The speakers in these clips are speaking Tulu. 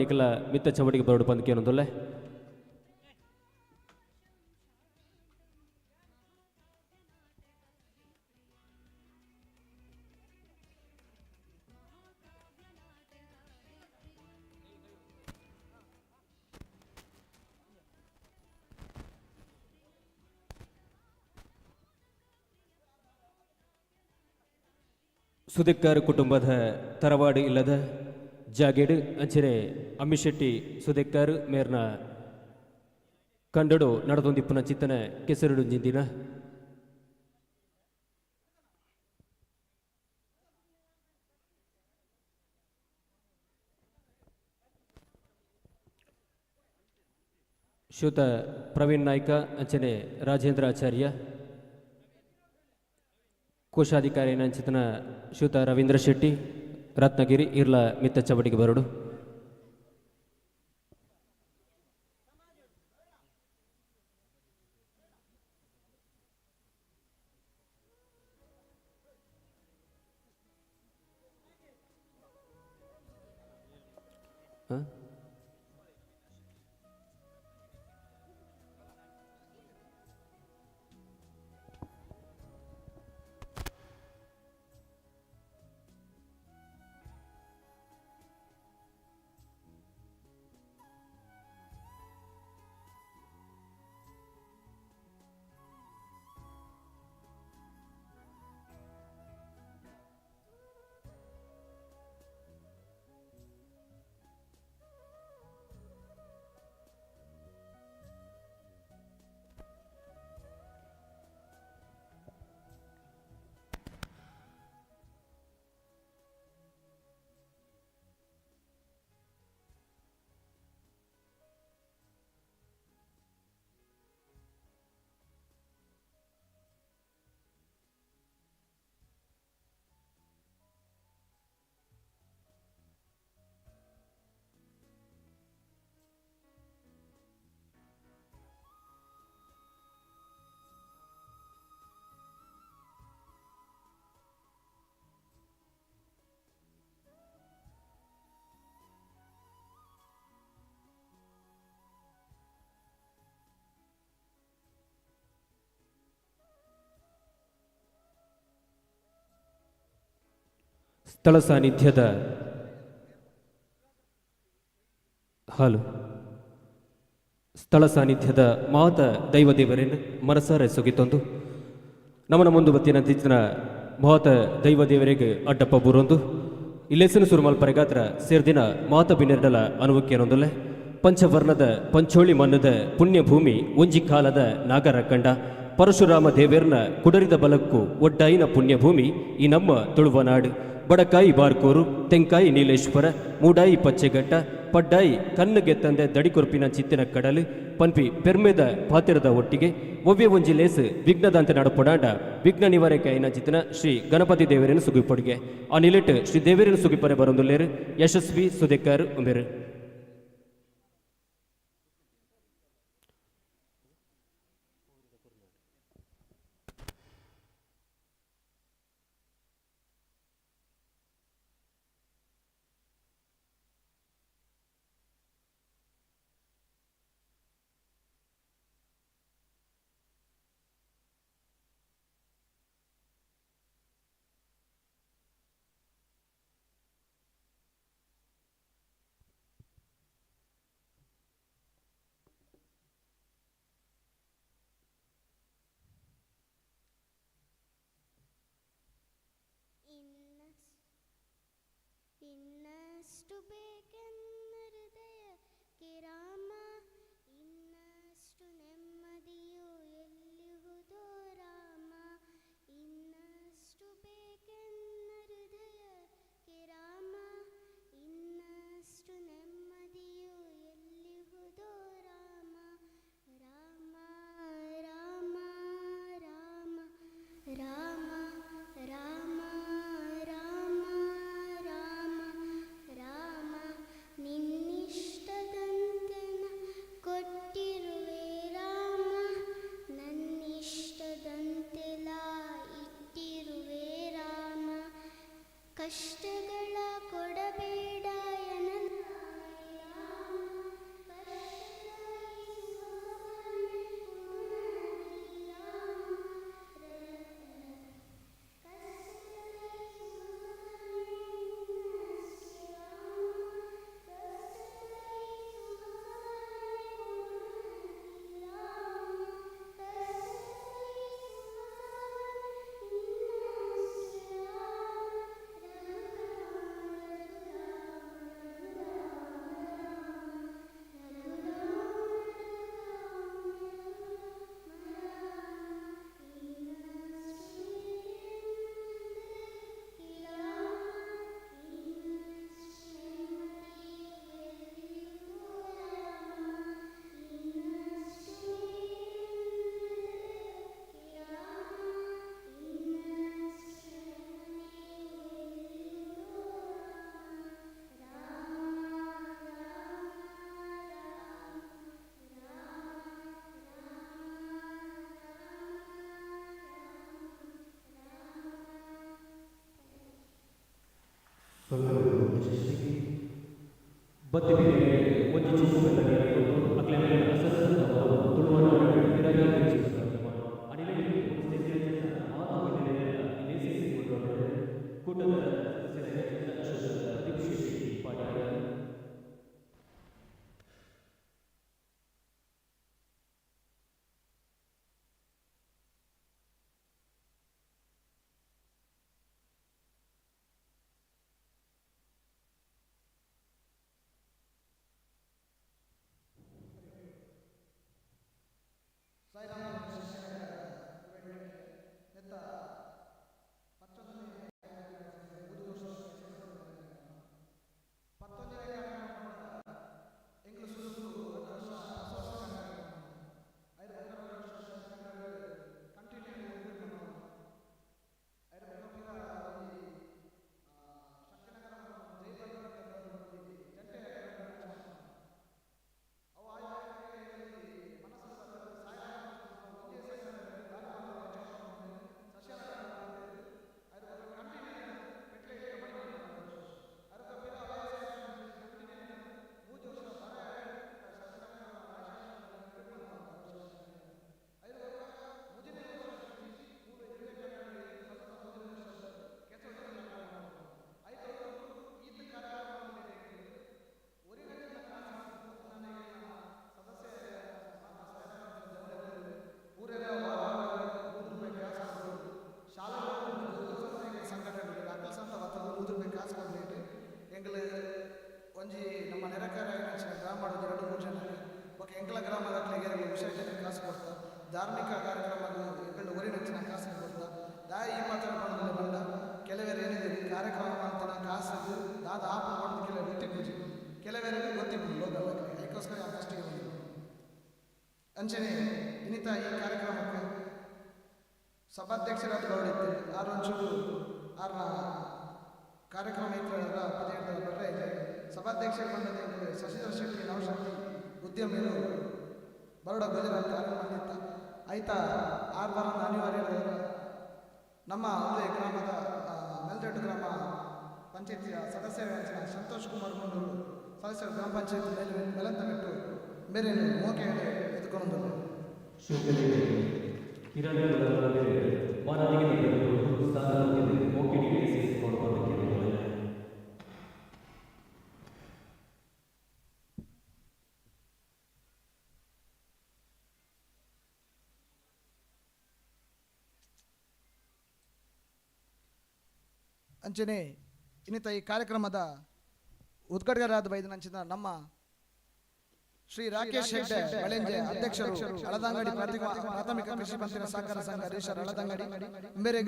ನಿಕಲ ಮಿತ್ತ ಚವಡಿಗೆ ಬರೋಡು ಪಂದ್ ಕೇನೊಂದುಲ್ಲೆ. ಸುದಿಕ್ಕಾರ್ ಕುಟುಂಬದ ತರವಾಡು ಇಲ್ಲದ ಜಾಗೆಡ್ ಅಂಚನೆ ಅಮ್ಮಿಶೆಟ್ಟಿ ಸುದೆಕ್ಕಾರ್ ಮೇರ್ನ ಕಂಡಡು ನಡತೊಂದಿಪ್ಪುನ ಚಿತ್ತನ ಕೆಸರುಡು ಜಿಂದಿನ ಶ್ಯೂತ ಪ್ರವೀಣ್ ನಾಯ್ಕ ಅಂಚನೆ ರಾಜೇಂದ್ರ ಆಚಾರ್ಯ, ಕೋಶಾಧಿಕಾರಿ ನಂಚಿತನ ಶ್ಯೂತ ರವೀಂದ್ರ ಶೆಟ್ಟಿ ರತ್ನಗಿರಿ ಇರ್ಲ ಮಿತ್ತ ಚವಟಿಗೆ ಬರಡು. ಸ್ಥಳ ಸಾನ್ನಿಧ್ಯದ ಹಾಲು ಸ್ಥಳ ಸಾನ್ನಿಧ್ಯದ ಮಾತ ದೈವ ದೇವರೇನು ಮನಸಾರೆ ಸುಗಿತೊಂದು ನಮನ ಮುಂದು ಬತ್ತಿನ ತಿಚ್ಚಿನ ಮಾತ ದೈವ ದೇವರಿಗೆ ಅಡ್ಡಪ್ಪ ಬೂರೊಂದು ಇಲ್ಲೆಸನ ಸುರುಮಲ್ ಪರೆಗಾತ್ರ ಸೇರ್ದಿನ ಮಾತ ಬಿನೆರ್ಡಲ ಅನುವಕ್ಕೇನೊಂದುಲ್ಲೆ. ಪಂಚವರ್ಣದ ಪಂಚೋಳಿ ಮನ್ನದ ಪುಣ್ಯಭೂಮಿ ಒಂಜಿ ಕಾಲದ ನಾಗರ ಕಂಡ ಪರಶುರಾಮ ದೇವೇರ್ನ ಕುಡರಿದ ಬಲಕ್ಕು ಒಡ್ಡಾಯಿನ ಪುಣ್ಯಭೂಮಿ ಈ ನಮ್ಮ ತುಳುವನಾಡು. ಬಡಕಾಯಿ ಬಾರ್ಕೋರು, ತೆಂಕಾಯಿ ನೀಲೇಶ್ವರ, ಮೂಡಾಯಿ ಪಚ್ಚೆಘಟ್ಟ, ಪಡ್ಡಾಯಿ ಕಣ್ಣುಗೆತ್ತಂದೆ ದಡಿಕೊರ್ಪಿನ ಚಿತ್ತಿನ ಕಡಲು ಪನ್ಪಿ ಪೆರ್ಮೆದ ಪಾತಿರದ ಒಟ್ಟಿಗೆ ಒವ್ವೆ ಒಂಜಿ ಲೇಸ್ ವಿಘ್ನದಂತೆ ನಡಪೊಡಾಂಡ ವಿಘ್ನ ನಿವಾರಕ ಚಿತ್ತಿನ ಶ್ರೀ ಗಣಪತಿ ದೇವರನ್ನು ಸುಗಿಪೊಡಿಗೆ ಆ ನಿಲೆಟ್ ಶ್ರೀ ದೇವರನ್ನು ಸುಗಿಪರೆ ಬರೊಂದುಲ್ಲೇರು ಯಶಸ್ವಿ ಸುದೇಕರ್ ಉಂಬೆರು. ಇನ್ನಷ್ಟು ಬೇಕೆನ್ನ ಹೃದಯಕ್ಕೆ ರಾಮ, ಇನ್ನಷ್ಟು ನೆಮ್ಮದಿಯು ಎಲ್ಲಿಹುದೋ ರಾಮ. ಇನ್ನಷ್ಟು ಬೇಕೆನ್ನ ಹೃದಯಕ್ಕೆ ರಾಮ, ಇನ್ನಷ್ಟು ನೆಮ್ಮದಿಯು ಎಲ್ಲಿಹುದೋ ರಾಮ. ರಾಮ ರಾಮ ರಾಮ ರಾಮ ರಾಮ ರಾಮ ರಾಮ ರಾಮ, ನಿನ್ನಿಷ್ಟದಂತೆ ನ ಕೊಟ್ಟಿರುವೆ ರಾಮ, ನನ್ನಿಷ್ಟದಂತೆಲ್ಲ ಇಟ್ಟಿರುವೆ ರಾಮ. ಕಷ್ಟಗಳ ಕೊಡಬೇಡ ಎನಲಾಯ ಶೆಟ್ಟಿ ಬತ್ತಿ ಒಂಜಿ ಚೂಪು ಅಕ್ಲೆನ ತುಳುವನಾಡು ಕೂಟದ ಸದಸ್ಯರಾದ ಪ್ರದೀಪ್ ಶೆಟ್ಟಿ ಪಾಡಿದ್ದಾರೆ. ಧಾರ್ಮಿಕ ಕಾರ್ಯಕ್ರಮ ಎಂಕಲ್ನ ಒರಿನಂಚಿನ ಕಾಸು ಕೊರ್ತ ದಾಯ ಈ ಪಾತ್ರ ಪಂಡ ಪಂಡ ಕೆಲವೆರ್ ಏನಿದೆ ಕಾರ್ಯಕ್ರಮ ಮಲ್ತಿನ ಕಾಸು ದಾದ ಆಪು ಪಂದ್ ಕೆಲವೆರ್ ಗೊತ್ತಿಪ್ಪುಜಿ, ಕೆಲವೆರೆಗ್ ಗೊತ್ತಿಪ್ಪುಜಿ ಲೋಕಲ್ ಐಕೋಸ್ಕರ ಯಾನ್ ಫಸ್ಟ್ ಬಂದಿದ್ದು. ಅಂಚನೆ ಇನ್ನಿತ ಈ ಕಾರ್ಯಕ್ರಮಕ್ಕೆ ಸಭಾಧ್ಯಕ್ಷರಾದ ಗೌಡಿತ್ತು ಆರ್ ಒಂಚೂರು ಆರ್ನ ಕಾರ್ಯಕ್ರಮ ಇತ್ತು ಪದೇಳ್ದ ಬರ್ರೆ ಇದೆ. ಸಭಾಧ್ಯಕ್ಷರು ಬಂದದ್ದು ಶಶಿಧರ್ ಶೆಟ್ಟಿ ನವಶಕ್ತಿ ಉದ್ಯಮಿಗಳು ಬರೋಡ ಗುಜರಾತ್ ಆರ್ ಬಂದಿತ್ತ ಆಯ್ತಾ ಆರು ವಾರ ಅನಿವಾರ್ಯ. ನಮ್ಮ ಒಂದೇ ಗ್ರಾಮದ ಮೆಲ್ದೆಟ್ಟು ಗ್ರಾಮ ಪಂಚಾಯತಿಯ ಸದಸ್ಯರ ಸಂತೋಷ್ ಕುಮಾರ್ ಮುಂಡೂರು ಸದಸ್ಯರು ಗ್ರಾಮ ಪಂಚಾಯತ್ ಮೇಲೆ ಬೆಲಂತಮೆಟ್ಟು ಬೇರೆ ಮೋಕೆ ಎತ್ಕೊಂಡು. ಅಂಚನೆ ಇನ್ನಿತ ಈ ಕಾರ್ಯಕ್ರಮದ ಉದ್ಘಾಟಕರಾದ ಬೈದನಂಚಿನ ನಮ್ಮ ಶ್ರೀ ರಾಕೇಶ್ ಹೆಗ್ಡೆ ಬಳೆಂಜೆ ಅಧ್ಯಕ್ಷರು ಹಳದಂಗಡಿ ಪ್ರಾಥಮಿಕ ಕೃಷಿ ಪಂತಿನ ಸಹಕಾರ ಸಂಘ ರೇಷರ್ ಹಳದಂಗಡಿ ಬೇರೆ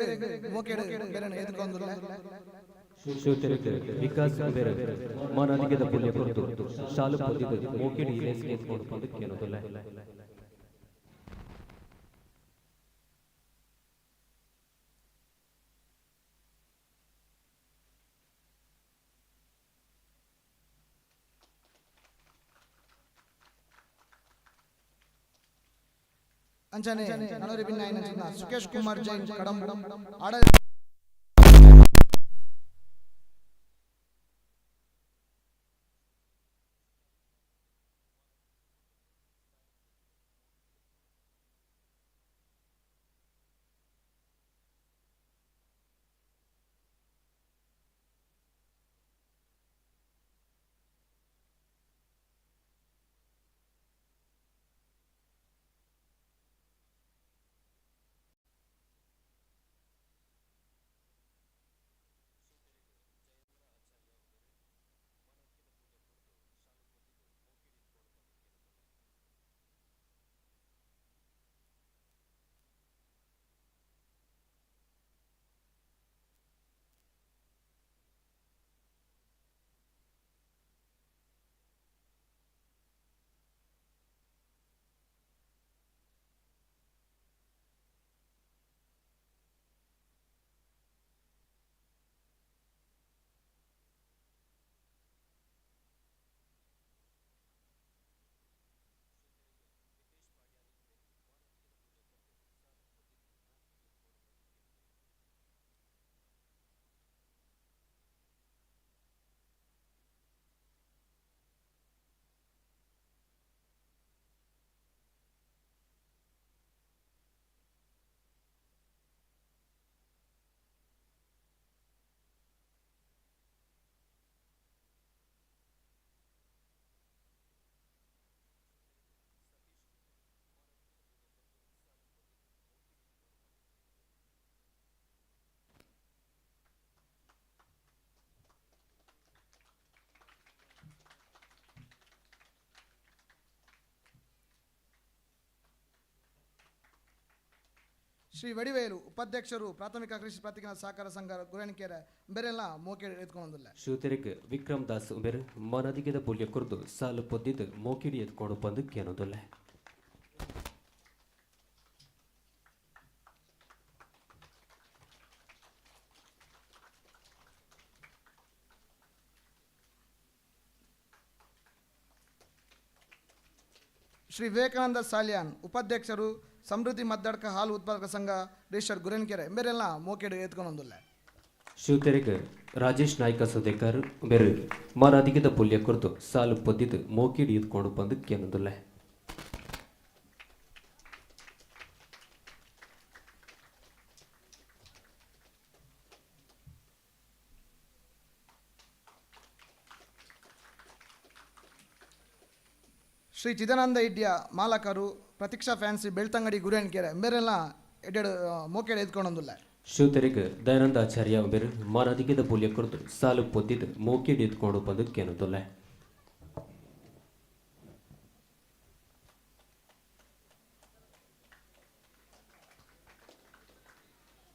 ಮೋಕೆಡು ಬೇರೆ ಎದುಕೊಂದುಲ್ಲ. ಶಿವತೆರೆಗೆ ವಿಕಾಸ್ ಬೇರೆ ಮಾನಾದಿಗೆದ ಪುಲ್ಯ ಕೊರ್ತು ಶಾಲು ಪೊದಿದು ಮೋಕೆಡಿ ಲೇಸ್ ಎತ್ಕೊಂಡು ಬಂದು ಕೇಳೋದಿಲ್ಲ. ಅಂಚನೆ ನನರಿ ಭಿನ್ನ ಸುಕೇಶ್ ಕುಮಾರ್ ಜೈನ್ ಕಡಂಬ ಆಡ ಶ್ರೀ ವಡಿವೇಲು ಉಪಾಧ್ಯಕ್ಷರು ಪ್ರಾಥಮಿಕ ಕೃಷಿ ಪ್ರಾಧಿಕಾರ ಸಹಕಾರ ಸಂಘ ಗುರಣಿಕೆರೆ ಬೇರೆಲ್ಲ ಮೋಕೆಡ್ ಎತ್ಕೊಂಡಿಲ್ಲ. ಶಿವತೆರೆಗ್ ವಿಕ್ರಮ್ ದಾಸ್ ಉಂಬೆರ್ ಮಾನಾದಿಗೆದ ಪುಲ್ಯ ಕೊರ್ದು ಸಾಲು ಪೊದ್ದಿದ್ದು ಮೋಕಿಡಿ ಎತ್ಕೊಂಡು ಬಂದು ಕೇನೊಂದುಲ್ಲೆ. ಶ್ರೀ ವಿವೇಕಾನಂದ ಸಾಲಿಯಾನ್ ಉಪಾಧ್ಯಕ್ಷರು ಸಮೃದ್ಧಿ ಮದ್ದಡ್ಕ ಹಾಲು ಉತ್ಪಾದಕ ಸಂಘ ರಿಜಿಸ್ಟರ್ ಗುರಣಿಕೆರೆ ಬೇರೆಲ್ಲ ಮೋಕೆಡ್ ಎತ್ಕೊಂಡೊಂದುಲ್ಲೆ. ಶಿವತೆರೆಗ್ ರಾಜೇಶ್ ನಾಯ್ಕ ಸುದೇಕರ್ ಉಂಬೆರ್ ಮಾನಾದಿಗೆದ ಪುಲ್ಯ ಕೊರ್ದು ಸಾಲು ಪೊದ್ದಿದ್ದು ಮೋಕಿಡಿ ಎತ್ಕೊಂಡು ಬಂದು ಕೇನೊಂದುಲ್ಲೆ. ಶ್ರೀ ಚಿದಾನಂದ ಇಡ್ಯ ಮಾಲಕರು ಪ್ರತೀಕ್ಷಾ ಫ್ಯಾನ್ಸಿ ಬೆಳ್ತಂಗಡಿ ಗುರೇನ್ಕೆರೆ ಬೇರೆಲ್ಲ ಎಡೆಡು ಮೋಕೆಡ್ ಎತ್ಕೊಂಡೊಂದುಲ್ಲೆ. ಶಿವತೆರೆಗ್ ದಯಾನಂದ ಆಚಾರ್ಯ ಉಂಬೆರ್ ಮಾನಾದಿಗೆದ ಪುಲ್ಯ ಕೊರ್ದು ಸಾಲು ಪೊದ್ದಿದ್ದು ಮೋಕಿಡಿ ಎತ್ಕೊಂಡು ಬಂದು ಕೇನೊಂದುಲ್ಲೆ.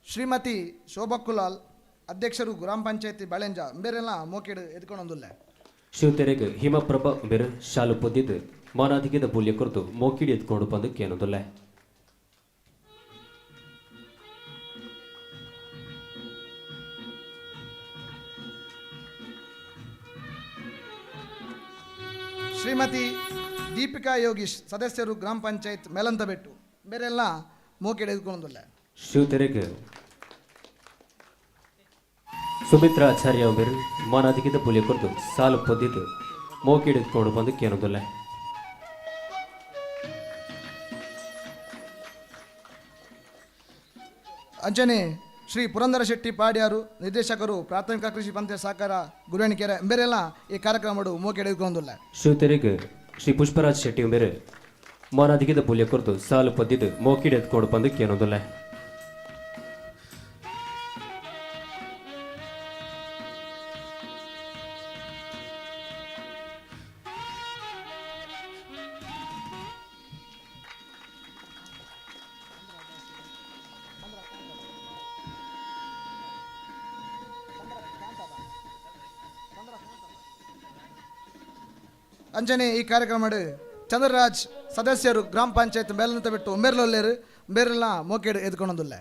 ಶ್ರೀಮತಿ ಶೋಭಾ ಕುಲಾಲ್ ಅಧ್ಯಕ್ಷರು ಗ್ರಾಮ ಪಂಚಾಯತಿ ಬಳೆಂಜ ಬೇರೆಲ್ಲ ಮೋಕೆಡ್ ಎತ್ಕೊಂಡೊಂದುಲ್ಲೆ. ಶಿವತೆರೆಗ್ ಹಿಮಪ್ರಭಾ ಉಂಬೆರ್ ಶಾಲು ಪೊದ್ದಿದ್ದು ಮಾನಾದಿಗೆದ ಪುಲ್ಯ ಕೊರ್ದು ಮೋಕಿಡಿ ಎತ್ಕೊಂಡು ಬಂದು ಕೇನೊಂದುಲ್ಲೆ. ಶ್ರೀಮತಿ ದೀಪಿಕಾ ಯೋಗೀಶ್ ಸದಸ್ಯರು ಗ್ರಾಮ ಪಂಚಾಯತ್ ಮೇಲಂತಬೆಟ್ಟು ಬೇರೆಲ್ಲ ಮೋಕೆಡ್ ಎತ್ಕೊಂಡೊಂದುಲ್ಲೆ. ಶಿವತೆರೆಗ್ ಸುಮಿತ್ರಾ ಆಚಾರ್ಯ ಉಂಬೆರ್ ಮಾನಾದಿಗೆದ ಪುಲ್ಯ ಕೊರ್ದು ಸಾಲು ಪೊದ್ದಿದ್ದು ಮೋಕಿಡಿ ಎತ್ಕೊಂಡು ಬಂದು ಕೇನೊಂದುಲ್ಲೆ. ಅಂಚನೆ ಶ್ರೀ ಪುರಂದರ ಶೆಟ್ಟಿ ಪಾಡ್ಯಾರು ನಿರ್ದೇಶಕರು ಪ್ರಾಥಮಿಕ ಕೃಷಿ ಪಂಚಾಯತ್ ಸಹಕಾರ ಗುರೇಣಿಕೆರೆ ಬೇರೆಲ್ಲ ಈ ಕಾರ್ಯಕ್ರಮಡು ಮೋಕೆಡ್ ಎತ್ಕೊಂಡೊಂದುಲ್ಲೆ. ಶಿವತೆರೆಗ್ ಶ್ರೀ ಪುಷ್ಪರಾಜ್ ಶೆಟ್ಟಿ ಉಂಬೆರ್ ಮಾನಾದಿಗೆದ ಪುಲ್ಯ ಕೊರ್ದು ಸಾಲು ಪೊದ್ದಿದ್ದು ಮೋಕಿಡಿ ಎತ್ಕೊಂಡು ಬಂದು ಕೇನೊಂದುಲ್ಲೆ. ಅಂಚನೆ ಈ ಕಾರ್ಯಕ್ರಮಡು ಚಂದ್ರರಾಜ್ ಸದಸ್ಯರು ಗ್ರಾಮ ಪಂಚಾಯತ್ ಮೇಲಂತ ಬಿಟ್ಟು ಮೇರ್ಲೊಲ್ಲೇರು ಬೇರೆಲ್ಲ ಮೋಕೆಡ್ ಎತ್ಕೊಂಡೊಂದುಲ್ಲೆ.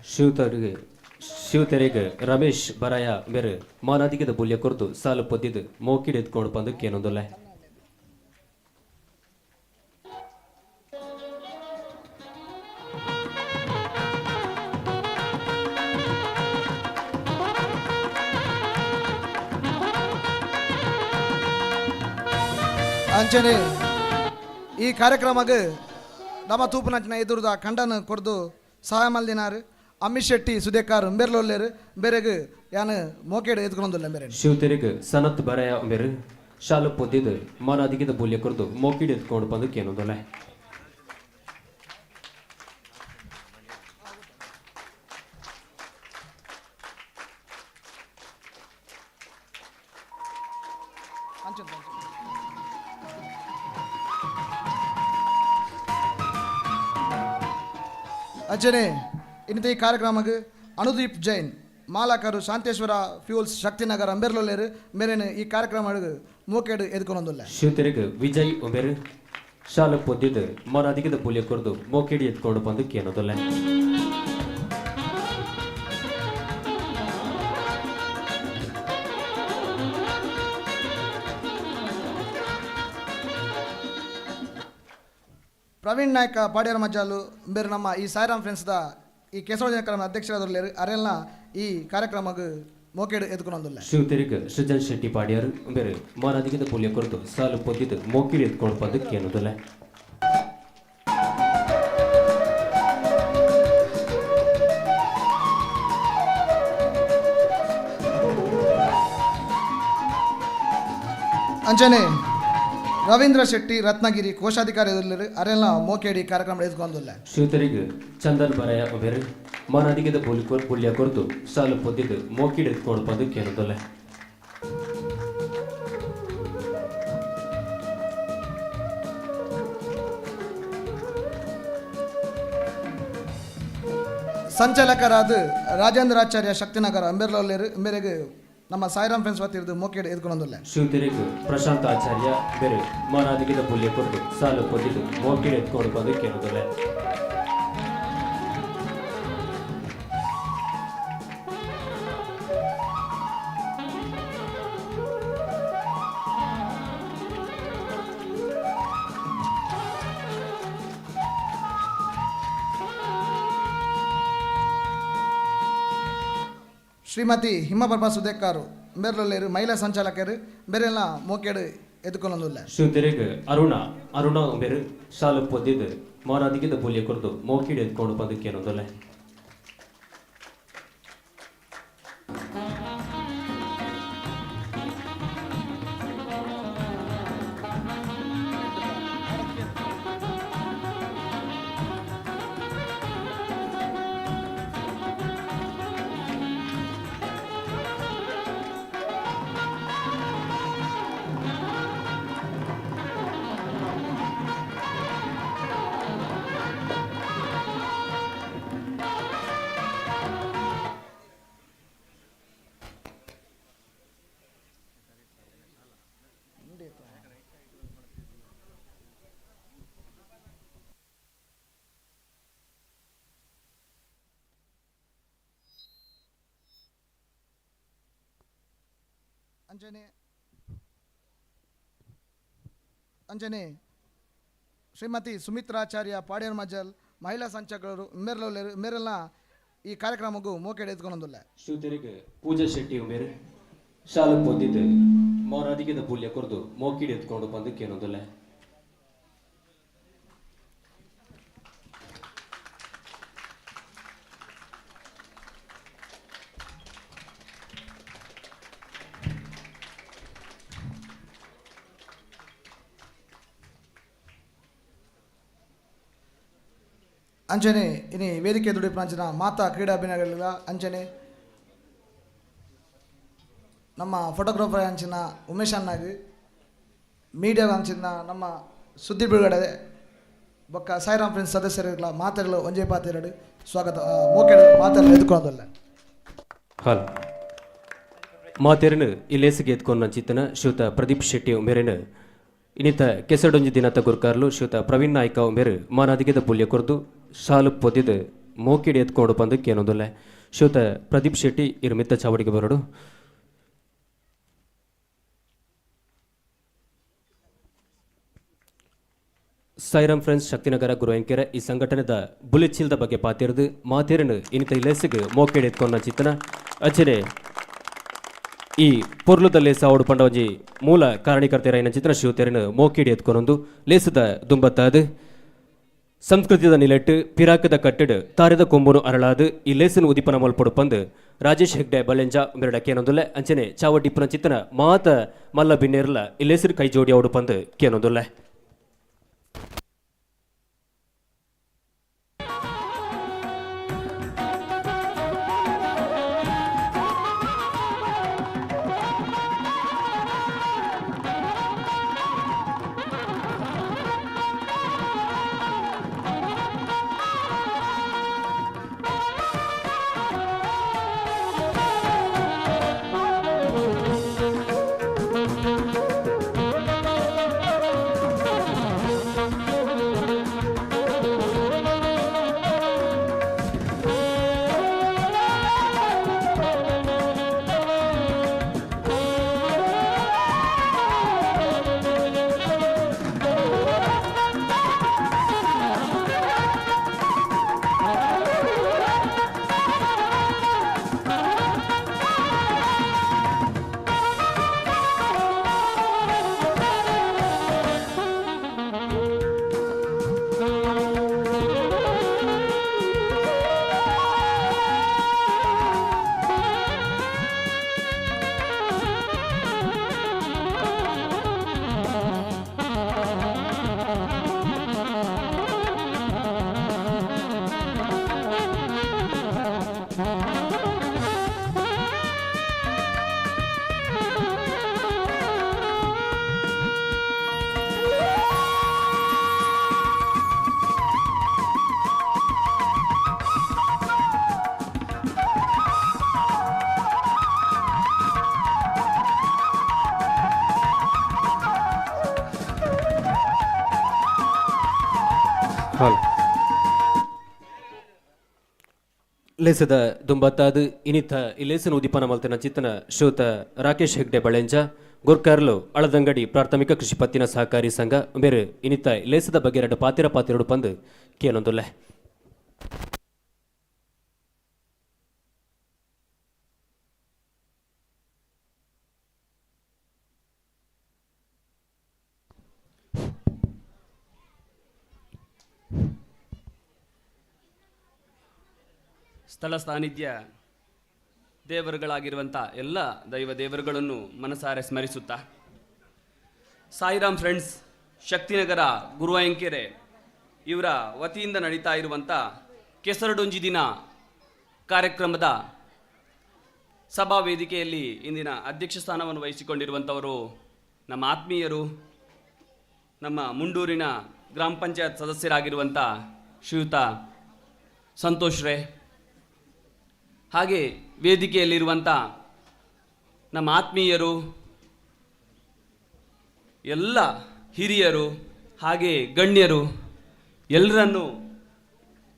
ಶಿವತೆರೆಗ್ ರಮೇಶ್ ಬರಾಯ ಮೇರು ಮಾನಾದಿಗೆದ ಬುಲ್ಯ ಕೊರ್ದು ಸಾಲು ಪೊದ್ದಿದ್ದು ಮೋಕಿಡ್ ಎತ್ಕೊಂಡು ಬಂದು ಕೇನೊಂದುಲ್ಲೆ. ಅಂಚನೆ ಈ ಕಾರ್ಯಕ್ರಮಕ್ಕೆ ನಮ್ಮ ತೂಪುನಂಚಿನ ಎದುರುದ ಖಂಡನ ಕೊರ್ದು ಸಹಾಯ ಮಲ್ದಿನಾರು ಅಮಿತ್ ಶೆಟ್ಟಿ ಸುದೇಕಾರ್ ಬೇರ್ಲೊಲ್ಲೇರು ಬೇರೆಗ್ ಯಾನ್ ಮೋಕೇಡ್ ಎತ್ಕೊಂಡೊಂದುಲ್ಲೆ ಬೇರೆ. ಶಿವತೆರೆಗ್ ಸನತ್ ಬರಾಯ ಮೇರು ಶಾಲು ಪೊದ್ದಿದ್ದು ಮಾನಾದಿಗೆದ ಬುಲ್ಯ ಕೊರ್ದು ಮೋಕಿಡ್ ಎತ್ಕೊಂಡು ಬಂದು ಕೇನೊಂದುಲ್ಲೆ. ಅಂಚನೆ ಇನ್ನಿತ ಈ ಕಾರ್ಯಕ್ರಮಕ್ಕೆ ಅನುದೀಪ್ ಜೈನ್ ಮಾಲಕರು ಶಾಂತೇಶ್ವರ ಫ್ಯೂಲ್ಸ್ ಶಕ್ತಿನಗರ ಅಂಬೇರ್ಲೊಲ್ಲೇರು ಮೇರೇನು ಈ ಕಾರ್ಯಕ್ರಮ ಮೋಕೇಡ್ ಎದ್ಕೊಂಡೊಂದುಲ್ಲೆ. ಶಿವತೆರೆಗ್ ವಿಜಯ್ ಉಂಬೆರ್ ಶಾಲು ಪೊದ್ದಿದ್ದು ಮಾನಾದಿಗೆದ ಪುಲ್ಯ ಕೊರ್ದು ಮೋಕೇಡಿ ಎತ್ಕೊಂಡು ಬಂದು ಕೇನೊಂದುಲ್ಲೆ. ಪ್ರವೀಣ್ ನಾಯ್ಕ ಪಾಡ್ಯರ ಮಜ್ಜಾಲು ಬೇರೆ ನಮ್ಮ ಈ ಸಾಯಿರಾಮ್ ಫ್ರೆಂಡ್ಸ್ದ ಈ ಕೇಶವ ಕ್ರಮ ಅಧ್ಯಕ್ಷರಾದರ್ಲೇರು ಅರೆಲ್ಲ ಈ ಕಾರ್ಯಕ್ರಮಕ್ಕೆ ಮೋಕೇಡ್ ಎತ್ಕೊಂಡೊಂದುಲ್ಲೆ. ಶಿವತೆರೆಗ್ ಸೃಜನ್ ಶೆಟ್ಟಿ ಪಾಡ್ಯಾರು ಬೇರೆ ಮಾನಾದಿಗೆದ ಪುಲ್ಯ ಕೊರ್ದು ಸಾಲು ಪೊದ್ದಿದ್ದು ಮೋಕಿಡಿ ಎತ್ಕೊಂಡು ಬಂದು ಕೇನೊಂದುಲ್ಲೆ. ಅಂಚನೆ ರವೀಂದ್ರ ಶೆಟ್ಟಿ ರತ್ನಗಿರಿ ಕೋಶಾಧಿಕಾರಿ ಅರೆಲ್ಲ ಮೋಕೇಡಿ ಕಾರ್ಯಕ್ರಮ ಎತ್ಕೊಂಡೊಂದುಲ್ಲೆ. ಶಿವತೆರೆಗ್ ಚಂದನ್ ಬರಾಯ ಬೇರೆ ಮಾನಾದಿಗೆದ ಪುಲ್ಯ ಕೊರ್ದು ಸಾಲು ಪೊದ್ದಿದ್ದು ಮೋಕಿಡಿ ಎತ್ಕೊಂಡು ಬಂದು ಕೇನೊಂದುಲ್ಲೆ. ಸಂಚಾಲಕರಾದ ರಾಜೇಂದ್ರಾಚಾರ್ಯ ಶಕ್ತಿನಗರ ಅಂಬೇರ್ಲಲ್ಲೇರು ಮೇರೆಗೆ ನಮ್ಮ ಸಾಯಿರಾಮ್ ಫ್ರೆಂಡ್ಸ್ ವತಿರ್ದು ಮೋಕೇಡ್ ಎದ್ಕೊಂಡೊಂದುಲ್ಲೆ. ಶ್ರೀತೆರೆಗ್ ಪ್ರಶಾಂತ್ ಆಚಾರ್ಯ ಬೇರೆ ಮಾನಾದಿಗೆದ ಪುಲ್ಯ ಕೊರ್ದು ಸಾಲು ಪೊದಿದು ಮೋಕೆಡ್ ಎತ್ಕೊಂಡು ಬಂದು ಕೇಳುದಿಲ್ಲ. ಶ್ರೀಮತಿ ಹಿಮ್ಮಪ್ರಭಾ ಸುದೇಕಾರು ಮೇರ್ಲಲ್ಲೇರು ಮಹಿಳಾ ಸಂಚಾಲಕರು ಬೇರೆಲ್ಲ ಮೋಕೇಡು ಎದ್ಕೊಂಡೊಂದುಲ್ಲೆ. ಶ್ರೀತೆರೆಗ್ ಅರುಣ ಅರುಣ ಬೇರೆ ಸಾಲು ಪೊದಿದು ಮಾನಾದಿಗೆದ ಪುಲ್ಯ ಕೊರ್ದು ಮೋಕೆಡ್ ಎತ್ಕೊಂಡು ಬಂದು ಕೇಳುದಿಲ್ಲ. ಅಂಚನೆ ಅಂಚನೆ ಶ್ರೀಮತಿ ಸುಮಿತ್ರಾಚಾರ್ಯ ಪಾಡ್ಯರ್ ಮಜಲ್ ಮಹಿಳಾ ಸಂಚಾಲಕರು ಮೇರ್ಲಲ್ಲೇರು ಮೇರೆಲ್ಲ ಈ ಕಾರ್ಯಕ್ರಮಕ್ಕೂ ಮೋಕೇಡು ಎದ್ಕೊಂಡೊಂದುಲ್ಲೆ. ಶ್ರೀತೆರೆಗ್ ಪೂಜಾ ಶೆಟ್ಟಿ ಮೇರೆ ಶಾಲು ಪೊದಿದು ಮಾನಾದಿಗೆದ ಪುಲ್ಯ ಕೊರ್ದು ಮೋಕಿಡ್ ಎತ್ಕೊಂಡು ಬಂದು ಕೇಳುದಿಲ್ಲ. ಅಂಚನೆ ಇನಿ ವೇದಿಕೆ ದುಡಿಪುನಂಚಿನ ಮಾತಾ ಕ್ರೀಡಾಭಿನಯಗಳಿಲ್ಲ. ಅಂಚನೆ ನಮ್ಮ ಫೋಟೋಗ್ರಾಫರ್ ಅಂಚಿನ ಉಮೇಶ್ ಅಣ್ಣಗ್, ಮೀಡಿಯಾ ಅಂಚಿನ ನಮ್ಮ ಸುದ್ದಿ ಬಿಡುಗಡೆ ಬೊಕ್ಕ ಸಾಯಿರಾಮ್ ಫ್ರೆಂಡ್ಸ್ ಸದಸ್ಯರುಗಳ ಮಾತೆಗಳು ಒಂಜೇ ಪಾತೆರಡು ಸ್ವಾಗತ ಮೋಕೆಡು ಮಾತೆಲ್ಲ ಎದ್ಕೊಳ್ಳೋದಲ್ಲ. ಹಲ್ ಮಾತೆರನು ಇಲ್ಲೇಸಿಗೆ ಎತ್ಕೊಂಡ ಚಿತ್ತನ ಶ್ರೀಯುತ ಪ್ರದೀಪ್ ಶೆಟ್ಟಿ ಮೇರೆನು ಇನ್ನಿತ ಕೆಸಡೊಂಜಿ ದಿನತ ಗುರ್ಕಾರ್ಲು ಶ್ರೀಯುತ ಪ್ರವೀಣ್ ನಾಯ್ಕ ಮೇರು ಮಾನಾದಿಗೆದ ಪುಲ್ಯ ಕೊರ್ದು ಶಾಲು ಪೊದಿದು ಮೋಕಿಡಿ ಎತ್ಕೊಂಡು ಬಂದು ಕೇನೊಂದುಲ್ಲೆ. ಶ್ರೀಯುತ ಪ್ರದೀಪ್ ಶೆಟ್ಟಿ ಇರು ಮಿತ್ತ ಚಾವಡಿಗೆ ಬರಡು. ಸಾಯಿರಾಮ್ ಫ್ರೆಂಡ್ಸ್ ಶಕ್ತಿನಗರ ಗುರುವೆಂಕೆರೆ ಈ ಸಂಘಟನೆದ ಬುಲೆಚಿಲ್ದ ಬಗ್ಗೆ ಪಾತಿರ್ದು ಮಾತೇರನು ಇನ್ನಿತ ಇಲೇಸಿಗೆ ಮೋಕೆಡ್ ಎತ್ಕೊಂಡ ಚಿತ್ತನ ಅಚನೆ ಈ ಪೊರ್ಲುದ ಲೇಸ ಅವಡು ಪಂಡ ಒಂಜಿ ಮೂಲ ಕಾರಣೀಕರ್ತರಾಯಿನ ಚಿತ್ರ ಶಿವತೆರನು ಮೋಕಿಡಿ ಎತ್ಕೊನೊಂದು ಲೇಸದ ದುಂಬತ್ತಾದು ಸಂಸ್ಕೃತಿದ ನಿಲೆಟ್ಟು ಪಿರಾಕದ ಕಟ್ಟೆಡ್ ತಾರೆದ ಕೊಂಬುನು ಅರಳಾದು ಈ ಲೇಸನ್ ಉದಿಪನ ಮಲ್ಪೊಡು ಪಂದು ರಾಜೇಶ್ ಹೆಗ್ಡೆ ಬಲೆಂಜ ಮೆರಡ ಕೇನೊಂದುಲ್ಲೆ. ಅಂಚನೆ ಚಾವಟಿಪ್ಪುನ ಚಿತ್ತನ ಮಾತ ಮಲ್ಲ ಬಿನ್ನೇರ್ಲ ಈ ಲೇಸನ್ ಕೈ ಜೋಡಿ ಅವಡು ಪಂದು ಕೇನೊಂದುಲ್ಲೆ. ಹಾಲ್ ಲೇಸದ ದುಂಬತ್ತಾದ ಇನಿತ ಈ ಲೇಸನ ಉದ್ದೀಪನ ಮಲ್ತಿನ ಚಿತ್ತನ ಶ್ರೋತ ರಾಕೇಶ್ ಹೆಗ್ಡೆ ಬಳೆಂಜ ಗುರ್ಕಾರ್ಲು ಅಳದಂಗಡಿ ಪ್ರಾಥಮಿಕ ಕೃಷಿ ಪತ್ತಿನ ಸಹಕಾರಿ ಸಂಘ ಬೇರೆ ಇನಿತ ಲೇಸದ ಬಗ್ಗೆ ಎರಡು ಪಾತಿರ ಪಾತಿರಡು ಪಂದು ಕೇನೊಂದುಲ್ಲೆ. ಸ್ಥಳ ಸಾನ್ನಿಧ್ಯ ದೇವರುಗಳಾಗಿರುವಂಥ ಎಲ್ಲ ದೈವ ದೇವರುಗಳನ್ನು ಮನಸಾರೆ ಸ್ಮರಿಸುತ್ತಾ, ಸಾಯಿರಾಮ್ ಫ್ರೆಂಡ್ಸ್ ಶಕ್ತಿನಗರ ಗುರುವಾಯಂಕೆರೆ ಇವರ ವತಿಯಿಂದ ನಡೀತಾ ಇರುವಂಥ ಕೆಸರುಡೊಂಜಿ ದಿನ ಕಾರ್ಯಕ್ರಮದ ಸಭಾ ವೇದಿಕೆಯಲ್ಲಿ ಇಂದಿನ ಅಧ್ಯಕ್ಷ ಸ್ಥಾನವನ್ನು ವಹಿಸಿಕೊಂಡಿರುವಂಥವರು ನಮ್ಮ ಆತ್ಮೀಯರು, ನಮ್ಮ ಮುಂಡೂರಿನ ಗ್ರಾಮ ಪಂಚಾಯತ್ ಸದಸ್ಯರಾಗಿರುವಂಥ ಶ್ರೀಯುತ ಸಂತೋಷ್ ರೇ, ಹಾಗೆ ವೇದಿಕೆಯಲ್ಲಿರುವಂಥ ನಮ್ಮ ಆತ್ಮೀಯರು, ಎಲ್ಲ ಹಿರಿಯರು, ಹಾಗೆ ಗಣ್ಯರು,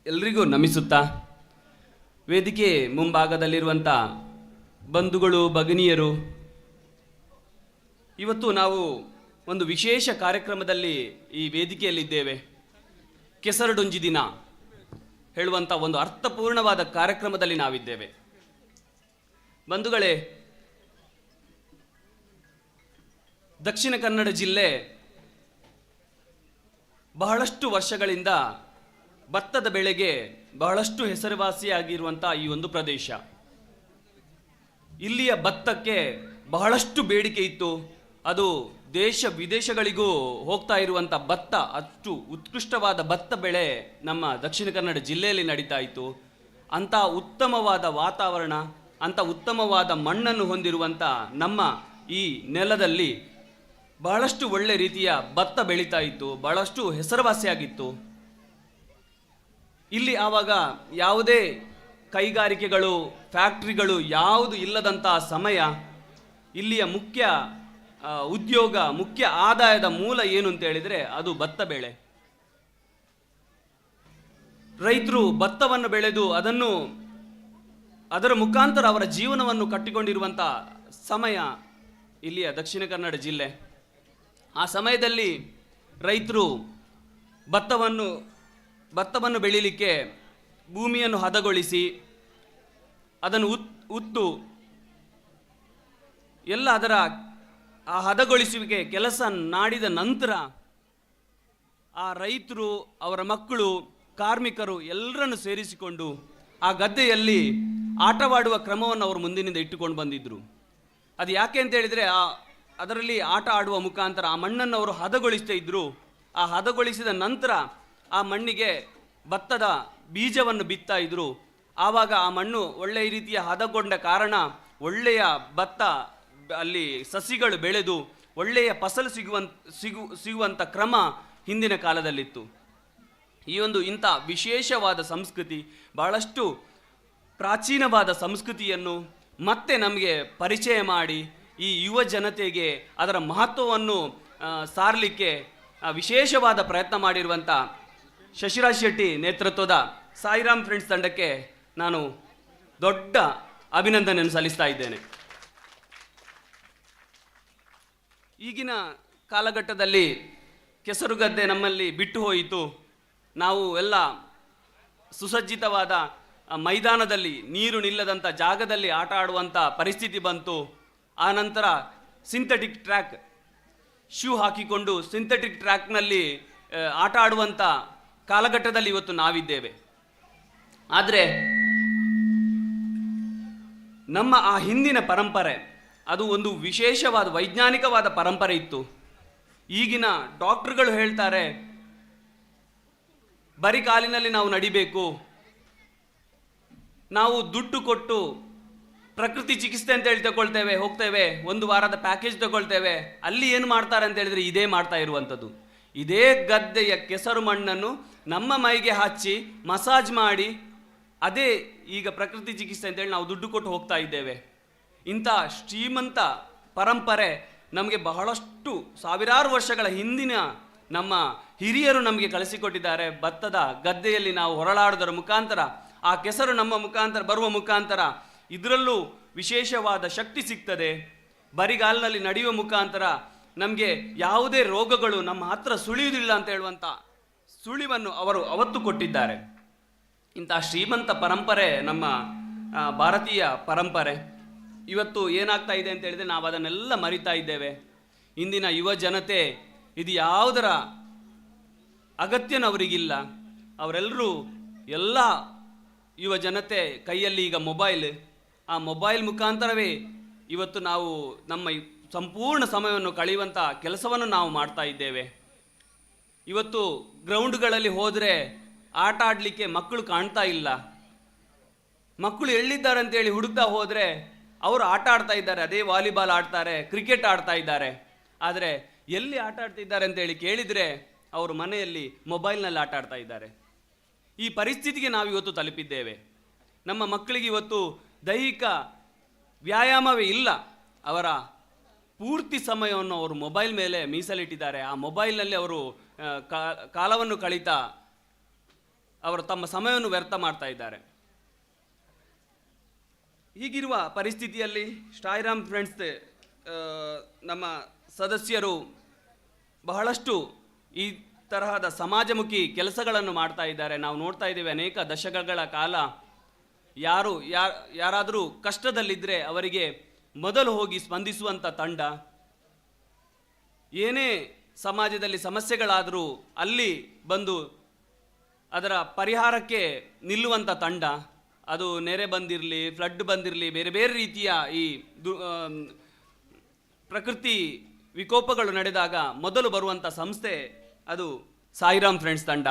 ಎಲ್ರಿಗೂ ನಮಿಸುತ್ತಾ, ವೇದಿಕೆ ಮುಂಭಾಗದಲ್ಲಿರುವಂಥ ಬಂಧುಗಳು, ಭಗಿನಿಯರು, ಇವತ್ತು ನಾವು ಒಂದು ವಿಶೇಷ ಕಾರ್ಯಕ್ರಮದಲ್ಲಿ ಈ ವೇದಿಕೆಯಲ್ಲಿದ್ದೇವೆ. ಕೆಸರುಡೊಂಜಿ ದಿನ ಹೇಳುವಂಥ ಒಂದು ಅರ್ಥಪೂರ್ಣವಾದ ಕಾರ್ಯಕ್ರಮದಲ್ಲಿ ನಾವಿದ್ದೇವೆ. ಬಂಧುಗಳೇ, ದಕ್ಷಿಣ ಕನ್ನಡ ಜಿಲ್ಲೆ ಬಹಳಷ್ಟು ವರ್ಷಗಳಿಂದ ಭತ್ತದ ಬೆಳೆಗೆ ಬಹಳಷ್ಟು ಹೆಸರುವಾಸಿಯಾಗಿರುವಂಥ ಈ ಒಂದು ಪ್ರದೇಶ. ಇಲ್ಲಿಯ ಭತ್ತಕ್ಕೆ ಬಹಳಷ್ಟು ಬೇಡಿಕೆ ಇತ್ತು. ಅದು ದೇಶ ವಿದೇಶಗಳಿಗೂ ಹೋಗ್ತಾ ಇರುವಂಥ ಭತ್ತ, ಅಷ್ಟು ಉತ್ಕೃಷ್ಟವಾದ ಭತ್ತ ಬೆಳೆ ನಮ್ಮ ದಕ್ಷಿಣ ಕನ್ನಡ ಜಿಲ್ಲೆಯಲ್ಲಿ ನಡೀತಾ ಇತ್ತು. ಅಂಥ ಉತ್ತಮವಾದ ವಾತಾವರಣ, ಅಂಥ ಉತ್ತಮವಾದ ಮಣ್ಣನ್ನು ಹೊಂದಿರುವಂಥ ನಮ್ಮ ಈ ನೆಲದಲ್ಲಿ ಬಹಳಷ್ಟು ಒಳ್ಳೆ ರೀತಿಯ ಭತ್ತ ಬೆಳೀತಾ ಇತ್ತು, ಬಹಳಷ್ಟು ಹೆಸರುವಾಸಿಯಾಗಿತ್ತು. ಇಲ್ಲಿ ಆವಾಗ ಯಾವುದೇ ಕೈಗಾರಿಕೆಗಳು, ಫ್ಯಾಕ್ಟ್ರಿಗಳು ಯಾವುದು ಇಲ್ಲದಂಥ ಸಮಯ. ಇಲ್ಲಿಯ ಮುಖ್ಯ ಉದ್ಯೋಗ, ಮುಖ್ಯ ಆದಾಯದ ಮೂಲ ಏನು ಅಂತ ಹೇಳಿದ್ರೆ ಅದು ಭತ್ತ ಬೆಳೆ. ರೈತರು ಭತ್ತವನ್ನು ಬೆಳೆದು ಅದರ ಮುಖಾಂತರ ಅವರ ಜೀವನವನ್ನು ಕಟ್ಟಿಕೊಂಡಿರುವಂಥ ಸಮಯ ಇಲ್ಲಿಯ ದಕ್ಷಿಣ ಕನ್ನಡ ಜಿಲ್ಲೆ. ಆ ಸಮಯದಲ್ಲಿ ರೈತರು ಭತ್ತವನ್ನು ಬೆಳೀಲಿಕ್ಕೆ ಭೂಮಿಯನ್ನು ಹದಗೊಳಿಸಿ ಅದನ್ನು ಉತ್ತು ಎಲ್ಲ ಅದರ ಆ ಹದಗೊಳಿಸುವಿಕೆ ಕೆಲಸ ನಾಡಿದ ನಂತರ ಆ ರೈತರು, ಅವರ ಮಕ್ಕಳು, ಕಾರ್ಮಿಕರು ಎಲ್ಲರನ್ನು ಸೇರಿಸಿಕೊಂಡು ಆ ಗದ್ದೆಯಲ್ಲಿ ಆಟವಾಡುವ ಕ್ರಮವನ್ನು ಅವರು ಮುಂದಿನಿಂದ ಇಟ್ಟುಕೊಂಡು ಬಂದಿದ್ದರು. ಅದು ಯಾಕೆ ಅಂತ ಹೇಳಿದರೆ, ಅದರಲ್ಲಿ ಆಟ ಆಡುವ ಮುಖಾಂತರ ಆ ಮಣ್ಣನ್ನು ಅವರು ಹದಗೊಳಿಸ್ತಾ ಇದ್ದರು. ಆ ಹದಗೊಳಿಸಿದ ನಂತರ ಆ ಮಣ್ಣಿಗೆ ಭತ್ತದ ಬೀಜವನ್ನು ಬಿತ್ತಾ ಇದ್ದರು. ಆವಾಗ ಆ ಮಣ್ಣು ಒಳ್ಳೆಯ ರೀತಿಯ ಹದಗೊಂಡ ಕಾರಣ ಒಳ್ಳೆಯ ಭತ್ತ ಅಲ್ಲಿ ಸಸಿಗಳು ಬೆಳೆದು ಒಳ್ಳೆಯ ಫಸಲು ಸಿಗುವಂಥ ಕ್ರಮ ಹಿಂದಿನ ಕಾಲದಲ್ಲಿತ್ತು. ಈ ಒಂದು ಇಂಥ ವಿಶೇಷವಾದ ಸಂಸ್ಕೃತಿ, ಬಹಳಷ್ಟು ಪ್ರಾಚೀನವಾದ ಸಂಸ್ಕೃತಿಯನ್ನು ಮತ್ತೆ ನಮಗೆ ಪರಿಚಯ ಮಾಡಿ ಈ ಯುವ ಜನತೆಗೆ ಅದರ ಮಹತ್ವವನ್ನು ಸಾರಲಿಕ್ಕೆ ವಿಶೇಷವಾದ ಪ್ರಯತ್ನ ಮಾಡಿರುವಂಥ ಶಶಿರಾಜ್ ಶೆಟ್ಟಿ ನೇತೃತ್ವದ ಸಾಯಿರಾಮ್ ಫ್ರೆಂಡ್ಸ್ ತಂಡಕ್ಕೆ ನಾನು ದೊಡ್ಡ ಅಭಿನಂದನೆಯನ್ನು ಸಲ್ಲಿಸ್ತಾ ಇದ್ದೇನೆ. ಈಗಿನ ಕಾಲಘಟ್ಟದಲ್ಲಿ ಕೆಸರುಗದ್ದೆ ನಮ್ಮಲ್ಲಿ ಬಿಟ್ಟು ಹೋಯಿತು. ನಾವು ಎಲ್ಲ ಸುಸಜ್ಜಿತವಾದ ಮೈದಾನದಲ್ಲಿ, ನೀರು ನಿಲ್ಲದಂಥ ಜಾಗದಲ್ಲಿ ಆಟ ಆಡುವಂಥ ಪರಿಸ್ಥಿತಿ ಬಂತು. ಆ ನಂತರ ಸಿಂಥೆಟಿಕ್ ಟ್ರ್ಯಾಕ್, ಶೂ ಹಾಕಿಕೊಂಡು ಸಿಂಥೆಟಿಕ್ ಟ್ರ್ಯಾಕ್ನಲ್ಲಿ ಆಟ ಆಡುವಂಥ ಕಾಲಘಟ್ಟದಲ್ಲಿ ಇವತ್ತು ನಾವಿದ್ದೇವೆ. ಆದರೆ ನಮ್ಮ ಆ ಹಿಂದಿನ ಪರಂಪರೆ ಅದು ಒಂದು ವಿಶೇಷವಾದ ವೈಜ್ಞಾನಿಕವಾದ ಪರಂಪರೆ ಇತ್ತು. ಈಗಿನ ಡಾಕ್ಟ್ರುಗಳು ಹೇಳ್ತಾರೆ, ಬರಿ ಕಾಲಿನಲ್ಲಿ ನಾವು ನಡಿಬೇಕು, ನಾವು ದುಡ್ಡು ಕೊಟ್ಟು ಪ್ರಕೃತಿ ಚಿಕಿತ್ಸೆ ಅಂತ ಹೇಳಿ ತಗೊಳ್ತೇವೆ, ಹೋಗ್ತೇವೆ, ಒಂದು ವಾರದ ಪ್ಯಾಕೇಜ್ ತಗೊಳ್ತೇವೆ. ಅಲ್ಲಿ ಏನು ಮಾಡ್ತಾರೆ ಅಂತ ಹೇಳಿದ್ರೆ ಇದೇ ಮಾಡ್ತಾ ಇರುವಂಥದ್ದು. ಇದೇ ಗದ್ದೆಯ ಕೆಸರು ಮಣ್ಣನ್ನು ನಮ್ಮ ಮೈಗೆ ಹಚ್ಚಿ ಮಸಾಜ್ ಮಾಡಿ ಅದೇ ಈಗ ಪ್ರಕೃತಿ ಚಿಕಿತ್ಸೆ ಅಂತೇಳಿ ನಾವು ದುಡ್ಡು ಕೊಟ್ಟು ಹೋಗ್ತಾ ಇದ್ದೇವೆ. ಇಂಥ ಶ್ರೀಮಂತ ಪರಂಪರೆ ನಮಗೆ ಬಹಳಷ್ಟು ಸಾವಿರಾರು ವರ್ಷಗಳ ಹಿಂದಿನ ನಮ್ಮ ಹಿರಿಯರು ನಮಗೆ ಕಲಿಸಿಕೊಟ್ಟಿದ್ದಾರೆ. ಭತ್ತದ ಗದ್ದೆಯಲ್ಲಿ ನಾವು ಹೊರಳಾಡೋದರ ಮುಖಾಂತರ, ಆ ಕೆಸರು ನಮ್ಮ ಮುಖಾಂತರ ಬರುವ ಮುಖಾಂತರ ಇದರಲ್ಲೂ ವಿಶೇಷವಾದ ಶಕ್ತಿ ಸಿಗ್ತದೆ. ಬರಿಗಾಲಿನಲ್ಲಿ ನಡೆಯುವ ಮುಖಾಂತರ ನಮಗೆ ಯಾವುದೇ ರೋಗಗಳು ನಮ್ಮ ಹತ್ರ ಸುಳಿಯುವುದಿಲ್ಲ ಅಂತ ಹೇಳುವಂಥ ಸುಳಿವನ್ನು ಅವರು ಅವತ್ತು ಕೊಟ್ಟಿದ್ದಾರೆ. ಇಂಥ ಶ್ರೀಮಂತ ಪರಂಪರೆ ನಮ್ಮ ಭಾರತೀಯ ಪರಂಪರೆ. ಇವತ್ತು ಏನಾಗ್ತಾ ಇದೆ ಅಂತ ಹೇಳಿದರೆ ನಾವು ಅದನ್ನೆಲ್ಲ ಮರಿತಾ ಇದ್ದೇವೆ. ಇಂದಿನ ಯುವ ಜನತೆ ಇದು ಯಾವುದರ ಅಗತ್ಯನೂ ಅವರಿಗಿಲ್ಲ. ಅವರೆಲ್ಲರೂ ಎಲ್ಲ ಯುವ ಜನತೆ ಕೈಯಲ್ಲಿ ಈಗ ಮೊಬೈಲ್, ಆ ಮೊಬೈಲ್ ಮುಖಾಂತರವೇ ಇವತ್ತು ನಾವು ನಮ್ಮ ಸಂಪೂರ್ಣ ಸಮಯವನ್ನು ಕಳೆಯುವಂಥ ಕೆಲಸವನ್ನು ನಾವು ಮಾಡ್ತಾ ಇದ್ದೇವೆ. ಇವತ್ತು ಗ್ರೌಂಡ್ಗಳಲ್ಲಿ ಹೋದರೆ ಆಟ ಆಡಲಿಕ್ಕೆ ಮಕ್ಕಳು ಕಾಣ್ತಾ ಇಲ್ಲ. ಮಕ್ಕಳು ಎಲ್ಲಿದ್ದಾರೆ ಅಂತೇಳಿ ಹುಡುಕ್ತಾ ಹೋದರೆ ಅವರು ಆಟ ಆಡ್ತಾ ಇದ್ದಾರೆ, ಅದೇ ವಾಲಿಬಾಲ್ ಆಡ್ತಾರೆ, ಕ್ರಿಕೆಟ್ ಆಡ್ತಾ ಇದ್ದಾರೆ. ಆದರೆ ಎಲ್ಲಿ ಆಟ ಆಡ್ತಿದ್ದಾರೆ ಅಂತೇಳಿ ಕೇಳಿದರೆ ಅವರು ಮನೆಯಲ್ಲಿ ಮೊಬೈಲ್ನಲ್ಲಿ ಆಟ ಆಡ್ತಾ ಇದ್ದಾರೆ. ಈ ಪರಿಸ್ಥಿತಿಗೆ ನಾವು ಇವತ್ತು ತಲುಪಿದ್ದೇವೆ. ನಮ್ಮ ಮಕ್ಕಳಿಗೆ ಇವತ್ತು ದೈಹಿಕ ವ್ಯಾಯಾಮವೇ ಇಲ್ಲ. ಅವರ ಪೂರ್ತಿ ಸಮಯವನ್ನು ಅವರು ಮೊಬೈಲ್ ಮೇಲೆ ಮೀಸಲಿಟ್ಟಿದ್ದಾರೆ. ಆ ಮೊಬೈಲ್ನಲ್ಲಿ ಅವರು ಕಾಲವನ್ನು ಕಳೀತಾ ಅವರು ತಮ್ಮ ಸಮಯವನ್ನು ವ್ಯರ್ಥ ಮಾಡ್ತಾ ಇದ್ದಾರೆ. ಹೀಗಿರುವ ಪರಿಸ್ಥಿತಿಯಲ್ಲಿ ಸಾಯಿರಾಮ್ ಫ್ರೆಂಡ್ಸ್ ನಮ್ಮ ಸದಸ್ಯರು ಬಹಳಷ್ಟು ಈ ತರಹದ ಸಮಾಜಮುಖಿ ಕೆಲಸಗಳನ್ನು ಮಾಡ್ತಾ ಇದ್ದಾರೆ. ನಾವು ನೋಡ್ತಾ ಇದ್ದೇವೆ, ಅನೇಕ ದಶಕಗಳ ಕಾಲ ಯಾರಾದರೂ ಕಷ್ಟದಲ್ಲಿದ್ದರೆ ಅವರಿಗೆ ಮೊದಲು ಹೋಗಿ ಸ್ಪಂದಿಸುವಂಥ ತಂಡ, ಏನೇ ಸಮಾಜದಲ್ಲಿ ಸಮಸ್ಯೆಗಳಾದರೂ ಅಲ್ಲಿ ಬಂದು ಅದರ ಪರಿಹಾರಕ್ಕೆ ನಿಲ್ಲುವಂಥ ತಂಡ, ಅದು ನೆರೆ ಬಂದಿರಲಿ, ಫ್ಲಡ್ ಬಂದಿರಲಿ, ಬೇರೆ ಬೇರೆ ರೀತಿಯ ಈ ಪ್ರಕೃತಿ ವಿಕೋಪಗಳು ನಡೆದಾಗ ಮೊದಲು ಬರುವಂಥ ಸಂಸ್ಥೆ ಅದು ಸಾಯಿರಾಮ್ ಫ್ರೆಂಡ್ಸ್ ತಂಡ.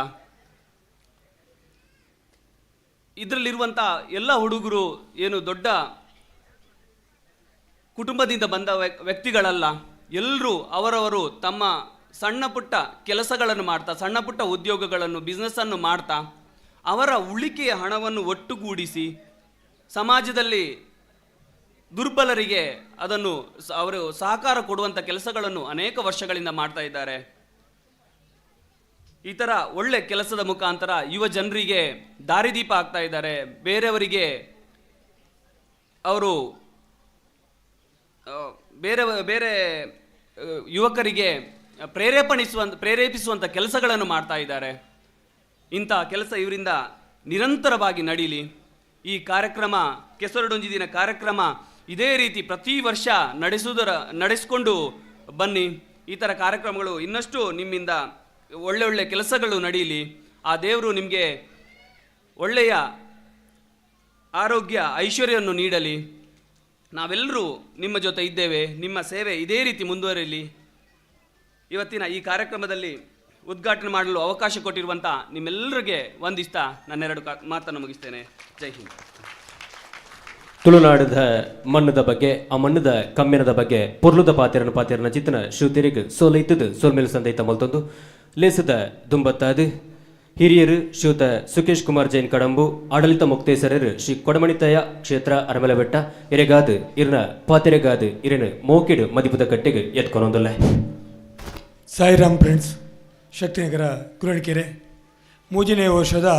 ಇದರಲ್ಲಿರುವಂಥ ಎಲ್ಲ ಹುಡುಗರು ಏನು ದೊಡ್ಡ ಕುಟುಂಬದಿಂದ ಬಂದ ವ್ಯಕ್ತಿಗಳಲ್ಲ. ಎಲ್ಲರೂ ಅವರವರು ತಮ್ಮ ಸಣ್ಣ ಪುಟ್ಟ ಕೆಲಸಗಳನ್ನು ಮಾಡ್ತಾ, ಸಣ್ಣ ಪುಟ್ಟ ಉದ್ಯೋಗಗಳನ್ನು, ಬಿಸ್ನೆಸ್ಸನ್ನು ಮಾಡ್ತಾ ಅವರ ಉಳಿಕೆಯ ಹಣವನ್ನು ಒಟ್ಟುಗೂಡಿಸಿ ಸಮಾಜದಲ್ಲಿ ದುರ್ಬಲರಿಗೆ ಅದನ್ನು ಅವರು ಸಹಕಾರ ಕೊಡುವಂಥ ಕೆಲಸಗಳನ್ನು ಅನೇಕ ವರ್ಷಗಳಿಂದ ಮಾಡ್ತಾ ಇದ್ದಾರೆ. ಈ ಥರ ಒಳ್ಳೆ ಕೆಲಸದ ಮುಖಾಂತರ ಯುವ ಜನರಿಗೆ ದಾರಿದೀಪ ಆಗ್ತಾ ಇದ್ದಾರೆ. ಬೇರೆಯವರಿಗೆ ಅವರು ಬೇರೆ ಬೇರೆ ಯುವಕರಿಗೆ ಪ್ರೇರೇಪಿಸುವಂಥ ಕೆಲಸಗಳನ್ನು ಮಾಡ್ತಾ ಇದ್ದಾರೆ. ಇಂಥ ಕೆಲಸ ಇವರಿಂದ ನಿರಂತರವಾಗಿ ನಡೀಲಿ. ಈ ಕಾರ್ಯಕ್ರಮ ಕೆಸರುಡೊಂಜಿ ದಿನ ಕಾರ್ಯಕ್ರಮ ಇದೇ ರೀತಿ ಪ್ರತಿ ವರ್ಷ ನಡೆಸಿಕೊಂಡು ಬನ್ನಿ. ಈ ಥರ ಕಾರ್ಯಕ್ರಮಗಳು ಇನ್ನಷ್ಟು ನಿಮ್ಮಿಂದ ಒಳ್ಳೆ ಒಳ್ಳೆ ಕೆಲಸಗಳು ನಡೀಲಿ. ಆ ದೇವರು ನಿಮಗೆ ಒಳ್ಳೆಯ ಆರೋಗ್ಯ ಐಶ್ವರ್ಯವನ್ನು ನೀಡಲಿ. ನಾವೆಲ್ಲರೂ ನಿಮ್ಮ ಜೊತೆ ಇದ್ದೇವೆ. ನಿಮ್ಮ ಸೇವೆ ಇದೇ ರೀತಿ ಮುಂದುವರಿಯಲಿ. ಇವತ್ತಿನ ಈ ಕಾರ್ಯಕ್ರಮದಲ್ಲಿ ಉದ್ಘಾಟನೆ ಮಾಡಲು ಅವಕಾಶ ಕೊಟ್ಟಿರುವಂಥ ನಿಮ್ಮೆಲ್ಲರಿಗೆ ವಂದಿಸ್ತಾ ನನ್ನೆರಡು ಮಾತನ್ನು ಮುಗಿಸ್ತೇನೆ. ಜೈ ಹಿಂದ್. ತುಳುನಾಡದ ಮಣ್ಣದ ಬಗ್ಗೆ, ಆ ಮಣ್ಣದ ಕಮ್ಮಿನದ ಬಗ್ಗೆ ಪೊರ್ಲುದ ಪಾತೆರನ ಪಾತೆರನ ಚಿತ್ತನ ಶ್ರುತಿರಿಗ್ ಸೋಲೈತದು ಸೋಲ್ಮೇಲು ಸಂದೈತ ಮಲ್ತೊಂದು ಲೇಸದ ದುಂಬತ್ತಾದು ಹಿರಿಯರು ಶ್ರೀಯುತ ಸುಕೇಶ್ ಕುಮಾರ್ ಜೈನ್ ಕಡಂಬು, ಆಡಳಿತ ಮುಕ್ತೇಸರರು ಶ್ರೀ ಕೊಡಮಣಿತಾಯ ಕ್ಷೇತ್ರ ಅರಮಲಬೆಟ್ಟ ಇರೆಗಾದು ಇರ್ನ ಪಾತೆರೆಗಾದು ಇರನು ಮೋಕಿಡು ಮದಿಪುದ ಕಟ್ಟೆಗೆ ಎತ್ಕೊನೊಂದುಲ್ಲೆ. ಸಾಯಿರಾಮ್ ಫ್ರೆಂಡ್ಸ್, ಶಕ್ತಿನಗರ ಗುರಣಿಕೆರೆ ಮೂಜನೇ ವರ್ಷದ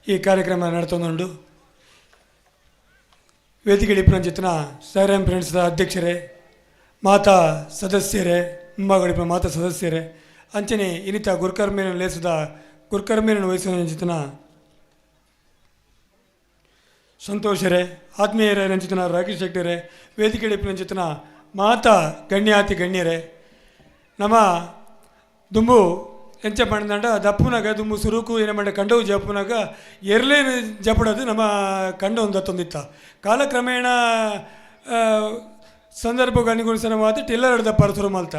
ಈ ಕಾರ್ಯಕ್ರಮ ನಡೆತೊಂದುಂಡು. ವೇದಿಕೆ ಇಪ್ಪುನಂಚಿತ್ತಿನ ಸಾಯಿರಾಮ್ ಫ್ರೆಂಡ್ಸ್ದ ಅಧ್ಯಕ್ಷರೇ, ಮಾತಾ ಸದಸ್ಯರೇ, ಮುಂಭಾಗಡಿಪುನ ಮಾತಾ ಸದಸ್ಯರೇ, ಅಂಚನೆ ಇನ್ನಿತ ಗುರುಕರ್ಮೇನ ಲೇಸದ ಗುರುಕರ್ಮೇನ ವಹಿಸಿನ ಸಂತೋಷರೇ, ಆತ್ಮೀಯರೇ ನಂಚಿತನ ರಾಕೇಶ್ ಶೆಟ್ಟರೇ, ವೇದಿಕೆ ಇಪ್ಪುನಂಚಿತ್ತಿನ ಮಾತಾ ಗಣ್ಯಾತಿ ಗಣ್ಯರೇ, ನಮ್ಮ ದುಂಬು ಎಂಚ ಪಂಡಂಡ ದಪ್ಪುನಾಗ ದುಂಬು ಸುರುಕು ಏನ ಮಂಡ ಕಂಡವು ಜಪ್ಪುನಾಗ ಎರ್ಲೇನು ಜಪಡೋದು ನಮ್ಮ ಕಂಡ ಒಂದು ದತ್ತೊಂದಿತ್ತ. ಕಾಲಕ್ರಮೇಣ ಸಂದರ್ಭಕ್ಕೆ ಅನುಗುಣಿಸನವಾದ ಟಿಲ್ಲರ್ ದಪ್ಪಾರ ಶುರು ಮಲ್ತ.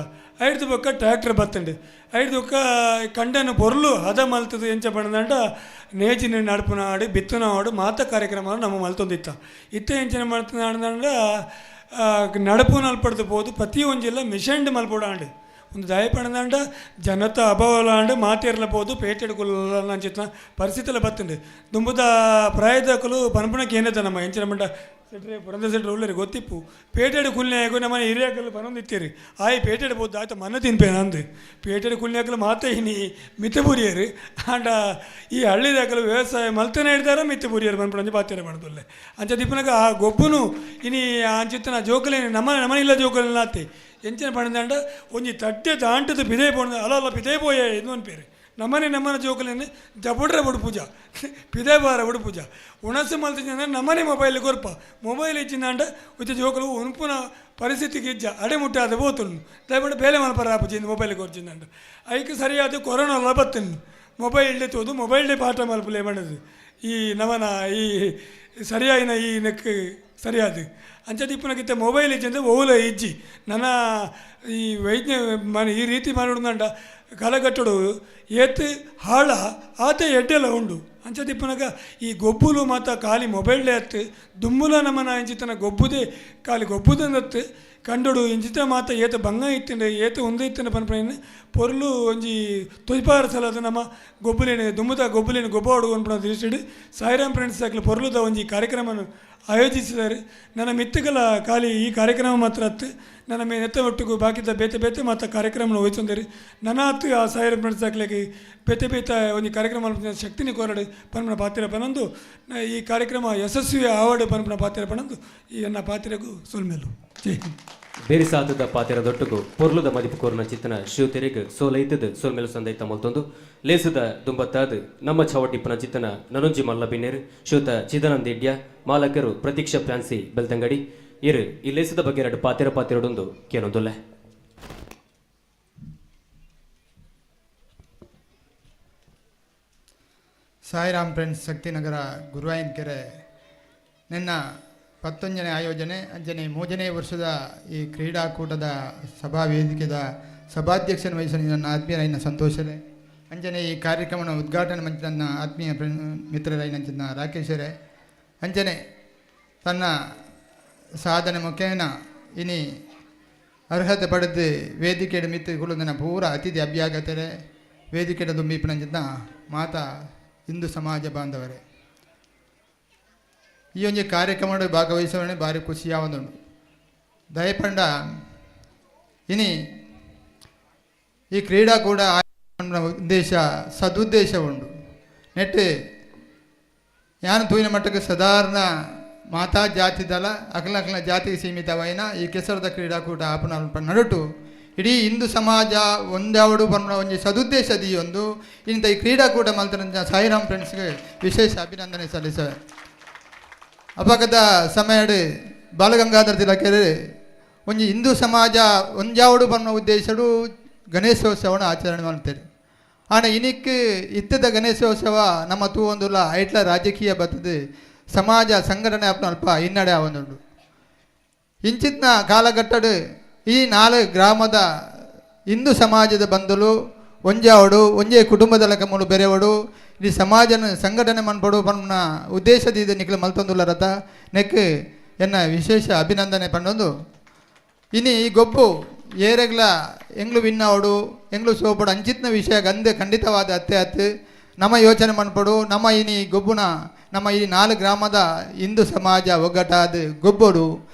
ಐಡ್ದು ಬೊಕ್ಕ ಟ್ರ್ಯಾಕ್ಟರ್ ಬತ್ತಂಡು. ಐಡ್ದು ಬೊಕ್ಕ ಕಂಡನು ಪೊರ್ಲು ಹದ ಮಲ್ತದು ಎಂಚ ಪಂಡಂಡ ನೇಜಿನ ನಡ್ಪುನ ಆಡು ಬಿತ್ತುನ ಆಡು ಮಾತ ಕಾರ್ಯಕ್ರಮ ನಮ್ಮ ಮಲ್ತೊಂದಿತ್ತ. ಇತ್ತ ಎಂಚಿನ ಮಲ್ತನಾಡ್ದಂಡ ನಡಪು ನಲ್ಪಡ್ದು ಪೋದು ಪ್ರತಿ ಒಂಜಿಲ್ಲ ಮಿಷನ್ಡ್ ಮಲ್ಪೊಡು ಆಂಡ್. ಒಂದು ದಾಯಪಣದಂಡ ಜನತ ಅಭಾವಲಾಂಡ್ ಮಾತೇರ್ಲ ಪೋದು ಪೇಟೆಡ್ ಕುಲ್ಲ ಚಿತ್ನ ಪರಿಸ್ಥಿತಿಲ ಬತ್ತುಂಡು. ದುಂಬುದ ಪ್ರಾಯದಕುಲು ಪನ್ಪುನಕ್ಕೆ ಏನದ ನಮ್ಮ ಎಂಚಿನ ಮಂಡ ಸೆಟ್ರೆ ಪುರಂದ ಸೆಟ್ರೆ ಉಳ್ಳರಿ ಗೊತ್ತಿಪ್ಪು. ಪೇಟೆಡ್ ಕುಲ್ನ್ಯಾಗು ನಮ್ಮನೆ ಹಿರಿಯಾಕಲು ಪನೊಂದಿತ್ತೀರಿ. ಆಯ್ ಪೇಟೆಡ್ ಪೋದು ಆಯ್ತು ಮನ್ನ ತಿನ್ಪೇನ ಅಂದು. ಪೇಟೆಡ್ ಕುಲ್ನ್ಯಾಕಲು ಮಾತ ಇನಿ ಮಿತ್ತಬೂರಿಯರು. ಆಂಡ ಈ ಹಳ್ಳಿದಾಕಲು ವ್ಯವಸಾಯ ಮಲ್ತನೆ ಹಿಡ್ದಾರ ಮಿತ್ತಬೂರಿಯರು ಪನ್ಪುನಂಚ ಪಾತೆರ ಪನೊಂದುಲ್ಲೆ. ಅಂಚ ದಿಪ್ಪುನಗ ಆ ಗೊಬ್ಬುನು ಇನಿ ಅಂಚಿತ್ತಿನ ಜೋಕುಲೇನು ನಮ್ಮ ನಮನ ಇಲ್ಲ ಜೋಕುಲೆನ್ ಆತೆ ಎಂಚಿನ ಪಂಡಂಡ ಒಂಜಿ ತಡ್ಡೆ ದಾಂಟದ ಪಿದೆ ಪೋಣ ಅಲ್ಲ ಅಲ್ಲ ಪಿದೆ ಪೋಯೆ ಇಂದು ಪನ್ಪೆರ್. ನಮ್ಮನೆ ನಮ್ಮನ ಜೋಕುಲೆನ್ ಜಪುಡ್ರೆ ಬುಡ್ಪುಜ, ಪಿದೆ ಬಾರ ಬುಡ್ಪುಜ. ಉಣಸು ಮಲ್ತಿಂದ ನಮ್ಮನೆ ಮೊಬೈಲ್ ಕೊರ್ಪ. ಮೊಬೈಲ್ ಇಜ್ಜಿಂದಾಂಡ ಉಚ್ಚ ಜೋಕುಲು ಉನ್ಪುನ ಪರಿಸ್ಥಿತಿಗೆ ಇಜ್ಜ ಅಡೆ ಮುಟ್ಟಾದ ಪೋತುಂಡು. ದಯಮಾಡಿ ಬೇಲೆ ಮಲ್ಪರ ಆಪುಜಿ ಇಂದು ಮೊಬೈಲ್ ಕೊರ್ಚಿಂದಾಂಡ. ಐಕ್ ಸರಿಯಾದ ಕೊರೋನಾ ಬತ್ತುಂಡು. ಮೊಬೈಲ್ ತೂದು ಮೊಬೈಲ್ ಪಾಠ ಮಲ್ಪುಲೆ ಪಂಡದು ಈ ನಮನ ಈ ಸರಿಯಾಯಿನ ಈ ನೆಕ್ ಸರಿಯಾದ ಅಂಚ ದಿಪ್ಪುನಗಿತ್ತ ಮೊಬೈಲ್ ಇಜ್ಜಂದ್ರೆ ಓಲ ಇಜ್ಜಿ. ನನ ಈ ವೈಜ್ಞ ಮನ ಈ ರೀತಿ ಮಾಡುದಂಡ ಕಾಲಘಟ್ಟಡು ಏತ್ ಹಾಳ ಆತ ಎಡ್ಡೆಲ ಉಂಡು. ಅಂಚ ದಿಪ್ಪುನಗ ಈ ಗೊಬ್ಬುಲು ಮಾತ ಖಾಲಿ ಮೊಬೈಲ್ಡೇ ಅತ್ತು ದುಂಬುಲ ನಮನ ಇಂಚಿತನ ಗೊಬ್ಬುದೇ ಖಾಲಿ ಗೊಬ್ಬುದಂದತ್ತು ಕಂಡೊಡು ಇಂಚಿತ ಮಾತ ಏತ ಬಂಗ ಇತ್ತಿಂಡ ಏತ ಉಂದು ಇತ್ತಿಂಡ ಪನ್ಪುನ ಪೊರ್ಲು ಒಂಜಿ ತೊಯ್ಪಾರ ಸಲದ ನಮ್ಮ ಗೊಬ್ಬುಲೇನು ದುಂಬುದ ಗೊಬ್ಬುಲೇನು ಗೊಬ್ಬಾಡು ಪನ್ಪುನ ದೃಷ್ಟಿಡ್ ಸಾಯಿರಾಮ್ ಫ್ರೆಂಡ್ಸ್ ಅಕ್ಲು ಪೊರ್ಲುದ ಒಂಜಿ ಕಾರ್ಯಕ್ರಮನು ಆಯೋಜಿಸಿದ್ದಾರೆ. ನನ್ನ ಮಿತ್ತುಗಳ ಖಾಲಿ ಈ ಕಾರ್ಯಕ್ರಮ ಮಾತ್ರ ಅತ್ತು ನನ್ನ ಮೇ ನೆತ್ತ ಒಟ್ಟಿಗೂ ಬಾಕಿದ ಬೇತೆ ಬೇತೆ ಮಾತ ಕಾರ್ಯಕ್ರಮ ವಹಿಸೊಂದಿರಿ. ನನ್ನ ಅತ್ತು ಆ ಸಾಯಿರಾಮ್ ಫ್ರೆಂಡ್ಸ್ ಅಕ್ಲೆಗ್ ಬೇತೆ ಬೇತೆ ಒಂಜಿ ಕಾರ್ಯಕ್ರಮ ಮಲ್ಪುನ ಶಕ್ತಿನಿ ಕೊರಡು ಪನ್ಪುನ ಪಾತ್ರ ಪನೊಂದು ಈ ಕಾರ್ಯಕ್ರಮ ಯಶಸ್ವಿ ಆವಡ್ ಪನ್ಪುನ ಪಾತ್ರ ಪನೊಂದು ಈ ಎನ್ನ ಪಾತ್ರೆಗೂ ಸೊಲ್ಮೆಲು. ಜೈ ಹಿಂದ್. ಬೇರಿ ಸಾತದ ಪಾತೆರ ದೊಟ್ಟುಗು ಪೊರ್ಲುದ ಮದಿಪು ಕೋರ್ನ ಚಿತ್ತನ ಶಿವತೆರೆಗ್ ಸೋಲೈತದ ಸೋಲ್ಮೆಲು ಸಂದೈತ ಮಲ್ತೊಂದು ಲೇಸುದ ದುಂಬತ್ತಾದ್ ನಮ್ಮ ಛಾವಟಿಪ್ಪನ ಚಿತ್ತನ ನನೊಂಜಿ ಮಲ್ಲ ಬಿನ್ನೇರು ಶ್ರೀಯುತ ಚಿದಾನಂದ ಇಡ್ಯ ಮಾಲಕರು ಪ್ರತೀಕ್ಷಾ ಫ್ಯಾನ್ಸಿ ಬೆಳ್ತಂಗಡಿ ಇರು ಈ ಲೇಸದ ಬಗ್ಗೆ ಎರಡು ಪಾತೆರ ಪಾತೆರಡೊಂದು ಕೇನೊಂದುಲ್ಲೆ. ಸಾಯಿರಾಮ್ ಫ್ರೆಂಡ್ಸ್ ಶಕ್ತಿನಗರ ಗುರುವಾಯನಕೆರೆ ನಿನ್ನ 11ನೇ ಆಯೋಜನೆ ಅಂಜನೆ 3ನೇ ವರ್ಷದ ಈ ಕ್ರೀಡಾಕೂಟದ ಸಭಾ ವೇದಿಕೆದ ಸಭಾಧ್ಯಕ್ಷನ ವಹಿಸಿದ ನನ್ನ ಆತ್ಮೀಯರಾಯಿನ ಸಂತೋಷರೇ, ಅಂಜನೆ ಈ ಕಾರ್ಯಕ್ರಮದ ಉದ್ಘಾಟನೆ ಮಂಚ ನನ್ನ ಆತ್ಮೀಯ ಮಿತ್ರರಾಯಿನ ಅಂಚಿನ ರಾಕೇಶರೇ, ಅಂಜನೆ ತನ್ನ ಸಾಧನೆ ಮುಖೇನ ಇನಿ ಅರ್ಹತೆ ಪಡೆದು ವೇದಿಕೆಯ ಮಿತ್ರ ಕುಲದನ ಪೂರ ಅತಿಥಿ ಅಭ್ಯಾಗತರೆ ವೇದಿಕೆಯ ದುಂಬಿಪನಂಚಿನ ಮಾತಾ ಹಿಂದೂ ಸಮಾಜ ಬಾಂಧವರೇ, ಈ ಒಂಜಿ ಕಾರ್ಯಕ್ರಮಡ್ ಭಾಗವಹಿಸುವನೆ ಭಾರಿ ಖುಷಿಯಾವೊಂದುಂಡು. ದಯಪಂಡ ಇನಿ ಈ ಕ್ರೀಡಾಕೂಟ ಉದ್ದೇಶ ಸದುದ್ದೇಶ ಉಂಡು. ನೆಟ್ ಯಾನ್ ತೂಯಿನ ಮಟ್ಟಕ್ಕೆ ಸಾಧಾರಣ ಮಾತಾ ಜಾತಿದಲ ಅಕಲ ಅಕಲ ಜಾತಿಗೆ ಸೀಮಿತವಾಯಿನ ಈ ಕೆಸರದ ಕ್ರೀಡಾಕೂಟ ಆಪುನ ನಡುಟು ಇಡೀ ಹಿಂದೂ ಸಮಾಜ ಒಂದಾವಡು ಪನ್ಪುನ ಒಂಜಿ ಸದುದ್ದೇಶ ದೀಯೊಂದು ಇಂಥ ಈ ಕ್ರೀಡಾಕೂಟ ಮಲ್ತನ ಸಾಯಿರಾಮ್ ಫ್ರೆಂಡ್ಸ್ಗೆ ವಿಶೇಷ ಅಭಿನಂದನೆ ಸಲ್ಲಿಸುವೆ. ಅಪಗದ ಸಮಯಡ್ ಬಾಲಗಂಗಾಧರ ತಿಲಕರು ಒಂಜಿ ಹಿಂದೂ ಸಮಾಜ ಒಂಜಾವಡು ಪನ್ಪುನ ಉದ್ದೇಶಡು ಗಣೇಶೋತ್ಸವನ ಆಚರಣೆ ಮಲ್ತೆರ್. ಆಂಡ ಇನಿಕ್ ಇತ್ತದ ಗಣೇಶೋತ್ಸವ ನಮ್ಮ ತೂವೊಂದುಲ್ಲ ಐಟ್ಲ ರಾಜಕೀಯ ಬತ್ತದ ಸಮಾಜ ಸಂಘಟನೆ ಆಪುನ ಅಲ್ಪ ಹಿನ್ನಡೆ ಆವೊಂದುಂಡು. ಇಂಚಿತ್ನ ಕಾಲಘಟ್ಟಡ್ ಈ 4 ಗ್ರಾಮದ ಹಿಂದೂ ಸಮಾಜದ ಬಂಧುಲು ಒಂಜಾವಡು ಒಂಜೇ ಕುಟುಂಬದ ಲೆಕ್ಕ ಮೂಲು ಬೆರೆವಡು ಈ ಸಮಾಜನ ಸಂಘಟನೆ ಮನ್ಪೊಡು ಪನ್ಪುನ ಉದ್ದೇಶದ ನಿಕ್ಲು ಮಲ್ತೊಂದುಲ್ಲ ರಥ ನೆಕ್ ಎನ್ನ ವಿಶೇಷ ಅಭಿನಂದನೆ ಪಂಡೊಂದು. ಇನಿ ಈ ಗೊಬ್ಬು ಏರೆಗ್ಲ ಎಂಗ್ಲು ವಿನ್ನಾವಡು ಎಂಗ್ಲು ಸೋಪಡು ಅಂಚಿತ್ನ ವಿಷಯ ಗಂದೆ ಖಂಡಿತವಾದ ಅತ್ತೆ ಅತ್ತು ನಮ್ಮ ಯೋಚನೆ ಮನ್ಪೊಡು. ನಮ್ಮ ಇನಿ ಗೊಬ್ಬುನ ನಮ್ಮ ಈ 4 ಗ್ರಾಮದ ಹಿಂದೂ ಸಮಾಜ ಒಗ್ಗಟ್ಟಾದ ಗೊಬ್ಬೊಡು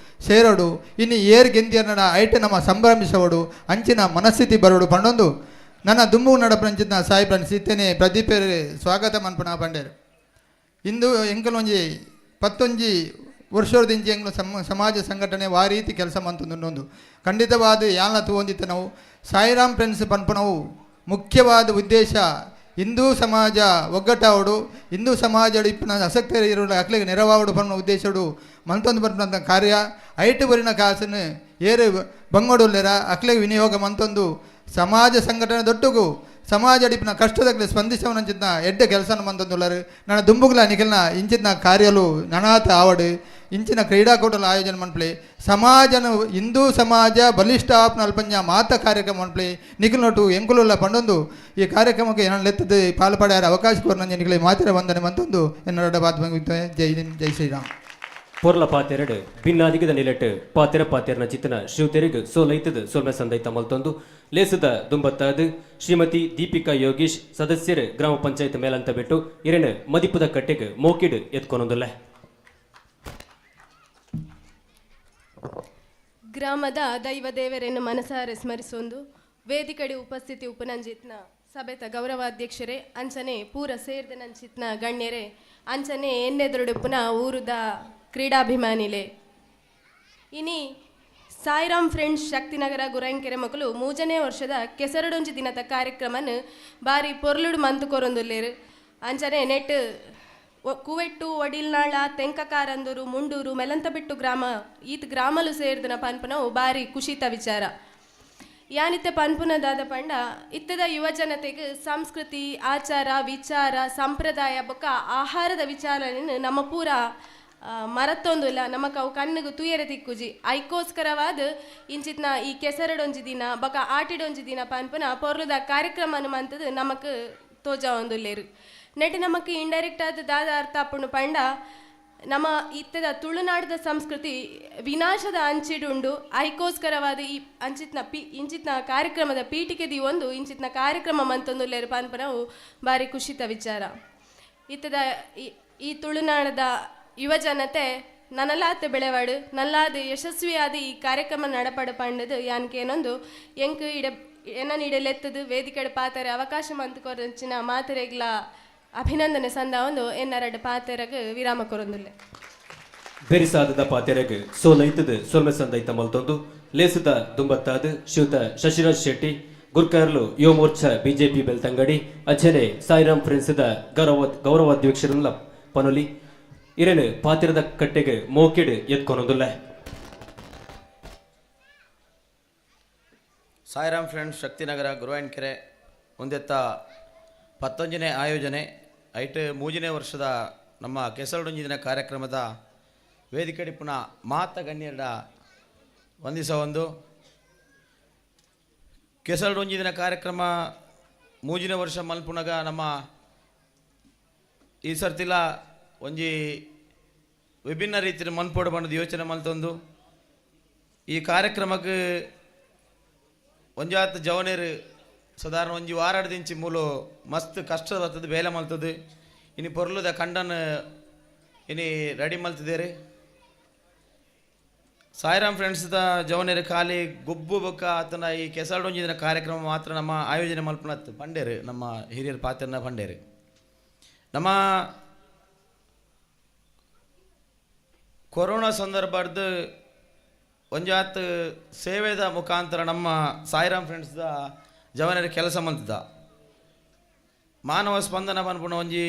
ಸೇರೋಡು ಇನ್ನು ಏರ್ ಗೆಂದಿಯನ್ನ ಐಟ್ ನಮ್ಮ ಸಂಭ್ರಮಿಸೋಡು ಅಂಚಿನ ಮನಸ್ಥಿತಿ ಬರೋಡು ಪಂಡೊಂದು ನನ್ನ ದುಂಬು ನಡಪಂಚಿನ ಸಾಯಿಬ್ರನ್ ಸೀತೆನೆ ಪ್ರದೀಪೇರ್ ಸ್ವಾಗತ ಮನ್ಪುನ ಪಂಡೇರು. ಇಂದು ಎಂಕಲೊಂಜಿ 11 ವರ್ಷದಿಂಚಿ ಎಂಗ್ಲು ಸಮಾಜ ಸಂಘಟನೆ ವಾ ರೀತಿ ಕೆಲಸ ಮಂತೊಂದುಂಡು. ಖಂಡಿತವಾದ ಯಾಲ್ನ ತೂವೊಂದಿತ್ತ ನಾವು ಸಾಯಿರಾಮ್ ಫ್ರೆಂಡ್ಸ್ ಪನ್ಪುನವು ಮುಖ್ಯವಾದ ಉದ್ದೇಶ ಹಿಂದೂ ಸಮಾಜ ಒಗ್ಗಟ್ಟಾವಡು ಹಿಂದೂ ಸಮಾಜ ಇಪ್ಪುನ ಅಸಕ್ತರು ಇರುವ ಅಕ್ಲೆಗ್ ನೆರವಾವಡು ಪನ್ಪುನ ಉದ್ದೇಶಡು ಮಲ್ತೊಂದು ಬರ್ಪುನಂತ ಕಾರ್ಯ ಐಟು ಬರಿನ ಕಾಸನ್ನು ಏರು ಬಂಗೋಡುಲ್ಲೆರ ಅಕ್ಲೆಗ್ ವಿನಿಯೋಗ ಮಂತೊಂದು ಸಮಾಜ ಸಂಘಟನೆ ದೊಟ್ಟುಗು ಸಮಾಜ ಅಡಿಪಿನ ಕಷ್ಟದಕ್ಲೆ ಸ್ಪಂದಿಸವನಂಚಿತ್ನ ಎಡ್ಡೆ ಕೆಲಸನ ಮಂತೊಂದುಲ್ಲರು. ನನ್ನ ದುಂಬುಗ್ಲ ನಿಖಲ್ನ ಇಂಚಿತ್ನ ಕಾರ್ಯಲು ನನಾತ ಆವಡು ಇಂಚಿನ ಕ್ರೀಡಾಕೂಟಲ ಆಯೋಜನೆ ಮನ್ಪ್ಲೆ ಸಮಾಜನ ಹಿಂದೂ ಸಮಾಜ ಬಲಿಷ್ಠ ಆಪ್ನ ಅಲ್ಪಂಜ ಮಾತ ಕಾರ್ಯಕ್ರಮ ಮನ್ಪ್ಲೆ ನಿಖಲ್ ಎಂಕುಲುಲ್ಲ ಪಂಡೊಂದು ಈ ಕಾರ್ಯಕ್ರಮಕ್ಕೆ ಏನನ್ನ ಲೆತ್ತದ ಪಾಲ್ಪಡೆಯಾರ ಅವಕಾಶ ಕೋರ್ನಂಜೆ ನಿಖಲೆ ಮಾತಿರ ವಂದನೆ ಮಂತೊಂದು ಎನ್ನಡ ಬಾತ್. ಜೈ ಹಿಂದ್, ಜೈ ಶ್ರೀರಾಮ್. ಪೊರ್ಲ ಪಾತೆರಡು ಭಿನ್ನಾದಿಗದ ನಿಲೆಟ್ ಪಾತೆರ ಪಾತೆರನ ಚಿತ್ತನ ಶ್ರೀತೆರೆಗ್ ಸೋಲೈತದ ಸೋಲ್ಮೆ ಸಂದೈತ ಮಲ್ತೊಂದು ಲೇಸದ ದುಂಬತ್ತಾದ ಶ್ರೀಮತಿ ದೀಪಿಕಾ ಯೋಗೀಶ್ ಸದಸ್ಯರು ಗ್ರಾಮ ಪಂಚಾಯತ್ ಮೇಲಂತ ಬಿಟ್ಟು ಇರಣ ಮದಿಪುದ ಕಟ್ಟೆಗ್ ಮೋಕಿಡ್ ಎತ್ಕೊನೊಂದುಲ್ಲೆ. ಗ್ರಾಮದ ದೈವ ದೇವರನ್ನು ಮನಸಾರೆ ಸ್ಮರಿಸೊಂದು ವೇದಿಕಡೆ ಉಪಸ್ಥಿತಿ ಉಪನಂಜಿತ್ನ ಸಭೆತ ಗೌರವಾಧ್ಯಕ್ಷರೇ, ಅಂಚನೆ ಪೂರ ಸೇರ್ದ ನಂಚಿತ್ನ ಗಣ್ಯರೇ, ಅಂಚನೆ ಎನ್ನೆದುರುಡುಪ್ಪುನ ಊರುದ ಕ್ರೀಡಾಭಿಮಾನಿಲೆ, ಇನಿ ಸಾಯಿರಾಮ್ ಫ್ರೆಂಡ್ಸ್ ಶಕ್ತಿನಗರ ಗುರಾಂಕೆರೆ ಮಕ್ಕಳು ಮೂಜನೇ ವರ್ಷದ ಕೆಸರಡೊಂಜಿ ದಿನದ ಕಾರ್ಯಕ್ರಮನ ಬಾರಿ ಪೊರ್ಲುಡು ಮಂತು ಕೊರೊಂದುಲ್ಲೇರು. ಅಂಚನೆ ನೆಟ್ ಕುವೆಟ್ಟು, ಒಡಿಲ್ನಾಳ, ತೆಂಕಕಾರಂದೂರು, ಮುಂಡೂರು, ಮೆಲಂತಬೆಟ್ಟು ಗ್ರಾಮ ಈತ್ ಗ್ರಾಮಲು ಸೇರ್ದನ ಪನ್ಪುನವು ಬಾರಿ ಖುಷಿತ ವಿಚಾರ. ಯಾನಿತ್ತೆ ಪನ್ಪುನದಾದ ಪಂಡ ಇತ್ತದ ಯುವ ಜನತೆಗೆ ಸಂಸ್ಕೃತಿ, ಆಚಾರ ವಿಚಾರ, ಸಂಪ್ರದಾಯ ಬೊಕ್ಕ ಆಹಾರದ ವಿಚಾರನ ನಮ್ಮ ಪೂರ ಮರತ್ತೊಂದುಲ್ಲ, ನಮಕ್ ಅವು ಕಣ್ಣುಗು ತುಯರೆ ತಿಕ್ಕುಜಿ. ಐಕೋಸ್ಕರವಾದ ಇಂಚಿತ್ನ ಈ ಕೆಸರಡೊಂಜಿ ದಿನ ಬೊಕ್ಕ ಆಟಿಡೊಂಜಿ ದಿನ ಪನ್ಪುನ ಪೊರ್ಲುದ ಕಾರ್ಯಕ್ರಮ ಮಂತದ ನಮಕ್ ತೋಜಾವೊಂದುಲ್ಲೇರು. ನೆಟ್ ನಮಕ್ ಇಂಡೈರೆಕ್ಟ್ ಆದ ದಾದ ಅರ್ಥ ಆಪುಂಡು ಪಂಡ ನಮ್ಮ ಇತ್ತದ ತುಳುನಾಡದ ಸಂಸ್ಕೃತಿ ವಿನಾಶದ ಅಂಚಿಡುಂಡು. ಐಕೋಸ್ಕರವಾದ ಈ ಅಂಚಿತ್ನ ಇಂಚಿತ್ನ ಕಾರ್ಯಕ್ರಮದ ಪೀಠಿಕೆ the ಒಂದು ಇಂಚಿತ್ನ ಕಾರ್ಯಕ್ರಮ ಮಂತೊಂದುಲ್ಲೇರು ಪನ್ಪುನವು ಬಾರಿ ಖುಷಿತ ವಿಚಾರ. ಇತ್ತದ ಈ ತುಳುನಾಡದ ಯುವ ಜನತೆ ನನಲಾತ ಬೆಳೆವಾಡು ನಲ್ಲಾದ ಯಶಸ್ವಿಯಾದ ಈ ಕಾರ್ಯಕ್ರಮ ನಡಪಡು ಪಂಡದು ಯಾನ್ಕೇನೊಂದು ಎಂಕ್ ಇಡ ಎನ್ನ ಇಡಲೆತ್ತದು ವೇದಿಕೆಡು ಪಾತೆರೆ ಅವಕಾಶ ಮಂತುಕೊರಂಚಿನ ಮಾತೆರೆಗ್ಲ ಅಭಿನಂದನೆ ಸಂದ ಒಂದು ಎನ್ನರಡು ಪಾತೆರಗ್ ವಿರಾಮ ಕೊರೊಂದುಲ್ಲೆ. ಬೆರಿಸಾದದ ಪಾತೆರಗ್ ಸೋಲೈತದ ಸೊಲ್ಮೆ ಸಂದೈತ ಮಲ್ತೊಂದು ಲೇಸುದ ದುಂಬತ್ತಾದ ಶ್ರೀಯುತ ಶಶಿರಾಜ್ ಶೆಟ್ಟಿ ಗುರ್ಕಾರ್ಲು ಯುವ ಮೋರ್ಚಾ ಬಿಜೆಪಿ ಬೆಲ್ತಂಗಡಿ ಅಜ್ಜನೆ ಸಾಯಿರಾಮ್ ಫ್ರೆಂಡ್ಸ್ದ ಗೌರವಾಧ್ಯಕ್ಷರನ್ನ ಪನೊಲಿ ಇರೇನು ಪಾತಿರದ ಕಟ್ಟೆಗೆ ಮೋಕೆಡ್ ಎತ್ಕೊನೊಂದುಲ್ಲ. ಸಾಯಿರಾಮ್ ಫ್ರೆಂಡ್ಸ್ ಶಕ್ತಿನಗರ ಗುರುವಾಯನಕೆರೆ ಒಂದೆತ್ತ 19ನೇ ಆಯೋಜನೆ ಐಟ್ 3ನೇ ವರ್ಷದ ನಮ್ಮ ಕೆಸರಡೊಂಜಿನ ಕಾರ್ಯಕ್ರಮದ ವೇದಿಕೆಡಿಪುನ ಮಾತ ಗಣ್ಯರ ವಂದಿಸ ಒಂದು ಕೆಸರಡೊಂಜಿನ ಕಾರ್ಯಕ್ರಮ 3ನೇ ವರ್ಷ ಮಲ್ಪುನಗ ನಮ್ಮ ಈ ಸರ್ತಿಲ ಒಂಜಿ ವಿಭಿನ್ನ ರೀತಿಯ ಮನ್ಪೋಡು ಬಣ್ಣದ ಯೋಚನೆ ಮಲ್ತೊಂದು ಈ ಕಾರ್ಯಕ್ರಮಕ್ಕೆ ಒಂಜಾತ್ ಜವನೇರು ಸಾಧಾರಣ ಒಂಜಿ ವಾರಾಡ್ದಿಂಚಿ ಮೂಲು ಮಸ್ತ್ ಕಷ್ಟ ಬರ್ತದೆ ಬೇಲೆ ಮಲ್ತದೆ ಇನಿ ಪೊರ್ಲುದ ಕಂಡನ್ ಇನಿ ರೆಡಿ ಮಲ್ತಿದ್ದೇರಿ. ಸಾಯಿರಾಮ್ ಫ್ರೆಂಡ್ಸ್ದ ಜವನೇರು ಖಾಲಿ ಗೊಬ್ಬು ಬೊಕ್ಕ ಆತನ ಈ ಕೆಸರಡೊಂಜಿನ ಕಾರ್ಯಕ್ರಮ ಮಾತ್ರ ನಮ್ಮ ಆಯೋಜನೆ ಮಲ್ಪನತ್ತು ಪಂಡೇರು ನಮ್ಮ ಹಿರಿಯರ ಪಾತ್ರನ ಪಂಡೇರು. ನಮ್ಮ ಕೊರೋನಾ ಸಂದರ್ಭದ ಒಂಜಾತ್ ಸೇವೆದ ಮುಖಾಂತರ ನಮ್ಮ ಸಾಯಿರಾಮ್ ಫ್ರೆಂಡ್ಸ್ದ ಜವನರ ಕೆಲಸ ಮಂತದ ಮಾನವ ಸ್ಪಂದನ ಪನ್ಪುನ ಒಂಜಿ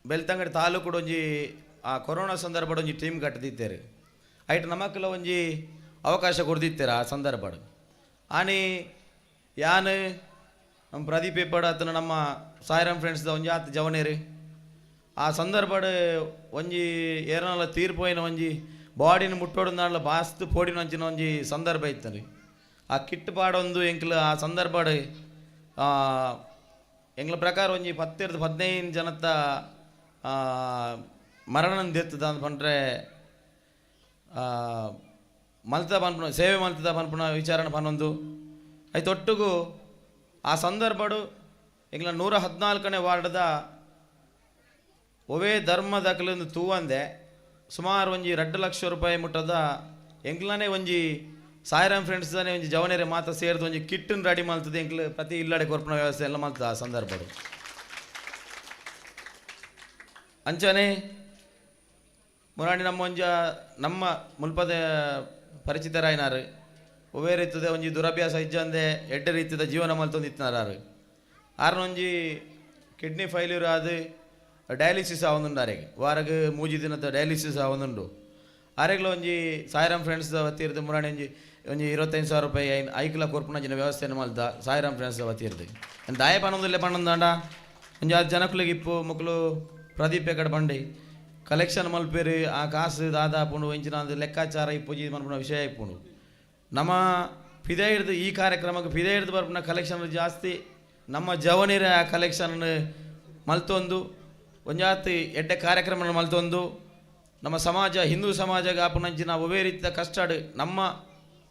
ಬೆಳ್ತಂಗಡಿ ತಾಲೂಕುಡು ಒಂಜಿ ಆ ಕೊರೋನಾ ಸಂದರ್ಭಡ್ ಒಂಜಿ ಟೀಮ್ ಕಟ್ಟದಿತ್ತೇರು. ಐಟ್ ನಮಕ್ಲ ಒಂಜಿ ಅವಕಾಶ ಕೊಡ್ದಿತ್ತೇರು ಆ ಸಂದರ್ಭಡ್. ಆನಿ ಯಾನ್ ನಮ್ಮ ಪ್ರದೀಪ್ ಏಪಾಡ್ ಆತನ ನಮ್ಮ ಸಾಯಿರಾಮ್ ಫ್ರೆಂಡ್ಸ್ದ ಒಂಜಿ ಆತ್ ಜವನೇರು ಆ ಸಂದರ್ಭಡ್ ಒಂಜಿ ಏರನಲ ತೀರ್ಪೋಯಿನ ಒಂಜಿ ಬಾಡಿನ ಮುಟ್ಟೋಡು ಬಾಸ್ತು ಪೋಡಿನ ಅಂಚಿನ ಒಂಜಿ ಸಂದರ್ಭ ಇತ್ತರಿ. ಆ ಕಿಟ್ ಪಾಡೊಂದು ಎಂಕ್ಲ ಆ ಸಂದರ್ಭಡ್ ಎಂಕ್ಲ ಪ್ರಕಾರ ಒಂಜಿ 10 15 ಜನತ್ತ ಮರಣ ದೆತ್ತದ ಅಂತ ಪಂಡ್ರೆ ಮಲ್ತ ಪನ್ಪುನ ಸೇವೆ ಮಲ್ತದ ಪನ್ಪುನ ವಿಚಾರಣೆ ಪನ್ನೊಂದು ಐತೊಟ್ಟುಗು ಆ ಸಂದರ್ಭಡು ಎಂಕ್ಲ 114ನೇ ವಾರ್ಡ್ದ ಒವೇ ಧರ್ಮದಕಲಿಂದು ತೂವಂದೆ ಸುಮಾರು ಒಂಜಿ 2 ಲಕ್ಷ ರೂಪಾಯಿ ಮುಟ್ಟದ ಎಂಕ್ಲನೇ ಒಂಜಿ ಸಾಯಿರಾಮ್ ಫ್ರೆಂಡ್ಸ್ದಾನೆ ಒಂಜಿ ಜವನೇರೆ ಮಾತ್ರ ಸೇರಿದ ಒಂಜಿ ಕಿಟ್ಟನ್ ರೆಡಿ ಮಲ್ತದೆ ಎಂಕ್ಲು ಪ್ರತಿ ಇಲ್ಲಡೆ ಕೊರ್ಪುನ ವ್ಯವಸ್ಥೆ ಎಲ್ಲ ಮಲ್ತದ ಆ ಸಂದರ್ಭಡು. ಅಂಚನೆ ಮುರಾಣಿ ನಮ್ಮ ಒಂಜ ನಮ್ಮ ಮುಲ್ಪದ ಪರಿಚಿತರಾಯಿನಾರು ಒವೇ ರೀತಿದ ಒಂಜಿ ದುರಭ್ಯಾಸ ಇಜ್ಜಂದೆ ಎಡ್ಡೆ ರೀತಿದ ಜೀವನ ಮಲ್ತೊಂದು ಇತ್ತಿನಾರು. ಆರ್ನೊಂಜಿ ಕಿಡ್ನಿ ಫೈಲ್ಯೂರ್ ಆದ್ ಡಯಾಲಿಸಿಸ್ ಆವೊಂದುಂಡು ಆರೆಗ್ ವಾರಗ್ 3 ದಿನದ ಡಯಾಲಿಸಿಸ್ ಆವೊಂದುಂಡು. ಆರೆಗ್ಲ ಒಂಜಿ ಸಾಯಿರಾಮ್ ಫ್ರೆಂಡ್ಸ್ ವತಿರ್ದು ಮುರಾಣಿ ಒಂಜಿ ಒಂಜಿ 25,000 ರೂಪಾಯಿ ಐಕ್ಲ ಕೊರ್ಪುನಂಚಿನ ವ್ಯವಸ್ಥೆಯನ್ನು ಮಲ್ತ ಸಾಯಿರಾಮ್ ಫ್ರೆಂಡ್ಸ್ ವತಿರ್ದು. ದಾಯ ಪನೊಂದುಲ್ಲೆ ಪನ್ನೊಂದಾಂಡ ಒಂಜಿ ಆರು ಜನಕ್ಲೆಗ್ ಇಪ್ಪು ಮೊಕ್ಲು ಪ್ರದೀಪ್ ಎಕಡೆ ಬಂಡಿ ಕಲೆಕ್ಷನ್ ಮಲ್ಪೇರು ಆ ಕಾಸು ದಾದಾ ಪುಂಡು ಎಂಚಿನ ಲೆಕ್ಕಾಚಾರ ಇಪ್ಪುಜಿ ಮನ್ಪುನ ವಿಷಯ ಇಪ್ಪುಂಡು. ನಮ್ಮ ಪಿದೆ ಹಿಡ್ದು ಈ ಕಾರ್ಯಕ್ರಮಕ್ಕೆ ಪಿದೆ ಹಿಡ್ದು ಬರ್ಪುನ ಕಲೆಕ್ಷನ್ ಜಾಸ್ತಿ ನಮ್ಮ ಜವನಿರ ಆ ಕಲೆಕ್ಷನ್ ಮಲ್ತೊಂದು ಒಂಜಾತಿ ಎಡ್ಡೆ ಕಾರ್ಯಕ್ರಮ ಮಲ್ತೊಂದು ನಮ್ಮ ಸಮಾಜ ಹಿಂದೂ ಸಮಾಜ ಆಪುನಂಚಿನ ಒವೇ ರೀತಿಯ ಕಷ್ಟಾಡು ನಮ್ಮ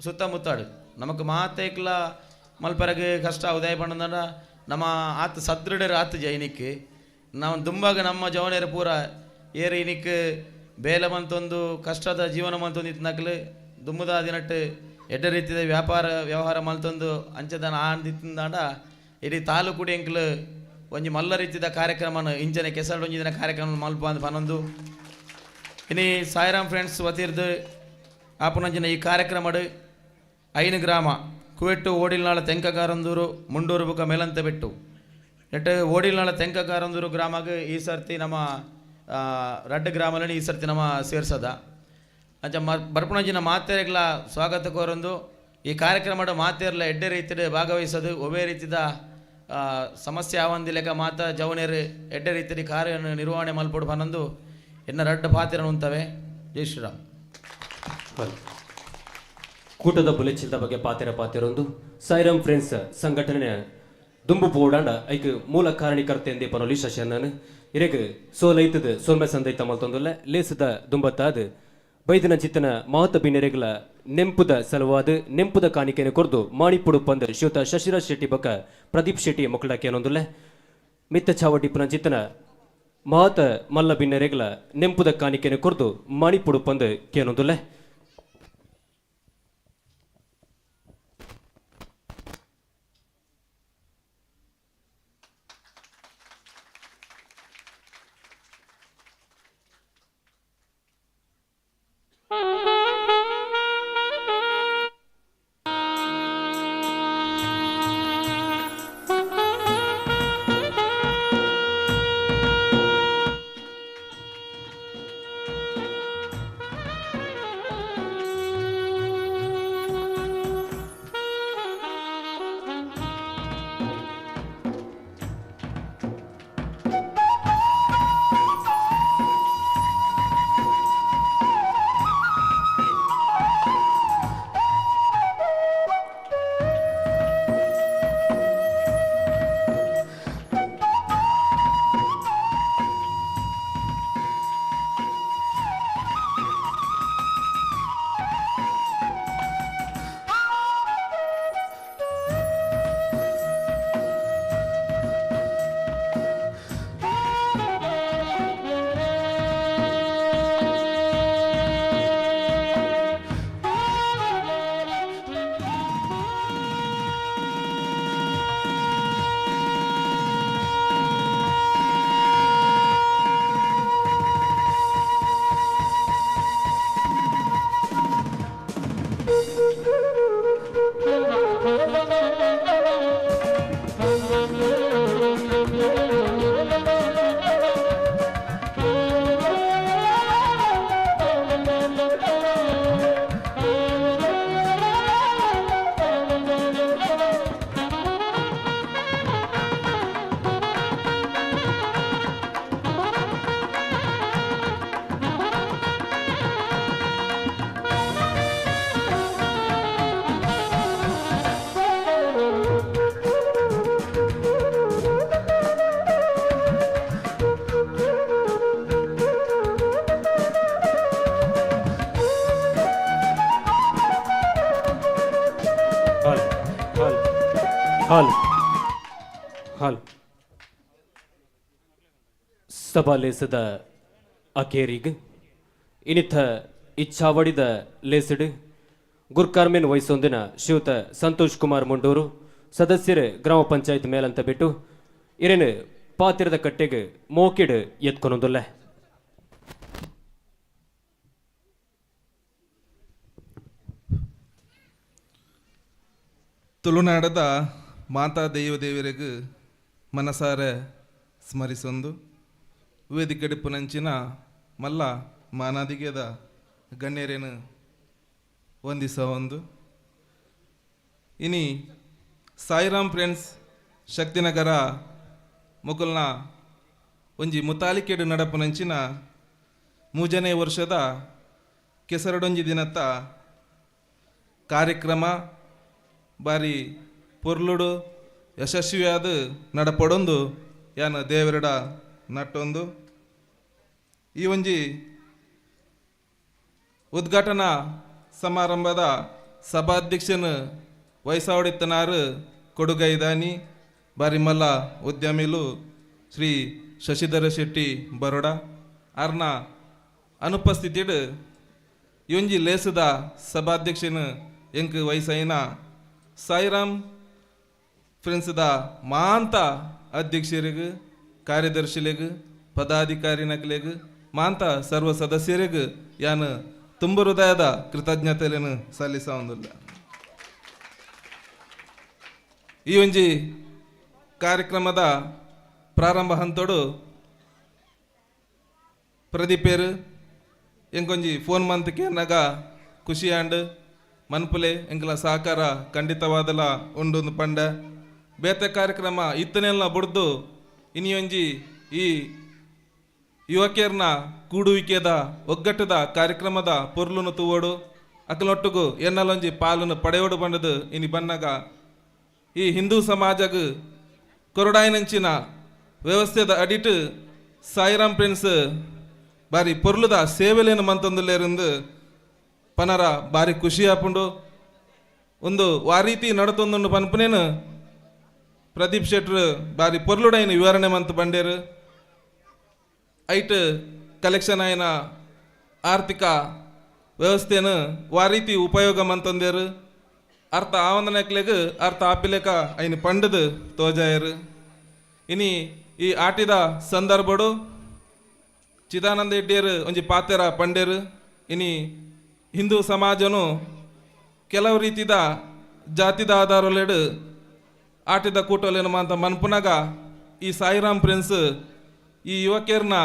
ಸುತ್ತಮುತ್ತಾಡು ನಮಕ್ ಮಾತೇಕ್ಲ ಮಲ್ಪರಗ್ ಕಷ್ಟ ಉದಯ ಪಂಡಂದ ನಮ್ಮ ಆತ ಸದೃಢರ ಆತ ಜೈನಿಕ್ ನಾವು ದುಂಬಾಗ ನಮ್ಮ ಜವನಿಯರ ಪೂರ ಏರು ಇನಿಕ್ ಬೇಲೆ ಮಂತೊಂದು ಕಷ್ಟದ ಜೀವನ ಮಲ್ತೊಂದು ಇತ್ತಿನಕ್ಲು ದುಮ್ಮುದ ದಿನಟ್ಟು ಎಡ್ಡೆ ರೀತಿದ ವ್ಯಾಪಾರ ವ್ಯವಹಾರ ಮಲ್ತೊಂದು ಅಂಚದನ ಆಂದಿತ್ತಿಂದಾಂಡ ಇಡೀ ತಾಲೂಕುಡು ಎಂಕ್ಲು ಒಂಜಿ ಮಲ್ಲ ರೀತಿದ ಕಾರ್ಯಕ್ರಮನ ಇಂಚನೆ ಕೆಸರು ಒಂಜಿ ದಿನ ಕಾರ್ಯಕ್ರಮ ಮಲ್ಪ ಅಂದ್ ಪನೊಂದು. ಇನಿ ಸಾಯಿರಾಮ್ ಫ್ರೆಂಡ್ಸ್ ವತಿರ್ದು ಆಪುನಂಚಿನ ಈ ಕಾರ್ಯಕ್ರಮಡು 5 ಗ್ರಾಮ ಕುವೆಟ್ಟು ಓಡಿಲ್ನಾಳ ತೆಂಕಕಾರಂದೂರು ಮುಂಡೂರು ಬುಕ್ಕ ಮೇಲಂತ ಬೆಟ್ಟು ನೆಟ್ಟು ಓಡಿಲ್ನಾಳ ತೆಂಕಕಾರಂದೂರು ಗ್ರಾಮಗ್ ಈ ಸರ್ತಿ ನಮ್ಮ ರಡ್ಡು ಗ್ರಾಮದಲ್ಲಿ ಈ ಸರ್ತಿ ನಮ್ಮ ಸೇರ್ಸದ ಅಂಚ ಬರ್ಪುನಂಚಿನ ಮಾತೆರೆಗ್ಲ ಸ್ವಾಗತ ಕೋರೊಂದು ಈ ಕಾರ್ಯಕ್ರಮದ ಮಾತೆರ್ಲ ಎಡ್ಡೆ ರೀತಿಡ್ ಭಾಗವಹಿಸೋದು ಒವ್ವೇ ರೀತಿದ ಸಮಸ್ಯೆ ಆವಂದಿ ಲೆಕ್ಕ ಮಾತ ಜವನೇರು ಎಡ್ಡೆ ರೀತಿಯ ಕಾರ್ಯವನ್ನು ನಿರ್ವಹಣೆ ಮಲ್ಪೊಡು ಪನೊಂದು ಎನ್ನ ರಡ್ಡು ಪಾತಿರನು ಉಂತವೆ. ಜೈ ಶ್ರೀರಾಮ್. ಕೂಟದ ಬುಲೆಚಿಲ್ದ ಬಗ್ಗೆ ಪಾತೆರ ಪಾತೆರೊಂದು ಸಾಯಿರಾಮ್ ಫ್ರೆಂಡ್ಸ್ ಸಂಘಟನೆ ದುಂಬು ಪೋಡಾಂಡ ಐಕ್ ಮೂಲ ಕಾರಣೀಕರ್ತೆ ಎಂದೇ ಪನೊಲಿ ಶಶಣ್ಣನ್ ಇರೆಗ್ ಸೋಲೈತದ ಸೋಲ್ಮೆ ಸಂದೈತ ಮಲ್ತೊಂದುಲ್ಲ ಲೇಸದ ದುಂಬತ್ತಾದ ಬೈದಿನ ಚಿತ್ತನ ಮಾತ ಬಿನ್ನೆರೆಗ್ಲ ನೆಂಪುದ ಸಲುವಾದ ನೆಂಪುದ ಕಾಣಿಕೆಯನ್ನು ಕೊರ್ದು ಮಾಣಿಪುಡು ಪಂದ್ ಶ್ರೀಯುತ ಶಶಿರಾಜ್ ಶೆಟ್ಟಿ ಬೊಕ್ಕ ಪ್ರದೀಪ್ ಶೆಟ್ಟಿ ಮಕ್ಕಳ ಕೇನೊಂದುಲ್ಲ ಮಿತ್ತ ಚಾವಟಿ ಚಿತ್ತನ ಮಾತ ಮಲ್ಲ ಬಿನ್ನೆರೆಗ್ಲ ನೆಂಪುದ ಕಾಣಿಕೆಯನ್ನು ಕೊರ್ದು ಮಾಣಿಪುಡು ಪಂದ್ ಕೇನೊಂದುಲ್ಲ. ಹಾಲ್ ಹಾಲ್ ಸಭಾ ಲೇಸದ ಅಕೇರಿಗ್ ಇನಿಥ ಇಚ್ಛಾವಡಿದ ಲೇಸಡ್ ಗುರ್ಕಾರ್ಮೆನ್ ವಹಿಸೊಂದಿನ ಶ್ರೀಯುತ ಸಂತೋಷ್ ಕುಮಾರ್ ಮುಂಡೂರು ಸದಸ್ಯರು ಗ್ರಾಮ ಪಂಚಾಯತ್ ಮೇಲಂತ ಬಿಟ್ಟು ಇರೇನು ಪಾತಿರದ ಕಟ್ಟೆಗೆ ಮೋಕಿಡ್ ಎತ್ಕೊನೊಂದುಲ್ಲ. ತುಳುನಾಡದ ಮಾತಾ ದೈವ ದೇವರಿಗೆ ಮನಸಾರೆ ಸ್ಮರಿಸೊಂದು ವೇದಿಕೆಡಿಪ್ಪುನಂಚಿನ ಮಲ್ಲ ಮಾನಾದಿಗೆದ ಗಣ್ಯರೇನು ವಂದಿಸವೊಂದು. ಇನಿ ಸಾಯಿರಾಮ್ ಫ್ರೆಂಡ್ಸ್ ಶಕ್ತಿನಗರ ಮುಕುಲ್ನ ಒಂಜಿ ಮುತಾಲಿಕೆಡು ನಡಪುನಂಚಿನ ಮೂಜನೇ ವರ್ಷದ ಕೆಸರಡೊಂಜಿ ದಿನತ್ತ ಕಾರ್ಯಕ್ರಮ ಬಾರಿ ಪೊರ್ಲುಡು ಯಶಸ್ವಿಯಾದ ನಡಪಡೊಂದು ಯಾನ ದೇವರಡ ನಟ್ಟೊಂದು. ಈ ಒಂಜಿ ಉದ್ಘಾಟನಾ ಸಮಾರಂಭದ ಸಭಾಧ್ಯಕ್ಷನ ವಯಸ್ಸಾವಡಿತ್ತನಾರು ಕೊಡುಗೈದಾನಿ ಬಾರಿಮಲ್ಲ ಉದ್ಯಮಿಲು ಶ್ರೀ ಶಶಿಧರ ಶೆಟ್ಟಿ ಬರೋಡ ಅರ್ನ ಅನುಪಸ್ಥಿತಿಡ್ ಯೊಂಜಿ ಲೇಸದ ಸಭಾಧ್ಯಕ್ಷನ ಎಂಕ್ ವಯಸ್ಸೈನ ಸಾಯಿರಾಮ್ ಫ್ರೆಂಡ್ಸ್ದ ಮಾಂತ ಅಧ್ಯಕ್ಷರಿಗೆ, ಕಾರ್ಯದರ್ಶಿಲೆಗ್, ಪದಾಧಿಕಾರಿನಕ್ಲೆಗ್, ಮಾಂತ ಸರ್ವ ಸದಸ್ಯರಿಗ್ ಯಾನ್ ತುಂಬ ಹೃದಯದ ಕೃತಜ್ಞತೆಯನ್ನು ಸಲ್ಲಿಸೊಂದುಲ್ಲ. ಈ ಒಂಜಿ ಕಾರ್ಯಕ್ರಮದ ಪ್ರಾರಂಭ ಹಂತೋಡು ಪ್ರದೀಪೇರು ಎಂಕೊಂಜಿ ಫೋನ್ ಮಂತ್ಕೆ ನಗ ಖುಷಿಯಾಂಡ್ ಮನ್ಪುಲೆ ಎಂಕಲ ಸಹಕಾರ ಖಂಡಿತವಾದಲ ಉಂಡು ಪಂಡ ಬೇತೆ ಕಾರ್ಯಕ್ರಮ ಇತ್ತನೆಲ್ಲ ಬುಡ್ದು ಇನಿಯೊಂಜಿ ಈ ಯುವಕಿಯರ್ನ ಕೂಡುವಿಕೆದ ಒಗ್ಗಟ್ಟದ ಕಾರ್ಯಕ್ರಮದ ಪೊರ್ಲುನು ತೂವೋಡು ಅಕಲೊಟ್ಟುಗು ಎನ್ನಲೊಂಜಿ ಪಾಲನ್ನು ಪಡೆಯೋಡು ಬಂಡದು ಇನಿ ಬನ್ನಗ ಈ ಹಿಂದೂ ಸಮಾಜಗ್ ಕೊರಡಾಯಿನಂಚಿನ ವ್ಯವಸ್ಥೆದ ಅಡಿಟ್ ಸಾಯಿರಾಮ್ ಪ್ರಿನ್ಸ್ ಬಾರಿ ಪೊರ್ಲುದ ಸೇವೆಲೇನು ಮಂತಂದುಲ್ಲೇರಿಂದು ಪನರ ಬಾರಿ ಖುಷಿ ಆಪುಂಡು. ಒಂದು ವಾರೀತಿ ನಡತೊಂದುಂಡು ಪನ್ಪುನೇನು ಪ್ರದೀಪ್ ಶೆಟ್ರು ಬಾರಿ ಪೊರ್ಲುಡೈನ ವಿವರಣೆ ಮಂತ್ ಬಂಡೇರು. ಐಟ್ ಕಲೆಕ್ಷನ್ ಆಯಿನ ಆರ್ಥಿಕ ವ್ಯವಸ್ಥೆನು ವಾರೀತಿ ಉಪಯೋಗ ಮಂತಂದೇರು. ಅರ್ಥ ಆವಂದನಕ್ಲೆಗ್ ಅರ್ಥ ಆಪಿಲೆಕ ಐನ್ ಪಂಡದು ತೋಜಾಯರು. ಇನಿ ಈ ಆಟಿದ ಸಂದರ್ಭಡು ಚಿದಾನಂದ ಹೆಡ್ಡಿಯರು ಒಂಜಿ ಪಾತೆರ ಪಂಡೇರು. ಇನಿ ಹಿಂದೂ ಸಮಾಜನು ಕೆಲವು ರೀತಿದ ಜಾತಿದ ಆಧಾರಲೆಡು ಆಟಿದ ಕೂಟಲೇನು ಮಾಂತ ಮನ್ಪುನಗ ಈ ಸಾಯಿರಾಮ್ ಪ್ರಿನ್ಸ್ ಈ ಯುವಕಿಯರ್ನ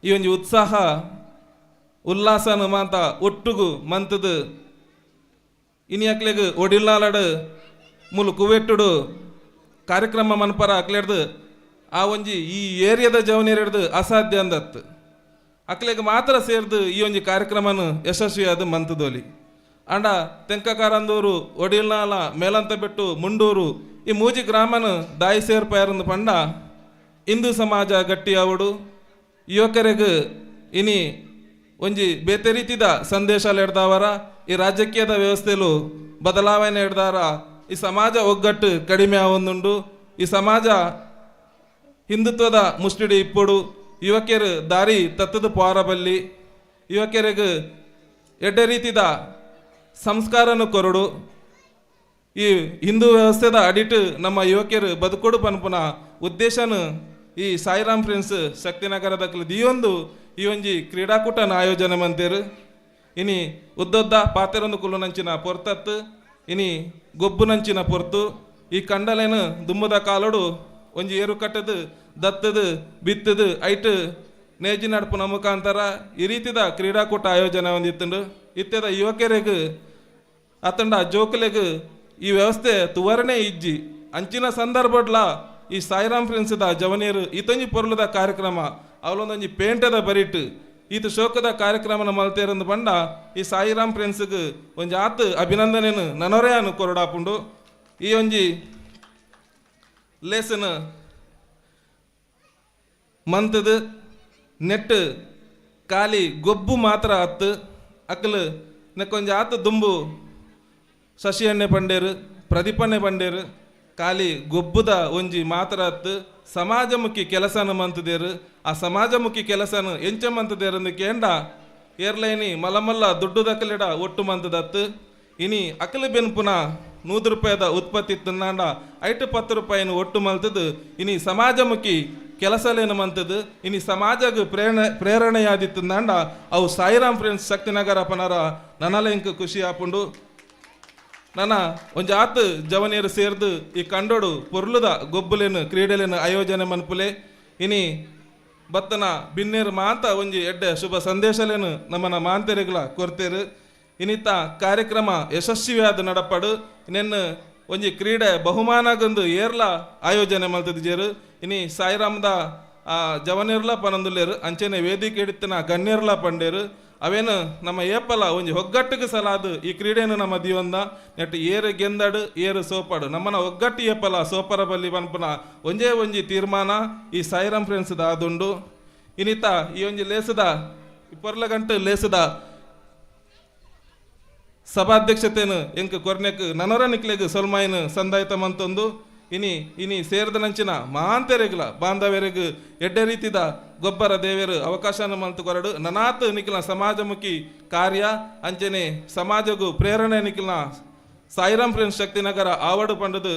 ಈ ಒಂಜಿ ಉತ್ಸಾಹ ಉಲ್ಲಾಸನ ಮಾಂತ ಒಟ್ಟುಗು ಮಂತದು ಇನಿ ಅಕ್ಲೆಗ್ ಒಡಿಲ್ನಾಲಡು ಮುಲು ಕುವೆಟ್ಟುಡು ಕಾರ್ಯಕ್ರಮ ಮನ್ಪರ ಅಕ್ಲೆಡ್ದು ಆ ಒಂಜಿ ಈ ಏರಿಯಾದ ಜವನಿಯರೆಡ್ದು ಅಸಾಧ್ಯ ಅಂದತ್ತು. ಅಕ್ಲೆಗ್ ಮಾತ್ರ ಸೇರ್ದು ಈ ಒಂಜಿ ಕಾರ್ಯಕ್ರಮನ ಯಶಸ್ವಿಯಾದ ಮಂತದೋಲಿ. ಅಂಡ ತೆಂಕಕಾರಂದೂರು, ಒಡಿಲ್ನಾಲ, ಮೇಲಂತ ಬೆಟ್ಟು, ಮುಂಡೂರು ಈ ಮೂಜಿ ಗ್ರಾಮನ ದಾಯಿ ಸೇರ್ಪಾಯರಂದು ಪಂಡ ಹಿಂದೂ ಸಮಾಜ ಗಟ್ಟಿಯಾವಡು ಯುವಕರಿಗ್ ಇನಿ ಒಂಜಿ ಬೇತೆ ರೀತಿದ ಸಂದೇಶ ಎಡ್ದಾವರ ಈ ರಾಜಕೀಯದ ವ್ಯವಸ್ಥೆಲು ಬದಲಾವಣೆ ಎಡ್ದಾರ ಈ ಸಮಾಜ ಒಗ್ಗಟ್ಟು ಕಡಿಮೆ ಆವೊಂದುಂಡು. ಈ ಸಮಾಜ ಹಿಂದುತ್ವದ ಮುಷ್ಟಿಡಿ ಇಪ್ಪೊಡು ಯುವಕಿಯರು ದಾರಿ ತತ್ತದ ಪೋರಬಲ್ಲಿ ಯುವಕಿಯರಿಗೆ ಎಡ್ಡೆ ರೀತಿದ ಸಂಸ್ಕಾರನು ಕೊರಡು ಈ ಹಿಂದೂ ವ್ಯವಸ್ಥೆದ ಅಡಿಟ್ ನಮ್ಮ ಯುವಕಿಯರು ಬದುಕೊಡು ಪನ್ಪುನ ಉದ್ದೇಶನ ಈ ಸಾಯಿರಾಮ್ ಫ್ರೆಂಡ್ಸ್ ಶಕ್ತಿನಗರದ ದಿಯೊಂದು ಈ ಒಂಜಿ ಕ್ರೀಡಾಕೂಟನ ಆಯೋಜನೆ ಮಂತೇರು. ಇನಿ ಉದ್ದೊದ್ದ ಪಾತೆರೊಂದು ಕುಲ್ಲುನಂಚಿನ ಪೊರ್ತತ್ತು ಇನಿ ಗೊಬ್ಬುನಂಚಿನ ಪೊರ್ತು ಈ ಕಂಡಲೇನು ದುಮ್ಮದ ಕಾಲೋಡು ಒಂಜಿ ಏರು ಕಟ್ಟದು ದತ್ತದು ಬಿತ್ತದು ಐಟ್ ನೇಜಿ ನಡ್ಪುನ ಮುಖಾಂತರ ಈ ರೀತಿದ ಕ್ರೀಡಾಕೂಟ ಆಯೋಜನೆ ಹೊಂದಿತ್ತುಂಡು. ಇತ್ತೆದ ಯುವಕರಿಗ್ ಅತಂಡ ಜೋಕುಲೆಗ್ ಈ ವ್ಯವಸ್ಥೆ ತುವರಣೆ ಇಜ್ಜಿ ಅಂಚಿನ ಸಂದರ್ಭಡ್ಲ ಈ ಸಾಯಿರಾಮ್ ಫ್ರೆಂಡ್ಸ್ದ ಜವನಿಯರು ಇತೊಂಜಿ ಪೊರ್ಲುದ ಕಾರ್ಯಕ್ರಮ ಅವಲೊಂದೊಂಜಿ ಪೇಂಟದ ಬರಿಟ್ ಈತ ಶೋಕದ ಕಾರ್ಯಕ್ರಮನ ಮಲ್ತೇರಂದು ಬಂಡ ಈ ಸಾಯಿರಾಮ್ ಫ್ರೆಂಡ್ಸ್ಗ್ ಒಂಜಿ ಆತ್ ಅಭಿನಂದನೆನು ನನೊರೆಯಾನು ಕೊರಡಾಪುಂಡು. ಈ ಒಂಜಿ ಲೇಸನ್ ಮಂತದು ನೆಟ್ ಖಾಲಿ ಗೊಬ್ಬು ಮಾತ್ರ ಅತ್ತು ಅಕ್ಕಲು ನೆಕ್ಕೊಂಜಿ ಆತ್ ದುಂಬು ಶಶಿ ಎಣ್ಣೆ ಪಂಡೇರು ಪ್ರದೀಪಣ್ಣೆ ಪಂಡೇರು ಖಾಲಿ ಗೊಬ್ಬುದ ಒಂಜಿ ಮಾತ್ರ ಅತ್ತು ಸಮಾಜಮುಖಿ ಕೆಲಸನ ಮಂತದೇರು. ಆ ಸಮಾಜಮುಖಿ ಕೆಲಸನ ಎಂಚ ಮಂತದೇರಂದು ಕೇಂಡ ಏರ್ಲೈನಿ ಮಲಮಲ್ಲ ದುಡ್ಡು ದಕ್ಕಲಿಡ ಒಟ್ಟು ಮಂತದತ್ತು. ಇನಿ ಅಕಲು ಬೆನ್ಪುನ 100 ರೂಪಾಯಿದ ಉತ್ಪತ್ತಿ ತಿನ್ನಾಂಡ ಐಟು 10 ರೂಪಾಯಿನ ಒಟ್ಟು ಮಲ್ತದು ಇನಿ ಸಮಾಜಮುಖಿ ಕೆಲಸಲೇನು ಮಂತದು ಇನಿ ಸಮಾಜಗ್ ಪ್ರೇರಣೆಯಾದಿತ್ತಂದಾಂಡ ಅವು ಸಾಯಿರಾಮ್ ಫ್ರೆಂಡ್ಸ್ ಶಕ್ತಿನಗರ ಪನರ ನನಲ ಇಂಕ್ ಖುಷಿ ಆಪುಂಡು. ನನ್ನ ಒಂಜಿ ಆತ್ ಜವನಿಯರು ಸೇರ್ದು ಈ ಕಂಡೋಡು ಪೊರ್ಲುದ ಗೊಬ್ಬುಲೇನು ಕ್ರೀಡೆಲೇನು ಆಯೋಜನೆ ಮನ್ಪುಲೆ. ಇನಿ ಬತ್ತನ ಬಿನ್ನೇರು ಮಾತ ಒಂಜಿ ಎಡ್ಡೆ ಶುಭ ಸಂದೇಶಲೇನು ನಮ್ಮನ ಮಾಂತೆರೆಗ್ಲ ಕೊರ್ತೇರು. ಇನ್ನಿತ ಕಾರ್ಯಕ್ರಮ ಯಶಸ್ವಿಯಾದ ನಡಪಡು ನೆನ್ನ ಒಂಜಿ ಕ್ರೀಡೆ ಬಹುಮಾನಗಂದು ಏರ್ಲ ಆಯೋಜನೆ ಮಲ್ತದಿಜೇರು. ಇನಿ ಸಾಯಿರಾಮ್ದ ಜವನಿರ್ಲ ಪನಂದುಲ್ಲೇರು ಅಂಚೆನೆ ವೇದಿಕೆ ಹಿಡಿತನ ಗಣ್ಯರ್ಲ ಪಂಡೇರು. ಅವೇನು ನಮ್ಮ ಏಪಲ ಒಂಜಿ ಒಗ್ಗಟ್ಟಿಗೆ ಸಲಾದು ಈ ಕ್ರೀಡೆಯನ್ನು ನಮ್ಮ ದಿವಂದ ನೆಟ್ ಏರು ಗೆಂದಡು ಏರು ಸೋಪಾಡು ನಮ್ಮನ ಒಗ್ಗಟ್ಟು ಏಪಲ ಸೋಪರ ಬಲ್ಲಿ ಪನ್ಪುನ ಒಂಜೇ ಒಂಜಿ ತೀರ್ಮಾನ ಈ ಸಾಯಿರಾಮ್ ಫ್ರೆಂಡ್ಸ್ದ ಆದುಂಡು. ಇನ್ನಿತ ಈ ಒಂಜಿ ಲೇಸದ ಪೊರ್ಲಗಂಟು ಲೇಸದ ಸಭಾಧ್ಯಕ್ಷತೆನು ಎಂಕ್ ಕೊರ್ನೆಕ್ ನನರ ನಿಕ್ಲೆಗ್ ಸೊಲ್ಮಾಯಿನ ಸಂದಾಯ್ತ ಮಂತೊಂದು ಇನಿ ಇನಿ ಸೇರ್ದನಂಚಿನ ಮಾಂತೆರೆಗ್ಲ ಬಾಂಧವ್ಯರೆಗ್ ಎಡ್ಡೆ ರೀತಿದ ಗೊಬ್ಬರ ದೇವರು ಅವಕಾಶನ ಮಲ್ತು ಕೊರಡು ನನಾತ್ ನಿಖಿಲ ಸಮಾಜಮುಖಿ ಕಾರ್ಯ ಅಂಚನೆ ಸಮಾಜಗೂ ಪ್ರೇರಣೆ ನಿಖಿಲ್ನ ಸಾಯಿರಾಮ್ ಫ್ರೆಂಡ್ಸ್ ಶಕ್ತಿನಗರ ಆವಡು ಪಂಡದು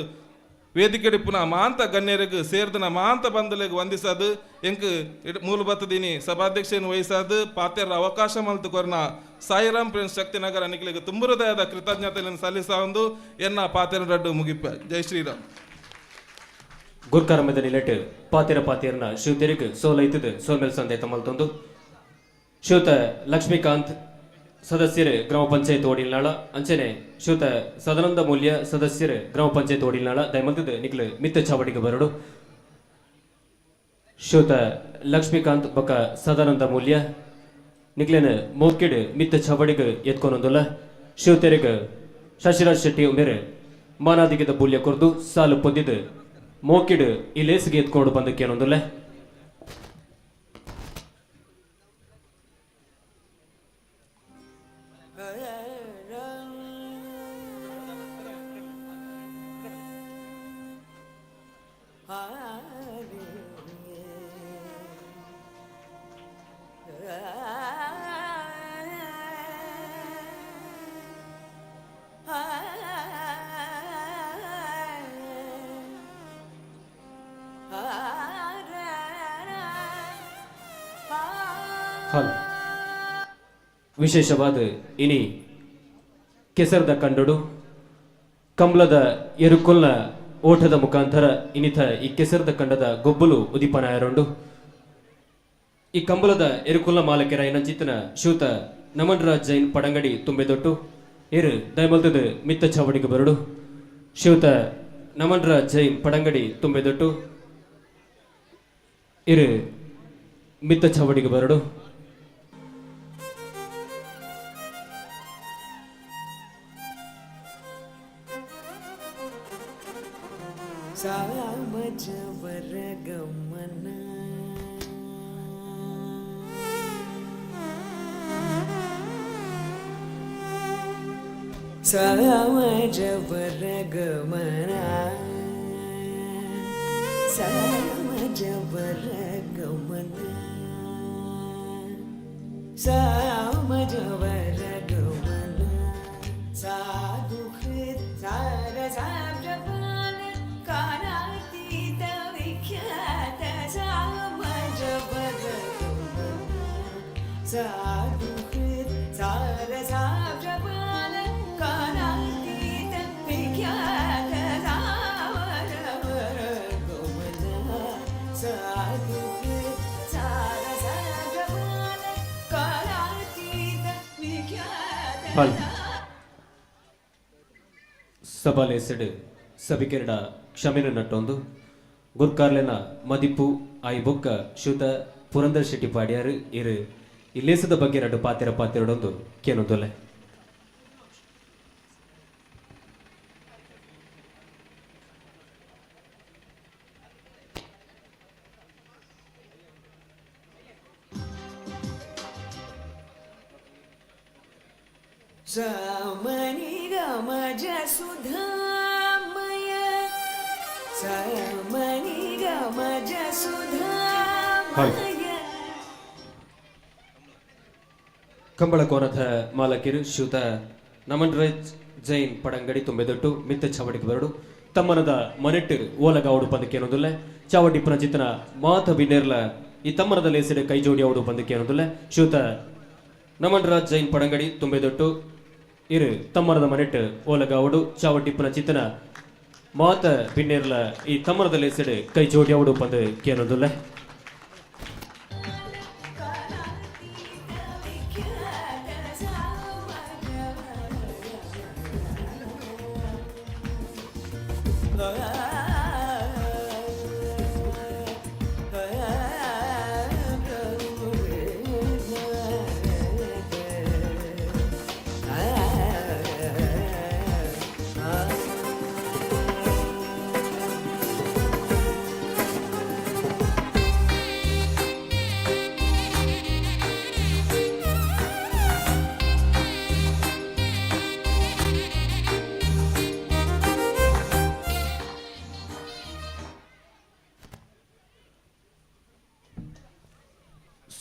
ವೇದಿಕೆಡಿಪ್ಪುನ ಮಾಂತ ಗಣ್ಯರಿಗೆ ಸೇರ್ದನ ಮಾಂತ ಬಂಧುಲೆಗ್ ವಂದಿಸದು ಎಂಕ್ ಮೂಲ ಬತ್ತದಿನಿ ಸಭಾಧ್ಯಕ್ಷೆಯನ್ನು ವಹಿಸಾದು ಪಾತೆರ ಅವಕಾಶ ಮಲ್ತು ಕೊರ್ನ ಸಾಯಿರಾಮ್ ಫ್ರೆಂಡ್ಸ್ ಶಕ್ತಿನಗರ ನಿಖಿಲಿಗೆ ತುಂಬುಹೃದಯದ ಕೃತಜ್ಞತೆಯನ್ನು ಸಲ್ಲಿಸ ಎನ್ನ ಪಾತೆರ ರಡ್ಡು ಮುಗಿಪ. ಜೈ ಶ್ರೀರಾಮ್. ಗುರ್ಕಾರ ಮೆದ ನಿಲೆಟ್ ಪಾತೆರ ಪಾತೆರ್ನ ಶಿವತೆರಿಗ್ ಸೋಲೈತದ ಸೋಲ್ಮೇಲ್ ಸಂದೇತ ಮಲ್ತೊಂದು ಶ್ರೀಯುತ ಲಕ್ಷ್ಮೀಕಾಂತ್ ಸದಸ್ಯರು ಗ್ರಾಮ ಪಂಚಾಯತ್ ಓಡಿಲ್ನಾಳ ಅಂಚನೆ ಶ್ರೀಯುತ ಸದಾನಂದ ಮೂಲ್ಯ ಸದಸ್ಯರು ಗ್ರಾಮ ಪಂಚಾಯತ್ ಓಡಿಲ್ನಾಳ ದಯಮಲ್ತದ ನಿಕ್ಲು ಮಿತ್ತ ಚಾವಡಿಗೆ ಬರಡು. ಶ್ರೀಯುತ ಲಕ್ಷ್ಮೀಕಾಂತ್ ಬೊಕ ಸದಾನಂದ ಮೂಲ್ಯ ನಿಕ್ಲೇನ ಮೋಕಿಡ್ ಮಿತ್ತ ಚಾವಡಿಗೆ ಎತ್ಕೊನೊಂದುಲ್ಲ. ಶಿವತೆರೆಗ್ ಶಶಿರಾಜ್ ಶೆಟ್ಟಿ ಮೇರೆ ಮಾನಾದಿಗೆದ ಬೂಲ್ಯ ಕೊರ್ದು ಸಾಲು ಪೊದ್ದಿದ್ದು ಮೋಕಿಡ್ ಈ ಲೇಸಿಗೆ ಎತ್ಕೊಂಡು ಬಂದಕ್ಕೇನೊಂದುಲ್ಲ. ಹಲ್ ವಿಶೇಷವಾದ ಇನಿ ಕೆಸರದ ಕಂಡಡು ಕಂಬ್ಲದ ಎರುಕೊಲ್ನ ಓಟದ ಮುಖಾಂತರ ಇನಿತ ಈ ಕೆಸರದ ಕಂಡದ ಗೊಬ್ಬಲು ಉದಿಪನಾಯರುಂಡು. ಈ ಕಂಬಳದ ಎರುಕುಲ್ನ ಮಾಲಕರ ಏನಂಚಿತನ ಶ್ರೀಯುತ ನಮನ್ರಾಜ್ ಜೈನ್ ಪಡಂಗಡಿ ತುಂಬೆದೊಟ್ಟು ಇರು ದಯಮಲ್ತದ ಮಿತ್ತ ಚಾವಡಿಗೆ ಬರಡು. ಶ್ರೀಯುತ ನಮನ್ರಾಜ್ ಜೈನ್ ಪಡಂಗಡಿ ತುಂಬೆದೊಟ್ಟು ಇರು ಮಿತ್ತ ಚಾವಡಿಗೆ ಬರಡು. ಸಾಮಜವರಗಮನ ಸಾಮಜವರಗಮನ ಸಾಮಜವರಗಮನ ಸಾಮಜವರಗಮನ ಸಾಧುಹೃತ್ ಸಾರಸಾಬ್ಜಪಾನ ಕಾಲಾತೀತ ವಿಖ್ಯಾತ ಸಾಮಜವರಗಮನ ಸಾಧುಹೃತ್ ಸಾರಸಾಬ್ಜಪಾನ ಕಾಲಾತೀತ ವಿಖ್ಯಾತ ಸಾಮಜವರಗಮನ ಸಾಧುಹೃತ್ ಸಾರಸಾಬ್ಜಪಾನ ಕಾಲಾತೀತ ವಿಖ್ಯಾತ ಹಲ್ ಸಭಾಲೇಸೆಡ್ ಸಭಿಕೆರಡ ಕ್ಷಮೆನು ನಟ್ಟೊಂದು ಗುರ್ಕಾರ್ಲೆನ ಮದಿಪು ಆಯಿ ಬೊಕ್ಕ ಶ್ರೀಯುತ ಪುರಂದರ್ ಶೆಟ್ಟಿ ಪಾಡ್ಯಾರು ಇರು ಈ ಲೇಸದ ಬಗ್ಗೆ ರಡ್ಡು ಪಾತೆರ ಪಾತೆರಡೊಂದು ಕೇನೊಂದೊಲೆ. ಸಾಮನಿ ಗಮಜ ಸುಧಾಮಯ ಸಾಮನಿ ಗಮಜ ಸುಧಾಮಯ. ಕಂಬಳ ಕೋನದ ಮಾಲಕಿರು ಶ್ರೀಯುತ ನಮನ್ರಾಜ್ ಜೈನ್ ಪಡಂಗಡಿ ತುಂಬೆದೊಟ್ಟು ಮಿತ್ತ ಚಾವಡಿಗೆ ಬರಡು. ತಮ್ಮನದ ಮನೆಟ್ಟು ಓಲಗಾವುಡು ಪಂದಕ್ಕೇನೊಂದುಲ್ಲ. ಚಾವಡಿ ಪುನಚಿತನ ಮಾತ ಬಿನ್ನೇರ್ಲ ಈ ತಮ್ಮನದ ಲೇಸಿಡ ಕೈ ಜೋಡಿ ಅವಡು ಪಂದಕ್ಕೇನೊಂದುಲ್ಲ. ಶ್ರೀಯುತ ನಮನ್ರಾಜ್ ಜೈನ್ ಪಡಂಗಡಿ ತುಂಬೆದೊಟ್ಟು ಇರು ತಮ್ಮನದ ಮನೆಟ್ಟು ಓಲಗಾವುಡು ಚಾವಡಿ ಪುನಚಿತನ ಮಾತ ಬಿನ್ನೇರ್ಲ ಈ ತಮ್ಮನದ ಲೇಸಿಡ ಕೈ ಜೋಡಿ ಅವಡು ಪಂದು ಕೇನೊಂದುಲ್ಲ.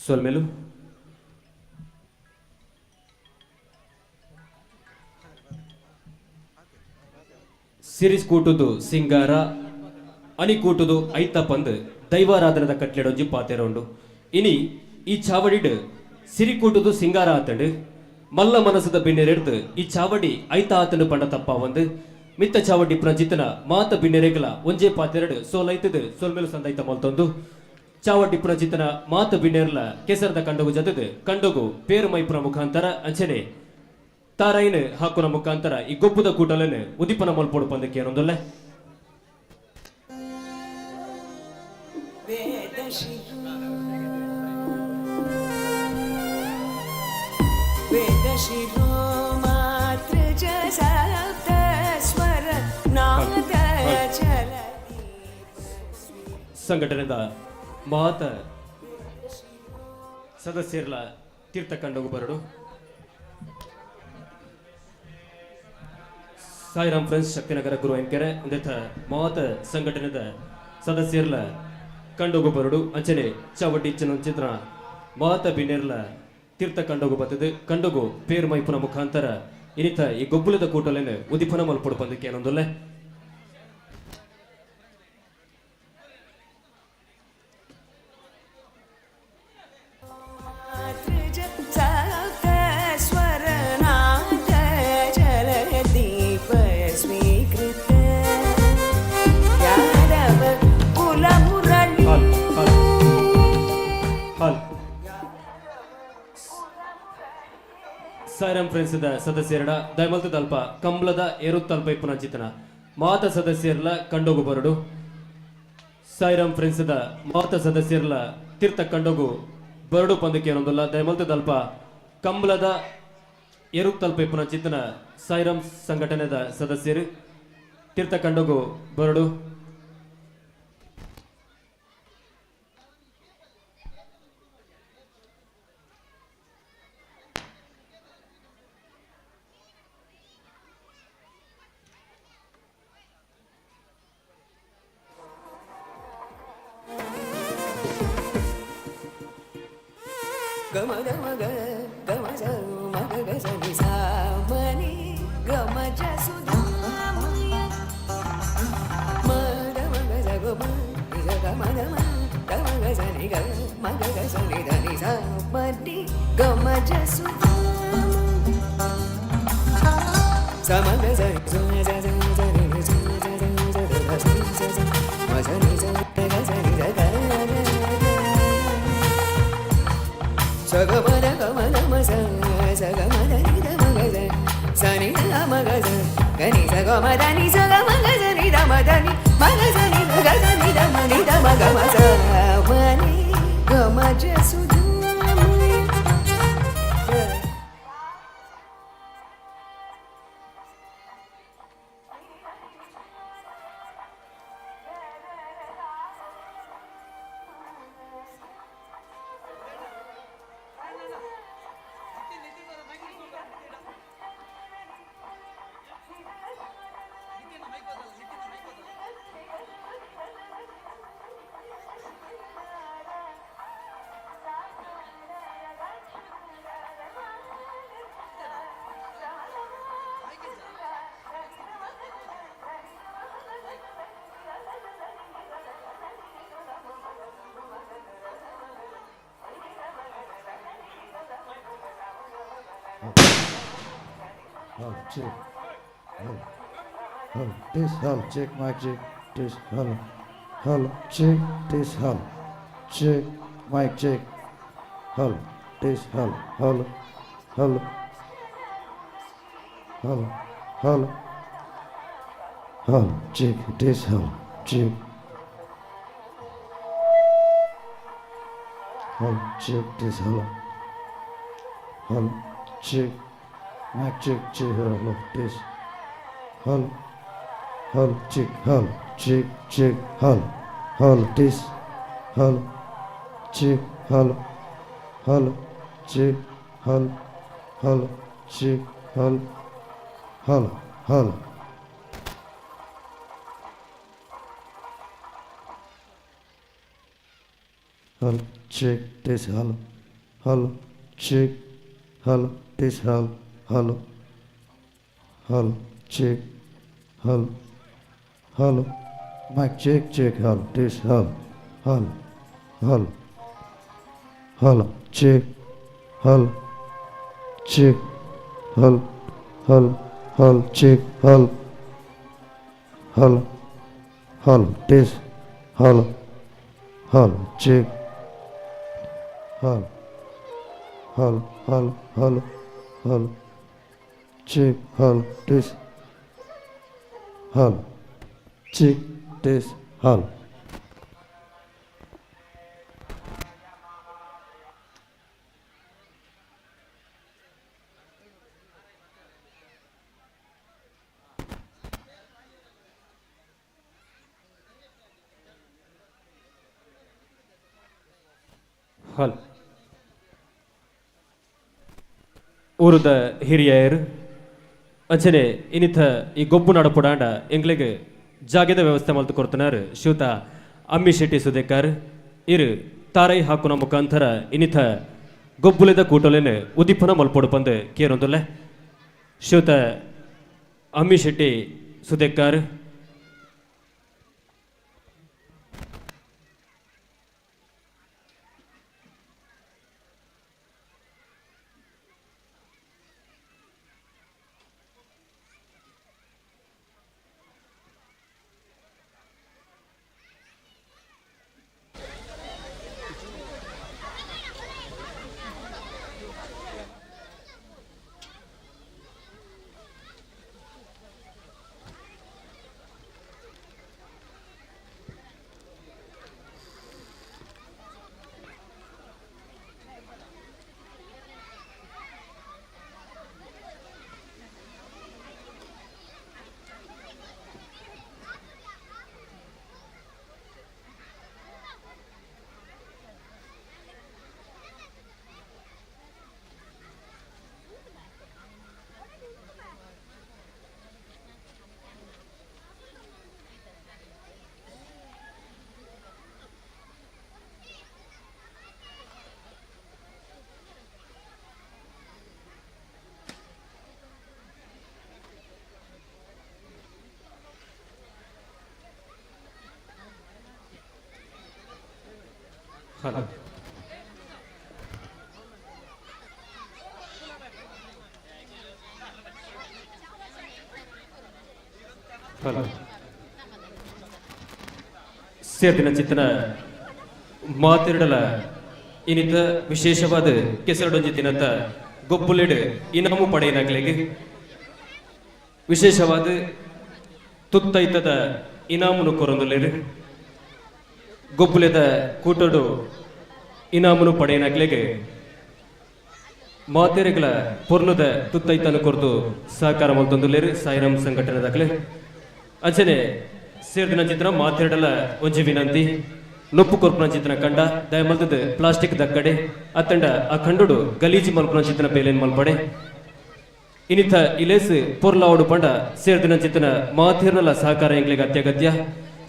ಸೊಲ್ಮೆಲು. ಸಿರಿಸ್ ಕೂಟುದು ಸಿಂಗಾರ ಅಣಿ ಕೂಟುದು ಐತ ಪಂದ್ ದೈವಾರಾಧನದ ಕಟ್ಲೆಡೊಂಜಿ ಪಾತೆರೊಂಡು. ಇನಿ ಈ ಚಾವಡಿಡ್ ಸಿರಿ ಕೂಟುದು ಸಿಂಗಾರ ಆತಂಡು ಮಲ್ಲ ಮನಸ್ಸದ ಬಿನ್ನೆರೆಡ್ದು ಈ ಚಾವಡಿ ಐತ ಆತಂಡು ಪಂಡ ತಪ್ಪಾವಂದು ಮಿತ್ತ ಚಾವಡಿ ಪ್ರಜಿತನ ಮಾತ ಬಿನ್ನೆರೆಗಲ ಒಂಜೇ ಪಾತೆರಡು ಸೋಲೈತದು ಸೊಲ್ಮೆಲು ಸಂದೈತ ಮಲ್ತೊಂದು ಚಾವಡಿ ಪ್ರಜಿತನ ಮಾತ ಬಿನ್ನೆರ್ಲ ಕೆಸರದ ಕಂಡಗು ಜತದು ಕಂಡಗು ಪೇರು ಮೈಪುನ ಮುಖಾಂತರ ಅಂಚನೆ ತಾರೈನ್ ಹಾಕುನ ಮುಖಾಂತರ ಈ ಗೊಬ್ಬುದ ಕೂಟಲನ್ನು ಉದಿಪನ ಮಲ್ಪೊಡು ಪಂದಕ್ಕೆ ಏನೊಂದಲ್ಲ. ಸಂಘಟನೆದ ಮಾತ ಸದಸ್ಯರ ತೀರ್ಥ ಕಂಡೋಗು ಬರಡು. ಸಾಯಿರಾಮ್ ಫ್ರೆಂಡ್ಸ್ ಶಕ್ತಿನಗರ ಗುರುವಾಯನಕೆರೆ ಅಂದೆತ ಮಾತ ಸಂಘಟನೆದ ಸದಸ್ಯರ್ಲ ಕಂಡೋಗು ಬರಡು. ಅಂಚನೆ ಚಾವಡಿ ಚಿತ್ರ ಮಾತ ಬಿನ್ನೆರ್ಲ ತೀರ್ಥ ಕಂಡೋಗು ಬತ್ತದು ಕಂಡೋಗು ಪೇರು ಮೈಪುನ ಮುಖಾಂತರ ಇನಿತ ಈ ಗೊಬ್ಬುಲದ ಕೂಟಲೇನು ಉದಿಪನ ಮಲ್ಪೊಡು ಪಂದಕ್ಕೆ ಏನೊಂದಲ್ಲ. ಸಾಯಿರಾಮ್ ಫ್ರೆಂಡ್ಸ್ ಸದಸ್ಯರಡ ದಯಮಲ್ತದಲ್ಪ ಕಂಬ್ಲದ ಏರುತ್ತಲ್ಪ ಇಪ್ಪುನ ಚಿತನ ಮಾತ ಸದಸ್ಯರ್ಲ ಕಂಡೋಗು ಬರಡು. ಸಾಯಿರಾಮ್ ಫ್ರೆಂಡ್ಸ್ ಮಾತ ಸದಸ್ಯರ್ಲ ತೀರ್ಥ ಕಂಡೋಗು ಬರಡು ಪಂದಕ್ಕೆ ಏನೊಂದಲ್ಲ. ದಯಮಲ್ತದಲ್ಪ ಕಂಬ್ಲದ ಏರುತ್ತಲ್ಪ ಇಪ್ಪುನ ಚಿತನ ಸಾಯಿರಾಮ್ ಸಂಘಟನೆದ ಸದಸ್ಯರು ತೀರ್ಥ ಕಂಡೋಗು ಬರಡು. Check. Hello. Hello. Test. Hello. Check. Mic check. Test. Hello. Hello. Check. Test. Hello. Check. Mic check. Hello. Test. Hello. Hello. Hello. Hello. Hello. Hello. Check. Test. Hello. Check. Hello. Check. Test. Hello. Hello. Check. Mic check, check, hello, test. Hello, hello, check, hello, check, check, hello, hello, test, hello, check, hello, hello, check, hello, hello, check, hello, hello, hello. Hello. Check test hello hello check hello test hello hello hello check hello hello mic check check hello test hello hello hello hello check hello check hello hello hello check hello hello hello test hello hello check hello hello hello hello hello check hello test hello check test hello. Hello. ಊರದ ಹಿರಿಯರು ಅಂಚನೆ ಇನ್ನಿತ ಈ ಗೊಬ್ಬು ನಡಪುಡಾಂಡ ಎಂಗ್ಲಿಗೆ ಜಾಗೆದ ವ್ಯವಸ್ಥೆ ಮಲ್ತು ಕೊಡ್ತನಾರು ಶ್ರೀಯುತ ಅಮ್ಮಿ ಶೆಟ್ಟಿ ಸುದೇಕಾರ್ ಇರು ತಾರೈ ಹಾಕುನ ಮುಖಾಂತರ ಇನ್ನಿತ ಗೊಬ್ಬುಲಿದ ಕೂಟಲೇನು ಉದ್ದೀಪನ ಮಲ್ಪೊಡು ಪಂದು ಕೇರೊಂದುಲ್ಲೆ. ಶ್ರೀಯುತ ಅಮ್ಮಿ ಶೆಟ್ಟಿ ಸುದೇಕಾರ್. ಹಲೋ. ಹಲೋ. ಸೇರ್ದಿನ ಚಿತ್ತನ ಮಾತಿರಡಲ ಇನ್ನಿತ ವಿಶೇಷವಾದ ಕೆಸರಡೊಂಜಿ ದಿನತ ಗೊಬ್ಬುಲೆಡ್ ಇನಾಮು ಪಡೆಯಿನಕ್ಲೆಗ್ ವಿಶೇಷವಾದ ತುತ್ತೈತದ ಇನಾಮುನು ಕೊರೊಂದುಲ್ಲೆರ್. ಗೊಬ್ಬುಲೆದ ಕೂಟಡು ಇನಾಮುನು ಪಡೆಯಿನಕ್ಲೆಗ್ ಮಾತೆರೆಗಳ ಪೊರ್ಲುದ ತುತ್ತೈತನು ಕೊರ್ದು ಸಹಕಾರ ಮಲ್ತೊಂದುಲ್ಲೆರ್ ಸಾಯಿರಾಮ್ ಸಂಘಟನೆದಾಕ್ಲೆ. ಅಂಚನೆ ಸೇರ್ದಿನ ಚಿತ್ರ ಮಾತೆರಡಲ ಒಂಜಿ ವಿನಂತಿ, ನೊಪ್ಪು ಕೊರ್ಪುನ ಚಿತ್ರನ ಕಂಡ ದಯಮಲ್ತದ ಪ್ಲಾಸ್ಟಿಕ್ ದಕ್ಕಡೆ ಅತ್ತಂಡ ಆ ಕಂಡುಡು ಗಲೀಜಿ ಮಲ್ಪುನ ಚಿತ್ರನ ಬೇಲೇನ್ ಮಲ್ಪಡೆ. ಇನ್ನಿತ ಇಲೇಸ್ ಪೊರ್ಲಾವಡು ಪಂಡ ಸೇರ್ದಿನ ಚಿತ್ರನ ಮಾಥೇರ್ನಲ ಸಹಕಾರ ಎಂಕ್ಲೆಗ್ ಅತ್ಯಗತ್ಯ.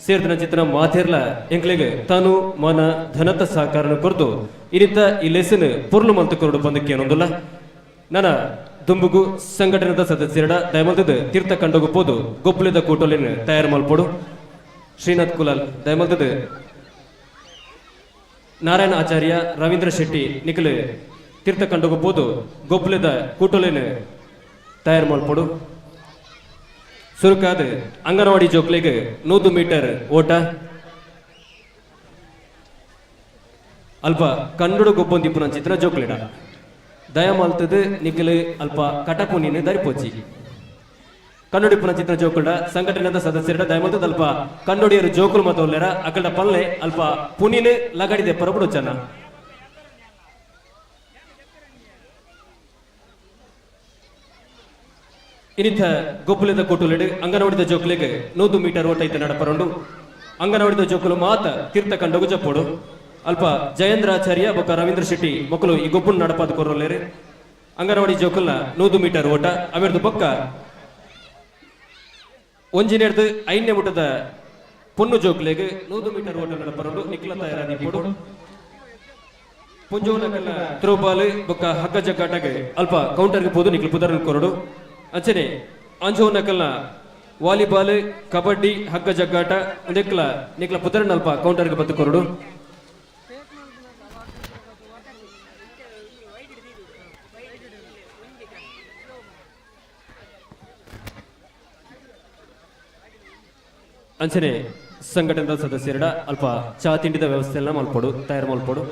ಸೇರ್ದಿನ ಚಿತ್ರನ ಮಾಥೇರ್ಲ ಎಂಕ್ಲೆಗ್ ತನು ಮನ ಧನತ ಸಹಕಾರನ ಕೊರ್ದು ಇನ್ನಿತ ಇಲೇಸನ್ ಪೊರ್ಲು ಮಲ್ತು ಕೊರಡು ಬಂದಕ್ಕೇನೊಂದುಲ್ಲ. ನನ್ನ ದುಂಬುಗು ಸಂಘಟನೆದ ಸದಸ್ಯರಡ ದಯಮಲ್ತದ ತೀರ್ಥ ಕಂಡೋಗು ಪೋದು ಗೊಬ್ಬುಲಿದ ಕೂಟೋಲಿನ ತಯಾರು ಮಲ್ಪೊಡು. ಶ್ರೀನಾಥ್ ಕುಲಾಲ್ ದಯಮಲ್ತದ ನಾರಾಯಣ ಆಚಾರ್ಯ ರವೀಂದ್ರ ಶೆಟ್ಟಿ ನಿಖಲ್ ತೀರ್ಥ ಕಂಡೋಗು ಪೋದು ಗೊಬ್ಬುಲಿದ ಕೂಟೋಲಿನ ತಯಾರು ಮಲ್ಪೊಡು. ಸುರುಕಾದ ಅಂಗನವಾಡಿ ಜೋಕ್ಲೆಗ್ 100 ಮೀಟರ್ ಓಟ. ಅಲ್ಪ ಕಂಡುಡು ಗೊಬ್ಬೊಂದಿಪ್ಪುನ ಚಿತ್ರ ಜೋಕ್ಲೆಡ ದಯಮಾಲ್ತದ ನಿಖಲ್ ಅಲ್ಪ ಕಟಪುನಿನ ದರಿಪೋಚಿ. ಕನ್ನಡಿಪುನ ಚಿತ್ರ ಜೋಕುಲ್ಡ ಸಂಘಟನೆದ ಸದಸ್ಯರ ದಯಮಲ್ತದ ಅಲ್ಪ ಕನ್ನಡಿಯರು ಜೋಕುಲು ಮತೊಲ್ಲೆರ ಅಕಲ್ಡ ಪಲ್ಲೆ ಅಲ್ಪ ಪುನಿನ ಲಗಡಿದೆ ಪರಬುಡು ಚೆನ್ನ. ಇನ್ನಿತ ಗೊಬ್ಬುಲಿದ ಕೊಟ್ಟುಲೆಡು ಅಂಗನವಾಡಿದ ಜೋಕುಲೆಗ್ 100 ಮೀಟರ್ ಓಟ ಐತೆ ನಡಪರಂಡು. ಅಂಗನವಾಡಿದ ಜೋಕುಲು ಮಾತ ತೀರ್ಥ ಕಂಡೋಗು ಜಪ್ಪೋಡು. ಅಲ್ಪ ಜಯೇಂದ್ರಾಚಾರ್ಯ ಬೊಕ್ಕ ರವೀಂದ್ರ ಶೆಟ್ಟಿ ಮಕ್ಕಳು ಈ ಗೊಬ್ಬುನ್ ನಡಪಾದ ಕೊರೊಲ್ಲೇರು. ಅಂಗನವಾಡಿ ಜೋಕುಲ್ನ 100 ಮೀಟರ್ ಓಟ ಅವೆರ್ದು ಬೊಕ್ಕ ಒಂಜಿನೇರ್ದು ಐನೇ ಮುಟ್ಟದ ಪೊನ್ನು ಜೋಕ್ಲೆಗ್ 100 ಮೀಟರ್ ಓಟ ನಡಪರಂಡು. ನಿಖಲ ತಯಾರಾದಿ ಪೋಡು. ಪುಂಜೋನಕಲ್ನ ಥ್ರೋಬಾಲ್ ಬೊಕ್ಕ ಹಗ್ಗ ಜಗ್ಗಾಟಗ್ ಅಲ್ಪ ಕೌಂಟರ್ಗೆ ಪೋದು ನಿಕ್ಲು ಪುದರ್ ಕೊರಡು. ಅಂಚನೆ ಅಂಜೋನಕಲ್ನ ವಾಲಿಬಾಲ್ ಕಬಡ್ಡಿ ಹಗ್ಗ ಜಗ್ಗಾಟ ಉಂದೆಕ್ಲ ನಿಕ್ಲ ಪುದರನ್ ಅಲ್ಪ ಕೌಂಟರ್ಗೆ ಬತ್ತು ಕೊರಡು. ಅಂಚನೆ ಸಂಘಟನೆದ ಸದಸ್ಯರಡ ಅಲ್ಪ ಚಾ ತಿಂಡಿದ ವ್ಯವಸ್ಥೆಯನ್ನ ಮಲ್ಪೊಡು, ತಯಾರು ಮಲ್ಪೊಡು.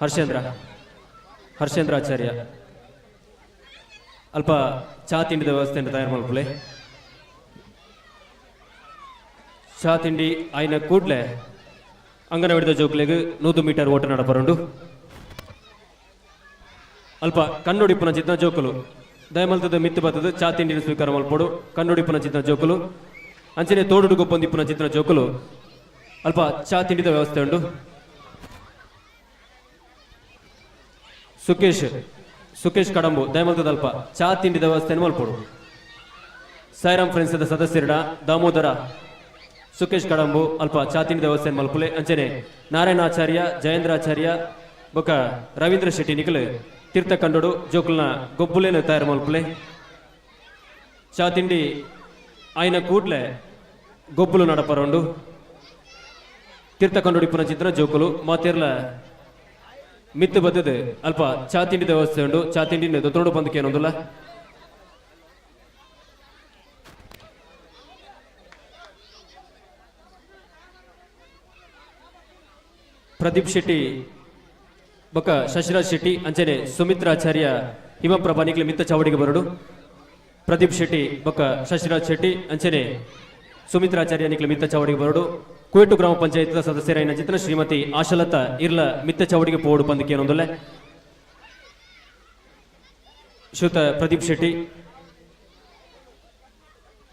ಹರ್ಷೇಂದ್ರ ಹರ್ಷೇಂದ್ರಾಚಾರ್ಯ ಅಲ್ಪ ಚಾ ತಿಂಡಿದ ವ್ಯವಸ್ಥೆಯನ್ನು ತಯಾರು ಮಲ್ಪುಲೆ. ಚಾ ತಿಂಡಿ ಆಯ್ನ ಕೂಡ್ಲೆ ಅಂಗನವಾಡಿದ ಜೋಕ್ಲೆಗ್ 100 ಮೀಟರ್ ಓಟ ನಡಪರುಂಡು. ಅಲ್ಪ ಕಣ್ಣುಡಿಪ್ಪುನ ಚಿತ್ನ ಜೋಕುಲು ದಯಮಲ್ತದ ಮಿತ್ತು ಬತ್ತದ ಚಾ ತಿಂಡಿನ ಸ್ವೀಕಾರ ಮಲ್ಪೊಡು. ಕಣ್ಣುಡಿಪ್ಪುನ ಚಿತ್ನ ಜೋಕುಲು ಅಂಚನೆ ತೋಡುಡು ಗೊಬ್ಬೊಂದಿಪ್ಪುನ ಚಿತ್ರ ಜೋಕುಲು ಅಲ್ಪ ಚಾ ತಿಂಡಿದ ವ್ಯವಸ್ಥೆ ಉಂಡು. ಸುಕೇಶ್ ಸುಕೇಶ್ ಕಡಂಬು ದಯಮಲ್ತದ ಅಲ್ಪ ಚಾ ತಿಂಡಿದ ವ್ಯವಸ್ಥೆಯನ್ನು ಮಲ್ಪೊಡು. ಸಾಯಿರಾಮ್ ಫ್ರೆಂಡ್ಸ್ ಸದಸ್ಯರಡ ದಾಮೋದರ ಸುಕೇಶ್ ಕಡಂಬು ಅಲ್ಪ ಚಾ ತಿಂಡಿದ ವ್ಯವಸ್ಥೆಯನ್ನು ಮಲ್ಪುಲೆ. ಅಂಚನೆ ನಾರಾಯಣಾಚಾರ್ಯ ಜಯೇಂದ್ರಾಚಾರ್ಯ ಬೊಕ ರವೀಂದ್ರ ಶೆಟ್ಟಿ ನಿಕಲು ತೀರ್ಥ ಕಂಡೋಡು ಜೋಕುಲ್ನ ಗೊಬ್ಬುಲೇನು ತಯಾರು ಮಲ್ಪುಲೆ. ಚಾ ತಿಂಡಿ ಆಯ್ನ ಕೂಡ್ಲೆ ಗೊಬ್ಬುಲು ನಡಪರುಂಡು. ತೀರ್ಥ ಕಂಡುಡಿಪ್ಪುನ ಚಿತ್ರ ಜೋಕುಲು ಮಾತೇರ್ಲ ಮಿತ್ತು ಬತ್ತದು ಅಲ್ಪ ಚಾ ತಿಂಡಿದ ವ್ಯವಸ್ಥೆ ಉಂಡು. ಚಾ ತಿಂಡಿ ದೊತ್ತೋಡು ಬಂದಕ್ಕೆ ಏನೊಂದುಲ್ಲ. ಪ್ರದೀಪ್ ಶೆಟ್ಟಿ ಬೊಕ ಶಶಿರಾಜ್ ಶೆಟ್ಟಿ ಅಂಚನೆ ಸುಮಿತ್ರಾಚಾರ್ಯ ಹಿಮಪ್ರಭಾ ನಿಕ್ಲೆ ಮಿತ್ತ ಚಾವಡಿಗೆ ಬರಡು. ಪ್ರದೀಪ್ ಶೆಟ್ಟಿ ಬೊಕ ಶಶಿರಾಜ್ ಶೆಟ್ಟಿ ಅಂಚನೆ ಸುಮಿತ್ರಾಚಾರ್ಯ ನಿಕ್ಲೆ ಮಿತ್ತ ಚಾವಡಿಗೆ ಬರಡು. ಕುವೆಟ್ಟು ಗ್ರಾಮ ಪಂಚಾಯತ್ ಸದಸ್ಯರಾಯಿನ ಚಿತ್ರ ಶ್ರೀಮತಿ ಆಶಲತಾ ಇರ್ಲ ಮಿತ್ತ ಚಾವಡಿಗೆ ಪೋಡು ಪಂದಕ್ಕೆ ಏನೊಂದುಲ್ಲೆ. ಶ್ರುತ ಪ್ರದೀಪ್ ಶೆಟ್ಟಿ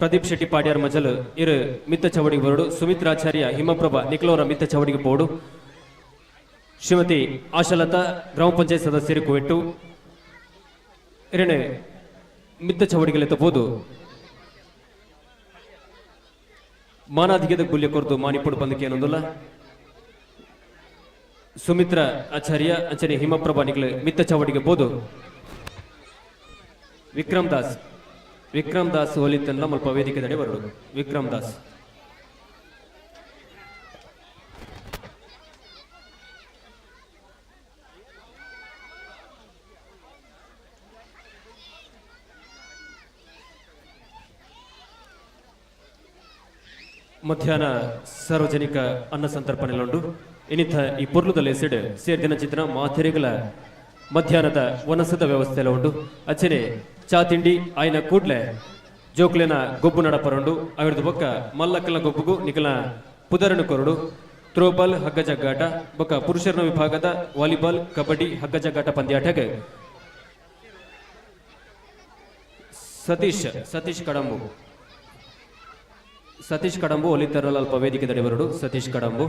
ಪ್ರದೀಪ್ ಶೆಟ್ಟಿ ಪಾಡ್ಯಾರ್ ಮಜಲ್ ಇರು ಮಿತ್ತ ಚಾವಡಿಗೆ ಬರಡು. ಸುಮಿತ್ರಾಚಾರ್ಯ ಹಿಮಪ್ರಭಾ ನಿಕ್ಲೋರ ಮಿತ್ತ ಚಾವಡಿಗೆ ಪೋಡು. ಶ್ರೀಮತಿ ಆಶಲತಾ ಗ್ರಾಮ ಪಂಚಾಯತ್ ಸದಸ್ಯರು ಕುವೆಟ್ಟು ಇರಣೆ ಮಿತ್ತ ಚಾವಡಿಗೆ ತಪ್ಪೋದು. ಮಾನಾಧಿಕದ ಗುಲ್ಯ ಕೊರತು ಮಾನಿಪುಡು ಬಂದಕ್ಕೆ ಏನೊಂದುಲ್ಲ. ಸುಮಿತ್ರ ಆಚಾರ್ಯ ಅಂಚನೆ ಹಿಮಪ್ರಭಾ ನಿಕ್ಲು ಮಿತ್ತ ಚಾವಡಿಗೆ ಪೋದು. ವಿಕ್ರಮ್ ದಾಸ್ ವಿಕ್ರಮ್ ದಾಸ್ ಒಲಿತನ್ಲ ಮಲ್ಪ ವೇದಿಕೆ ಬರಡು. ವಿಕ್ರಮ್ ದಾಸ್ ಮಧ್ಯಾಹ್ನ ಸಾರ್ವಜನಿಕ ಅನ್ನ ಸಂತರ್ಪಣೆಲುಂಡು. ಇನ್ನಿತ ಈ ಪೊರ್ಲುದ ಲೇಸಿಡ್ ಸೇರ್ದಿನ ಚಿತ್ರ ಮಾತೆರೆಗಳ ಮಧ್ಯಾಹ್ನದ ವನಸದ ವ್ಯವಸ್ಥೆಲ ಉಂಡು. ಅಚ್ಚನೆ ಚಾ ತಿಂಡಿ ಆಯ್ನ ಕೂಡ್ಲೆ ಜೋಕ್ಲೆನ ಗೊಬ್ಬು ನಡಪರುಂಡು. ಅವಿರ್ದು ಬೊಕ್ಕ ಮಲ್ಲಕ್ಕಲ ಗೊಬ್ಬುಗು ನಿಕಲ ಪುದರನು ಕೊರಡು. ಥ್ರೋಬಾಲ್ ಹಗ್ಗ ಜಗ್ಗಾಟ ಬೊಕ್ಕ ಪುರುಷರನ ವಿಭಾಗದ ವಾಲಿಬಾಲ್ ಕಬಡ್ಡಿ ಹಗ್ಗ ಜಗ್ಗಾಟ ಪಂದ್ಯಾಟಗೆ ಸತೀಶ್ ಸತೀಶ್ ಕಡಂಬು ಸತೀಶ್ ಕಡಂಬು ಒಲಿತರಲ್ ಅಲ್ಪ ವೇದಿಕೆ ಬರಡು. ಸತೀಶ್ ಕಡಂಬು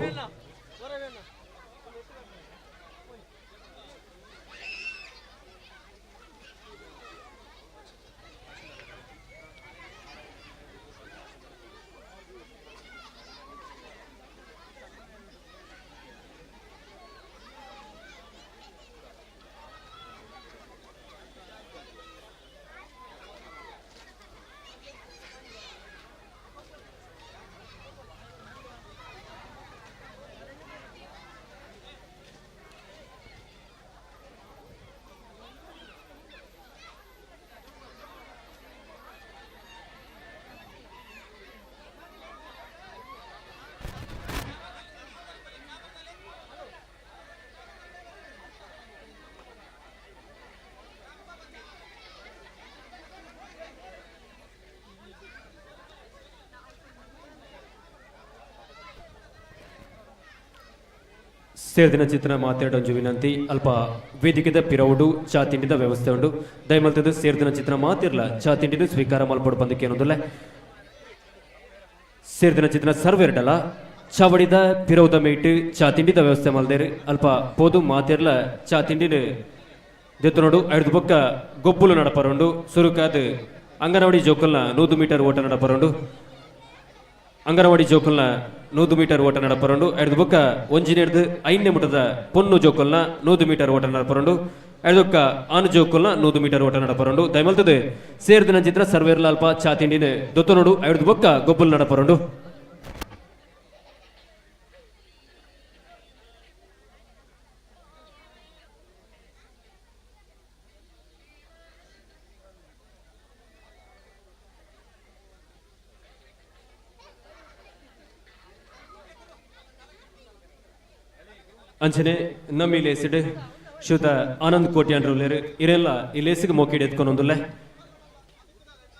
ಸೇರ್ದಿನ ಚಿತ್ರ ಮಾತಾಡೊಂಜು ವಿನಂತಿ ಅಲ್ಪ ವೇದಿಕೆದ ಪಿರವುಡು ಚಾ ತಿಂಡಿದ ವ್ಯವಸ್ಥೆ ಉಂಡು. ದಯಮಲ್ತದ ಸೇರ್ದಿನ ಚಿತ್ರ ಮಾತಿರ್ಲ ಚಾ ತಿಂಡಿದ ಸ್ವೀಕಾರ ಮಲ್ಪೊಡು ಬಂದಕ್ಕೆ ಏನೊಂದುಲ್ಲ. ಸೇರ್ದಿನ ಚಿತ್ರ ಸರ್ವೆರ್ಡಲ ಚಾವಡಿದ ಪಿರವುದ ಮೇಟ್ ಚಾ ತಿಂಡಿದ ವ್ಯವಸ್ಥೆ ಮಲ್ದೇರು. ಅಲ್ಪ ಪೋದು ಮಾತಿರ್ಲ ಚಾ ತಿಂಡಿನ ದೆತ್ತನೋಡು. ಐದು ಬೊಕ್ಕ ಗೊಬ್ಬುಲು ನಡಪರುಂಡು. ಸುರುಕಾದ್ ಅಂಗನವಾಡಿ ಜೋಕಲ್ನ 100 ಮೀಟರ್ ಓಟ ನಡಪರುಂಡು. ಅಂಗನವಾಡಿ ಜೋಕಲ್ನ 100 ಮೀಟರ್ ಓಟ ನಡಪರಂಡು. ಎಡ್ದು ಬೊಕ್ಕ ಒಂಜಿನೆಡ್ದು ಐದನೇ ಮುಟದ ಪೊನ್ನು ಜೋಕುಲ್ನ 100 ಮೀಟರ್ ಓಟ ನಡಪರಂಡು. ಎಡ್ದೊಕ್ಕ ಆನು ಜೋಕುಲ್ನ 100 ಮೀಟರ್ ಓಟ ನಡಪರಂಡು. ದಯಮಲ್ತದೆ ಸೇರ್ದಿನ ಚಿತ್ರ ಸರ್ವೇರ್ಲಾಲ್ಪ ಚಾತಿಂಡಿನ ದೊತ್ತನೋಡು. ಎಡ್ದು ಬೊಕ್ಕ ಗೊಬ್ಬುಲ್ ನಡಪರಂಡು. ಅಂಚನೆ ನಮ್ಮಿ ಲೇಸಿಡ್ ಶ್ರೀಯುತ ಆನಂದ್ ಕೋಟ್ಯಾನ್ರುಲ್ಲೇರು ಇರೆಲ್ಲ ಈ ಲೇಸಿಗೆ ಮೋಕಿಡ್ ಎತ್ಕೊಂಡೊಂದುಲ್ಲೆ.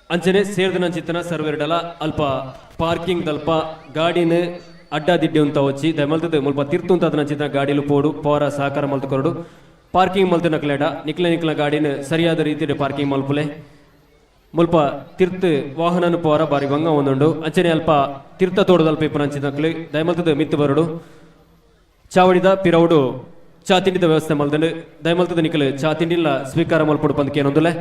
ಅಂಚನೆ ಸೇರ್ದನಂಚಿತ್ತನ ಸರ್ವೆರ್ಡಲ ಅಲ್ಪ ಪಾರ್ಕಿಂಗ್ ದಲ್ಪ ಗಾಡಿನ ಅಡ್ಡ ದಿಡ್ಡಿ ಉಂತ ವಚ್ಚಿ ದಯಮಲ್ತದ ಮುಲ್ಪ ತಿರ್ತುಂತಾದನಂಚಿತ್ತನ ಗಾಡಿಲು ಪೋಡು ಪೋರ ಸಹಕಾರ ಮಲ್ತು ಕೊರಡು. ಪಾರ್ಕಿಂಗ್ ಮಲ್ತಿನಕ್ಲೇಡ ನಿಕ್ಲೆ ನಿಕ್ಲ ಗಾಡಿನ ಸರಿಯಾದ ರೀತಿಯ ಪಾರ್ಕಿಂಗ್ ಮಲ್ಪುಲೆ. ಮುಲ್ಪ ತಿರ್ತು ವಾಹನನು ಪೋರ ಬಾರಿ ಬಂಗ ಒಂದುಂಡು. ಅಂಚನೆ ಅಲ್ಪ ತಿರ್ತ ತೋಡದಲ್ಪ ಇಪ್ಪುನಂಚಿನಕ್ಲೆ ದಯಮಲ್ತದ ಮಿತ್ತು ಬರಡು. ಚಾವಡಿದ ಪಿರೌಡು ಚಾ ತಿಂಡಿದ ವ್ಯವಸ್ಥೆ ಮಲ್ದಂಡು. ದಯಮಲ್ತದ ನಿಕಲು ಚಾ ತಿಂಡಿಲ್ಲ ಸ್ವೀಕಾರ ಮಲ್ಪೊಡು ಪಂದ್ಕೇನೊಂದುಲೆ.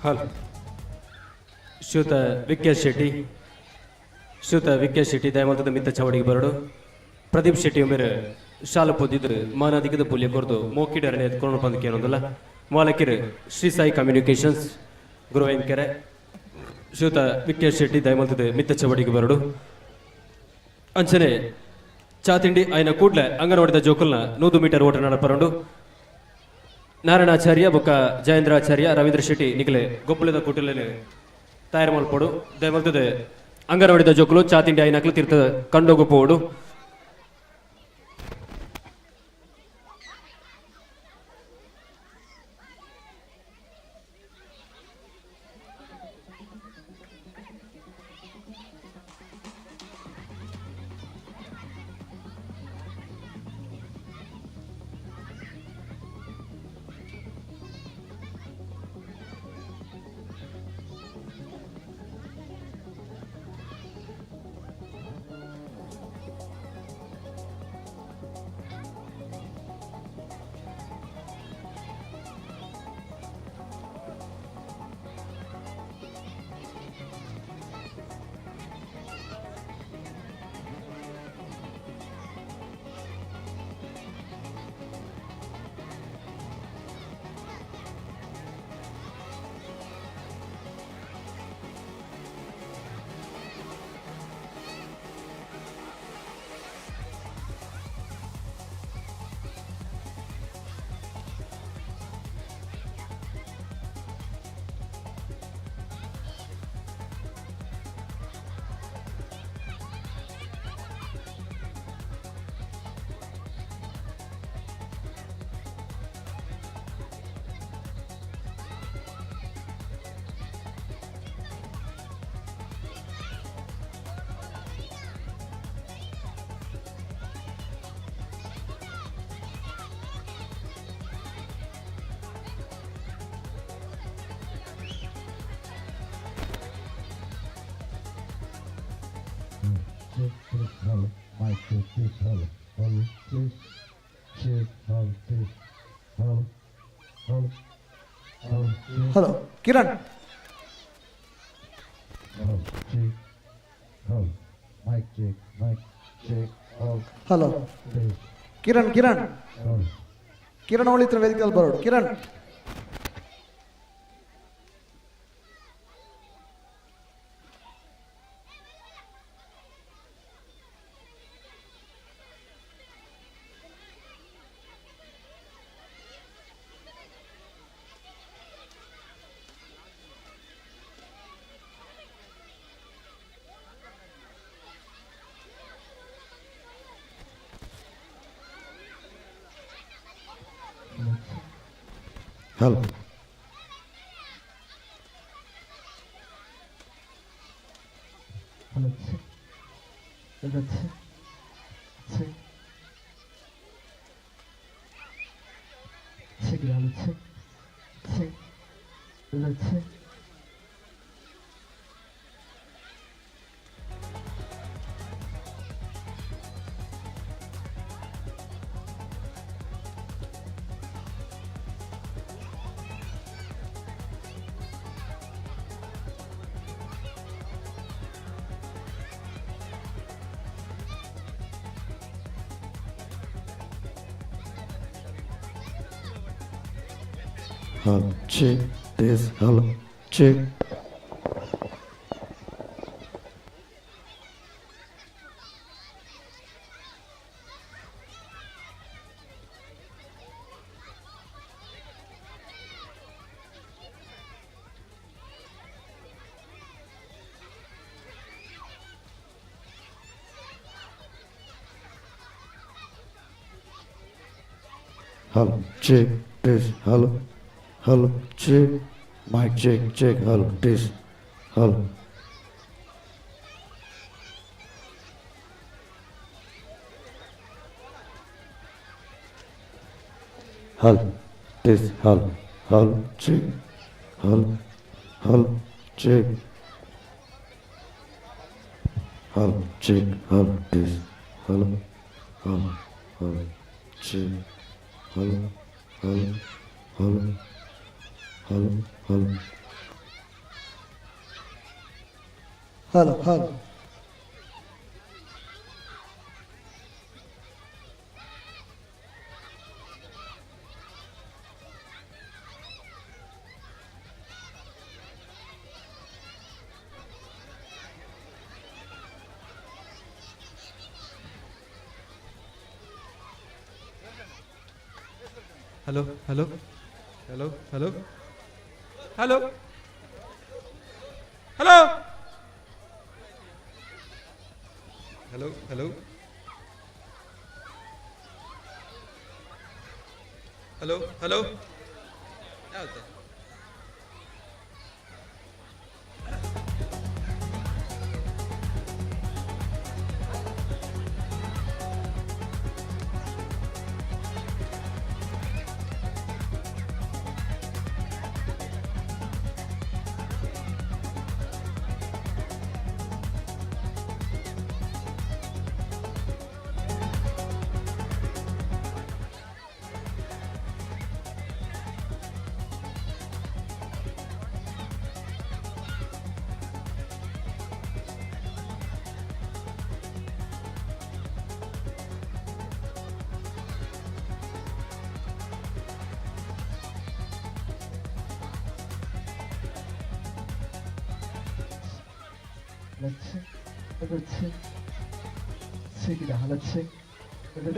ಹಲೋ ಶ್ರೀಯುತ ವಿಖ್ಯಾತ್ ಶೆಟ್ಟಿ, ಶ್ರೀಯುತ ವಿಖ್ಯಾತ್ ಶೆಟ್ಟಿ ದಯಮಂತದ ಮಿತ್ತ ಚಾವಡಿಗೆ ಬರಡು. ಪ್ರದೀಪ್ ಶೆಟ್ಟಿ ಒಮ್ಮೆರೆ ಶಾಲ ಪೊದ್ದಿದ್ರು ಮಾನಾಧಿಕದ ಪುಲ್ಯ ಕೊರ್ದು ಮೋಕಿಡರನೆ ಎತ್ಕೊಂಡು ಬಂದಕ್ಕೆ ಏನೊಂದಲ್ಲ. ಮಾಲಕಿರು ಶ್ರೀ ಸಾಯಿ ಕಮ್ಯುನಿಕೇಶನ್ಸ್ ಗುರುವೈನ್ಕೆರೆ. ಶ್ರೀಯುತ ವಿಖ್ಯಾತ್ ಶೆಟ್ಟಿ ದಯಮಂತದ ಮಿತ್ತ ಚವಡಿಗೆ ಬರಡು. ಅಂಚನೆ ಚಾತಿಂಡಿ ಆಯ್ನ ಕೂಡ್ಲೆ ಅಂಗನವಾಡಿದ ಜೋಕುಲ್ನ 100 ಮೀಟರ್ ಓಟ ನಡಪರಂಡು. ನಾರಾಯಣಾಚಾರ್ಯ ಬೊಕ್ಕ ಜಯೇಂದ್ರಾಚಾರ್ಯ, ರವೀಂದ್ರ ಶೆಟ್ಟಿ ನಿಖಲೆ ಗೊಬ್ಬಲದ ಕುಟುಲೇನೆ ತಯಾರು ಮಲ್ಪೊಡು. ದಯಮಲ್ತದೆ ಅಂಗನವಾಡಿದ ಜೋಕುಲು ಚಾತಿಂಡಿ ಆಯ್ನಕ್ಲು ತೀರ್ಥ ಕಂಡೋಗು ಪೋಡು. Check, check, hello, mic check, check, hello, hello, check, check, hello, check, hello, hello, hello, check, hello Kiran. Hello, check, hello, mic check, mic check, hello, hello test, Kiran, Kiran, hello. Kiran ಅವಳಿತ್ರ ವೇದಿಕೆಯಲ್ಲಿ ಬರೋಡು Kiran. Hello. Hello, check. Hello, check. Check. Check, hello, check. Check. Hello, check. Hello, check, test, hello, check. Hello, check, test, hello, hello, check, mic check, check, hello, test, hello. Hello, test, hello, hello, check, hello, hello, check, hello, check, hello, test, hello, hello, hello, check, hello, hello, hello, hello, hello. Hello hello. Hello hello hello hello hello hello hello hello hello hello. ಯಾವ್ದು?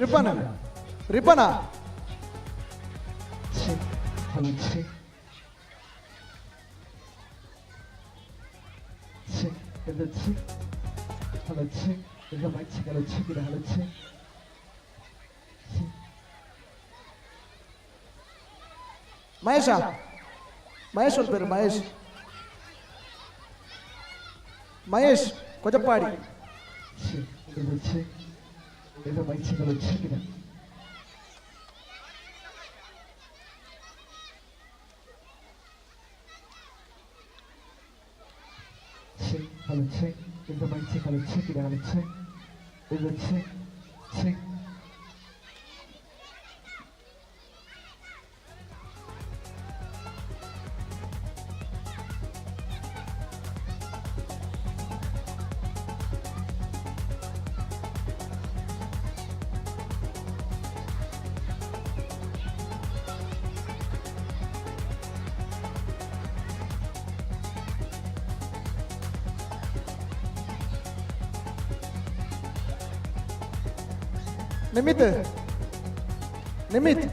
ರಿಪನ ರಿಪನ. ಮಹೇಶ ಮಹೇಶ್ ಒಂದು പേര് Mahesh Mahesh ಕೊಜಪ್ಪಾಡಿ. Nimit Nimit.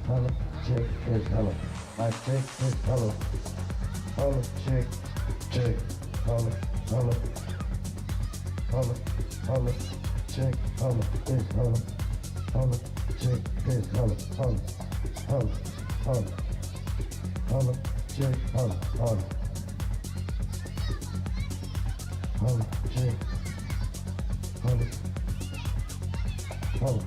Hello, check, test, hello. Mic check, test, hello. Hello, check, check, hello, hello. Hello, hello, check, hello, test, hello. Hello, check, test, hello, hello, hello, hello. Hello, check, hello, hello. Hello, check, hello, hello.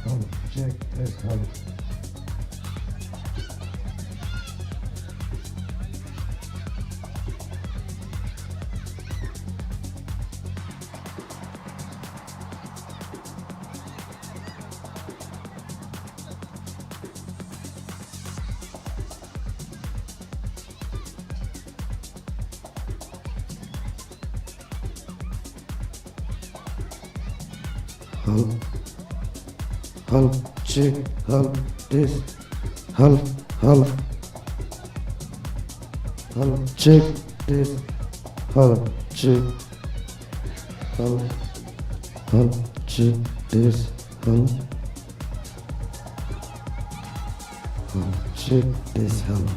Hello, check, test, hello. Hello. Hello, check, hello, test, hello, hello, hello, check, test, hello, check, hello, hello, check, test, hello, hello, check, test, hello.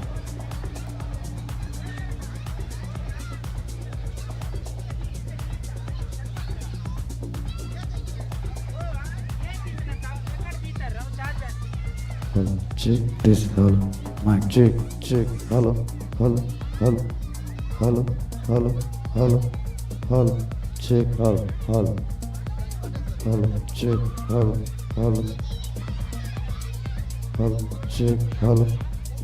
Hello, check, test, hello, mic check, check, hello, hello, hello, hello, hello, hello, hello, check, hello, hello, hello, check, hello, hello, hello, check, hello,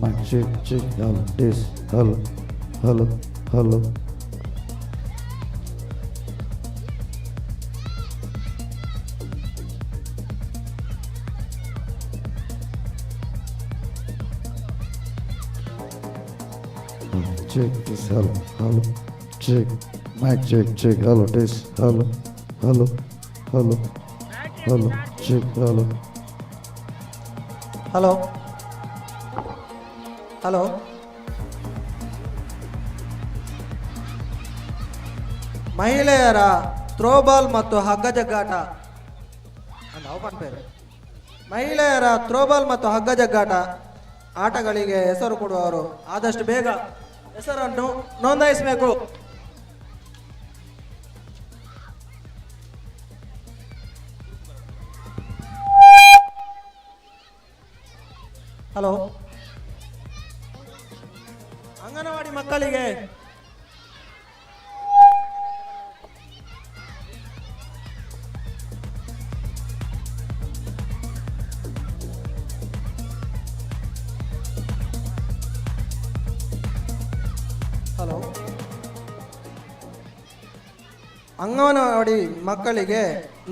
mic check, check, hello, test, hello, hello, hello. Check this, hello, hello, check, mic check, check, hello, test, hello, hello, hello, hello, check, hello. Hello, hello. ಮಹಿಳೆಯರ throwball ಮತ್ತು ಹಗ್ಗ ಜಗ್ಗಾಟ ಅಂತ ಪನ್ಪೇರು. ಮಹಿಳೆಯರ throwball ಮತ್ತು ಹಗ್ಗ ಜಗ್ಗಾಟ ಆಟಗಳಿಗೆ ಹೆಸರು ಕೊಡುವವರು ಆದಷ್ಟು ಬೇಗ ಹೆಸರನ್ನು ನೋಂದಾಯಿಸಬೇಕು. ಹಲೋ, ಅಂಗನವಾಡಿ ಮಕ್ಕಳಿಗೆ ಹಲೋ, ಅಂಗನವಾಡಿ ಮಕ್ಕಳಿಗೆ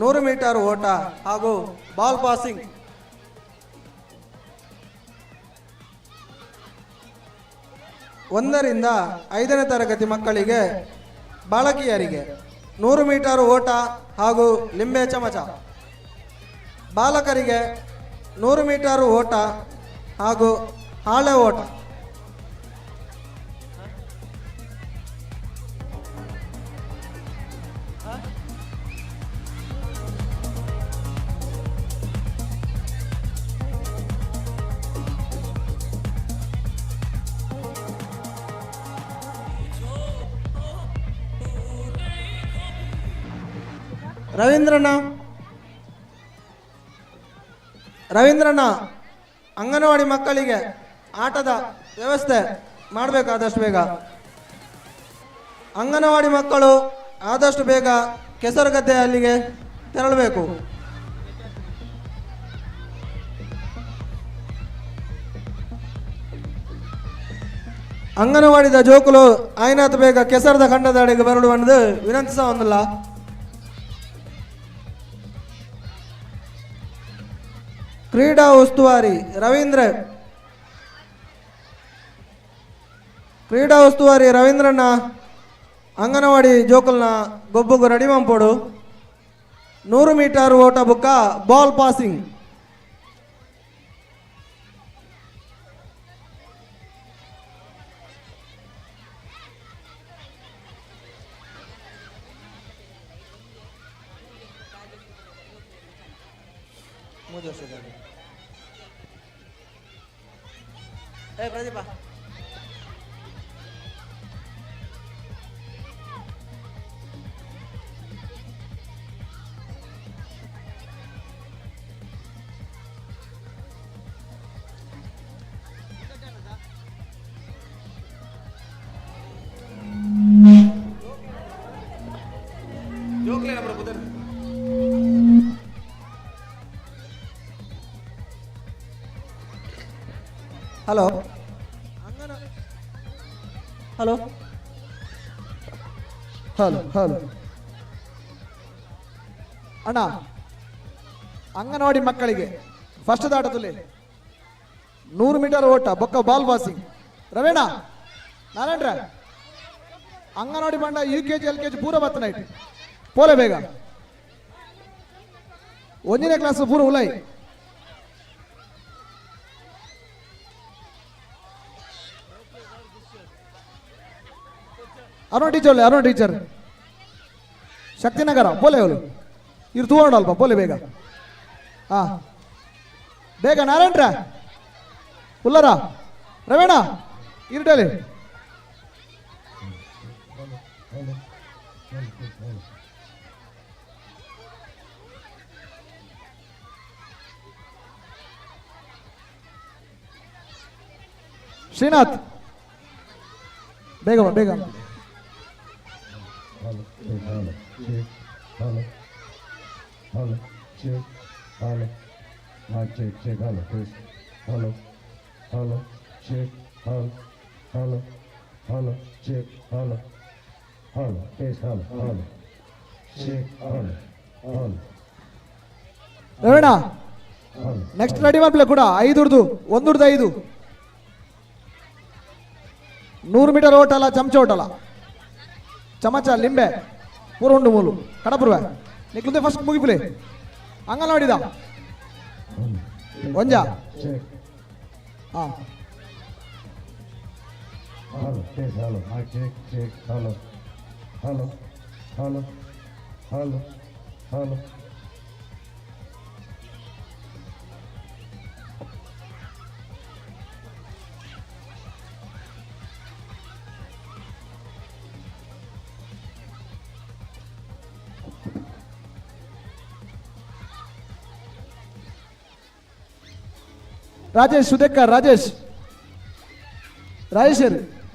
100 ಮೀಟರ್ ಓಟ ಹಾಗೂ ಬಾಲ್ ಪಾಸಿಂಗ್. 1ರಿಂದ 5ನೇ ತರಗತಿ ಮಕ್ಕಳಿಗೆ ಬಾಲಕಿಯರಿಗೆ 100 ಮೀಟರ್ ಓಟ ಹಾಗೂ ಲಿಂಬೆ ಚಮಚ, ಬಾಲಕರಿಗೆ 100 ಮೀಟರ್ ಓಟ ಹಾಗೂ ಹಾಳೆ ಓಟ. ರವೀಂದ್ರಣ್ಣ, ರವೀಂದ್ರಣ್ಣ, ಅಂಗನವಾಡಿ ಮಕ್ಕಳಿಗೆ ಆಟದ ವ್ಯವಸ್ಥೆ ಮಾಡಬೇಕು ಆದಷ್ಟು ಬೇಗ. ಅಂಗನವಾಡಿ ಮಕ್ಕಳು ಆದಷ್ಟು ಬೇಗ ಕೆಸರುಗದ್ದೆ ಅಲ್ಲಿಗೆ ತೆರಳಬೇಕು. ಅಂಗನವಾಡಿದ ಜೋಕುಲು ಆಯ್ನಾತ್ ಬೇಗ ಕೆಸರದ ಖಂಡದ ಅಡಿಗೆ ಬರಲು ವಿನಂತಿಸ ಒಂದಿಲ್ಲ. ಕ್ರೀಡಾ ಉಸ್ತುವಾರಿ ರವೀಂದ್ರ, ಕ್ರೀಡಾ ಉಸ್ತುವಾರಿ ರವೀಂದ್ರಣ್ಣ ಅಂಗನವಾಡಿ ಜೋಕುಲ್ನ ಗೊಬ್ಬುಗು ರೆಡಿ ಮಂಪೋಡು. 100 ಮೀಟರ್ ಓಟ ಬುಕ್ಕ ಬಾಲ್ ಪಾಸಿಂಗ್. ಏ Pradeep, hello hello hello hello ಅಣ್ಣ, ಅಂಗನವಾಡಿ ಮಕ್ಕಳಿಗೆ ಫಸ್ಟ್ ದಾಟದಲ್ಲಿ 100 ಮೀಟರ್ ಓಟ ಬೊಕ್ಕ ಬಾಲ್ ಪಾಸಿಂಗ್. ರವೀಣ ನಾರಾಯಣ್ರ ಅಂಗನವಾಡಿ ಬಂಡ U K G L K G ಪೂರ ಬತ್ತ ನೈಟ್ ಪೋಲೆ ಬೇಗ. 1ನೇ ಕ್ಲಾಸ್ ಪೂರ ಉಲೈ. ಅರುಣ್ ಟೀಚರ್, ಅರುಣ್ ಟೀಚರ್ ಶಕ್ತಿನಗರ ಪೋಲೆ ಅವಳು ಇವ್ರು ತೂವಣ ಅಲ್ಪ ಪೋಲೆ ಬೇಗ. ಹಾಂ ಬೇಗ ನಾರಾಯಣ್ರ ಉಲ್ಲರ ರವೇಣ ಇರ್ಡಲಿ. ಶ್ರೀನಾಥ್ ಬೇಗ ಬಾ, ಬೇಗ. Hello, hello, check, hello, mic check, check, hello, test, hello, hello, check, hello, hello, hello, check, hello, hello, test, hello, hello, check, hello, hello. Ravena next ready ಮಾಡ್ಪ್ಲೆ ಕೂಡ ಐದುರ್ದು ಒಂದುರ್ದು 5 100 ಮೀಟರ್ ಓಟಲ್ಲ, ಚಮಚ ಓಟಲ್ಲ, ಚಮಚ ಲಿಂಬೆ ಪೂರ ಉಂಡು ಮೂಲು ಕಡಪುರ್ವೆ ನಿಕ್ಲುದೆ ಫಸ್ಟ್ ಮುಗಿಪುಲೆ ಅಂಗನವಾಡಿದ ಒಂಜ ಹಾಂ. Hello, test, hello, mic check, check, hello, hello, hello, hello, hello. Rajesh Sudhakar, Rajesh Rajesh.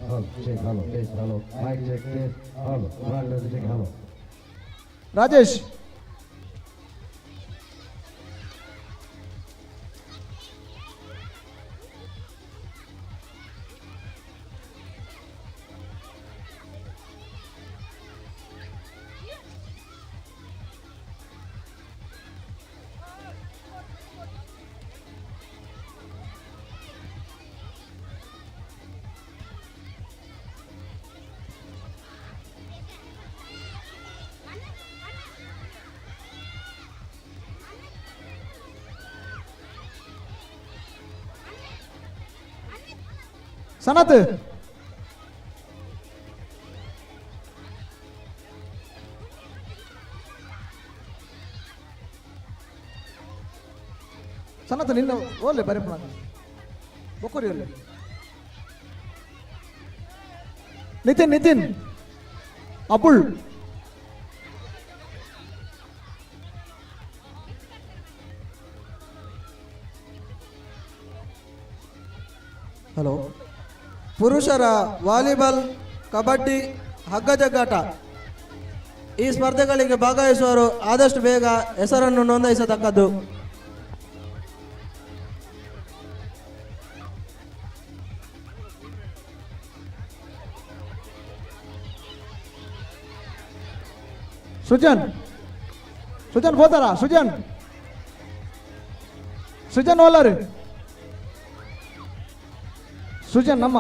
Hello, check, hello, test, hello, mic check, test, hello, 1, 2, 3, check, hello. Rajesh Sanath Sanath ನಿನ್ನ ಓಲೆ ಬರೀ ಬೊಕ್ಕರಿ ಓಲೆ. ನಿತಿನ್ ನಿತಿನ್ ಅಬುಲ್ ಹಲೋ. ಪುರುಷರ ವಾಲಿಬಾಲ್, ಕಬಡ್ಡಿ, ಹಗ್ಗಜಗ್ಗಾಟ ಈ ಸ್ಪರ್ಧೆಗಳಿಗೆ ಭಾಗವಹಿಸುವವರು ಆದಷ್ಟು ಬೇಗ ಹೆಸರನ್ನು ನೋಂದಾಯಿಸತಕ್ಕದ್ದು. ಸುಜನ್ ಸುಜನ್ ಹೋತಾರ? ಸುಜನ್ ಸುಜನ್ ಓಲಾರು ಸುಜನ್ ನಮ್ಮ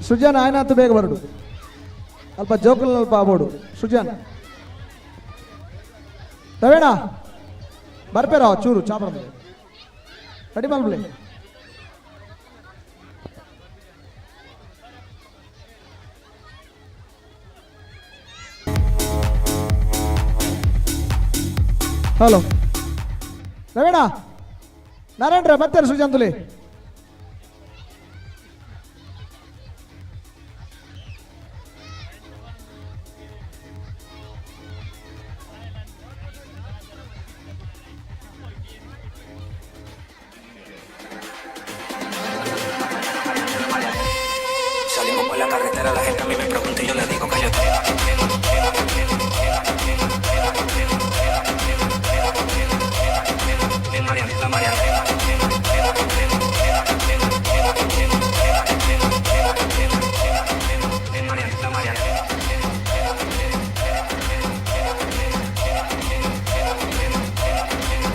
ಸುಜನ್ ಆಯ್ನಾತು ಬೇಗ ಬರಡು, ಅಲ್ಪ ಜೋಕುಲ್ ಅಲ್ಪ ಆಬೋಡು. ಸುಜನ್ ರವೇಣ ಬರ್ಪೇರ ಚೂರು ಚಾಪಡ ರೆಡಿ ಮಲ್ಪಲೆ. ಹಲೋ ರವೀಣ ನಾರಾಯಣ ಬರ್ತಾರೆ Sujan ತುಲಿ. Salimos por la carretera, la gente a mí me pregunta y yo le digo que yo te Mariana, Mariana. Mariana, Mariana.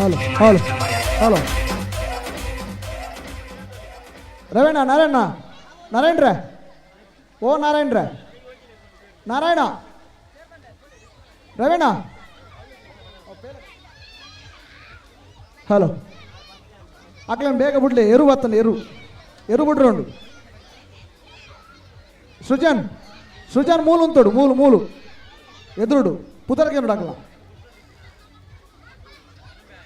Hello. Hello hello Ravanna Narayana ನಾರಾಯಣ್ರೆ, oh ನಾರಾಯಣ್ರೆ, Narayana Raveena. Hello ಅಕ್ಲೇನು ಬೇಗ ಬಿಡ್ಲಿ, ಎರು ಬತ್ತಲ್ಲ, ಎರು ಎರು ಬಿಡ್ರಿ. ಸೃಜನ್ ಸೃಜನ್ ಮೂಲು ಉಂತೋಡು, ಮೂಲು ಮೂಲು ಎದುರುಡು ಪುದರ್ಗೆ ನೋಡಾಕಲ್ಲ,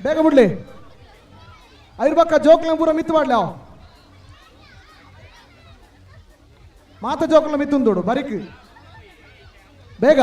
ಬೇಗ ಬಿಡ್ಲಿ. ಐರ್ ಬಕ್ಕ ಜೋಕ್ಲ ಪೂರ ಮಿತ್ತು ಮಾಡ್ಲಿ, ಅವ ಮಾತ ಜೋಕ್ಲ ಮಿತ್ತುಂದೋಡು ಬರಿಕ್ ಬೇಗ.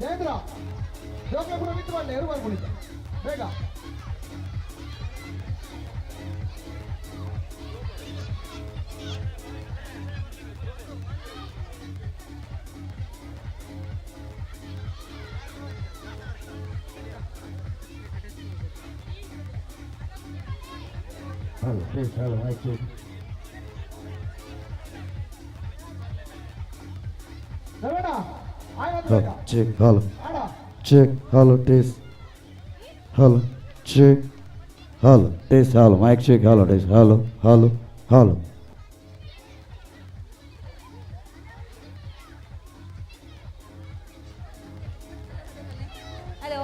ಜಯೇಂದ್ರ ಜೋಕ್ಲ ಪೂರ ಮಿತ್ತು ಮಾಡಲಿ, ಎರು ಬರ್ಕೊಳ್ಳಿ ಬೇಗ. Hello, please, hello, mic check. Raveena ಆಯ್ತು Hello, ಬೇಗ. check, hello. ಆಡ. Check, hello, test. Hello, check, hello, test, hello, mic check, hello, test, hello, hello, hello. Hello.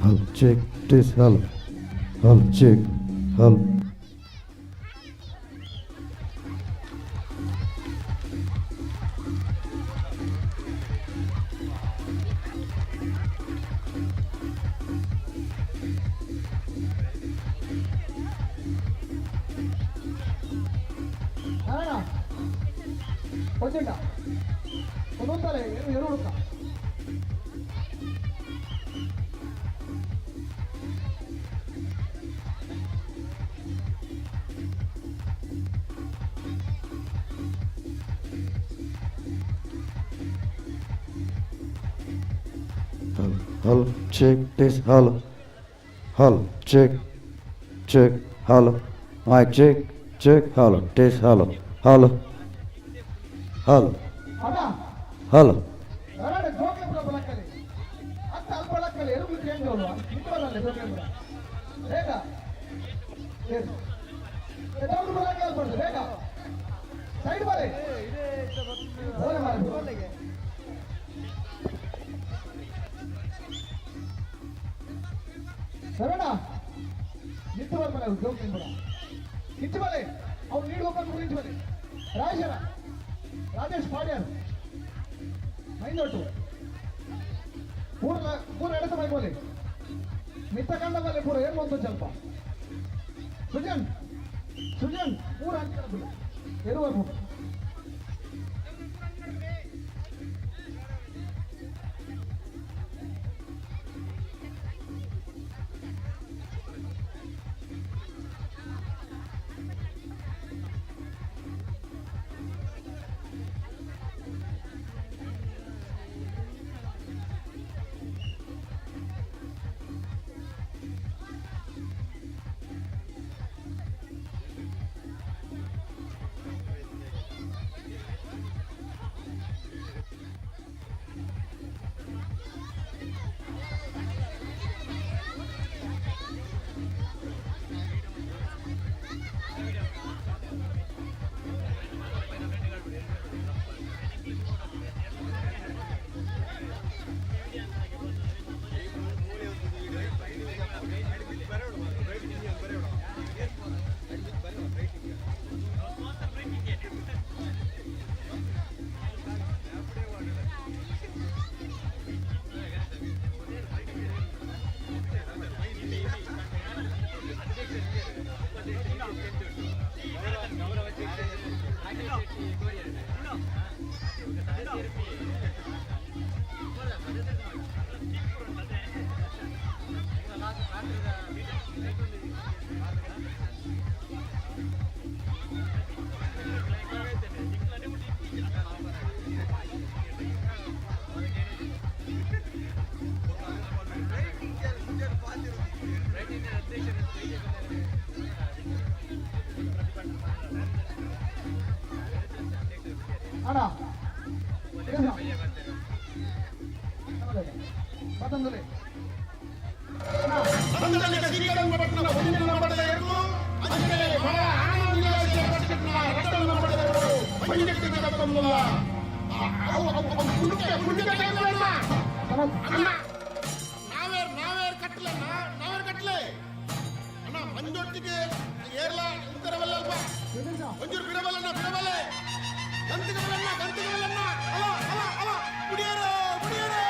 Hello, check, test, hello. Hello, check, hello. Narayana ಒಂದಿಲ್ಲ ಒಂದೊಂದಲ್ಲ, ಎರು ಎರು ಹುಡುಕ. Hello, hello, check, test, hello. Hello, check, check, hello. Mic check, check, hello, test, hello, hello, hello, ಅಣ್ಣ hello. Narayana ಜೋಕ್ಲ ಪೂರ ಬಲಕ್ಕಲಿ ಅತ್ತ ಅಲ್ಪ ಬಲಕ್ಕಲಿ ಎರುಗಳು ಚೇಂಜ್ ಅಲ್ವಾ ನಿಂತು ಬರಲ್ಲ ಜೋಕ್ಲ ಪೂರ ಬೇಗ. ಎದುರು ಬಲಕ್ಕೆ ಅಲ್ಪ ಬೇಗ ಸೈಡ್ ಬರೇ ಬೋಲೆ ಮಾರೆ. ಶರಣ ನಿಂತು ಬರ್ಬಲ್ಲ ಜೋಕ್ಲ ಪೂರ ನಿಂತು ಬಲೆ, ಅವ್ನು ನೀಡು ಒಬ್ಬ ನಿಂತು ಬಲೆ. ರಾಜರ ರಾಜೇಶ್ ಪಾಡ್ಯಾರ್ ಮೈಂದೊಟ್ಟು ಪೂರ ಪೂರ ಎಡತ ಮೈಕೋಲಿ ಮಿತ್ತ ಕಂಡ ಬಲೆ ಪೂರ ಏನು ಒಂದು ಸ್ವಲ್ಪ. ಸುಜನ್ ಸುಜನ್ ಪೂರ ಅಂಚ ಎರುವರೆಗೂ. ಅಣ್ಣ ಪತಂಜಲಿ. ನಾವೇರ್ ಕಟ್ಟಲೆ, ನಾವೇರ್ ಕಟ್ಟಲೆ ಅಣ್ಣ. ಮಂಜೊಟ್ಟಿಗೆ ಏರ್ಲ ಉತ್ತರವಲ್ಲಲ್ಪ ಒಂಜೂರು ಬಿಡಬಲ್ಲಣ್ಣ, ಬಿಡಬಲ್ಲೆ. ಗಂತಿಗೆ ಬಲ್ಲಣ್ಣ, ಗಂತಿಗೆ ಬಲ್ಲಣ್ಣ. ಅಲ ಅಲ ಅಲ, ಕುಡಿಯರು ಕುಡಿಯರು.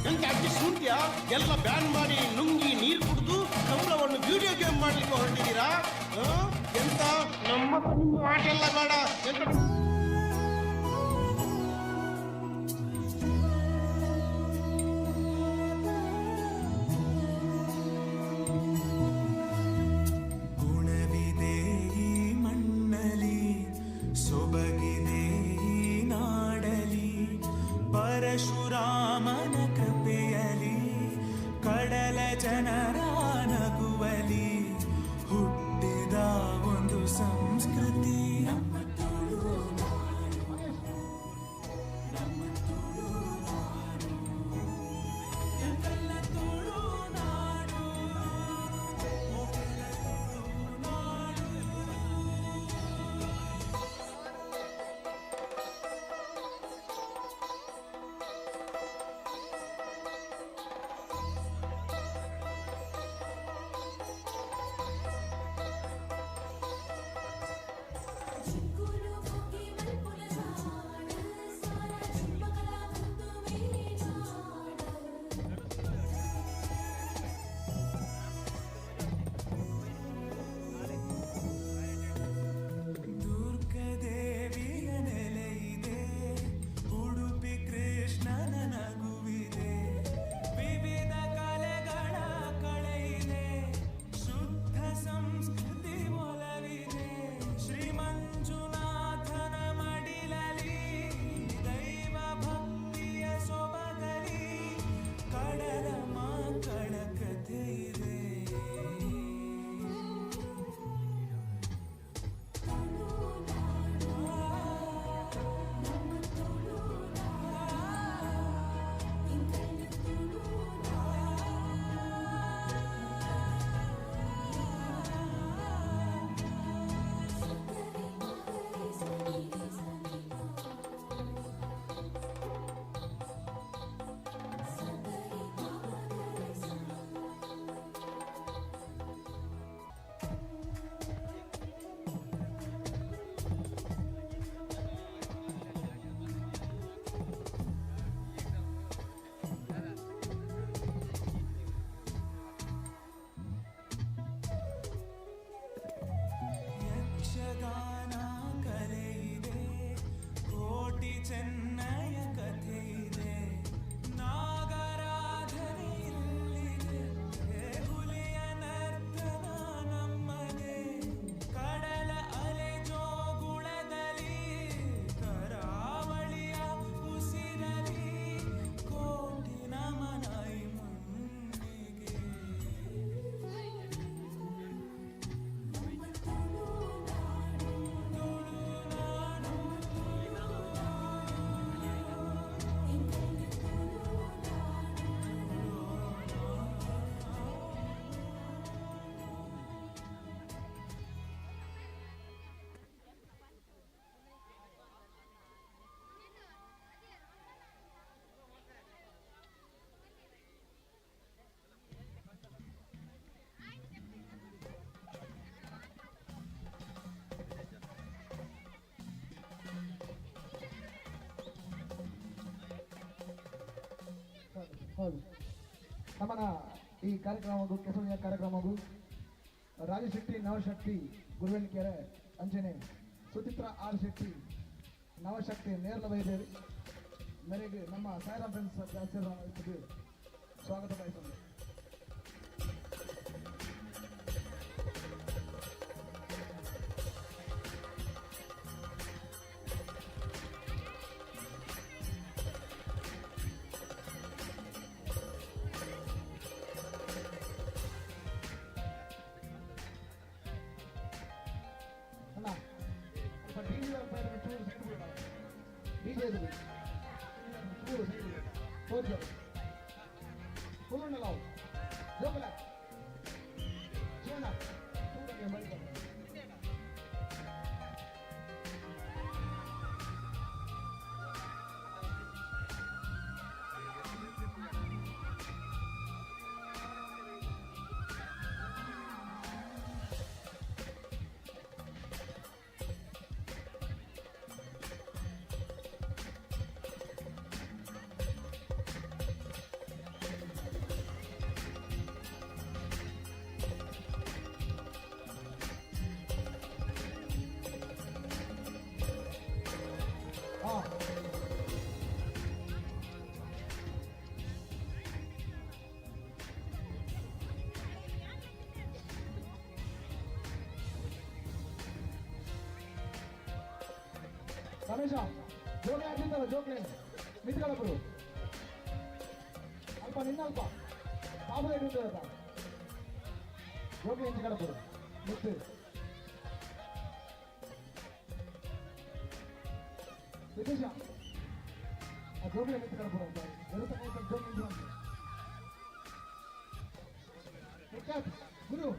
ಎಂತ ಅಜ್ಜಿ ಶೂಂಟ್ಯ ಎಲ್ಲ ಬ್ಯಾನ್ ಮಾಡಿ ನುಂಗಿ ನೀರು ಕುಡಿದು ಕಂಬಳವನ್ನು ವಿಡಿಯೋ ಗೇಮ್ ಮಾಡ್ಲಿಕ್ಕೆ ಹೊರಟಿದ್ದೀರಾ? ಆ? ಎಂತ ನಮ್ಮ ನಿಮ್ಮ ಆಟ ಎಲ್ಲ ಬೇಡ ಎಂತ. ಗುಣವಿದೆ ಈ ಮಣ್ಣಲಿ, ಸೊಬಗಿದೆ ಈ ನಾಡಲಿ, ಪರಶುರಾಮನ ಕೃಪೆಯಲಿ, ಕಡಲ ಜನರ ನಗುವಲಿ ಹುಟ್ಟಿದ ಒಂದು ಸಂಸ್ಕೃತಿ ನಮ್ಮ ತುಳು. ಹೌದು, ನಮ್ಮನ ಈ ಕಾರ್ಯಕ್ರಮಗೂ ಕೆಸರಿನ ಕಾರ್ಯಕ್ರಮಗೂ ರಾಜಶೆಟ್ಟಿ ನವಶಕ್ತಿ ಗುರುವೆಲ್ಕೆರೆ ಅಂಜನೆ ಸುಚಿತ್ರ ಆರ್ ಶೆಟ್ಟಿ ನವಶಕ್ತಿ ನೇರಲ ಬೈದೇವಿ ಮೇರೆಗೆ ನಮ್ಮ ಸಾಯಿರಾಮ್ ಫ್ರೆಂಡ್ಸ್ ಸ್ವಾಗತ ಬಯಸುತ್ತದೆ. ರಮೇಶ ಜೋಗ್ಲೆ ಹಾಕಿದ್ದಲ್ಲ, ಜೋಗ್ಲೆ ನಿಂತ್ಕೊಳ್ಳಬ್ರು ಅಲ್ಪ ನಿನ್ನ ಅಲ್ಪ ಬಾಬು ಹಿಡಿದ ಜೋಗ್ಲೆ ನಿಂತ್ಕೊಳ್ಳಬ್ರು ನಿಂತು ವಿದೇಶ ಆ ಜೋಗ್ಲೆ ನಿಂತ್ಕೊಳ್ಳಬ್ರು ಅಂತ ಜೋಗ್ಲೆ ನಿಂತ್ಕೊಂಡು ವಿಖ್ಯಾತ್ ಗುರು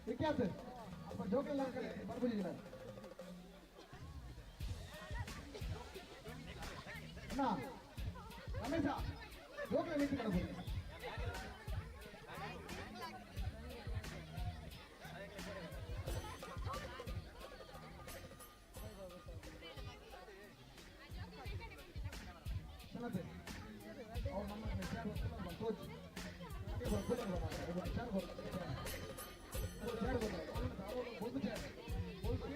ವಿಖ್ಯಾತ್ ಅಲ್ಪ ಜೋಗ್ಲೆ ಬರ್ಬಿಟ್ಟಿಲ್ಲ ರಮೇಶ ಜೋಗ್ಲೆ ನಿಂತ್ಕೊಳ್ಳಬ್ರು. ಸನತೆ ಅವ್ರು ನಮ್ಮ ಚೇರ್ ತೋಚ್ ಚೇರ್ ಚೇರ್ ಬೊಲ್ದು ಚೇರ್ ಬೊಲ್ದು.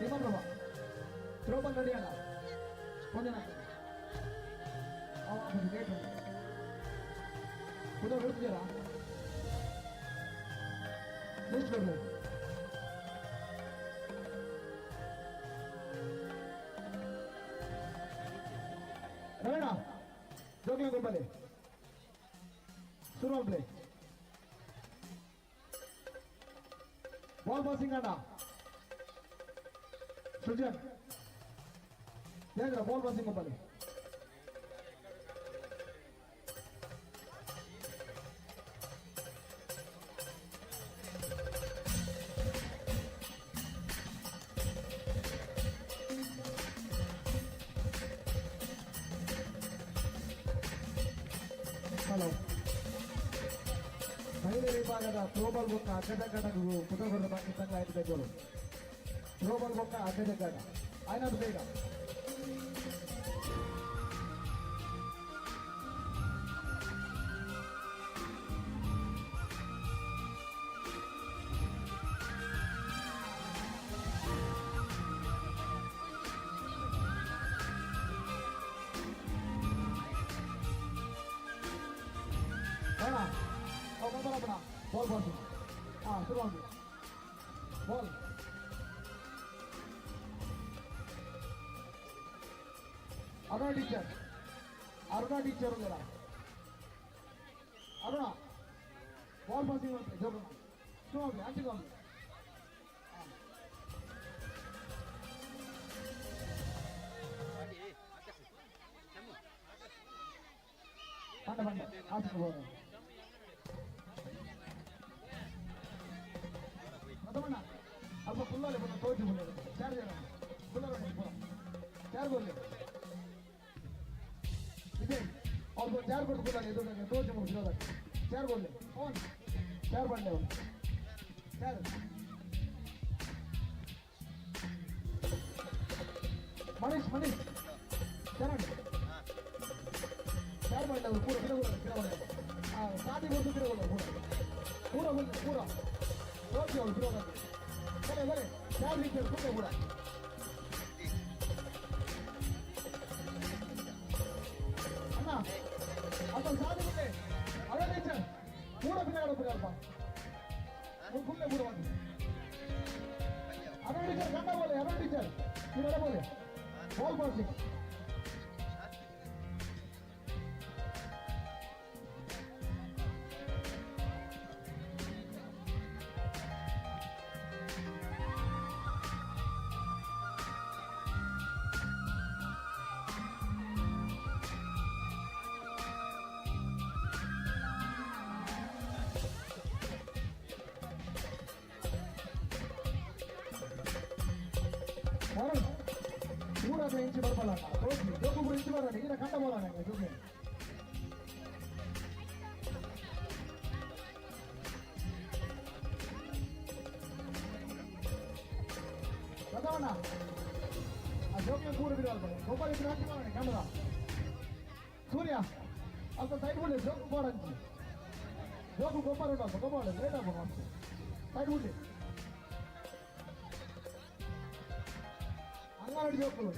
ಹೇಮಪ್ರಭಾ ಥ್ರೋಬಾಲ್ ರೆಡಿ ಅಣ್ಣ ಒಂದಿನ ಲೇಟ್ ಉದಯ ಹೇಳ್ತಿದ್ದೀರಾ ಲಿಸ್ಟ್ ಕೊಡ್ಬೇಕು. ರವೀಣ ಜೋಗಿನ ಗುಂಪಲ್ಲಿ ಶುರು ಪ್ಲೇ. ಬಾಲ್ ಪಾಸಿಂಗ್ ಅಣ್ಣ ಸೃಜನ್ ಜಯೇಂದ್ರ ಬಾಲ್ ಪಾಸಿಂಗ್ ಗುಂಪಲ್ಲಿ. ಹಲೋ, ಮಹಿಳೆ ವಿಭಾಗದ ಥ್ರೋಬಾಲ್ ಬೊಕ್ಕ ಅಗ್ಗದ ಪುಟಗೊಳ್ಳ ಬಾಕಿ ಸಂಘ ಆಯ್ತು ಬೆಂಗಳೂರು. ಥ್ರೋಬಾಲ್ ಬೊಕ್ಕ ಅಗ್ಗದ ಆಯ್ನದು ಬೇಗ. ಬೇಡ ಅವ್ ಬಂದಲ್ಲ ಬಾಲ್ ಪಾಸಿಂಗ್. ಹಾಂ, ಶುರು ಮಾಡಿ ball. Aruna teacher, Aruna teacher ಉಲ್ಲೇರ ಅರುಣಾ ಬಾಲ್ ಪಾಸಿಂಗ್ ಮಾಡ್ತಾರೆ. ಜೋಗ ಶುರು ಮಾಡಿ ಅಂಚಿಗೆ ಹೋಗಿ. ಬಂಡ ಬಂಡ ಆಚೆಗೆ ಹೋಗೋಣ. ಪ್ರಥಮಣ್ಣ ಅಲ್ಪ ಫುಲ್ಲಲ್ಲಿ ಬಂದು ತೋಚಿ ಬಂದ ಚಾರ್ ಜನ ಫುಲ್ಲಲ್ಲಿ ಪೂರ ಚಾರ್ ಕೊಡ್ಲಿ ವಿಜಯ್ ಅವ್ರು ಚಾರ್ ಕೊಟ್ಟು ಫುಲ್ಲಲ್ಲಿ ಎದುರು ತೋಚಿ ಮುಗಿಸಿರೋದಕ್ಕೆ ಚಾರ್ ಕೊಡ್ಲಿ ಫೋನ್ ಚಾರ್ ಬಂಡೆ ಅವನು ಚಾರ್. ಮನೀಶ್ ಮನೀಶ್ ಚರಣ್ ಚಾರ್ ಮಾಡಲಿ ಅವರು ಪೂರ ಗಿಡ ಗಿಡ ಹಾಂ ಸಾದಿ ಕೊಟ್ಟು ಗಿಡ ಪೂರ ಪೂರ ಬಂದು ಪೂರ ತೋಚಿ ಅವರು ಗಿಡೋದಕ್ಕೆ ಬಲೆ ಬಲೆ ಚಾರ್ ಲೀಟರ್ ಪೂರ ಪೂರ ಅಣ್ಣ ಅಪ್ಪ ಸಾದಿ ಬಿಟ್ಟೆ ಅದೇ ಟೀಚರ್ ಪೂರ ಪಿಲ್ಲಗಾಡ ಪಿಲ್ಲಪ್ಪ ಫುಲ್ಲೇ ಪೂರ ಬಂದು ಅರುಣ್ ಟೀಚರ್ ಕಂಡ ಬೋಲೆ. ಅರುಣ್ ಟೀಚರ್ ನೀನು ಬೋಲೆ ಬಾಲ್ ಪಾಸಿಂಗ್. ವರುಣ್ ಪೂರ ಇಂಚಿ ಬರ್ಬಲ್ಲ ತೋಚಿ ಜೋಗು ಪೂರ ಇಂಚಿ ಬರೋಣ ಈರ ಕಂಡ ಬೋಲಣ ಜೋಗಿ. ಪ್ರಥಮಣ್ಣ ಆ ಜೋಗಿ ಪೂರ ಬಿಡವಲ್ಲ ಗೊಬ್ಬರ ಇದ್ರೆ ಹಾಕಿ ಮಾಡೋಣ ಕಂಡದ ಸೂರ್ಯ ಅಲ್ಪ ಸೈಡ್ ಬಿಡಲಿ ಜೋಗು ಬೋರ್ ಅಂಚಿ ಜೋಗು ಗೊಬ್ಬರ ಉಂಟು ಗೊಬ್ಬರ ಲೇಟ್ ಆಗ್ಬೋದು ಅಂಚಿ ಸೈಡ್ ಬಿಡಲಿ ಅಂಗನವಾಡಿ ಜೋಕುಲು.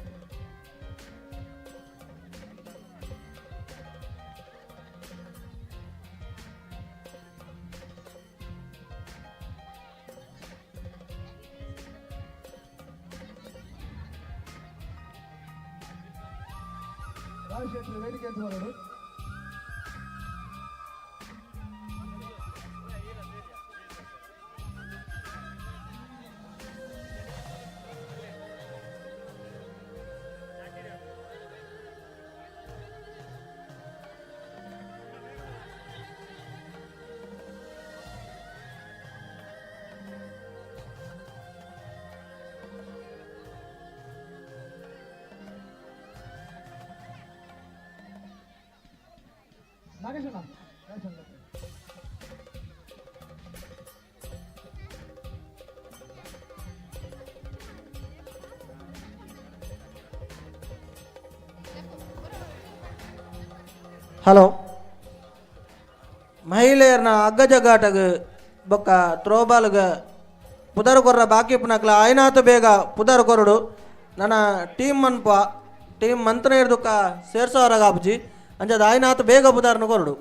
ರಾಜಶೇಖರ್ ವೇದಿಕೆ ಅಂತ ಬರೋದು. ನಾಗೇಶಣ್ಣ ನಾಗೇಶಣ್ಣ ಹಲೋ, ಮಹಿಳೆಯರ್ನ ಅಗ್ಗಜಗಾಟಗ್ ಬೊಕ್ಕ ಥ್ರೋಬಾಲ್ಗ ಪುದರ್ ಕೊರ್ರ ಬಾಕಿ ಪುನಕ್ಲ ಆಯ್ನಾತ ಬೇಗ ಪುದರ್ ಕೊರಡು ನನ್ನ ಟೀಮ್ ಮನ್ಪ ಟೀಮ್ ಮಂತ್ರನ ಹಿಡ್ದುಕ್ಕ ಸೇರ್ಸೋರಾಗ ಆಪುಜಿ ಅಂಚದ ಆಯ್ನಾತ ಬೇಗ ಪುದರ್ನ ಕೊರಡು.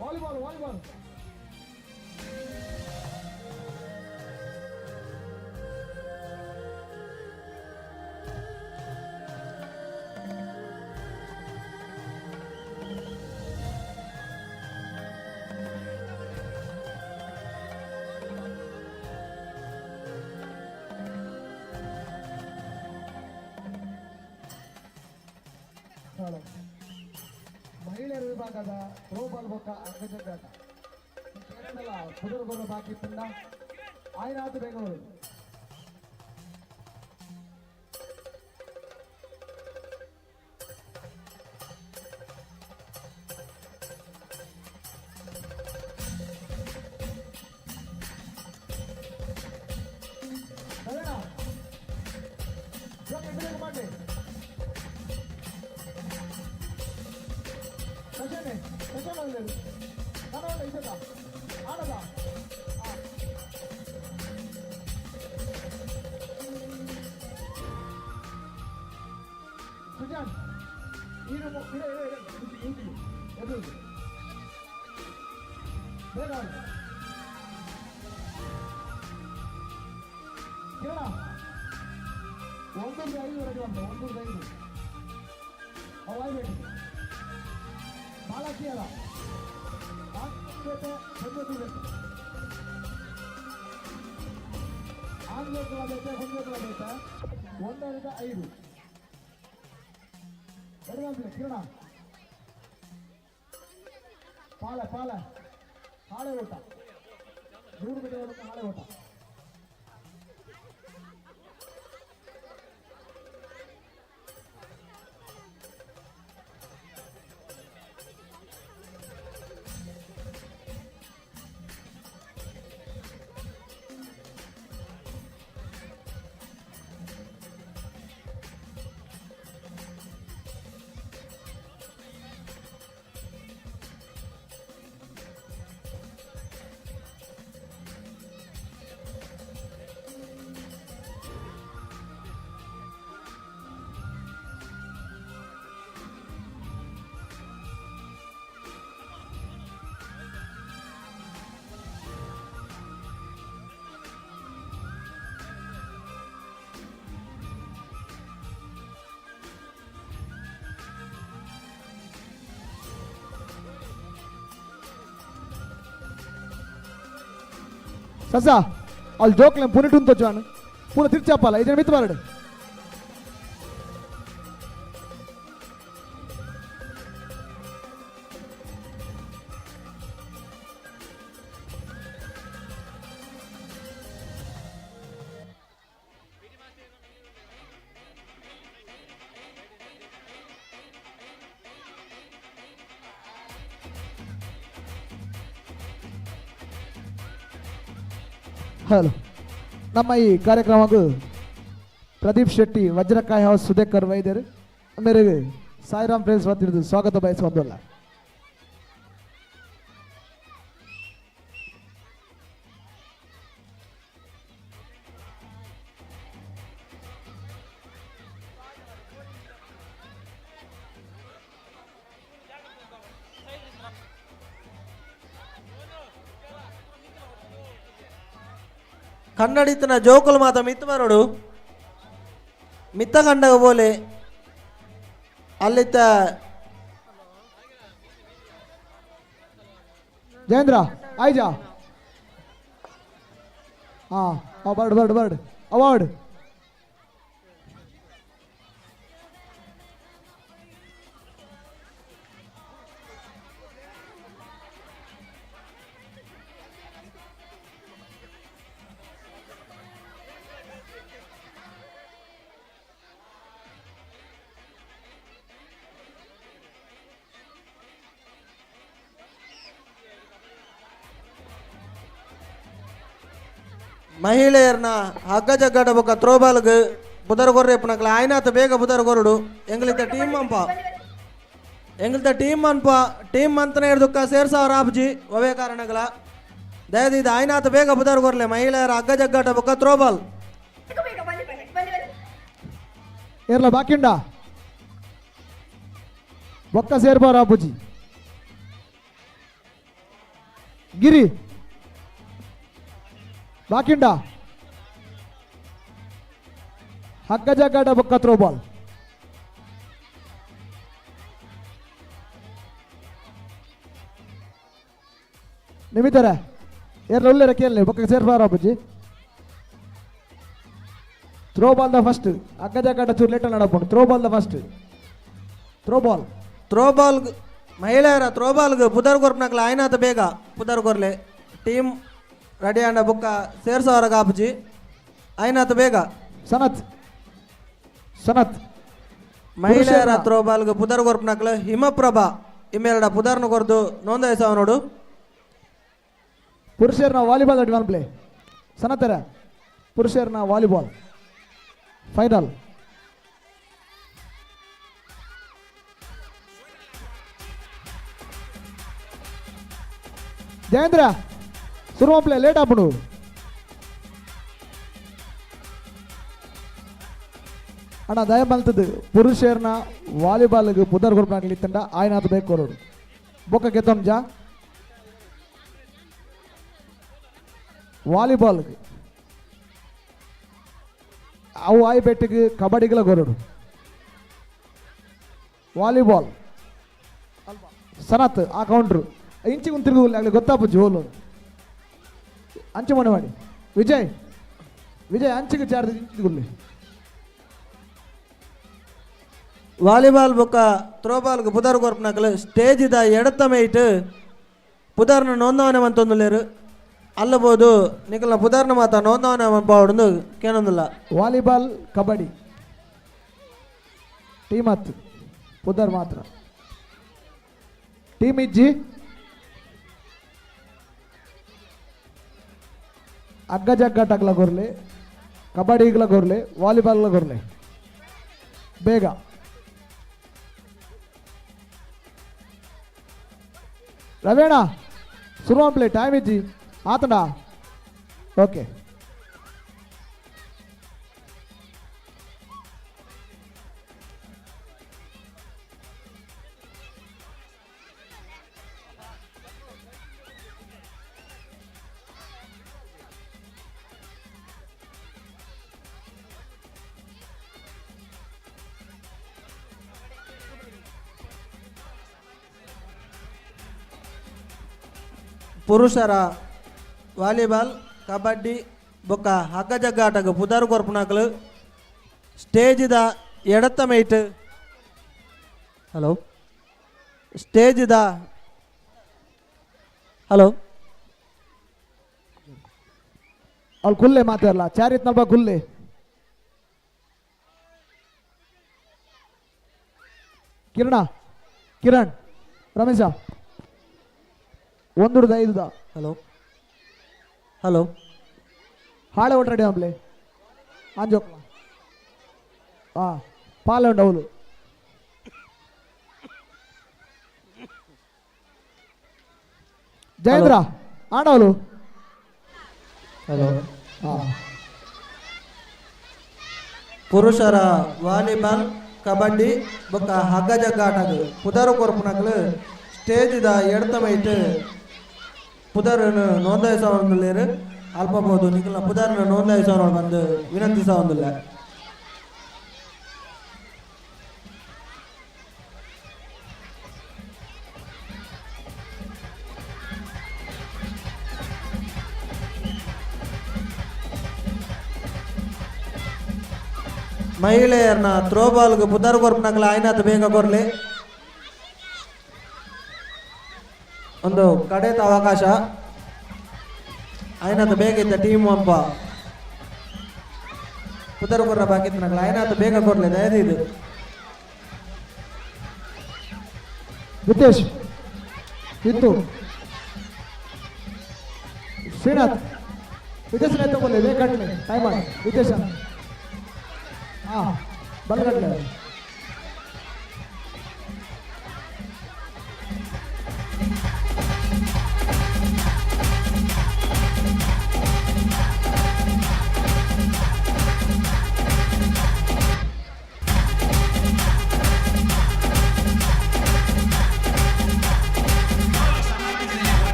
ವಾಲಿಬಾಲ್ ವಾಲಿಬಾಲ್ ಮಹಿಳೆಯರ ವಿಭಾಗದ ಥ್ರೋಬಾಲ್ ಬೊಕ್ಕ ಅಂಗಜಗ್ಗಾಟ ಪುದರುಗೊರ ಬಾಕಿ ಪಿಂಡ ಆಯ್ನಾಥ್ ಬೆಂಗಳೂರು. ಮಾಡಿ ಕಿರಣ ಪಾಳೆ ಪಾಳೆ ಹಾಳೆ ಓಟ 100 ಮೀಟರ್ ಓಟಕ್ಕೆ ಹಾಳೆ ಓಟ. ಸಸಾ ಅಲ್ಲಿ ಜೋಕ್ಲೆ ಪುನಿಟುನ್ ತೋಚುವಾನು ಪೂರ ತಿರ್ಚಾಪಲ್ಲ ಇದನ್ನ ಮಿತ್ತು ಬಾರಡು. ಹಲೋ, ನಮ್ಮ ಈ ಕಾರ್ಯಕ್ರಮಕ್ಕೂ ಪ್ರದೀಪ್ ಶೆಟ್ಟಿ ವಜ್ರಕಾಯಿ ಹೌಸ್ ಸುಧಾಕರ್ ವೈದ್ಯರು ಮೇರೆಗೆ ಸಾಯಿರಾಮ್ ಫ್ರೆಂಡ್ಸ್ ವತಿಯಿಂದ ಸ್ವಾಗತ ಬಯಸುವಂತಲ್ಲ. ಕನ್ನಡಿತನ ಜೋಕುಲು ಮಾತ ಮಿತ್ತು ಬರೋಡು ಮಿತ್ತ ಕಂಡಗ ಬೋಲೆ ಅಲ್ಲಿತ್ತ ಜಯೇಂದ್ರ ಆಯ್ಜಾ ಹಾಂ bird bird bird award ಮಹಿಳೆಯರ್ನ ಹಗ್ಗ ಜಗ್ಗಾಟ ಬೊಕ್ಕ ತ್ರೋಬಾಲ್ಗ್ ಪುದರ್ ಕೊರ್ರೆ ಆಯ್ನಾತ ಬೇಗ ಪುದರ್ ಕೊರಡು. ಎಂಗ್ಲಿತ ಟೀಮ್ ಅಂಪ ಎಂಗ್ಲಿತ ಟೀಮ್ ಅನ್ಪ ಟೀಮ್ ಅಂತನೇ ಹಿಡ್ದುಕ್ಕ ಸೇರ್ಸಾವ್ರ ಆಪ್ಜಿ ಒವೇ ಕಾರಣಗಳ ದಯದಿದ್ದು ಆಯ್ನಾತ ಬೇಗ ಪುದರ್ ಕೊರ್ಲೆ ಮಹಿಳೆಯರ ಹಗ್ಗ ಜಗ್ಗಾಟ ಬೊಕ್ಕ ತ್ರೋಬಾಲ್. ಏರ್ಲ ಬಾಕಿಂಡ ಬೊಕ್ಕ ಸೇರ್ಬಾರ ಅಪ್ಪುಜಿ ಗಿರಿ ಬಾಕಿಂಡ ಹಗ್ಗ ಜಗ್ಗಾಟ ಬೊಕ್ಕ ಥ್ರೋಬಾಲ್. ನಿಮಿತರ ಏರ್ಲ ಉಲ್ಲೇರ ಕೇಳಲಿ ಬೊಕ್ಕ ಸೇರ್ಬಾರ ಅಪ್ಪುಜಿ. ಥ್ರೋಬಾಲ್ the first ಹಗ್ಗ ಜಗ್ಗಾಟ ಚೂರು ಲೇಟ್ ನಡಪುಂಡು. Throwball the first throwball. Throwball ಮಹಿಳೆಯರ ತ್ರೋಬಾಲ್ಗ್ ಪುದರ್ ಕೊರ್ಪನಕ್ಲ ಆಯ್ನಾತ ಬೇಗ ಪುದರ್ ಕೊರ್ಲೆ. ಟೀಮ್ ರೆಡಿ ಆಂಡ ಬುಕ್ಕ ಸೇರ್ಸವರ ಕಾಪುಜಿ ಆಯ್ನಾತ ಬೇಗ. ಸನತ್ ಸನತ್ ಮಹಿಳೆಯರ ತ್ರೋಬಾಲ್ಗ್ ಪುದರ್ ಕೊರ್ಪನಕ್ಲ ಹಿಮಪ್ರಭಾ ಇಮ್ಮೆರಡ ಪುದರ್ನ ಕೊರ್ದು ನೋಂದಾಯಿಸವ ನೋಡು. ಪುರುಷರನ ವಾಲಿಬಾಲ್ ಅಡ್ವಾನ್ ಪ್ಲೇ ಸನತರ ಪುರುಷರನ ವಾಲಿಬಾಲ್ ಫೈನಲ್. ಜಯೇಂದ್ರ ಸುರುವ ಪ್ಲೇ ಲೇಟ್ ಆಪುಂಡು. ಅಣ್ಣ ದಯ ಮಲ್ತದ್ದು ಪುರುಷರನ ವಾಲಿಬಾಲ್ಗೆ ಪುದರ್ ಕೊರ್ಪನಾಗ್ಲಿ ತಂಡ ಆಯ್ನಾಥ ಬೇಕು ಕೊರೋಡು ಬೊಕ್ಕ ಗೆತ್ತೊಂಜ ವಾಲಿಬಾಲ್ಗೆ ಅವು ಆಯ್ ಬೆಟ್ಟಿಗೆ ಕಬಡ್ಡಿಗಳ ಕೊರೋಡು ವಾಲಿಬಾಲ್ ಸನತ್ ಆ ಕೌಂಟ್ರು ಇಂಚಿಗೆ ಒಂದು ತಿರುಗುಲ್ಲ ಆಗಲಿ ಗೊತ್ತಾಪುಜಿ ಹೋಲು ಅಂಚು ಮನೆ ಮಾಡಿ ವಿಜಯ್ ವಿಜಯ್ ಅಂಚಿಗೆ ಚಾರ್ಜ್ ಇಂಚಿಗುಲ್ಲಿ. ವಾಲಿಬಾಲ್ ಬೊಕ್ಕ ತ್ರೋಬಾಲ್ಗೆ ಪುದರ್ ಕೊರ್ಪನಕ್ಲು ಸ್ಟೇಜ್ ಇದ ಎಡತ್ತ ಮೇಯ್ಟ್ ಪುದರ್ನ ನೋಂದಾವಣೆ ಮಂತೊಂದುಲ್ಲೇರು ಅಲ್ಲಬೋದು ನಿಕಲ್ನ ಪುದರ್ನ ಮಾತ ನೋಂದಾವಣೆ ಮನ್ಪಾವೊಂದು ಕೇನೊಂದುಲ್ಲ. ವಾಲಿಬಾಲ್ ಕಬಡ್ಡಿ ಟೀಮ್ ಹತ್ತು ಪುದರ್ ಮಾತ್ರ ಟೀಮ್ ಇಜ್ಜಿ ಹಗ್ಗ ಜಗ್ಗಾಟಗ್ಲ ಗೊರ್ಲೆ ಕಬಡ್ಡಿಗ್ಲ ಗೊರ್ಲೆ ವಾಲಿಬಾಲ್ಲ ಗೊರ್ಲೆ ಬೇಗ. ರವೇಣ ಸುರುವ ಪ್ಲೇ ಟೈಮ್ ಇಜ್ಜಿ ಆತಂಡ ಓಕೆ. ಪುರುಷರ ವಾಲಿಬಾಲ್ ಕಬಡ್ಡಿ ಬೊಕ್ಕ ಹಗ್ಗ ಜಗ್ಗಾಟಗ್ ಪುದರ್ ಕೊರ್ಪುನಕ್ಲು ಸ್ಟೇಜಿದ ಎಡತ್ತ ಮೇಯ್ಟ್ ಹಲೋ ಸ್ಟೇಜಿದ ಹಲೋ ಅವ್ಳು ಕುಲ್ಲೆ ಮಾತಾಡಲ್ಲ ಚಾರಿತ್ ನಲ್ಪ ಕುಲ್ಲೆ ಕಿರಣ ಕಿರಣ್ ರಮೇಶ ಒಂದುಡ್ದು ಐದುದ ಹಲೋ ಹಲೋ ಹಾಳೆ ಒಟ್ಟು ರೆಡಿ ಆಂಬ್ಲೆ ಆಂಜೋಕ್ಲ ಹಾಂ ಪಾಲೆ ಉಂಡು ಅವಳು ಜಯೇಂದ್ರ ಆಂಡವಳು ಹಲೋ ಹಾಂ ಪುರುಷರ ವಾಲಿಬಾಲ್ ಕಬಡ್ಡಿ ಬೊಕ್ಕ ಹಗ್ಗ ಜಗ್ಗಾಟಗ್ ಪುದರ್ ಕೊರ್ಪುನಕ್ಲು ಸ್ಟೇಜ್ದ ಎಡತ ಮೈಟ್ ಪುದರನ್ನು ನೋಂದಾಯಿಸವೊಂದುಲ್ಲೇರು ಅಲ್ಪ ಬೋದು ನಿಕಲ್ನ ಪುದರ್ನ ನೋಂದಾಯಿಸವನೋಡು ಬಂದು ವಿನಂತಿಸವೊಂದುಲ್ಲ. ಮಹಿಳೆಯರ್ನ ಥ್ರೋಬಾಲ್ಗೆ ಪುದರ್ ಕೊರ್ಪುನಕ್ಲು ಆಯ್ನಾತ ಬೇಗ ಕೊರ್ಲಿ ಒಂದು ಕಡೆತ ಅವಕಾಶ ಆಯ್ನಾತ ಬೇಗ ಇದ್ದ ಟೀಮ್ ಒಬ್ಬ ಪುದರ್ ಕೊರ್ರ ಬಾಕಿತ್ನಕ್ಲು ಆಯ್ನಾತ ಬೇಗ ಕೊರ್ಲಿ ದಯದಿದ್ದು. ವಿತೇಶ್ ಇತ್ತು ಶ್ರೀನಾಥ್ ವಿದೇಶ ತಗೊಳ್ಳಿ ವೇ ಕಟ್ಲಿ ಟೈಮ್ ಮಾಡಿ ವಿದೇಶ. ಹಾಂ ಬಲಗಟ್ಲೆ.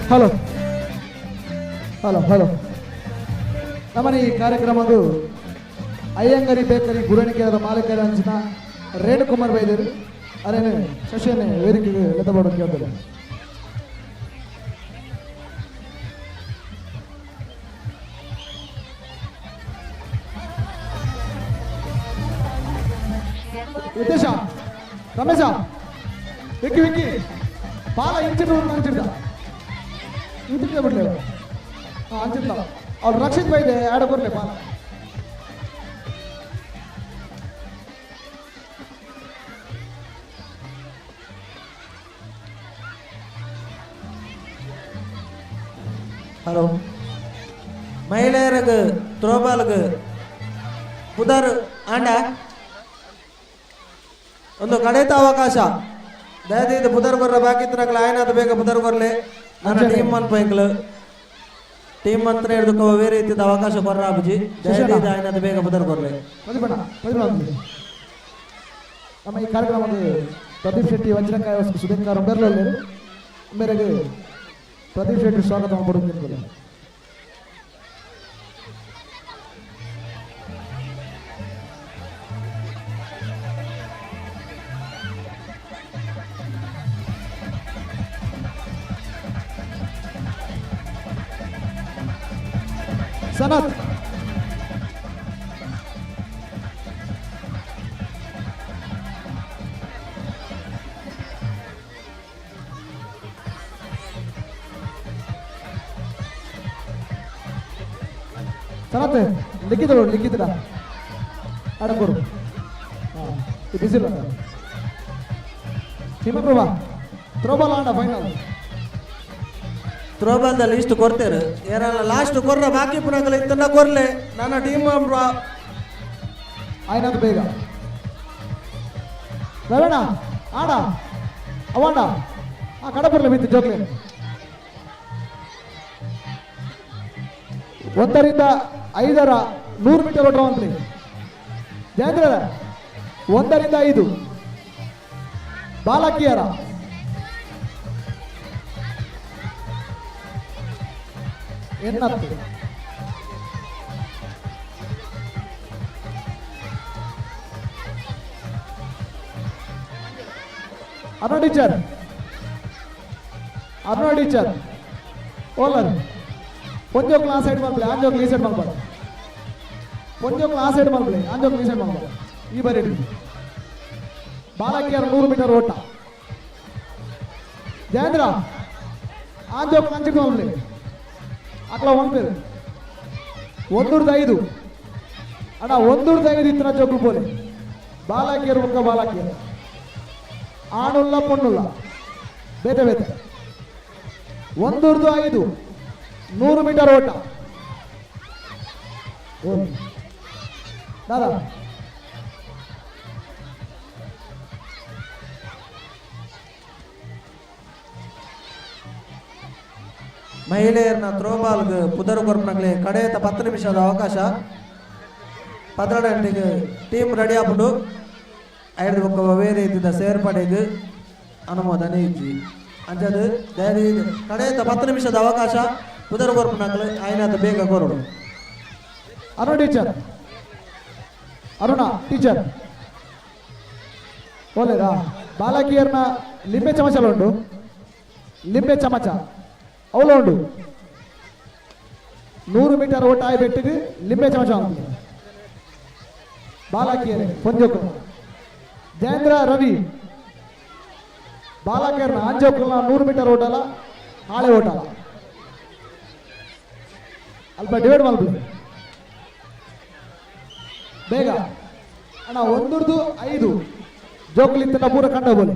ಹಲೋ ಹಲೋ ಹಲೋ, ನಮ್ಮನೆ ಈ ಕಾರ್ಯಕ್ರಮದು ಅಯ್ಯಂಗರಿ ಬೇಕರಿ ಗುರಣಿಕೆಯಾದ ಮಾಲೀಕರ ಅಂಚಿನ ರೇಣುಕುಮಾರ್ ಬೈದರು ಅರೇನೆ ಶಶಿಯನ್ನೇ ವೇದಿಕೆಗೆ ಲೆತ್ತಬೋಡು ಕೇಳ್ತಾರೆ. ವಿತೇಶ ರಮೇಶ ವಿಕ್ಕಿ ವಿಕ್ಕಿ ಪಾಲ ಇಂಚಿನ ಅಂಚಿಡ್ದ ಇಂಚಿಡ್ದ ಬಿಡ್ಲಿ ಹಾಂ ಅಂಚಿಡ್ಲ ಅವ್ರು ರಕ್ಷಿತ್ ಬೈದೆ ಆಡ ಕೊರ್ಲೆ ಪಾಲ. ಹಲೋ, ಮಹಿಳೆಯರಿಗೆ ತ್ರೋಬಾಲ್ಗೆ ಪುದರ್ ಆಂಡ ಒಂದು ಕಡೆತ ಅವಕಾಶ ದಯದೀದು ಪುದರ್ ಕೊರ್ರ ಬಾಕಿ ಇತ್ತು ಆಯ್ನಾದ ಬೇಗ ಪುದರ್ ಕೊರ್ಲೆ. ನನ್ನ ಟೀಮ್ ಮನ್ ಪೈಂಕ್ಲು ಟೀಮ್ ಮಂತ್ರ ಹಿಡಿದು ಬೇರೆ ರೀತಿಯ ಅವಕಾಶ ಕೊರ್ರ ಅಬುಜಿ ದಯದೀದು ಆಯ್ನಾದ ಬೇಗ ಪುದರ್ ಕೊರ್ಲೆ. ನಮ್ಮ ಈ ಕಾರ್ಯಕ್ರಮದ ಪ್ರದೀಪ್ ಶೆಟ್ಟಿ ವಜ್ರಕಾಯ ಸುಧೀರ್ ಬೆರ್ಲಲ್ಲಿ ಮೇರೆಗೆ ಪ್ರದೀಪ್ ಶೆಟ್ಟಿ ಸ್ವಾಗತ ಮಾಡ್ಬಿಡುತ್ತೇನೆ. ಸನತ್ ಸನತ್ ಲಿಖಿತ ಲಿಖಿತ ಅಡಕೂರು ಹಾಂ ಬಿಸಿಲು ಹಿಮಪ್ರಭಾ ಥ್ರೋಬಾಲ್ ಆಡ ಫೈನಲ್ ತ್ರೋಬಾಲ್ದಲ್ಲಿ ಇಷ್ಟು ಕೊಡ್ತೇನೆ ಯಾರಲ್ಲ ಲಾಸ್ಟ್ ಕೊರ್ರ ಬಾಕಿ ಪುನಃ ಇತ್ತನ್ನ ಕೊರ್ಲೆ ನನ್ನ ಟೀಮ್ ಆಯ್ನದು ಬೇಗ ರವಣ ಆಡ ಅವಾಂಡ ಆ ಕಡಪುರ್ಲೆ ಬಿತ್ತು ಜೋಕ್ಲೆ. 1 ರಿಂದ 5 100 ಮೀಟರ್ ಓಟ ಅಂತ್ರಿ ಜಯೇಂದ್ರ. 1 ರಿಂದ 5 ಬಾಲಕಿಯರ ಎನ್ನತ್ತು ಅರುಣ ಟೀಚರ್, ಅರುಣ ಟೀಚರ್ ಓಲರ್ ಒಂಜೋಕ್ಲು ಆ ಸೈಡ್ ಮಲ್ಪಲೆ, ಆಂಜೋಕ್ಲು ಈ ಸೈಡ್ ಮಲ್ಪಲೆ, ಒಂಜೋಕ್ಲು ಆ ಸೈಡ್ ಮಲ್ಪಲೆ, ಆಂಜೋಕ್ಲು ಈ ಸೈಡ್ ಮಲ್ಪಲೆ. ಈ ಬರೀ ಬಾಲಕಿಯರ 100 ಮೀಟರ್ ಓಟ ಜಯೇಂದ್ರ ಆಂಜೋಕ್ಲು ಅಂಚಿಗೆ ಮಲ್ಪಲೆ ಅಕ್ಲ ಒಂಪೇರು 105 ಅಣ್ಣ 105 ಇತ್ತಿನ ಜೋಕ್ಲು ಪೋಲೆ ಬಾಲಕಿಯರು ಬೊಕ್ಕ ಬಾಲಕಿಯರು ಆಣುಲ್ಲ ಪೊಣ್ಣುಲ್ಲ ಬೇತೆ ಬೇತೆ 105 100 ಮೀಟರ್ ಓಟ ದಾದಾ ಮಹಿಳೆಯರನ್ನ ಥ್ರೋಬಾಲ್ಗೆ ಪುದರ್ ಕೊರ್ಪನಗ್ಲೆ ಕಡೆಯತ 10 ನಿಮಿಷದ ಅವಕಾಶ. 12 ಗಂಟೆಗೆ ಟೀಮ್ ರೆಡಿ ಆಪುಂಡು. ಐದು ಬೊಕ್ಕ ಒವ್ವೇ ರೀತಿದ ಸೇರ್ಪಡೆಗ್ ಅನುಮೋದನೆ ಇಜ್ಜಿ. ಅಂಚಾದ್ ದಯದೀದ್ ಕಡೆತ 10 ನಿಮಿಷದ ಅವಕಾಶ ಪುದರ್ ಕೊರ್ಪುನಕುಲು ಆಯಿನಾತ್ ಬೇಗ ಕೊರೊಡು. ಅರುಣ ಟೀಚರ್, ಅರುಣ ಟೀಚರ್ ಓಲೇರಾ ಬಾಲಕಿಯರ್ನ ಲಿಂಬೆ ಚಮಚ ಉಂಡು, ಲಿಂಬೆ ಚಮಚ ಅವಳು ಉಂಡು. 100 ಮೀಟರ್ ಓಟ ಆಯಿ ಬೆಟ್ಟಿಗೆ ಲಿಂಬೆ ಚಮಚ ಉಂಟು ಬಾಲಕಿಯರೇ ಪೊಂಜೋಕು. ಜಯೇಂದ್ರ ರವಿ ಬಾಲಕಿಯರ್ನ ಆಂಜೋಕುಲ್ನ 100 ಮೀಟರ್ ಓಟಲ ಹಾಳೆ ಓಟಲ ಅಲ್ಪ ಡಿವೈಡ್ ಮಲ್ಪು ಬೇಗ ಅಣ್ಣ. 1 5 ಜೋಕುಲಿತ್ತನ ಪೂರ ಕಂಡ ಬೋಲೆ.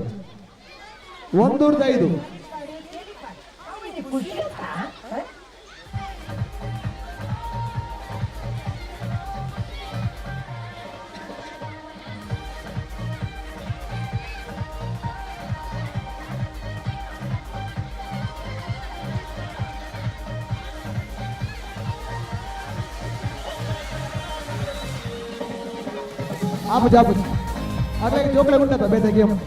1 5 ಆಪುಜಿ ಆಪುಜಿ ಅದೇ ಜೋಕುಲೆ ಉಂಟದ ಬೇತೆ ಗೇಮ್.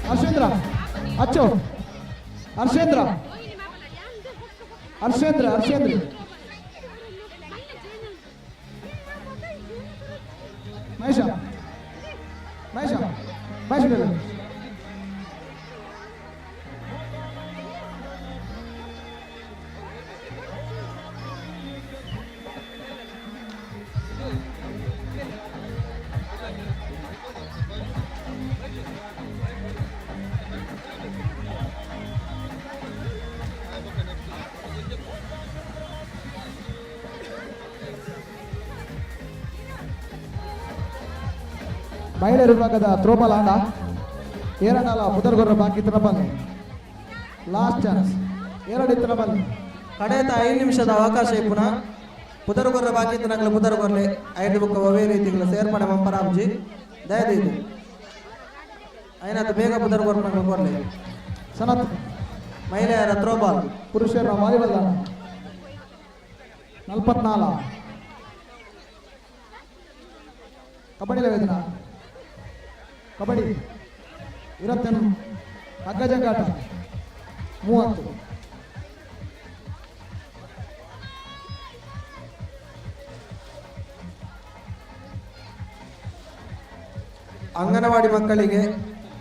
ಹರ್ಷೇಂದ್ರ ಅಚ್ಚೋ, ಹರ್ಷೇಂದ್ರ ಹರ್ಷೇಂದ್ರ ಹರ್ಷೇಂದ್ರ ಮಹೇಶ ಮಹೇಶ ಮಹೇಶ ಮಹಿಳೆಯರ ವಿಭಾಗದ ಥ್ರೋಬಾಲ್ ಆಂಡ ಏರಡಾಲ ಪುದರ್ಗೊರ್ರ ಬಾಕಿ ಇತ್ತಿನ ಲಾಸ್ಟ್ ಚಾನ್ಸ್ ಎರಡು ಇತ್ತಿನ ಬಲ್ಲಿ. ಕಡೆತ 5 ನಿಮಿಷದ ಅವಕಾಶ ಇಪ್ಪುನ ಪುದರ್ಗೊರ್ರ ಬಾಕಿ ಇತ್ತಿನಕಲು ಪುದರ್ಗೊರ್ಲೆ 5 ಬೊಕ್ಕ ಒವ್ವೇ ರೀತಿಗಳ ಸೇರ್ಪಡೆ ಮಂಪರಾಬ್ಜಿ ದಯದೀದು ಐನಾತ್ ಬೇಗ ಪುದರ್ಗೊರ್ನಕಲು ಕೊರ್ಲೆ. ಸನತ್ ಮಹಿಳೆಯರ ಥ್ರೋಬಾಲ್ ಪುರುಷರ ವಾಲಿಬಾಲ್ 44 ಕಬಡ್ಡಿ ವೇದನ ಕಬಡ್ಡಿ 28 ಹಗ್ಗ ಜಗ್ಗಾಟ 30. ಅಂಗನವಾಡಿ ಮಕ್ಕಳಿಗೆ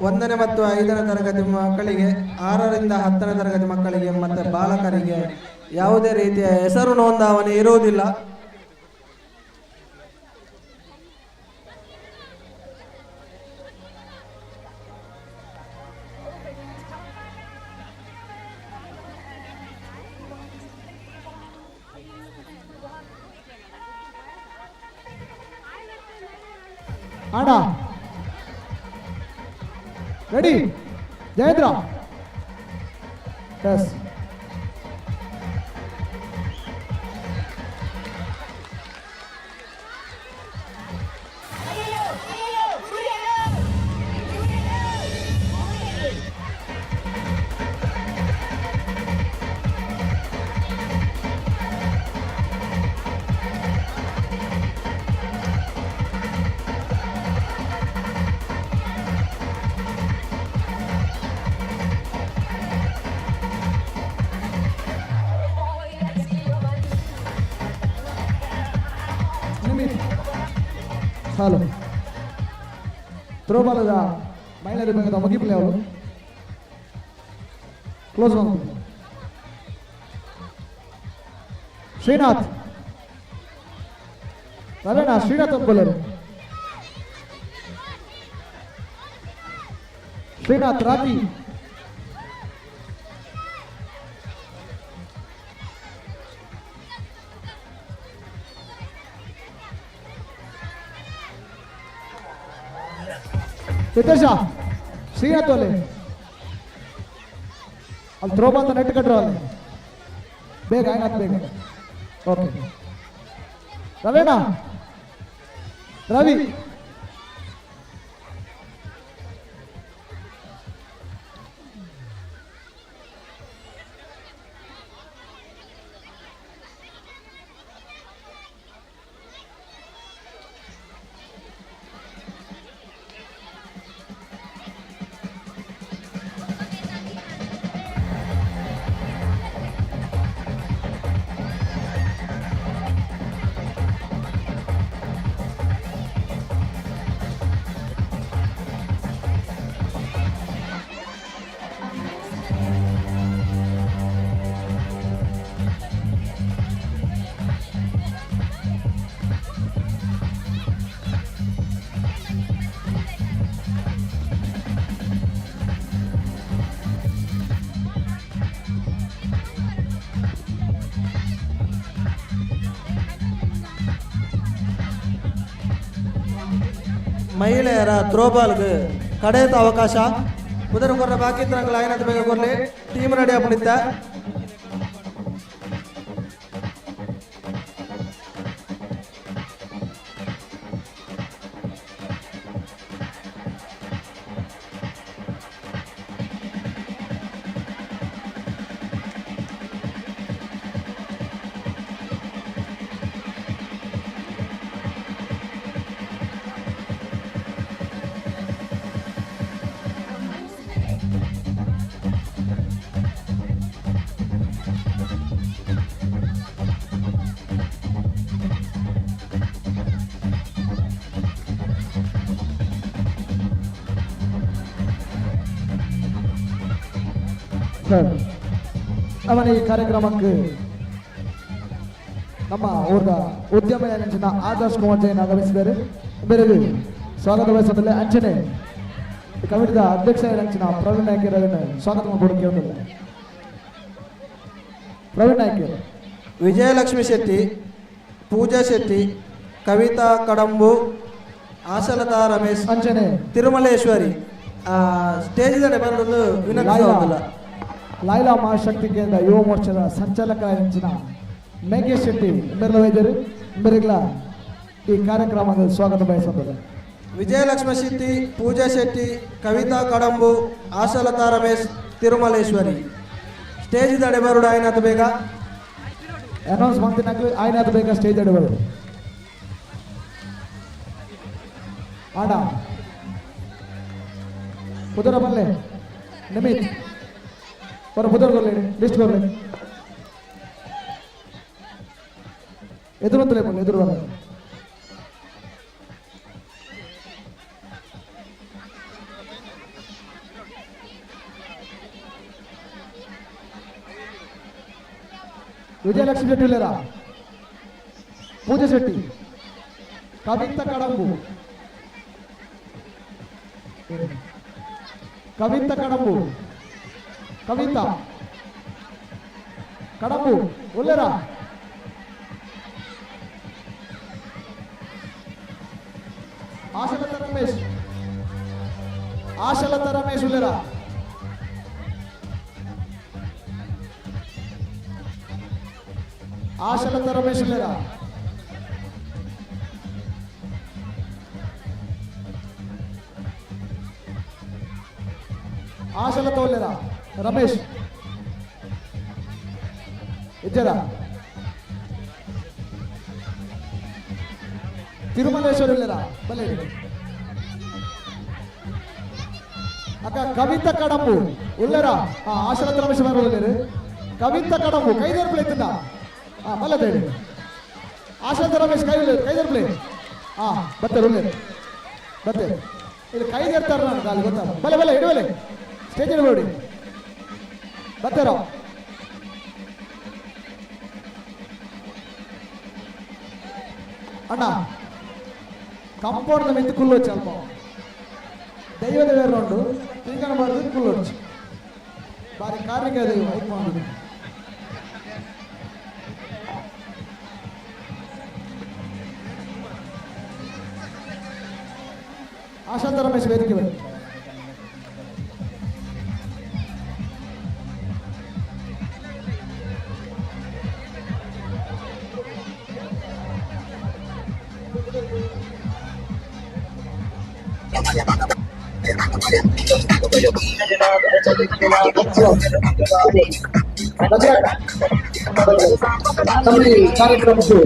1ನೇ ಮತ್ತು 5ನೇ ತರಗತಿ ಮಕ್ಕಳಿಗೆ, 6ರಿಂದ 10ನೇ ತರಗತಿ ಮಕ್ಕಳಿಗೆ ಮತ್ತು ಬಾಲಕರಿಗೆ ಯಾವುದೇ ರೀತಿಯ ಹೆಸರು ನೋಂದಾವಣೆ ಇರುವುದಿಲ್ಲ. ಆಡ ರೆಡಿ ಜಯೇಂದ್ರ ಎಸ್ ಹಲೋ ಥ್ರೋಬಾಲದ ಮಹಿಳೆಯರ ವಿಭಾಗದ ಮುಗಿಪುಲೆ ಅವರು ಕ್ಲೋಸ್ ಮಾಡ್ತಾರೆ. ಶ್ರೀನಾಥ್ ರವೇಣ ಶ್ರೀನಾಥ್ ಬೌಲರು ಶ್ರೀನಾಥ್ ರಾಕಿ ಹಿತೇಶ ಶ್ರೀನಾಥ್ ಅಲ್ಲಿ ಅಲ್ಲಿ ಥ್ರೋಬಾಲ್ ನೆಟ್ ಕಟ್ರು ಅಲ್ಲಿ ಬೇಗ ಆಯ್ನಾಥ್ ಬೇಗ. ಓಕೆ ರವೀಣ ರವಿ ಮಹಿಳೆಯರ ಥ್ರೋಬಾಲ್ಗೆ ಕಡೆತ ಅವಕಾಶ. ಉದರ ಕೊರ್ರ ಬಾಕಿ ಐನತ್ತು ಬೇಗ ಕೊರ್ಲಿ ಟೀಮ್ ರೆಡಿ ಆಪುಣಿತ್ತ. ಸರ್ ಅವನ ಈ ಕಾರ್ಯಕ್ರಮಕ್ಕೆ ನಮ್ಮ ಊರದ ಉದ್ಯಮ ಅಂಚಿನ ಆದರ್ಶ್ ಕುಮಾರ್ ಜೈನ್ ಆಗಮಿಸಿದ್ದಾರೆ. ಬೇರೆ ಸ್ವಾಗತ ಬಯಸೋದಿಲ್ಲ. ಅಂಚನೆ ಕಮಿಟಿದ ಅಧ್ಯಕ್ಷ ಅಂಚಿನ ಪ್ರವೀಣ್ ನಾಯ್ಕ ಸ್ವಾಗತ ಕೊಡಕ್ಕೆ. ಪ್ರವೀಣ್ ನಾಯ್ಕ, ವಿಜಯಲಕ್ಷ್ಮಿ ಶೆಟ್ಟಿ, ಪೂಜಾ ಶೆಟ್ಟಿ, ಕವಿತಾ ಕಡಂಬು, ಆಶಲತಾ ರಮೇಶ್, ಅಂಚನೆ ತಿರುಮಲೇಶ್ವರಿ ಸ್ಟೇಜ್ ಬಂದು ವಿನಂತಿಸುವುದಿಲ್ಲ. ಲೈಲಾ ಮಹಾಶಕ್ತಿ ಕೇಂದ್ರ ಯುವ ಮೋರ್ಚಾದ ಸಂಚಾಲಕ ಅಂಚಿನ ಮೇಘೇಶ್ ಶೆಟ್ಟಿ ಬೆರಳ ವೈದ್ಯರು ಬೆರಗ್ಲ ಈ ಕಾರ್ಯಕ್ರಮದ ಸ್ವಾಗತ ಬಯಸುತ್ತದೆ. ವಿಜಯಲಕ್ಷ್ಮಿ ಶೆಟ್ಟಿ, ಪೂಜಾ ಶೆಟ್ಟಿ, ಕವಿತಾ ಕಡಂಬು, ಆಶಲತಾ ರಮೇಶ್, ತಿರುಮಲೇಶ್ವರಿ ಸ್ಟೇಜ್ ದಡೆ ಬರುಡು ಆಯ್ನಾಥ ಬೇಗ. ಅನೌನ್ಸ್ ಮಾಡ್ತೀನಿ ಆಯ್ನಾಥ ಬೇಗ ಸ್ಟೇಜ್ ಅಡೆ ಬರುಡು. ಆಡ ಕುದುರ ಬಲ್ಲೆ ನಿಮಿತ್ ಬರ ಪುದರ್ ಕೊರ್ಲೆ ಲಿಸ್ಟ್ ಕೊರ್ಲೆ ಎದುರು ಅಂತಲೇ ಬಲ್ಲ ಎದುರು ಬರ. ವಿಜಯಲಕ್ಷ್ಮಿ ಶೆಟ್ಟಿ ಇಲ್ಲೇರಾ? ಪೂಜಾ ಶೆಟ್ಟಿ, ಕವಿತಾ ಕಡಂಬು, ಕವಿತಾ ಕಡಂಬು, ಕವಿತಾ ಕಡಂಬು ಉಲ್ಲೇರಾ? ಆಶಲತಾ ರಮೇಶ್, ಆಶಲತಾ ರಮೇಶ್ ಉಲ್ಲೇರಾ? ಆಶಲತಾ ರಮೇಶ್ ಉಲ್ಲೇರಾ? ಆಶಲತಾ ಉಲ್ಲೇರಾ? ರಮೇಶ್ ಇದ್ದೀರಾ? ತಿರುಮಲೇಶ್ವರ ಇಲ್ಲೇರಾ? ಬಲೆ ಅಕ್ಕ ಕವಿತಾ ಕಡಂಬು ಉಲ್ಲೇರಾ? ಆಶಲತಾ ರಮೇಶ್ ಉಲ್ಲೇರು. ಕವಿತಾ ಕಡಂಬು ಕೈದೇರ್ ಪ್ಲೇ ಇತ್ತಿಂದ ಮಲ್ಲದೇಳಿ. ಆಶಲತಾ ರಮೇಶ್ ಕೈ ಉಲ್ಲೇರು, ಕೈದೇರ್ ಪ್ಲೇ. ಬರ್ತಾರೆ ಉಲ್ಲೇರು, ಬರ್ತಾರೆ. ಇಲ್ಲಿ ಕೈದೇರ್ತಾರ ನಾನು ಗಾಲಿ ಗೊತ್ತಲ್ಲ. ಬಲೆ ಬಲೆ ಇಡುವಲೆ ಸ್ಟೇಜ್ ಇಡಬೇಡಿ. ಬರ್ತಾರೋ? ಅಣ್ಣ ಕಂಪೌಂಡ್ ಮಿತ್ತು ಕುಲ್ಲೊಚ್ಚು ಅಲ್ಪ ದೈವದ ಬೇರೆ ಉಂಟು ತಿಂಗನ ಮಾಡಿದ್ರೆ ಕುಲ್ಲೊಚ್ಚು ಬಾರಿ ಕಾರ್ಮಿಕ ದೈವ ಐಕ್ ಮಾಡುದು. ಆಶಾಂತ ರಮೇಶ್ ವೇದಿಕೆ ಬನ್ನಿ. ಕಾರ್ಯಕ್ರಮಕ್ಕೆ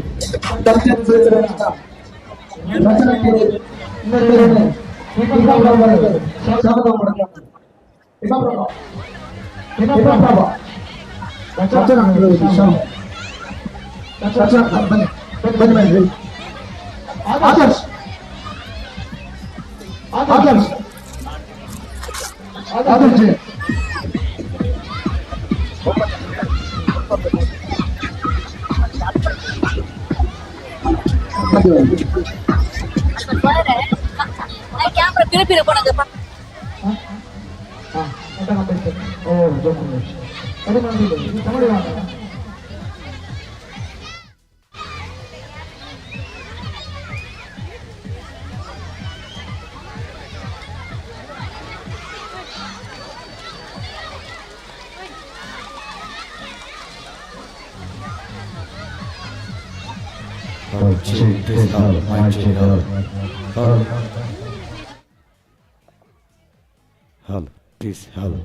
ಆದರ್ಶ್ ಆದರ್ಶ್ ಆದರ್ಶ್ ಕ್ಯಾಮ್ರಾ ಪಿರ போனங்கப்பா. Check this out, mic check out. Hello. Hello, please, hello.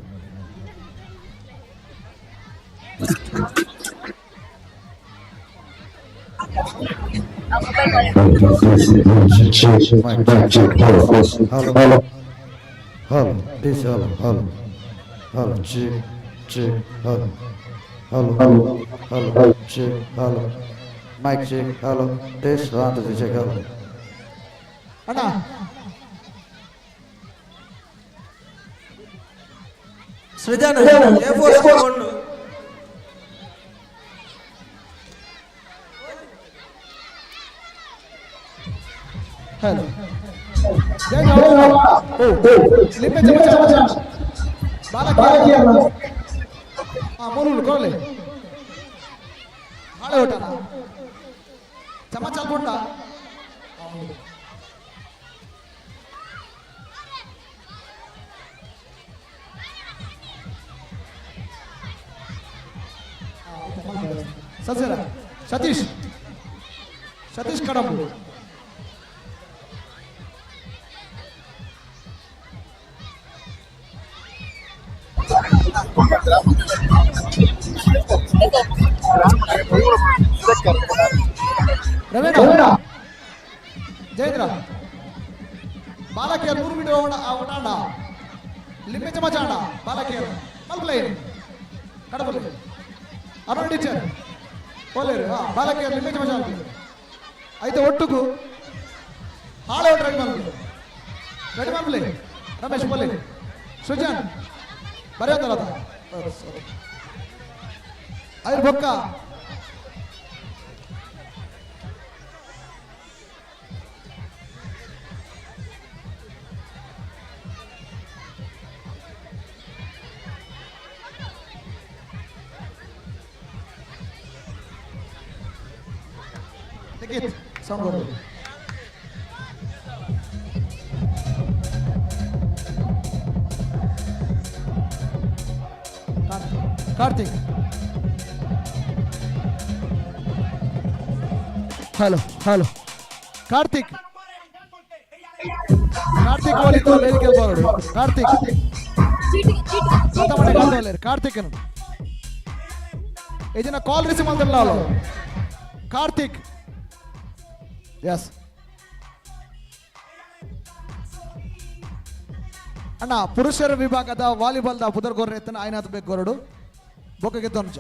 Hello. Hello, please, hello, hello. Hello, check, check, hello. Hello, hello, check, hello. Mic check, hello. Test, 1, 2, 3, check, hello. ಅಣ್ಣ ಸೃಜನ್ A4 ಒಂದು ಹಲೋ ಲಿಂಬೆ ಚಮಚ ಬಾಲಕಿಯರ ಆ ಮೂರು ಕೊರಲೆ ಹಾಳೆ ಓಟನ ಚಮಚ ಅಲ್ಪುಂಡ ಸಸ್ಯರ ಸತೀಶ್ ಸತೀಶ್ ಕಡಂಬು ರವೀಣ ಜಯೇಂದ್ರ ಬಾಲಕಿಯರು 100 ಮೀಟರ್ ಓಟಾಂಡ ಲಿಂಬೆ ಚಮಚ ಆಂಡ ಬಾಲಕಿಯರು ಮಲ್ಪಲೈನ್ ಕಡಬಲು ಅರುಣ್ ಟೀಚರ್ ಪೋಲೇರು ಬಾಲಕಿಯರು ಲಿಂಬೆ ಚಮಚ ಆಡ್ತಾರೆ ಐತೆ ಒಟ್ಟುಗು ಹಾಳೆ ಓಟ ರೆಡಿ ಮಲ್ಪಲೆ ರೆಡಿ ಮಲ್ಪಲೆ ರಮೇಶ್ ಪೋಲೆ ಸೃಜನ್ ಬರೆಯೋದಲ್ಲ ಐದು ಬೊಕ್ಕ Take it. Sound go. Karthik. Hello, hello. Karthik. Karthik ಒಲಿತು ವೇದಿಕೆ ಬರೋಡು. ಕಾರ್ತಿಕ್. ಮನೆ ಕಾಂತೋಲೇರು ಕಾರ್ತಿಕ್ ಈ ಜನ ಕಾಲ್ ರಿಸೀವ್ ಮಾಡ್ತಾರಲ್ಲ ಅವಳು. ಕಾರ್ತಿಕ್. ಎಸ್ ಅಣ್ಣ ಪುರುಷರ ವಿಭಾಗದ ವಾಲಿಬಾಲ್ದ ಪುದರ್ ಎತ್ತನ ಆಯ್ನಾಥ್ ಬೇಕು ಗೊರಡು ಬೊಕ್ಕಗೆ ತೊಂಚ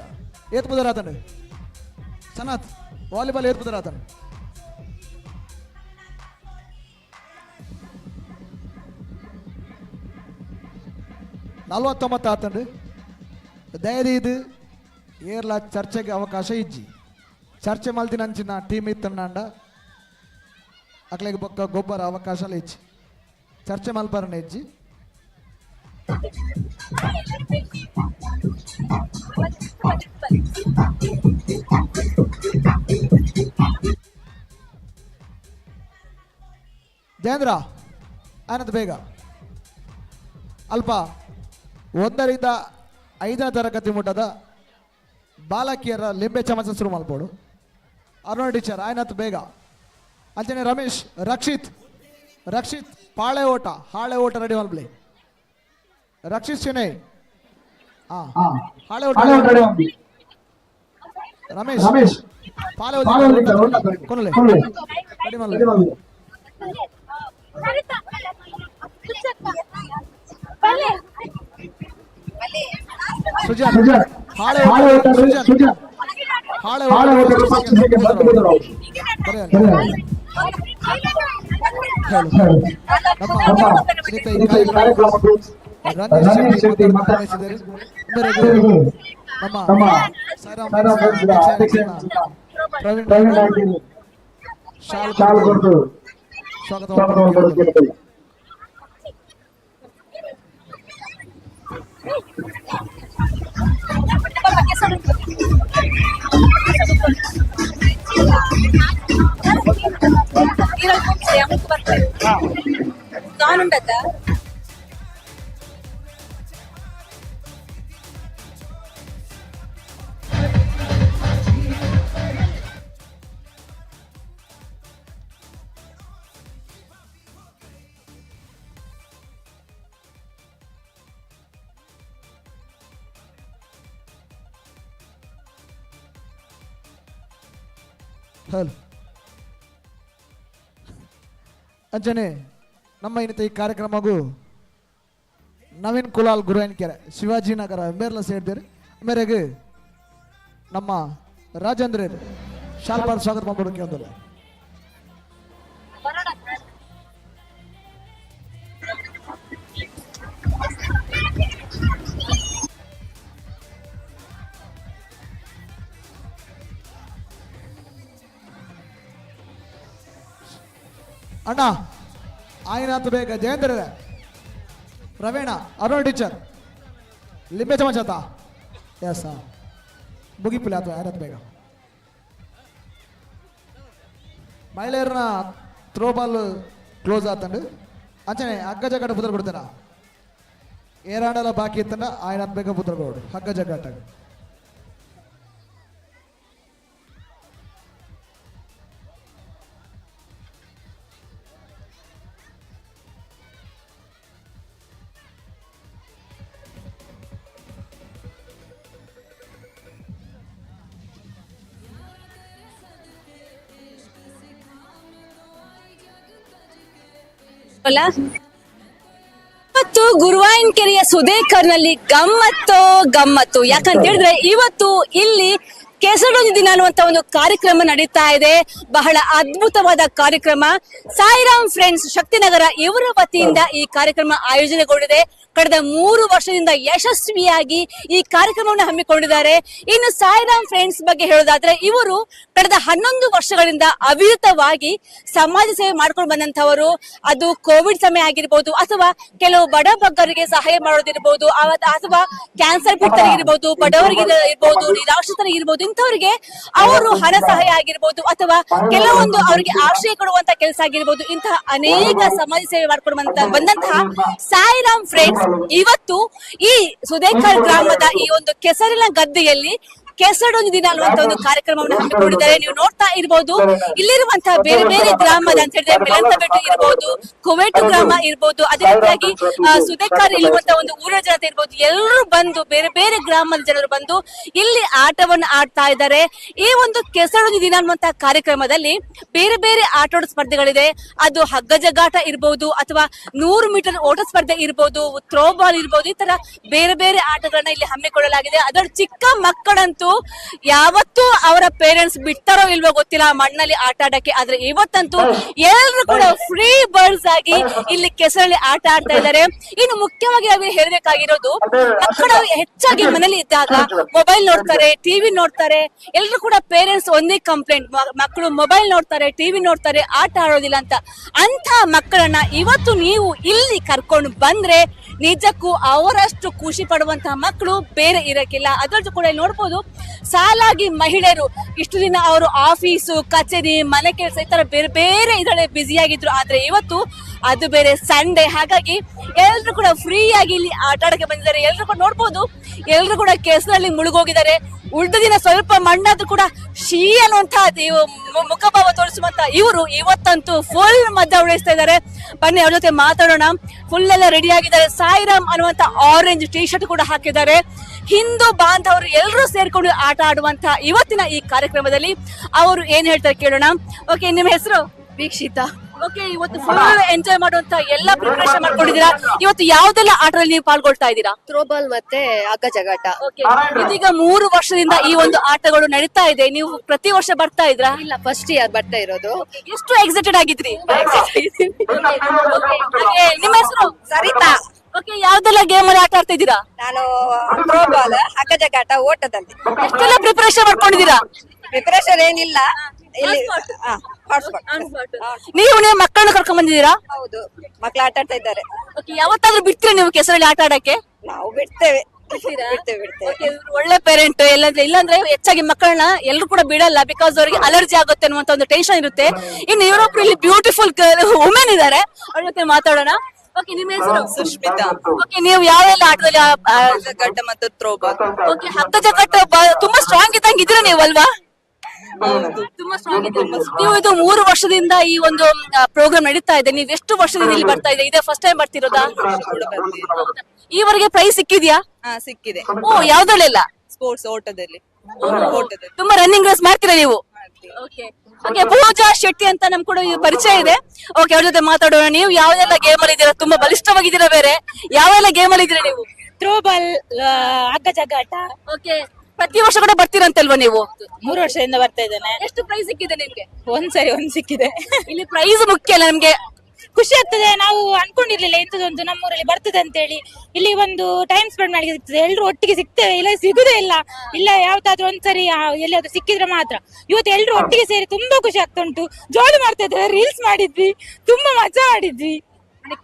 ಏತ್ ಪುದರ್ ಆತನು ಸನಾಥ್ ವಾಲಿಬಾಲ್ ಏತ್ ಪುದರ್ ಆತನು 49 ಆತಂಡು ದಯದೀದು ಏರ್ಲ ಚರ್ಚೆಗೆ ಅವಕಾಶ ಇಜ್ಜಿ ಚರ್ಚೆ ಮಲ್ತಿನಂಚಿನ ಟೀಮ್ ಇತ್ತಂಡ ಅಕ್ಲೆಗ್ ಬೊಕ್ಕ ಗೊಬ್ಬರ ಅವಕಾಶ ಇಜ್ಜಿ ಚರ್ಚೆ ಮಲ್ಪರನ ಇಜ್ಜಿ ಜಯೇಂದ್ರ ಆನಂದ್ ಬೇಗ ಅಲ್ಪ 1ರಿಂದ 5ನೇ ತರಗತಿ ಮುಟ್ಟದ ಬಾಲಕಿಯರ ಲಿಂಬೆ ಚಮಚ ಶುರು ಮಲ್ಪೋಡು ಅರುಣ ಟೀಚರ್ ಆಯ್ನತ್ ಬೇಗ ಅಂಚನೆ ರಮೇಶ್ ರಕ್ಷಿತ್ ರಕ್ಷಿತ್ ಪಾಳೆ ಓಟ ಹಾಳೆ ಓಟ ರೆಡಿ ಮಲ್ಪಲೆ Rakshit Shenoy. ಹಾಂ, ಹಾಳೆ ರಮೇಶ್ ರಮೇಶ್ ಪಾಲೆ ಕೊನಲೆ ಸುಜಾನ್ ಹಾಳೆ ಸುಜಾನ್ ಹಾಳೆ ನಮ್ಮ ಪ್ರವೀಣ್ ಸ್ವಾಗತ. ಕಾನುಂಡಕ್ಕ ಹಲೋ ಅಂಚನೆ ನಮ್ಮ ಇನ್ನಿತ ಈ ಕಾರ್ಯಕ್ರಮಗೂ ನವೀನ್ ಕುಲಾಲ್ ಗುರುವಾಯನಕೆರೆ ಶಿವಾಜಿನಗರ ಮೇರ್ಲ ಸೇರಿದ್ದಾರೆ. ಮೇರೆಗೆ ನಮ್ಮ ರಾಜೇಂದ್ರ ಶಾಲ್ಪಾರ್ ಸ್ವಾಗತ ಮಾಡ್ಬಿಡೋಕೆ ಒಂದಲ್ಲ. ಅಣ್ಣ ಆಯ್ನಾಥ್ ಬೇಗ ಜಯೇಂದ್ರ ರವೀಣ ಅರುಣ್ ಟೀಚರ್ ಲಿಂಬೆ ಚಮಚ ಎಸ್ ಹಾಂ ಮುಗಿಪಿಲ್ಲ ಅಥವಾ ಆಯ್ನಾಥ್ ಬೇಗ ಮಹಿಳೆಯರನ್ನ ಥ್ರೋಬಾಲ್ ಕ್ಲೋಸ್ ಆತಂಡು ಅಂಚನೆ ಹಗ್ಗ ಜಗ್ಗಾಟ ಪುತ್ರ ಕೊಡ್ತಾರ ಏರಾಂಡಲ ಬಾಕಿ ಇತ್ತಂಡ ಆಯ್ನಾಥ್ ಬೇಗ ಪುತ್ರ ಕೊಡು ಹಗ್ಗ ಜಗ್ಗಾಟ. ಇವತ್ತು ಗುರುವಾಯನಕೆರೆಯ ಸುದೇಕರ್ನಲ್ಲಿ ಗಮ್ಮತ್ತು ಗಮ್ಮತ್ತು. ಯಾಕಂತ ಹೇಳಿದ್ರೆ ಇವತ್ತು ಇಲ್ಲಿ ಕೆಸರೊಂದು ದಿನ ಅನ್ನುವಂತ ಒಂದು ಕಾರ್ಯಕ್ರಮ ನಡೀತಾ ಇದೆ. ಬಹಳ ಅದ್ಭುತವಾದ ಕಾರ್ಯಕ್ರಮ. ಸಾಯಿರಾಮ್ ಫ್ರೆಂಡ್ಸ್ ಶಕ್ತಿನಗರ ಇವರ ವತಿಯಿಂದ ಈ ಕಾರ್ಯಕ್ರಮ ಆಯೋಜನೆಗೊಂಡಿದೆ. ಕಳೆದ 3 ವರ್ಷದಿಂದ ಯಶಸ್ವಿಯಾಗಿ ಈ ಕಾರ್ಯಕ್ರಮವನ್ನು ಹಮ್ಮಿಕೊಂಡಿದ್ದಾರೆ. ಇನ್ನು ಸಾಯಿರಾಮ್ ಫ್ರೆಂಡ್ಸ್ ಬಗ್ಗೆ ಹೇಳೋದಾದ್ರೆ ಇವರು ಕಳೆದ 11 ವರ್ಷಗಳಿಂದ ಅವಿರತವಾಗಿ ಸಮಾಜ ಸೇವೆ ಮಾಡ್ಕೊಂಡು ಬಂದಂತವರು. ಅದು ಕೋವಿಡ್ ಸಮಯ ಆಗಿರ್ಬೋದು, ಅಥವಾ ಕೆಲವು ಬಡ ಬಗ್ಗರಿಗೆ ಸಹಾಯ ಮಾಡೋದಿರ್ಬೋದು, ಅಥವಾ ಕ್ಯಾನ್ಸರ್ ಪೀಡಿತರಿಗಿರ್ಬೋದು, ಬಡವರಿಗೆ ಇರ್ಬೋದು, ನಿರಾಶ್ರಿತರಿಗಿರ್ಬೋದು, ಇಂಥವರಿಗೆ ಅವರು ಹಣ ಸಹಾಯ ಆಗಿರ್ಬೋದು, ಅಥವಾ ಕೆಲವೊಂದು ಅವರಿಗೆ ಆಶ್ರಯ ಕೊಡುವಂತ ಕೆಲಸ ಆಗಿರ್ಬೋದು, ಇಂತಹ ಅನೇಕ ಸಮಾಜ ಸೇವೆ ಮಾಡ್ಕೊಂಡು ಬಂದಂತಹ ಸಾಯಿರಾಮ್ ಫ್ರೆಂಡ್ಸ್ ಇವತ್ತು ಈ ಸುದೇಕರ್ ಗ್ರಾಮದ ಈ ಒಂದು ಕೆಸರಿನ ಗದ್ದೆಯಲ್ಲಿ ಕೆಸರೊಂದು ದಿನ ಅನ್ನುವಂತ ಒಂದು ಕಾರ್ಯಕ್ರಮವನ್ನು ಹಮ್ಮಿಕೊಂಡಿದ್ದಾರೆ. ನೀವು ನೋಡ್ತಾ ಇರ್ಬೋದು ಇಲ್ಲಿರುವಂತಹ ಬೇರೆ ಬೇರೆ ಗ್ರಾಮದ ಅಂತ ಹೇಳಿದ್ರೆ ಬೆಲಂತಬೆಟ್ಟು ಇರ್ಬೋದು, ಕುವೆಟು ಗ್ರಾಮ ಇರ್ಬೋದು, ಅದೇ ರೀತಿಯಾಗಿ ಸುದೇಕರ್ ಇರುವಂತಹ ಒಂದು ಊರಿನ ಜನತೆ ಇರ್ಬೋದು, ಎಲ್ಲರೂ ಬಂದು ಬೇರೆ ಬೇರೆ ಗ್ರಾಮದ ಜನರು ಬಂದು ಇಲ್ಲಿ ಆಟವನ್ನು ಆಡ್ತಾ ಇದ್ದಾರೆ. ಈ ಒಂದು ಕೆಸರೊಂದು ದಿನ ಅನ್ನುವಂತಹ ಕಾರ್ಯಕ್ರಮದಲ್ಲಿ ಬೇರೆ ಬೇರೆ ಆಟೋಟ ಸ್ಪರ್ಧೆಗಳಿದೆ. ಅದು ಹಗ್ಗ ಜಗ್ಗಾಟ ಇರ್ಬೋದು, ಅಥವಾ 100 ಮೀಟರ್ ಓಟ ಸ್ಪರ್ಧೆ ಇರ್ಬೋದು, ಥ್ರೋ ಬಾಲ್ ಇರ್ಬೋದು, ಈ ತರ ಬೇರೆ ಬೇರೆ ಆಟಗಳನ್ನ ಇಲ್ಲಿ ಹಮ್ಮಿಕೊಳ್ಳಲಾಗಿದೆ. ಅದರ ಚಿಕ್ಕ ಮಕ್ಕಳಂತೂ ಯಾವತ್ತೂ ಅವರ ಪೇರೆಂಟ್ಸ್ ಬಿಡ್ತಾರೋ ಇಲ್ವೋ ಗೊತ್ತಿಲ್ಲ ಮಣ್ಣಲ್ಲಿ ಆಟ ಆಡಕ್ಕೆ, ಆದ್ರೆ ಇವತ್ತಂತೂ ಎಲ್ಲರೂ ಕೂಡ ಫ್ರೀ ಬರ್ಡ್ಸ್ ಆಗಿ ಇಲ್ಲಿ ಕೆಸರಲ್ಲಿ ಆಟ ಆಡ್ತಾ ಇದ್ದಾರೆ. ಇನ್ನು ಮುಖ್ಯವಾಗಿ ನಾವು ಹೇಳ್ಬೇಕಾಗಿರೋದು, ಮಕ್ಕಳು ಹೆಚ್ಚಾಗಿ ಮನೇಲಿ ಇದ್ದಾಗ ಮೊಬೈಲ್ ನೋಡ್ತಾರೆ, ಟಿವಿ ನೋಡ್ತಾರೆ. ಎಲ್ಲರೂ ಕೂಡ ಪೇರೆಂಟ್ಸ್ ಒಂದೇ ಕಂಪ್ಲೇಂಟ್, ಮಕ್ಕಳು ಮೊಬೈಲ್ ನೋಡ್ತಾರೆ, ಟಿವಿ ನೋಡ್ತಾರೆ, ಆಟ ಆಡೋದಿಲ್ಲ ಅಂತ. ಅಂತ ಮಕ್ಕಳನ್ನ ಇವತ್ತು ನೀವು ಇಲ್ಲಿ ಕರ್ಕೊಂಡು ಬಂದ್ರೆ ನಿಜಕ್ಕೂ ಅವರಷ್ಟು ಖುಷಿ ಪಡುವಂತಹ ಮಕ್ಕಳು ಬೇರೆ ಇರಕ್ಕಿಲ್ಲ. ಅದರದ್ದು ಕೂಡ ನೋಡ್ಬೋದು, ಸಾಲಾಗಿ ಮಹಿಳೆಯರು ಇಷ್ಟು ದಿನ ಅವರು ಆಫೀಸು, ಕಚೇರಿ, ಮನೆ ಕೆಲಸ ಈ ತರ ಬೇರೆ ಬೇರೆ ಇದರಲ್ಲಿ ಬ್ಯುಸಿಯಾಗಿದ್ರು. ಆದ್ರೆ ಇವತ್ತು ಅದು ಬೇರೆ ಸಂಡೇ, ಹಾಗಾಗಿ ಎಲ್ರು ಕೂಡ ಫ್ರೀ ಆಗಿ ಇಲ್ಲಿ ಆಟ ಆಡಕ್ಕೆ ಬಂದಿದ್ದಾರೆ. ಎಲ್ರು ಕೂಡ ನೋಡ್ಬೋದು, ಎಲ್ರು ಕೂಡ ಕೆಸರಲ್ಲಿ ಮುಳುಗೋಗಿದ್ದಾರೆ. ಉಳಿದ ದಿನ ಸ್ವಲ್ಪ ಮಣ್ಣಾದ್ರೂ ಕೂಡ She ಅನ್ನುವಂಥ ಮುಖಭಾವ ತೋರಿಸುವಂತ ಇವರು ಇವತ್ತಂತೂ ಫುಲ್ ಮಜಾ ಉಳಿಸ್ತಾ ಇದ್ದಾರೆ. ಬನ್ನಿ ಅವ್ರ ಜೊತೆ ಮಾತಾಡೋಣ. ಫುಲ್ ಎಲ್ಲ ರೆಡಿ ಆಗಿದ್ದಾರೆ. ಸಾಯಿರಾಮ್ ಅನ್ನುವಂಥ orange T shirt ಕೂಡ ಹಾಕಿದ್ದಾರೆ. ಹಿಂದೂ ಬಾಂಧವರು ಎಲ್ಲರೂ ಸೇರ್ಕೊಂಡು ಆಟ ಆಡುವಂತ ಇವತ್ತಿನ ಈ ಕಾರ್ಯಕ್ರಮದಲ್ಲಿ ಅವರು ಏನ್ ಹೇಳ್ತಾರೆ ಕೇಳೋಣ. ಓಕೆ, ನಿಮ್ಮ ಹೆಸರು? ವೀಕ್ಷಿತಾ. ಓಕೆ, ಇವತ್ತು ಫುಲ್ ಎಂಜಾಯ್ ಮಾಡುವಂತ ಎಲ್ಲ ಪ್ರಿಪರೇಷನ್ ಮಾಡ್ಕೊಂಡಿದ್ದೀರಾ. ಇವತ್ತು ಯಾವ್ದೆಲ್ಲ ಆಟದಲ್ಲಿ ನೀವು ಪಾಲ್ಗೊಳ್ತಾ ಇದ್ದೀರಾ? ಥ್ರೋಬಾಲ್ ಮತ್ತೆ ಹಗ್ಗ ಜಗಾಟ. ಇದೀಗ 3 ವರ್ಷದಿಂದ ಈ ಒಂದು ಆಟಗಳು ನಡೀತಾ ಇದೆ. ನೀವು ಪ್ರತಿ ವರ್ಷ ಬರ್ತಾ ಇದ್ರಾ? ಇಲ್ಲ, ಫಸ್ಟ್ ಇಯರ್ ಬರ್ತಾ ಇರೋದು. ಎಷ್ಟು ಎಕ್ಸೈಟೆಡ್ ಆಗಿದ್ರಿ? ನಿಮ್ಮ ಹೆಸರು? ಸರಿತಾ. ಓಕೆ, ಯಾವ್ದೆಲ್ಲ ಗೇಮ್ ಅಲ್ಲಿ ಆಟ ಆಡ್ತಾ ಇದ್ದೀರಾ? ನಾನು ಥ್ರೋಬಾಲ್, ಹಗ್ಗ ಜಗಾಟ, ಓಟದಲ್ಲಿ. ಎಷ್ಟೆಲ್ಲ ಪ್ರಿಪರೇಷನ್ ಮಾಡ್ಕೊಂಡಿದ್ದೀರಾ? ಪ್ರಿಪರೇಷನ್ ಏನಿಲ್ಲ ಇಲ್ಲಿ. ನೀವು ನಿಮ್ಮ ಮಕ್ಕಳನ್ನ ಕರ್ಕೊಂಡ್ ಬಂದಿದ್ದೀರಾ? ಹೌದು, ಮಕ್ಳು ಆಟ ಆಡ್ತಾ ಇದ್ದಾರೆ. ಓಕೆ, ಯಾವತ್ತಾದ್ರೂ ಬಿಡ್ತೀರಾ ನೀವು ಕೆಸರಲ್ಲಿ ಆಟ ಆಡಕ್ಕೆ? ನಾವು ಬಿಡ್ತೇವೆ, ಬಿಡ್ತೇವೆ ಬಿಡ್ತೇವೆ. ಒಳ್ಳೆ ಪೇರೆಂಟ್. ಇಲ್ಲಾಂದ್ರೆ ಇಲ್ಲಾಂದ್ರೆ ಹೆಚ್ಚಾಗಿ ಮಕ್ಕಳನ್ನ ಎಲ್ಲರೂ ಕೂಡ ಬಿಡಲ್ಲ, because ಅವರಿಗೆ ಅಲರ್ಜಿ ಆಗುತ್ತೆ ಅನ್ನುವಂತ ಒಂದು ಟೆನ್ಷನ್ ಇರುತ್ತೆ. ಇನ್ನು ಇವರೊಬ್ರು ಇಲ್ಲಿ ಬ್ಯೂಟಿಫುಲ್ ವುಮೆನ್ ಇದ್ದಾರೆ, ಅವ್ರ ಜೊತೆ ಮಾತಾಡೋಣ. ಓಕೆ, ನಿಮ್ಮ ಹೆಸರು? ಸುಷ್ಮಿತಾ. ಓಕೆ, ನೀವು ಯಾವೆಲ್ಲ ಆಟದಲ್ಲಿ? ಜಗ್ಗಾಟ ಮತ್ತು ಥ್ರೋಬಾಲ್. ಓಕೆ, ಹಗ್ಗ ಜಗ್ಗಾಟ ತುಂಬಾ ಸ್ಟ್ರಾಂಗ್ ಇದ್ದಂಗೆ ಇದ್ದೀರಾ ನೀವು ಅಲ್ವಾ? ತುಂಬಾ ಸ್ಟ್ರಾಂಗ್ ಇದೆ ನೀವು. ಇದು 3 ವರ್ಷದಿಂದ ಈ ಒಂದು ಪ್ರೋಗ್ರಾಮ್ ನಡೀತಾ ಇದೆ. ನೀವು ಎಷ್ಟು ವರ್ಷದಿಂದ ಇಲ್ಲಿ ಬರ್ತಾ ಇದೆ? ಇದೇ ಫಸ್ಟ್ ಟೈಮ್ ಬರ್ತಿರೋದಾ? ಈವರೆಗೆ ಪ್ರೈಸ್ ಸಿಕ್ಕಿದ್ಯಾ? ಸಿಕ್ಕಿದೆ. ಓ, ಯಾವ್ದ್ರಲ್ಲೆಲ್ಲ? ಸ್ಪೋರ್ಟ್ಸ್, ಓಟದಲ್ಲಿ. ತುಂಬಾ ರನ್ನಿಂಗ್ ರೇಸ್ ಮಾಡ್ತೀರಾ ನೀವು? ಓಕೆ, ಪೂಜಾ ಶೆಟ್ಟಿ ಅಂತ ನಮ್ ಕೂಡ ಪರಿಚಯ ಇದೆ. ಓಕೆ, ಅವ್ರ ಜೊತೆ ಮಾತಾಡೋಣ. ನೀವು ಯಾವೆಲ್ಲ ಗೇಮ್ ಅಲ್ಲಿ ಇದ್ದೀರಾ? ತುಂಬಾ ಬಲಿಷ್ಠವಾಗಿದ್ದೀರಾ ಬೇರೆ. ಯಾವೆಲ್ಲ ಗೇಮ್ ಅಲ್ಲಿ ಇದ್ದೀರಾ ನೀವು? ಥ್ರೋಬಾಲ್, ಹಗ್ಗ ಜಗ್ಗಾಟ. ಓಕೆ, ಪ್ರತಿ ವರ್ಷ ಕೂಡ ಬರ್ತೀರಂತಲ್ವಾ ನೀವು? 3 ವರ್ಷದಿಂದ ಬರ್ತಾ ಇದ್ದೇನೆ. ಎಷ್ಟು ಪ್ರೈಸ್ ಸಿಕ್ಕಿದೆ ನಿಮ್ಗೆ? ಒಂದ್ಸರಿ ಒಂದ್ ಸಿಕ್ಕಿದೆ. ಇಲ್ಲಿ ಪ್ರೈಸ್ ಮುಖ್ಯ ಅಲ್ಲ ನಮ್ಗೆ, ಖುಷಿ ಆಗ್ತದೆ. ನಾವು ಅನ್ಕೊಂಡಿರ್ಲಿಲ್ಲ ಇಂಥದ್ದೊಂದು ನಮ್ಮೂರಲ್ಲಿ ಬರ್ತದೆ ಅಂತೇಳಿ. ಇಲ್ಲಿ ಒಂದು ಟೈಮ್ ಸ್ಪೆಂಡ್ ಮಾಡಿ ಸಿಗ್ತದೆ, ಎಲ್ಲರೂ ಒಟ್ಟಿಗೆ ಸಿಗ್ತೇವೆ. ಇಲ್ಲ ಸಿಗುದೇ ಇಲ್ಲ. ಇಲ್ಲ ಯಾವತ್ತಾದ್ರೂ ಒಂದ್ಸರಿ ಎಲ್ಲಿಯಾದ್ರೂ ಸಿಕ್ಕಿದ್ರೆ ಮಾತ್ರ. ಇವತ್ತು ಎಲ್ಲರೂ ಒಟ್ಟಿಗೆ ಸೇರಿ ತುಂಬಾ ಖುಷಿ ಆಗ್ತಾ ಉಂಟು. ಜೋಲಿ ಮಾಡ್ತಾ ಇದ್ದೇವೆ, ರೀಲ್ಸ್ ಮಾಡಿದ್ವಿ, ತುಂಬಾ ಮಜಾ ಮಾಡಿದ್ವಿ.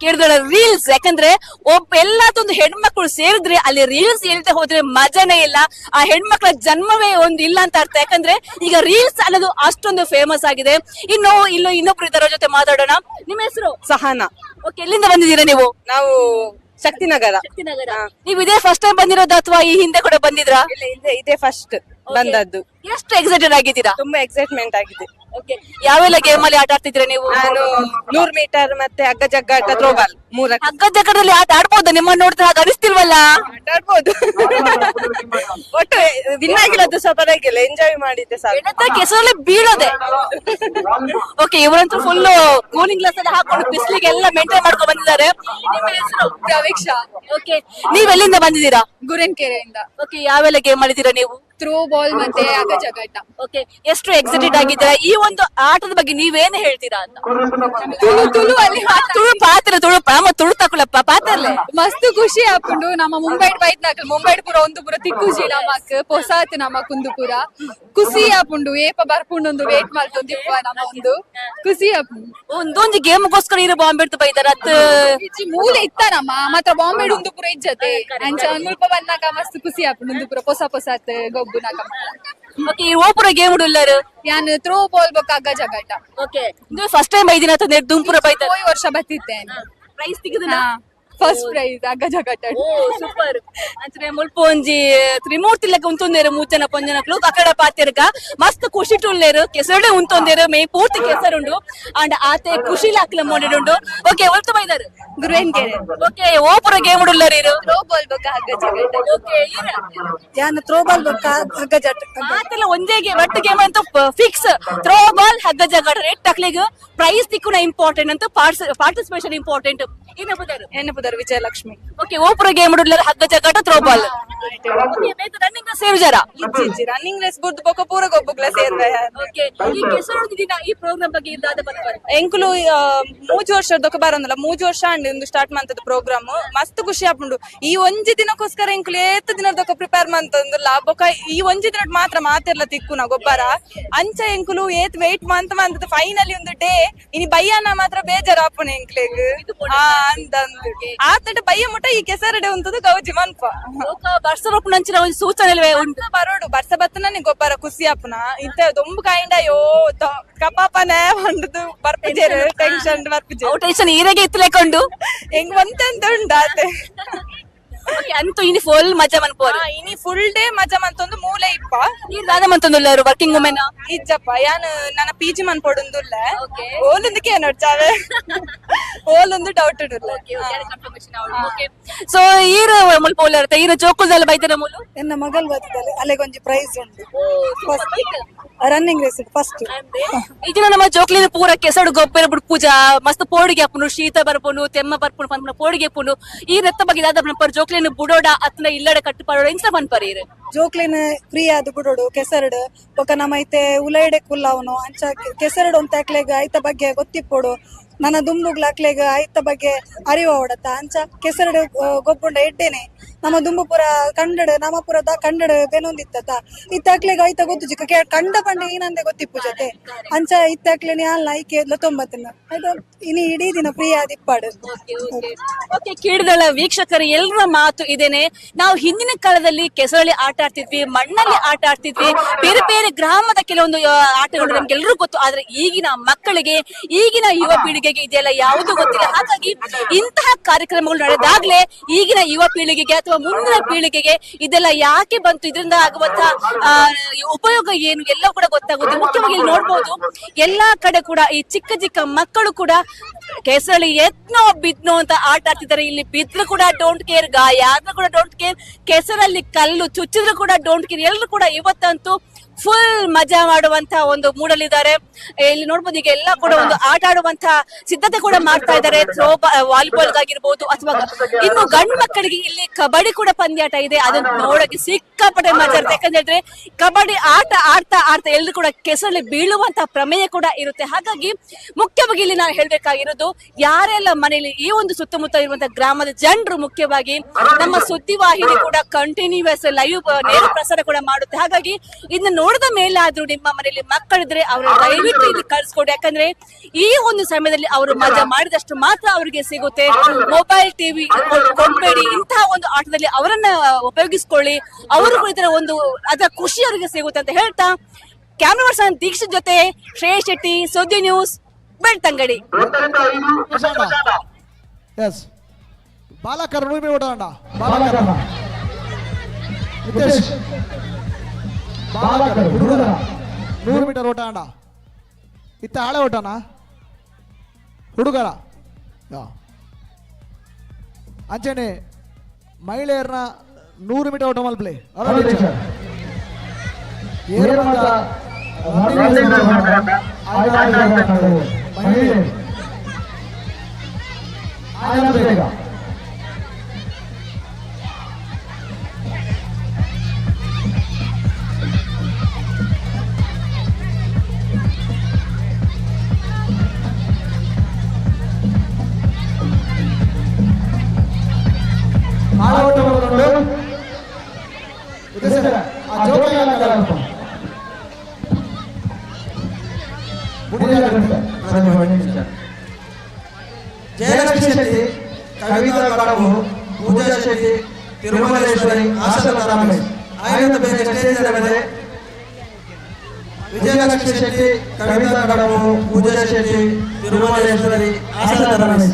ಕೇಳಿದ್ರೆ ರೀಲ್ಸ್, ಯಾಕಂದ್ರೆ ಒಬ್ಬ ಎಲ್ಲದೊಂದು ಹೆಣ್ಮಕ್ಳು ಸೇರಿದ್ರೆ ಅಲ್ಲಿ ರೀಲ್ಸ್ ಹೇಳ್ದೆ ಹೋದ್ರೆ ಮಜಾನೇ ಇಲ್ಲ. ಆ ಹೆಣ್ಮಕ್ಳ ಜನ್ಮವೇ ಒಂದು ಇಲ್ಲ ಅಂತ ಅರ್ಥ. ಯಾಕಂದ್ರೆ ಈಗ ರೀಲ್ಸ್ ಅನ್ನೋದು ಅಷ್ಟೊಂದು ಫೇಮಸ್ ಆಗಿದೆ. ಇನ್ನು ಇಲ್ಲೂ ಇನ್ನೊಬ್ರು ಇದ್ದಾರ ಜೊತೆ ಮಾತಾಡೋಣ. ನಿಮ್ಮ ಹೆಸರು? ಸಹನಾ. ಓಕೆ, ಎಲ್ಲಿಂದ ಬಂದಿದ್ದೀರಾ ನೀವು? ನಾವು ಶಕ್ತಿನಗರ. ಶಕ್ತಿನಗರ. ನೀವು ಇದೇ ಫಸ್ಟ್ ಟೈಮ್ ಬಂದಿರೋದು ಅಥವಾ ಈ ಹಿಂದೆ ಕೂಡ ಬಂದಿದ್ರಾ? ಇಲ್ಲ, ಇದೇ ಫಸ್ಟ್ ಬಂದದ್ದು. ಎಷ್ಟು ಎಕ್ಸೈಟೆಡ್ ಆಗಿದ್ದೀರಾ? ತುಂಬಾ ಎಕ್ಸೈಟ್ಮೆಂಟ್ ಆಗಿದೆ. ಓಕೆ, ಯಾವೆಲ್ಲ ಗೇಮ್ ಅಲ್ಲಿ ಆಟ ಆಡ್ತಿದ್ದೀರಾ ನೀವು? ನಾನು 100 ಮೀಟರ್ ಮತ್ತೆ ಹಗ್ಗ ಜಗ್ಗಾಟ, ಥ್ರೋಬಾಲ್. 3 ಹಗ್ಗ ಜಗ್ಗಾಟದಲ್ಲಿ ಆಟ ಆಡ್ಬೋದಾ? ನಿಮ್ಮನ್ನ ನೋಡಿದ್ರೆ ಹಾಗೆ ಅನಿಸ್ತಿಲ್ವಲ್ಲ? ಆಟ ಆಡ್ಬೋದು. ಒಟ್ಟು ವಿನ್ ಆಗಿಲ್ಲ ಸಹ ಪರವಾಗಿಲ್ಲ, ಎಂಜಾಯ್ ಮಾಡಿದ್ದೆ ಸಾಕು. ಕೆಸರಲ್ಲಿ ಬೀಳೋದೆ. ಓಕೆ, ಇವರಂತೂ full cooling glass ಎಲ್ಲ ಹಾಕೊಂಡು ಬಿಸಿಲಿಗೆ ಎಲ್ಲ ಮೇಂಟೈನ್ ಮಾಡ್ಕೊಂಡು ಬಂದಿದ್ದಾರೆ. ನಿಮ್ಮ ಹೆಸರು? ಪ್ರವೀಕ್ಷಾ. ಓಕೆ, ನೀವ್ ಎಲ್ಲಿಂದ ಬಂದಿದ್ದೀರಾ? ಗುರನ್ಕೆರೆಯಿಂದ. ಓಕೆ, ಯಾವೆಲ್ಲ ಗೇಮ್ ಆಡಿದ್ದೀರಾ ನೀವು? ಥ್ರೋ ಬಾಲ್ ಮತ್ತೆ ಹಗ್ಗ ಜಗ್ಗಾಟ. ಓಕೆ, ಎಷ್ಟು ಎಕ್ಸೈಟೆಡ್ ಆಗಿದ್ದೀರಾ ಈ ಒಂದು ಆಟದ ಬಗ್ಗೆ? ನೀವೇನು ಹೇಳ್ತೀರಾ ಅಂತ? ತುಳು ತುಳು ಅಲ್ಲಿ ತುಳು ಪಾತ್ರ, ತುಳು ನಮ್ಮ ತುಳು ತಕೊಳಪ್ಪ ಪಾತ್ರಲ್ಲೇ ಮಸ್ತ್ ಖುಷಿ ಆಪುಂಡು. ನಮ್ಮ ಮುಂಬೈ ಬೈತ್ನಾಕಲ್ ಮುಂಬೈ ಪೂರ ಒಂದು ಪೂರ ತಿಕ್ಕುಜಿ ನಮಕ್ ಪೊಸಾತ್ ನಮ್ಮ ಕುಂದು ಪೂರ ಖುಷಿ ಆಪುಂಡು. ಏಪ ಬರ್ಪುಂಡು ಒಂದು ವೇಟ್ ಮಾಡ್ತೊಂದಿಪ್ಪ ನಮ್ಮ ಒಂದು ಖುಷಿ ಆಪುಂಡು. ಒಂದೊಂದು ಗೇಮ್ಗೋಸ್ಕರ ಇರೋ ಬಾಂಬೆ ಬೈದಾರ ಮೂಲೆ ಇತ್ತ ನಮ್ಮ ಮಾತ್ರ ಬಾಂಬೆ ಒಂದು ಪೂರ ಇಜ್ಜತೆ ಅಂಚ ಮುಲ್ಪ ಬಂದಾಗ ಮಸ್ತ್ ಖುಷಿ ಆಪುಂಡು. ಒಂದು ಪೂರ ಪೊಸ ಪೊಸಾತ್ ಗೊಬ್ಬು ನಾಕ. ಓಕೆ, ಈ ಓಪುರ ಗೇಮ್ ಉಡುಲ್ಲರು? ಯಾನ್ ಥ್ರೋ ಬಾಲ್ ಬೊಕ್ಕ ಹಗ್ಗ ಜಗಾಟ. ಓಕೆ, ನೀವು ಫಸ್ಟ್ ಟೈಮ್ ಬೈದಿನ ಅಥವಾ ದುಂಪುರ ಬೈದ? ಹೋಯ್ ವರ್ಷ ಬತ್ತಿತ್ತೇನೆ. ಪ್ರೈಸ್ ಸಿಕ್ಕಿದನಾ? ಫಸ್ಟ್ ಪ್ರೈಸ್ ಹಗ್ಗ ಜಗಾಟ. ಓ ಸೂಪರ್. ಅಂಚನೆ ಮುಲ್ಪ ಒಂಜಿ ತ್ರಿಮೂರ್ತಿ ಲೆಕ್ಕ ಉಂತೊಂದೇರು ಮೂಜನ ಪೊಂಜನಕ್ಲು ಅಕಡ ಪಾತೆರ್ಗ ಮಸ್ತ್ ಖುಷಿ ಉಲ್ಲೇರು. ಕೆಸರುಡೆ ಉಂತೊಂದೇರು, ಮೇ ಪೂರ್ತಿ ಕೆಸರುಂಡು ಅಂಡ್ ಆತೆ ಖುಷಿ ಲಾಕ್ಲ ಮೋಡಿಡುಂಡು. ಓಕೆ, ಒಲ್ತು ಬೈದಾರು? ಗುರುವೆನ್ಕೆರೆ. ಓಕೆ, ಓಪುರ ಗೇಮ್ ಉಡುಲ್ಲರು ಇರು? ಥ್ರೋ ಬಾಲ್ ಬೊಕ್ಕ ಹಗ್ಗ ಜಗಾಟ. ಓಕೆ, ಯಾನ್ ಥ್ರೋ ಬಾಲ್ ಬೊಕ್ಕ ಹಗ್ಗ ಜಟ. ಆತೆಲ್ಲ ಒಂದೇ ಗೇಮ್, ಒಟ್ಟು ಗೇಮ್ ಅಂತ fix. Throw ball ಹಗ್ಗ ಜಗಾಟ ರೇಟ್ ತಕ್ಲಿಗ್ ಪ್ರೈಸ್ ತಿಕ್ಕುನ ಇಂಪಾರ್ಟೆಂಟ್ ಅಂತ ಪಾರ್ಟಿಸಿಪೇಷನ್ ಇಂಪಾರ್ಟೆಂಟ್. ಏನ ಪುದರ್? ವಿಜಯಲಕ್ಷ್ಮಿ. ಓಕೆ, ಓಪುರ ಗೇಮ್ ಉಡುಲ್ಲರು ಹಗ್ಗ ಜಗಾಟ throw ball. Running race ಸೇರುಜಾರ? Running race ಬುರ್ದು ಬೊಕ್ಕ ಪೂರ ಗೊಬ್ಬುಗ್ಲ ಸೇರ್ವೆ. ಓಕೆ, ಈ ಕೆಸರು ದಿನ ಈ ಪ್ರೋಗ್ರಾಮ್ ಬಗ್ಗೆ ಇದ್ದಾದ ಬರ್ತಾರೆ. ಎಂಕುಲು 3 ವರ್ಷದೊಕ್ಕ ಬರೋಂದಲ್ಲ, 3 ವರ್ಷ ಅಂಡ್ ಒಂದು ಸ್ಟಾರ್ಟ್ ಮಂತದ ಪ್ರೋಗ್ರಾಮ್. ಮಸ್ತ್ ಖುಷಿ ಆಪುಂಡು. ಈ ಒಂಜಿ ದಿನಕ್ಕೋಸ್ಕರ ಎಂಕುಲು ಏತ್ ದಿನದೊಕ್ಕ ಪ್ರಿಪೇರ್ ಮಂತಂದುಲ್ಲ. ಬೊಕ್ಕ ಈ ಒಂಜಿ ದಿನ ಮಾತ್ರ ಮಾತೆಲ್ಲ ತಿಕ್ಕುನ ಗೊಬ್ಬರ ಅಂಚ ಎಂಕುಲು ಏತ್ ವೇಟ್ ಮಂತ ಮಂತದ ಫೈನಲಿ ಒಂದು ಡೇ ಇನಿ ಬಯ್ಯನ ಮಾತ್ರ ಬೇಜಾರು ಆಪುಣ ಎಂಕ್ಲೆಗ್ ಅಂತಂದು ಆತಟ ಬಯ್ಯ ಮುಟ್ಟ ಈ ಕೆಸರಡೆ ಉಂಟದು ಗೌಜಿ ಮನ್ಪ. ಬರ್ಸರೊಪ್ಪು ನಂಚಿನ ಒಂದು ಸೂಚನೆ ಉಂಟು ಬರೋಡು ಬರ್ಸ ಬತ್ತನ ಗೊಬ್ಬರ ಖುಷಿ ಆಪುನ ಇಂತ ದೊಂಬು ಕಾಯಿಂಡ ಅಯ್ಯೋ ಕಪಾಪನೆ ಬಂದದು ಬರ್ಪಿಜೇರು ಟೆನ್ಷನ್ ಬರ್ಪಿಜೇರು ಟೆನ್ಷನ್ ಈರೆಗೆ ಇತ್ತಲೆಕೊಂಡು ಹೆಂಗ್ ಒಂತೆಂತ ಉಂಟು ಆತೆ. ಅಂತೂ ಇನಿ ಫುಲ್ ಮಜಾ ಮನ್ಪೋರು. ಇನಿ ಫುಲ್ ಡೇ ಮಜಾ ಮಂತೊಂದು ಮೂಲೆ ಇಪ್ಪ. ನೀರ್ ದಾದ ಮಂತೊಂದುಲ್ಲಾರು ವರ್ಕಿಂಗ್ ವುಮೆನ್? ಇಜ್ಜಪ್ಪ, ಯಾನ್ ನನ್ನ ಪಿ ಜಿ ಮನ್ಪೊಡುಂದುಲ್ಲ. ಓಲೊಂದು ನೋಡ್ಚಾವೆ ಓಲೊಂದು ಡೌಟ್ ಇಡುಲ್ಲ. ಸೊ ಈರು ಮುಲ್ಪ ಉಲ್ಲರ್ತ ಈರು ಜೋಕುಲ್ದಲ್ಲ ಬೈದನ ಮೂಲು? ಎನ್ನ ಮಗಲ್ ಬರ್ತದೆ, ಅಲ್ಲಿಗೊಂಜಿ ಪ್ರೈಸ್ ಉಂಟು, ರನ್ನಿಂಗ್ ರೇಸ್ ಫಸ್ಟ್. ಇದಿನ ನಮ್ಮ ಜೋಕ್ಲಿನ ಪೂರ ಕೆಸಡು ಗೊಬ್ಬರ ಬಿಡ್ ಪೂಜಾ ಮಸ್ತ್ ಪೋಡಿಗೆ ಹಾಪುಂಡು, ಶೀತ ಬರ್ಪುಂಡು, ತೆಮ್ಮ ಬರ್ಪುಂಡು ಪನ್ಪುನ ಪೋಡಿಗೆ ಹಾಪುಂಡು. ಈ ನೆತ್ತ ಬಗ್ಗೆ ದಾದ ಪನ್ಪರ್? ಜೋಕ್ಲಿನ ಬುಡೋಡ ಅತ್ನ ಇಲ್ಲಡೆ ಕಟ್ಟುಪಾಡೋಡ ಇಂಚ ಪನ್ಪರ್ ಈರು? ಜೋಕ್ಲಿನ ಫ್ರೀ ಆದ್ ಬುಡೋಡು ಕೆಸರಡು ಬೊಕ ನಮ್ಮ ಐತೆ ಉಲೈಡೆ ಕುಲ್ಲವನು ಅಂಚ ಕೆಸರಡು ಅಂತ ಅಕ್ಲೆಗ್ ಐತ ಬಗ್ಗೆ ಗೊತ್ತಿಪ್ಪೋಡು, ನನ್ನ ದುಂಬುಗ್ಲ ಅಕ್ಲೆಗ್ ಐತ ಬಗ್ಗೆ ಅರಿವು ಅವಡತ್ತ ಅಂಚ ಕೆಸರಡು ಗೊಬ್ಬುಂಡ ಎಡ್ಡೆನೆ. ನಮ್ಮ ದುಂಬು ಪೂರ ಕಂಡಡು ನಮ್ಮ ಪೂರದ ಕಂಡಡು ಬೆನೊಂದಿತ್ತ ಇತ್ತಾಕ್ಲೆಗ್ ಐತ ಗೊತ್ತು ಚಿಕ್ಕ ಕಂಡ ಪಂಡ ಏನಂದೆ ಗೊತ್ತಿಪ್ಪು ಜೊತೆ ಅಂಚ ಇತ್ತಾಕ್ಲೆನೆ ಅಲ್ಲ ಐಕೆ ಲೊತ್ತೊಂಬತ್ತನ ಆಯ್ತು ಇನಿ ಇಡೀ ದಿನ ಫ್ರೀ ಆದಿಪ್ಪಾಡು. ಓಕೆ, ಕೀಡದಳ ವೀಕ್ಷಕರು ಎಲ್ಲರ ಮಾತು ಇದೇನೆ. ನಾವು ಹಿಂದಿನ ಕಾಲದಲ್ಲಿ ಕೆಸರಲ್ಲಿ ಆಟ ಆಡ್ತಿದ್ವಿ, ಮಣ್ಣಲ್ಲಿ ಆಟ ಆಡ್ತಿದ್ವಿ, ಬೇರೆ ಬೇರೆ ಗ್ರಾಮದ ಕೆಲವೊಂದು ಆಟಗಳು ನಮ್ಗೆಲ್ಲರೂ ಗೊತ್ತು. ಆದ್ರೆ ಈಗಿನ ಮಕ್ಕಳಿಗೆ, ಈಗಿನ ಯುವ ಪೀಳಿಗೆಗೆ ಇದೆಲ್ಲ ಯಾವುದು ಗೊತ್ತಿಲ್ಲ. ಹಾಗಾಗಿ ಇಂತಹ ಕಾರ್ಯಕ್ರಮಗಳು ನಡೆದಾಗ್ಲೇ ಈಗಿನ ಯುವ ಪೀಳಿಗೆಗೆ ಅಥವಾ ಮುಂದಿನ ಪೀಳಿಗೆಗೆ ಇದೆಲ್ಲ ಯಾಕೆ ಬಂತು, ಇದರಿಂದ ಆಗುವಂತಹ ಉಪಯೋಗ ಏನು ಎಲ್ಲ ಕೂಡ ಗೊತ್ತಾಗುತ್ತೆ. ಮುಖ್ಯವಾಗಿ ಇಲ್ಲಿ ನೋಡ್ಬೋದು, ಎಲ್ಲಾ ಕಡೆ ಕೂಡ ಈ ಚಿಕ್ಕ ಚಿಕ್ಕ ಮಕ್ಕಳು ಕೂಡ ಕೆಸರಲ್ಲಿ ಎತ್ನೋ ಬಿದ್ನೋ ಅಂತ ಆಟ ಆಡ್ತಿದ್ದಾರೆ. ಇಲ್ಲಿ ಬಿದ್ರು ಕೂಡ don't care, ಗಾಯ ಆದ್ರೂ ಕೂಡ don't care, ಕೆಸರಲ್ಲಿ ಕಲ್ಲು ಚುಚ್ಚಿದ್ರು ಕೂಡ don't care. ಎಲ್ಲರೂ ಕೂಡ ಇವತ್ತಂತೂ ಫುಲ್ ಮಜಾ ಮಾಡುವಂತ ಒಂದು ಮೂಡಲಿದ್ದಾರೆ. ಇಲ್ಲಿ ನೋಡ್ಬೋದು, ಈಗ ಎಲ್ಲ ಕೂಡ ಒಂದು ಆಟ ಆಡುವಂತ ಸಿದ್ಧತೆ ಕೂಡ ಮಾಡ್ತಾ ಇದ್ದಾರೆ. ಥ್ರೋ ವಾಲಿಬಾಲ್ ಆಗಿರ್ಬೋದು ಅಥವಾ ಇನ್ನು ಗಂಡು ಮಕ್ಕಳಿಗೆ ಇಲ್ಲಿ ಕಬಡ್ಡಿ ಕೂಡ ಪಂದ್ಯಾಟ ಇದೆ. ಅದನ್ನ ನೋಡಕ್ಕೆ ಸಿಕ್ಕಾಪಟ್ಟೆ ಮಜಾ ಇರುತ್ತೆ. ಯಾಕಂತ ಹೇಳಿದ್ರೆ ಕಬಡ್ಡಿ ಆಟ ಆಡ್ತಾ ಆಡ್ತಾ ಎಲ್ಲರೂ ಕೂಡ ಕೆಸರಲ್ಲಿ ಬೀಳುವಂತ ಪ್ರಮೇಯ ಕೂಡ ಇರುತ್ತೆ. ಹಾಗಾಗಿ ಮುಖ್ಯವಾಗಿ ಇಲ್ಲಿ ನಾನು ಹೇಳ್ಬೇಕಾಗಿರೋದು, ಯಾರೆಲ್ಲ ಮನೆಯಲ್ಲಿ ಈ ಒಂದು ಸುತ್ತಮುತ್ತ ಇರುವಂತಹ ಗ್ರಾಮದ ಜನರು, ಮುಖ್ಯವಾಗಿ ನಮ್ಮ ಸುದ್ದಿವಾಹಿನಿ ಕೂಡ ಕಂಟಿನ್ಯೂಸ್ ಲೈವ್ ನೇರ ಪ್ರಸಾರ ಕೂಡ ಮಾಡುತ್ತೆ. ಹಾಗಾಗಿ ಇದನ್ನ ನೋಡಿದ ಮೇಲಾದ್ರೂ ನಿಮ್ಮ ಮನೆಯಲ್ಲಿ ಮಕ್ಕಳಿದ್ರೆ ಅವರು ದಯವಿಟ್ಟು ಇಲ್ಲಿ ಕಳ್ಸ್ಕೊಡಿ. ಯಾಕಂದ್ರೆ ಈ ಒಂದು ಸಮಯದಲ್ಲಿ ಅವರು ಮಜಾ ಮಾಡಿದಷ್ಟು ಮಾತ್ರ ಅವರಿಗೆ ಸಿಗುತ್ತೆ. ಮೊಬೈಲ್, ಟಿವಿ ಕೊಡ್ಬೇಡಿ, ಇಂತಹ ಒಂದು ಆಟದಲ್ಲಿ ಅವರನ್ನ ಉಪಯೋಗಿಸ್ಕೊಳ್ಳಿ, ಅವರು ಇದರ ಒಂದು ಅದರ ಖುಷಿ ಅವರಿಗೆ ಸಿಗುತ್ತೆ ಅಂತ ಹೇಳ್ತಾ ಕ್ಯಾಮ್ರಾ ಪರ್ಸನ್ ದೀಕ್ಷಿತ್ ಜೊತೆ ಶ್ರೇಯಸ್ ಶೆಟ್ಟಿ, ಸುದ್ದಿ ನ್ಯೂಸ್, ಬೆಳ್ತಂಗಡಿ. ಎಸ್, ಬಾಲಕರ ಓಡೋಣ. ಬಾಲಕರ ನಿತೇಶ್, ಬಾಲಕರ ಹುಡುಗರ 100 ಮೀಟರ್ ಓಟ ಅಣ್ಣ. ಇತ್ತ ಆಳೆ ಓಟನಾ ಹುಡುಗರ? ಅಂಚನೆ ಮಹಿಳೆಯರನ್ನ 100 ಮೀಟರ್ ಓಟ ಮಲ್ಪ್ಲೆ. ಜಯಲಕ್ಷ್ಮಿ ಶೆಟ್ಟಿ, ಕವಿತಾ ಕಡಬು, ಪೂಜಾ ಶೆಟ್ಟಿ, ತಿರುಮಲೇಶ್ವರಿ, ಆಶಾಲತಾ ರಮೇಶ್ ಆಯ್ದ ಬೇರೆ ಸ್ಟೇಜ್ ಮೇಲೆ. ವಿಜಯಲಕ್ಷ್ಮಿ ಶೆಟ್ಟಿ, ಕವಿತಾ ಕಡಬು, ಪೂಜಾ ಶೆಟ್ಟಿ, ತಿರುಮಲೇಶ್ವರಿ, ಆಶಾಲತಾ ರಮೇಶ್.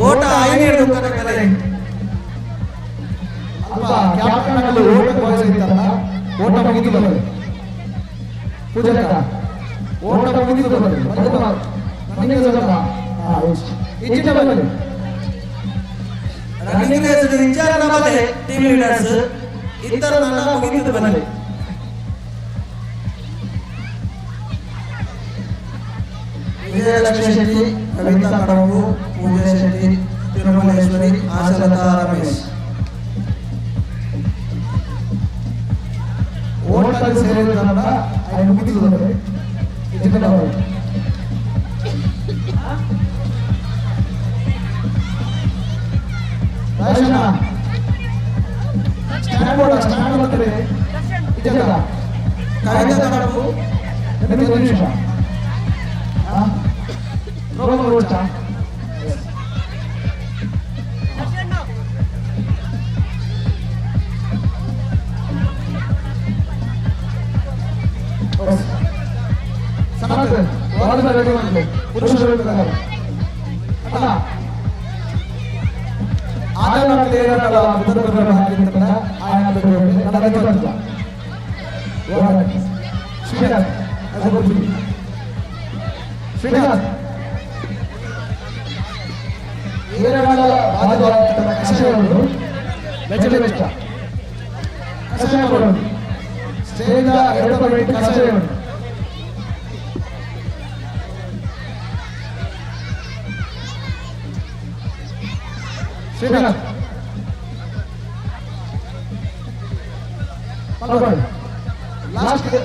ಓಟ ಐನೂರು ಓಟ ಬಾಯ್ಸ್ ಇತ್ತಲ್ಲ, ಓಟ ಮುಗಿದು ಬರಲಿ. ಪೂಜಾಕ ಓಟ ಮುಗಿದು ಬರಲಿ. ರನ್ನಿಂಗ್ ರೇಸ್ ಇಂಚಾರ್ಜ್ ಬಲೆ ಟೀಮ್ ಲೀಡರ್ಸ್ ಇತರ ನನ್ನ ಮುಗಿದು ಬರಲಿ. ವಿಜಯಲಕ್ಷ್ಮಿ ಶೆಟ್ಟಿ, ಕವಿತಾ ಕಡಬು, ಪೂಜಾ ಶೆಟ್ಟಿ, ತಿರುಮಲೇಶ್ವರಿ, ಆಶಾಲತಾ ರಮೇಶ್. ಓಟದಲ್ಲಿ ಸೇರಿದ ಮುಗಿದು ಬರಲಿ. ಸ್ಟ್ಯಾಂಡ್ ಬೋರ್ಡ್ ಸ್ಟ್ಯಾಂಡ್ ಬರ್ತಾರೆ. ಕವಿತಾ ಕಡಬು, ನಿಮಿಷ Volleyball ready ಮಾಡ್ಲಿ ಪುರುಷರು ಅಣ್ಣ ಶ್ರೀನಾಥ್ ಶ್ರೀನಾಥ್ ಲಾಸ್ಟ್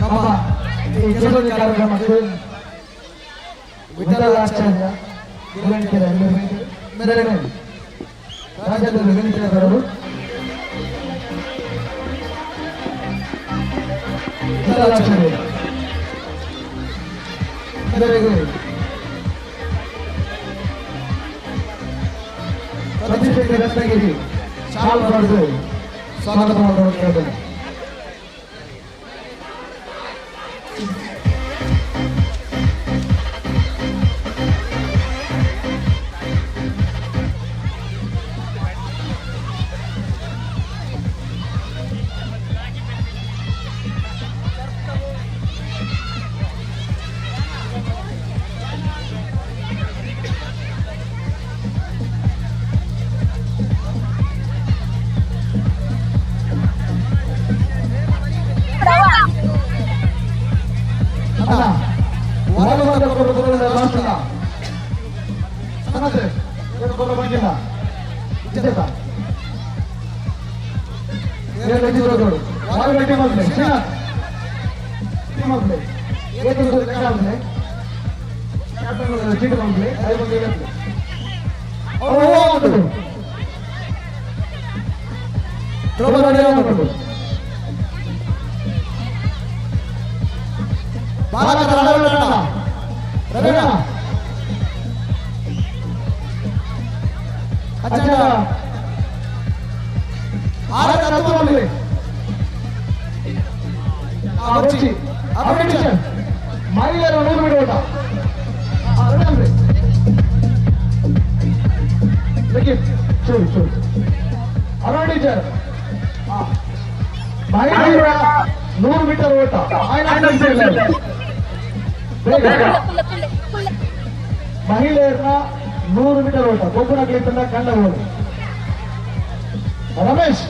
ನಮ್ಮ ಈ ಕೆಲಸದ ಕಾರ್ಯಕ್ರಮಕ್ಕೆ ವಿಠಲಾಚಾರ್ಯ ಮೆರವಣಿಗೆ ರಾಜ್ಯದ ವಿನಂತಿಯಾದರು ವಿಠಲಾಚಾರ್ಯ ಮೆರವಣಿಗೆ ಸತೀಶ್ ರತ್ನಗಿರಿ ಶಾಲ್ ಪಡೆದು ಸ್ವಾಗತ ಮಾಡುವಂಥದ್ದು. ಮಹಿಳೆಯರನ್ನ 100 ಮೀಟರ್ ಓಟ ಗೊಬ್ಬರಗಳಿಗೆ ತಂಡ ಕಂಡವರು ರಮೇಶ್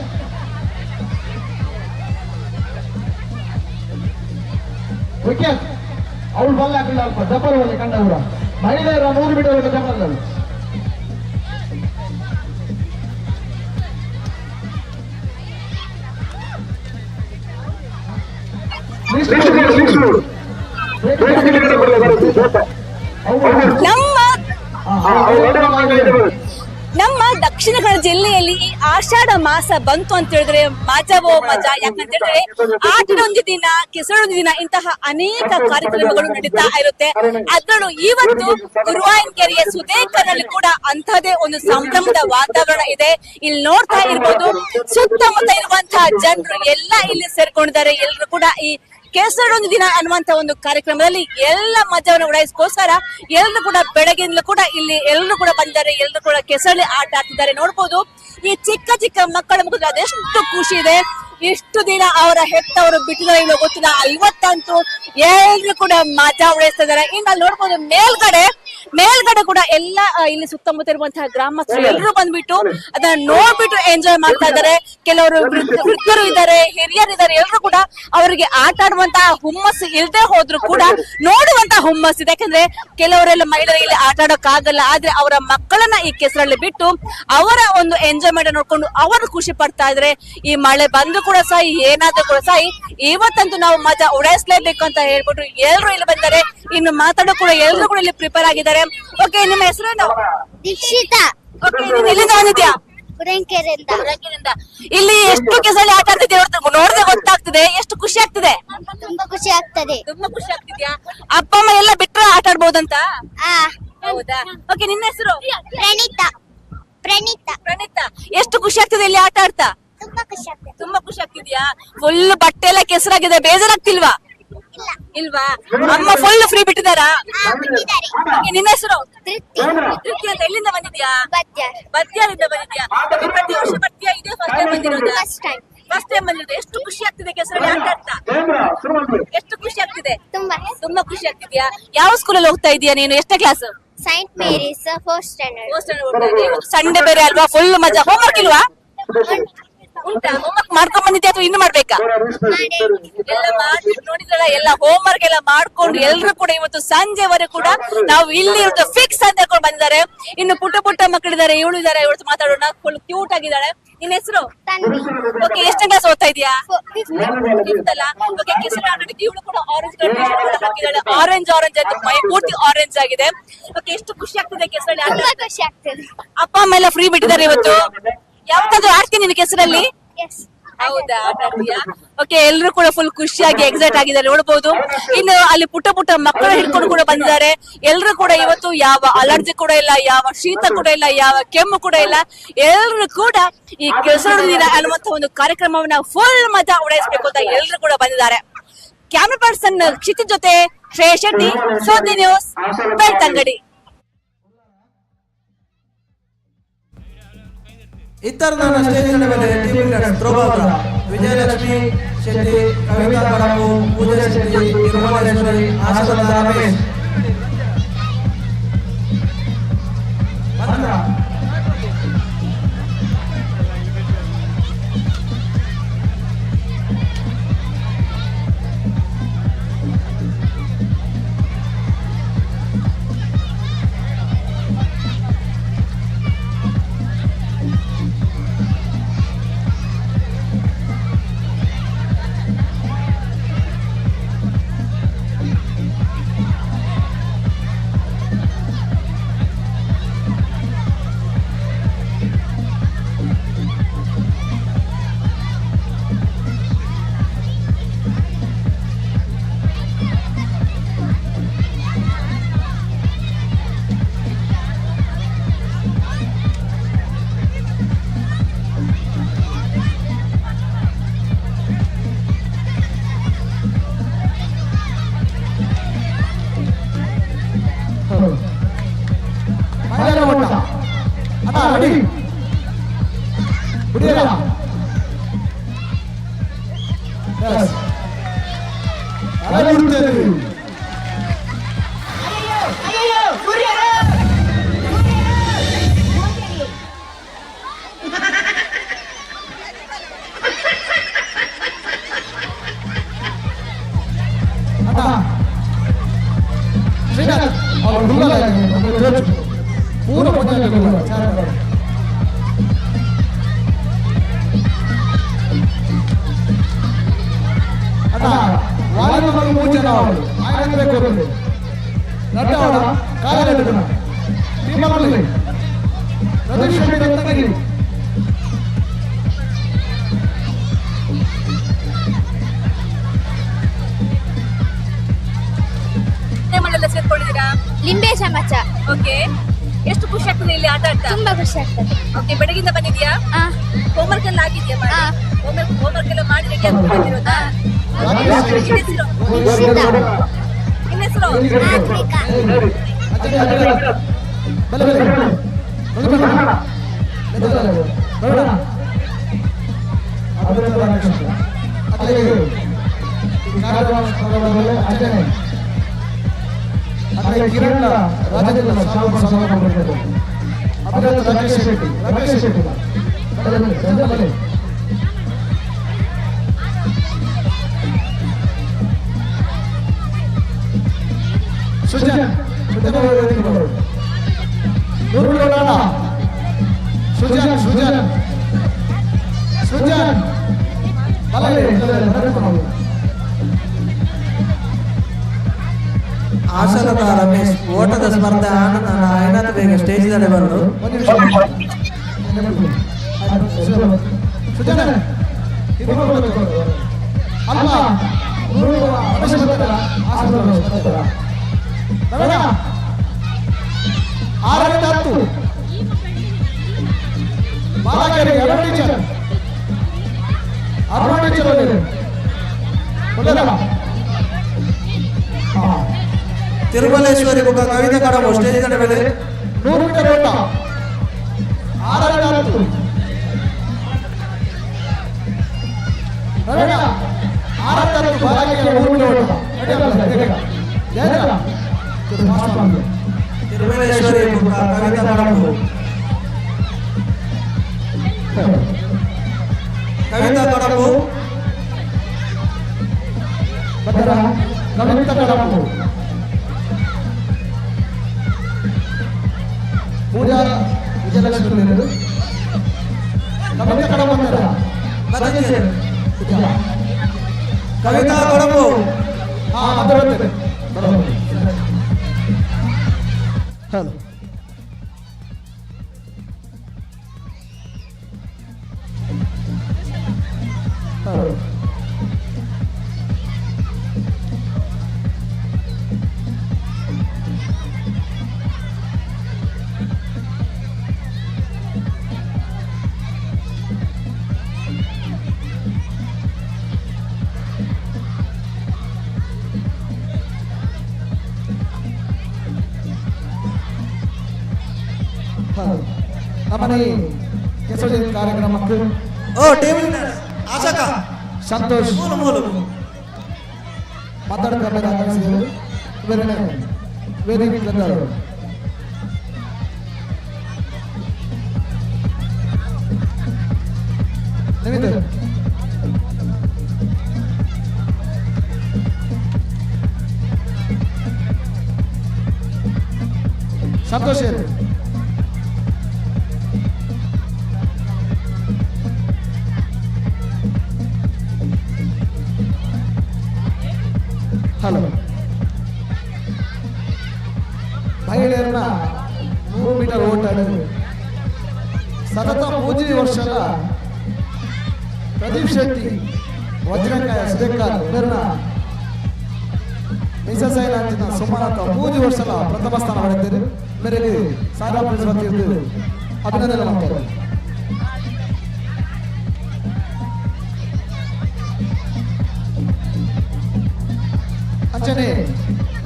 ವಿಕೆಟ್ ಅವಳು ಬಲ್ಲ ಹಾಕಿಲ್ಲ ಅಲ್ಪ ಜಬ್ಬರ್ ಒಳ್ಳೆ ಕಂಡವರ ಮಹಿಳೆಯರ 100 ಮೀಟರ್ ಓಟ ಜಬ್ಬರ್. ನಮ್ಮ ದಕ್ಷಿಣ ಕನ್ನಡ ಜಿಲ್ಲೆಯಲ್ಲಿ ಈ ಆಷಾಢ ಮಾಸ ಬಂತು ಅಂತ ಹೇಳಿದ್ರೆ ಮಜವೋ ಮಜಾ. ಯಾಕಂತ ಹೇಳಿದ್ರೆ ಆಟದೊಂದು ದಿನ, ಕೆಸರೊಂದು ದಿನ, ಇಂತಹ ಅನೇಕ ಕಾರ್ಯಕ್ರಮಗಳು ನಡೀತಾ ಇರುತ್ತೆ. ಅದರಲ್ಲೂ ಇವತ್ತು ಗುರುವಾಯನಕೆರೆಯ ಸುದೇಕರ್ನಲ್ಲಿ ಕೂಡ ಅಂತಹದೇ ಒಂದು ಸಂಭ್ರಮದ ವಾತಾವರಣ ಇದೆ. ಇಲ್ಲಿ ನೋಡ್ತಾ ಇರ್ಬೋದು, ಸುತ್ತಮುತ್ತ ಇರುವಂತಹ ಜನರು ಎಲ್ಲ ಇಲ್ಲಿ ಸೇರ್ಕೊಂಡಿದ್ದಾರೆ. ಎಲ್ಲರೂ ಕೂಡ ಈ ಕೇಸರೊಂದು ದಿನ ಅನ್ನುವಂತ ಒಂದು ಕಾರ್ಯಕ್ರಮದಲ್ಲಿ ಎಲ್ಲ ಮಜವನ್ನು ಉಡಾಯಿಸ್ಕೋಸ್ಕರ ಎಲ್ಲರೂ ಕೂಡ ಬೆಳಗಿನಿಂದಲೂ ಕೂಡ ಇಲ್ಲಿ ಎಲ್ಲರೂ ಕೂಡ ಬಂದಿದ್ದಾರೆ. ಎಲ್ಲರೂ ಕೂಡ ಕೆಸರಲ್ಲಿ ಆಟ ಆಡ್ತಿದ್ದಾರೆ. ನೋಡ್ಬೋದು ಈ ಚಿಕ್ಕ ಚಿಕ್ಕ ಮಕ್ಕಳ ಮುಖದಲ್ಲಿ ಅದೆಷ್ಟು ಖುಷಿ ಇದೆ. ಇಷ್ಟು ದಿನ ಅವರ ಹೆತ್ತವರು ಬಿಟ್ಟಿದ್ದಾರೆ ಇಲ್ಲೋ ಗೊತ್ತಿಲ್ಲ, ಇವತ್ತಂತೂ ಎಲ್ಲರೂ ಕೂಡ ಮಜಾ ಉಡಾಯಿಸ್ತಾ ಇದ್ದಾರೆ. ಇನ್ನು ಅಲ್ಲಿ ನೋಡ್ಬೋದು ಮೇಲ್ಗಡೆ ಕೂಡ ಎಲ್ಲ ಇಲ್ಲಿ ಸುತ್ತಮುತ್ತ ಇರುವಂತಹ ಗ್ರಾಮಸ್ಥರು ಎಲ್ಲರೂ ಬಂದ್ಬಿಟ್ಟು ಅದನ್ನ ನೋಡ್ಬಿಟ್ಟು ಎಂಜಾಯ್ ಮಾಡ್ತಾ ಇದ್ದಾರೆ. ಕೆಲವರು ವೃದ್ಧರು ಇದ್ದಾರೆ, ಹಿರಿಯರು ಇದ್ದಾರೆ, ಎಲ್ಲರೂ ಕೂಡ ಅವರ ಅವರಿಗೆ ಆಟ ಆಡುವಂತಹ ಹುಮ್ಮಸ್ಸು ಇಲ್ಲದೆ ಹೋದ್ರು ಕೂಡ ನೋಡುವಂತಹ ಹುಮ್ಮಸ್ಸು ಇದೆ. ಯಾಕಂದ್ರೆ ಕೆಲವರೆಲ್ಲ ಮಹಿಳೆಯರಿಗೆ ಇಲ್ಲಿ ಆಟ ಆಡೋಕ್ಕಾಗಲ್ಲ, ಆದ್ರೆ ಅವರ ಮಕ್ಕಳನ್ನ ಈ ಕೆಸರಲ್ಲಿ ಬಿಟ್ಟು ಅವರ ಒಂದು ಎಂಜಾಯ್ಮೆಂಟ್ ನೋಡ್ಕೊಂಡು ಅವರು ಖುಷಿ ಪಡ್ತಾ ಇದ್ರೆ, ಈ ಮಳೆ ಬಂದ್ರು ಕೂಡ ಸಹ ಏನಾದ್ರೂ ಕೂಡ ಸಹ ಇವತ್ತಂತೂ ನಾವು ಮಜಾ ಉಡಾಯಿಸ್ಲೇಬೇಕು ಅಂತ ಹೇಳ್ಬಿಟ್ಟು ಎಲ್ರು ಇಲ್ಲಿ ಬಂದಾರೆ. ಇನ್ನು ಮಾತಾಡೋ ಕೂಡ ಎಲ್ರು ಕೂಡ ಇಲ್ಲಿ ಪ್ರಿಪೇರ್ ಆಗಿದ್ದಾರೆ. ಓಕೆ, ನಿಮ್ಮ ಹೆಸರೇನು? ದೀಕ್ಷಿತಾ. ಓಕೆ, ನೀನು ಎಲ್ಲಿಂದ ಬಂದಿದ್ಯಾ? ಕುರಂಕೆರೆಯಿಂದ. ಇಲ್ಲಿ ಎಷ್ಟು ಕೆಸರಲ್ಲಿ ಆಟ ಆಡ್ತಿದ್ಯಾ ನೋಡಿದ್ರೆ ಗೊತ್ತಾಗ್ತಿದೆ. ಎಷ್ಟು ಖುಷಿ ಆಗ್ತಿದೆ? ತುಂಬಾ ಖುಷಿ ಆಗ್ತದೆ. ತುಂಬಾ ಖುಷಿ ಆಗ್ತಿದ್ಯಾ? ಅಪ್ಪ ಅಮ್ಮ ಎಲ್ಲ ಬಿಟ್ರೆ ಆಟ ಆಡ್ಬೋದಂತ? ಹೌದಾ? ಓಕೆ, ನಿನ್ನ ಹೆಸರು? ಪ್ರಣೀತಾ. ಪ್ರಣೀತಾ. ಪ್ರಣೀತಾ, ಎಷ್ಟು ಖುಷಿ ಆಗ್ತಿದೆ ಇಲ್ಲಿ ಆಟ ಆಡ್ತಾ? ತುಂಬಾ ಖುಷಿ ಆಗ್ತದೆ. ತುಂಬಾ ಖುಷಿ ಆಗ್ತಿದ್ಯಾ? ಫುಲ್ ಬಟ್ಟೆ ಎಲ್ಲ ಕೆಸರಾಗಿದೆ, ಬೇಜಾರಾಗ್ತಿಲ್ವಾ? ಇಲ್ವಾ? ಅಮ್ಮ ಫುಲ್ ಫ್ರೀ ಬಿಟ್ಟಿದಾರಾ? ನಿನ್ನ ಹೆಸರು? ತೃಪ್ತಿ ಅಂತ. ಎಲ್ಲಿಂದ ಬಂದಿದ್ಯಾ? ಬದ್ಯಾರಿಂದ ಬಂದಿದ್ಯಾ? ಪ್ರತಿ ವರ್ಷ ಬರ್ತೀಯಾ? ಇದೇ ಫಸ್ಟ್ ಟೈಮ್ ಬಂದಿರೋದಾ? ಫಸ್ಟ್ ಟೈಮ್ ಬಂದಿರೋದು. ಎಷ್ಟು ಖುಷಿ ಆಗ್ತಿದೆ ಕೆಸರಲ್ಲಿ ಆಟ ಆಡ್ತಾ? ಎಷ್ಟು ಖುಷಿ ಆಗ್ತಿದೆ? ತುಂಬಾ ತುಂಬಾ ಖುಷಿ ಆಗ್ತಿದ್ಯಾ? ಯಾವ ಸ್ಕೂಲಲ್ಲಿ ಹೋಗ್ತಾ ಇದೀಯಾ ನೀನು? ಎಷ್ಟನೇ class? Saint Mary's fourth standard. Sunday ಬೇರೆ ಅಲ್ವಾ, ಫುಲ್ ಮಜಾ. ಹೋಮ್ವರ್ಕ್ ಇಲ್ವಾ? ಉಂಟಾ? ಹೋಮ್ವರ್ಕ್ ಮಾಡ್ಕೊಂಡ್ ಬಂದಿದ್ಯಾ ಅಥವಾ ಇನ್ನು ಮಾಡ್ಬೇಕಾ? ಎಲ್ಲ ಮಾಡ್ಬಿಟ್ಟು ನೋಡಿದ್ರಲ್ಲ, ಎಲ್ಲ ಹೋಮ್ವರ್ಕ್ ಎಲ್ಲ ಮಾಡ್ಕೊಂಡು ಎಲ್ರು ಕೂಡ ಇವತ್ತು ಸಂಜೆವರೆಗೆ ಕೂಡ ನಾವು ಇಲ್ಲಿ ಇವತ್ತು ಫಿಕ್ಸ್ ಅಂತ ಹೇಳ್ಕೊಂಡು ಬಂದಿದ್ದಾರೆ. ಇನ್ನು ಪುಟ್ಟ ಪುಟ್ಟ ಮಕ್ಕಳಿದ್ದಾರೆ, ಇವಳು ಇದಾರೆ, ಇವಳು ಮಾತಾಡೋಣ. ಫುಲ್ ಕ್ಯೂಟ್ ಆಗಿದ್ದಾಳೆ. ನಿನ್ನ ಹೆಸರು? ಓಕೆ, ಎಷ್ಟನೇ ಕ್ಲಾಸ್ ಓದ್ತಾ ಇದೀಯಾ? ಫಿಫ್ತ್ ಅಲ್ಲ? ಓಕೆ, ಕೆಸರು ಆಟಕ್ಕೆ ಇವಳು ಕೂಡ ಆರೆಂಜ್ ಕಲರ್ ಟಿ ಶರ್ಟ್ ಹಾಕಿದ್ದಾಳೆ. ಆರೆಂಜ್ ಆರೆಂಜ್ ಆಯ್ತು, ಮೈ ಪೂರ್ತಿ ಆರೆಂಜ್ ಆಗಿದೆ. ಓಕೆ, ಎಷ್ಟು ಖುಷಿ ಆಗ್ತಿದೆ ಕೆಸರಲ್ಲಿ ಆಟ? ತುಂಬಾ ಖುಷಿ ಆಗ್ತದೆ. ಅಪ್ಪ ಅಮ್ಮ ಎಲ್ಲ ಫ್ರೀ ಬಿಟ್ಟಿದ್ದಾರೆ ಇವತ್ತು. ಯಾವತ್ತಾದ್ರೂ ಆಡ್ತೀನಿ ನಿನ್ ಕೆಸರಲ್ಲಿ? ಹೌದಾ, ಆಟ ಆಡ್ತೀಯಾ? ಓಕೆ, ಎಲ್ರು ಕೂಡ ಫುಲ್ ಖುಷಿಯಾಗಿ ಎಕ್ಸೈಟ್ ಆಗಿದ್ದಾರೆ ನೋಡಬಹುದು. ಇನ್ನು ಅಲ್ಲಿ ಪುಟ್ಟ ಪುಟ್ಟ ಮಕ್ಕಳು ಹಿಡ್ಕೊಂಡು ಕೂಡ ಬಂದಿದ್ದಾರೆ. ಎಲ್ರು ಕೂಡ ಇವತ್ತು ಯಾವ ಅಲರ್ಜಿ ಕೂಡ ಇಲ್ಲ, ಯಾವ ಶೀತ ಕೂಡ ಇಲ್ಲ, ಯಾವ ಕೆಮ್ಮು ಕೂಡ ಇಲ್ಲ. ಎಲ್ರು ಕೂಡ ಈ ಕೆಸರು ದಿನ ಅನ್ನುವಂತ ಒಂದು ಕಾರ್ಯಕ್ರಮವನ್ನ ಫುಲ್ ಮಜಾ ಉಡಾಯಿಸ್ಬೇಕು ಅಂತ ಎಲ್ರು ಕೂಡ ಬಂದಿದ್ದಾರೆ. ಕ್ಯಾಮ್ರಾ ಪರ್ಸನ್ ಕ್ಷಿತಿ ಜೊತೆ ಶ್ರೇಯಸ್ ಶೆಟ್ಟಿ, ಸುದ್ದಿ ನ್ಯೂಸ್, ಬೆಳ್ತಂಗಡಿ. ಇತರನ ಸ್ಟೇಜ್ ಮೇಲೆ team leaders throwball Vijayalakshmi Shetty, Kavitha Kadapu, Pooja Shetty, Nirmaleshwari, Ashalatha Ramesh. ಲಿಂಬೆ ಚಮಚ. ಓಕೆ, ಎಷ್ಟು ಖುಷಿ ಆಗ್ತದೆ ಇಲ್ಲಿ ಆಟ ಆಡ್ತಾ? ತುಂಬಾ ಖುಷಿ ಆಗ್ತದೆ. ಓಕೆ, ಬೆಳಗಿಂದ ಬಂದಿದ್ಯಾ? ಹೋಮ್ವರ್ಕ್ ಎಲ್ಲ ಆಗಿದ್ಯಾ? ಹೋಮ್ವರ್ಕ್ ಎಲ್ಲ ಮಾಡಿ ರೆಡಿ ಆಗ್ತಾ ಬಂದಿರೋದಾ? ನಿನ್ನ ಹೆಸರು? Kiran Rajendra Rakesh Shetty, Rakesh Shetty. Srujan Srujan Srujan Ashalatha Ramesh ಓಟದ ಸ್ಪರ್ಧೆ ಆನಂದ ಆಯ್ನಾಥ ಬೇಗ ಸ್ಟೇಜ್ ದಲ್ಲಿ ಬರಲು. ಸುಜನ್ ಅಲ್ಲ ರಮೇಶ್ ಬರ್ತಾರಾ? ಆಶಾಲತಾ ರಮೇಶ್ ಬರ್ತಾರಾ? ರಮಣ 6 10 ಬಾಲಕಿಯರಿಗೆ ಅರುಣ್ ಟೀಚರ್, ಅರುಣ್ ಟೀಚರ್ ಅವರು ಒಳ್ಳೆಯದಲ್ಲ? ತಿರುಮಲೇಶ್ವರಿ ಬೊಕ್ಕ ಕವಿತಾ ಕಡಬು ಸ್ಟೇಜ್ ದ ಮೇಲೆ. 100 ಮೀಟರ್ ಓಟ 6 10. ರಮಣ 6 10 ಬಾಲಕಿಯರ 100 ಮೀಟರ್ ಓಟ ರೆಡಿ ಆಗಲ್ಲ, ಬೇಗ. ಜಯೇಂದ್ರ ಚೂರು ಫಾಸ್ಟ್ ಮಾಡು. ತಿರುಮಲೇಶ್ವರಿ ಬೊಕ್ಕ ಕವಿತಾ ಕಡಬು, ಕವಿತಾ ಕಡಬು. ಬರ್ತಾರಾ? ಕವಿತಾ ಕಡಬು, ಪೂಜಾ ವಿಜಯಲಕ್ಷ್ಮಿ ಅವರು. ಕವಿತಾ ಕಡಬು ಅಂತಾರ? ಬರ್ತಿದ್ದೇನೆ. ಕವಿತಾ ಕಡಬು. ಹಾ, ಮತ್ತೆ ಬರ್ತೇನೆ. ಹಲೋ ಹಲೋ ಹಲೋ ನಮ್ಮನೆ ಕೆಸರು ಕಾರ್ಯಕ್ರಮಕ್ಕೆ ಓ ಟೇಬಲ್ ಆಶಾಕ ಸಂತೋಷ್ ಮೂಲು ಮೂಲು ಮಾತಾಡ್ತಾ ಆಗಮಿಸಿದರು. ಬೇರೆ ವೇದಿಕೆ ತಂದರು. ನಿಮಿತ್ ಸಂತೋಷ್ ಹೇಳಿ. ಹಲೋ ಮಹಿಳೆಯರನ್ನ 100 ಮೀಟರ್ ಓಟ ಸತತ 3 ವರ್ಷದ ಪ್ರದೀಪ್ ಶೆಟ್ಟಿ ವಜ್ರಕಾಯ ಸುಧಾಕರ್ ಇವರನ್ನ ಮಿಸಸ್ ಐಲಾಂಚಿನ ಸುಮಲತಾ 3 ವರ್ಷದ ಪ್ರಥಮ ಸ್ಥಾನ ಪಡೆದಿದ್ದಾರೆ. ಮೇರೆಗೆ ಸಾರಾ ಪ್ರಿನ್ಸ್ ಅಭಿನಂದನೆ ಮಾಡ್ತಾರೆ. ಅಂಚನೆ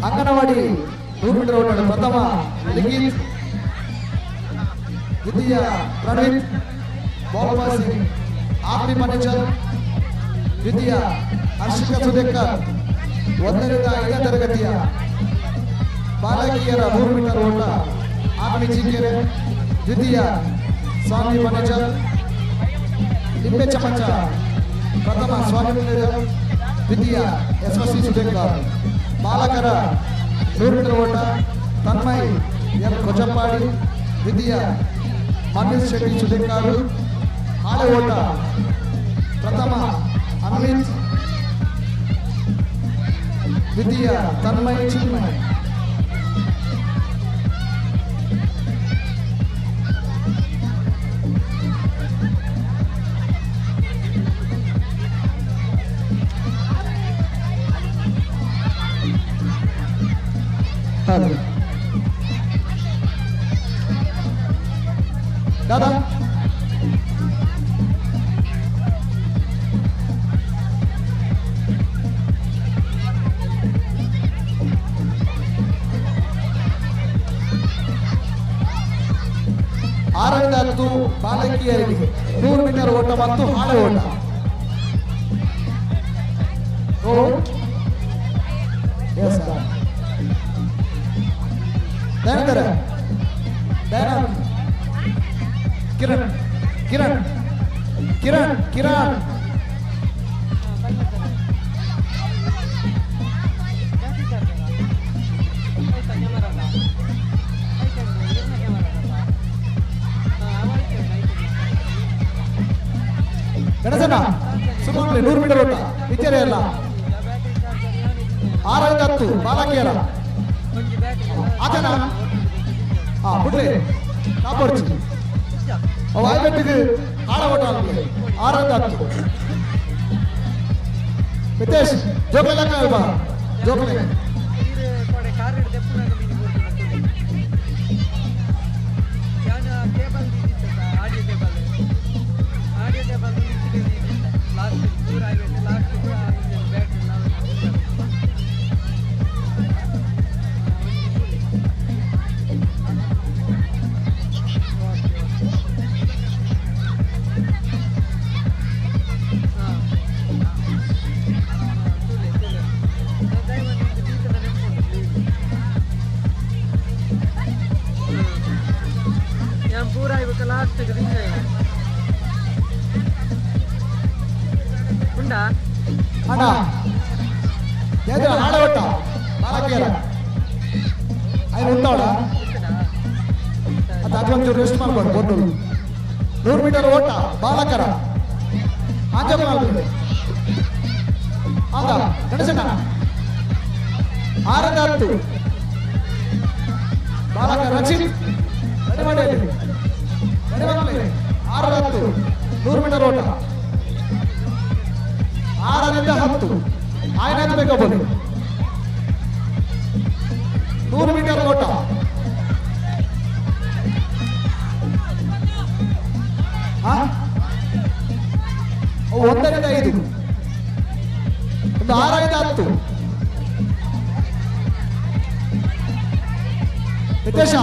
ಅಂಗನವಾಡಿ 100 ಮೀಟರ್ ಓಟ ಪ್ರಥಮ ಲಿಖಿತ್, ದ್ವಿತೀಯ Praneeth, ball passing army manager, ದ್ವಿತೀಯ ಹರ್ಷಿಕಾ ಸುಧಾಕರ್. 1ರಿಂದ 5ನೇ ತರಗತಿಯ ಬಾಲಕಿಯರ 100 ಮೀಟರ್ ಓಟ ಆರ್ಮಿ ಜಿಕೆರೆ, ದ್ವಿತೀಯ ಸ್ವಾಮಿ ಮ್ಯಾನೇಜರ್, ಲಿಂಬೆ ಚಮಚ ಪ್ರಥಮ ಸ್ವಾಮಿ ಮ್ಯಾನೇಜರ್, ದ್ವಿತೀಯ ಯಶಸ್ವಿ ಸುಧಾಕರ್. ಬಾಲಕರ 100 ಮೀಟರ್ ಓಟ ತನ್ಮಯ್ ಎಂ ಕೊಜಪ್ಪಾಡಿ, ದ್ವಿತೀಯ ಮನೀಶ್ ಶೆಟ್ಟಿ ಸುಧಾಕರ್. ಹಾಳೆ ಓಟ ಪ್ರಥಮ ಅಮಿತ್, ದ್ವಿತೀಯ ತನ್ಮಯ್ ಚಿನ್ಮಯ್. ಹಲೋ ದಾದಾ 6ರಿಂದ 10 ಬಾಲಕಿಯರಿಗೆ 100 ಮೀಟರ್ ಓಟ ಮತ್ತು ಹಾಳೆ ಓಟ. ಓ ಎಸ್ ದಯಾನಂದರ ದಯಾನಂದ್ ಕಿರಣ್ ಕಿರಣ್ ಕಿರಣ್ ಕಿರಣ್ 6 5 10 ಬಾಲಕಿಯರ ಆತನ ಆ ಬಿಡ್ಲಿ ಕಾಪರ್ಚಿ ಅವು ಆಯ್ಬೆಟ್ಟಿಗೆ ಆಳ ಓಟ 6 5 10. ಮಿತೇಶ್ ಜೋಕ್ಲೆ ಲಕ್ಕ ಅಲ್ವಾ ಜೋಕ್ಲೆ. ಅಣ್ಣ ಆಳ ಓಟ ಬಾಲಕಿಯರ ಆಯ್ತು ಉಂಟಾವಡ ಅದು ಅದೊಂಚೂರು ರೆಸ್ಟ್ ಮಾಡ್ಬಾರ್ದು. ಒಂದು 100 ಮೀಟರ್ ಓಟ ಬಾಲಕರ ಆಂಜೋಗ ಆಗ ಗಣೇಶಣ್ಣ 6 10 ಬಾಲಕ ರಕ್ಷಿತ್ ರೆಡಿ ಮಾಡಿ ರೆಡಿ ಮಾಡಿ 6 10 100 ಮೀಟರ್ ಓಟ 6 10 ಆಯ್ನಾತ್ ಬೇಕಾಬೋದು 100 ಮೀಟರ್ ಓಟ 1 5 ಒಂದು 6 5 10. ಹಿತೇಶ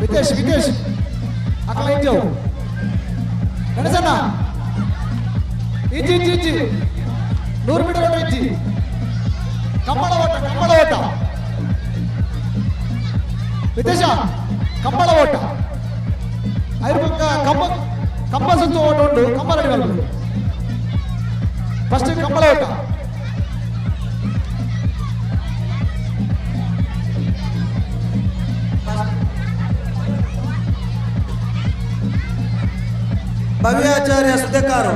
ವಿತೇಶ್ ವಿತೇಶ್ ಅಕಲ ಇಜ್ಜವು ಗಣೇಶಣ್ಣ ಇಜ್ಜಿ ಇಜ್ಜಿ ಇಜ್ಜಿ 100 ಮೀಟರ್ ಓಟ ಇಜ್ಜಿ ಕಂಬಳ ಓಟ ಕಂಬಳ ಓಟ ವಿತೇಶ ಕಂಬಳ ಓಟ ಐರ್ಬಕ್ಕ ಕಂಬ ಕಂಬ ಸುತ್ತು ಓಟ ಉಂಟು ಕಂಬ ರೆಡಿ ಮಾಡ್ಬೇಕು ಫಸ್ಟ್ ಕಂಬಳ ಓಟ. ಭವ್ಯಾಚಾರ್ಯ ಸುಧಕಾರು,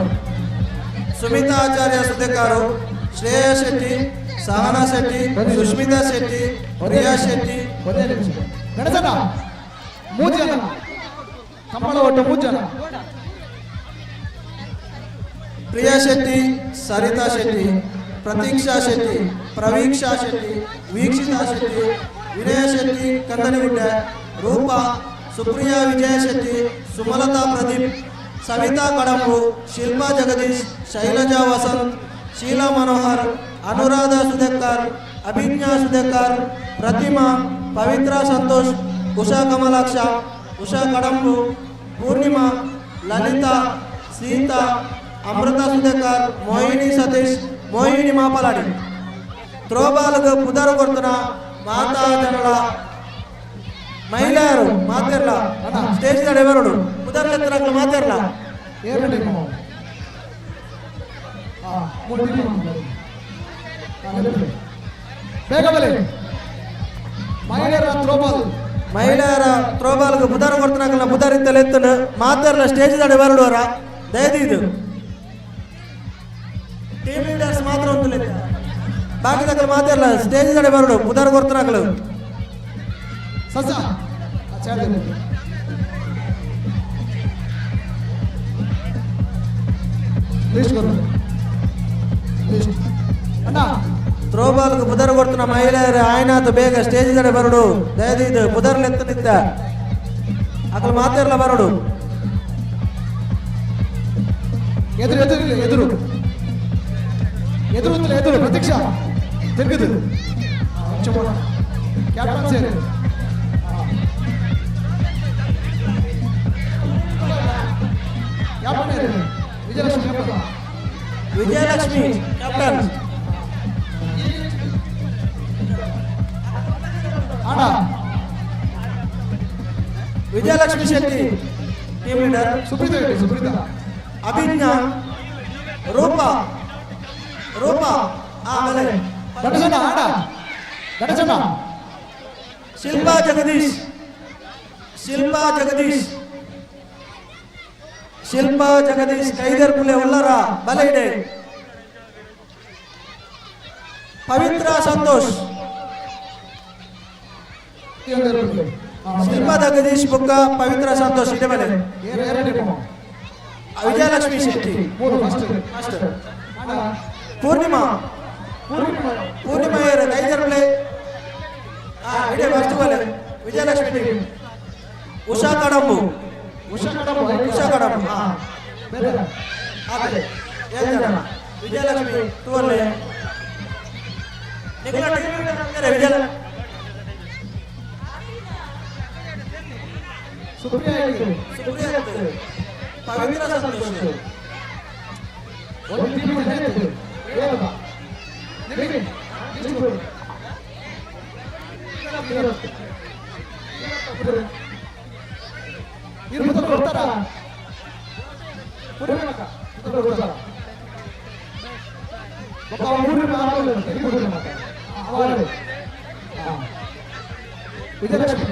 ಸುಮಿತಾ ಆಚಾರ್ಯ ಸುಧಕಾರು, ಶ್ರೇಯಾ ಶೆಟ್ಟಿ, ಸಹನಾ ಶೆಟ್ಟಿ, ಸುಷ್ಮಿತಾ ಶೆಟ್ಟಿ, ಪ್ರಿಯಾ ಶೆಟ್ಟಿ. ಗಣೇಶಣ್ಣ 3 ಜನ ಕಂಬಳ ಓಟ 3 ಜನ. ಪ್ರಿಯಾ ಶೆಟ್ಟಿ, ಸರಿತಾ ಶೆಟ್ಟಿ, ಪ್ರತೀಕ್ಷಾ ಶೆಟ್ಟಿ, ಪ್ರವೀಕ್ಷಾ ಶೆಟ್ಟಿ, ವೀಕ್ಷಿತಾ ಶೆಟ್ಟಿ, ವಿನಯ ಶೆಟ್ಟಿ ಕಂದನಗುಡ್ಡೆ, ರೂಪಾ, ಸುಪ್ರಿಯಾ ವಿಜಯ ಶೆಟ್ಟಿ, ಸುಮಲತಾ ಪ್ರದೀಪ್, ಸವಿತಾ ಕಡಂಬು, ಶಿಲ್ಪಾ ಜಗದೀಶ್, ಶೈಲಜಾ ವಸಂತ್, ಶೀಲಾ ಮನೋಹರ್, ಅನುರಾಧ ಸುಧೇಕರ್, ಅಭಿಜ್ಞಾ ಸುಧೇಕರ್, ಪ್ರತಿಮಾ, ಪವಿತ್ರ ಸಂತೋಷ್, ಉಷಾ ಕಮಲಾಕ್ಷ, ಉಷಾ ಕಡಂಬು, ಪೂರ್ಣಿಮಾ, ಲಲಿತಾ, ಸೀತಾ, ಅಮೃತ ಸುಧೇಕರ್, ಮೋಹಿನಿ ಸತೀಶ್, ಮೋಹಿನಿ ಮಾಪಲಾಡಿ. ತ್ರೋಬಾಲ್ಗ್ ಪುದರ್ ಕೊಡ್ತನ ಮಾತಾ ಜನಳ ಮಹಿಳೆಯರು ಮಾತಿರ್ಲ ಸ್ಟೇಜ್ ನಡೆ ಬರೋಡು ಪುದರ್ಲೆತ್ತನಕ್ಲು ಮಾತಿರ್ಲ. ಬೇಗ ಬಲೆ ಮಹಿಳೆಯರ ತ್ರೋಬಾಲ್ ಮಹಿಳೆಯರ ತ್ರೋಬಾಲ್ಗ್ ಪುದರ್ ಕೊಡ್ತನಕ್ಲ ಪುದರ್ ಇತ್ತಲೆತ್ತನ ಮಾತಿರ್ಲ ಸ್ಟೇಜ್ ನಡೆ ಬರೋಡೋರ ದಯದೀದು ಟೀಮ್ ಲೀಡರ್ಸ್ ಮಾತ್ರ ಉಂಟು ಬಾಕಿದಕ್ಲು ಮಾತಿರ್ಲ ಸ್ಟೇಜ್ ನಡೆ ಬರೋಡು ಪುದರ್ ಕೊಡ್ತನಕ್ಲು. ಸಸ ಲಿಸ್ಟ್ ಕೊಡು ಲಿಸ್ಟ್ ಅಣ್ಣ. ತ್ರೋಬಾಲ್ಗ್ ಪುದರ್ ಕೊಡ್ತನ ಮಹಿಳೆಯರು ಆಯ್ನಾತ್ ಬೇಗ ಸ್ಟೇಜ್ ನಡೆ ಬರೋಡು ದಯದೀದು ಪುದರ್ಲೆತ್ತನಿತ್ತ ಅಕಲ್ ಮಾತಿರ್ಲ ಬರೋಡು. ಎದುರು ಎದುರು ಎದುರು ಎದುರು ಎದುರು ಪ್ರತೀಕ್ಷಾ ತಿರುಗುದು ಕ್ಯಾಪ್ಟನ್ ಸೇರಿ captain Vijayalakshmi captain. Vijayalakshmi captain. ಅಣ್ಣ Vijayalakshmi Shetty team leader. Supreetha Shetty, Supreetha. Abhijna, Roopa, Roopa ಆಮೇಲೆ ಗಣೇಶಣ್ಣ ಆಡ. ಗಣೇಶಣ್ಣ. ಶಿಲ್ಪಾ ಜಗದೀಶ್, ಶಿಲ್ಪಾ ಜಗದೀಶ್, ಶಿಲ್ಪಾ ಜಗದೀಶ್ ಕೈದರ್ ಪುಲೆ ಉಲ್ಲರ ಬಲೆ ಇಡೆ. ಪವಿತ್ರ ಸಂತೋಷ್. ಶಿಲ್ಪಾ ಜಗದೀಶ್ ಬುಕ್ಕ ಪವಿತ್ರ ಸಂತೋಷ್ ಇಡೆ ಬಲೆ. ವಿಜಯಲಕ್ಷ್ಮಿ ಶೆಟ್ಟಿ. ಫಸ್ಟ್ ಪೂರ್ಣಿಮಾ, ಪೂರ್ಣಿಮಾ ಏರು ಕೈದರ್ ಪುಲೆ ಇಡೆ ಫಸ್ಟ್ ಬಲೆ. ವಿಜಯಲಕ್ಷ್ಮಿ ಟೀಮ್. ಉಷಾ ಕಡಂಬು, ಉಷಾ ಕಡಂಬು, ಉಷಾ ಕಡಂಬು. ಹಾಗೆ ಏಳು ಜನ. ವಿಜಯಲಕ್ಷ್ಮಿ ಟೂವಲ್ಲಿ ನಿಗಳ ಟೀಮ್ ವಿಜಯ. ಸುಪ್ರಿಯಾ ಆಯ್ತು. ಸುಪ್ರಿಯಾ ಆಯ್ತು. ಪವಿತ್ರ ಸಂತೋಷ್. ಒಂದು ಟೀಮ್ ಆಯ್ತು. ಏನಪ್ಪ? ನಿಮಗೆ ಲಿಸ್ಟ್ ಕೊಡಿ. ಇವ್ರು ಮೊದಲು ಕೊಡ್ತಾರಾ? ಪೂರ್ಣಿಮಕ್ಕ, ಮೊದಲು ಕೊಡ್ತಾರಾ? ಒಬ್ಬ ಪೂರ್ಣಿಮಾ ಆಮೇಲೆ ಇರುತ್ತೆ. ಈ ಪೂರ್ಣಿಮಕ್ಕ. ಅವಾರ್ಡ್. ವಿಜಯಲಕ್ಷ್ಮಿ,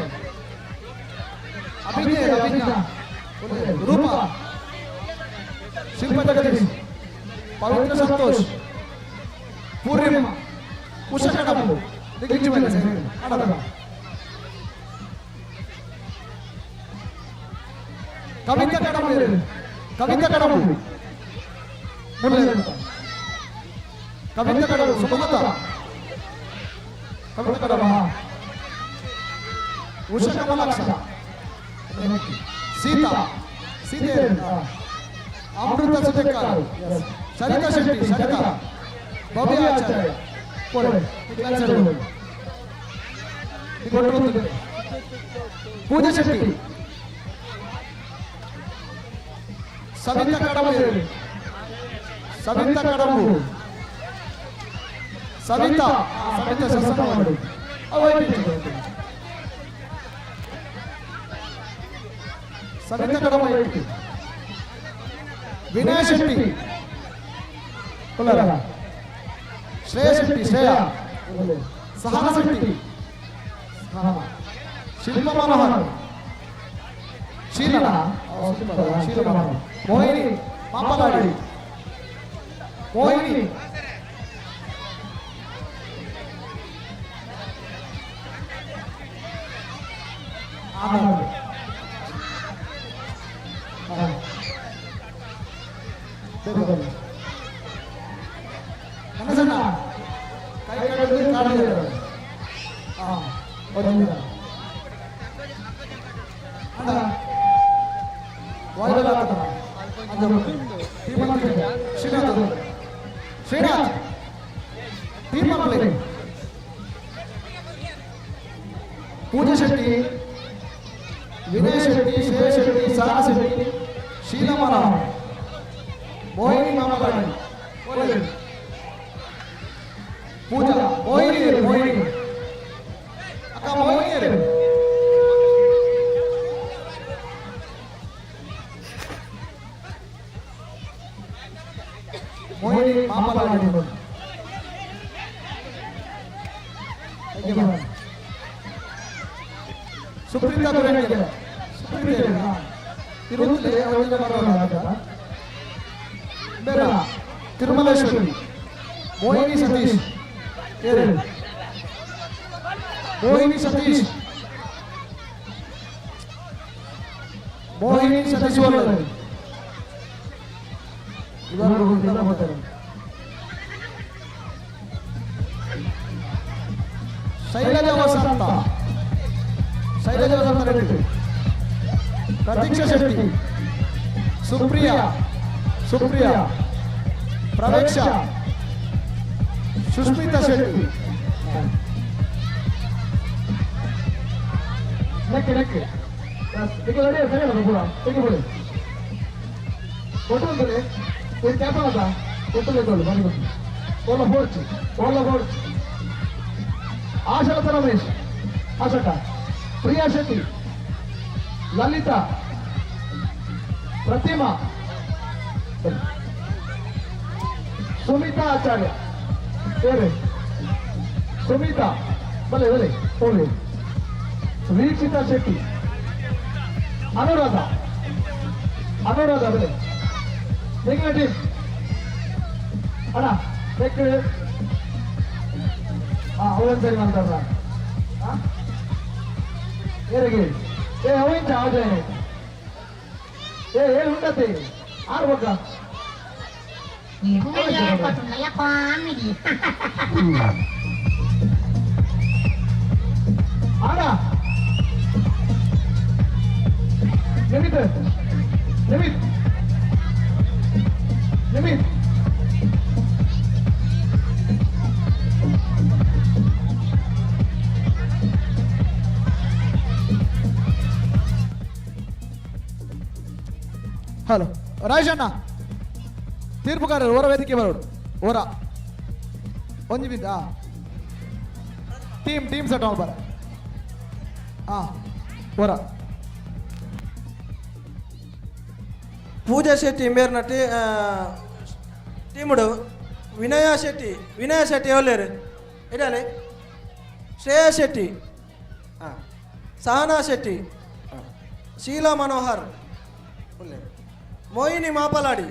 ಅಭಿಜ್ಞಾ, ಅಭಿಜ್ಞಾ, ರೂಪಾ, ಶಿಲ್ಪ ಜಗದೀಶ್, ಪವಿತ್ರ ಸಂತೋಷ್, ಪೂರ್ಣಿಮಾ, ಉಷಾ ಕಡಂಬು. ಕವಿತಾ ಕಡಂಬು, ಕವಿತಾ ಕಡಂಬು, ಕವಿತಾ ಕಡಂಬು, ಸುಮಲತಾ, ಕವಿತಾ ಕಡಂಬು, ಉಷಾ ಕಮಲಾಕ್ಷ, ಸೀತಾ, ಸೀತೆ, ಅಮೃತ ಸುಜಕ್ಕಾರ, ಸರಿತಾ ಶೆಟ್ಟಿ, ಸರಿತಾ, ಭವ್ಯ ಆಚಾರ್ಯ, ಪೂಜಾ ಶೆಟ್ಟಿ, ಸವಿತಾ ಕಡಂಬು, ಸವಿತಾ ಕಡಂಬು, ಸವಿತಾ, ಸವಿತಾ ಸಸನ. ಸವಿತಾ ಕಡಂಬು, ವಿನಯ ಶೆಟ್ಟಿ, ಶ್ರೇಯಾ ಶೆಟ್ಟಿ, ಶ್ರೇಯಾ, ಸಹನಾ ಶೆಟ್ಟಿ, ಶಿಲ್ಪ ಮನೋಹರ್, ಶೀಲಾ, ಶೀಲಾ ಮನೋಹರ್, ಮೋಹಿನಿ ಮಾಪಲಾಡಿ, ಮೋಹಿನಿ, ಆನಂದ್. ಕನಸಣ್ಣ ಕೈ ಕಟ್ಟಿದ್ರೆ ಕಾಡಲ್ಲಿ ಒಂದು ನಿಮಿಷ. ಅಣ್ಣ, ವಾಲಿಬಾಲ್ ಆಡ್ತಾನ. ಟೀಮ್ ಅಲ್ಲಿ ಶ್ರೀನಾಥ್, ಶ್ರೀನಾಥ್ ಟೀಮ್ ಅಲ್ಲಿ ಪೂಜಾ ಶೆಟ್ಟಿ, ವಿನಯ್ ಶೆಟ್ಟಿ, ಶ್ರೇಯ ಶೆಟ್ಟಿ, ಸಹನಾ ಶೆಟ್ಟಿ, ಶೀಲಾ ಮನೋಹರ್, ಮೋಹಿನಿ ಮಾಮಲಾಡಿ, ಪೂಜಾ, ಮೋಹಿನಿ, ಮೋಹಿನಿ ಅಕ್ಕ, ಮೋಹಿನಿ, ಮೋಹಿನಿ ಮಾಮಲಾಡಿ. ಸುಪ್ರೀತಾ ಗುರೆಂಗೆ, ಸುಪ್ರೀತಾ ಇರುತ್ತಲೇ ಅವಳಿಗೆ ಬರೋಲ್ಲ. ಬೇರೆ ತಿರುಮಲೇಶ್ವರಿ, ಮೋಹಿನಿ ಸತೀಶ್, ಏರು ಮೋಹಿನಿ ಸತೀಶ್, ಮೋಹಿನಿ ಸತೀಶ್ ಒಳ್ಳೆಯದು. ಇವರು ಬರ್ತಾರೆ. ಶೈಲಜಾ ವಸಂತ, ಶೈಲಜಾ ವಸಂತ ರೆಡ್ಡಿ, ಪ್ರತೀಕ್ಷಾ ಶೆಟ್ಟಿ, ಸುಪ್ರಿಯಾ, ಸುಪ್ರಿಯಾ, ಪ್ರವೇಕ್ಷಾ, ಸುಸ್ಮಿತಾ ಶೆಟ್ಟಿ. ನೆಕ್ಕೆ ನೆಕ್ಕೆ ಸರಿ ಪೂರ ತೆಗಿಬಿಡಿ ಕೊಟ್ಟು ಅಂದ್ರೆ ಒಂದು ಕ್ಯಾಪಲ್ಲ ಕೊಟ್ಟು ಬೇಕು ಬನ್ನಿ ಬನ್ನಿ. ಓಲ ಫೋರ್ಚ್, ಓಲ ಫೋರ್ಚ್. ಆಶಲತಾ ರಮೇಶ್, ಆಶಕ, ಪ್ರಿಯಾ ಶೆಟ್ಟಿ, ಲಲಿತಾ, ಪ್ರತಿಮಾ, ಸುಮಿತಾ ಆಚಾರ್ಯ, ಬೇರೆ ಸುಮಿತಾ, ಬಲೆ ಬಲೆ ಹೋಗಿ. ವೀಕ್ಷಿತಾ ಶೆಟ್ಟಿ, ಅನುರಾಧ, ಅನುರಾಧ ಬಲೆ. ನಿಖಿಲ ಟೀಮ್ ಅಣ್ಣ ಬೆಕ್. ಹಾಂ, ಅವನ್ ಸರಿ ಮಾಡ್ತಾರ. ಹಾಂ, ಏರಿಗೆ ಏ ಅವಿಂಚ ಆಜಾಯ ಏ ಹೇಳಿ ಉಂಟತಿ ಆರು ಬಕ್ಕ. ಆಡ ನಿಮಿತ್, ನಿಮಿತ್, ನಿಮಿತ್. ಹಲೋ ರಾಜಣ್ಣ, ತೀರ್ಪುಗಾರರು ಹೊರ ವೇದಿಕೆ ಬರೋಡು. ಹೊರ ಒಂಜಿ ಬಿದ್ದ ಟೀಮ್ ಟೀಮ್ ಸೆಟ್ ಬರ. ಹಾ, ಹೊರ. ಪೂಜಾ ಶೆಟ್ಟಿ ಮೇರ್ನ ಟೀಮುಡು. ವಿನಯ ಶೆಟ್ಟಿ, ವಿನಯ ಶೆಟ್ಟಿ ಒಲ್ಲೇರು ಇಡಲೆ. ಶ್ರೇಯಾ ಶೆಟ್ಟಿ, ಹಾಂ, ಸಹನಾ ಶೆಟ್ಟಿ, ಶೀಲಾ ಮನೋಹರ್ ಒಳ್ಳೆ, ಮೋಹಿನಿ ಮಾಪಲಾಡಿ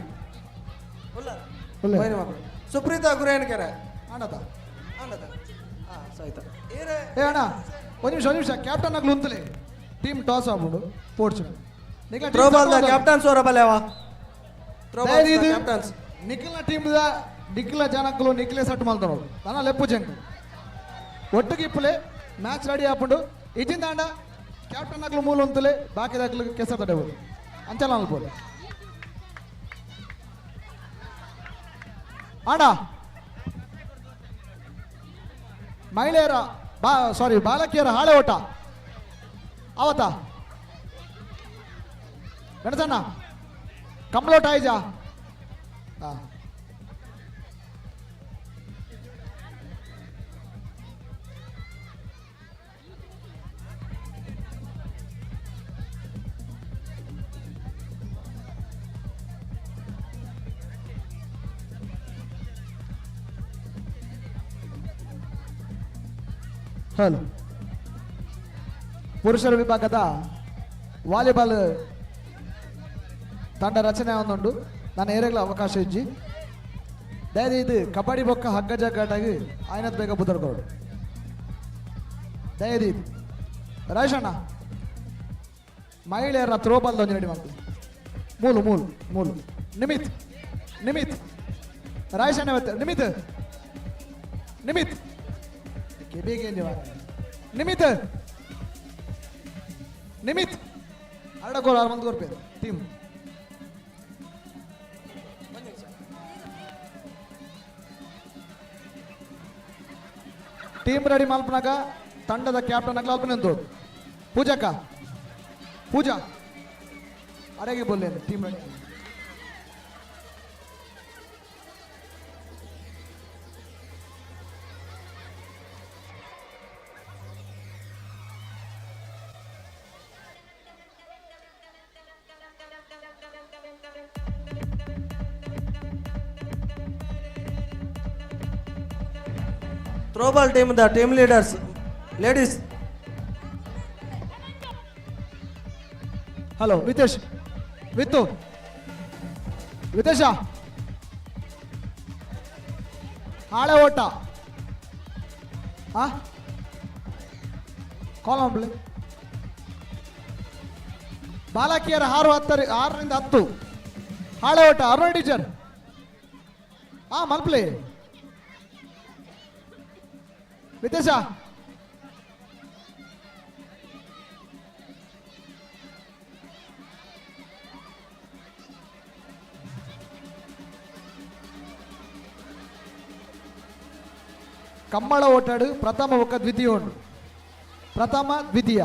ಮೋಹಿನಿ ಮಾಪಲಾಡಿ, ಸುಪ್ರೀತಾ ಗುರೇನ್ಕೆರೆ. ಅಣ್ಣದ ಅಣ್ಣದ. ಹಾಂ, ಸಹಿತ. ಏ ಅಣ್ಣ, ಒಂದು ನಿಮಿಷ, ಒಂದು ನಿಮಿಷ. ಕ್ಯಾಪ್ಟನ್ ಆಗ್ಲು ಅಂತಲೇ ಟೀಮ್ ಟಾಸ್ ಆಗ್ಬಿಡು ಪೋರ್ಚು. ಥ್ರೋಬಾಲ್ the captain ಸೋರ ಬಲ್ಲೇವಾ. Throwball captains. ನಿಖಿಲ್ನ ಟೀಮ್ the ನಿಖಿಲ ಜನಕ್ಕಲು ನಿಖಿಲೇ ಸೆಟ್ ಮಾಡ್ತಾರೋ ತನ್ನ ಲೆಪ್ಪು ಜಂಕ್ ಒಟ್ಟಿಗೆ ಇಪ್ಪಲೆ ಮ್ಯಾಚ್ ರೆಡಿ ಆಪುಂಡು. ಇಜಿಂದಾಂಡ ಕ್ಯಾಪ್ಟನ್ ಆಗ್ಲು ಮೂಲ ಅಂತಲೇ ಬಾಕಿದಾಗ್ಲು ಕೆಸ ತಡೆಬೋದು ಅಂಚಲ ಅನ್ಬೋದು. ಅಣ್ಣ, ಮಹಿಳೆಯರ ಬಾ ಸಾರಿ ಬಾಲಕಿಯರ ಹಾಳೆ ಓಟ ಆವತ್ತ ಗಣಸಣ್ಣ ಕಂಬಳೋಟ ಆಯ್ಜಾ. ಹಾ, ಹಲೋ. ಪುರುಷರ ವಿಭಾಗದ ವಾಲಿಬಾಲ್ ತಂಡ ರಚನೆ ಒಂದುಂಡು. ನಾನು ಏರೆಗ್ಲ ಅವಕಾಶ ಇಜ್ಜಿ. ದಯದೀದು ಕಬಡ್ಡಿ ಬೊಕ್ಕ ಹಗ್ಗ ಜಗ್ಗಾಟಾಗಿ ಆಯ್ನತ್ ಬೇಗ ಬುದರ್ಗೋಡು ದಯದೀದು. ರಾಜಣ್ಣ, ಮಹಿಳೆಯರ ಥ್ರೋಬಾಲ್ ಒಂಜಿ ರೆಡಿ ಮಾಡ್ತೀವಿ. ಮೂಲು ಮೂಲು ಮೂಲು. ನಿಮಿತ್, ನಿಮಿತ್, ರಾಯಶಣ್ಣ, ನಿಮಿತ್, ನಿಮಿತ್ ಕೆಬಿಗೆ ನಿಮಿತ್, ನಿಮಿತ್ ಅರಡಕೋಲ್ ಆರು ಮಂದಿ ಕೊರ್ಪೇರು ಟೀಮ್. ಟೀಮ್ ರೆಡಿ ಮಲ್ಪನಾಗ ತಂಡದ ಕ್ಯಾಪ್ಟನ್ ಆಗ್ಲ ಅಲ್ಪ ನಿಂತು. ಪೂಜಕ್ಕ, ಪೂಜಾ ಅರೆಗೆ ಬೋಲ್ಲೆ team ready. Throwball team the team leaders ladies. Hello Vitesh, Vittu, Vitesh ಹಾಳೆ ಓಟ. ಹಾ, ಕಾಲಂಬ್ಲಿ ಬಾಲಕಿಯರ 6 10 6ರಿಂದ 10 ಹಾಳೆ ಓಟ. ಅರುಣ್ ಟೀಚರ್, ಹಾ ಮಲ್ಪ್ಲಿ. ವಿತೇಶ, ಕಮ್ಮಳ ಓಟಾಡು ಪ್ರಥಮ ಒಕ್ಕ ದ್ವಿತೀಯ ಉಂಡು. ಪ್ರಥಮ ದ್ವಿತೀಯ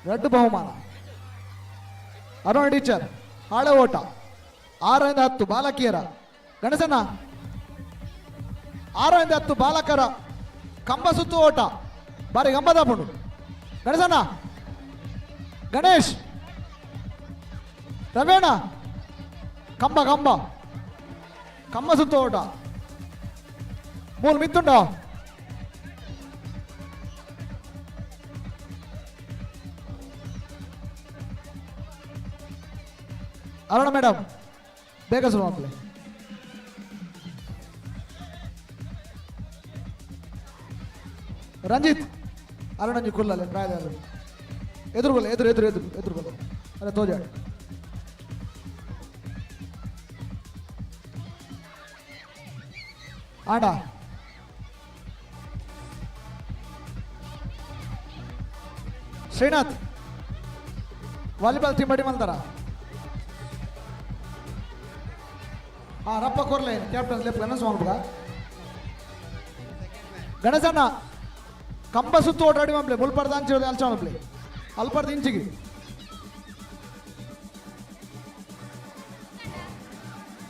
ಎರಡು ಬಹುಮಾನ. ಅರುಣ್ ಟೀಚರ್ ಹಾಳೆ ಓಟ 6ರಿಂದ 10 ಬಾಲಕಿಯರ. ಗಣೇಶಣ್ಣ, 6ರಿಂದ 10 ಬಾಲಕರ ಕಂಬ ಸುತ್ತು ಓಟ. ಬಾರಿ ಗಂಬದಾಪುಂಡು. ಗಣೇಶಣ್ಣ, ಗಣೇಶ್, ರವೇಣ, ಕಂಬ ಕಂಬ ಕಂಬ ಸುತ್ತು ಓಟ. ಮೂರು ಮಿತ್ತುಂಡ. ಅರುಣ ಮೇಡಮ್ ಬೇಗ ಶುರು ಮಾಡ್ಲಿ. ರಂಜಿತ್ ಅರುಣಂಜಿ ಕುಲ್ಲಲೆ ಪ್ರಾಯದ ಎದುರುಗೊಲ್ಲ, ಎದುರು ಎದುರು ಎದುರು ಎದುರುಗೊಲ್ಲ. ಅರೆ ತೋಜ ಆಡ ಶ್ರೀನಾಥ್ ವಾಲಿಬಾಲ್ ಟೀಮ್ ರೆಡಿ ಮಾಡ್ತಾರ. ಆ ರಪ್ಪ ಕೊರ್ಲೆ ಕ್ಯಾಪ್ಟನ್ ಲೆಫ್ಟ್ ಗಣೇಶ ಮಾಡ್ಬೇಕ. ಗಣೇಶಣ್ಣ ಕಂಬ ಸುತ್ತು ಓಟ ರೆಡಿ ಮಾಡ್ಲಿ. ಮುಲ್ಪರ್ದ ಅಂಚಿ ಅಲ್ಚ ಮಾಡ್ಲಿ, ಅಲ್ಪರ್ದ ಇಂಚಿಗೆ.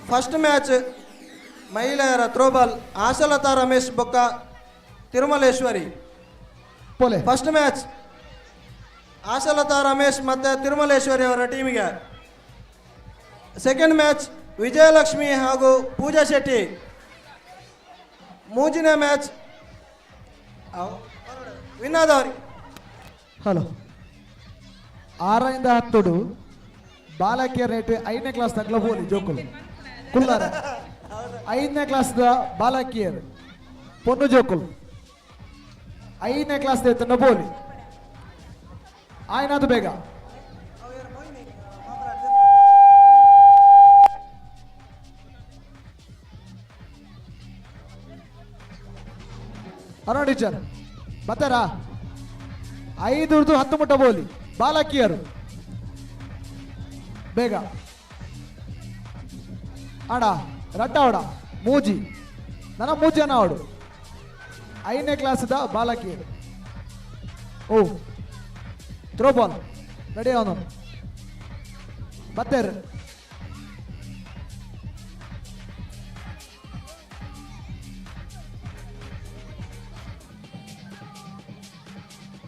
ಫಸ್ಟ್ ಮ್ಯಾಚ್ ಮಹಿಳೆಯರ ಥ್ರೋಬಾಲ್ ಆಶಲತಾ ರಮೇಶ್ ಬೊಕ್ಕ ತಿರುಮಲೇಶ್ವರಿ. ಪೋಲೆ. ಫಸ್ಟ್ ಮ್ಯಾಚ್ ಆಶಲತಾ ರಮೇಶ್ ಮತ್ತು ತಿರುಮಲೇಶ್ವರಿ ಅವರ ಟೀಮಿಗೆ. ಸೆಕೆಂಡ್ ಮ್ಯಾಚ್ ವಿಜಯಲಕ್ಷ್ಮಿ ಹಾಗೂ ಪೂಜಾ ಶೆಟ್ಟಿ. ಮೂಜಿನ ಮ್ಯಾಚ್ ವಿನ್ ಆದವರಿಗೆ. ಹಲೋ, 6ರಿಂದ 10 ಬಾಲಕಿಯರ ರೇಟ್ 5ನೇ ಕ್ಲಾಸ್ ತಗ್ಲ ಹೋಲಿ ಜೋಕುಲು ಕುಲ್ಲಾರ. 5ನೇ ಕ್ಲಾಸ್ದ ಬಾಲಕಿಯರು ಪೊನ್ನು ಜೋಕುಲು 5ನೇ ಕ್ಲಾಸ್ ಎತ್ತನ ಬೋಲಿ ಆಯ್ನಾದು ಬೇಗ. ಅರುಣ್ ಟೀಚರ್ ಬರ್ತಾರಾ? 5 10 ಮುಟ್ಟ ಬೋಲಿ ಬಾಲಕಿಯರು ಬೇಗ. ಆಡ ರಟ್ಟ ಆಡ ಮೂಜಿ ನನ್ನ ಮೂಜಿ ಅನ್ನ ಆಡು. 5ನೇ ಕ್ಲಾಸ್ದ ಬಾಲಕಿಯರು. ಓ ಥ್ರೋ ಬಾಲ್ ರೆಡಿ ಅವನು ಬತ್ತೇರ್.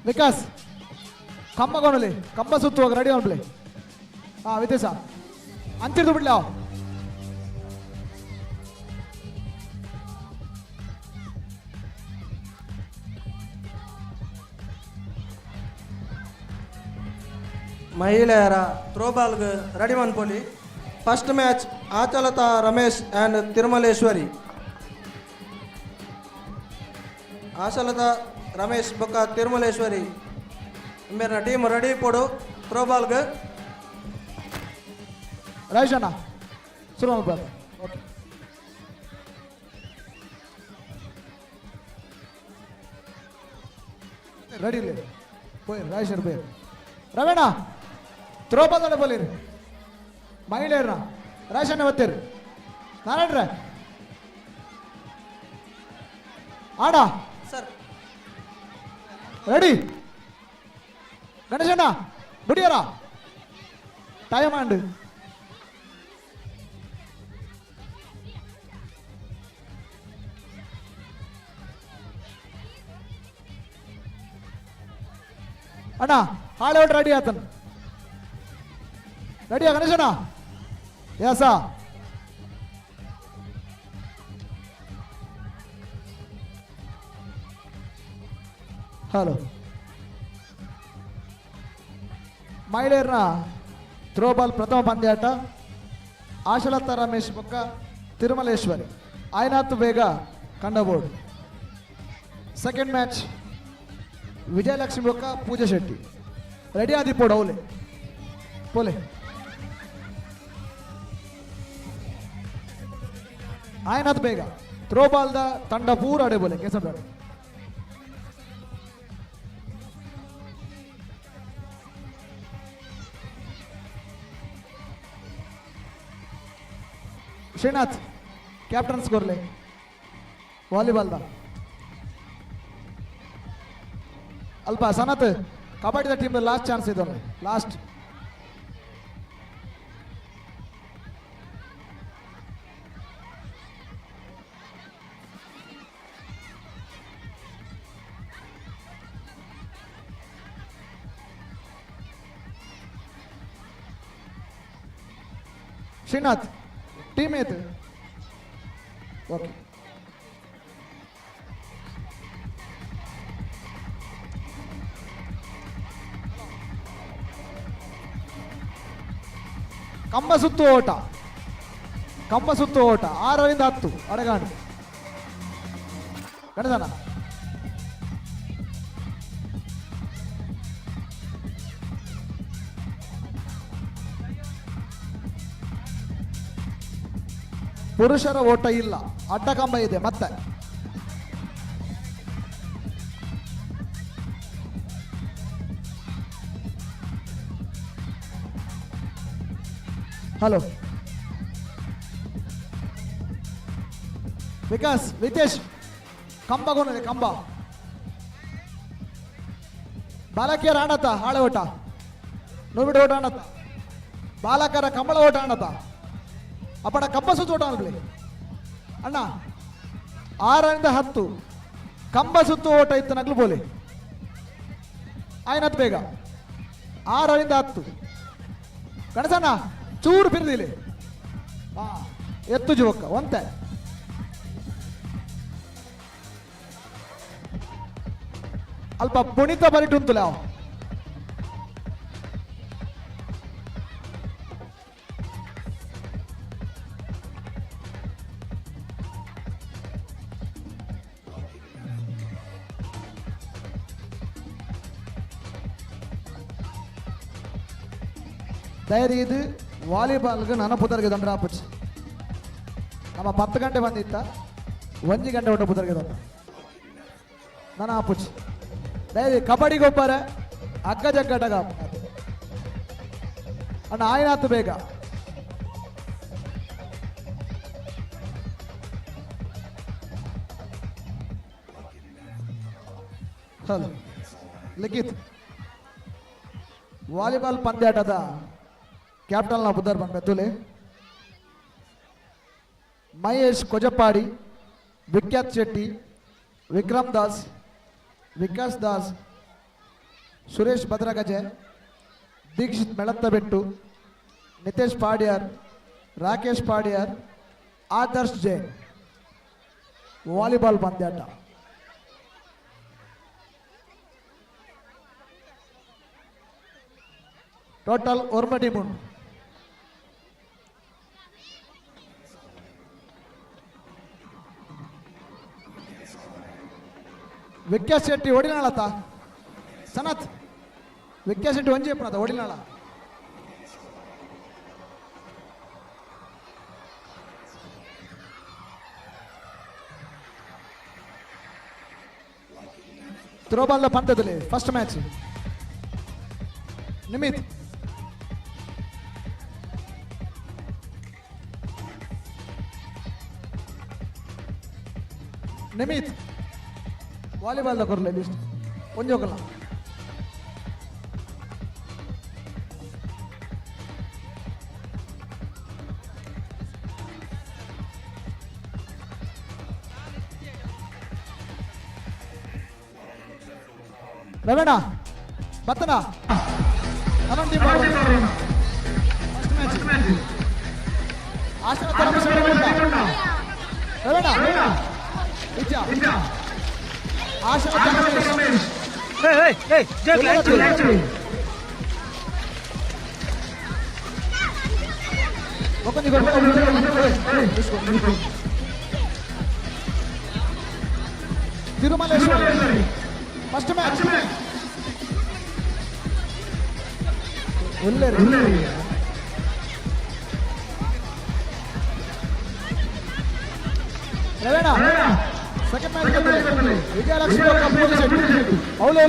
ವಿಕಾಸ್ ಕಂಬ ಕೊನಲಿ ಕಂಬ ಸುತ್ತುವಾಗ ರೆಡಿ ಅವನ್ಪ್ಲೆ. ಹಾ ವಿತೇಶ ಅಂಚಿರ್ದು ಬಿಡ್ಲ. ಮಹಿಳೆಯರ ಥ್ರೋಬಾಲ್ಗೆ ರೆಡಿ ಮನ್ಪೊಲಿ. First match Achalatha Ramesh and Tirumaleshwari. Ashalatha Ramesh ಬೊಕ್ಕ ತಿರುಮಲೇಶ್ವರಿ ಮೇರಿನ ಟೀಮ್ ರೆಡಿ ಪೋಡು ಥ್ರೋಬಾಲ್ಗೆ. ರಾಜೇಶ್ ಅಣ್ಣ ಶುರು ಮಾಡ್ಬೋದು. ಓಕೆ ರೆಡಿ ಇಲ್ಲ ಪೋಯ್ ರಾಜೇಶ್ ಪೋಯ್. ರವೇಣ ಥ್ರೋಬಾಲ್ ಬೋಲಿರಿ ಮಹಿಳೆಯರ ರಾಜೇಶ್ ಅಣ್ಣ ಬತ್ತೀರಿ. ನಾರಾಯಣ್ರೆ ಆಡ ಸರ್ ರೆಡಿ. ಗಣೇಶಣ್ಣ ಬುಡಿಯರ ಟೈಮ್ ಆಂಡ್. ಅಣ್ಣ ಹಾಳೆ ರೆಡಿ ಆತನ್ ರೆಡಿಯಾ ಗಣೇಶಣ್ಣ? ಎಸ್. ಹಲೋ, ಮಹಿಳೆಯರ ಥ್ರೋಬಾಲ್ ಪ್ರಥಮ ಪಂದ್ಯಾಟ ಆಶಲತಾ ರಮೇಶ್ ಬೊಕ್ಕ ತಿರುಮಲೇಶ್ವರಿ ಆಯ್ನಾಥ್ ಬೇಗ ಕಂಡಬೋರ್ಡ್. ಸೆಕೆಂಡ್ ಮ್ಯಾಚ್ ವಿಜಯಲಕ್ಷ್ಮಿ ಬೊಕ್ಕ ಪೂಜಾ ಶೆಟ್ಟಿ. ರೆಡಿ ಆದಿಪೋಡು ಅವಲೆ ಪೋಲೆ ಆಯ್ನಾಥ್ ಬೇಗ ಥ್ರೋಬಾಲ್ದ ತಂಡ ಪೂರ ಅಡೆ ಬೋಲೆ ಕೇಸ. ಶ್ರೀನಾಥ್ ಕ್ಯಾಪ್ಟನ್ಸ್ ಕೊರ್ಲೆ ವಾಲಿಬಾಲ್ದ. ಅಲ್ಪ ಸನತ್ ಕಬಡ್ಡಿದ ಟೀಮ್ ಲಾಸ್ಟ್ ಚಾನ್ಸ್ ಇದು ಲಾಸ್ಟ್. ಶ್ರೀನಾಥ್ ಟೀಮ್ ಏತ್ ಓಕೆ. ಕಂಬ ಸುತ್ತು ಓಟ, ಕಂಬ ಸುತ್ತು ಓಟ 6ರಿಂದ 10 ಅಡಗಾಣು. ಗಣೇಶನ ಪುರುಷರ ಓಟ ಇಲ್ಲ, ಅಡ್ಡ ಕಂಬ ಇದೆ. ಮತ್ತೆ ಹಲೋ ವಿಕಾಸ್, ವಿತೇಶ್, ಕಂಬ ಗೋನದೆ ಕಂಬ. ಬಾಲಕಿಯರ ಆಣತ ಹಾಳೆ ಓಟ, ನೂರು ಓಟ ಆಣತ, ಬಾಲಕರ ಕಂಬಳ ಓಟ ಆಣತ, ಅಪ್ಪಣ ಕಂಬ ಸುತ್ತು ಓಟ ಅನ್ಲಿ ಅಣ್ಣ. 6ರಿಂದ 10 ಕಂಬ ಸುತ್ತು ಓಟ ಇತ್ತು ನಗ್ಲು ಬೋಲಿ ಆಯ್ನತ್ ಬೇಗ. 6ರಿಂದ 10 ಗಣಸಣ್ಣ ಚೂರು ಬಿರ್ದಿಲಿ ಹಾ ಎತ್ತು ಜುವಕ್ಕ ಒಂತೆ. ಅಲ್ಪ ಪುಣಿತ ಬರಿಟುಂತುಲ ಅವ. ದಯರೀದು ವಾಲಿಬಾಲ್ಗೆ ನನ್ನ ಪುದರ್ಗೆ ದಂಡ್ರ ಆಪುಚಿ. ನಮ್ಮ 10 ಗಂಟೆ ಬಂದಿತ್ತ, 1 ಗಂಟೆ ಒಟ್ಟು ಪುದರ್ಗೆ ದಂಡ ನನ್ನ ಆಪುಚಿ. ದಯದಿ ಕಬಡ್ಡಿ ಗೊಬ್ಬರ ಅಗ್ಗ ಜಗ್ಗಟಗ ಅಣ್ಣ ಆಯ್ನಾತು ಬೇಗ. ಹಲೋ ಲಿಖಿತ್, ವಾಲಿಬಾಲ್ ಪಂದ್ಯಾಟದ ಕ್ಯಾಪ್ಟನ್ ನ ಬುಧರ್ ಬಂದ ಮಹೇಶ್ ಕೊಜಪಾಡಿ, ವಿಖ್ಯಾತ್ ಶೆಟ್ಟಿ, ವಿಕ್ರಮ್ ದಾಸ್, ವಿಕಾಸ್ ದಾಸ್, ಸುರೇಶ್ ಭದ್ರಗಜೆ, ದೀಕ್ಷಿತ್ ಮೆಳತ್ತಬೆಟ್ಟು, ನಿತೇಶ್ ಪಾಡ್ಯಾರ್, ರಾಕೇಶ್ ಪಾಡ್ಯಾರ್, ಆದರ್ಶ್ ಜೈನ್. ವಾಲಿಬಾಲ್ ಪಂದ್ಯಾಟ. ಟೋಟಲ್ ಒರ್ಮ ಟೀಮ್ ಉಂಟು. ವಿಕ್ಯಾಸ್ ಶೆಟ್ಟಿ ಒಡಿನಾಳತ ಸನತ್, ವಿಕ್ಯಾಸ್ ಶೆಟ್ಟಿ ಒಂಜಿ ಎಪ್ಪುನತ ಒಡಿನಾಳ. ಥ್ರೋಬಾಲ್ ಪಂದ್ಯದಲ್ಲಿ first match. Nimith, Nimith volleyball ಕೊರ್ಲೆ ಲಿಸ್ಟ್ ಒಂಜಿ ಹೋಗಲ್ಲ. ರವಣ ಬತ್ತನ ಫಸ್ಟ್ ಮ್ಯಾಚ್. ರವಣ ಇಜ್ಜಾ ಆಶಾ ರಮೇಶ್. Tirumaleshwari first match. ರವೇಣ ಸೆಕೆಂಡ್ ಮ್ಯಾಚ್ ವಿಜಯಲಕ್ಷ್ಮಿ ಶೆಟ್ಟಿ ಅವಲೇ.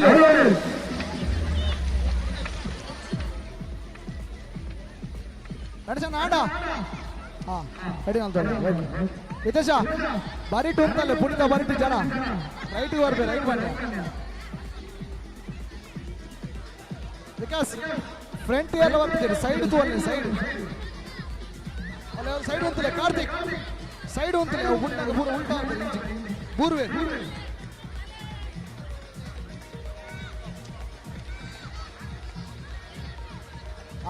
ನಡಸಣ್ಣ ಆಡ ಹಾ ರೆಡಿ ಅಂತ ಹಿತೇಶ ಬಾರಿ ಟೂರ್ತಲ್ಲ ಪುನೀತ ಬಾರಿ ಟು ಜನ ರೈಟ್ ಬರ್ಬೇಕು, ರೈಟ್ ಬನ್ನಿ. ವಿಕಾಸ್ ಫ್ರಂಟ್ ಎಲ್ಲ ಬರ್ತಿದ್ದೀರಿ, ಸೈಡ್ ತೂವಲ್ಲಿ ಸೈಡ್ ಅಲ್ಲಿ ಸೈಡ್ ಅಂತಲೇ ಕಾರ್ತಿಕ್ ಸೈಡ್ ಅಂತಲೇ ಉಲ್ಟಾ ಉಲ್ಟಾ ಅಂತ ಬೂರ್ವೆ.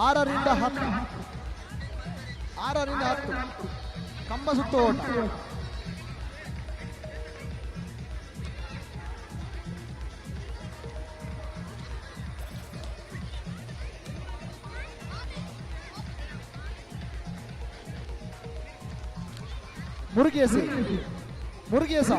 6ರಿಂದ 10, 6ರಿಂದ 10 ಕಂಬ ಸುತ್ತು ಓಟ. ಮುರುಗೇಸಿ ಮುರುಗೇಸ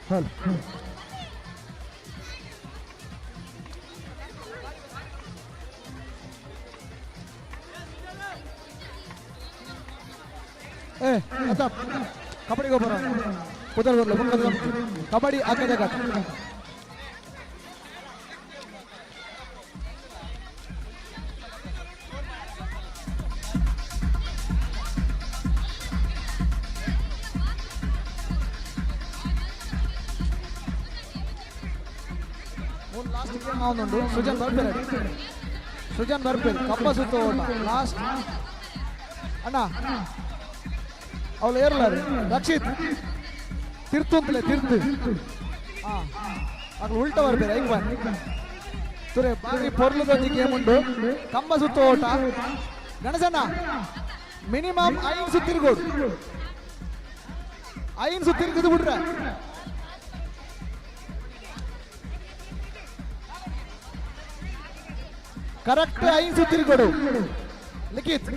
ಹಲ್ ಏ ಅತ್ತ ಕಬಡ್ಡಿ ಗೊಬ್ಬರ ಪುದರ್ ಬರ್ಲ ಕಬಡ್ಡಿ ಹಾಕದ ಲಾಸ್ಟ್ ಗೇಮ್ ಅವನುಂಡು ಸುಜನ್ ಬರ್ಪೇರು ಸುಜನ್ ಬರ್ಪೇರು ಕಪ್ಪ ಸುತ್ತ ಓಟ ಲಾಸ್ಟ್ ಅಣ್ಣ ಅವಳು ಏರ್ಲಾರು ರಕ್ಷಿತ್ ತಿರ್ತು ಅಂತಲೇ ತಿರ್ತು ಹಾಂ ಅక్కడ ಉಲ್ಟ ಬರ್ಬೇರೆ ಐಕ್ ಬನ್ ತುರೆ ಬಾರಿ ಪೊರ್ಲುದೊಂಜಿ ಗೇಮ್ ಉಂಡು ಕಂಬ ಸುತ್ತ ಓಟ ಗಣಸಣ್ಣ ಮಿನಿಮಮ್ ಐನ್ ಸುತ್ತಿರ್ಗೋಡು ಐನ್ ಸುತ್ತಿರ್ಗಿದ್ದು ಬಿಡ್ರೆ ಕರೆಕ್ಟ್ ಐನ್ ಸುತ್ತಿರ್ಗೋಡು ಲಿಖಿತ್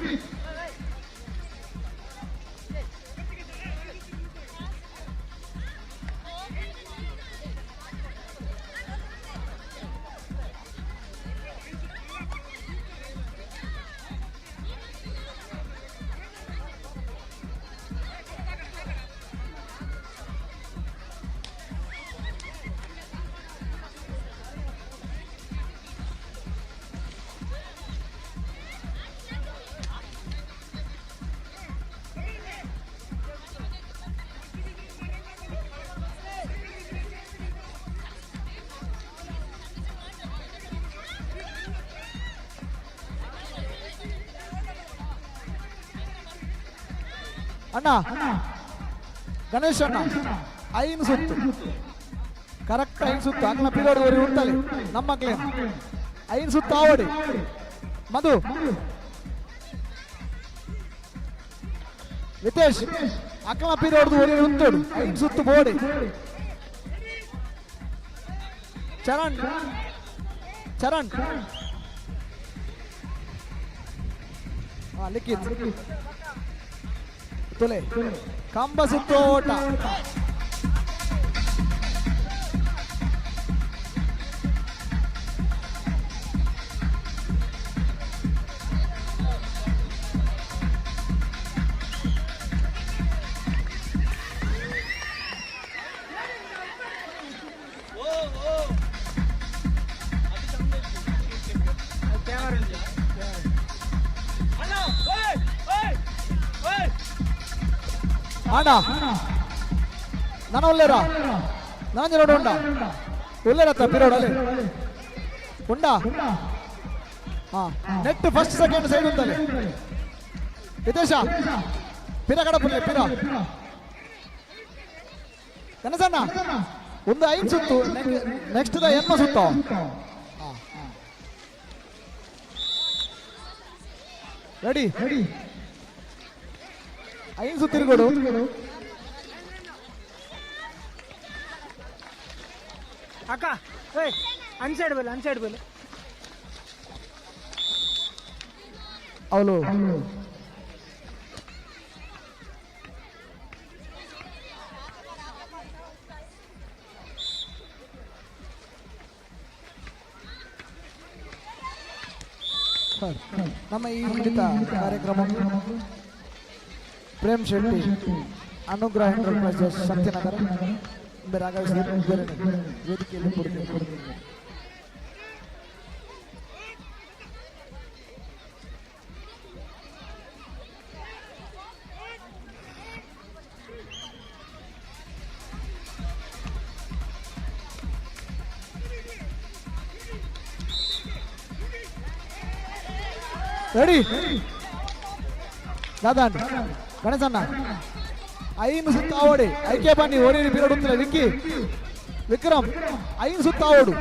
ಅಣ್ಣ ಗಣೇಶ್ ಅಣ್ಣ ಐನ್ ಸುತ್ತು ಕರೆಕ್ಟ್ ಐನ್ ಸುತ್ತು ಅಂಗ್ಲ ಪೀರಿಯಡ್ ಉಂಟಲ್ಲಿ ನಮ್ಮ ಮಕ್ಳೇ ಐನ್ ಸುತ್ತು ಆವಡಿ ಮಧು ವಿತೇಶ್ ಅಕ್ಲ ಪೀರಿಯಡ್ ಒರಿ ಉಂಟೋಡು ಐನ್ ಸುತ್ತು ಬೋಡಿ ಚರಣ್ ಚರಣ್ ಹಾ ಲಿಖಿತ್ ತುಲೆ ಕಂಬ ಸುತ್ತೋ ಓಟ ಅಣ್ಣ ನಾನು ಒಲ್ಲೇರಾ ನಾನು ರೋಡ್ ಉಂಡ ಒಲ್ಲೇರತ್ತ ಪಿರೋಡ್ ಅಲ್ಲಿ ಉಂಡ ಹಾ ನೆಟ್ ಫಸ್ಟ್ ಸೆಕೆಂಡ್ ಸೈಡ್ ಉಂಟಲ್ಲಿ ವಿದೇಶ ಪಿರ ಕಡಪುರ್ಲೆ ಪಿರ ಕನಸಣ್ಣ ಒಂದು ಐದು ಸುತ್ತು ನೆಕ್ಸ್ಟ್ the ಎನ್ಮ ಸುತ್ತು ರೆಡಿ ಐದು ಸುತ್ತು ತಿರುಗೋಡು ಅಕ್ಕ ಏಯ್ ಅನ್ಸೈಡ್ ಬಲ್ಲ ಅನ್ಸೈಡ್ ಬಲ್ಲ ಅವಳು ನಮ್ಮ ಈ ಮಿಡಿತ ಕಾರ್ಯಕ್ರಮ ಪ್ರೇಮ್ ಶೆಟ್ಟಿ ಅನುಗ್ರಹ ಎಂಟರ್ಪ್ರೈಸಸ್ ಸತ್ಯನಗರ ಬೇರೆ ವೇದಿಕೆಯಲ್ಲಿ ಕೊಡ್ತೇನೆ. ರೆಡಿ ದಾದಾ ಗಣೇಶಣ್ಣ ಐನು ಸುತ್ತ ಓಡಿ ಐಕೆ ಬನ್ನಿ ಓಡಿ ಪೀರಿಯಡ್ ಉಂತಿಲ್ಲ ವಿಕ್ಕಿ ವಿಕ್ರಮ್ ಐನ್ ಸುತ್ತ ಓಡು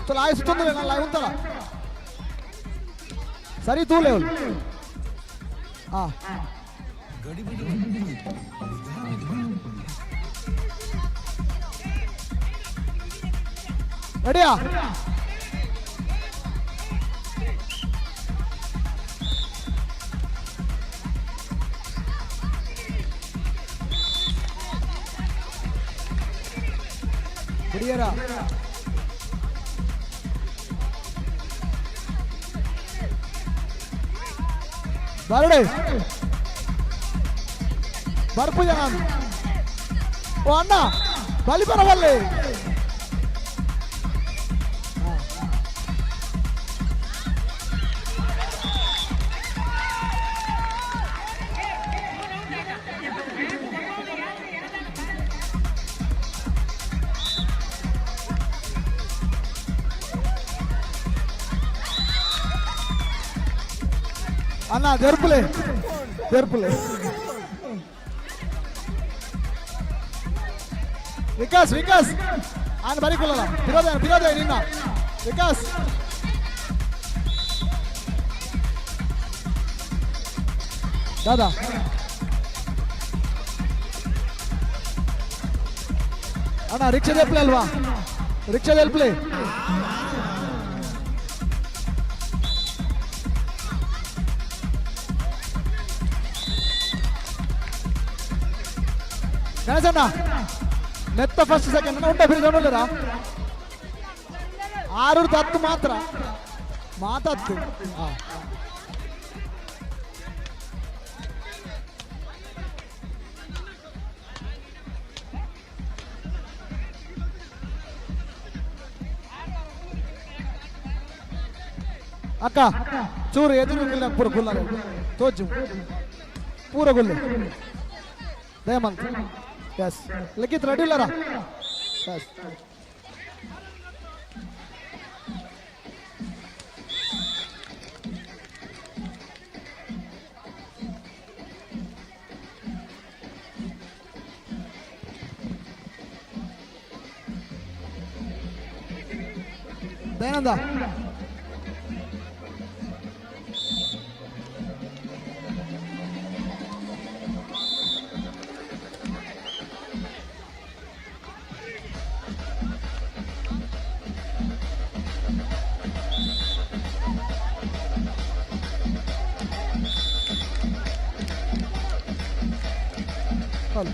ಚಲೋ ಆಯ್ ಸುತ್ತೊಂದು ನಲ್ಲ ಉಂತಲ್ಲ ಸರಿ ತೂಲೆ ಅವಳು. ಹಾ ರೆಡಿಯಾ? ಕುಡಿಯರ ಬರಡೆ ಬರ್ಪು ಜನ. ಓ ಅಣ್ಣ ಬಲಿ ಬರವಲ್ಲೆ. ಅಣ್ಣ ಜರ್ಪುಲೆ ಜರ್ಪುಲೆ. ವಿಕಾಸ್ ವಿಕಾಸ್ ಆನ್ ಬರಿ ಕುಲ್ಲಲ್ಲ ಬಿರೋದ ಬಿರೋದ ನಿನ್ನ ವಿಕಾಸ್. ದಾದಾ ಅಣ್ಣ ರಿಕ್ಷಾ ಎಲ್ಪ್ಲೆ ಅಲ್ವಾ? ರಿಕ್ಷಾ ಎಲ್ಪ್ಲೆ. ಗಣೇಶಣ್ಣ ನೆತ್ತ ಫಸ್ಟ್ ಸೆಕೆಂಡ್ ಉಂಟ ಬಿರಿದೋಡಲ್ಲರ ಆರು ಹತ್ತು ಮಾತ್ರ ಮಾತಾತ್ತು. ಅಕ್ಕ ಚೂರು ಎದುರು ಪೂರ ಗುಲ್ಲ ತೋಜು ಪೂರ ಗುಲ್ಲೆ ದಯಮಂತ್. ಎಸ್ ಲಿಖಿತ್ ರೆಡಿ ಇಲ್ಲಾರ? Yes Dayananda hello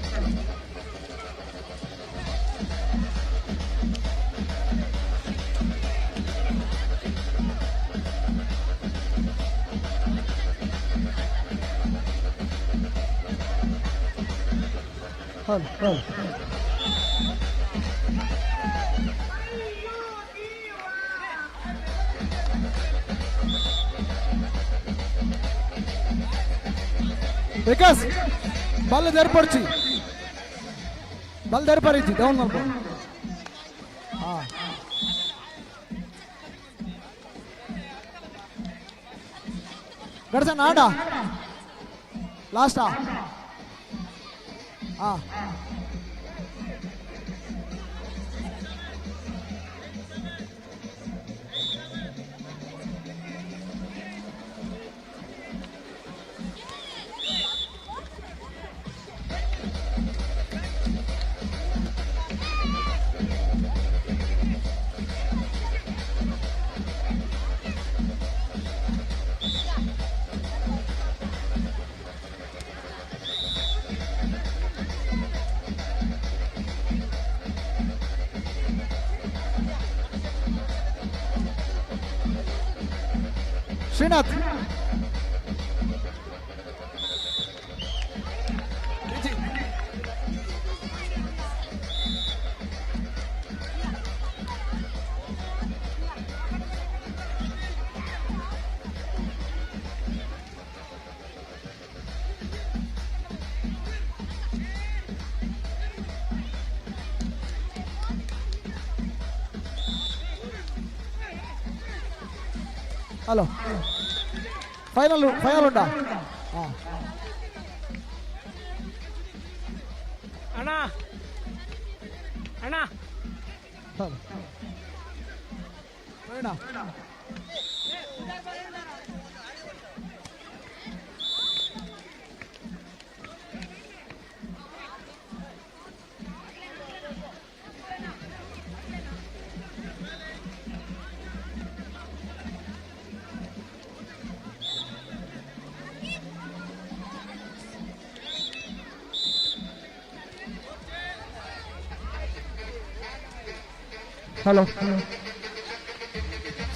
hello hello Vikas ಬಲ್ಲ ದರ್ಪಡಿಸಿ ಬಲ್ ದರ್ಪರಿಚಿ ಡೌನ್ ಮಾಡ್ಕೊ. ಹಾ ಗಡ್ಸಣ್ಣ ಆಡ ಲಾಸ್ಟಾ? ಹಾ ಶ್ರೀನಾಥ್ ಹಲೋ ಫೈನಲ್ ಫೈನಲ್ ಉಂಟಾ? ಹಾಂ ಅಣ್ಣ ಅಣ್ಣ ಹಲೋ ಪ್ರವೀಣ. ಹಲೋ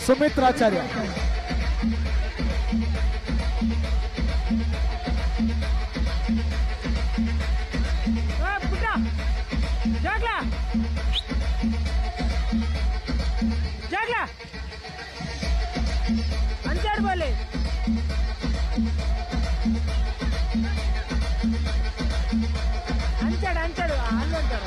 ಸುಮಿತ್ರಾಚಾರ್ಯ. ಪುಟ್ಟ ಜಾಗ್ಲಾ ಜಾಗ್ಲಾ ಅಂಚಾಡ್ ಬಾಲೆ. ಅಂಚಾಡು ಅಂಚಾಡು ಅಲ್ಲಂಚಾಡು.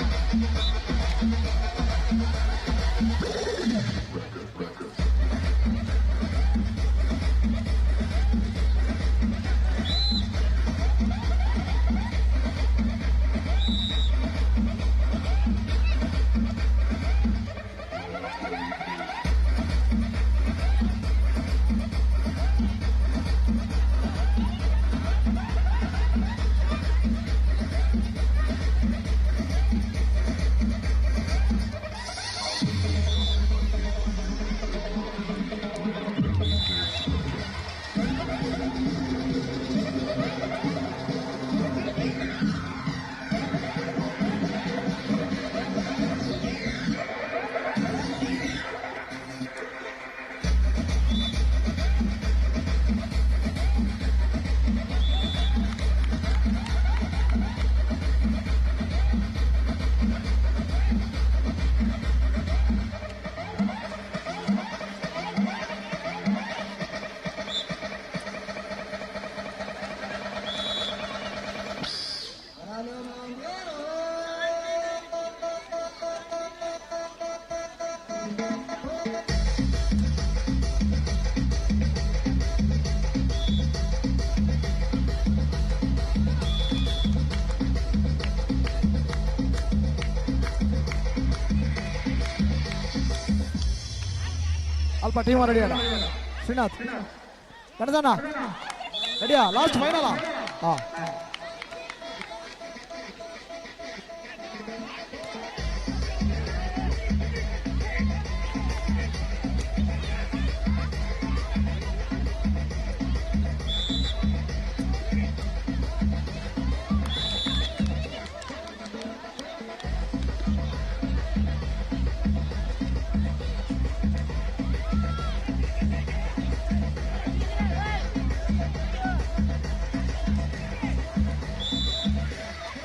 ಅಲ್ಪ ಟೀಮ್ ರೆಡಿ ಅಣ್ಣ. ಶ್ರೀನಾಥ್ ಗಣೇಶಣ್ಣ ರೆಡಿಯಾ? Last final. ಹಾ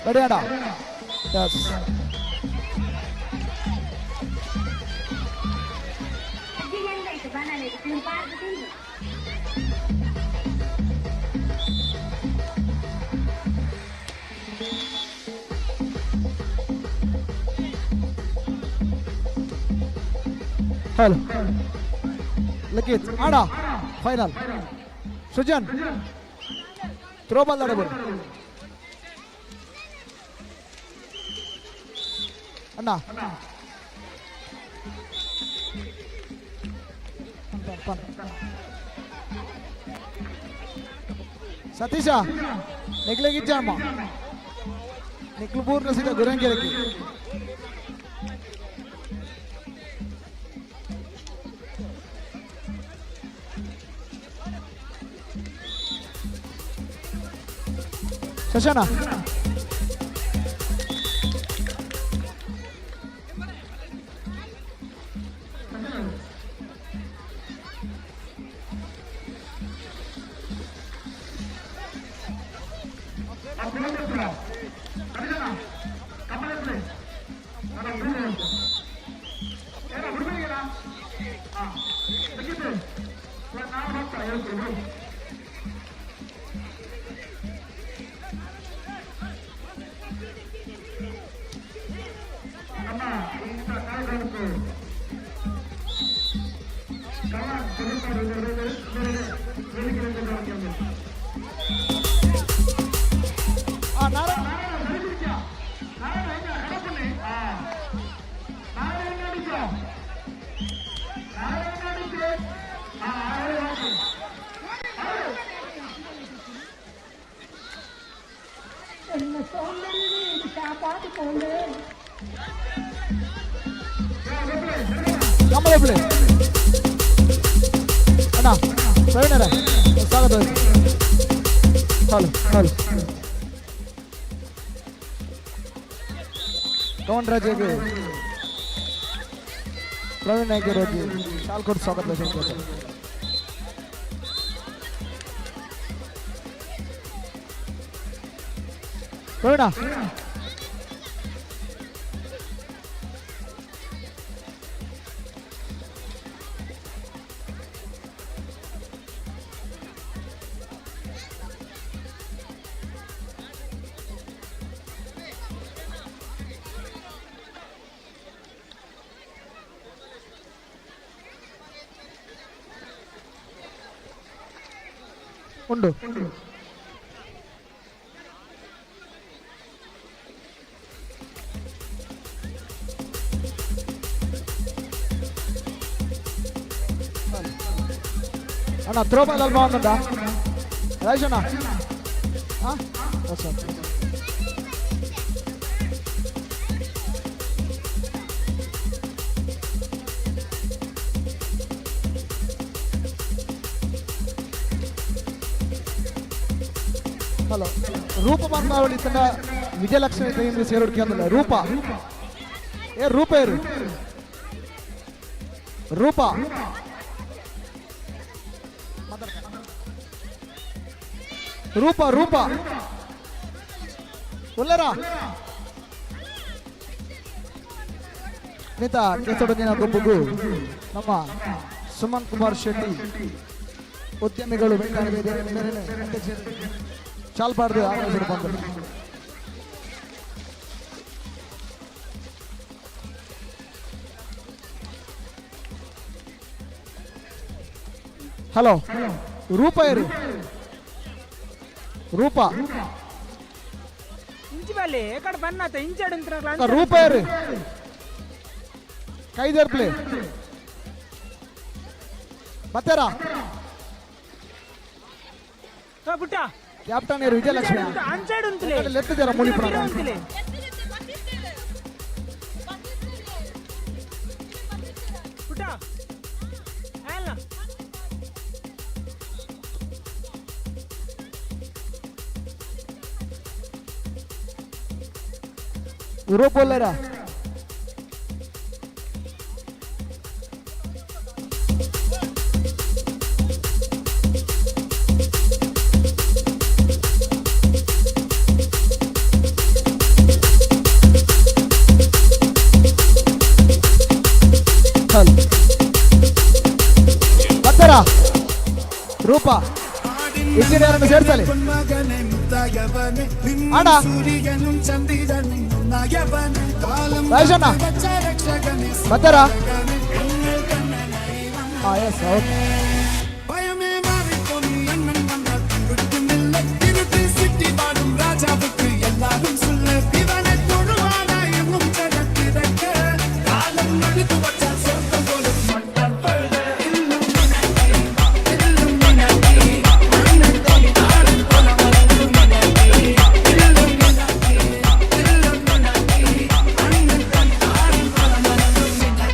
ರೆಡಿ ಅಣ್ಣ? ಎಸ್. ಹಲೋ ಲಖಿತ್ ಆಡ ಫೈನಲ್. ಸೃಜನ್ ಥ್ರೋಬಾಲ್ ಆಡಬಹುದು ಅಣ್ಣ. ಸತೀಶ ನಿಕ್ಲೆಗಿಜ್ಜಮ್ಮ ನಿಕ್ಲು ಪೂರ್ಣ ಸೀದಾ ಗುರಂಗಿರಕ್ಕೆ. ಶಶನ ಎನ್ನ ಸೌಂದರ್ಯವೇ ಕಾಪಾಡಿಕೊಂಡೆ. ಕಮಲ ಅಣ್ಣ ಪ್ರವೀಣರ ಸ್ವಾಗತ. ಹಲೋ ಹಲೋ ಕವನ್ ರಾಜೆಗೆ ಪ್ರವೀಣ್ ನಾಯ್ಕ ರೋಜಿ ಶಾಲ್ಕೋಟ್ ಸ್ವಾಗತ. ಪ್ರವೀಣ ಉಂಡು. ಅಣ್ಣ ಥ್ರೋಬಾಲ್ ಅಲ್ವಾ ಒಂದುಂಟಾ ರಾಜೇಶ್ ಅಣ್ಣ? ಹಾಂ ಹಲೋ ರೂಪ ಬಂದಾವಳಿ ತನ್ನ ವಿಜಯಲಕ್ಷ್ಮಿ ಕೈಯಿಂದ ಸೇರೋಡ್ಕೆ ಅಂದಿಲ್ಲ. ರೂಪ ಏ ರೂಪ ಏರು ರೂಪ ರೂಪ ರೂಪ ಉಲ್ಲರ ನೇತಾ ಕೇಸಡೊಂದಿನ ಗುಂಪುಗೂ ನಮ್ಮ ಸುಮಂತ್ ಕುಮಾರ್ ಶೆಟ್ಟಿ ಉದ್ಯಮಿಗಳು ಚಾಲ್ಪಾಡ್ದು ಆಗಮಿಸಿರು ಬಂದರು. ಹಲೋ ರೂಪ ಏರು ರೂಪ ಇಂಚಿ ಬಲ್ಲಿ ಕಡೆ ಬನ್ನಾತ ಇಂಚಾಡು. ರೂಪ ಏರು ಕೈದೇರ್ಪ್ಲೆ ಬತ್ತೇರಾ? ಪುಟ್ಟ ಕ್ಯಾಪ್ಟನ್ ಏರು ವಿಜಯಲಕ್ಷ್ಮಿ. ಅಂಚಾಡು. ಲೆಫ್ಟ್ ಜರ ಮೂಲಿಪುರ. ಪುಟ್ಟ ಅಲ್ಲ. ಯೂರೋಪ್ बोल. ಬರ್ತಾರ ರೂಪ ಇಂಜಿನಿಯರ್ ಅನ್ನು ಸೇರ್ಸಲಿ ಅಣ್ಣ ರಾಜಣ್ಣ ಬರ್ತಾರಾ? ಹಾ ಎಸ್ ಓಕೆ.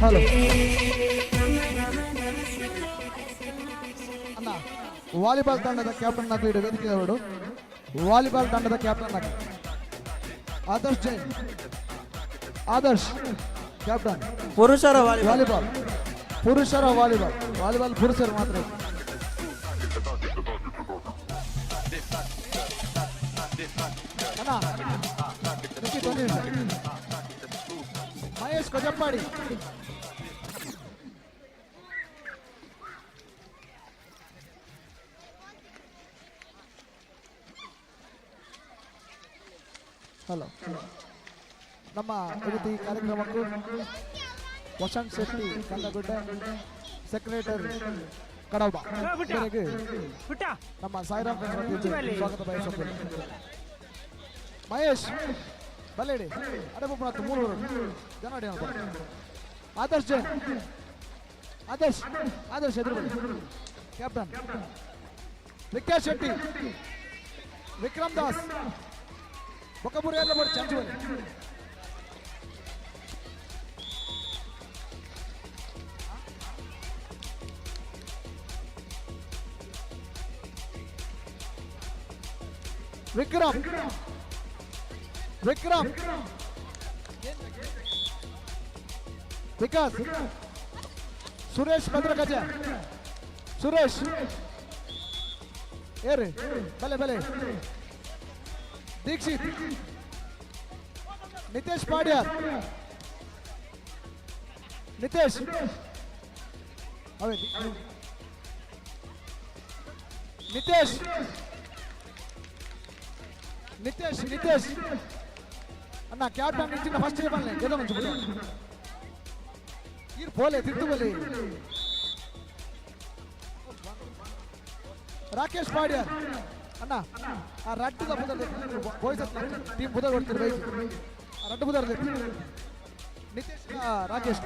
ಹಲೋ ಅಣ್ಣ, ವಾಲಿಬಾಲ್ ತಂಡದ ಕ್ಯಾಪ್ಟನ್ ಆಗಲಿ ವೇದಿಕೆ ಅವರು. ವಾಲಿಬಾಲ್ ತಂಡದ ಕ್ಯಾಪ್ಟನ್ ಆಗಿ ಆದರ್ಶ್ ಜೈನ್. ಆದರ್ಶ್ ಕ್ಯಾಪ್ಟನ್. ಪುರುಷರ ವಾಲಿಬಾಲ್. ವಾಲಿಬಾಲ್ ಪುರುಷರ ವಾಲಿಬಾಲ್. ವಾಲಿಬಾಲ್ ಪುರುಷರು ಮಾತ್ರ. ಅಣ್ಣ ನಿಖಿತ್, ಒಂದು ನಿಮಿಷ. ಮಹೇಶ್ ಕೊಜಪ್ಪಾಡಿ. ಹಲೋ ನಮ್ಮ ಇವತ್ತು ಈ ಕಾರ್ಯಕ್ರಮಕ್ಕೂ ವಸಂತ್ ಶೆಟ್ಟಿ ಕಂದಗುಡ್ಡೆ ಸೆಕ್ರೆಟರಿ ಕಡಬ ಇವರಿಗೆ ನಮ್ಮ ಸಾಯಿರಾಮ್ ಫ್ರೆಂಡ್ಸ್ ವತಿಯಿಂದ ಸ್ವಾಗತ ಬಯಸುತ್ತೇನೆ. ಮಹೇಶ್ ಬಲ್ಲೇಡಿ ಅಡೆ ಬೊಬ್ಬನ ಮೂರು ಜನ ಅಡಿ. ಆದರ್ಶ್ ಜೈನ್. ಆದರ್ಶ್ ಆದರ್ಶ್ ಎದುರು ಬನ್ನಿ. ಕ್ಯಾಪ್ಟನ್ ವಿಖ್ಯಾತ್ ಶೆಟ್ಟಿ, ವಿಕ್ರಮ್ ದಾಸ್. ಬೊಕ್ಕಪುರ ಎಲ್ಲ ಬೋಡು ಚಂಚು ಬಲೆ ವಿಕ್ರಮ್ ವಿಕ್ರಮ್ ವಿಕಾಸ್ ಸುರೇಶ್ ಭದ್ರಗಜ ಸುರೇಶ್ ಏರಿ ಬಲೆ ಬಲೆ ದೀಕ್ಷಿತ್ ನಿತೇಶ್ ಪಾಡ್ಯಾರ್ ನಿತೇಶ್ ಅವೇ ನಿತೇಶ್ ನಿತೇಶ್ ನಿತೇಶ್ ಅಣ್ಣ ಕ್ಯಾಪ್ಟನ್ ಇಚ್ಚಿನ ಫಸ್ಟ್ ಬನ್ನಿ ಗೆದ ಮುಂಚೆ ಈರ್ ಪೋಲೆ ತಿರ್ತು ಬಲಿ ರಾಕೇಶ್ ಪಾಡ್ಯಾರ್ ಅಣ್ಣ ಆ ರಡ್ಡುದ ಬುದರ್ ಬಾಯ್ಸ್ ಟೀಮ್ ಬುದರ್ ಕೊಡ್ತೀರಿ ಬೈಸ್ ಆ ರಡ್ಡು ಬುದರ್ ನಿತೇಶ್ ರಾಕೇಶ್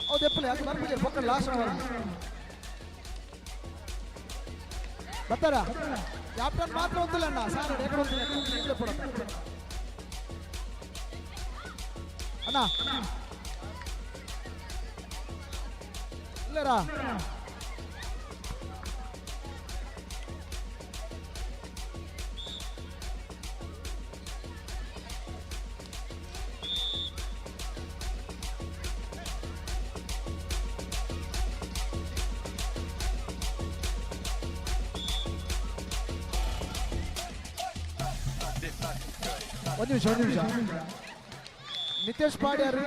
ಹೌದು ಎಪ್ಪಲೆ ಅದು ಬರ್ಬಿಡಿ ಪಕ್ಕ ಲಾಸ್ಟ್ ಬರ್ತಾರ ಕ್ಯಾಪ್ಟನ್ ಮಾತ್ರ ಒಂದಿಲ್ಲ ಅಣ್ಣ ಸಾರ್ ಎಕಡೆ ಒಂದಿಲ್ಲ ಅಣ್ಣ ಇಲ್ಲರಾ ಒಂದು ನಿಮಿಷ ಒಂದು ನಿಮಿಷ ನಿತೇಶ್ ಪಾಡ್ಯಾರ್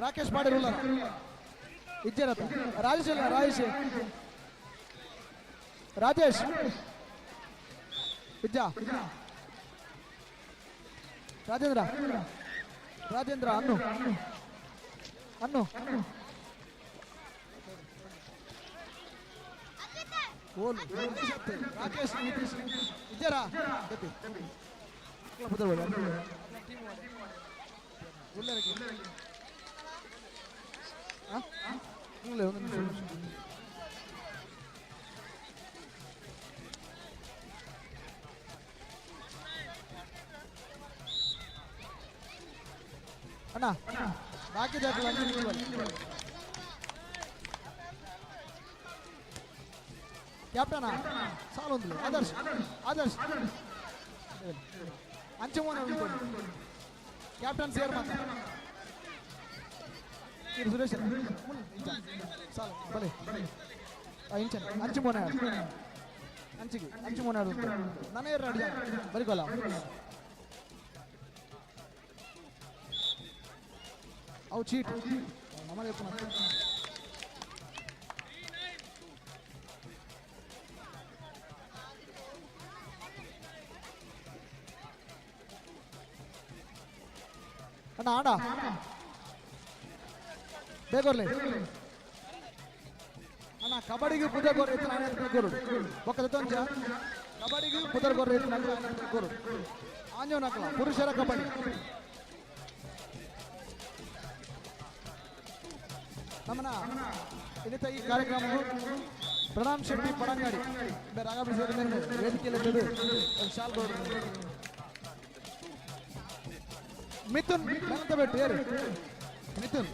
ರಾಕೇಶ್ ಪಾಡ್ಯಾರ್ ಉಳ್ಳಾರ ಇಜ್ಜೇರತ್ತ ರಾಜೇಶ್ ಇಲ್ಲ ರಾಜೇಶ್ ರಾಜೇಶ್ ಇಜ್ಜಾ ರಾಜೇಂದ್ರ ರಾಜೇಂದ್ರ ಅನ್ನು ಅನ್ನು ಓಲು ರಾಕೇಶ್ ನಿತೀಶ್ ಇಜ್ಜಾರಾ ಅಣ್ಣ ಬಾಕಿ ಕ್ಯಾಪ್ಟನಾ ಸಾಲೊಂದು ಆದರ್ಶ್ ಆದರ್ಶ್ ಅಂಚಮೋನ ಕ್ಯಾಪ್ಟನ್ ಸೇರ್ ಮಾತ್ರ ಸುರೇಶ್ ಸಾಲ ಬಲೆ ಇಂಚನ ಅಂಚುಮೋನ ಅಂಚಿಗೆ ಅಂಚುಮೋನ ನಾನೇ ಎರಡು ಜನ ಬರಿಕೋಲ್ಲ ಅವು ಚೀಟ್ ನಮ್ಮದೇ ಅಣ್ಣ ಆಡ ಬೇಗೋರ್ಲಿ ಅಣ್ಣ ಕಬಡ್ಡಿಗೆ ಪುದರ್ ಗೋರ್ ಇತ್ತು ನಾನು ಗೋರು ಒಕ್ಕದ ತೊಂಜ ಕಬಡ್ಡಿಗೆ ಪುದರ್ ಗೋರ್ ಇತ್ತು ನಾನು ಗೋರು ಆಂಜೋನಕಲ ಪುರುಷರ ಕಬಡ್ಡಿ ನಮ್ಮನ ಇನ್ನಿತ ಈ ಕಾರ್ಯಕ್ರಮವು ಪ್ರಣಾಮ್ ಶೆಟ್ಟಿ ಪಡಂಗಾಡಿ ರಾಗ ವೇದಿಕೆಯಲ್ಲಿ ಶಾಲ್ ಗೌಡ ಮಿಥುನ್ ಬೆಟ್ಟು ಯಾರು ಮಿಥುನ್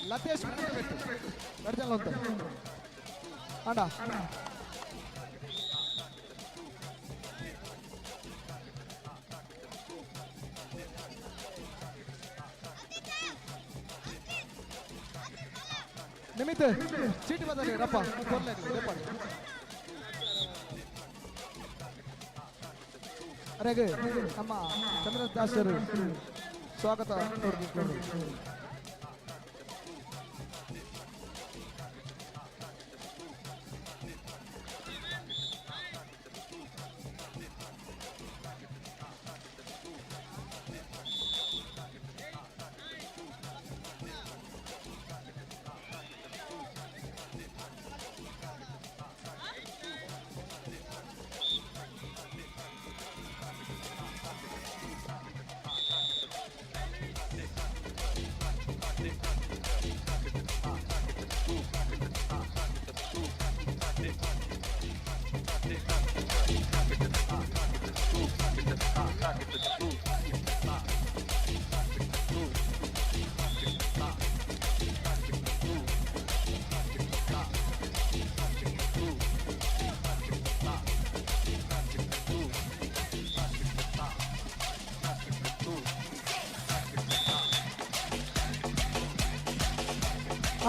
ಲತೇಶ್ ಬೆಟ್ಟು ಅರ್ಜನ್ ಅಂತ ಅಣ್ಣ ನಿಮಿತ್ ಚೀಟಿ ಬದಲಿ ರಪ್ಪ ಕೊರ್ಲೆ ಅರೆಗೆ ನಮ್ಮ ಚಂದ್ರದಾಸರು ಸ್ವಾಗತ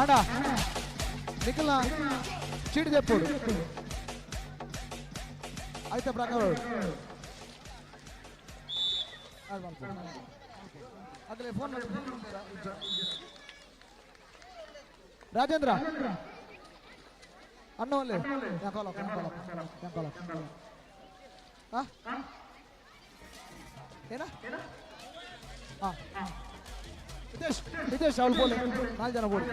ಅಣ್ಣ ನಿಖಿಲ್ನ ಚೀಟಿ ಚೆಪ್ಪುಡು ಆಯ್ತಾ ಪ್ರಕಾರ ಆಗಲೇ ಫೋನ್ ರಾಜೇಂದ್ರ ಅಣ್ಣ ಒಲ್ಲೆ ಏನ ಹಾಂ ಹಿತೇಶ್ ಹಿತೇಶ್ ಅವಳು ಬೋಲೆ ನಾಲ್ಕು ಜನ ಬೋಲೆ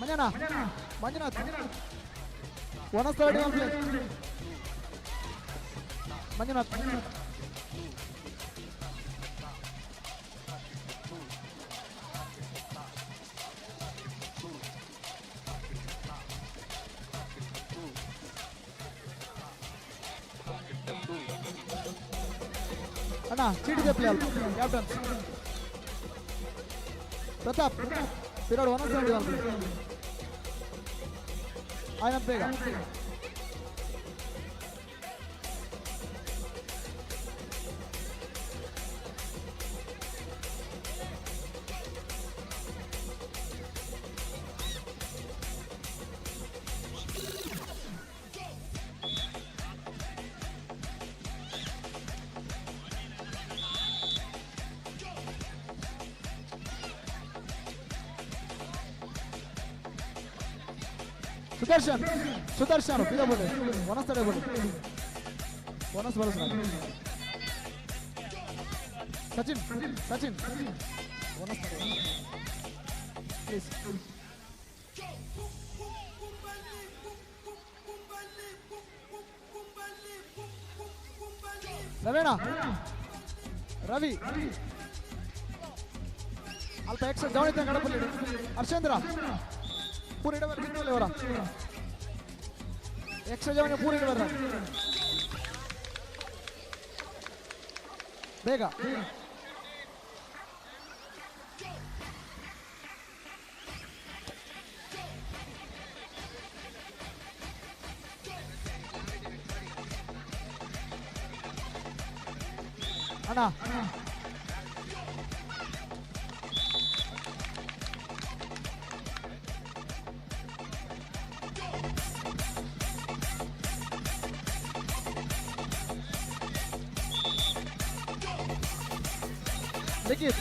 ಮಂಜನಾ ಮಂಜುನಾಥ್ 131 ಪ್ಲೇಸ್ ಮಂಜುನಾಥ್. ಅಣ್ಣ ಚೀಟಿ ಚಪ್ಪಲಿ ಅಲ್ಪ ಕ್ಯಾಪ್ಟನ್ ಪ್ರತಾಪ್ ಪಿರಾಡ್ 171 ಪ್ಲೇಸ್ ಆಯ್ನ ಬೇಗ. ಸುದರ್ಶನ್ ಸುದರ್ಶನ್ ಪಿದ ಬೋಲೆ ವನಸ್ತಡೆ ಬೋಲೆ ವನಸ್ ಬರಸ್ ಸಚಿನ್ ಸಚಿನ್ ವನಸ್ತಡೆ ಪ್ಲೀಸ್. ರವೇಣ ರವಿ ಅಲ್ಪ ಎಕ್ಸ್ಟ್ರಾ ಜವನಿತ ಕಡಪಲ್ಲಿ ಹರ್ಷೇಂದ್ರ ಪೂರ ಇಡಬಾರ ಬಿದ್ದೋಲೆ ಅವರ ಎಕ್ಸ್ಟ್ರಾ ಜವನ ಪೂರ ಇಡಬಾರ ಬೇಗ. ಅಣ್ಣ ಲಿಖಿತ್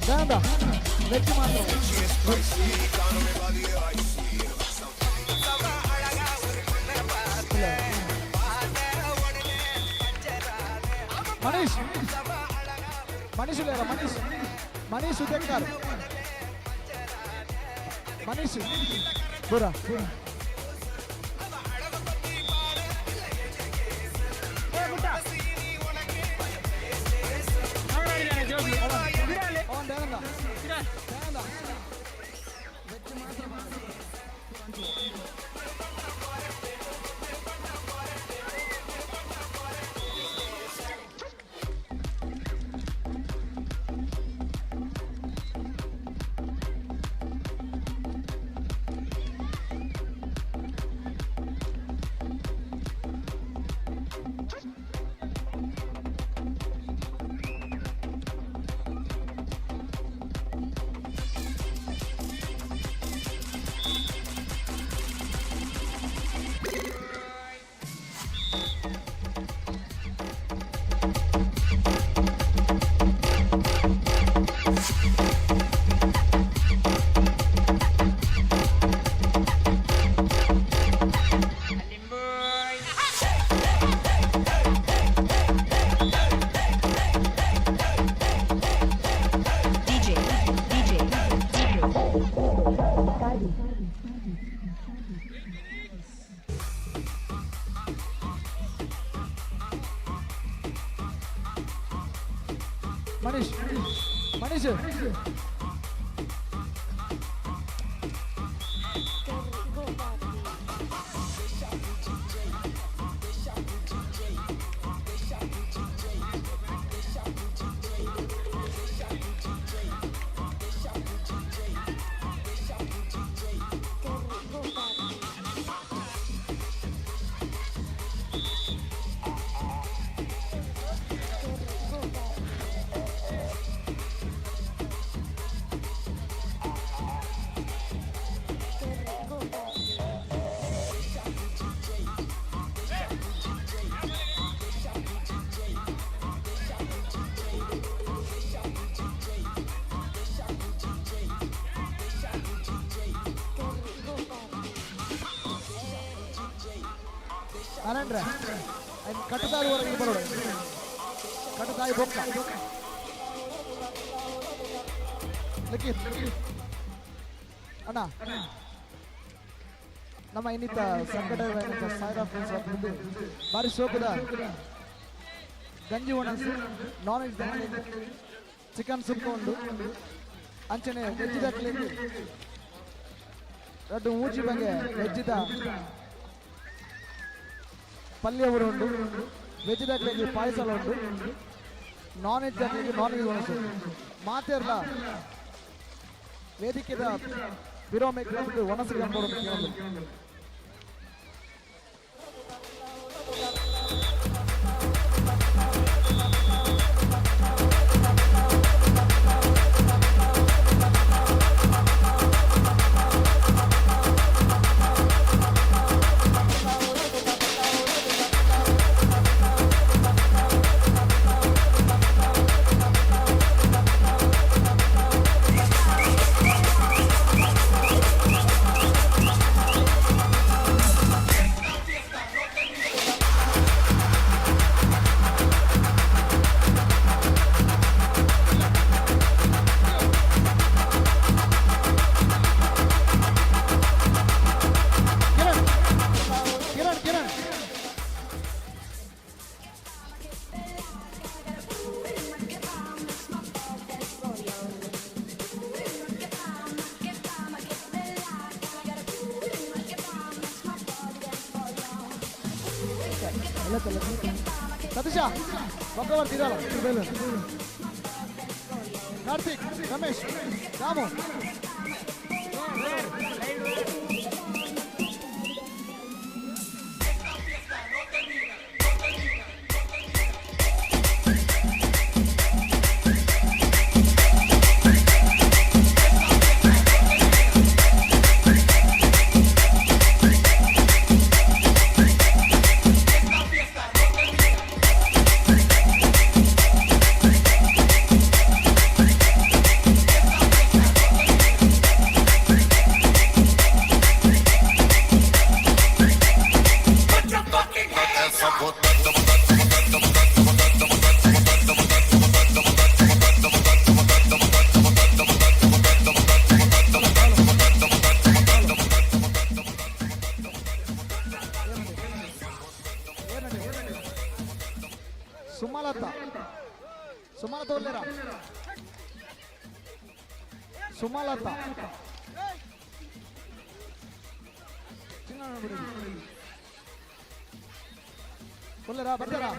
ದಯಾನಂದ ವೆಜ್ ಮಾತ್ರ. ಮನೀಶ್ ಮನೀಶ್ ಇಲ್ಲ ಮನೀಶ್ ಮನೀಶ್ ಉದೇಕರ್ ಮನೀಶ್ ಬುರ ಅವನ್ ದಯಾನಂದ ದಯಾನಂದ ವೆಜ್ ಮಾತ್ರ. Manish Manish ನಾರಾಯಣ್ರೆ ಕಟ್ಟದಾರಿ ಹೊರಗೆ ಬರೋಣ ಕಟ್ಟದಾಯಿ ಬೊಕ್ಕ ಲಿಖಿತ್ ಅಣ್ಣ ನಮ್ಮ ಇನ್ನಿತ ಸಂಕಟ ಸಾಯಿರಾಮ್ ಫ್ರೆಂಡ್ಸ್ ಮುಂದೆ ಭಾರಿ ಶೋಕದ ಗಂಜಿ ಒಣಸು ನಾನ್ ವೆಜ್ ಚಿಕನ್ ಸುಕ್ಕ ಉಂಡು ಅಂಚನೆ ವೆಜ್ ದಕ್ಲೆ ರಡ್ಡು ಮೂಜಿ ಬಗೆ ವೆಜ್ದ ಪಲ್ಯ ಉಂಡು ವೆಜ್ ದಾಖಲೆಗೆ ಪಾಯಸ ಉಂಡು ನಾನ್ ವೆಜ್ ದಾಖಲೆಗೆ ನಾನ್ ವೆಜ್ ಒಣಸು ಮಾತೇರ್ಲ ವೇದಿಕೆದ ವಿರೋಮೆ ಒಣಸು ಕೇಳೋದು. ಕಿರಣ್ ಕಿರಣ್ ಸತೀಶ ಬೊಕ್ಕ ಬರ್ತಿರಲ್ಲ ಕಾರ್ತಿಕ್ ರಮೇಶ್ ರಾಮು ಸುಮಲತಾ ಸುಮಲತಾ ಒಲ್ಲೇರ ಸುಮಲತಾ ಚಿನ್ನ ಬಿಡಿ ಒಲ್ಲೇರ ಬರ್ತಾರಾ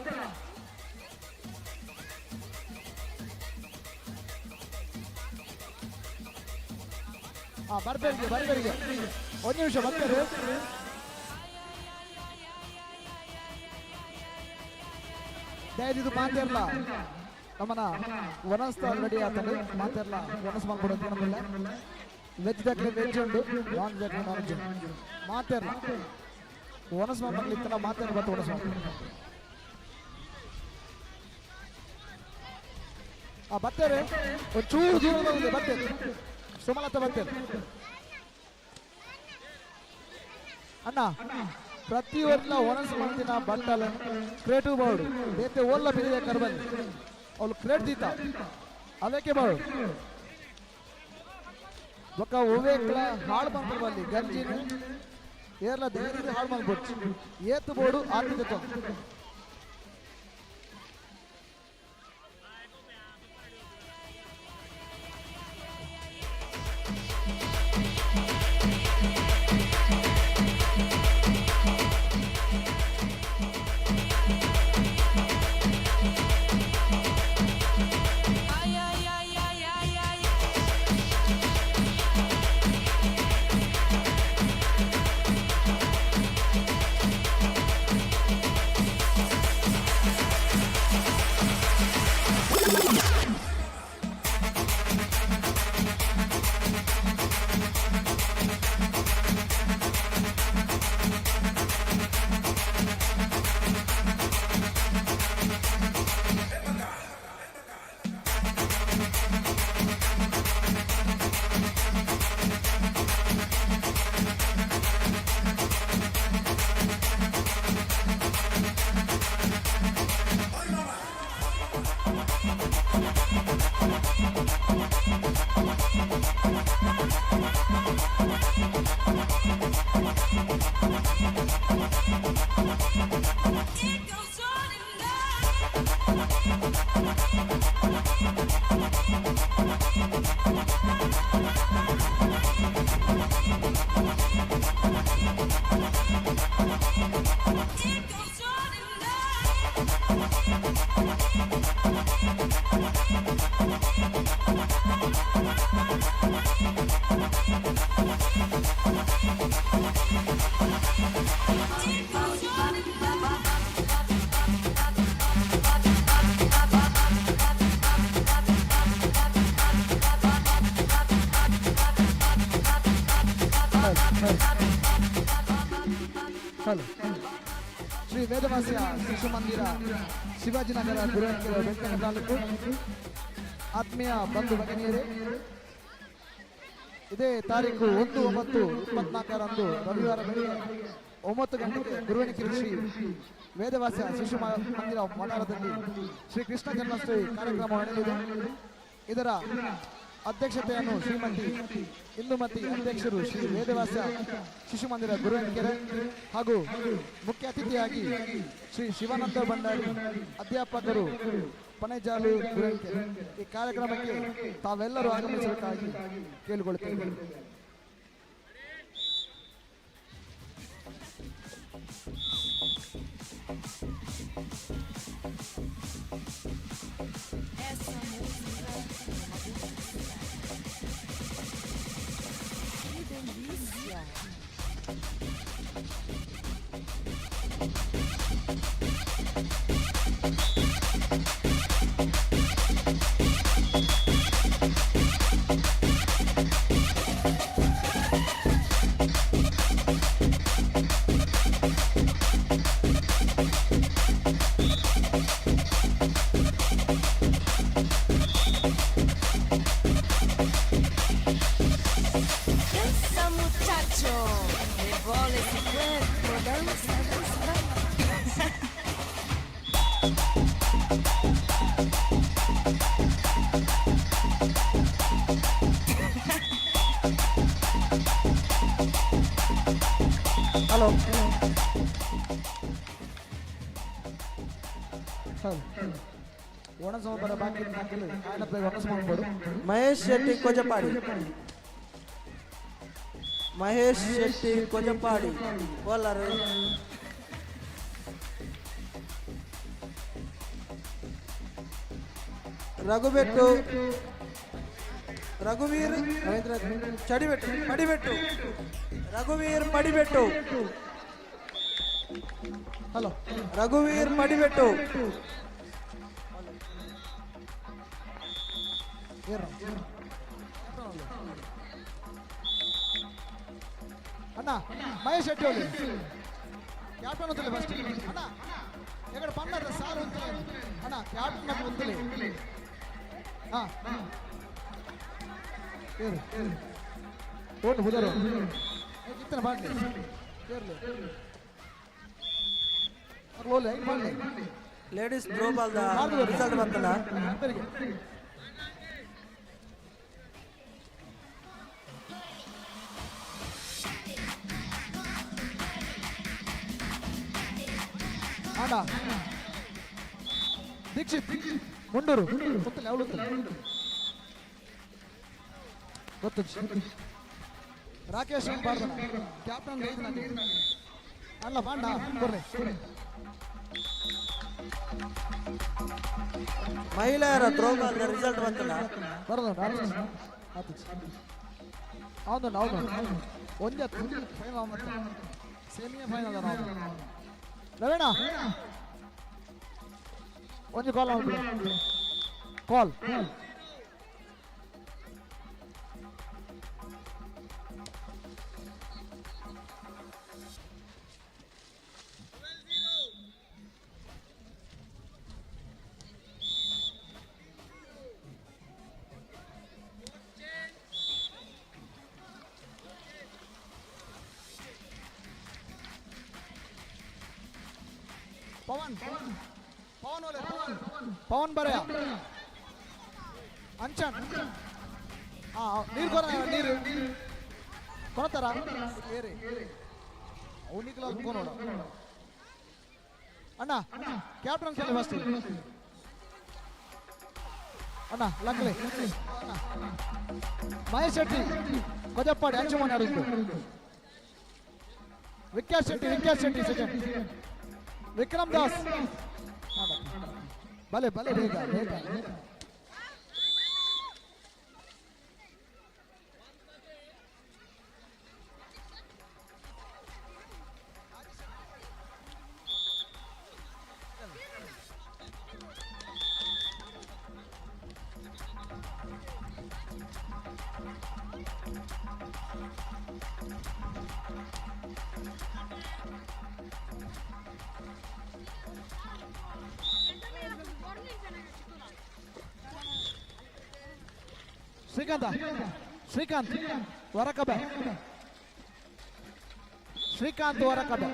ಹಾ ಬರ್ಬೇರಿಗೆ ಬರ್ಬೇರಿಗೆ ಒಂದು ನಿಮಿಷ ಬರ್ತಾರೆ ದಯವಿಟ್ಟು ಮಾತಿರಲ್ಲ ನಮ್ಮನ ವನಸ್ತ ರೆಡಿ ಆತಂಡು ಮಾತಿರಲ್ಲ ವನಸ್ ಮಾಡ್ಕೊಡೋದು ನಮ್ಮಲ್ಲ ವೆಜ್ ದಾಖಲೆ ವೆಜ್ ಉಂಡು ನಾನ್ ವೆಜ್ ನಾನ್ ವೆಜ್ ಉಂಡು ಮಾತಿರಲ್ಲ ವನಸ್ ಮಾಡ್ಲಿತ್ತಲ್ಲ ಮಾತಿರ ಬತ್ತು ವನಸ್ ಮಾಡ್ಕೊಂಡು ಆ ಬರ್ತಾರೆ ಒಂದು ಚೂರು ದೂರ ಹೋಗಿದೆ ಬರ್ತಾರೆ ಸುಮಲತಾ ಬರ್ತಾರೆ ಅಣ್ಣ ಪ್ರತಿ ವರ್ಷ ಒಣಸ್ ಮಾಡ್ತಿನ ಬಟ್ಟಲ ಕ್ರೇಟು ಬಾಡು ಬೇತೆ ಓಲ್ಲ ಬಿದ್ದಿದೆ ಕರ್ಬಲ್ಲಿ ಅವಳು ಕ್ರೇಟ್ ದೀತ ಅದಕ್ಕೆ ಬಾಡು. ಬೊಕ್ಕ ಒವ್ವೇಕ್ಲ ಹಾಳು ಬಂದಿರುವಲ್ಲಿ ಗಂಜಿನ ಏರ್ಲ ಧೈರ್ಯದ ಹಾಳು ಮಾಡ್ಬೋದು ಏತು ಬೋಡು ಆರ್ಥಿಕತೆ. ಹಲೋ ಶ್ರೀ ವೇದವಾಸಿಯ ಶಿಶು ಮಂದಿರ ಶಿವಾಜಿನಗರ ಗುರುವಂಕೆರೆ ಬೆಳ್ತಂಗಡಿ ತಾಲೂಕು. ಆತ್ಮೀಯ ಬಂಧು ಭಗಿನಿಯರೇ, ಇದೇ ತಾರೀಕು 1/9/24 ರವಿವಾರ ಬೆಳಿಗ್ಗೆ 9 ಗಂಟೆಗೆ ಗುರುವನಕೆರೆ ಶ್ರೀ ವೇದವಾಸಿಯ ಶಿಶು ಮಂದಿರ ಮಠದಲ್ಲಿ ಶ್ರೀ ಕೃಷ್ಣ ಜನ್ಮಾಷ್ಟಮಿ ಕಾರ್ಯಕ್ರಮ ನಡೆಯಲಿದೆ. ಇದರ ಅಧ್ಯಕ್ಷತೆಯನ್ನು ಶ್ರೀಮತಿ ಇಂದುಮತಿ ಅಧ್ಯಕ್ಷರು ಶ್ರೀ ವೇದವ್ಯಾಸ ಶಿಶು ಮಂದಿರ ಗುರುವನಕೆರೆ ಹಾಗೂ ಮುಖ್ಯ ಅತಿಥಿಯಾಗಿ ಶ್ರೀ ಶಿವಾನಂದ ಭಂಡಾರಿ ಅಧ್ಯಾಪಕರು ಪಣೆಜಾಲು ಗುರುವನಕೆರೆ. ಈ ಕಾರ್ಯಕ್ರಮಕ್ಕೆ ತಾವೆಲ್ಲರೂ ಆಗಮಿಸಬೇಕಾಗಿ ಕೇಳಿಕೊಳ್ಳುತ್ತೇವೆ. Danza muchacho, revola esse corpo, dança, dança, dança. Hello hello ಒಣಸೋಬರ ಬಾಕಿ ಹಾಕಲು ಒಣಸೋಬರು. ಮಹೇಶ್ ಶೆಟ್ಟಿ ಕೊಜಪಾಡಿ, ಮಹೇಶ್ ಶೆಟ್ಟಿ ಕೊಜಪಾಡಿ ಬೋಲರ್. ರಘುಬೆಟ್ಟು ರಘುವೀರ್ ರವೀಂದ್ರ ಚಡಿಬೆಟ್ಟು ಪಡಿಬೆಟ್ಟು ರಘುವೀರ್ ಪಡಿಬೆಟ್ಟು. ಹಲೋ ರಘುವೀರ್ ಪಡಿಬೆಟ್ಟು. ಅಣ್ಣ ಮಹೇಶ್ ಶೆಟ್ಟಿ ಅವರು ಕ್ಯಾಪ್ಟನ್ ఉంతలే ಫಸ್ಟ್ ಅಣ್ಣ ಎక్కడ ಪನ್ನರ ಸಾರ್ ఉంతలే ಅಣ್ಣ ಕ್ಯಾಪ್ಟನ್ నాకు ఉంతలే. ಹಾ ಏರು ಓಟ್ ಬುದರು ಇತ್ತನ ಬಾಡ್ಲಿ ಏರ್ಲಿ ಅರ್ಲೋಲೆ ಐನ್ ಬಾಡ್ಲಿ. ಲೇಡೀಸ್ ಥ್ರೋಬಾಲ್ ರಿಸಲ್ಟ್ ಬಂತಲ್ಲ. ಆಂಡ ದೀಕ್ಷಿತ್ ಮುಂಡೂರು ಗೊತ್ತಿಲ್ಲ ಅವಳು ಗೊತ್ತು. ರಾಕೇಶ್ ಬಾರ್ದನ ಕ್ಯಾಪ್ಟನ್ ಅಲ್ಲ ಬಾಂಡ ಕೊರ್ಲೆ. ಮಹಿಳೆಯರ ಥ್ರೋಬಾಲ್ ರಿಸಲ್ಟ್ ಬಂತಲ್ಲ. ಬರೋದು ಹೌದು ಹೌದು, ಒಂದೇ ಫೈನಲ್ ಮತ್ತೆ ಸೆಮಿ ಫೈನಲ್. ರವೀಣ ಒಂಜಿ ಕಾಲ್ ಕಾಲ್. ಪವನ್ ಪವನ್ ಒಲೆ ಪವನ್ ಬರೆಯ ಅಂಚನ್. ನೀರು ಕೊರ, ನೀರು ಕೊರತಾರ ಏರಿ ಅವನಿಗೆ ನೋಡ ಅಣ್ಣ. ಕ್ಯಾಪ್ಟನ್ ಸಲ ಫಸ್ಟ್ ಅಣ್ಣ ಲಕ್ಲೆ ಮಹೇಶ್ ಶೆಟ್ಟಿ ಕೊಜಪ್ಪಾಡಿ ಅಂಚುಮನ್ ಆಡಿದ್ದು. ವಿಖ್ಯಾತ್ ಶೆಟ್ಟಿ, ವಿಖ್ಯಾತ್ ಶೆಟ್ಟಿ ಸೆಕೆಂಡ್. ವಿಕ್ರಮ್ ದಾಸ್ ಭಲೆ ಭಲೆ ಬೇಗ ಬೇಗ. ಶ್ರೀಕಾಂತ ಶ್ರೀಕಾಂತ್ ವರಕಬೆ, ಶ್ರೀಕಾಂತ್ ವರಕಬೆ.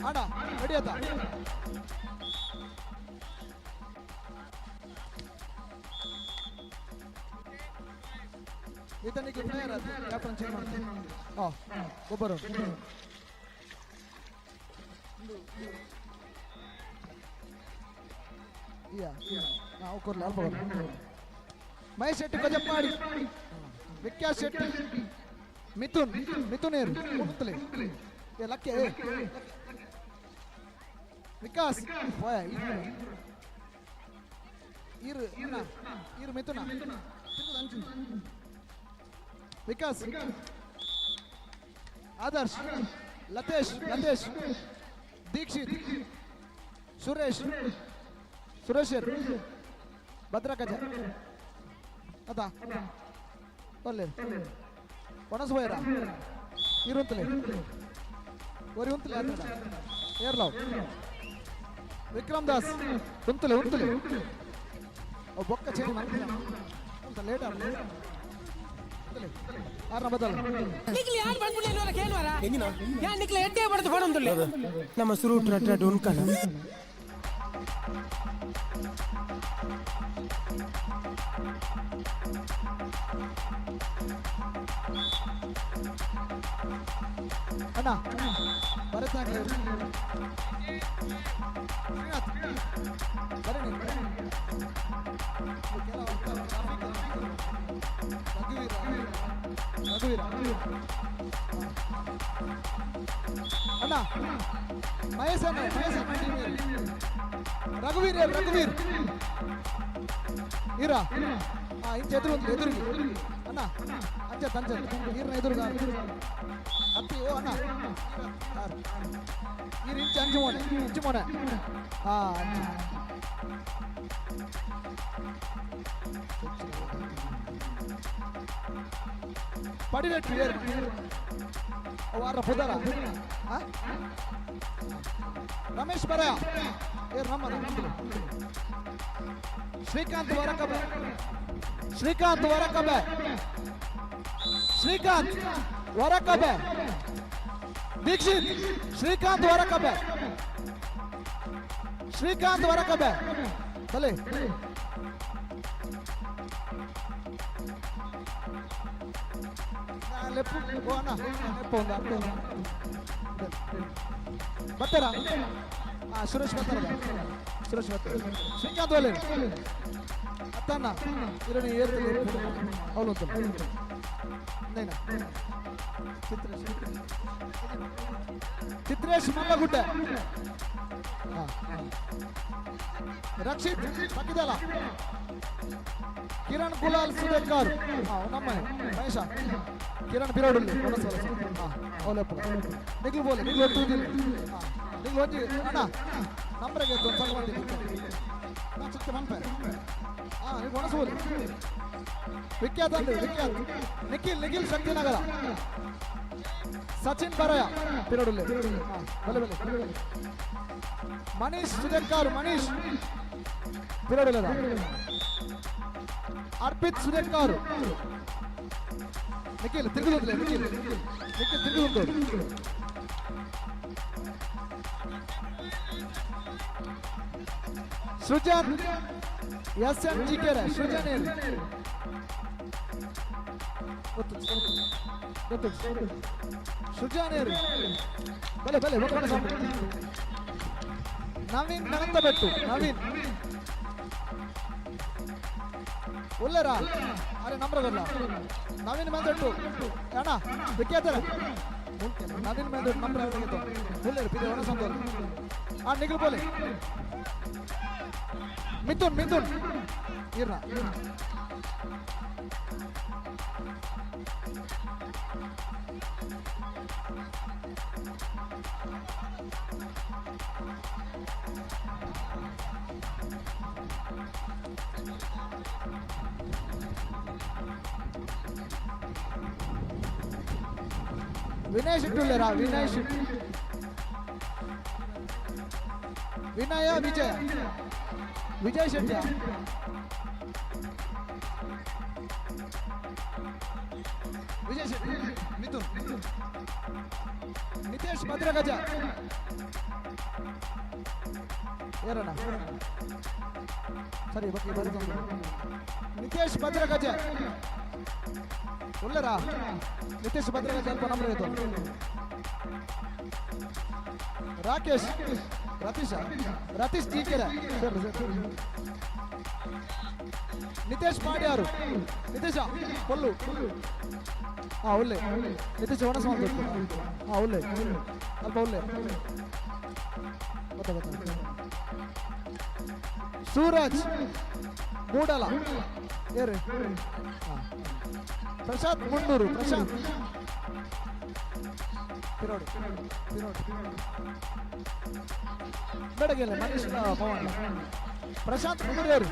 ಅಣ್ಣ ರೆಡಿ ಆತ. ಈತನಿಗೆ ಪ್ಲೇಯರ್ ಅದು ಕ್ಯಾಪ್ಟನ್ ಚೇಂಜ್ ಮಾಡ್ತೀನಿ. ಹಾಂ ಒಬ್ಬರು ನಾವು ಕೊರ್ಲ ಅಲ್ಪ. ಮಹೇಶ್ ಶೆಟ್ಟಿ ಕೊಜಪ್ಪಾಡಿ, ವಿಖ್ಯಾತ್ ಶೆಟ್ಟಿ, ಮಿಥುನ್ ಮಿಥುನ್ ಏರು ಮುತ್ತಲೆ ಏ ಲಕ್ಕೆ ವಿಕಾಸ್ ಹೋಯ ಇರು ಇರು ಮಿಥುನ ವಿಕಾಸ್ ಆದರ್ಶ್ ಲತೇಶ್ ಲತೇಶ್ ದೀಕ್ಷಿತ್ ಸುರೇಶ್ ಸುರೇಶ್ ಭದ್ರಕಜ ಅದ ಒಲ್ಲೆ ಒಣಸು ಹೋಯ್ರ ಇರುಂತಲೆ ಒರಿ ಉಂತಲೆ ಆತಡ ಏರ್ಲಾವ್ ವಿಕ್ರಮ್ ದಾಸ್ ಉಂತಲೆ ಉಂತಲೆ ಬೊಕ್ಕ ಚೇಂಜ್ ಮಾಡ್ತಿಲ್ಲ ಉಂತ ಲೇಟ್ ಆಗ ಆರ್ನ ಬದಲ ನಿಕ್ಲಿ ಯಾರು ಬಂದ್ಬಿಡ್ಲಿಲ್ಲ ಕೇಳುವಾರ ಯಾ ನಿಕ್ಲೆ ಎಡ್ಡೆ ಬಡ್ದು ಫೋನ್ ನಮ್ಮ ಸುರೂಟ್ ರಟ್ಟ ಉನ್ಕಣ. ಅಣ್ಣ ಭರತ್ ಶ್ರೀನಾಥ್ ಬರೀ ರಘುವೀರ ರಘುವೀರ. ಅಣ್ಣ ಮಹೇಶ್ ಅಣ್ಣ, ಮಹೇಶ್ ಅಣ್ಣ ಟೀಮ್ ರಘುವೀರ್ ಯಾರು? ರಘುವೀರ್ ಈರಾ ಹಾ ಇಂಚ ಎದುರು ಒಂದು ಎದುರಿಗೆ ಅಣ್ಣ ಅಂಚ ಅಂಚ ಈರ್ನ ಎದುರುಗ ಅತ್ತಿ ಓ ಅಣ್ಣ ಈರ್ ಇಂಚ ಅಂಚು ಮೋನೆ ಅಂಚು ಮೋನೆ ಹಾ ಅಂಚು. ಪಡಿವೆಟ್ಟು ಏರು ವಾರ ಪುದರ ರಮೇಶ್ ಬರ ಏ ರಮ್ಮ ಶ್ರೀಕಾಂತ್ ವರಕಬೆ ಶ್ರೀಕಾಂತ್ ವರಕಬೆ ಶ್ರೀಕಾಂತ್ ವರಕಬೆ ದೀಕ್ಷಿತ್ ಶ್ರೀಕಾಂತ್ ವರಕಬೆ ಶ್ರೀಕಾಂತ್ ವರಕಬೆ ಬಲೆ ಲೆಪ್ಪು ಓ ಅಣ್ಣ ಲೆಪ್ಪು ಒಂದು ಬರ್ತಾರಾ ಹಾ ಸುರೇಶ್ ಬರ್ತಾರ ಸುರೇಶ್ ಬರ್ತಾರೆ ಶ್ರೀಕಾಂತ್ ಒಲೆ ಅತ್ತಣ್ಣ ಇರಣಿ ಏರ್ತದೆ ಅವಳು ನೇನ ಚಿತ್ರೇಶ್ ಚಿತ್ರೇಶ್ ಮಲ್ಲಗುಡ್ಡೆ ಹಾ ರಕ್ಷಿತ್ ಪಕ್ಕಿದಲ್ಲ ಕಿರಣ್ ಕುಲಾಲ್ ಸುದೇಕರ್ ಹಾ ನಮ್ಮನೆ ಮಹೇಶ ಕಿರಣ್ ಬಿರೋಡುಲ್ಲಿ ವಲಸೆ ವಲಸೆ ಹಾ ಅವಲೆಪ್ಪ ನಿಗ್ಲು ಬೋಲೆ ನಿಗ್ಲು ಒಟ್ಟು ಹಾ ನಿಗ್ಲು ಒಂಜಿ ಅಣ್ಣ ನಂಬರ್ಗೆ ಒಂದು ಸ್ವಲ್ಪ ಮಂದಿ ನಾ ಚಿಕ್ಕ ಮನ್ಪೆ ಹಾ ನೀವು ಒಣಸು ಬೋಲೆ ವಿಖ್ಯಾತ ಅಂದ್ರೆ ವಿಖ್ಯಾತ್ ನಿಖಿಲ್ ನಿಖಿಲ್ ಶಕ್ತಿನಗರ ಸಚಿನ್ ಬರಯ ಪಿರೋಡುಲ್ಲಿ ಹಾ ಬಲೆ ಬಲೆ ಮನೀಶ್ ಸುದೇಕರ್ ಮನೀಶ್ ಪಿರೋಡುಲ್ಲದ ಅರ್ಪಿತ್ ಸುದೇಕರ್ ನಿಖಿಲ್ ತಿರುಗುದಿಲ್ಲ ನಿಖಿಲ್ ನಿಖಿಲ್ ತಿರುಗುದು Srujan S M G K Srujan ಹೇಳಿ ಗೊತ್ತು ಗೊತ್ತು ಸೃಜನ್ ಹೇಳಿ ಬಲೆ ಬಲೆ ಒಕ್ಕಣ ನವೀನ್ ಬೆಟ್ಟು ನವೀನ್ ಉಲ್ಲೇರಾ ಅರೆ ನಂಬ್ರಗಲ್ಲ ನವೀನ್ ಮೇಂದೊಟ್ಟು ಅಣ್ಣ ವಿಖ್ಯಾತರ ನವೀನ್ ಮೇಂದೊಟ್ಟು ನಂಬ್ರ ಉಲ್ಲೇರು ಪಿದೆ ಒಣ ಸಂದೋಲ್ ಆ ನಿಗ್ಲು ಬೋಲೆ ಮಿಥುನ್ ಮಿಥುನ್ ಇರ್ನ ವಿನಯ್ ಶೆಟ್ಟಿ ಉಲ್ಲೇರಾ ವಿನಯ್ ಶೆಟ್ಟಿ ವಿನಯ ವಿಜಯ ವಿಜಯ್ ಶೆಟ್ಟಿ ವಿಜಯ್ ಶೆಟ್ಟಿ ಮಿಥುನ್ ನಿತೇಶ್ ಭದ್ರಗಜ ಏರಣ್ಣ ಸರಿ ಓಕೆ ಬರ್ತದೆ ನಿತೇಶ್ ಭದ್ರಗಜ ಉಲ್ಲರಾ ನಿತೇಶ್ ಭದ್ರಗಜ ಅಲ್ಪ ನಂಬರ್ ಆಯ್ತು ರಾಕೇಶ್ ರತೀಶ ರತೀಶ್ ಜೀಕೆರೆ ಸರ್ ಸರ್ ನಿತೇಶ್ ಪಾಡ್ಯಾರು ನಿತೇಶ ಕೊಲ್ಲು ಹಾ ಒಳ್ಳೆ ನಿತೇಶ್ ಒಣಸ ಹಾ ಒಳ್ಳೆ ಅಲ್ಪ ಒಳ್ಳೆ ಗೊತ್ತಾ ಗೊತ್ತಾ ಸೂರಜ್ ಮೂಡಲ ಏರು ಹಾ ಪ್ರಶಾಂತ್ ಮುನ್ನೂರು ಪ್ರಶಾಂತ್ ಪಿರೋಡು ಪಿರೋಡು ಬೆಡಗೆಲ್ಲ ಮನೀಶ್ ಪವನ್ ಪ್ರಶಾಂತ್ ಮುನ್ನೂರು ಯಾರು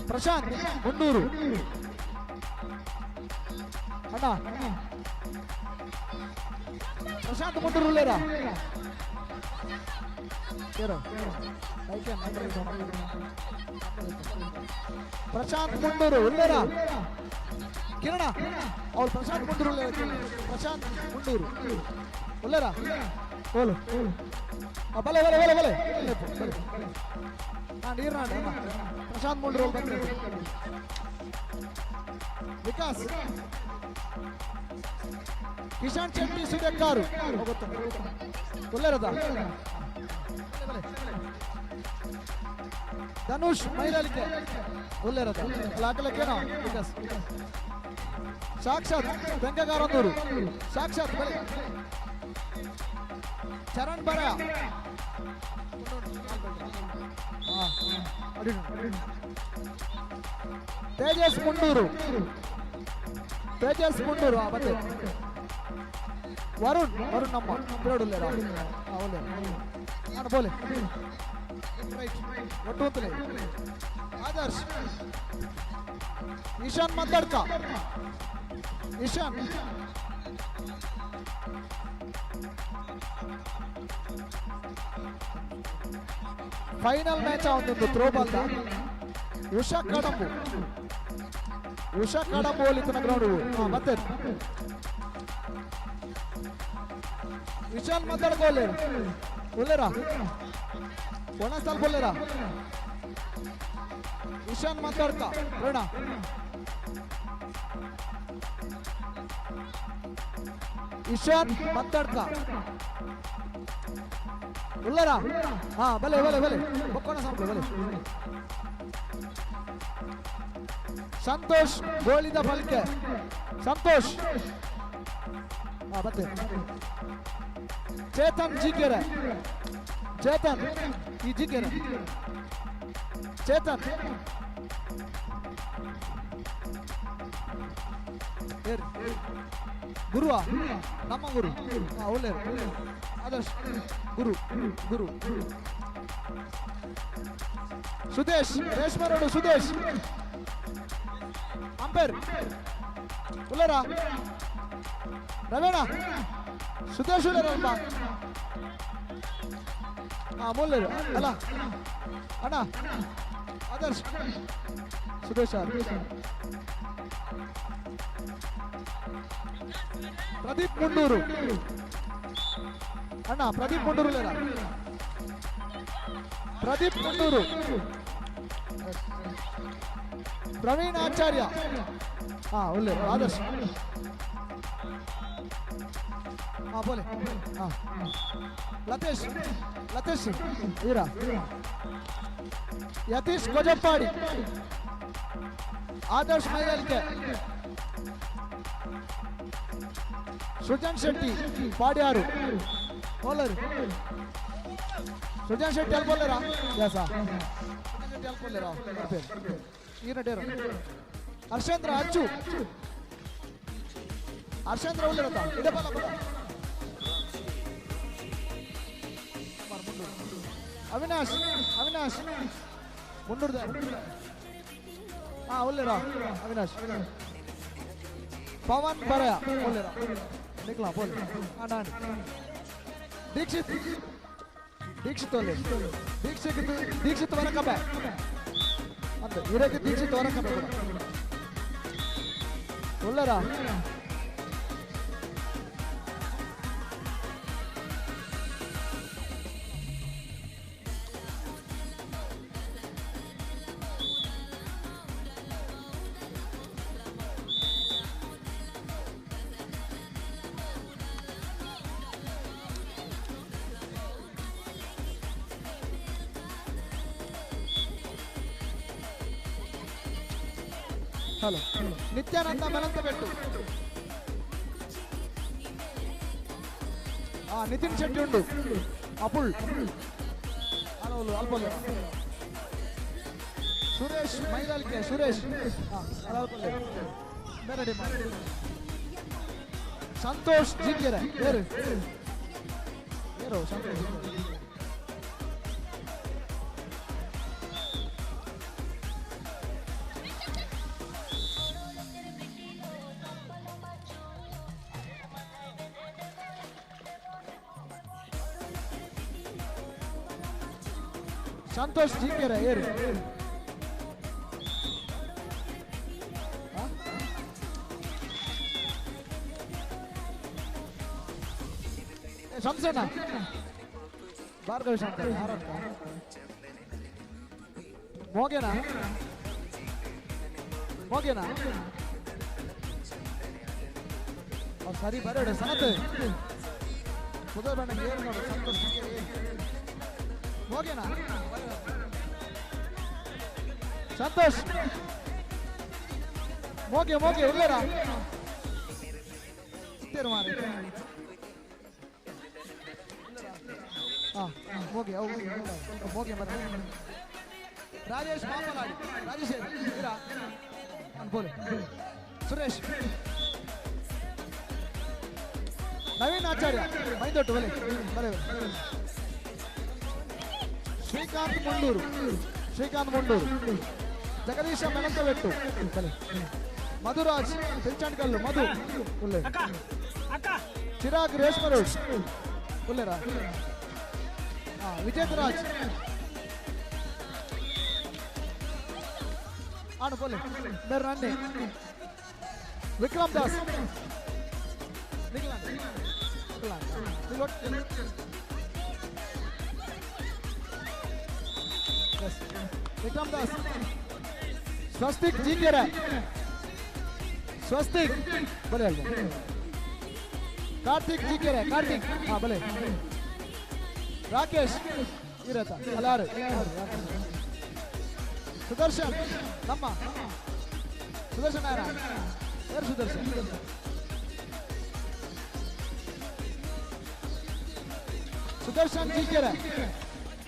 ಪ್ರಶಾಂತ್ ಮುನ್ನೂರು ಅಣ್ಣ ಪ್ರಶಾಂತ್ ಮುನ್ನೂರು ಉಳ್ಳೇರಾ ಏರೋ ಪ್ರಶಾಂತ್ ಮುಂಡೂರು ಉಳ್ಳೇರಾ ಕಿರಣ ಅವ್ರು ಪ್ರಶಾಂತ್ ಮುಂಡೂರು ಉಳ್ಳೇರ ಪ್ರಶಾಂತ್ ಮುಂಡೂರು ಉಳ್ಳೇರಾ ಓಲು ಬಲೆ ಬಲೆ ಬಲೆ ಬಲೆ ಹಾ ನೀರು ಪ್ರಶಾಂತ್ ಮುಂಡೂರು ಬಂದ್ರೆ ವಿಕಾಸ್ ಕಿಶನ್ ಶೆಟ್ಟಿ ಸುದೇಕಾರು ಗೊತ್ತು ಉಳ್ಳೇರದ ಧನುಷ್ ಮೈಲಾಲಿಕೆ ಉಲ್ಲೇರದ ಲಾಕಲಕ್ಕೇನೋ ವಿಕಾಸ್ ಸಾಕ್ಷಾತ್ ಬೆಂಕಗಾರೊಂದೂರು ಸಾಕ್ಷಾತ್ ಬಲೆ ಚರಣ್ ಬರ ತೇಜಸ್ ಮುಂಡೂರು ತೇಜಸ್ ಮುಂಡೂರು ಮತ್ತೆ ವರುಣ್ ವರುಣ್ ನಮ್ಮ ಬಿರೋಡುಲ್ಲೇರ ಬೋಲೆ ರೈಟ್ ಒಟ್ಟು ಅಂತಲೇ ಆದರ್ಶ್ ಈಶಾನ್ ಮಾತಾಡ್ಕ ಈಶಾನ್ ಫೈನಲ್ ಮ್ಯಾಚ್ ಒಂದು ಥ್ರೋಬಾಲ್ ಉಷಾ ಕಡಂಬು ಉಷಾ ಕಡಂಬು ಒಲಿತನ ಗ್ರೌಂಡ್ ಮತ್ತೆ ಇಶಾನ್ ಮಾತಾಡ್ಕೊ ಒಲ್ಲೇರಾ ಒಣ ಸ್ವಲ್ಪ ಒಲ್ಲೇರಾ ಇಶಾನ್ ಮಾತಾಡ್ತಾ ರೋಣ ಇಶಾನ್ ಮಾತಾಡ್ತಾ ಉಲ್ಲರಾ ಹಾ ಬಲೆ ಬಲೆ ಬಲೆ ಬೊಕ್ಕೋಣ ಸಾಂಬ್ರು ಬಲೆ ಸಂತೋಷ್ ಗೋಳಿದ ಫಲ್ಕೆ ಸಂತೋಷ್ ಹಾ ಮತ್ತೆ ಚೇತನ್ ಜಿಕೆರೆ ಚೇತನ್ ಈ ಜಿಕೆರೆ ಚೇತನ್ ಗುರುವ ನಮ್ಮ ಗುರು ಹಾ ಒಳ್ಳೆ ಆದರ್ಶ್ ಗುರು ಗುರು ಸುದೇಶ್ ರೇಷ್ಮಾ ರೋಡು ಸುದೇಶ್ ಅಂಪೇರ್ ಉಲ್ಲರ ರವೇಣ ಸುದೇಶ್ ಉಲ್ಲೇರ ಅಲ್ಪ ಹಾ ಮುಲ್ಲೇರು ಅಲ್ಲ ಅಣ್ಣ ಆದರ್ಶ್ ಸುದೇಶ್ ಪ್ರದೀಪ್ ಮುಂಡೂರು ಅಣ್ಣ ಪ್ರದೀಪ್ ಮುಂಡೂರು ಲೇರ ಪ್ರದೀಪ್ ಮುಂಡೂರು ಪ್ರವೀಣ್ ಆಚಾರ್ಯ ಹಾ ಒಳ್ಳೆ ಆದರ್ಶ್ ಹಾ ಬೋಲೆ ಹಾ ಲತೇಶ್ ಲತೇಶ್ ಈರಾ ಯತೀಶ್ ಕೊಜಪ್ಪಾಡಿ ಆದರ್ಶ್ ಮೈಲಲ್ಕೆ ಸೃಜನ್ ಶೆಟ್ಟಿ ಪಾಡ್ಯಾರು ಬೌಲರ್ ಸೃಜನ್ ಶೆಟ್ಟಿ ಅಲ್ಲಿ ಬೌಲರಾ ಎಸ್ ಸೃಜನ್ ಶೆಟ್ಟಿ ಅಲ್ಲಿ ಬೌಲರಾ ಈರ ಡೇರ ಹರ್ಷೇಂದ್ರ ಅಚ್ಚು ಹರ್ಷೇಂದ್ರ ಉಲ್ಲಿರತ್ತ ಇದೆ ಬಲ ಬಲ ಅವಿನಾಶ್ ಅವಿನಾಶ್ ಮುಂಡೂರ್ದ ಹಾ ಒಳ್ಳೆರ ಅವಿನಾಶ್ ಪವನ್ ಬರಯ ಒಳ್ಳೆರ ನಿಕ್ಲಾ ಬೋಲ್ ಹಾ ನಾನು ದೀಕ್ಷಿತ್ ದೀಕ್ಷಿತ್ ಒಳ್ಳೆ ದೀಕ್ಷಿತ್ ದೀಕ್ಷಿತ್ ವರಕಬೆ ಅಂತ ಇರಕ್ಕೆ ದೀಕ್ಷಿತ್ ವರಕಬೆ ಒಳ್ಳೆರಾ ಹಲೋ ನಿತ್ಯಾನಂದ ಮಲಂತ ಬೆಟ್ಟು ಆ ನಿತಿನ್ ಶೆಟ್ಟಿ ಉಂಡು ಅಪುಳ್ ಹಲೋ ಅಲ್ಪಲ್ಲ ಸುರೇಶ್ ಮೈಲಾಲ್ಕೆ ಸುರೇಶ್ ಅಲ್ಪಲ್ಲ ಬೇರೆ ಸಂತೋಷ್ ಜಿಂಗೆರೆ ಬೇರೆ ಬೇರೆ ಸಂತೋಷ್ ಜಿಂಗೆರೆ. ಸಂತೋಷ್ ಜಿಂಕೆರೆ ಏರು ಶಂಸಣ್ಣ ಭಾರ್ಗವಿ ಶಾಂತ ಮೋಗೇನಾ ಮೋಗೇನಾ ಸರಿ ಬರೋಡೆ ಸನತ್ ಕುದುರೆ ಬಣ್ಣ ಏರು ನೋಡು ಸಂತೋಷ್ ಜಿಂಕೆರೆ ಏರು. ಮೋಗೆನಾ? ಸಂತೋಷ್ ಮೋಗೆ ಮೋಗೆ ಉಲ್ಲೇರಾ? ಇತ್ತೇರು ಮಾರೆ. ಹಾ ಮೋಗೆ, ಅವು ಮೋಗೆ ಮರ. ರಾಜೇಶ್ ಮಾಮಲಾಡಿ, ರಾಜೇಶ್ ಇರಾ ಬೋಲೆ. ಸುರೇಶ್, ನವೀನ್ ಆಚಾರ್ಯ ಮೈದೊಟ್ಟು ಬಲೆ ಬಲೆ. ಶ್ರೀಕಾಂತ್ ಮುಂಡೂರು, ಶ್ರೀಕಾಂತ್ ಮುಂಡೂರು. ಜಗದೀಶ ಮೆಣಂತವೆಟ್ಟು ಬಲೆ. ಮಧುರಾಜ್ ತಿರುಚಾಂಡ್ಕಲ್ಲು, ಮಧು ಉಲ್ಲೆ. ಚಿರಾಗ್ ರೇಷ್ಮ ರೋಡ್ ಉಲ್ಲೇರಾ? ವಿಜೇತರಾಜ್ ಆನು ಬೋಲೆ ಮೇರೆ ನನ್ನೆ. ವಿಕ್ರಮ್ ದಾಸ್ ವಿಕ್ರಮ್ ದಾಸ್. ಸ್ವಸ್ತಿಕ್ ಜಿಂಗೆರೆ, ಸ್ವಸ್ತಿಕ್ ಬಲೆ ಅಲ್ವಾ? ಕಾರ್ತಿಕ್ ಜಿಂಗೆರೆ, ಕಾರ್ತಿಕ್ ಹಾ ಬಲೆ. ರಾಕೇಶ್ ಇರತ್ತ ಅಲ್ಲಾರು. ಸುದರ್ಶನ್ ನಮ್ಮ ಸುದರ್ಶನ್ ಯಾರ? ಯಾರು ಸುದರ್ಶನ್? ಸುದರ್ಶನ್ ಜಿಂಕೆರೆ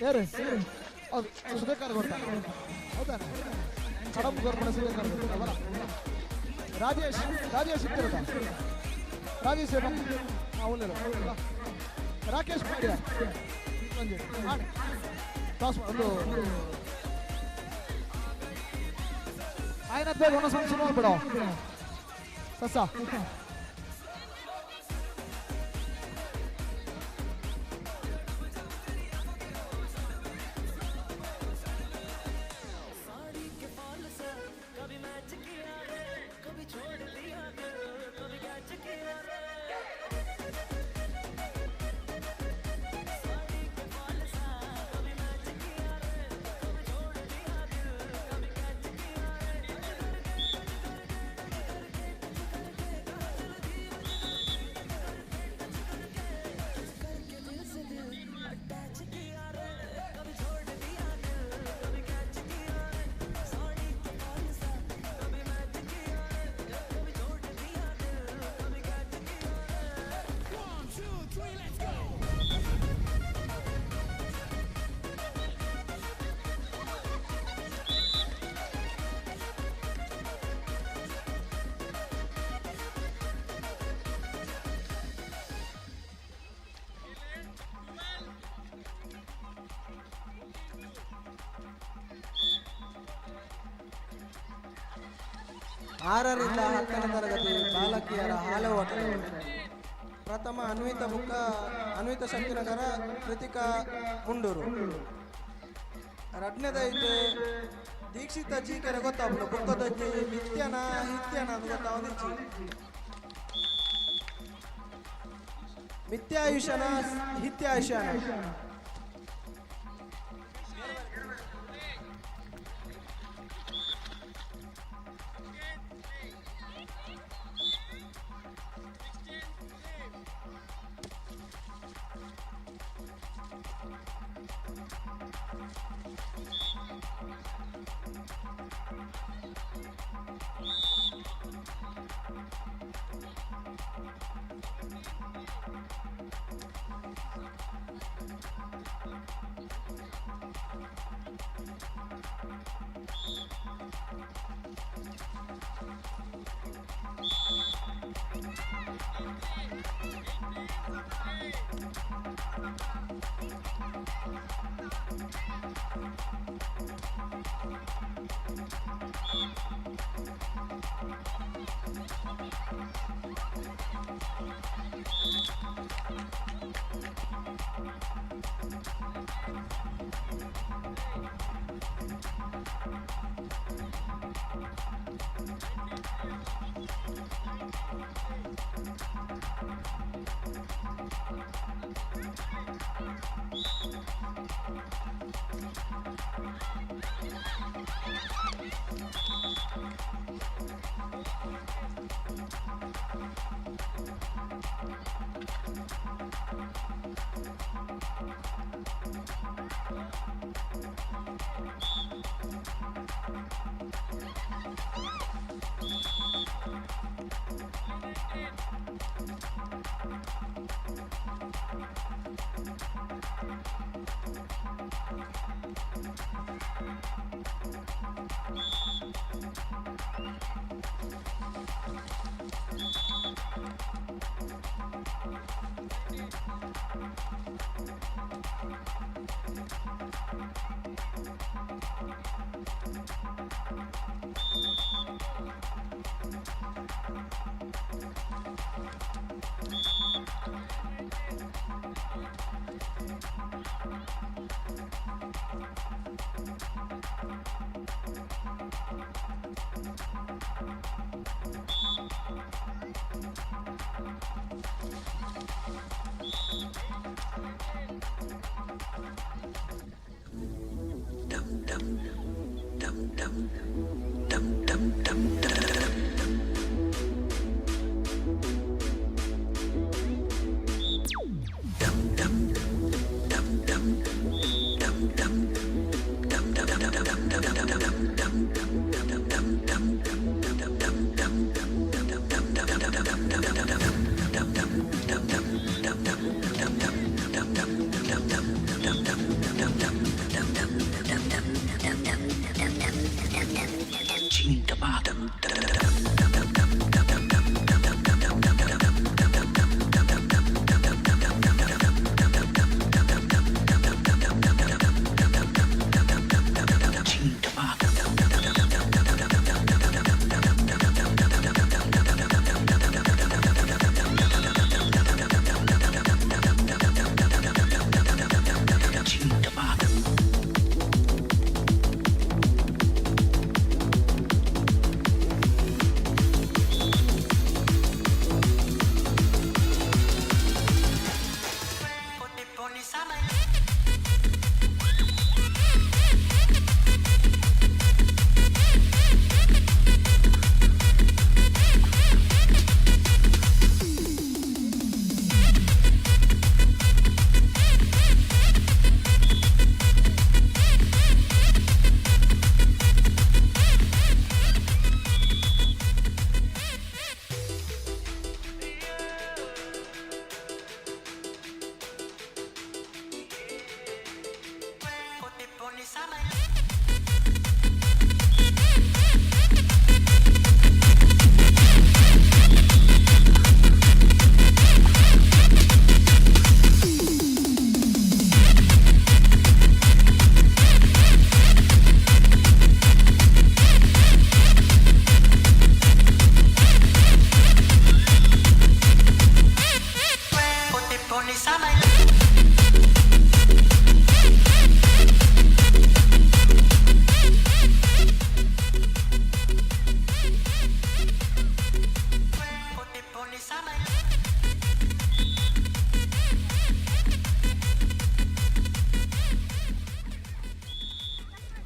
ಯಾರು? ಹೌದು, ಸುಧಾಕರ್ ಕೊಡ್ತಾನೆ. ಹೌದಾನೆ? ಕಡಂಬ ಗೌರ್ಮೆಂಟ್ ಸುಧಾಕರ್ ಕೊಡ್ತಾನೆ. ರಾಜೇಶ್, ರಾಜೇಶ್ ಇತ್ತಿರತ್ತ? ರಾಜೇಶ್ ಹಾಂ. ರಾಕೇಶ್ ಪಾಂಡ್ಯ ಟಾಸ್ ಒಂದು ಆಯ್ನತ್ ಬೇಗ ಒಂದೊಂದು ಶುರು ಮಾಡ್ಬಿಡೋ ಸಸ. 6ರಿಂದ 10ನೇ ತರಗತಿ ಬಾಲಕಿಯರ ಹಾಲೆ ಓಟ. ಪ್ರಥಮ ಅನ್ವಿತ ಬುಕ್ಕ, ಅನ್ವಿತ ಶಕ್ತಿನಗರ, ಕೃತಿಕಾ ಮುಂಡೂರು. ರಡ್ನೇದೈತೆ ದೀಕ್ಷಿತ ಜೀಕೆರೆ ಗೊತ್ತಾಪುಂಡು. ಬುಕ್ಕದೊಂಜಿ ಮಿಥ್ಯನ ಹಿತ್ಯನ ಅಂತ ಗೊತ್ತಾವೊಂದಿಜ್ಜಿ. ಮಿಥ್ಯಾಯುಷನ ಹಿತ್ಯಾಯುಷನ.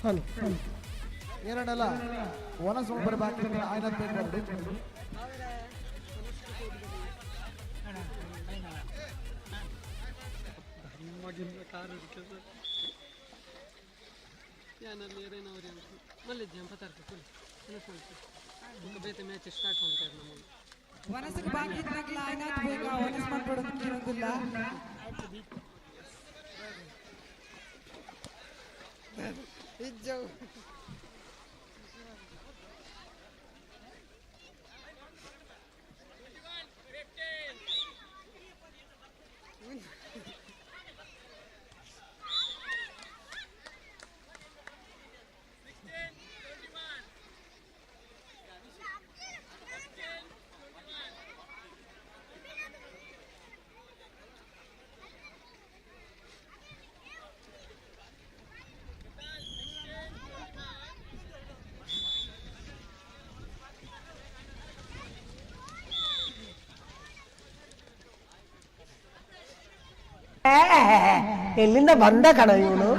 ಹಲೋ ಎರಡಲ್ಲ ಒನಸ್ ಒಬ್ಬರು ಬಾಕಿ ಆಯ್ನತ್ ಬೇಕು ಬರ್ಲಿ. ವನಸಕ್ಕೆ ಬಾಕಿ ಇದ್ನಾಗ್ಲ ಆಯ್ನಾತ್ ಬೇಗ ವನಸ್ ಮಾಡ್ಬಿಡೋದು ಕೇಳೋದಿಲ್ಲ. ಎಲ್ಲಿಂದ ಬಂದ ಕಣ ಇವನು?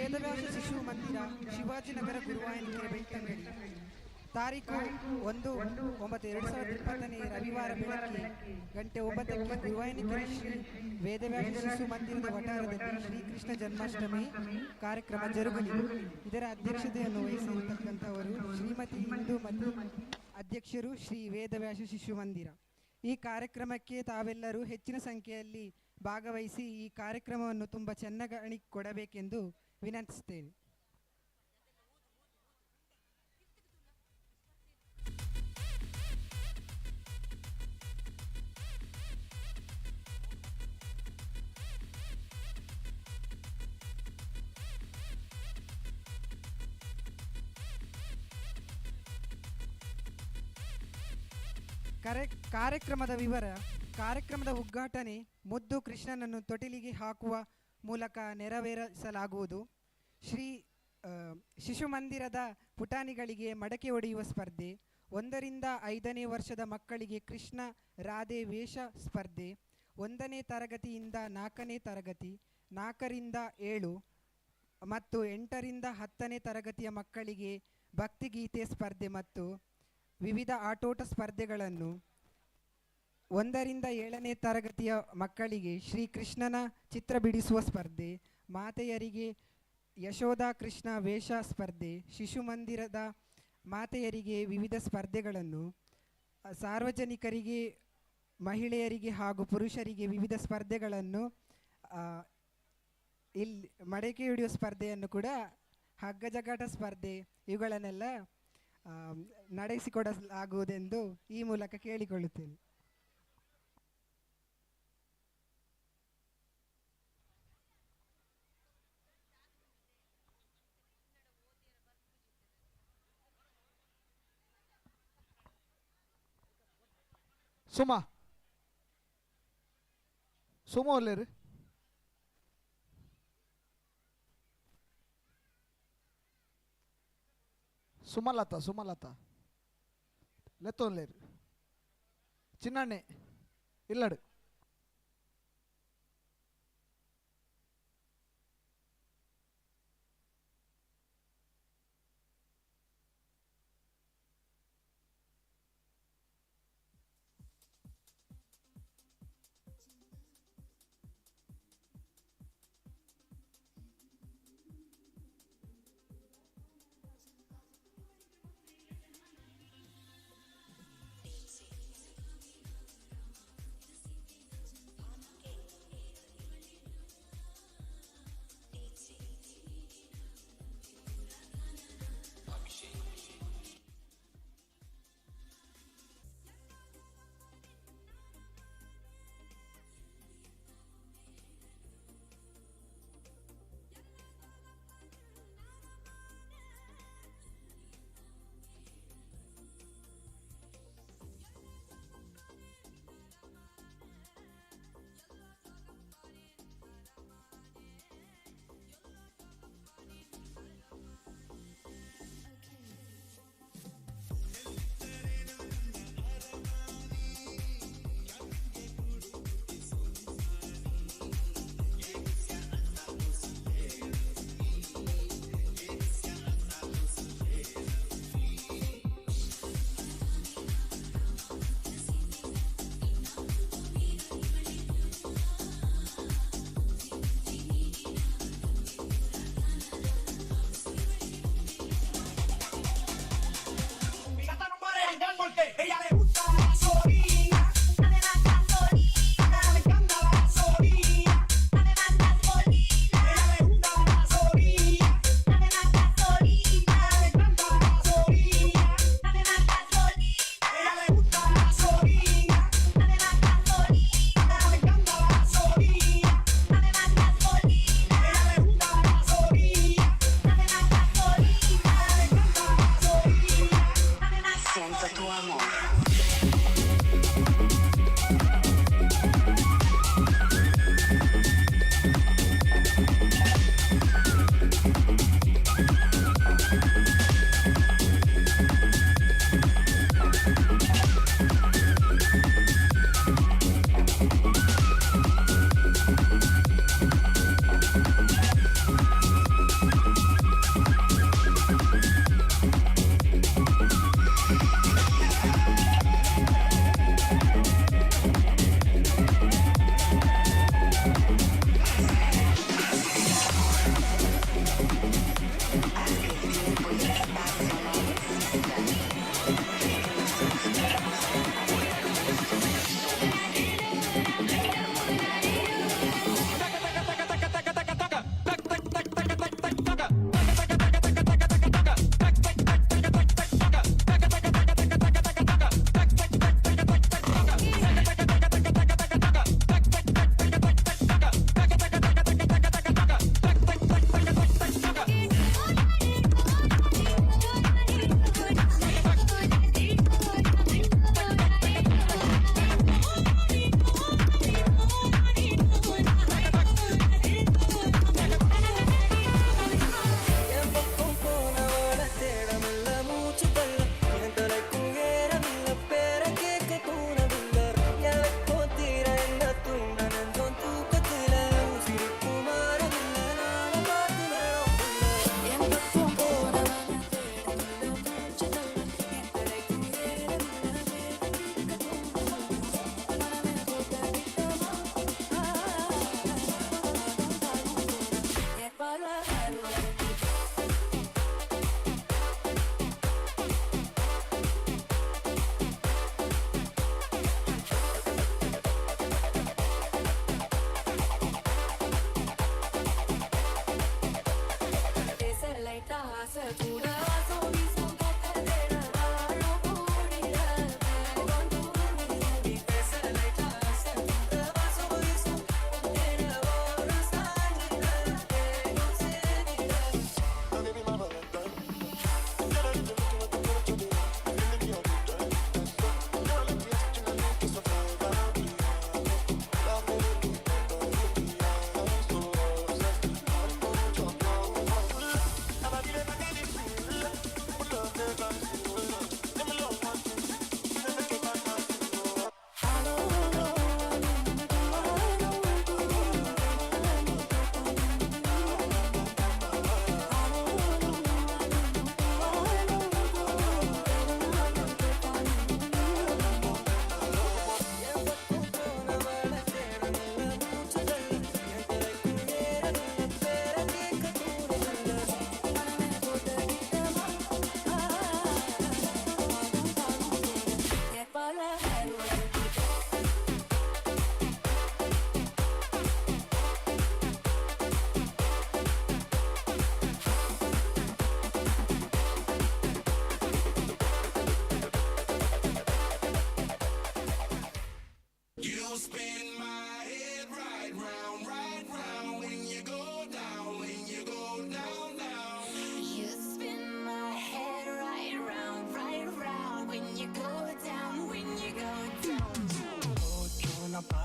ವೇದವ್ಯಾಸ ಶಿಶು ಮಂದಿರ, ಶಿವಾಜಿನಗರ, ಗುರುವಾಯನಕೆರೆ, ಬೆಳ್ತಂಗಡಿ. ತಾರೀಕು 1/9/2020 ರವಿವಾರ ಬೆಳಗ್ಗೆ ಗಂಟೆ 9ಕ್ಕೆ ಗುರುವಾಯನಕೆರೆ ಶ್ರೀ ವೇದವ್ಯಾಸ ಶಿಶು ಮಂದಿರದ ವಠಾರದಲ್ಲಿ ಶ್ರೀಕೃಷ್ಣ ಜನ್ಮಾಷ್ಟಮಿ ಕಾರ್ಯಕ್ರಮ ಜರುಗಲಿದೆ. ಇದರ ಅಧ್ಯಕ್ಷತೆಯನ್ನು ವಹಿಸಿರತಕ್ಕಂಥವರು ಶ್ರೀಮತಿ ಇಂದುಮತಿ, ಅಧ್ಯಕ್ಷರು ಶ್ರೀ ವೇದವ್ಯಾಸ ಶಿಶು ಮಂದಿರ. ಈ ಕಾರ್ಯಕ್ರಮಕ್ಕೆ ತಾವೆಲ್ಲರೂ ಹೆಚ್ಚಿನ ಸಂಖ್ಯೆಯಲ್ಲಿ ಭಾಗವಹಿಸಿ ಈ ಕಾರ್ಯಕ್ರಮವನ್ನು ತುಂಬ ಚೆನ್ನಾಗಿ ಕೊಡಬೇಕೆಂದು ವಿನಂತಿಸುತ್ತೇನೆ. ಕಾರ್ಯಕ್ರಮದ ವಿವರ. ಕಾರ್ಯಕ್ರಮದ ಉದ್ಘಾಟನೆ ಮುದ್ದು ಕೃಷ್ಣನನ್ನು ತೊಟ್ಟಿಲಿಗೆ ಹಾಕುವ ಮೂಲಕ ನೆರವೇರಿಸಲಾಗುವುದು. ಶ್ರೀ ಶಿಶು ಮಂದಿರದ ಪುಟಾಣಿಗಳಿಗೆ ಮಡಕೆ ಒಡೆಯುವ ಸ್ಪರ್ಧೆ, 1ರಿಂದ 5ನೇ ವರ್ಷದ ಮಕ್ಕಳಿಗೆ ಕೃಷ್ಣ ರಾಧೆ ವೇಷ ಸ್ಪರ್ಧೆ, 1ನೇ ತರಗತಿಯಿಂದ 4ನೇ ತರಗತಿ, 4ರಿಂದ 7 ಮತ್ತು 8ರಿಂದ 10ನೇ ತರಗತಿಯ ಮಕ್ಕಳಿಗೆ ಭಕ್ತಿಗೀತೆ ಸ್ಪರ್ಧೆ ಮತ್ತು ವಿವಿಧ ಆಟೋಟ ಸ್ಪರ್ಧೆಗಳನ್ನು, 1ರಿಂದ 7ನೇ ತರಗತಿಯ ಮಕ್ಕಳಿಗೆ ಶ್ರೀಕೃಷ್ಣನ ಚಿತ್ರ ಬಿಡಿಸುವ ಸ್ಪರ್ಧೆ, ಮಾತೆಯರಿಗೆ ಯಶೋಧಾ ಕೃಷ್ಣ ವೇಷ ಸ್ಪರ್ಧೆ, ಶಿಶು ಮಂದಿರದ ಮಾತೆಯರಿಗೆ ವಿವಿಧ ಸ್ಪರ್ಧೆಗಳನ್ನು, ಸಾರ್ವಜನಿಕರಿಗೆ, ಮಹಿಳೆಯರಿಗೆ ಹಾಗೂ ಪುರುಷರಿಗೆ ವಿವಿಧ ಸ್ಪರ್ಧೆಗಳನ್ನು, ಇಲ್ಲಿ ಮಡಕೆ ಹಿಡಿಯುವ ಸ್ಪರ್ಧೆಯನ್ನು ಕೂಡ, ಹಗ್ಗಜಗ್ಗಾಟ ಸ್ಪರ್ಧೆ ಇವುಗಳನ್ನೆಲ್ಲ ನಡೆಸಿಕೊಡಲಾಗುವುದೆಂದು ಈ ಮೂಲಕ ಕೇಳಿಕೊಳ್ಳುತ್ತೇನೆ. ಸುಮಾ, ಸುಮಾ ಒಲ್ಲೇರು. ಸುಮಲತಾ, ಸುಮಲತಾ ಲೆತ್ತೊಲ್ಲೇರು. ಚಿನ್ನಣ್ಣೆ ಇಲ್ಲಡು.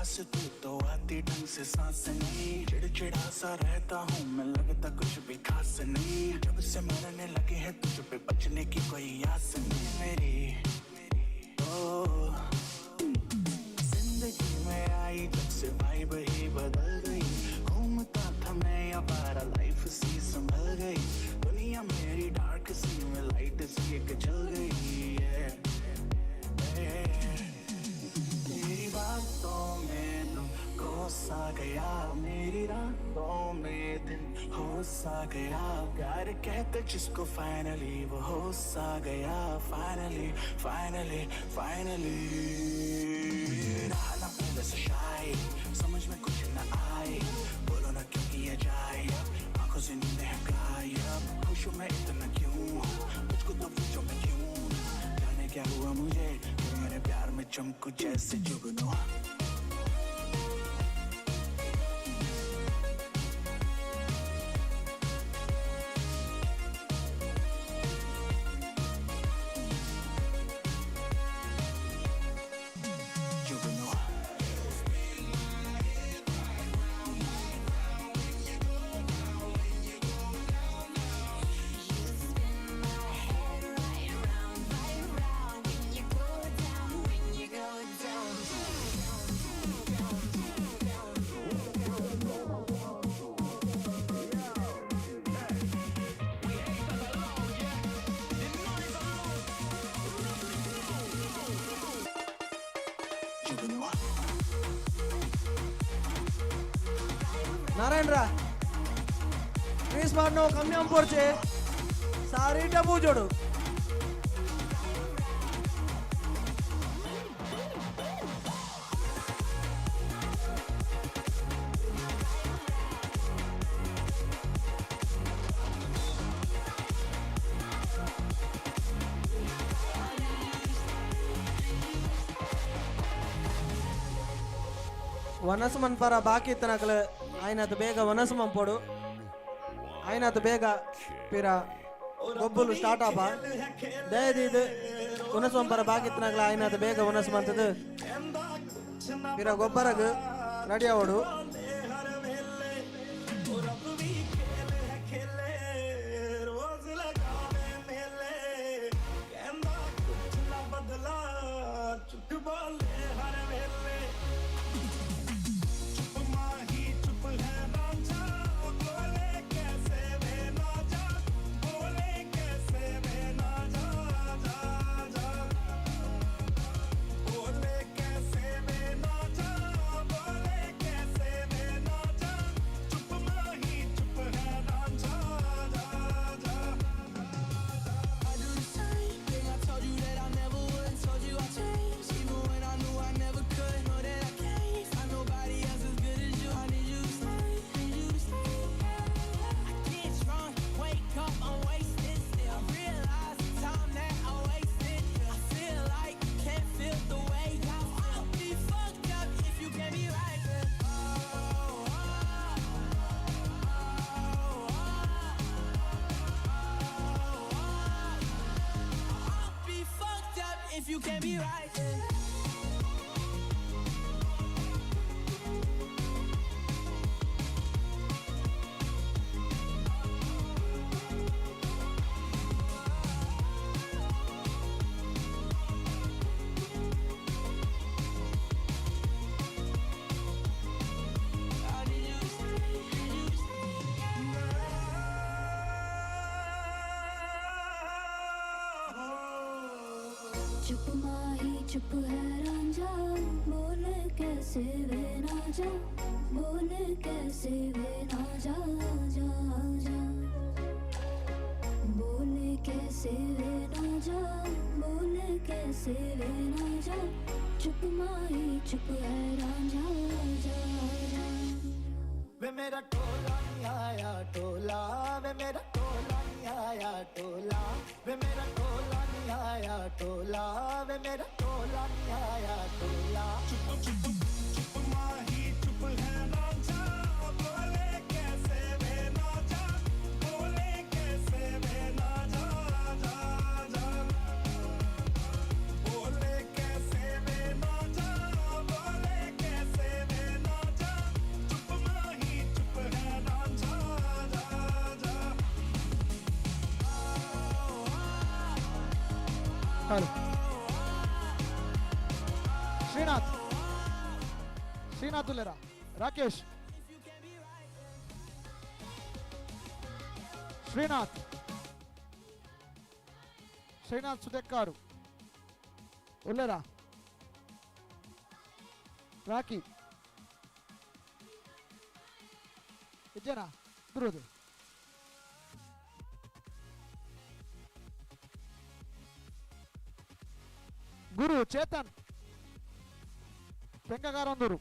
पास तू तो आती ढंग से सांस नहीं, चिड़चिड़ा सा रहता हूँ मैं, लगता कुछ भी खास नहीं। जब से मरने लगे हैं तुझ पे बचने की कोई आस नहीं मेरी। ओ जिंदगी में आई जब से वाइब ही बदल गई, घूमता था मैं अवारा लाइफ सी संभल गई, दुनिया मेरी डार्क सी में लाइट सी एक जल गई है। तेरी बातों में तुम कोसा गया, मेरी रातों में दिन हो सा गया, प्यार कहते जिसको फाइनली वो हो सा गया, फाइनली फाइनली फाइनली। रहा ना पहले से शाय, समझ में कुछ न आए, बोलो ना क्यों किया जाए, आंखों से नींद है गायब, खुश हूँ मैं इतना क्यों, मुझको तो पूछो मैं क्यों, जाने क्या हुआ मुझे, क्यों मेरे प्यार में चमकू जैसे जुगनू। जुगनू। ನಾರಾಯಣರ ಕ್ರೀಸ್ ಮಾಡ್ನೋ ಕಮ್ಮಿ ಅಂಪೋರ್ಚೆ ಸಾರೀಟ ಪೂಜೋಡು. ವನಸು ಮನ್ಪರ ಬಾಕಿ ಇತ್ತನಕಲು ಆಯ್ನಾತ್ ಬೇಗ ವನಸು ಮಂಪೋಡು, ಆಯ್ನಾತ್ ಬೇಗ ಪಿರ ಗೊಬ್ಬುಲು ಸ್ಟಾರ್ಟ್ ಆಪ ದಯದೀದು ವನಸು ಮಂಪರ ಬಾಕಿ ಇತ್ತನಕಲು ಆಯ್ನಾತ್ ಬೇಗ ವನಸು ಮಂತದು ಪಿರ ಗೊಬ್ಬರಗ್ ready ಆವೋಡು. If you can't be right, then. चुप माही चुप है रांझा, बोले कैसे वे ना जा, बोले कैसे वे ना जा, जा जा, बोले कैसे वे ना जा, बोले कैसे वे ना जा, चुप माही चुप है रांझा, जा जा। वे मेरा टोला नहीं आया टोला, वे मेरा टोला नहीं आया टोला, वे मेरा टोला नहीं आया टोला, वे मेरा टोला नहीं आया टोला। चुप चुप चुप माही चुप है रांझा, बोले कैसे वे ना जा, बोले कैसे वे ना जा, जा जा, बोले कैसे वे ना जा, बोले कैसे ಹಲೋ ಶ್ರೀನಾಥ್ ಶ್ರೀನಾಥ್ ಉಲ್ಲೇರ ರಾಕೇಶ್ ಶ್ರೀನಾಥ್ ಶ್ರೀನಾಥ್ ಸುದೆಕ್ಕಾರು ಉಲ್ಲೇರ ರಾಕಿ ಇಜ್ಜನಾ ದುರುದು ಗುರು ಚೇತನ್ ಪೆಂಕಗಾರೊಂದೂರು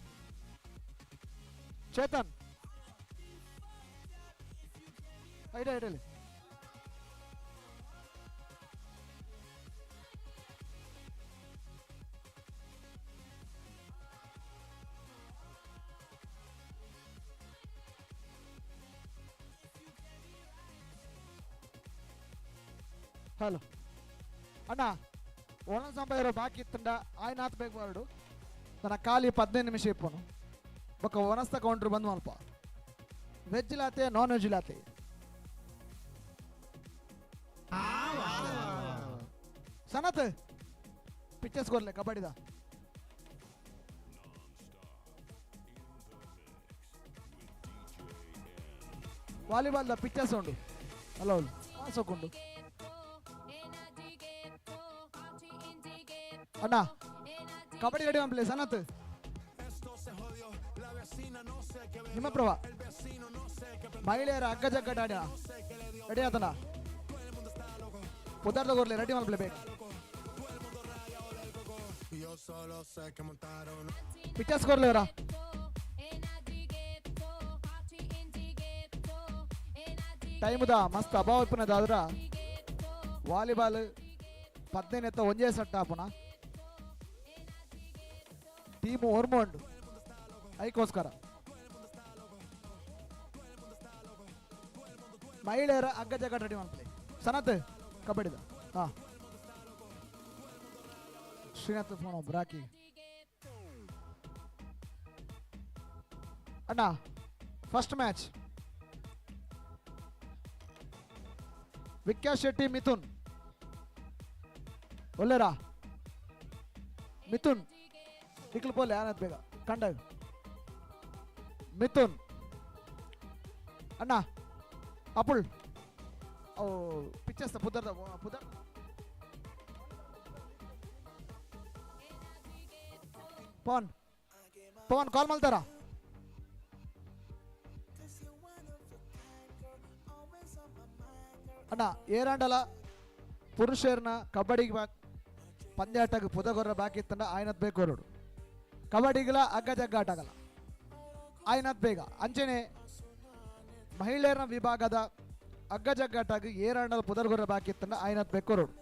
ಚೇತನ್ ಐಡ ಐಡಲಿ ಹಲೋ ಅಣ್ಣ ಒಂದೊಂದು ಸಂಪಾಯಿರೋ ಬಾಕಿ ಇತ್ತಂಡ ಆಯ್ನಾತ್ ಬೇಕು ಬರಡು ನನ್ನ ಖಾಲಿ 15 ನಿಮಿಷ ಇಪ್ಪನು ಬೊಕ್ಕ ಒನಸ್ತ ಕೌಂಟ್ರ್ ಬಂದ್ ಮಲ್ಪ ವೆಜ್ ಲಾತೆ ನಾನ್ ವೆಜ್ ಲಾತೆ ಸನತ್ ಪಿಕ್ಚರ್ಸ್ ಕೊರ್ಲೆ ಕಬಡ್ಡಿದ ವಾಲಿಬಾಲ್ದ ಪಿಕ್ಚರ್ಸ್ ಉಂಡು ಅಲ್ಲ ಸೊಕೊಂಡು ಅಣ್ಣ kabaddi ready one place Sanath Hemaprabha ಮಹಿಳೆಯರ ಹಗ್ಗ ಜಗ್ಗಾಟ ರೆಡಿ ಆತನ ಪುದಾರ್ದ ಕೊರ್ಲೆ ರೆಡಿ ಮಲ್ಪ್ಲೆ ಬೇಕು ಪಿಕ್ಚರ್ಸ್ ಕೊರ್ಲೆ ಅವರ ಟೈಮ್ದ ಮಸ್ತ್ ಅಭಾವ ಇಪ್ಪನದಾದ್ರ ವಾಲಿಬಾಲ್ 15 ಎತ್ತ ಒಂಜೇ ಸಟ್ಟ ಆಪುನ ಟೀಮು ಒರ್ಮೋಂಡು ಐಕೋಸ್ಕರ ಮಹಿಳೆಯರ ಹಗ್ಗ ಜಗ್ಗಾಟ ರೆಡಿ ಮಾಡ್ಲಿ ಸನತ್ ಕಬಡ್ಡಿದ ಹಾ ಶ್ರೀನಾಥ್ ಫೋನ್ ಒಬ್ರು ಹಾಕಿ ಅಣ್ಣ ಫಸ್ಟ್ ಮ್ಯಾಚ್ ವಿಖ್ಯಾತ್ ಶೆಟ್ಟಿ ಮಿಥುನ್ ಒಳ್ಳೆರಾ ಮಿಥುನ್ ನಿಕ್ಲು ಪೋಲೆ ಯಾರತ್ ಬೇಗ ಕಂಡ ಮಿಥುನ್ ಅಣ್ಣ ಅಪುಳ್ ಓ ಪಿಕ್ಚರ್ಸ್ ಪುದರ್ದ ಪುದರ್ ಪವನ್ ಪವನ್ ಕಾಲ್ ಮಲ್ತಾರ ಅಣ್ಣ ಏರಾಂಡಲ ಪುರುಷರ್ನ ಕಬಡ್ಡಿಗೆ ಬಾ ಪಂದ್ಯಾಟಕ್ಕೆ ಪುದಗೊರ್ರ ಬಾಕಿ ಇತ್ತಂಡ ಆಯ್ನತ್ ಬೇಕು ಹೊರಡು ಕಬಡ್ಡಿಗಳ ಹಗ್ಗ ಜಗ್ಗಾಟಗಲ್ಲ ಆಯ್ನತ್ ಬೇಗ ಅಂಚನೆ ಮಹಿಳೆಯರ ವಿಭಾಗದ ಹಗ್ಗ ಜಗ್ಗಾಟಾಗಿ ಏರಾಂಡಲ ಪುದರ್ಗೊರ್ರ ಬಾಕಿ ಇತ್ತಂಡ ಆಯ್ನತ್ ಬೇಕು ಹೊರಡು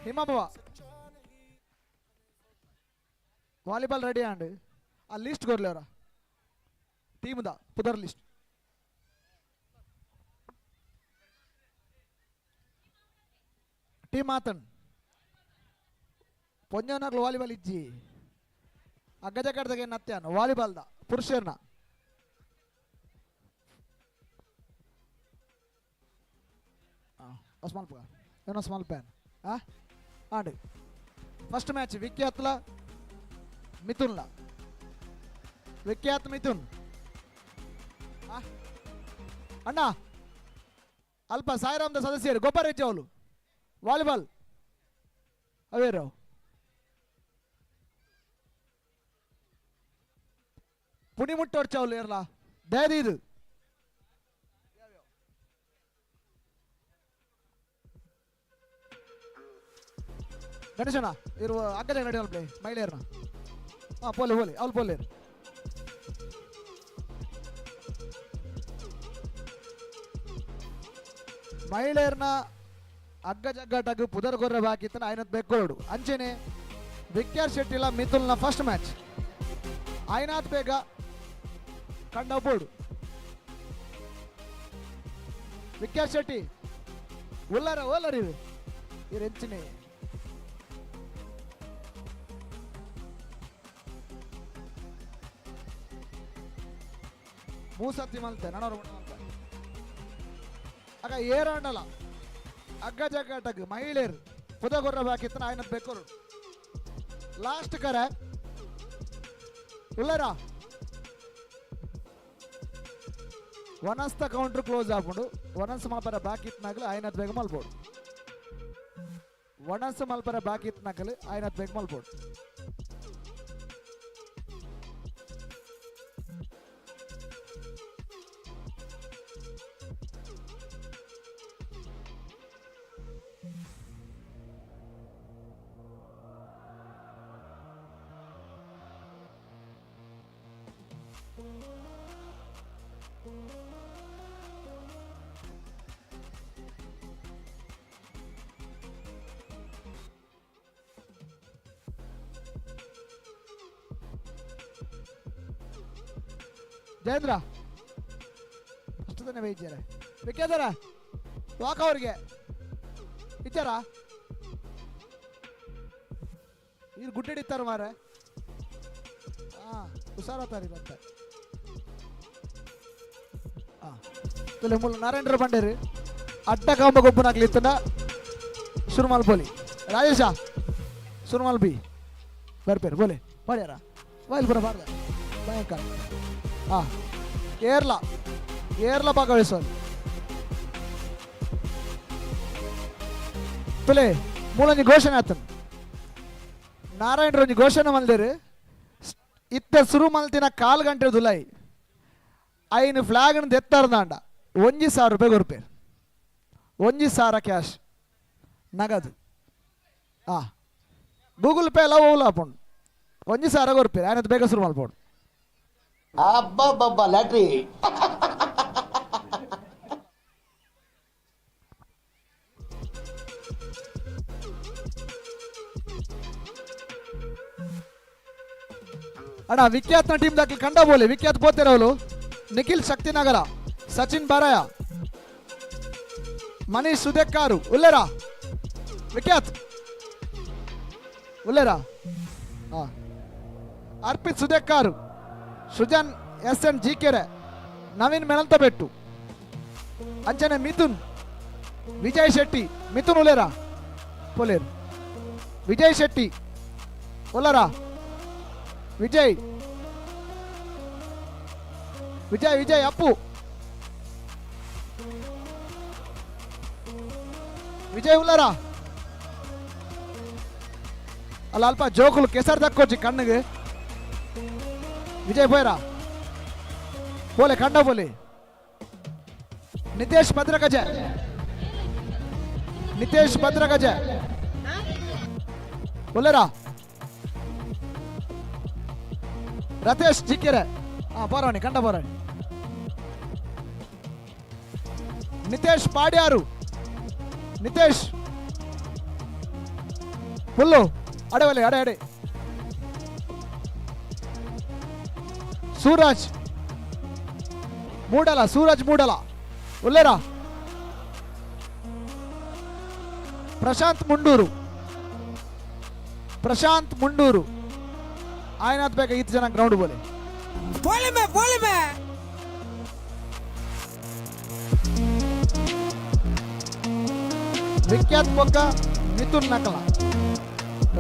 ಹಿಮಬವ ವಾಲಿಬಾಲ್ ರೆಡಿ ಅಂಡ್ ಆ ಲಿಸ್ಟ್ ಕೊರ್ಲಿ ಅವರ ಟೀಮ್ದ ಪುದರ್ ಲಿಸ್ಟ್ ಟೀಮ್ ಆತನ್ ಪೊಂಜನಕ್ಲು ವಾಲಿಬಾಲ್ ಇಜ್ಜಿ ಅಗ್ಗಜ ನತ್ಯಾನು ವಾಲಿಬಾಲ್ದ ಪುರುಷರ್ನ ಸ್ಮಾಲ್ ಪುಗ ಏನೋ ಸ್ಮಾಲ್ ಪ್ಯಾನ್ and first match ವಿಖ್ಯಾತ್ಲ ಮಿಥುನ್ಲ ವಿಖ್ಯಾತ್ ಮಿಥುನ್ ಅಣ್ಣ ಅಲ್ಪ ಸಾಯಿರಾಮ್ದ ಸದಸ್ಯರು ಗೊಬ್ಬರ ಅವಳು ವಾಲಿಬಾಲ್ ಅವೇರು ಪುಣಿಮುಟ್ಟೋರ್ಚವಳು ಇರಲ ದಯದೀದು ಗಣೇಶನ ಇರುವ ಅಗ್ಗಜ ನಡಿ ಪ್ಲೇ ಮಹಿಳೆಯರ್ನ. ಹಾಂ ಪೋಲೆ ಪೋಲೆ ಅವ್ಲು ಪೋಲೇರು. ಮಹಿಳೆಯರ್ನ ಅಗ್ಗ ಜಗ್ಗಾಟಗ್ ಪುದರ್ ಗೊರ್ರ ಬಾಕಿತ್ತನ ಐನತ್ ಬೆಕ್ಕೋಡು. ಅಂಚೆನೆ ವಿಕ್ಯಾರ್ ಶೆಟ್ಟಿಲ ಮಿಥುಲ್ನ ಫಸ್ಟ್ ಮ್ಯಾಚ್ ಐನಾಥ್ ಬೇಗ ಕಂಡ ಬೋರ್ಡು. ವಿಕ್ಯಾರ್ ಶೆಟ್ಟಿ ಉಲ್ಲರ ಓಲರ್ ಇರು ಇರು ಎಂಚಿನೆ ಮೂಸತಿ ಮಲ್ತೆ ನನವರು ಮಲ್ತೆ ಆಗ ಏರಾಂಡಲ ಅಗ್ಗ ಜಗ್ಗಾಟಗ್ ಮಹಿಳೆಯರು ಪುದಗೊರ್ರ ಬಾಕಿತ್ತನ ಐನತ್ ಬೆಕ್ಕೋರು. ಲಾಸ್ಟ್ ಕರೆ ಉಲ್ಲರ ವನಸ್ತ ಕೌಂಟರ್ ಕ್ಲೋಸ್ ಆಪುಂಡು. ವನಸ್ ಮಲ್ಪರ ಬಾಕಿ ಇತ್ನಾಗಲು ಐನತ್ ಬೇಗ ಮಲ್ಪೋಡು. ವನಸ್ ಮಲ್ಪರ ಬಾಕಿ ಇತ್ನಾಗಲು ಐನತ್ ಬೇಗ ಮಲ್ಪೋಡು. ಜಯೇಂದ್ರ ಅಷ್ಟು ತಾನೇ ಬೈಜಾರೆ ಬೇಕಿದಾರ ವಾಕ ಅವ್ರಿಗೆ ಇಚ್ಚಾರ ಇದು ಗುಡ್ಡಿಡಿತ್ತಾರ ಮಾರ. ಹಾಂ ಹುಷಾರತ್ತಾರ ಇವತ್ತ. ಹಾಂ ತುಲೆ ಮೂಲ ನಾರಾಯಣರ ಬಂಡೇರಿ ಅಡ್ಡ ಕಾಂಬ ಗೊಬ್ಬನಾಗ್ಲಿ ಇತ್ತನ ಸುರುಮಾಲ್ ಬೋಲಿ ರಾಜೇಶ ಸುರುಮಾಲ್ ಬಿ ಬರ್ಪೇರು ಬೋಲೆ ಮಾಡ್ಯಾರ ವಾಯಿಲ್ ಬರ ಬಾರ್ದ ಭಯಂಕರ. ಹಾಂ ಕೇರಳ ಕೇರಳ ಭಾಗವಹಿಸೋದು ತುಲೆ ಮೂಲಂಜಿ ಘೋಷಣೆ ಆತನು ನಾರಾಯಣರೊಂಜಿ ಘೋಷಣೆ ಮಲ್ದೇರು. ಇತ್ತ ಸುರು ಮಲ್ತಿನ ಕಾಲು ಗಂಟೆ ದುಲೈ ಐನು ಫ್ಲಾಗ್ನ ದೆತ್ತಾರ್ದಾಂಡ 1,000 ರೂಪಾಯಿ ಕೊರ್ಪೇರು. 1,000 ಕ್ಯಾಶ್ ನಗದು. ಹಾಂ ಗೂಗಲ್ ಪೇ ಎಲ್ಲ ಓಲ ಆಪುಂಡು. 1,000 ಕೊರ್ಪೇರು ಆಯ್ತು ಬೇಗ ಸುರು ಮಲ್ಪೋಡು. ಅಬ್ಬಬ್ಬಬ್ಬ ಲ್ಯಾಟ್ರಿ. ಅಣ್ಣ ವಿಖ್ಯಾತ್ನ ಟೀಮ್ ದಾಖಲೆ ಕಂಡ ಬೋಲೆ ವಿಖ್ಯಾತ್ ಪೋತೆರವಲು ನಿಖಿಲ್ ಶಕ್ತಿನಗರ ಸಚಿನ್ ಬಾರಾಯ ಮನೀಶ್ ಸುದೇಕಾರು ಉಲ್ಲೇರ ವಿಖ್ಯಾತ್ ಉಲ್ಲೇರ. ಹಾಂ ಅರ್ಪಿತ್ ಸುದೇಕಾರು ಸುಜನ್ ಎಸ್ ಎನ್ ಜಿ ಕೆರೆ ನವೀನ್ ಮೆಣಂತಬೆಟ್ಟು ಅಂಚನೆ ಮಿಥುನ್ ವಿಜಯ್ ಶೆಟ್ಟಿ ಮಿಥುನ್ ಉಲೇರ ಪೊಲೇರ್ ವಿಜಯ್ ಶೆಟ್ಟಿ ಉಲ್ಲರ ವಿಜಯ್ ವಿಜಯ್ ವಿಜಯ್ ಅಪ್ಪು ವಿಜಯ್ ಉಲ್ಲರ ಅಲ್ಲ ಅಲ್ಪ ಜೋಕುಲು ಕೆಸರು ದಕ್ಕೋಚಿ ಕಣ್ಣಿಗೆ ವಿಜಯ್ ಬೋಯ್ರಾ ಬೋಲೆ ಕಂಡ ಬೋಲೆ ನಿತೇಶ್ ಭದ್ರಗಜ ನಿತೇಶ್ ಭದ್ರಗಜ ಬೋಲೆರಾ ರತೇಶ್ ಜಿಕೆರೆ. ಹಾ ಬರೋಣಿ ಕಂಡ ಬರೋಣಿ ನಿತೇಶ್ ಪಾಡ್ಯಾರು ನಿತೇಶ್ ಫುಲ್ಲು ಅಡೆ ಅಡೆ ಅಡೆ ಸೂರಜ್ ಮೂಡಲ ಸೂರಜ್ ಮೂಡಲ ಉಲ್ಲೇರಾ ಪ್ರಶಾಂತ್ ಮುಂಡೂರು ಪ್ರಶಾಂತ್ ಮುಂಡೂರು ಆಯ್ನಾಥ್ ಬೇಗ ಈತ ಜನ ಗ್ರೌಂಡ್ ಬೋಲೆ ಬೋಲೆ ಬೋಲೆ. ವಿಖ್ಯಾತ್ ಬೊಕ್ಕ ಮಿಥುನ್ ನಕಲ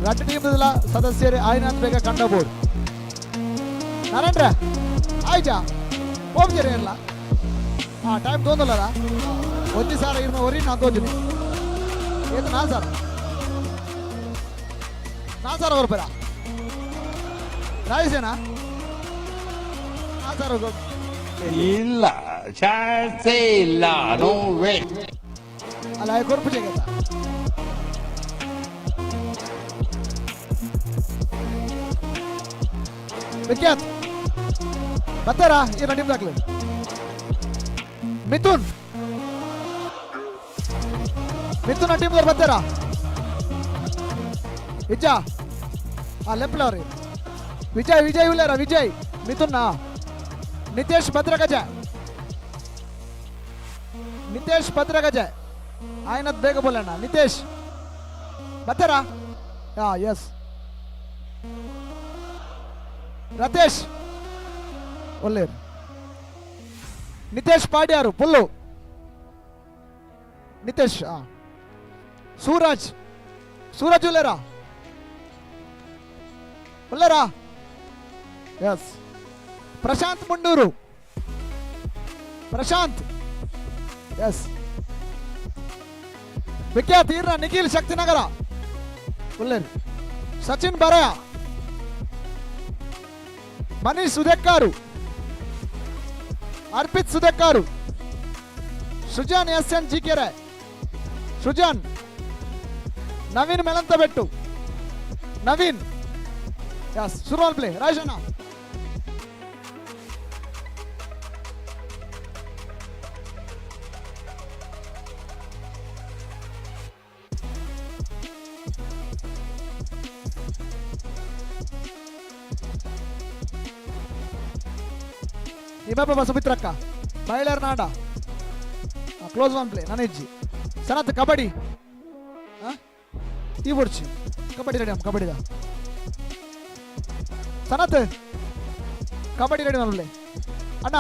ರಡ್ಡು ಟೀಮ್ ಸದಸ್ಯರು ಆಯ್ನಾಥ್ ಬೇಗ ಕಂಡಬಹುದು. ನಾರಾಯಣ್ರ ಆಯ್ತಾ ಹೋಗ್ತೀರ ಇಲ್ಲ? ಹಾಂ ಟೈಮ್ ತೋಂದಲ್ಲ ಒಂಜಿ ಸಾರ ಇರ್ನ ಒರಿ ನಾನು ತೋಜಿನಿ ಏತು 4,000 4,000 ಕೊರ್ಪೇರಾ ರಾಜೇಶನಾ 4,000 ಇಲ್ಲ ಚಾನ್ಸೇ ಇಲ್ಲ, ನೋ ವೇ. ಅಲ್ಲ ಕೊರ್ಪು ಜಗತ್ತ. ವಿಖ್ಯಾತ್ ಬತ್ತಾರಾ ಈ ಟೀಮ್ ದಾಖಲೆ. ಮಿಥುನ್, ಮಿಥುನ್ ಟೀಮ್ ಬರ್ತಾರಾ? ವಿಜಯ ಆ ಲೆಪ್ಲವ್ರಿ. ವಿಜಯ್, ವಿಜಯ್ ಉಲ್ಲೇರ? ವಿಜಯ್, ಮಿಥುನ್, ನಿತೇಶ್ ಭದ್ರಗಜ, ನಿತೇಶ್ ಭದ್ರಗಜ ಆಯ್ನದ್ ಬೇಗ ಬೋಲಣ್ಣ. ನಿತೇಶ್ ಬರ್ತಾರಾ? ಹಾ ಎಸ್. ರತೇಶ್ ಒಳ್ಳೆ. ನಿತೇಶ್ ಪಾಡ್ಯಾರು ಪುಲ್ಲು ನಿತೇಶ್. ಹಾ ಸೂರಜ್, ಸೂರಜ್ ಉಲ್ಲೇರಾ? ಉಲ್ಲೇರಾ? ಎಸ್. ಪ್ರಶಾಂತ್ ಮುಂಡೂರು, ಪ್ರಶಾಂತ್ ಎಸ್. ವಿಖ್ಯಾತ್ ಈರ್ನ ನಿಖಿಲ್ ಶಕ್ತಿನಗರ ಉಲ್ಲೇರು. ಸಚಿನ್ ಬರಯ, ಮನೀಶ್ ಸುಧಕ್ಕಾರು, ಅರ್ಪಿತ್ ಸುಧಕ್ಕಾರು, ಸುಜಾನ್ ಎಸ್ ಎನ್ ಜಿ ಕೆರೆ, ಸುಜಾನ್, ನವೀನ್ ಮೆಲಂತಬೆಟ್ಟು, ನವೀನ್ ಎಸ್. ಸುರುವಾಲ್ ಪ್ಲೇ ರಾಜಣ್ಣ. ಇಬ್ಬ ಸುಮಿತ್ರಕ್ಕ ಮಹಿಳೆಯರ ನಾಡ ಕ್ಲೋಸ್ ಒನ್ ಪ್ಲೇ ನಾನು ಇಜ್ಜಿ. ಸನತ್ ಕಬಡ್ಡಿ ಈ ಬುಡ್ಚಿ ಕಬಡ್ಡಿ ರೆಡಿ, ಕಬಡ್ಡಿದ ಸನತ್ ಕಬಡ್ಡಿ ರೆಡಿ ಮಲ್ಲೆ ಅಣ್ಣ.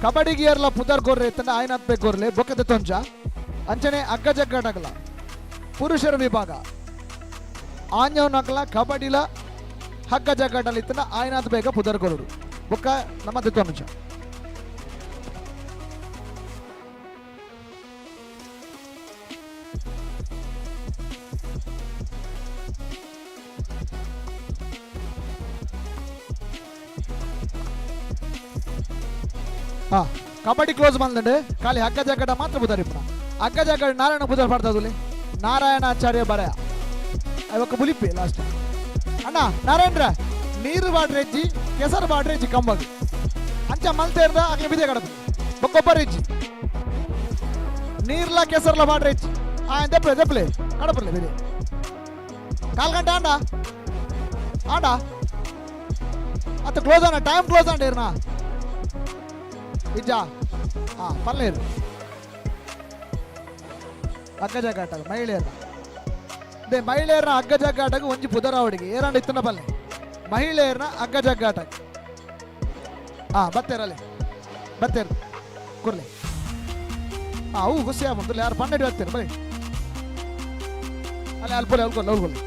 ಕಬಡ್ಡಿಗೆ ಏರ್ಲ ಪುದರ್ ಗೋರ್ರೆ ಇತ್ತಂಡ ಆಯ್ನಾತ್ ಬೇಕು ಗೋರ್ಲೆ ಬೊಕ್ಕದ ತೊಂಜ ಅಂಚನೆ ಅಗ್ಗ ಜಗ್ಗಾಟಗಲ ಪುರುಷರ ವಿಭಾಗ ಆಂಜವ್ನಕಲ ಕಬಡ್ಡಿಲ ಹಗ್ಗ ಜಗ್ಗಾಟಲ ಇತ್ತಂಡ ಆಯ್ನಾತ್ ಬೇಗ ಪುದರ್ ಗೋರುಡು ಬೊಕ್ಕ ನಮ್ಮ ತೊಂಜ. ಹಾ ಕಬಡ್ಡಿ ಕ್ಲೋಸ್ ಬಂದಂಡೆ ಖಾಲಿ ಹಗ್ಗ ಜಗ್ಗಡ ಮಾತ್ರ ಬುಧಾರಿ ಪುನಃ ಹಗ್ಗ ಜಗ್ಗಡ ನಾರಾಯಣ ಬುಧಾರ್ ಪಾಡ್ತದುಲಿ ನಾರಾಯಣಾಚಾರ್ಯ ಬರಯ ಅವಕ್ಕ ಬುಲಿಪಿ ಲಾಸ್ಟ್ ಅಣ್ಣ. ನಾರಾಯಣರ ನೀರು ಬಾಡ್ರೆಜ್ಜಿ ಕೆಸರು ಬಾಡ್ರೆಜ್ಜಿ ಕಂಬಗ್ ಅಂಚ ಮಲ್ತೇರ್ದ ಅಗ್ಲಿ ಬಿದೆ ಕಡದು ಬೊಕ್ಕೊಬ್ಬರೆಜ್ಜಿ ನೀರ್ಲ ಕೆಸರ್ಲ ಬಾಡ್ರೆಜ್ಜಿ. ಆ ದೆಪ್ಲೆ ದೆಪ್ಲೆ ಕಡಪರ್ಲೆ ಬಿದೆ ಕಾಲ್ ಗಂಟೆ ಆಂಡ ಆಂಡ ಅತ್ತ ಕ್ಲೋಸ್ ಅಣ್ಣ, ಟೈಮ್ ಕ್ಲೋಸ್ ಅಂಡ ಇರ್ನಾ ಇಜ್ಜಾ. ಹಾ ಪಲ್ಲೇರು ಹಗ್ಗ ಜಗ್ಗಾಟಗ ಮಹಿಳೆಯರ they ಮಹಿಳೆಯರ ಹಗ್ಗ ಜಗ್ಗಾಟಗ ಒಂಜಿ ಪುದರಾವಡಿಗೆ ಏರಾಂಡ ಇತ್ತನ ಪಲ್ಲೆ ಮಹಿಳೆಯರನ್ನ ಹಗ್ಗ ಜಗ್ಗಾಟಗ. ಹಾ ಬತ್ತೇರಲ್ಲೇ ಬತ್ತೇರು ಕುರ್ಲೆ. ಹಾ ಅವು ಖುಷಿ ಆಗ್ಬಂತು ಯಾರು ಪನ್ನೆರಡು ಬರ್ತೀರ ಬರೀ ಅಲ್ಲೇ ಅಲ್ಪೋಲೆ ಅಲ್ಕೊಲ್ಲ ಅಲ್ಕೊಲ್ಲ.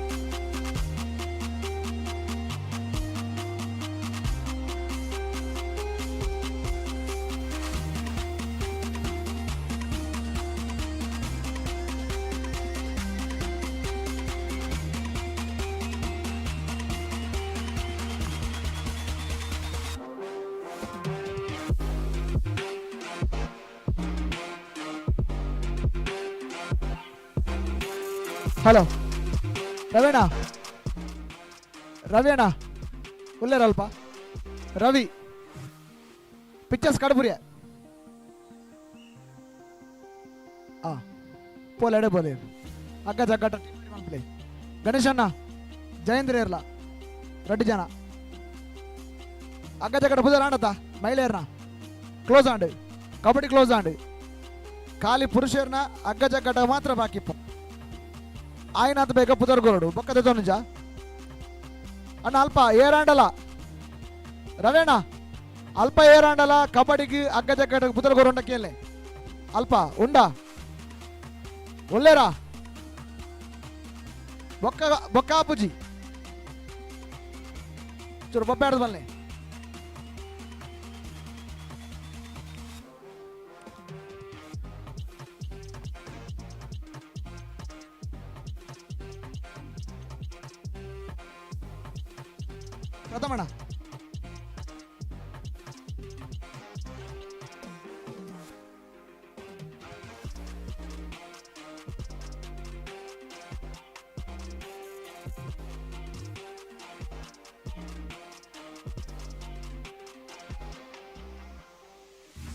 ಹಲೋ ರವಿಣ್ಣ, ರವಿಯಣ್ಣ ಉಲ್ಲೇರಲ್ಪ ರವಿ ಪಿಕ್ಚರ್ಸ್ ಕಡಬುರಿಯ. ಹಾಂ ಪೋಲೆ ಎಡೆ ಬೋಲೆ ಅಗ್ಗ ಜಗ್ಗಾಟ ಗಣೇಶಣ್ಣ ಜಯೇಂದ್ರ ಇರ್ಲ ರೆಡ್ಡಿ ಜನ ಅಗ್ಗ ಜಗ್ಗಾಟ ಪುದರ್ ಆಂಡತ್ತ ಮಹಿಳೆಯರ್ನ ಕ್ಲೋಸ್ ಆಂಡ್ ಕಬಡ್ಡಿ ಕ್ಲೋಸ್ ಆಂಡ್ ಖಾಲಿ ಪುರುಷರನ್ನ ಅಗ್ಗ ಜಗ್ಗಾಟ ಮಾತ್ರ ಬಾಕಿ. ಆಯ್ನಾತ್ ಬೇಗ ಪುದರ್ ಗೋರಡು ಬೊಕ್ಕದ ತೊಂಜ ಅಣ್ಣ ಅಲ್ಪ ಏರಾಂಡಲ ರವೇಣ ಅಲ್ಪ ಏರಾಂಡಲ ಕಬಡ್ಡಿಗೆ ಅಗ್ಗ ಜಗ್ಗಾಟ ಪುದರ್ ಗೋರುಂಡ ಕೇಳಿ ಅಲ್ಪ ಉಂಡ ಒಳ್ಳೇರಾ ಬೊಕ್ಕ ಬೊಕ್ಕ ಆಪುಜಿ ಚೂರು ಬೊಬ್ಬೆ ಬಲ್ಲೆ. ಪ್ರಥಮಣ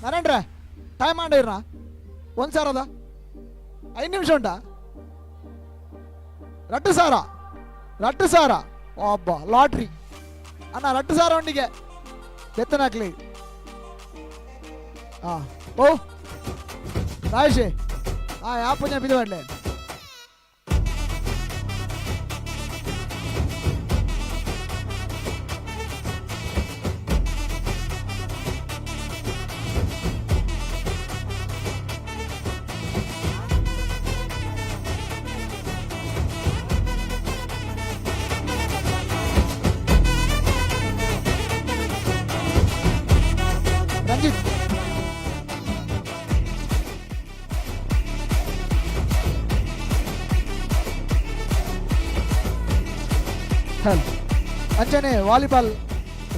ನಾರಾಯಣ್ರೆ ಟೈಮ್ ಮಾಡಿರ ಒಂದು ಸಾವಿರದ 5 ನಿಮಿಷ ಉಂಟಾ? 2,000 2,000 ಒಬ್ಬ ಲಾಟ್ರಿ ಅಣ್ಣ 2,000 ಉಂಡಿಗೆ ಎತ್ತನಾಕ್ಲಿ. ಹಾಂ ಓ ರಾಯಶೆ ಹಾಂ ಯಾಪು ಬಿದ್ದು ಮಾಡಲಿ. ರಂಜಿತ್ ಹಲ್ ಅಂಚನೆ ವಾಲಿಬಾಲ್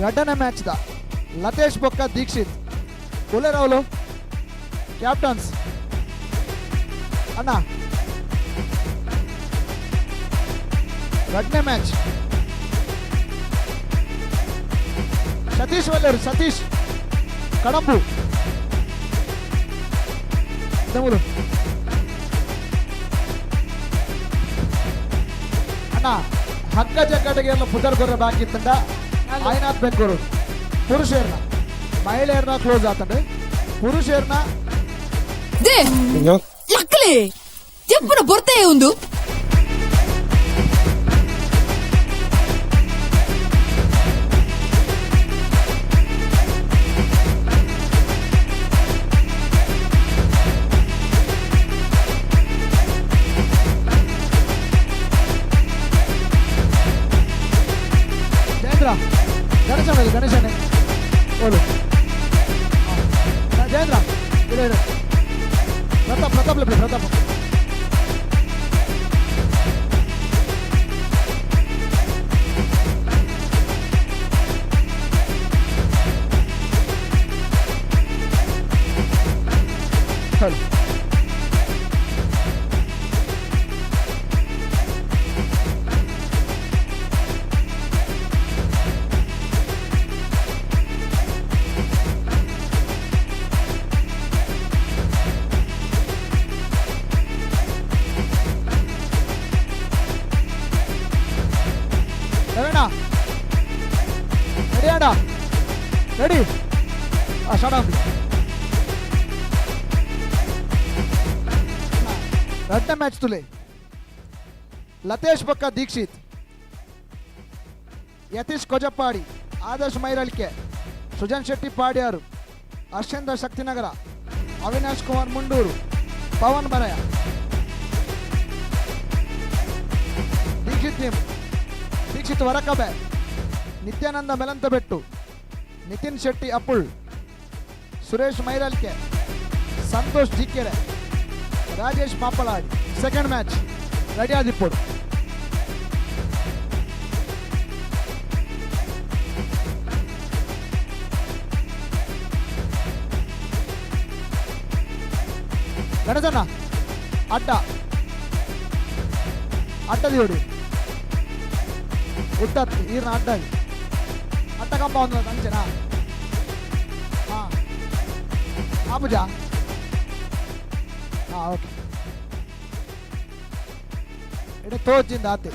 ರಡ್ಡನ ಮ್ಯಾಚ್ the Latesh ಬೊಕ್ಕ ದೀಕ್ಷಿತ್ ಉಲ್ಲೇರವಲು ಕ್ಯಾಪ್ಟನ್ಸ್ ಅಣ್ಣ ರಡ್ಡನೇ ಮ್ಯಾಚ್ ಸತೀಶ್ ವಲ್ಲೇರು ಸತೀಶ್ ಕಡಂಬು ತಮೂರು ಅಣ್ಣ ಹಗ್ಗ ಜಗ್ಗಾಟಗೆ ಎಲ್ಲ ಪುದರ್ ಗೊರ್ರೆ ಬಾಕಿ ಇತ್ತಂಡ ಆಯ್ನಾಥ್ ಬೆಂಗಳೂರು ಪುರುಷೇರ್ನ ಮಹಿಳೆಯರ್ನ ಕ್ಲೋಸ್ ಆತಂಡ ಪುರುಷೇರ್ನ ಲಕ್ಕಲೆ ಜಪ್ಪುನ ಬೊರ್ತೆ ಉಂದು ಜಯೇಂದ್ರ ಗಣೇಶ ಮೇಲೆ ಗಣೇಶನೇ ಓಲು ಜಯೇಂದ್ರ ಇಲ್ಲ ಇಲ್ಲ ಪ್ರತಾಪ್ ಪ್ರತಾಪ್ ಲೆಪ್ಲೆ ಪ್ರತಾಪ್ ಹಲ್ ರವೀಣ ರೆಡಿ ಅಣ್ಣ ರೆಡಿ ಆ ಸ್ಟಾರ್ಟ್ ಆಗ್ಲಿ. ರಡ್ಡ ಮ್ಯಾಚ್ ತುಲೆ ಲತೇಶ್ ಬೊಕ್ಕ ದೀಕ್ಷಿತ್ ಯತೀಶ್ ಕೊಜಪ್ಪಾಡಿ ಆದರ್ಶ್ ಮೈರಳ್ಕೆ ಸುಜನ್ ಶೆಟ್ಟಿ ಪಾಡ್ಯಾರು ಹರ್ಷೇಂದ್ರ ಶಕ್ತಿನಗರ ಅವಿನಾಶ್ ಕುಮಾರ್ ಮುಂಡೂರು ಪವನ್ ಬರಯ ದೀಕ್ಷಿತ್ ನಿಮ್ ದೀಕ್ಷಿತ್ ವರಕಬೆ ನಿತ್ಯಾನಂದ ಮೆಲಂತಬೆಟ್ಟು ನಿತಿನ್ ಶೆಟ್ಟಿ ಅಪ್ಪುಳ್ Suresh Mairalke Santhosh Jikere Rajesh Mapaladi second match ready ಆದಿಪ್ಪುಡು. ಗಣೇಶಣ್ಣ ಅಡ್ಡ ಅಡ್ಡದಿಯೋಡಿ ಉದ್ದತ್ತು ಈರ್ನ ಅಡ್ಡ ಅಡ್ಡ ಕಂಬ ಒಂದು ಅಂಚೆನಾ ಹಾಂ ಆಪುಜಾ ಹಾಂ ಓಕೆ ಇಡ ತೋಚಿಂದ ಆತೆ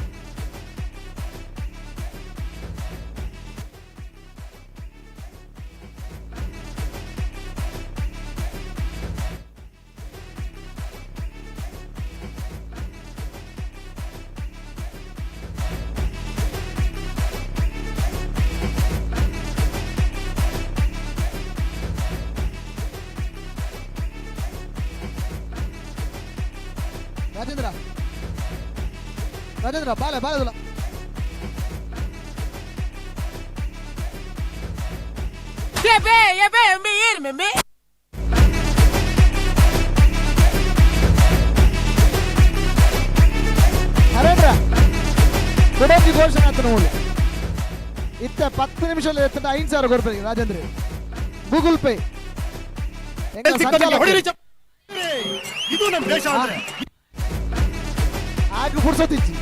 ರಾಜೇಂದ್ರ ರಾಜೇಂದ್ರ ಬಾಲೆ ಬಾಲೆ ನರೇಂದ್ರ ಕುಡೋಂಜಿ ಘೋಷಣೆ ಆತನ ಮೂಲು ಇತ್ತ 10 ನಿಮಿಷ ಎತ್ತಂಡ 5,000 ಕೊಡ್ಬೇಕು ರಾಜೇಂದ್ರ ಗೂಗಲ್ ಪೇ ಇದು ನಮ್ಮ ದೇಶ ಅಂದ್ರೆ ಆಗ ಫುರ್ಸೊತ್ತಿಚ್ಚಿ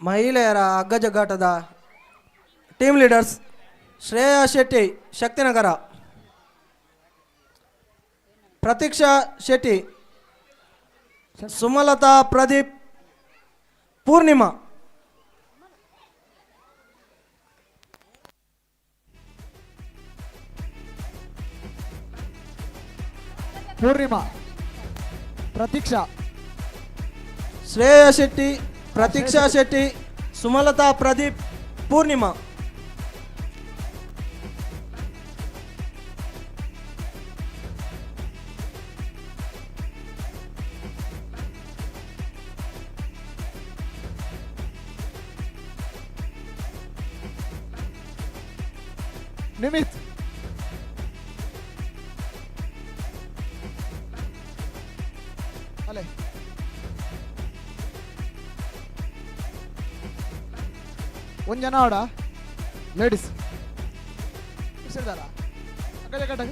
ಮಹಿಳೆಯರ ಹಗ್ಗಜಗ್ಗಾಟದ team leaders Shreya Shetty Shaktinagar, Pratiksha Shetty, Sumalatha Pradeep, Purnima. Purnima, Pratiksha, Shreya Shetty, Pratiksha Shetty, Sumalatha Pradeep, Purnima. Nimit, ಅಲೆ ಒಂದ್ ಜನ ಆಡ ಲೇಡೀಸ್ ಸೇರ್ದಾರ ಅಕ್ಕಡೆ ಕಟ್ಟಾಗ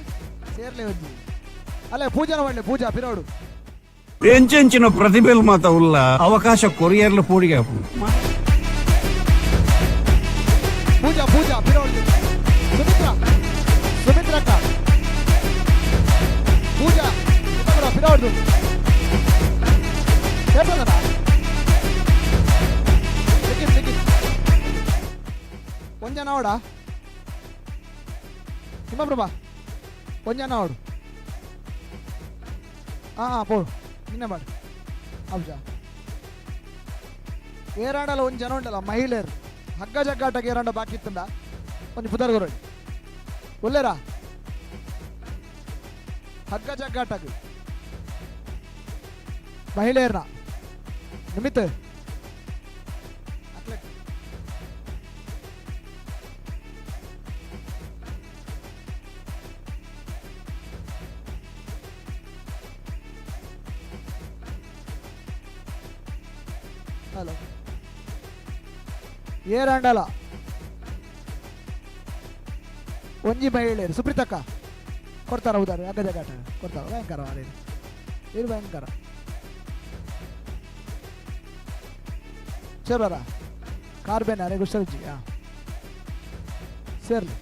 ಸೇರ್ಲೆ ಒಂಜಿ ಅಲ್ಲೇ ಪೂಜಾನ ಮಾಡ್ಲಿ ಪೂಜಾ ಪಿರೋಡು ಎಂಚೆಂಚಿನ ಪ್ರತಿಭೆಲ್ ಮಾತ ಉಲ್ಲ ಅವಕಾಶ ಕೊರಿಯರ್ಲ ಪೂಡಿಗೆ ಪೂಜಾ ಪೂಜಾ ಪಿರೋಡು ಸುಮಿತ್ರಾ ಸುಮಿತ್ರಕ್ಕ ಪೂಜಾ ಪಿರೋಡು ಸೇರ್ಸೋದನ ಲಿಖಿತ್ ಲಿಖಿತ್ ಒಂಜನ ಅವಡ ಹಿಮಪ್ರಭಾ ಒಂಜನ ಅವಡು ಹಾಂ ಹಾಂ ಪೋಡು ನಿನ್ನೆ ಮಾಡಿ ಅಬ್ಜ ಏರಾಂಡಲ ಒಂದು ಜನ ಉಂಡಲ್ಲ ಮಹಿಳೆಯರು ಹಗ್ಗ ಜಗ್ಗಾಟಕ್ಕೆ ಏರಾಂಡ ಬಾಕಿ ಇತ್ತಂದ ಒಂಜಿ ಪುದರ್ಗೊರಡಿ ಒಲ್ಲೇರಾ ಹಗ್ಗ ಜಗ್ಗಾಟಕ್ಕೆ ಮಹಿಳೆಯರ್ನ ನಿಮಿತ್ ಅಥ್ಲೆಟ್ ಹಲೋ ಏರಾಂಡಲ ಒಂಜಿ ಮಹಿಳೆಯರು ಸುಪ್ರೀತಕ್ಕ ಕೊಡ್ತಾರ ಹೌದಾರು ಹಗ್ಗ ಜಗ್ಗಾಟ ಕೊಡ್ತಾರ ಭಯಂಕರ ಇದು ಭಯಂಕರ ಸೇರ್ಬಾರ ಕಾರ್ ಬೇನ ಅರೆ ಗುಷ್ಟರುಜಿ ಹಾಂ ಸೇರ್ಲಿ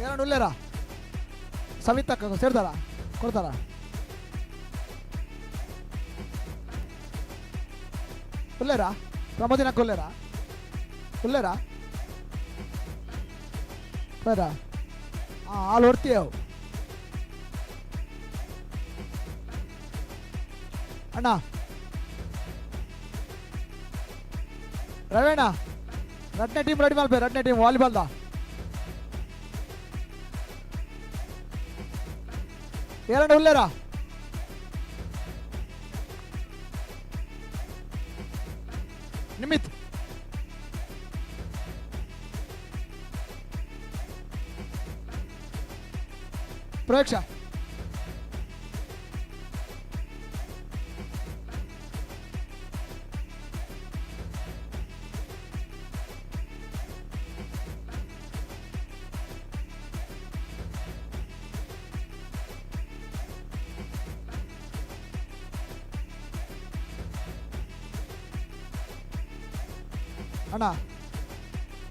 ಏನಾರು ಉಲ್ಲೇರಾ ಸವಿತಕ್ಕ ಸೇರ್ತಾರ ಕೊಡ್ತಾರ ಉಲ್ಲೇರಾ ಪ್ರಮೋದಿನಕ್ಕ ಉಲ್ಲೇರಾ ಉಲ್ಲೇರಾ ಬೇಡ ಹಾಂ ಹಾಲು ಹೊರ್ತೀಯವು ಅಣ್ಣ ರವೇಣ ರಡ್ನೇ ಟೀಮ್ ರೆಡಿ ಮಲ್ಪೆ ರಡ್ನೇ ಟೀಮ್ ವಾಲಿಬಾಲ್ದ ಏರಣ್ಣ ಉಲ್ಲೇರಾ ನಿಮಿತ್ ಪ್ರೇಕ್ಷ ಅಣ್ಣ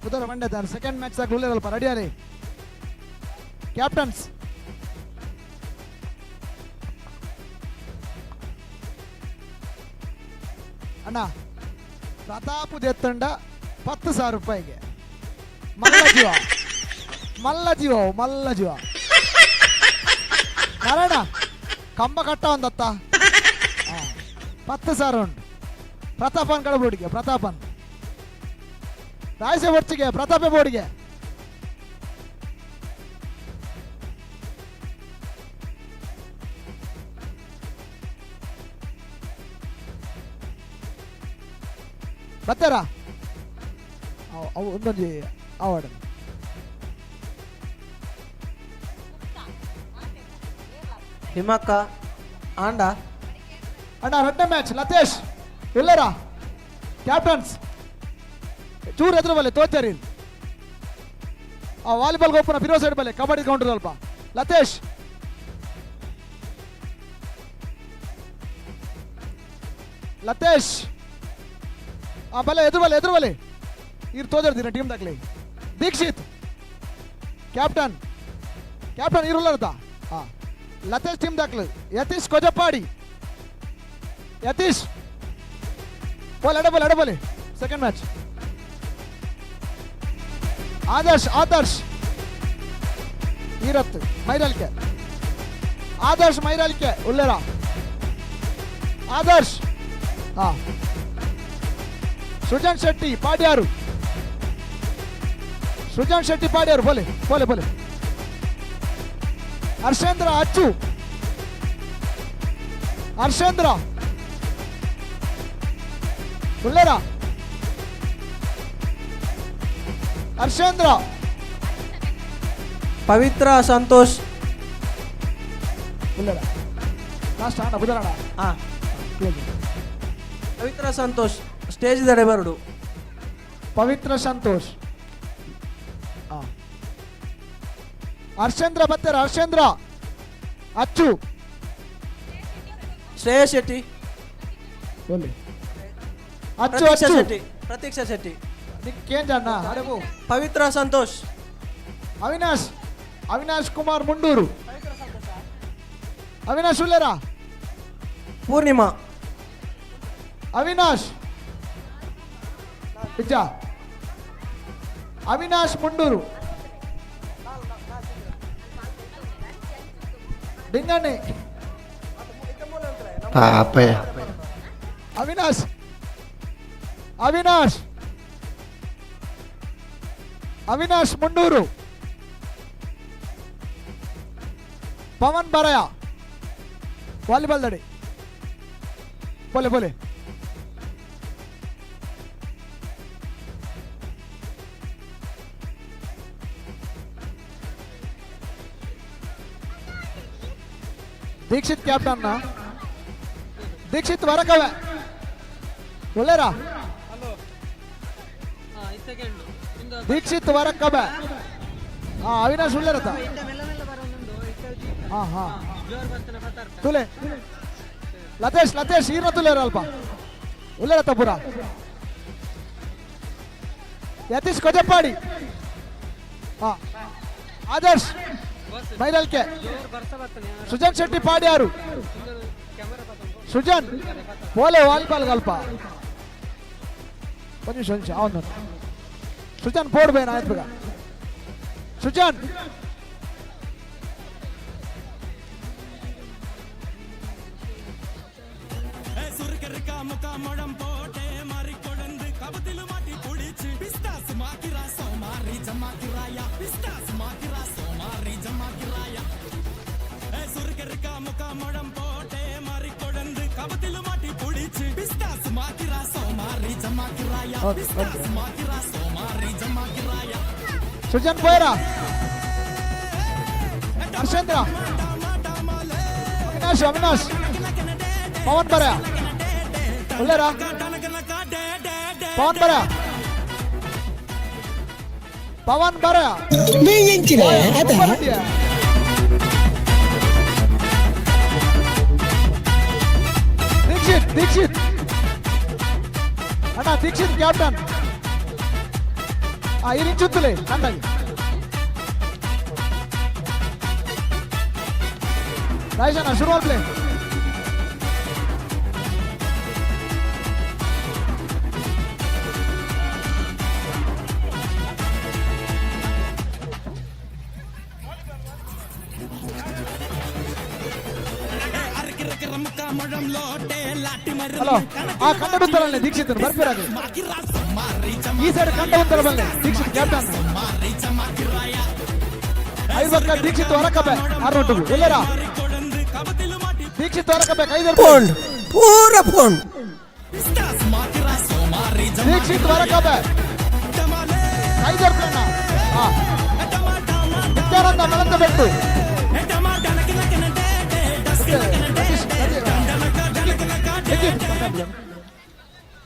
ಉದರ ಮಂಡ್ಯದ ಸೆಕೆಂಡ್ ಮ್ಯಾಚ್ ಸಾಕು ಉಳ್ಳೇರಲ್ಪ ರೆಡಿ ಆರಿ ಕ್ಯಾಪ್ಟನ್ಸ್ ಅಣ್ಣ ಪ್ರತಾಪ್ ದೆತ್ತಂಡ 10,000 ರೂಪಾಯಿಗೆ ಮಲ್ಲ ಜೀವ ಮಲ್ಲ ಜೀವ ಮಲ್ಲ ಜೀವ ನಾರಾಯಣ ಕಂಬ ಕಟ್ಟ ಒಂದತ್ತ 10,000 ಉಂಟು ಪ್ರತಾಪನ್ ಕಡಬೋಡಿಗೆ ಪ್ರತಾಪನ್ ರಾಯಸೆ ಬರ್ಚಿಗೆ ಪ್ರತಾಪೆ ಬೋರ್ಡಿಗೆ ಬರ್ತಾರಾ ಅವು ಒಂದೊಂದು ಅವಾರ್ಡ್ ಹಿಮಕ್ಕ ಆಂಡ ಅಣ್ಣ ರಡ್ಡ ಮ್ಯಾಚ್ ಲತೇಶ್ ಎಲ್ಲರ ಕ್ಯಾಪ್ಟನ್ಸ್ ಚೂರು ಎದುರು ಬಲ್ಲೆ ತೋಚಾರಿ ಆ ವಾಲಿಬಾಲ್ ಗೊಪ್ಪನ ಫಿರೋ ಸೈಡ್ ಬಲ್ಲೆ ಕಬಡ್ಡಿ ಕೌಂಟರ್ ಸ್ವಲ್ಪ ಲತೇಶ್ ಲತೇಶ್ ಆ ಬಲೆ ಎದುರು ಬಲೆ ಎದುರು ಬಲೆ ಇರ್ ತೋಜರ್ದಿನ ಟೀಮ್ ದಾಖಲೆ ದೀಕ್ಷಿತ್ ಕ್ಯಾಪ್ಟನ್ ಕ್ಯಾಪ್ಟನ್ ಇರುಲ್ಲರ್ದ ಹಾ ಲತೇಶ್ ಟೀಮ್ ದಾಖಲೆ ಯತೀಶ್ ಕೊಜಪ್ಪಾಡಿ ಯತೀಶ್ ಬೋಲ್ ಎಡ ಬೋಲ್ ಎಡ ಬೋಲೆ ಸೆಕೆಂಡ್ ಮ್ಯಾಚ್ ಆದರ್ಶ್ ಆದರ್ಶ್ ಈರತ್ ಮೈರಲ್ಕೆ ಆದರ್ಶ್ ಮೈರಲ್ಕೆ ಉಲ್ಲೇರ ಆದರ್ಶ್ ಹಾ ಸುಜನ್ ಶೆಟ್ಟಿ ಪಾಡ್ಯಾರು ಸುಜನ್ ಶೆಟ್ಟಿ ಪಾಡ್ಯಾರು ಬೋಲೆ ಬೋಲೆ ಬೋಲೆ ಹರ್ಷೇಂದ್ರ ಅಚ್ಚು ಹರ್ಷೇಂದ್ರ ಉಲ್ಲೇರ ಹರ್ಷೇಂದ್ರ ಪವಿತ್ರ ಸಂತೋಷ್ ಉಲ್ಲೇರ ಲಾಸ್ಟ್ ಆಣ ಬುಧರಾಣ ಹಾ ಪವಿತ್ರ ಸಂತೋಷ್ ಸ್ಟೇಜ್ ದಡೆ ಬರಡು ಪವಿತ್ರ ಸಂತೋಷ್ ಆ. ಹರ್ಷೇಂದ್ರ ಬತ್ತಾರೆ ಹರ್ಷೇಂದ್ರ ಅಚ್ಚು ಶ್ರೇಯಸ್ ಶೆಟ್ಟಿ ಬೋಲಿ ಅಚ್ಚು ಪ್ರತೀಕ್ಷಾ ಅಚ್ಚು ಶೆಟ್ಟಿ ಪ್ರತೀಕ್ಷಾ ಶೆಟ್ಟಿ ಕೇಂದ್ರ ಅಣ್ಣ ಅಡಗು ಪವಿತ್ರ ಸಂತೋಷ್ ಅವಿನಾಶ್ ಅವಿನಾಶ್ ಕುಮಾರ್ ಮುಂಡೂರು ಅವಿನಾಶ್ ಉಲ್ಲೇರ ಪೂರ್ಣಿಮಾ ಅವಿನಾಶ್ ಬಿಜ್ಜಾ ಅವಿನಾಶ್ ಮುಂಡೂರು ಡಿಂಗಣ್ಣೆ ಪಾಪಯ್ಯ ಅವಿನಾಶ್ ಅವಿನಾಶ್ ಅವಿನಾಶ್ ಮುಂಡೂರು ಪವನ್ ಬರಯ ವಾಲಿಬಾಲ್ ದಡಿ ಬೋಲೆ ಬೋಲೆ ದೀಕ್ಷಿತ್ ಕ್ಯಾಪ್ಟನ್ ದೀಕ್ಷಿತ್ ವರಕವೆ ಒಳ್ಳೆರಾ ದೀಕ್ಷಿತ್ ವರಕಬೆ ಹಾ ಅವಿನಾಶ್ ಉಳ್ಳೇರತ್ತ ಹಾ ಹಾ ತುಲೆ ಲತೇಶ್ ಲತೇಶ್ ಈರ್ನ ತುಲೇರ ಅಲ್ಪ ಉಳ್ಳೇರತ್ತ ಪುರ ಯತೀಶ್ ಕೊಜಪ್ಪಾಡಿ ಹಾ ಆದರ್ಶ್ ಮೈರಲ್ಕೆ ಸುಜನ್ ಶೆಟ್ಟಿ ಪಾಡ್ಯಾರು ಸುಜನ್ ಪೋಲೆ ವಾಲಿಬಾಲ್ ಅಲ್ಪ ಒಂದು ನಿಮಿಷ ಒಂದು ನಿಮಿಷ ಅವನು ಸುಜನ್ ಪೋಡ್ ಬೇನ ಆಯ್ತು ಬೇಗ ಸುಜನ್ ಓಕೆ ಓಕೆ ಸುಜನ್ ಪೋಯರ ಹರ್ಷೇಂದ್ರ ಅವಿನಾಶ್ ಅವಿನಾಶ್ ಪವನ್ ಬರ ಒಳ್ಳೆರಾ ಪವನ್ ಬರ ಪವನ್ ಬರ ದೀಕ್ಷಿತ್ ದೀಕ್ಷಿತ್ ಅಣ್ಣ ದೀಕ್ಷಿತ್ ಕ್ಯಾಪ್ಟನ್ ಆ ಇರಿಂಚುತ್ತಲೇ ಅಂದಾಗಿ ರಾಜಣ್ಣ ಶುರು ಪ್ಲೇ ಹಲೋ ಆ ಕಂಡ ಉತ್ತರಲ್ಲೇ ದೀಕ್ಷಿತ್ ಬರ್ಪಿರಾಗ ಈ ಸೈಡ್ ಕಂಡ ಉತ್ತರ ಬಲ್ಲೆ ದೀಕ್ಷಿತ್ ಕ್ಯಾಪ್ಟನ್ ಐವತ್ತ ದೀಕ್ಷಿತ್ ಹೊರಕಬೆ ಆರು ಎಲ್ಲರ ದೀಕ್ಷಿತ್ ಹೊರಕಬೆ ಐದು ಫೋನ್ ಪೂರ ಫೋನ್ ದೀಕ್ಷಿತ್ ಹೊರಕಬೆ ಐದು ಹಾ ನಿತ್ಯಾನಂದ ಮಲಂತ ಬೆಟ್ಟು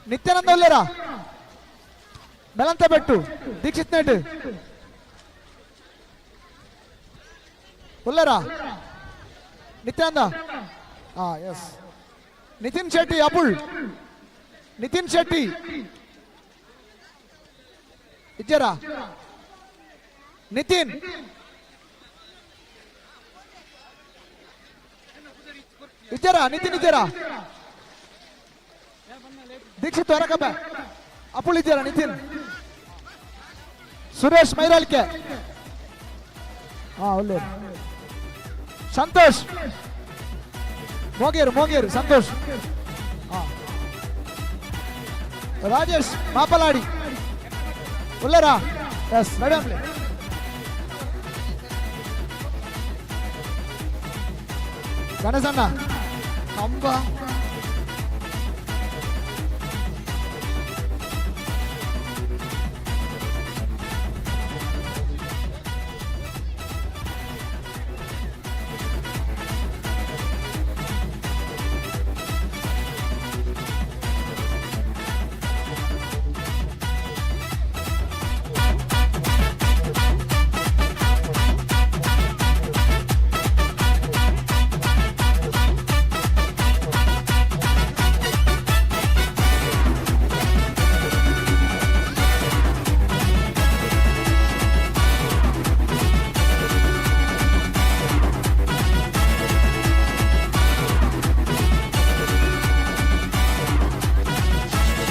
ನಿತ್ಯಾನಂದ ಉಲ್ಲೇರ ಬೆಲಂತ ಬೆಟ್ಟು ದೀಕ್ಷಿತ್ ನೆಟ್ ಉಲ್ಲೇರ ನಿತ್ಯಾನಂದ ಹಾ ಎಸ್ ನಿತಿನ್ ಶೆಟ್ಟಿ ಅಬುಲ್ ನಿತಿನ್ ಶೆಟ್ಟಿ ಇಜ್ಜರಾ ನಿತಿನ್ ಇಜ್ಜರಾ ನಿತಿನ್ ಇಜ್ಜರಾ ದೀಕ್ಷಿತ್ ಹೊರಕಬ್ಬ ಅಪ್ಪುಲ್ ಇಜ್ಜರಾ ನಿತಿನ್ ಸುರೇಶ್ ಮೈರಾಲ್ಕೆ ಹಾ ಒಳ್ಳೆ ಸಂತೋಷ್ ಮೋಗೇರು ಮೋಗೇರು ಸಂತೋಷ್ ಹಾ ರಾಜೇಶ್ ಮಾಪಲಾಡಿ ಉಳ್ಳರಾ ಎಸ್ ರೆಡಿ ಗಣೇಶಣ್ಣ ಕಂಬ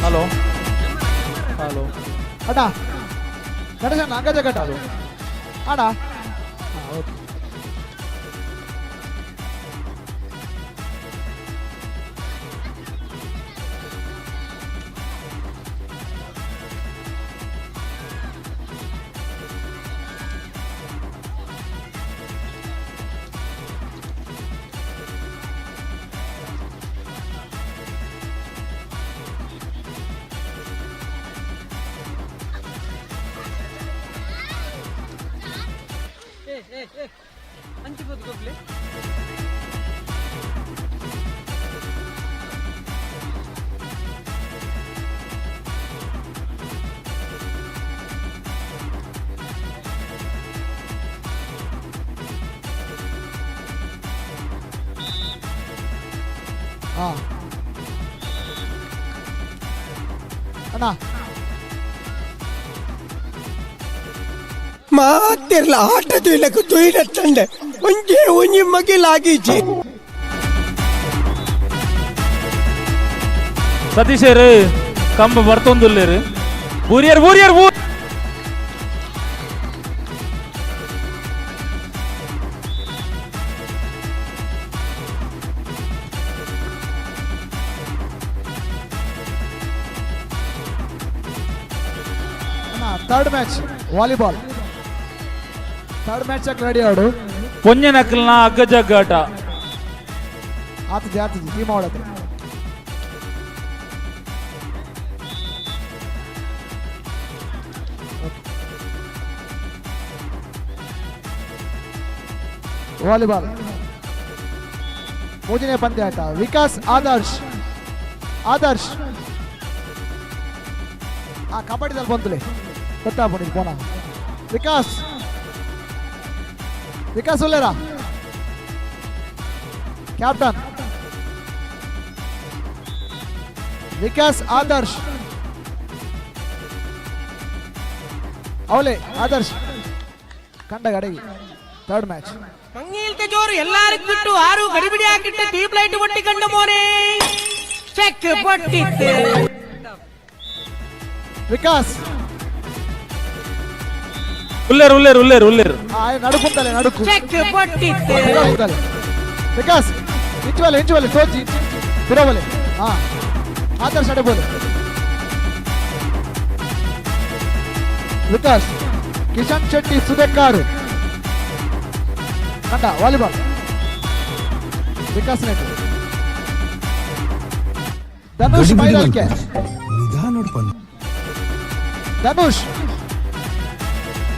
ಹಲೋ ಹಲೋ ಅಣ್ಣ ಗಣೇಶಣ್ಣ ಅಂಗಜ ಕಟ್ಟ ಅದು ಅಣ್ಣ ಹಾಂ ಓಕೆ. ಹಾ ಅಣ್ಣ ಮಾತಿರ್ಲ ಆಟ ತುಯ್ಲಕ್ಕೆ ತುಯ್ಲತ್ತಂಡೆ ಒಂಜೇ ಒಂಜಿ ಮಗಿಲಾಗಿಜಿ. ಸತೀಶೇರು ಕಂಬ ಬರ್ತೊಂದುಲ್ಲೇರು ಬೂರಿಯರ್ ಬೂರಿಯರ್ ಬೂ ಅಣ್ಣ, Third match volleyball, third match ready ಆಡು. ಪೊಂಜನಕಲ್ನ ಅಗ್ಗಜಗ್ಗಾಟ. ಆತಜಿ ಆತಜಿ ಟೀಮ್ ಅವಳತ್ರ. ವಾಲಿಬಾಲ್ ಮೂರನೇ ಪಂದ್ಯ ಆಟ. ವಿಕಾಸ್, ಆದರ್ಶ್, ಆದರ್ಶ್. ಆ ಕಬಡ್ಡಿದಲ್ಲಿ ಬಂತಲೆ ಗೊತ್ತಾಗ್ಬಿಟ್ಟಿದ್ದು ಪೋನ. ವಿಕಾಸ್, ವಿಕಾಸ್ ಉಲ್ಲೇರ ಕ್ಯಾಪ್ಟನ್ ವಿಕಾಸ್, ಆದರ್ಶ್ ಅವಲೇ ಆದರ್ಶ್ ಕಂಡ ಅಡಗಿ. Third match. ಮಂಗೀಲ್ತೆ ಜೋರು ಎಲ್ಲಾರಿಗ್ ಬಿಟ್ಟು ಆರು ಗಡಿಬಿಡಿ ಹಾಕಿಟ್ಟು ಟ್ಯೂಬ್ ಲೈಟ್ ಒಟ್ಟಿ ಕಂಡು ಮೋನೆ ಚೆಕ್ ಪಟ್ಟಿತ್ತು. ವಿಕಾಸ್. ಉಲ್ಲೇರು ಉಲ್ಲೇರು ಉಲ್ಲೇರು ಉಲ್ಲೇರು. ನಡುಕುಂತಲೆ ನಡುಕು. ಚೆಕ್ ಪಟ್ಟಿತ್ತು. ನಡುಕುಂತಲೆ. ವಿಕಾಸ್ ಇಂಚುವಲೆ ಇಂಚುವಲೆ ತೋಚಿ ತಿರವಲೆ. ಹಾ ಆದರ್ಶ ಅಡಬೋಲೆ. ವಿಕಾಸ್ ಕಿಶನ್ ಶೆಟ್ಟಿ ಸುದೇಕಾರು ಕಂಡ ವಾಲಿಬಾಲ್ ವಿಕಾಸ್ ನೆಟ್. ಧನುಷ್ ಮೈದಾನಕ್ಕೆ. ಧನುಷ್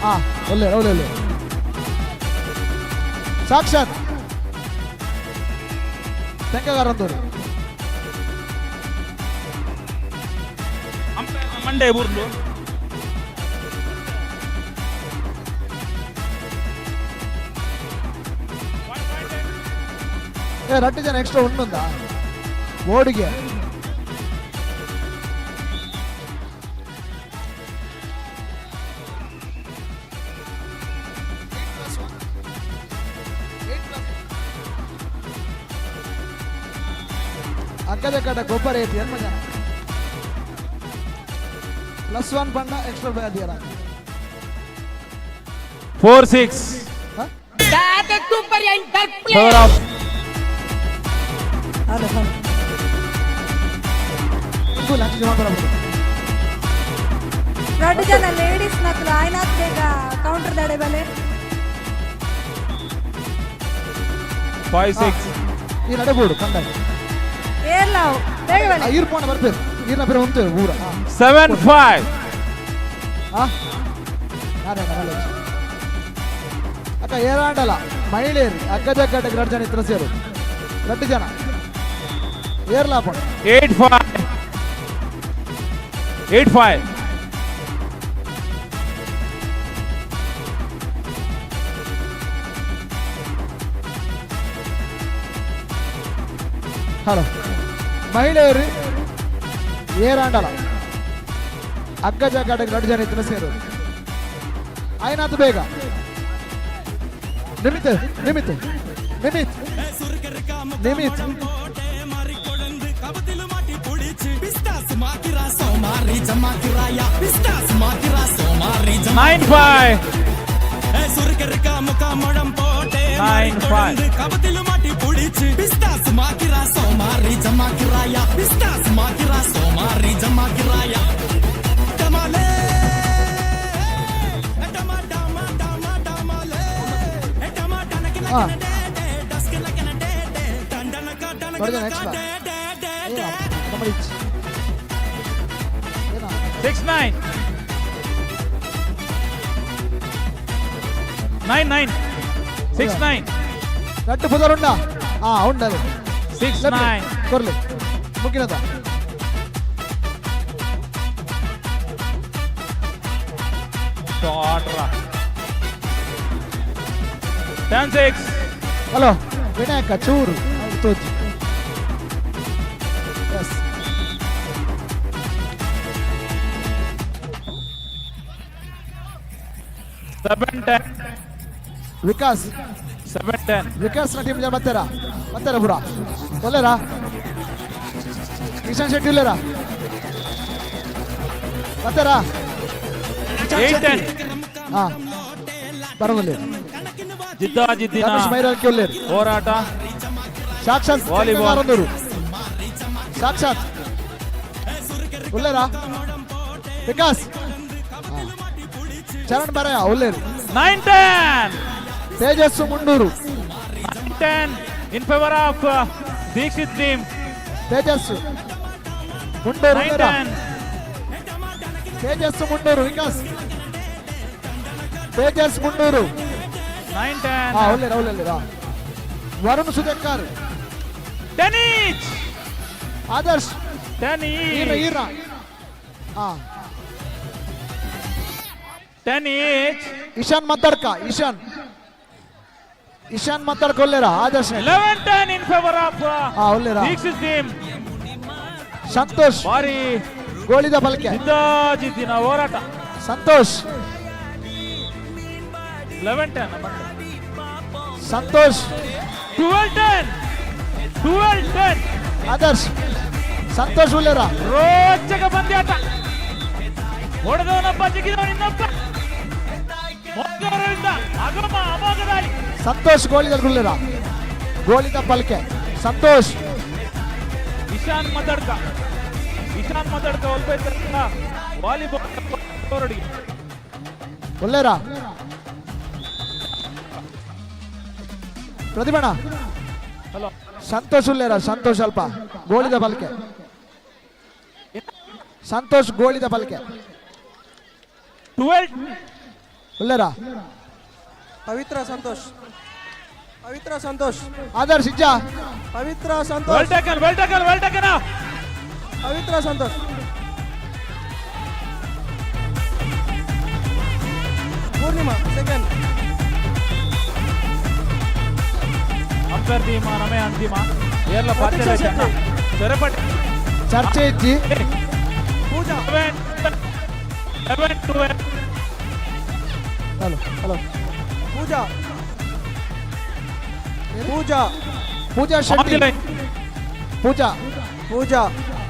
ಹಾ ಒಳ್ಳೆ ಒಳ್ಳೆ ಒಳ್ಳೆ. ಸಾಕ್ಷಾತ್ ತೆಂಕಗಾರಂದೂರು. ಮಂಡೆ ಬುರ್ಲು. ಏ ರಟ್ಟು ಜನ ಎಕ್ಸ್ಟ್ರಾ ಉಂಡುಂದ ಬೋರ್ಡಿಗೆ. ಅಗ್ಗಜಗ್ಗಾಟ ಗೊಬ್ಬರ ಏತಿ 8 ಜನ +1 ಪಂಡ extra ಬ್ಯಾದಿಯರ 4-6 favor of hello hello ಎರಡು ಜನ ಲೇಡೀಸ್ ನಕಲು ಆಯ್ನಾಥ್ ಬೇಗ ಕೌಂಟರ್ ದಡೆ ಬಲೆ 5-6 ಈ ನಡೆ ಬೋರ್ಡು ಕಂಡಾಗ ಏರ್ಲ ಬೇಗ ಬಲೆ ಈರ್ ಪೋಣ ಬರ್ಬೇಕು ಈರ್ನ ಬೇರೆ ಉಂಟು ಊರ 7-5 ನಾನೇ ನಾಲೆಜ್ ಅಕ್ಕ ಏರಾಂಡಲ್ಲ ಮಹಿಳೆಯರು ಅಗ್ಗಜಗ್ಗಾಟಕ್ಕೆ 2 ಜನ ಇತ್ರ ಸೇರು 2 ಜನ ಏರ್ಲಾಪಣ 8-5 8-5 ಹಲೋ ಮಹಿಳೆಯರು ಏರಾಂಡಲ ಅಗ್ಗಜಗ್ಗಾಟಕ್ಕೆ 2 ಜನ ಇತ್ರ ಸೇರು ಆಯ್ನಾತು ಬೇಗ ನಿಮಿತ್ ನಿಮಿತ್ ನಿಮಿತ್ ನಿಮಿತ್ 9-5 9-5 ಎರಡು ಜನ ಎಕ್ಸ್ಟ್ರಾ 6-9 9-9 6-9 ನಟ್ಟು ಪುದರುಂಡ ಉಂಡದು 6-9 ಕೊರ್ಲಿ ಮುಗಿನದ ಶಾಟ್ 10-6 ಹಲೋ ವಿನಾಯಕ ಚೂರು ತೋಜಿ ಎಸ್ 7-10 ವಿಕಾಸ್ 7-10 ವಿಕಾಸ್ ನ ಟೀಮ್ ಜನ ಬರ್ತಾರಾ ಬರ್ತಾರ ಪುರ ಒಲ್ಲೇರಾ ಕಿಶನ್ ಶೆಟ್ಟಿ ಇಲ್ಲೇರಾ ಬರ್ತಾರಾ 8-10 ಹಾ ಬರೋದಿಲ್ಲ ಜಿದ್ದಾಜಿದ್ದಿನ ಧನುಷ್ ಮೈರಾಲ್ಕಿ ಒಲ್ಲೇರು ಹೋರಾಟ ಸಾಕ್ಷಾತ್ ವಾಲಿಬಾಲ್. ಸಾಕ್ಷಾತ್ ಒಲ್ಲೇರಾ ವಿಕಾಸ್ ಹಾ. Charan ಬರಯ ಒಲ್ಲೇರು 9-10 Tejas Mundur 9-10 in favor of Dixit team. Tejas Mundur ಒಲ್ಲೇರಾ? 9-10 Tejas Mundur Vikas Tejas Mundur 9-10 ha ಒಲ್ಲೇರಾ ಒಲ್ಲೇರಾ Varun Sudhakar 10 each Adarsh 10 Ira each Ira ha 10 each Ishan Mattadka Ishan Ishan Mattadka ಒಲ್ಲೇರಾ Adarsh 11-10 in favor of ha ಒಲ್ಲೇರಾ Dixit team. Santosh ಭಾರಿ ಗೋಳಿದ ಬಲ್ಕೆ ಜಿದ್ದಾಜಿದ್ದಿನ ಹೋರಾಟ ಸಂತೋಷ್ 11-10 ಸಂತೋಷ್ 12-10 12-10 ಆದರ್ಶ್ ಸಂತೋಷ್ ಉಲ್ಲೇರಾ ರೋಚಕ ಪಂದ್ಯಾಟ. ಹೊಡೆದವನೊಬ್ಬ ಜಿಗಿದವನು ಇನ್ನೊಬ್ಬ. ಮೊದಲರಿಂದ ಅಗಮ ಅಮೋಘ ದಾಳಿ. ಸಂತೋಷ್ ಗೋಳಿದ ಗುಲ್ಲೇರಾ ಗೋಳಿದ ಪಲ್ಕೆ ಸಂತೋಷ್ ಇಶಾನ್ ಮದಡ್ಕ ಇಶಾನ್ ಮದಡ್ಕ ಒಲ್ಬೈತ ವಾಲಿಬಾಲ್ ಅವರೊಡಿಗೆ ಒಲ್ಲೇರಾ ಪ್ರತಿಭಣ ಹಲೋ ಸಂತೋಷ್ ಉಲ್ಲೇರಾ ಸಂತೋಷ್ ಅಲ್ಪ ಗೋಳಿದ ಪಲ್ಕೆ ಸಂತೋಷ್ ಗೋಳಿದ ಪಲ್ಕೆ 12 ಉಲ್ಲೇರಾ ಪವಿತ್ರ ಸಂತೋಷ್ ಪವಿತ್ರ Santosh Adarsh ಇಜ್ಜಾ Pavitra well Santosh taken well taken well taken Pavitra Santosh Purnima second umpire ತೀರ್ಮಾನಮೇ ಅಂತಿಮ ಏರ್ಲ ಪಾತ್ರ ಸೆರೆಪಟ್ಟೆ ಚರ್ಚೆ ಇಜ್ಜಿ Pooja 7 12 hello hello Pooja Pooja Pooja Shetty Pooja ಪೂಜಾ.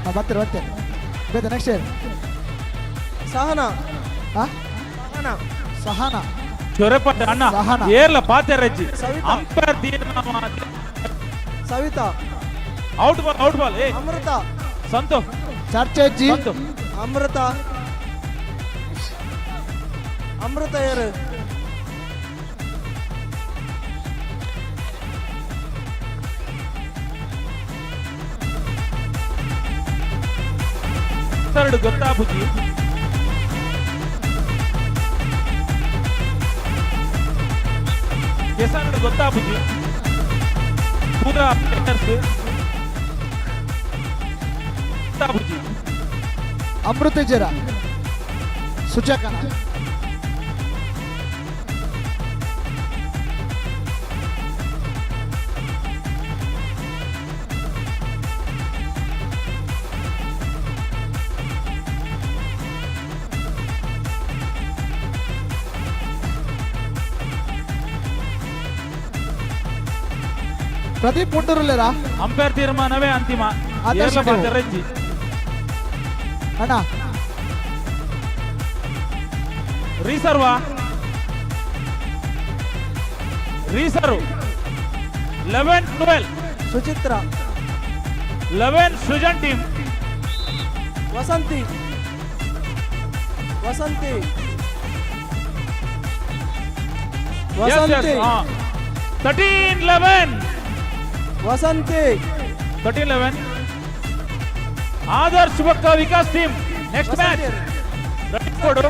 ಹಾಂ, ಬರ್ತಾರೆ ಬರ್ತಾರೆ. ಬೇತ ನೆಕ್ಸ್ಟ್ ಇಯರ್. ಸಹನಾ. ಹಾಂ, ಸಹನಾ. ಸಹನಾ. ಚೊರೆಪಟ್ಟ ಅಣ್ಣ. ಸಹನಾ. ಏರ್ಲ ಪಾತೆರಜ್ಜಿ. ಸವಿತಾ. ಅಂಪೈರ್ ತೀರ್ಮಾನ. Savita. Out ball, out ball, ಏ. ಅಮೃತ. ಸಂತು. ಚರ್ಚೆ ಅಜ್ಜಿ. ಸಂತು. ಅಮೃತ, ಅಮೃತ ಏರು. ಎರಡು ಗೊತ್ತಾ ಬುದ್ಧಿ. ಕೆಸರು ಗೊತ್ತಾ ಬುದ್ಧಿ. ಪೂರಾ ಪ್ಲೇಯರ್ಸ್ ಗೊತ್ತಾ ಬುದ್ಧಿ. ಅಮೃತ ಜರ ಸುಚಕನ. ಪ್ರದೀಪ್ ಮುಂಡೂರುಲ್ಲೇರಾ? ಅಂಪೈರ್ ತೀರ್ಮಾನವೇ ಅಂತಿಮ. ಆದರ್ಶ ಏರ್ಲ ನೀವು. ಪಾತೆರಜ್ಜಿ. ಅಣ್ಣ. ರಿಸರ್ವಾ reserve 11-12. Suchitra. 11 Srujan team. Vasanthi. Vasanthi. Vasanthi. 13-11. Vasanthi. 13-11. Adarsh ಬೊಕ್ಕ ವಿಕಾಸ್ ಟೀಮ್ ನೆಕ್ಸ್ಟ್ ಮ್ಯಾಚ್ ಕೊಡು.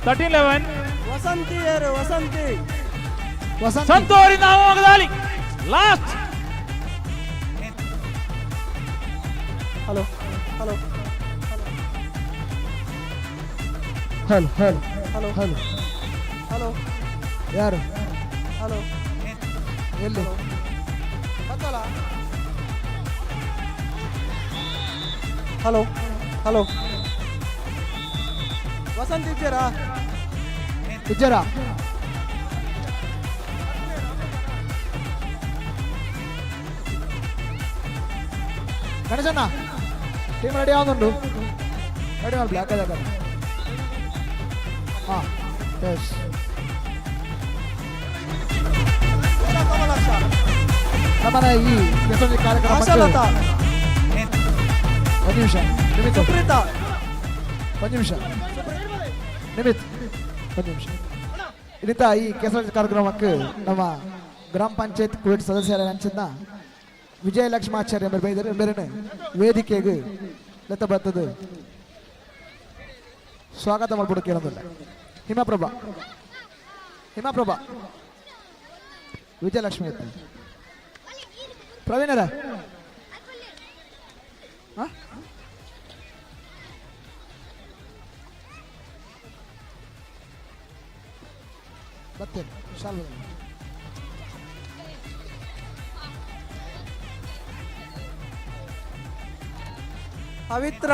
13-11. ವಸಂತಿ ಏರು, ವಸಂತಿ. ವಸಂತಿ. ಸಂತೋರಿ ನಾಮದಾಲಿ last. Hello hello. Hello hello. Hello. Hello. Hello. ಯಾರು? ಹಲೋ. ಎಲ್ಲಿ? ಬತ್ತಲ್ಲ. ಹಲೋ ಹಲೋ, ವಸಂತಿ ಇದ್ದೀರಾ? ಇಜ್ಜರಾ? ಗಣೇಶಣ್ಣ, ಟೀಮ್ ರೆಡಿ ಆಗುಂಟು. ರೆಡಿ ಮಾಡಿ ಬ್ಲ್ಯಾಕ್ ಅದ. ಹಾಂ, ಎಸ್. ನಮ್ಮನೆ ಈ ಕೆಸರು ಕಾರ್ಯಕ್ರಮ. ಆಶಾಲತಾ. ಒಂದು ನಿಮಿಷ ನಿಮಿತ್. ಸುಪ್ರೀತಾ. ಒಂದು ನಿಮಿಷ ನಿಮಿತ್, ಒಂದು ನಿಮಿಷ. ಇನ್ನಿತ ಈ ಕೆಸರು ಕಾರ್ಯಕ್ರಮಕ್ಕೆ ನಮ್ಮ ಗ್ರಾಮ ಪಂಚಾಯತ್ ಕುಳಿತ ಸದಸ್ಯರ ಅಂಚಿನ ವಿಜಯಲಕ್ಷ್ಮಾಚಾರ್ಯ ಬೈದರೆ ಬೇರೆ ವೇದಿಕೆಗೆ ಲೆತ್ತ ಬರ್ತದೆ ಸ್ವಾಗತ ಮಾಡ್ಬಿಡು ಕೇಳೋದಿಲ್ಲ. ಹಿಮಪ್ರಭಾ, ಹಿಮಪ್ರಭಾ, ವಿಜಯಲಕ್ಷ್ಮಿ ಇತ್ತು. ಪ್ರವೀಣರ ಬರ್ತೇನೆ ಶಾಲ್. ಪವಿತ್ರ.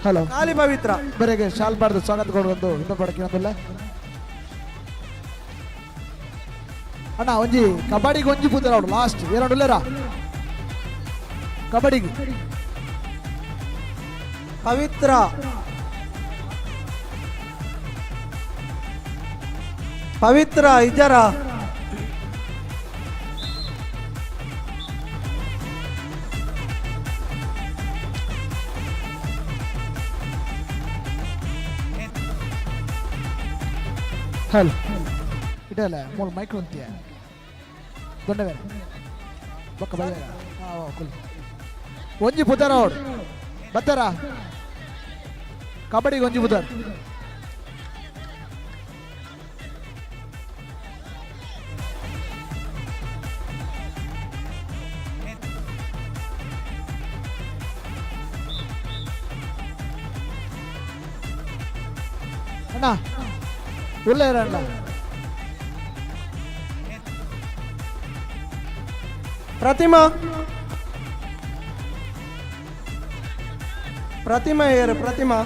ಹಲೋ. ಖಾಲಿ ಪವಿತ್ರ. ಬರೆಗೆ ಶಾಲ್ ಬಾರ್ದು ಸ್ವಾಗತ ಕೊಡುವಂದು ಹಿಂದೆ ಕೇಳೋದಿಲ್ಲ. ಅಣ್ಣ, ಒಂಜಿ ಕಬಡ್ಡಿಗೆ ಒಂಜಿ ಪೂತಾರ ಅವಳು ಲಾಸ್ಟ್ ಎರಡು ಉಲ್ಲೇರ ಕಬಡ್ಡಿಗೆ. ಪವಿತ್ರ. ಪವಿತ್ರ ಇಜರ. ಹಲೋ, ಇಡಲ್ಲ ಮೂರು ಮೈಕ್ ಅಂತೀಯ ದೊಡ್ಡ ಬೇರೆ ಬೊಕ್ಕ ಬಲ್ಲ. ಹಾಂ, ಕುಲ್ ಒಂಜಿ ಪುತಾರ ಅವಳು ಬರ್ತಾರ ಕಬಡ್ಡಿಗೆ ಒಂಜಿ ಪುತಾರ. ಅಣ್ಣ, ಉಲ್ಲ ಅಣ್ಣ. ಪ್ರತಿಮಾ, ಪ್ರತಿಮಾ ಏರು. ಪ್ರತಿಮಾ,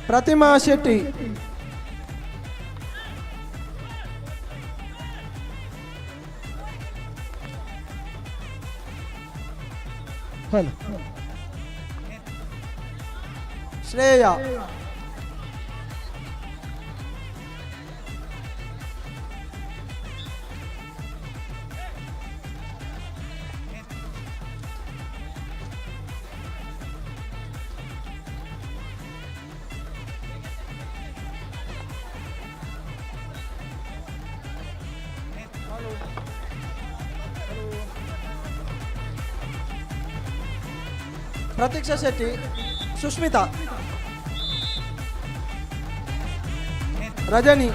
ಪ್ರತಿಮಾ Shetty. Hello Shreya Pratiksha Shetty Sushmita Rajani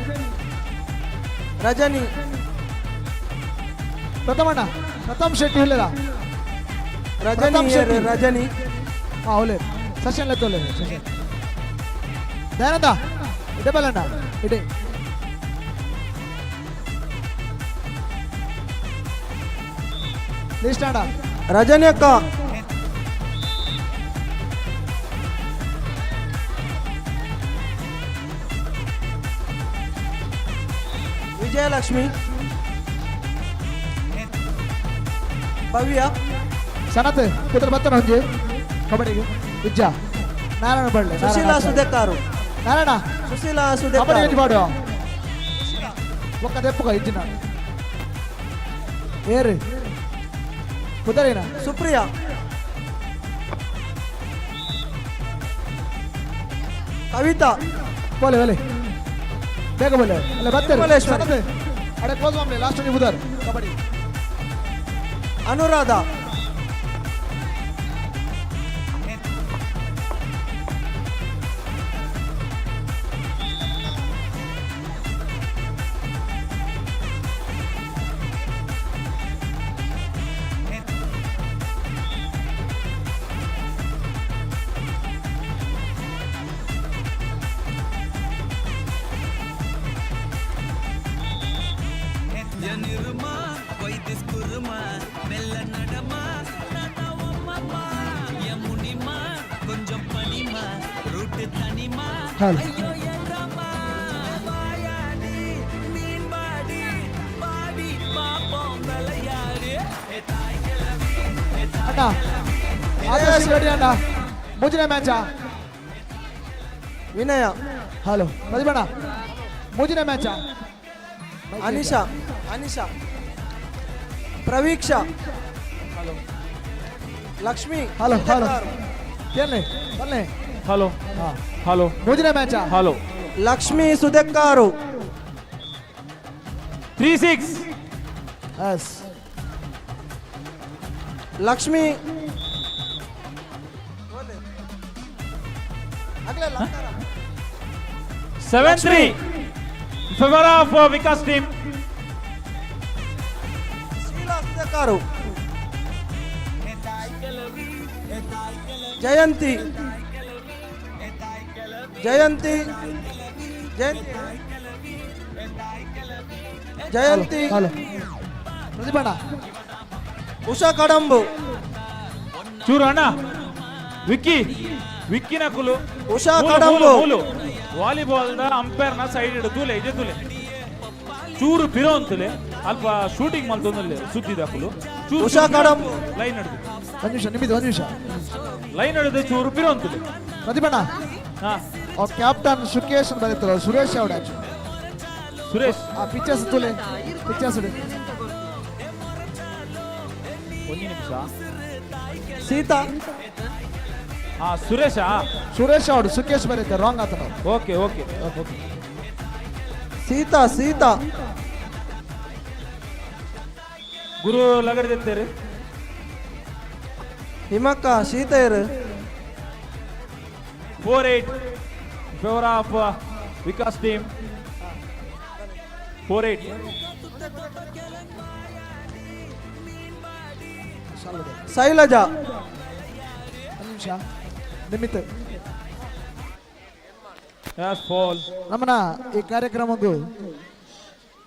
Rajani ಪ್ರಥಮಣ್ಣ ಪ್ರಥಮ್ ಶೆಟ್ಟಿ ಹುಲ್ಲೇರ ರಜನಿ ಏರು, ರಜನಿ ಹಾಂ ಹುಲ್ಲೇರು ಸೆಷನ್ ಲೆತ್ತೊಲ್ಲೇರು ಸೆಷನ್ ದಯಾನಂದ ಇಡೆ ಬಲ್ಲಣ್ಣ ಇಡೆ ಲಿಸ್ಟ್ ಅಣ್ಣ ರಜನಿ ಅಕ್ಕ ವಿಜಯಲಕ್ಷ್ಮಿ ಭವ್ಯ ಸನತ್ ಕುದ್ರ ಬತ್ತನ ಒಂಜಿ ಕಬಡ್ಡಿಗೆ ಇಜ್ಜ ನಾರಾಯಣ ಬಳ್ಳೆ ಸುಶೀಲಾ ಸುದೇಕಾರು ನಾರಾಯಣ ಸುಶೀಲಾ ಕಬಡ್ಡಿ ಒಂಜಿ ಸುದೇಕಾರು ಪಾಡು ಒಕ್ಕ ದೆಪ್ಪುಗ ಇಜ್ಜಿನ ಏರು ಕುದರೇನ ಸುಪ್ರಿಯಾ ಕವಿತಾ ಬೋಲೆ ಬೋಲೆ ಬೇಗ ಬೋಲೆ ಅಲ್ಲ ಬರ್ತಾರೆ ತಿರುಮಲೇಶ್ವರಿ. ಸನತ್ ಅಡೆ ಕ್ಲೋಸ್ ಮಾಮ್ಲೆ ಲಾಸ್ಟ್ ನೀವು ಬುದಾರ್ ಕಬಡ್ಡಿ ಅನುರಾಧ ಹಲೋ ಅಣ್ಣ ಆದರ್ಶ್ ರೆಡಿ ಅಣ್ಣ ಮೂಜನೇ ಮ್ಯಾಚಾ ವಿನಯ ಹಲೋ ಪ್ರದೀಪಣ್ಣ ಮೂಜನೇ ಮ್ಯಾಚಾ Anisha Anisha Praveeksha Lakshmi hello hello Sudhakar. ಏನೇ ಬನ್ನಿ ಹಲೋ ಹಲೋ ಮೂಜನೇ ಮ್ಯಾಚಾ hello Lakshmi Sudhakaru 3-6 yes Lakshmi 7-3 favour of Vikas team. Sheela Sudhakaru Jayanti Jayanti Jayanti Jayanti hello ಪ್ರದೀಪಣ್ಣ ಉಷಾ ಕಡಂಬು ಚೂರು ಅಣ್ಣ ವಿಕ್ಕಿ ವಿಕ್ಕಿನ ಕುಲು ಉಷಾ ಮೂಲು, ಕಡಂಬು. ಮೂಲು, ಮೂಲು. ವಾಲಿಬಾಲ್ the umpire ನ ಸೈಡ್ ಇಡು ತೂಲೆ ಇಜೆ ತೂಲೆ ಚೂರು ಪಿರೋ ಅಂತಲೆ ಅಲ್ಪ ಶೂಟಿಂಗ್ ಮಲ್ತೊಂದಲ್ಲಿ ಸುದ್ದಿದ ಕುಲು ಚೂರು ಉಷಾ ಕಡಂಬು. ಲೈನ್ ಹಿಡಿದು ಒಂದು ನಿಮಿಷ ನಿಮಿದ ಒಂದು ನಿಮಿಷ ಲೈನ್ ಹಿಡಿದು ಚೂರು ಪಿರೋ ಅಂತಲೆ ಪ್ರದೀಪಣ್ಣ ಹಾ ಅವ್ರ ಕ್ಯಾಪ್ಟನ್ ಸುಕೇಶ್ ಅಂತ ಬರೀತಾರೆ ಸುರೇಶ್ ಅವಡ ಸುರೇಶ್ ಆ ಪಿಕ್ಚರ್ಸ್ ತುಲೆ ಪಿಕ್ಚರ್ಸ್ ಒಂದು ನಿಮಿಷ ಸೀತಾ ಹಾ ಸುರೇಶ ಸುರೇಶ್ ಅವರು ಸುಕೇಶ್ ಬರೀತಾರೆ ರಾಂಗ್ ಆತನ okay okay okay Seetha Seetha ಗುರು ಲಗಡದಿತ್ತೇರಿ ಹಿಮಕ್ಕ ಸೀತೆಯರು 4-8 favour of Vikas team. 4-8 Shailaja ಒಂದು ನಿಮಿಷ ನಿಮಿತ್ತ ಎಸ್ ಫಾಲ್ ನಮ್ಮನ ಈ ಕಾರ್ಯಕ್ರಮಕ್ಕೂ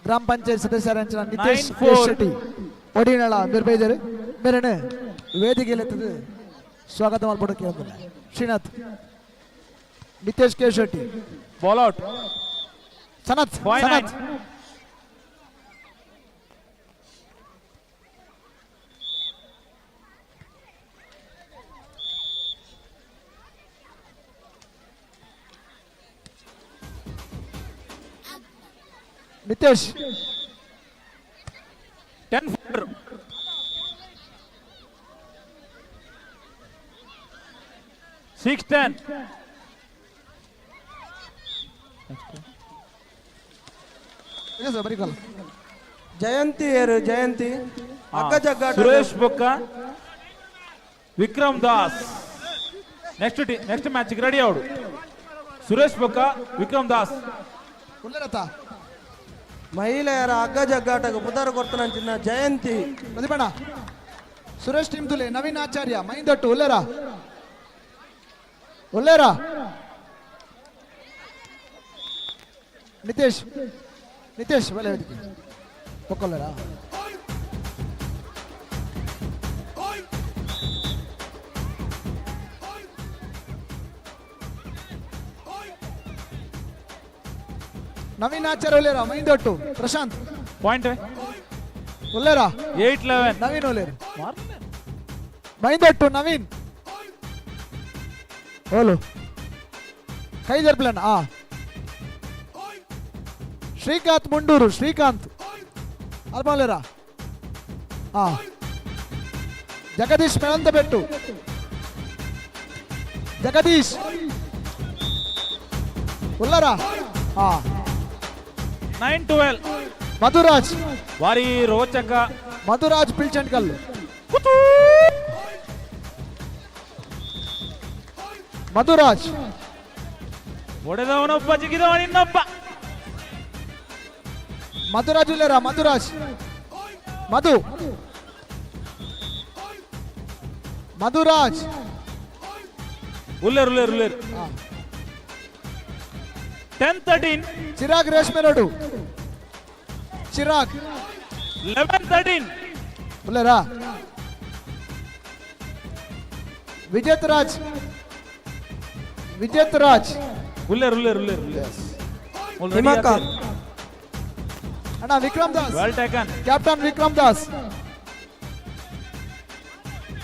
ಗ್ರಾಮ ಪಂಚಾಯತ್ ಸದಸ್ಯರಂಚಿನ ನಿತೇಶ್ 9-4. ಕೆ. ಶೆಟ್ಟಿ ಒಡಿನಳ ಮೇರೆ ಮೇರೆನೆ ವೇದಿಕೆಯಲ್ಲಿ ಸ್ವಾಗತ ಮಾಡ್ಬಿಡೋಕೆ ಕೇಳಿದ್ರೆ Srinath Nitesh K Shetty ball out Sanath 5-9. Sanath Nitesh. 10-4. 6-10. Jayanti ಏರು ಜಯಂತಿ ಅಕ್ಕ ಜಗ್ಗಾಟ Suresh Bokka Vikram Das next next match ready ಅವಡು. Suresh ಬೊಕ್ಕ ವಿಕ್ರಮ್ ದಾಸ್. ಮಹಿಳೆಯರ ಹಗ್ಗ ಜಗ್ಗಾಟకు ಪುದರ್ ಕೊಡ್ತಾನಂಚಿನ ಜಯಂತಿ. ಪ್ರದೀಪಣ್ಣ ಸುರೇಶ್ ಟೀಮ್ ತುಲೆ ನವೀನ್ ಆಚಾರ್ಯ ಮೈಂದೊಟ್ಟು ಉಲ್ಲೇರ ಉಲ್ಲೇರ. ನಿತೇಶ್ ನಿತೇಶ್ ಬಲೆ ವೇದಿಕೆ ಒಕ್ಕೊಲ್ಲೇರಾ. ನವೀನ್ ಆಚಾರ್ಯ ಉಲ್ಲೇರ ಮೈಂದೊಟ್ಟು ಪ್ರಶಾಂತ್ ಪಾಯಿಂಟ್ ಉಲ್ಲೇರ. 8-11. ನವೀನ್ ಉಲ್ಲೇರು ಮೈಂದೊಟ್ಟು ನವೀನ್ ಓಲು ಕೈ ಜರ್ಪ್ಲನ್. ಆ ಶ್ರೀಕಾಂತ್ ಮುಂಡೂರು ಶ್ರೀಕಾಂತ್ ಅಲ್ಪಾಲೇರ. ಆ ಜಗದೀಶ್ ಬೆಟ್ಟು ಜಗದೀಶ್ ಉಲ್ಲರ. ಆ 9-12. ಮಧುರಾಜ್ ಭಾರಿ ರೋಚಕ. ಮಧುರಾಜ್ ಪಿಲ್ಚಂಡ್ಕಲ್. ಮಧುರಾಜ್ ಹೊಡೆದವನೊಬ್ಬ ಜಿಗಿದವನ ಇನ್ನೊಬ್ಬ. ಮಧುರಾಜ್ ಉಲ್ಲೇರ ಮಧುರಾಜ್ ಮಧು ಮಧುರಾಜ್ ಉಲ್ಲೇರು ಉಲ್ಲೇರು ಉಲ್ಲೇರು. 10-13. ಚಿರಾಗ್ ರೇಷ್ಮೆ ರೋಡು ಚಿರಾಗ್. 11-13. ಉಲ್ಲೇರಾ. ವಿಜೇತ್ ರಾಜ್ ವಿಜೇತ್ ರಾಜ್ ಉಲ್ಲೇರು ಉಲ್ಲೇರು ಉಲ್ಲೇರು. ಹಿಮಕ್ಕ. ಅಣ್ಣ Vikram Das. Well taken. Captain Vikram Das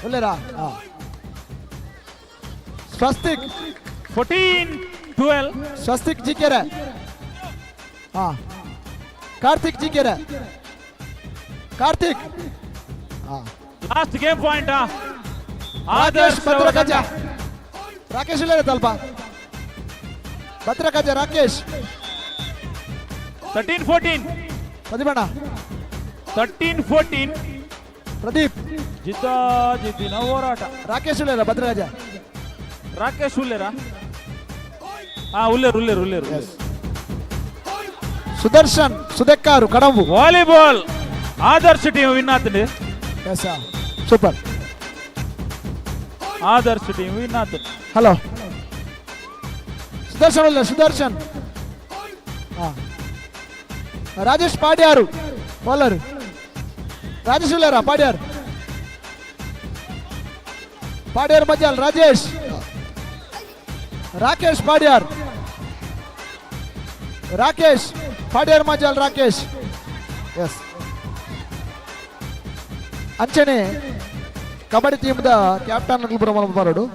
ಉಲ್ಲೇರಾ. ಸ್ವಸ್ತಿಕ್ 14-12. ಸ್ವಸ್ತಿಕ್ ಜಿಕೆರೆ. ಹಾ ಕಾರ್ತಿಕ್ ಜಿಕೆರೆ ಕಾರ್ತಿಕ್. ಹಾ last game point. Rakesh Adarsh Bhadrakaja Rakesh ಉಲ್ಲೇರ ತಲ್ಪ ಭದ್ರಕಜ ರಾಕೇಶ್. 13-14. ಪ್ರದೀಪಣ್ಣ 13-14. ಪ್ರದೀಪ್ ಜಿದ್ದಾ ಜಿದ್ದಿನ ಹೋರಾಟ. ರಾಕೇಶ್ ಉಲ್ಲೇರ ಭದ್ರಗಜ. ರಾಕೇಶ್ ಉಲ್ಲೇರ. ಹಾ ಉಲ್ಲೇರು ಉಲ್ಲೇರು ಉಲ್ಲೇರು. Sudarshan Sudekkaru Kadambu. Volleyball Adarsh team win ಆತಂడి. Yes super. Adarsh team win ಆತಂడి. ಹಲೋ ಸುದರ್ಶನ್ ಉಲ್ಲೇರ ಸುದರ್ಶನ್. ಹಾ ರಾಜೇಶ್ ಪಾಡ್ಯಾರು ಬೌಲರ್ ರಾಜೇಶ್ ಉಲ್ಲೇರ ಪಾಡ್ಯಾರು ಪಾಡ್ಯಾರ್ ಮಜಾಲ್ ರಾಜೇಶ್ ರಾಕೇಶ್ ಪಾಡ್ಯಾರ್ ರಾಕೇಶ್ ಪಾಡ್ಯಾರ್ ಮಜಾಲ್ ರಾಕೇಶ್. ಎಸ್ ಅಂಚನೆ ಕಬಡ್ಡಿ ಟೀಮ್ದ ಕ್ಯಾಪ್ಟನ್ ಬರೋಡು.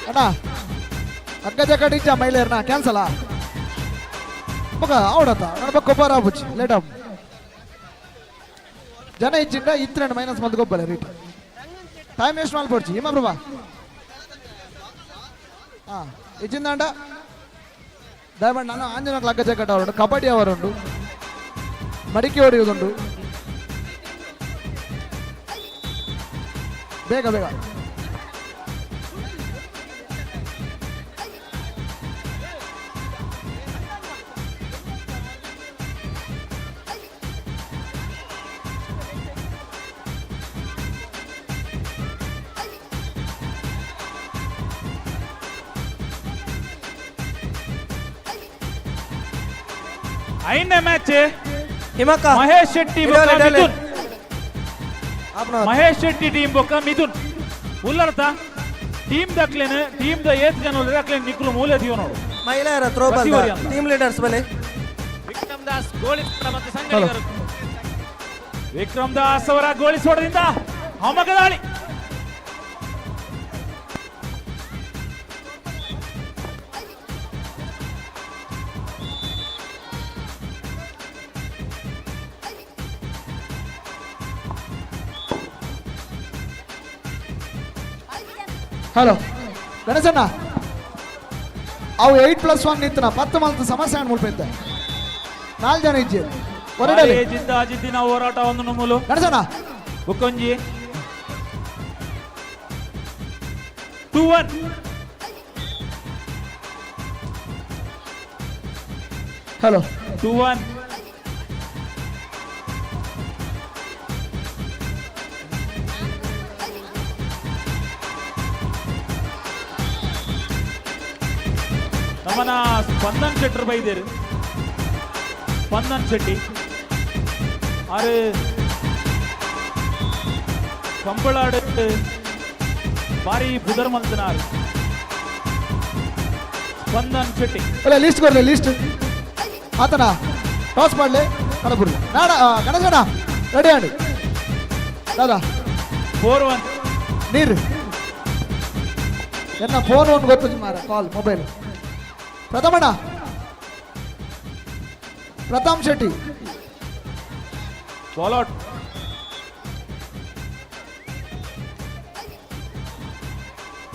ಅಣ್ಣ ಅಗ್ಗಜ ಕಡಿಚ ಮಹಿಳೆಯರ್ನ ಕ್ಯಾನ್ಸಲ್ ಬೊಕ ಅವಡತ್ತ ನನ್ನ ಬೊಕ್ಕ ಗೊಬ್ಬರ ಆಪುಜಿ ಲೇಟ್ ಆಪ್ ಜನ ಇಚ್ಚಿಂಡ ಇತ್ತಿನ ಮೈನಸ್ ಮಂದ್ ಗೊಬ್ಬರ ರೇಟ್ ಟೈಮ್ ವೇಸ್ಟ್ ಮಲ್ಪೊಡ್ಚಿ ಹಿಮ ಪ್ರಭಾ. ಹಾ ಇಚ್ಚಿಂದಾಂಡ ದಯಮಾಡಿ ನಾನು ಆಂಜನಕ್ಲ ಅಗ್ಗಜ ಕಟ್ಟ ಅವರುಂಡು ಕಬಡ್ಡಿ ಅವರುಂಡು ಮಡಿಕೆ ಹೊಡೆಯುವುದುಂಡು ಬೇಗ ಬೇಗ. ಐದನೇ ಮ್ಯಾಚ್ ಹಿಮಕ್ಕ ಮಹೇಶ್ ಶೆಟ್ಟಿ ಬೊಕ್ಕ ಇಡೋಲೆ, ಇಡೋಲೆ. ಮಿಥುನ್. ಮಹೇಶ್ ಶೆಟ್ಟಿ ಟೀಮ್ ಬೊಕ್ಕ ಮಿಥುನ್ ಉಲ್ಲರ್ತ ಟೀಮ್ ದಕ್ಲೇನು ಟೀಮ್ the ಏತ್ ಜನ ಉಲ್ಲೇರ್ ಅಕ್ಲೇನ್ ನಿಕ್ಲು ಮೂಲೆ ತೀವ ನೋಡು. ಮಹಿಳೆಯರ ಥ್ರೋಬಾಲ್ ಟೀಮ್ ಲೀಡರ್ಸ್ ಬಲೆ ವಿಕ್ರಮ್ ದಾಸ್ ಗೋಲಿ ಮತ್ತು ಸಂಗಡಿಗರು. ವಿಕ್ರಮ್ ದಾಸ್ ಅವರ ಗೋಲಿ ಸೋಡದಿಂದ ಹಮಕದಾಳಿ. ಹಲೋ ಗಣೇಶಣ್ಣ, ಅವು 8+1 ನಿಂತನ 10 ಮಲ್ತು ಸಮಸ್ಯೆ ಆಂಡ್ ಮುಲ್ಪೈತೆ 4 ಜನ ಇಜ್ಜಿ ಹೊರಡಲಿ. ಜಿದ್ದ ಜಿದ್ದಿನ ಹೋರಾಟವನ್ನು ನಮ್ಮಲು ಗಣೇಶಣ್ಣ ಬುಕ್ಕೊಂಜಿ 2-1. ಹಲೋ 2-1. ನಮ್ಮನ ಸ್ಪಂದನ್ ಶೆಟ್ಟರ್ ಬೈದೇರು. ಸ್ಪಂದನ್ ಶೆಟ್ಟಿ ಆರು ಕಂಬಳಾಡು ಬಾರಿ ಪುದರ್ ಮಲ್ತನಾರು ಸ್ಪಂದನ್ ಶೆಟ್ಟಿ. ಅಲ್ಲ ಲಿಸ್ಟ್ ಕೊಡ್ಲಿ ಲಿಸ್ಟ್ ಆತನ ಟಾಸ್ ಮಾಡಲಿ ಕಡಬುರ್ಲಿ ನಾಡ ಗಣೇಶಣ್ಣ ರೆಡಿ ಆಡಿ ದಾದಾ 4-1. ನೀರು ಎನ್ನ ಫೋನ್ ಒಂದು ಗೊತ್ತು ಮಾರ ಕಾಲ್ mobile. ಪ್ರಥಮಣ್ಣ Pratap Shetty ball out.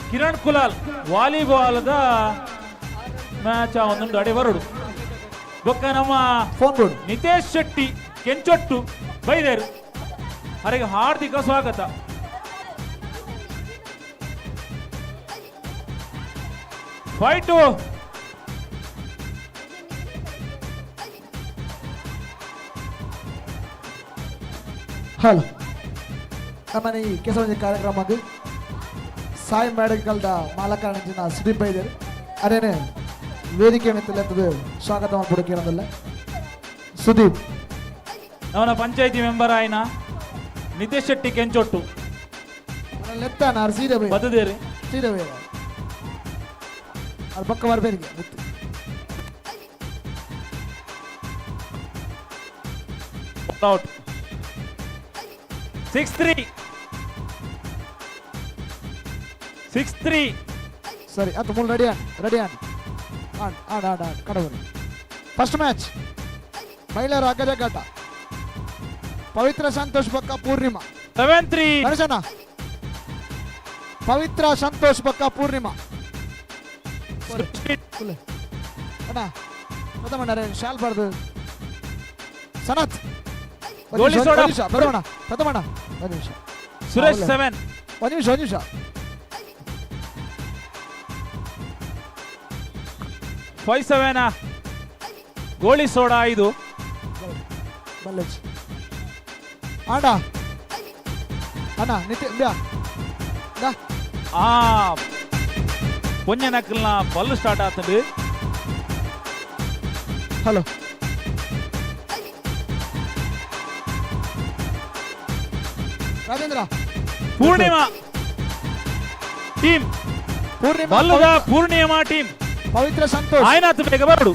Kiran Kulal volleyball the match ಒಂದೊಂದು ಅಡೆ ಬರಡು. ಬೊಕ್ಕ ನಮ್ಮ ಫೋನ್ ನಿತೇಶ್ ಶೆಟ್ಟಿ ಕೆಂಚೊಟ್ಟು ಬೈದೇರು ಅವರಿಗೆ ಹಾರ್ದಿಕ ಸ್ವಾಗತ. 5-2. ಹಲೋ ನಮ್ಮನೆ ಈ ಕೆಸವಂಜಿ ಕಾರ್ಯಕ್ರಮಕ್ಕೆ ಸಾಯಿ ಮೆಡಿಕಲ್ದ ಮಾಲಕರಣ ಸುದೀಪ್ ಬೈದೇರು ಅದೇನೆ ವೇದಿಕೆ ಮೆತ್ತಲೆತ್ತದು ಸ್ವಾಗತ ಮಾಡ್ಬಿಡೋಕೆ ಸುದೀಪ್. ನವನ ಪಂಚಾಯತಿ ಮೆಂಬರ್ ಆಯ್ನ ನಿತೇಶ್ ಶೆಟ್ಟಿ ಕೆಂಚೊಟ್ಟು ಲೆತ್ತ ಸೀದಾ ಬೈ ಬದದೇರಿ ಸೀದಾ ಬೈ ಅವ್ರ ಪಕ್ಕ ಬರ್ಬೇರಿಗೆ. ಔಟ್. 6-3. 6-3. ಸರಿ ಅದು ಮೂರು ready on ready on on on on on ಕಡಬರಿ. First match ಮಹಿಳೆಯರ ಅಗ್ಗಜಗ್ಗಾಟ ಪವಿತ್ರ ಸಂತೋಷ್ ಬಕ್ಕ ಪೂರ್ಣಿಮಾ. 7-3. ಗಣೇಶಣ್ಣ ಪವಿತ್ರ ಸಂತೋಷ್ ಬಕ್ಕ ಪೂರ್ಣಿಮಾ. ಅಣ್ಣ ಪ್ರಥಮಣ್ಣ ಶಾಲ್ ಬಾರ್ದು ಸನತ್ ಬರೋಣ ಪ್ರಥಮಣ್ಣ ಒಂದು ನಿಮಿಷ. ಸುರೇಶ್ 7. ಒಂದು ನಿಮಿಷ ಒಂದು ನಿಮಿಷ. 5-7. ಗೋಳಿ ಸೋಡಾ 5. ಬಲ್ಲಜ್ ಅಣ್ಣ ಅಣ್ಣ ನಿತ್ಯ ಆ ಪೊಂಜನಕಲ್ನ ಬಲ್ಲು ಸ್ಟಾರ್ಟ್ ಆತಂಡು. ಹಲೋ ರಾಜೇಂದ್ರ ಪೂರ್ಣಿಮಾ ಟೀಮ್ ಪೂರ್ಣಿಮಾ ಬಲ್ಲದ ಪೂರ್ಣಿಮಾ ಟೀಮ್ ಪವಿತ್ರ ಸಂತೋಷ್ ಆಯ್ನಾತ್ ಬೇಗ ಬರಡು.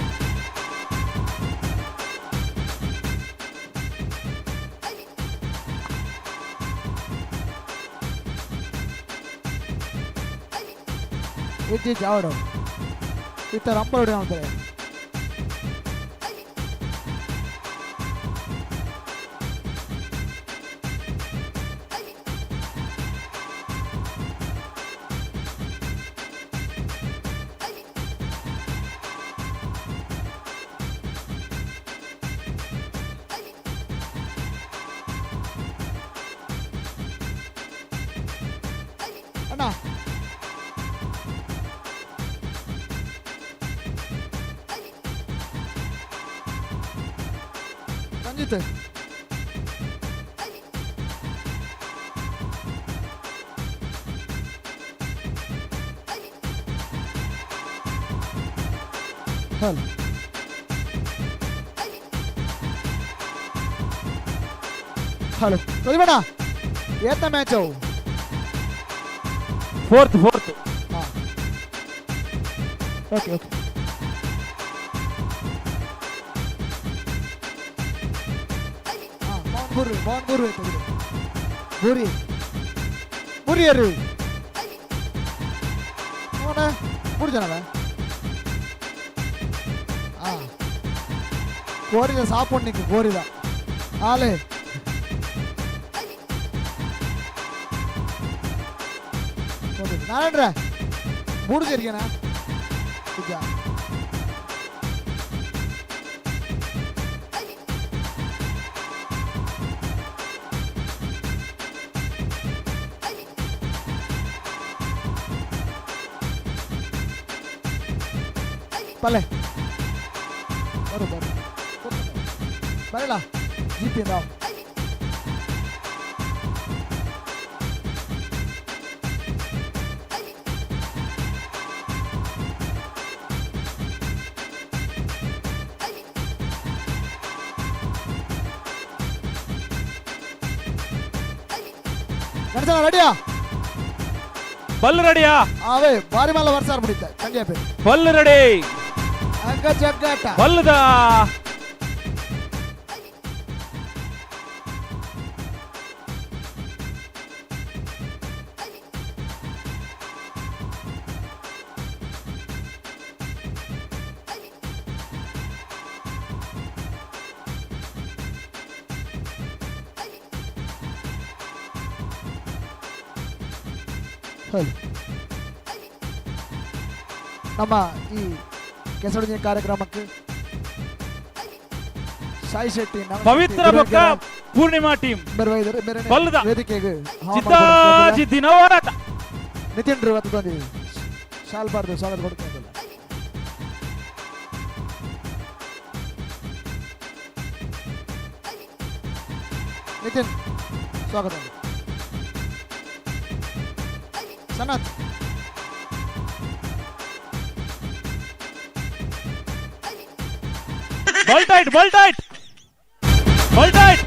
ಇಜ್ಜಿ ಜಾವಡು ಈ ಥರ ಅಂಬರೋಡಿ ಅಂತಾರೆ. ಅಣ್ಣ ರಂಜಿತ್ ಹಲೋ ಹಲೋ ಪ್ರತಿಭಾ ಏತ ಮ್ಯಾಚ್ ಅವು? Fourth fourth. ಹಾಂ, ಓಕೆ ಓಕೆ. ಬೂರು ಪವನ್ ಬೂರು ಆಯ್ತು ಬೂರಿ ಬೂರಿಯರು ಅವನ ಮೂರು ಜನವ ಆ ಕೋರಿದ ಸಾಪೊಣ್ಣಿக்கு ಕೋರಿದ ಆಲೆ ನಾರಾಯಣ್ರ ಮೂರು ಜರಿಗೆನಾ ಇದ್ಯಾ ಪಲ್ಲೆ ಬರು ಬರು ಬರಲ್ಲ ಜಿ ಪಿ ನಾವು ಗಣೇಶನ ರೆಡಿಯಾ? ಬಲ್ ರೆಡಿಯಾ? ಅವೇ ಬಾರಿ ಮಲ್ಲ ವರ್ಷ ಬಿಡಿದ್ದ ಸಂಜೆ ಪೇರು. ಬಲ್ ರೆಡಿ. ಅಂಗ ಜಗ್ಗಾಟ. ಬಲ್ಲದ ಹಲೋ. ನಮ್ಮ ಈ ಕೆಸರುಜಿನ ಕಾರ್ಯಕ್ರಮಕ್ಕೆ ಸಾಯಿ ಶೆಟ್ಟಿ ನಮ್ಮ ಪವಿತ್ರ ಶೆಟ್ಟಿ, ಬೊಕ್ಕ ಗುರುವಿನ ಪೂರ್ಣಿಮಾ ಟೀಮ್ ಬರುವ ಇದ್ದಾರೆ. ಬೇರೆ ಬಲ್ಲದ ವೇದಿಕೆಗೆ ಹವಾಮಾನ ಜಿದ್ದಾಜಿದ್ದಿನ ಹೋರಾಟ. ನಿತಿನ್ ರೀ ಇವತ್ತು ಬಂದಿದ್ದೀವಿ. ಶಾಲ್ ಬಾರ್ದು ಸ್ವಾಗತ ಕೊಡ್ತಾ ಇದ್ದಲ್ಲ. ನಿತಿನ್ ಸ್ವಾಗತ. Sanath ball tight, ball tight, ball tight.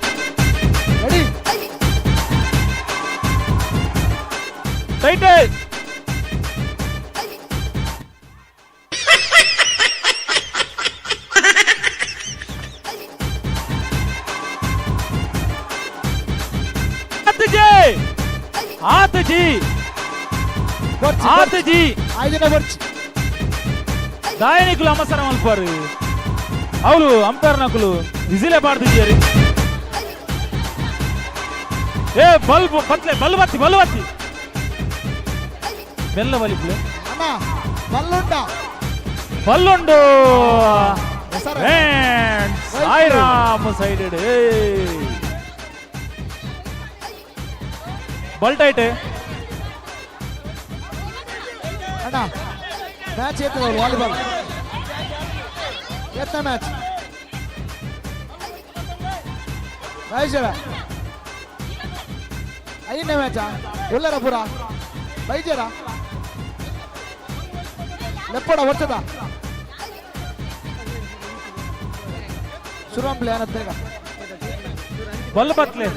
Ready. Tight. ಆತಜಿ ಆತಜಿ ಆತಜಿ ಐದನೇ ಬರ್ಚಿ. ದಾಯನಿಕುಲು ಅವಸರ ಮಲ್ಪಾರು ಅವಳು ಅಂಪೈರ್ ನಕಲು ವಿಸಿಲೇ ಪಾಡ್ತಿದ್ದೀರಿ. ಏ ಬಲ್ ಬತ್ಲೆ ಬಲ್ ಬತ್ತಿ ಬಲ್ ಬತ್ತಿ ಮೆಲ್ಲ ಬಲಿಪ್ಲೆ. ಅಣ್ಣ ಬಲ್ಲುಂಡ ಬಲ್ಲುಂಡು. ಸಾಯಿರಾಮ್ ಸೈಡೆಡ್. ಬಲ್ ಟೈಟ್. ಅಣ್ಣ ಮ್ಯಾಚ್ ಏತದ ವಾಲಿಬಾಲ್ ಎತ್ತ ಮ್ಯಾಚ್ ಬೈಜರ ಐದನೇ ಮ್ಯಾಚಾ ಉಲ್ಲರ ಪುರ ಬೈಜರ ಲೆಪ್ಪಡ ವರ್ಷದ ಶುರುಂಪ್ಲೆ ಏನಂತ ಈಗ ಬಲ್ ಬತ್ಲೆ.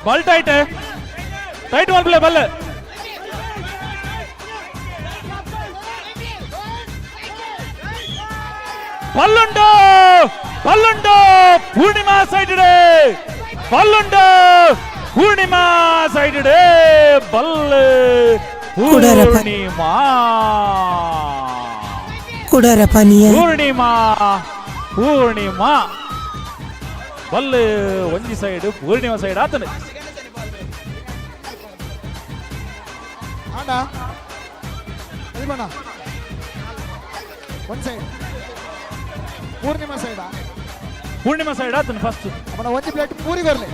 ಬಾಲ್ ಟೈಟ್ ಟೈಟ್ ಮಲ್ಪಲೆ ಬಲ್. ಬಲ್ಲುಂಡು ಬಲ್ಲುಂಡು ಪೂರ್ಣಿಮಾ ಸೈಡ್ ಇಡೆ ಬಲ್ಲುಂಡು ಪೂರ್ಣಿಮಾ ಸೈಡ್ ಇಡೆ ಬಲ್ ಪೂರ್ಣಿಮಾ ಕುಡರ ಪನಿಯ ಪೂರ್ಣಿಮಾ ಪೂರ್ಣಿಮಾ ಬಲ್ ಒಂಜಿ ಸೈಡ್ ಪೂರ್ಣಿಮಾ ಸೈಡ್ ಆತನೆ. ಅಣ್ಣ ಅದಿಮಣ್ಣ ಒಂದ್ ಸೈಡ್ ಪೂರ್ಣಿಮಾ ಸೈಡಾ? ಪೂರ್ಣಿಮಾ ಸೈಡ್ ಆತನ ಫಸ್ಟ್. ಅಪ್ಪಣ ಒಂಜಿ ಪ್ಲೇಟ್ ಪೂರಿ ಬರ್ಲಿ.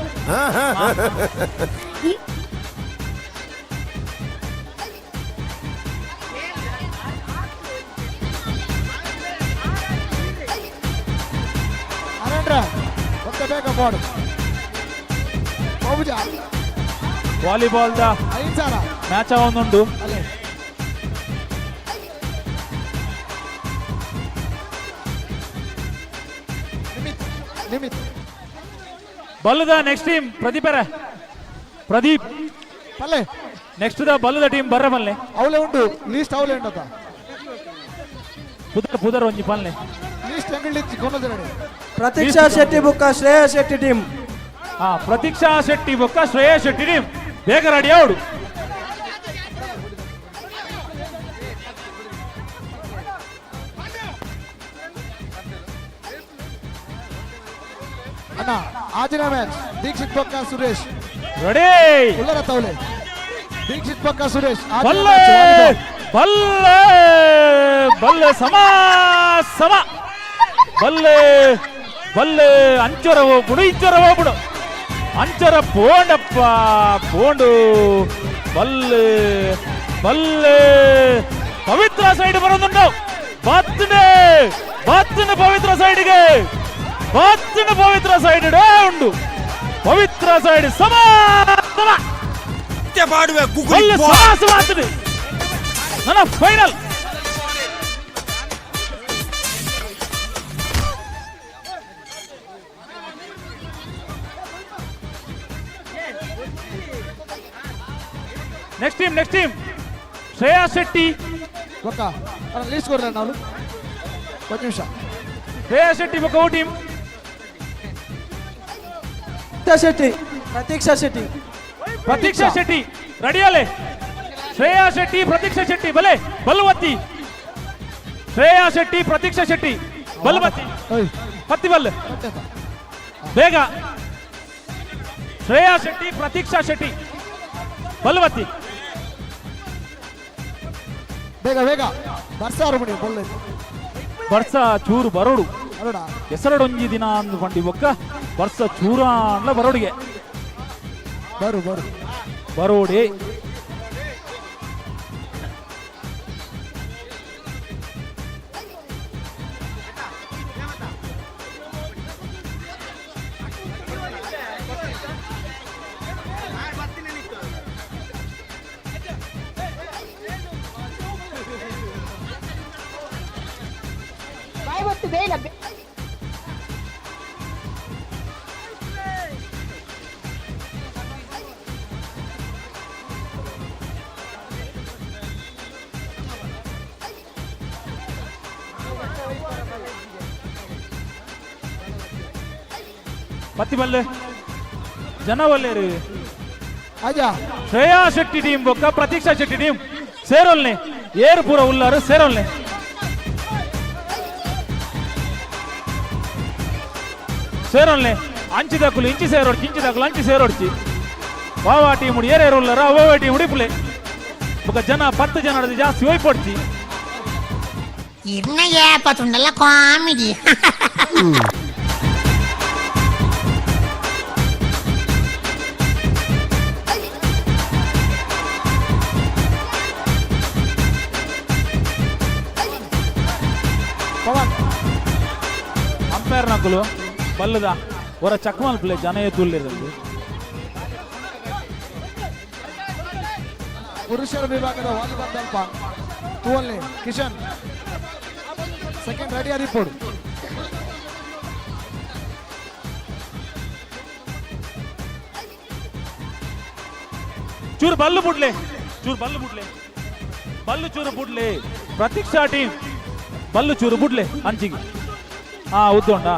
ಅರೇಂದ್ರ ಒಂದ ಬೇಗ ಬೋರ್ಡ್ ಬಾಬುಜಾ ವಾಲಿಬಾಲ್ the ಐದು ಸಾವಿರ ಮ್ಯಾಚ್ ಒಂದುಂಡು. ಅಲ್ಲೇ ನಿಮಿತ್ ನಿಮಿತ್ ಬಲ್ಲದ ನೆಕ್ಸ್ಟ್ ಟೀಮ್ ಪ್ರದೀಪರ ಪ್ರದೀಪ್ ಪಲ್ಲೆ ನೆಕ್ಸ್ಟ್ the ಬಲ್ಲದ ಟೀಮ್ ಬರ್ರ ಬಲ್ಲೆ. ಅವಲೇ ಉಂಟು ಲೀಸ್ಟ್ ಅವಲೇ ಉಂಟು. ಪುದರ್ ಪುದರ್ ಒಂಜಿ ಪಲ್ಲೆ. ಲಿಸ್ಟ್ ಎಂಗಳಿ ಕೊನೋಜರಡೆ. ಪ್ರತೀಕ್ಷಾ ಶೆಟ್ಟಿ ಬುಕ್ಕ ಶ್ರೇಯಾ ಶೆಟ್ಟಿ ಟೀಮ್. ಹಾ, ಪ್ರತೀಕ್ಷಾ ಶೆಟ್ಟಿ ಬೊಕ್ಕ ಶ್ರೇಯಾ ಶೆಟ್ಟಿ ಟೀಮ್ ಬೇಗ ರೆಡಿ ಅವಡು. ಅಣ್ಣ, ಆಜಿನ ಮ್ಯಾಚ್ ದೀಕ್ಷಿತ್ ಬೊಕ್ಕ ಸುರೇಶ್. ರೆಡಿ. ಉಲ್ಲರ ತೌಲೆ ದೀಕ್ಷಿತ್ ಬೊಕ್ಕ ಸುರೇಶ್. ಆಜಿನ ಬಲ್ಲೆ ಮ್ಯಾಚ್ ವಾಲಿಬಾಲ್. ಬಲ್ಲೆ ಬಲ್ಲೆ ಸಮ ಸಮ ಬಲ್ಲೆ ಬಲ್ಲೆ ಅಂಚರ ಹೋಗ್ಬಿಡು, ಇಂಚರ ಹೋಗ್ಬಿಡು, ಅಂಚರ ಪೋಂಡಪ್ಪ ಪೋಂಡು. ಬಲ್ಲೆ ಬಲ್ಲೆ ಪವಿತ್ರ ಸೈಡ್ ಬರೋದುಂಟು. ಬತ್ತನೆ ಬತ್ತನೆ ಪವಿತ್ರ ಸೈಡ್ಗೆ, ಬತ್ತನೆ ಪವಿತ್ರ ಸೈಡ್ ಉಂಡು. ಪವಿತ್ರ ಸೈಡ್ ಸಮ ಸಮ ಬಲ್ಲೆ ಸಮ ಸಮ ಆಗ್ತದೆ. ನನ್ನ final. Next team, next team Shreya Shetty ಬೊಕ್ಕ ಅಣ್ಣ ಲಿಸ್ಟ್ ಕೊಡ್ರೆ ನಾವು ಒಂದು ನಿಮಿಷ. ಶ್ರೇಯಾ ಶೆಟ್ಟಿ ಬೊಕ್ಕ ಟೀಮ್. ಶೆಟ್ಟಿ, ಪ್ರತೀಕ್ಷಾ ಶೆಟ್ಟಿ. ಪ್ರತೀಕ್ಷಾ ಶೆಟ್ಟಿ ರೆಡಿಯಾಲೆ. ಶ್ರೇಯಾ ಶೆಟ್ಟಿ ಪ್ರತೀಕ್ಷಾ ಶೆಟ್ಟಿ ಬಲೆ ಬಲ್ವತ್ತಿ. ಶ್ರೇಯಾ ಶೆಟ್ಟಿ ಪ್ರತೀಕ್ಷಾ ಶೆಟ್ಟಿ ಬಲ್ವತ್ತಿ ಪತ್ತಿ ಬಲ್ ಬೇಗ. ಶ್ರೇಯಾ ಶೆಟ್ಟಿ ಪ್ರತೀಕ್ಷಾ ಶೆಟ್ಟಿ ಬಲ್ವತ್ತಿ ಬೇಗ ಬೇಗ ಬರ್ಸಾರು ಮುಡಿ ಬೊಳ್ಳೆ. ಬರ್ಸ ಚೂರು ಬರೋಡು. ಬರೋಡ. ಹೆಸರಡೊಂಜಿ ದಿನ ಅಂದು ಬಂಡಿ ಬೊಕ್ಕ ಬರ್ಸ ಚೂರ ಅನ್ಲ ಬರೋಡಿಗೆ. ಬರು ಬರು ಬರೋಡಿ. ಪತ್ತಿ ಬಲ್ಲೆ ಜನ ಬಲ್ಲೇರು. ಅಜಾ ಶ್ರೇಯಾ ಶೆಟ್ಟಿ ಟೀಮ್ ಬೊಕ್ಕ ಪ್ರತೀಕ್ಷಾ ಶೆಟ್ಟಿ ಟೀಮ್ ಸೇರೋಲ್ನೆ. ಏರು ಪೂರ ಉಲ್ಲಾರು ಸೇರೋಲ್ನೆ. ಸೇರೋಲ್ನೆ ಅಂಚಿ ದಾಕುಲು ಇಂಚಿ ಸೇರೋಡ್ಚಿ, ಇಂಚಿ ದಾಕುಲು ಅಂಚಿ ಸೇರೋಡ್ಚಿ. ವಾವಾ ಟೀಮ್ ಉಡಿ ಏರೇರು ಉಲ್ಲಾರು ಅವವ ಟೀಮ್ ಉಡಿಪುಲೆ. ಬೊಕ್ಕ ಜನ 10 ಜನ ಜಾಸ್ತಿ ಹೋಯ್ಪೊಡ್ಚಿ. ಏಪತ್ತುಂಡಲ್ಲ ಕಾಮಿಡಿ. ಪವನ್ ಅಂಪೈರ್ ನಕುಲು ಬಲ್ಲದ ಹೊರ ಚಕ್ಮಲ್ ಪ್ಲೇ ಜನ ಎದ್ದುಲ್ಲಿರಲಿ. ಪುರುಷರ ವಿಭಾಗದ ವಾಲಿಬಾಲ್ ದಲ್ಪ ತೂವಲ್ಲೆ ಕಿಶನ್ ಸೆಕೆಂಡ್ ರೆಡಿ ಅರಿಪೋಡು. ಚೂರು ಬಲ್ಲು ಬುಡ್ಲೆ, ಚೂರು ಬಲ್ಲು ಬುಡ್ಲೆ, ಬಲ್ಲು ಚೂರು ಬುಡ್ಲೆ. ಪ್ರತೀಕ್ಷಾ ಟೀಮ್ ಬಲ್ಲು ಚೂರು ಬುಡ್ಲೆ ಅಂಚಿಗೆ. ಹಾ ಉದ್ದೊಂಡ.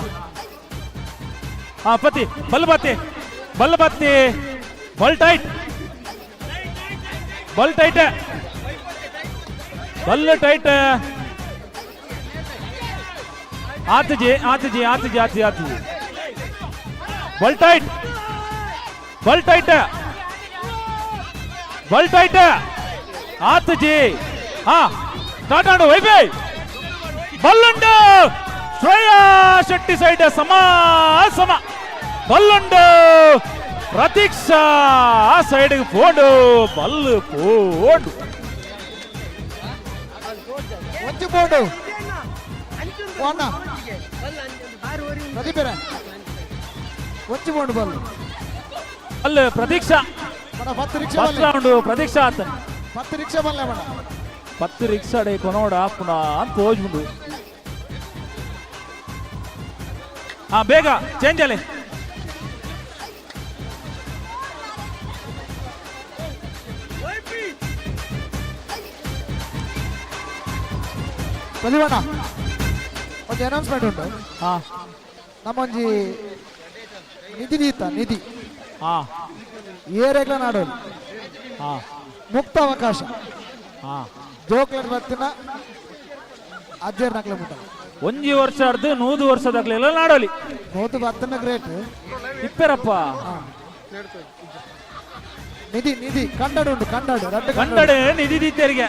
ಹಾ ಪತಿ ಬಲ್ಲು ಬತ್ತಿ ಬಲ್ಲು ಬತ್ತಿ ಬಲ್ ಟೈಟ್ ಬಲ್ ಟೈಟ್ ಬಲ್ಲು ಟೈಟ್. ಆತಜಿ ಆತಜಿ ಆತಜಿ ಆತಜಿ ಆತಜಿ ಬಲ್ ಟೈಟ್ ಬಲ್ ಟೈಟ್ ಬಲ್ ಟೈಟ್ ಆತಜಿ. ಹಾ ಸ್ಟಾರ್ಟ್ ಆಡು ವೈಬೈ ಬಲ್ಲುಂಡು. ಶ್ರೇಯಾ ಶೆಟ್ಟಿ ಸೈಡ್ ಸಮ ಸಮ ಬಲ್ಲುಂಡು. ಪ್ರತೀಕ್ಷಾ ಆ ಸೈಡ್ಗೆ ಪೋಂಡು ಬಲ್ಲು ಪೋಂಡು. ಒಂಜಿ ಪೋಂಡು ಅಣ್ಣ ಪ್ರದೀಪರ ಒಂಜಿ ಪೋಂಡು ಬಲ್ಲು ಅಲ್ಲ ಪ್ರತೀಕ್ಷಾ ಬಡ 10 ರಿಕ್ಷಾ ಫಸ್ಟ್ ರೌಂಡ್ ಪ್ರತೀಕ್ಷಾ ಆತ. 10 ರಿಕ್ಷಾ ಬಲ್ಲೆ ಬಡ 10 ರಿಕ್ಷಾ ಡೇ ಕೊನೋಡ ಪುನಃ ಅಂತ ತೋಜ್ಬುಂಡು. ಹಾ ಬೇಗ ಚೇಂಜ್ ಅಲ್ಲೇ. ಪ್ರತಿಭಣ್ಣ ಒಂಜಿ ಅನೌನ್ಸ್ಮೆಂಟ್ ಉಂಟು. ಹಾ. ನಮ್ಮೊಂಜಿ ನಿಧಿ ದೀತ ನಿಧಿ. ಹಾ. ಏರೆಗ್ಲ ನಾಡೋದು. ಹಾ. ಮುಕ್ತ ಅವಕಾಶ. ಹಾ. ಜೋಕ್ಲರ್ ಬತ್ತಿನ ಅಜ್ಜರ್ ನಕ್ಲೆ ಮುಟ್ಟ. ಒಂಜಿ ವರ್ಷ ಅರ್ಧ 100 ವರ್ಷದಾಗ್ಲೆಲ್ಲ ನಾಡೋಲಿ. 100 ಬತ್ತಿನ ಗ್ರೇಟ್. ಇಪ್ಪರಪ್ಪ. ನಿಧಿ ನಿಧಿ ಕಂಡಡು ಉಂಟು, ಕಂಡಡು ರಡ್ಡು ಕಂಡಡೆ ನಿಧಿ ದೀತೆರಿಗೆ.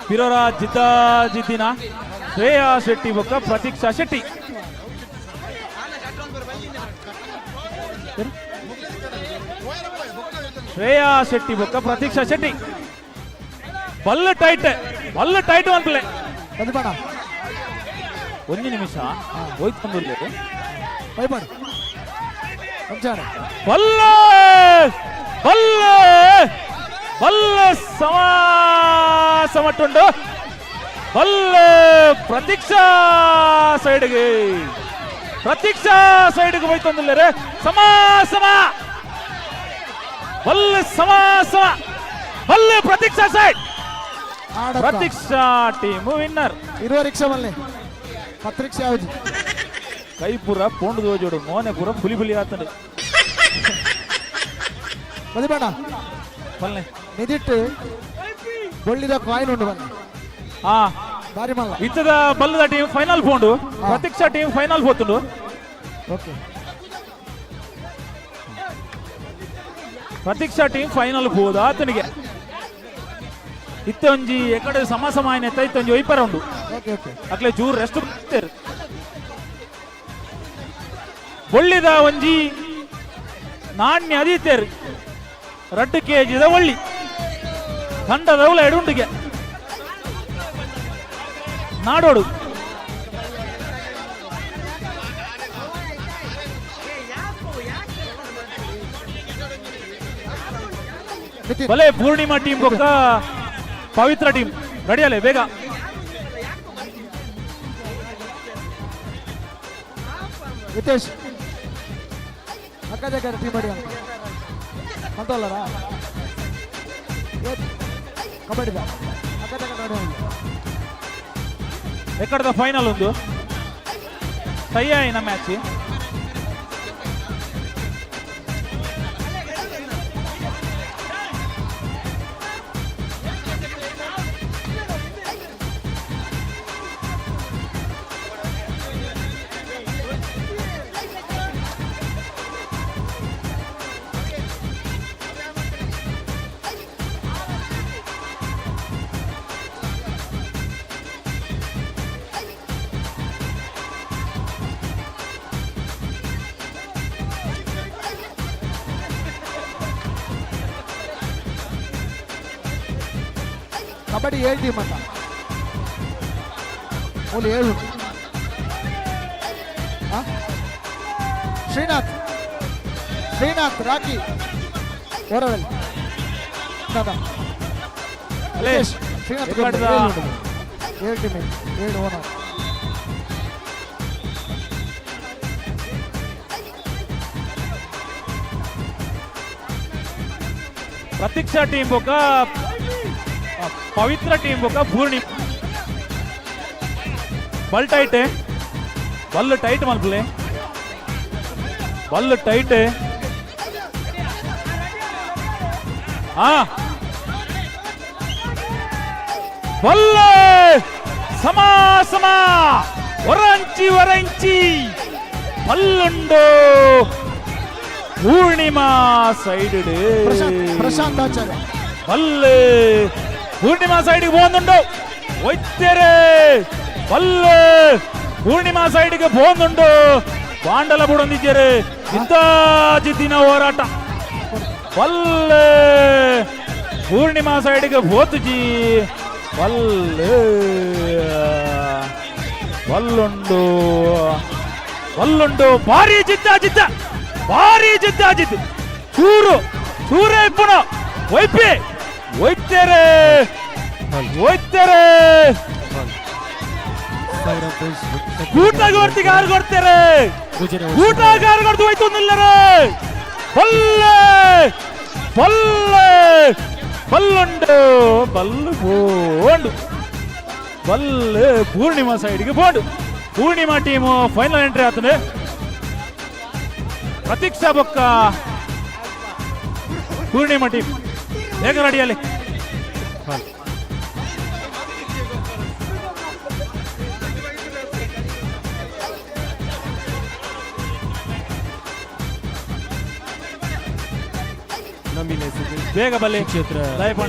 ಪಿರೋರ ಜಿದ್ದಾ ಜಿದ್ದಿನ ಶ್ರೇಯಾ ಶೆಟ್ಟಿ ಬೊಕ್ಕ ಪ್ರತೀಕ್ಷಾ ಶೆಟ್ಟಿ. ಶ್ರೇಯಾ ಶೆಟ್ಟಿ ಬೊಕ್ಕ ಪ್ರತೀಕ್ಷಾ ಶೆಟ್ಟಿ. ಬಲ್ಲ ಟೈಟ್, ಬಲ್ಲ ಟೈಟ್ ಅನ್ಪಲೆ. ಒಂದು ನಿಮಿಷ ಹೋಯ್ತು ಬಲ್ಲ ಬಲ್ಲ ಬಲ್ಲ ಸಮ ಸಮಟ್ಟುಂಡು. ಬಲ್ಲ ಪ್ರತೀಕ್ಷಾ ಸೈಡ್ಗೆ, ಪ್ರತೀಕ್ಷಾ ಸೈಡ್ಗೆ ಹೋಯ್ತಂದಿಲ್ಲರೆ. ಸಮ ಸಮ ಬಲ್ಲ ಸಮ ಸಮ ಬಲ್ಲ Pratiksha side. Pratiksha team winner. ಇರುವ ರಿಕ್ಷಾ ಮಲ್ಲೆ ಪತ್ರಿಕ್ಷಾ ಯಾವುದು ಕೈಪುರ ಪೋಂಡು ದೋಜೋಡು ಮೋನೆ ಪುರ ಪುಲಿ ಪುಲಿ ಆತಂಡು. ಮದಿಬೇಡ ಬಲ್ಲೆ ನಿಧಿಟ್ಟು ಬೊಳ್ಳಿದ ಕಾಯಿನ್ ಉಂಡು ಬನ್ನಿ. ಹಾ ಬಾರಿ ಮಲ್ಲ. ಇತ್ತದ ಬಲ್ಲದ ಟೀಮ್ ಫೈನಲ್ ಪೋಂಡು, ಪ್ರತೀಕ್ಷಾ ಟೀಮ್ ಫೈನಲ್ ಪೋತುಂಡು. ಓಕೆ ಪ್ರತೀಕ್ಷಾ ಟೀಮ್ ಫೈನಲ್ ಪೋದ ಆತನಿಗೆ. ಇತ್ತೊಂಜಿ ಎಕಡೆ ಸಮ ಸಮ ಆಯ್ನ ಇತ್ತೊಂಜಿ ಒಯ್ಪರ ಉಂಡು. ಓಕೆ ಓಕೆ ಅಕ್ಲೆ ಚೂರು ರೆಸ್ಟ್ ಬೊಳ್ಳಿದ ಒಂಜಿ ನಾಣ್ಯ ಅದೀತೇರು 2 ಕೆಜಿದ ಒಳ್ಳಿ ತಂಡದವಳ ಎಡುಂಡಿಗೆ ನಾಡೋಡು. ಭಲೆ ಪೂರ್ಣಿಮಾ ಟೀಮ್ ಬೊಕ್ಕ ಪವಿತ್ರ ಟೀಮ್ ರೆಡಿ ಅಲ್ಲೇ ಬೇಗ. ಹಿತೇಶ್ ಅಕ್ಕ ಜಗ್ಗ ಟೀಮ್ ರೆಡಿ ಅಂತಲ್ಲರ ಕಬಡ್ಡಿ ಅಕ್ಕ ಜಗ್ಗ ರೆಡಿ. ಎಕ್ಕಡದ ಫೈನಲ್ ಒಂದು ಟೈ ಆಯಿನ ಮ್ಯಾಚ್. ಕಬಡ್ಡಿ 7 ಟೀಮ್ ಅಂತ ಮೂಲ 7. ಶ್ರೀನಾಥ್ ಶ್ರೀನಾಥ್ ರಾಕಿ ಓರವೆಲ್ ದಾದಾ Shrinath 7 team 7 owner. Pratiksha team ಬೊಕ್ಕ ಪವಿತ್ರ ಟೀಮ್ ಬೊಕ್ಕ ಪೂರ್ಣಿ. ಬಲ್ ಟೈಟ್, ಬಲ್ ಟೈಟ್ ಮಲ್ಪಲೆ, ಬಲ್ ಟೈಟ್. ಹಾ ಬಲ್ಲ ಸಮ ಸಮ ಒರಂಚಿ ಒರಂಚಿ ಬಲ್ಲುಂಡು ಪೂರ್ಣಿಮಾ ಸೈಡ್. ಪ್ರಶಾಂತ್ ಆಚಾರ್ಯ ಬಲ್ಲೆ ಪೂರ್ಣಿಮಾ ಸೈಡ್ಗೆ ಪೋಂದುಂಡು. ಒಯ್ತೇರೆ ಬಲ್ಲೆ ಪೂರ್ಣಿಮಾ ಸೈಡ್ಗೆ ಪೋಂದುಂಡು. ಬಾಂಡಲ ಬುಡೊಂದಿದ್ದೇರೆ ಜಿದ್ದಾಜಿದ್ದಿನ ಹೋರಾಟ. ಬಲ್ಲೆ ಪೂರ್ಣಿಮಾ ಸೈಡ್ಗೆ ಪೋತುಜಿ. ಬಲ್ಲೆ ಬಲ್ಲುಂಡು ಬಲ್ಲುಂಡು ಭಾರಿ ಜಿದ್ದಾಜಿದ್ದ, ಭಾರಿ ಜಿದ್ದಾಜಿದ್ದು. ಚೂರು ಚೂರೇ ಇಪ್ಪುನ ಒಯ್ಪಿ ಒಯ್ತೇರೆ ಒಯ್ತೇರೆ. ಕೂಟಗೋರ್ತಿಗೆ ಆರು ಕೊಡ್ತೇರೆ, ಕೂಟಗಾರು ಕೊಡ್ತು ಹೋಯ್ತು. ಬಲ್ಲೆ ಬಲ್ಲೆ ಬಲ್ಲುಂಡು ಬಲ್ಲು ಪೋಂಡು ಬಲ್ಲು ಪೂರ್ಣಿಮಾ ಸೈಡ್ಗೆ ಪೋಂಡು. ಪೂರ್ಣಿಮಾ ಟೀಮು ಫೈನಲ್ ಎಂಟ್ರಿ ಆತದೆ. ಪ್ರತೀಕ್ಷಾ ಬೊಕ್ಕ ಪೂರ್ಣಿಮಾ ಟೀಮ್ ಬೇಗ ರೆಡಿಯಲ್ಲಿ. ಬೇಗ ಬಲ್ಲಿ ಕ್ಷೇತ್ರ ಟೈಮ್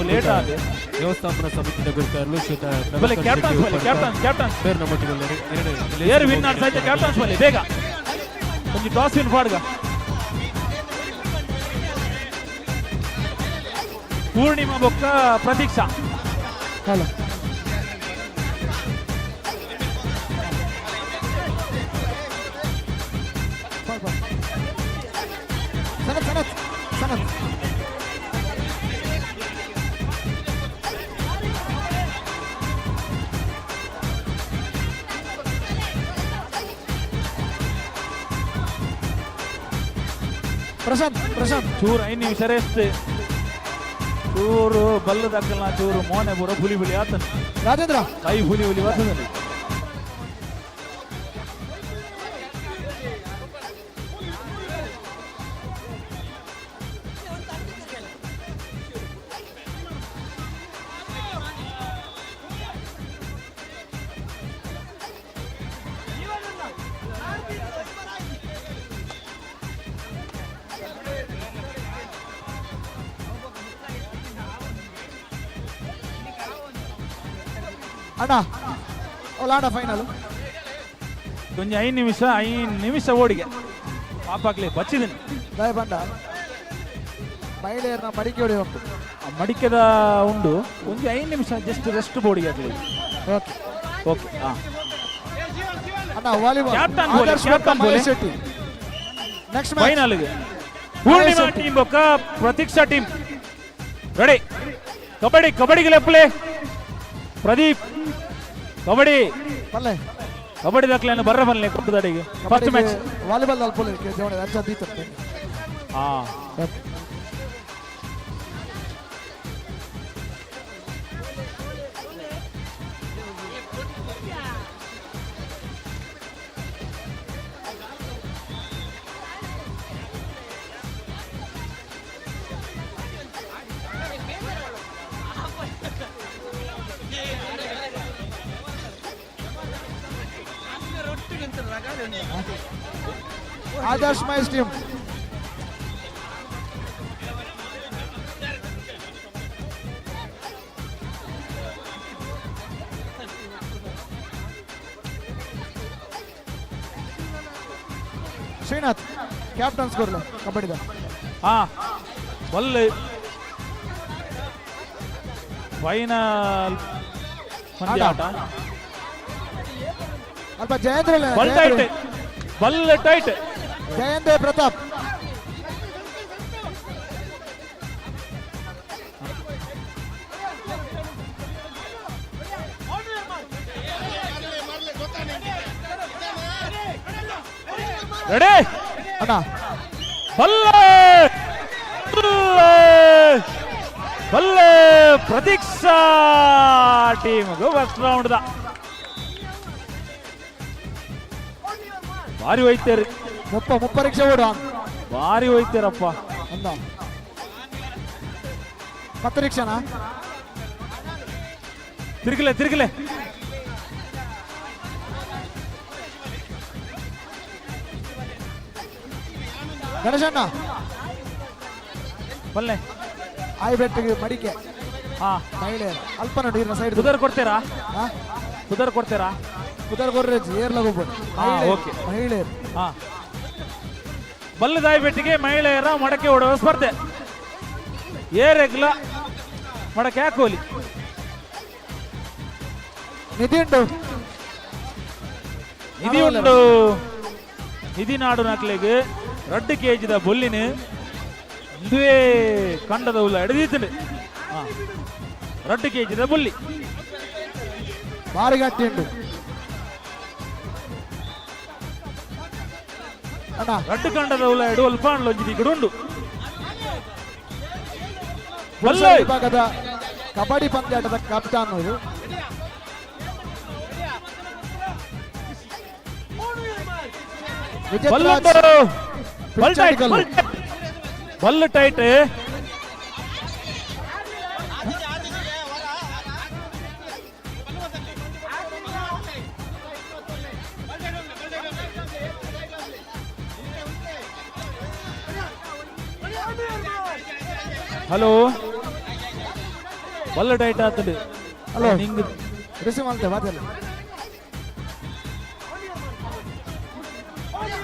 ಲೇಟ್ ಆಗಿದೆ. ವ್ಯವಸ್ಥಾಪನಾ ಸಮಿತಿಯ ಗುರುತಾರಲು ಶ್ರೀಯುತ ಬಲೆ ಕ್ಯಾಪ್ಟನ್ಸ್ ಬಲ್ಲಿ ಕ್ಯಾಪ್ಟನ್ಸ್ ಕ್ಯಾಪ್ಟನ್ಸ್ ಏರು ವಿನ್ನರ್ಸ್ ಆಯ್ತು ಕ್ಯಾಪ್ಟನ್ಸ್ ಬಲ್ಲಿ ಬೇಗ ಒಂಜಿ ಟಾಸ್ ವಿನ್ ಪಾಡ್ಗ. ಪೂರ್ಣಿಮಾ ಬೊಕ್ಕ ಪ್ರತೀಕ್ಷಾ. ಹಲೋ ಸನತ್ ಸನತ್ ಸನತ್ ಪ್ರಶಾಂತ್ ಪ್ರಶಾಂತ್ ಚೂರು 5 ನಿಮಿಷ ರೆಸ್ಟ್. ಚೂರು ಬಲ್ಲು ದಕ್ಕಲ್ನ ಚೂರು ಮೋನೆ ಪೂರ ಹುಲಿ ಹುಲಿ ಆತನ. ರಾಜೇಂದ್ರ ಕೈ ಹುಲಿ ಹುಲಿ ಬರ್ತದೆ. ಅಣ್ಣ ಓಲಾಡ ಫೈನಲ್ ಕೊಂಚ 5 ನಿಮಿಷ 5 ನಿಮಿಷ ಓಡಿಗೆ ಪಾಪಾಗ್ಲಿ ಬಚ್ಚಿದ್ದೀನಿ. ದಯ ಬಂಡ ಮಹಿಳೆಯರನ್ನ ಮಡಿಕೆ ಹೊಡೆಯುವ ಉಂಟು. ಮಡಿಕೆದ ಉಂಡು ಒಂಜಿ 5 ನಿಮಿಷ ಜಸ್ಟ್ ರೆಸ್ಟ್ ಬೋರ್ಡಿಗೆ ಆಗಲಿ. ಓಕೆ ಓಕೆ ಹಾ ಅಣ್ಣ ವಾಲಿಬಾಲ್ ಕ್ಯಾಪ್ಟನ್ ಬೋಲೆ ಆದರ್ಶ್ ಕ್ಯಾಪ್ಟನ್ ಬೋಲೆ Mahesh Shetty next match final Poornima team ಬೊಕ್ಕ ಪ್ರತೀಕ್ಷಾ ಟೀಮ್ ರೆಡಿ. ಕಬಡ್ಡಿ ಕಬಡ್ಡಿಗೆ ಲೆಪ್ಪಲೆ ಪ್ರದೀಪ್ ಕಬಡ್ಡಿ ಪಲ್ಲೆ ಕಬಡ್ಡಿ ದಾಖಲೆಯನ್ನು ಬರ್ರ ಬಲ್ಲೆ ಕೊಟ್ಟದಡಿಗೆ ಫಸ್ಟ್ ಮ್ಯಾಚ್ ವಾಲಿಬಾಲ್ ಅಲ್ಪೋಲೆ ಜವಣ ಅಂಚ ದೀತಂತೆ. ಹಾ Adarsh Mahesh team Srinath captain score ಕಬಡ್ಡಿದ. ಹಾ ಬಲ್ಲೆ ಫೈನಲ್ ಪಂದ್ಯ ಆಟ. ಅಲ್ಪ ಜಯೇಂದ್ರ ಬಲ್ ಟೈಟ್ ಬಲ್ ಟೈಟ್ ಜಯೇಂದ್ರ ಪ್ರತಾಪ್. ರೆಡಿ ಅಣ್ಣ ಬಲ್ಲೆ ಬಲ್ಲೆ ಪ್ರತೀಕ್ಷಾ ಟೀಮ್ಗೂ ಫಸ್ಟ್ ರೌಂಡ್ the ಭಾರಿ ಹೋಯ್ತೇರಿ. ಮುಪ್ಪ ಮುಪ್ಪ ರಿಕ್ಷಾ ಓಡುವ ಭಾರಿ ಹೋಯ್ತೇರಪ್ಪ. ಅಂದ 10 ರಿಕ್ಷಾನಾ? ತಿರುಗಲೆ ತಿರುಗಲೆ ಗಣೇಶಣ್ಣ ಬಲ್ಲೆ ಆಯ್ ಬೆಟ್ಟಿಗೆ ಮಡಿಕೆ ಹಾ ಮಹಿಳೆಯರು ಅಲ್ಪ ನೋಡಿ ಇರ್ನ ಸೈಡ್ ಕುದರ್ ಕೊಡ್ತೀರಾ? ಕುದರ್ ಕೊಡ್ತೀರಾ? ಕುದರ್ ಕೊರ್ರೆ ಏರ್ಲಾಗ ಹೋಗ್ಬೋದು. ಹಾ, ಓಕೆ. ಮಹಿಳೆಯರು. ಹಾ ಬಲ್ಲದಾಯಿ ಬೆಟ್ಟಿಗೆ ಮಹಿಳೆಯರ ಮಡಕೆ ಓಡುವ ಸ್ಪರ್ಧೆ. ಏರೆಗ್ಲ ಮಡಕೆ ಹಾಕೋಲಿ. ನಿಧಿ ಉಂಟು. ನಿಧಿ ಉಂಟು. ನಿಧಿ ನಾಡು ನಕ್ಲೆಗ್ 2 ಕೆಜಿದ ಬೊಲ್ಲಿನ ಇಂದುವೇ ಕಂಡದ ಉಲ್ಲ ಹಿಡಿದಿತ್ತು. 2 ಕೆಜಿದ ಬೊಲ್ಲಿ ಭಾರಿ ಗಟ್ಟಿ ಉಂಟು. ಅಣ್ಣ 2 ಕಂಡದ ಉಲ್ಲ ಎಡು ಅಲ್ಪ ಒಂಜಿ ದಿಗಡು ಉಂಡು. ಪುರುಷರ ವಿಭಾಗದ ಕಬಡ್ಡಿ ಪಂದ್ಯಾಟದ ಕ್ಯಾಪ್ಟನ್ ಅವರು. Ballu tight. Hello, Ballu tight ಆತದೆ. ಹಲೋ, ನಿಂಗ್ ರಿಸೀವ್ ಮಾಡ್ತೇವೆ ಮಾತಲ್ಲ.